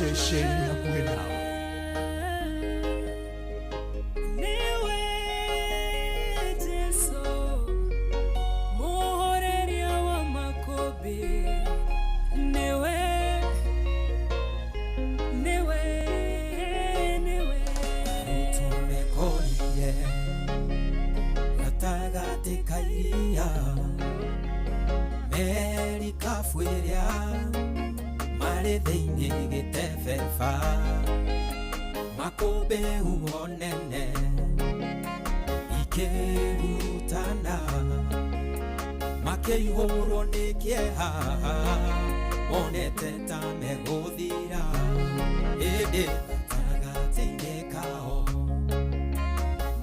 Ceceni hakuhĩ nawe. Niwe Jesu muhoreria wa makũmbĩ, niwe niwe niwe. Tũmekorire gatagatĩ ka iria, merikabu ĩrĩa marĩ thĩinĩ gĩtebeba, makũmbĩ huho nene ikĩhurutana, makĩihũrwo nĩ kĩeha, monete ta megũthira, ĩndĩ gatagatĩ-inĩ kao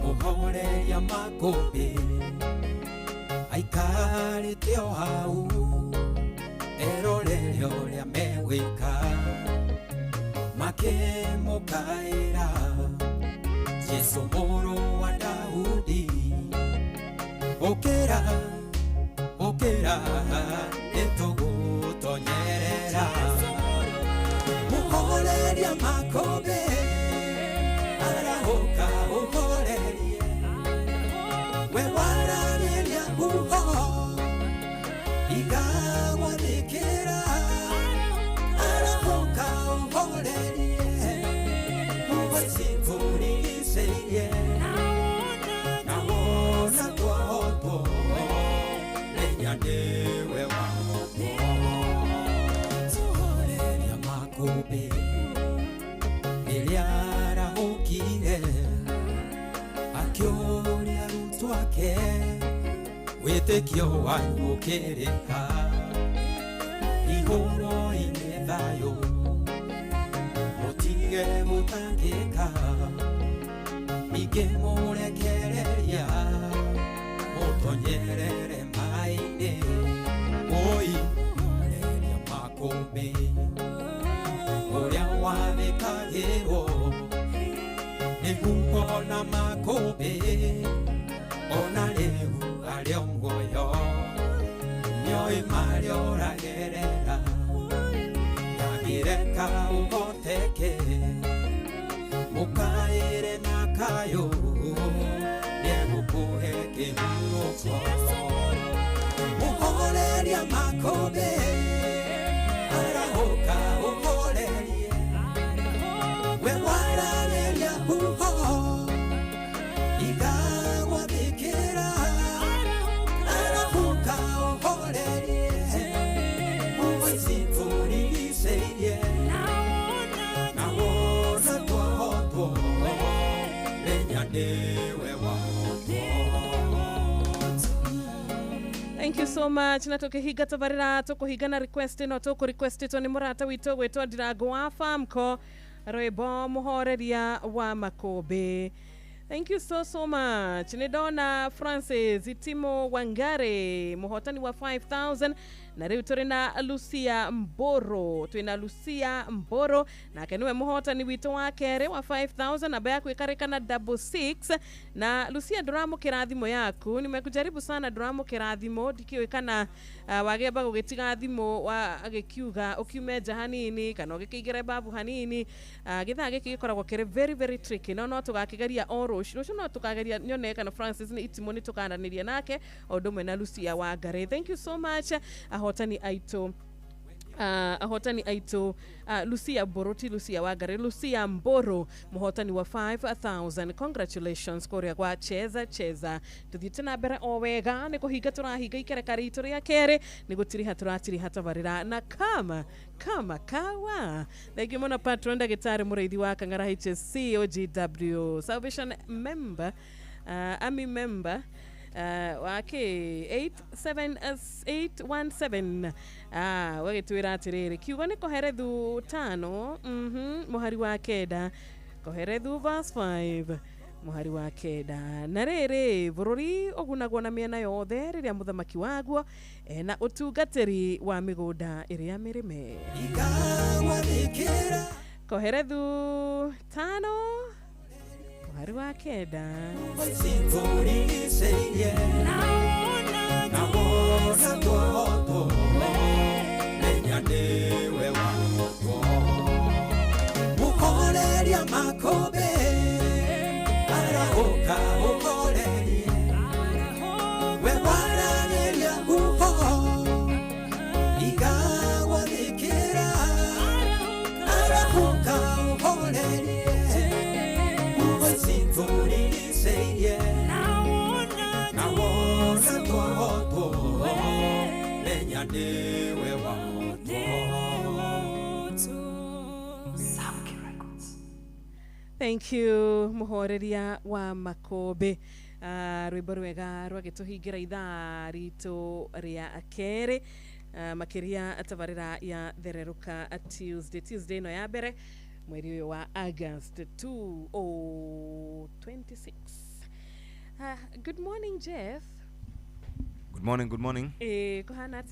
mũhoreria makũmbĩ aikarĩte o hau erorere ũrĩa megwĩka, makĩmũkaĩra Jesũ mũrũ wa Daudi, ũkĩra ũkĩra nĩtũgũtonyerera. Mũhoreria makũmbĩ arahũka ũhorerie, we waragĩria huho igagwathĩkĩra, arahũka ũhorerie huho ici tũrigicĩirie, na wona twahotwo menya nĩwe wahotwo. Mũhoreria makũmbĩ rĩrĩa arahũkire, akĩũria arutwo ake, wĩtĩkio wanyu ũkĩrĩ ha? Igũrũ-inĩ thayũ mũtige gũtangĩka, ningĩ mũrekereria mũtonyerere maĩ-inĩ, oi mũhoreria makũmbĩ ũrĩa wathĩkagĩrwo nĩ huho na makũmbĩ, ona rĩu arĩ o muoyo nĩoĩ marĩa ũragerera, ndangĩreka ũhoteke, mũkaĩre na kayũ nĩegũkũhe kĩhurũko. Mũhoreria makũmbĩ arahũka ũhorerie, we waragĩria huho igagwathĩkĩra, arahũka ũhorerie huho ici tũrigicĩirie, na wona twahotwo menya nĩwe wahotwo. Thank you so much. Na tukihinga tabarira tukuhinga na request ino tukurequestitwo ni murata witũ gwĩtwo Ndirango wa Famco, rwĩmbo mũhoreria wa makũmbĩ. Thank you so so much. Nĩ ndona Francis Itimo Wangare mũhotani wa 5000, na rĩu tũrĩ na Lucia Mboro, twĩna Lucia Mboro nake nĩwe mũhotani witũ wa kerĩ wa 5000, namba yaku ĩkarĩkana 66. Na Lucia, ndũramũkĩra thimũ yaku, nimekujaribu sana, ndũramũkĩra thimũ, ndikĩũĩ kana wagĩamba gũgĩtiga thimũ agĩkiuga ũkiume nja hanini kana ũgĩkĩingĩre babu hanini. Gĩthaa gĩkĩ gĩkoragwo kĩrĩ very very tricky, no no tũgakĩgeria o rũciũ, rũciũ no tũkageria nyone kana Francis nĩ Itimo nĩ tũkaranĩria nake o ũndũ ũmwe na Lucia Wangari. Thank you so much ahotani aitũ, ahotani aitũ, Lucia Mboro, ti Lucia Wangari, Lucia Mboro mũhotani wa 5000. Congratulations kũrĩa gwa Cheza Cheza. Tuthiĩte na mbere o wega nĩ kũhinga tũrahinga ikereka ritũ rĩa kerĩ, nĩ gũtiriha tũratiriha tabarĩra na kama kama kawa. Thank you mũno patron ndagĩtarĩ mũrĩithi wa Kang'ara HSC OGW Salvation member, army member wake 87817 wagĩtwĩra atĩrĩrĩ, kiugo nĩ Koherethu 5 mũhari wa 9, Koherethu verse 5 mũhari wa 9. Na rĩrĩ, bũrũri ũgunagwo na mĩena yothe rĩrĩa mũthamaki waguo ena ũtungatĩri wa mĩgũnda ĩrĩa mĩrĩme. Koherethu 5 mũhari wa 9. Na wona twahotwo menya nĩwe wahotwo. Makũmbĩ arahũka ũhorerie we waragĩria huho igagwathĩkĩra arahũka ũhorerie huho ici tũrigicĩirie na wona twahotwo menya nĩwe wahotwo. Thank you muhoreria wa Makũmbĩ. Rwĩmbo rwega rwagĩtũhingĩra ithaa ritũ rĩa kerĩ, makĩria tabarĩra ya Thererũka Tuesday, Tuesday ĩno ya mbere mweri ũyũ wa August 2026. Good morning, Jeff. Good morning, good morning. Kũhana atĩa?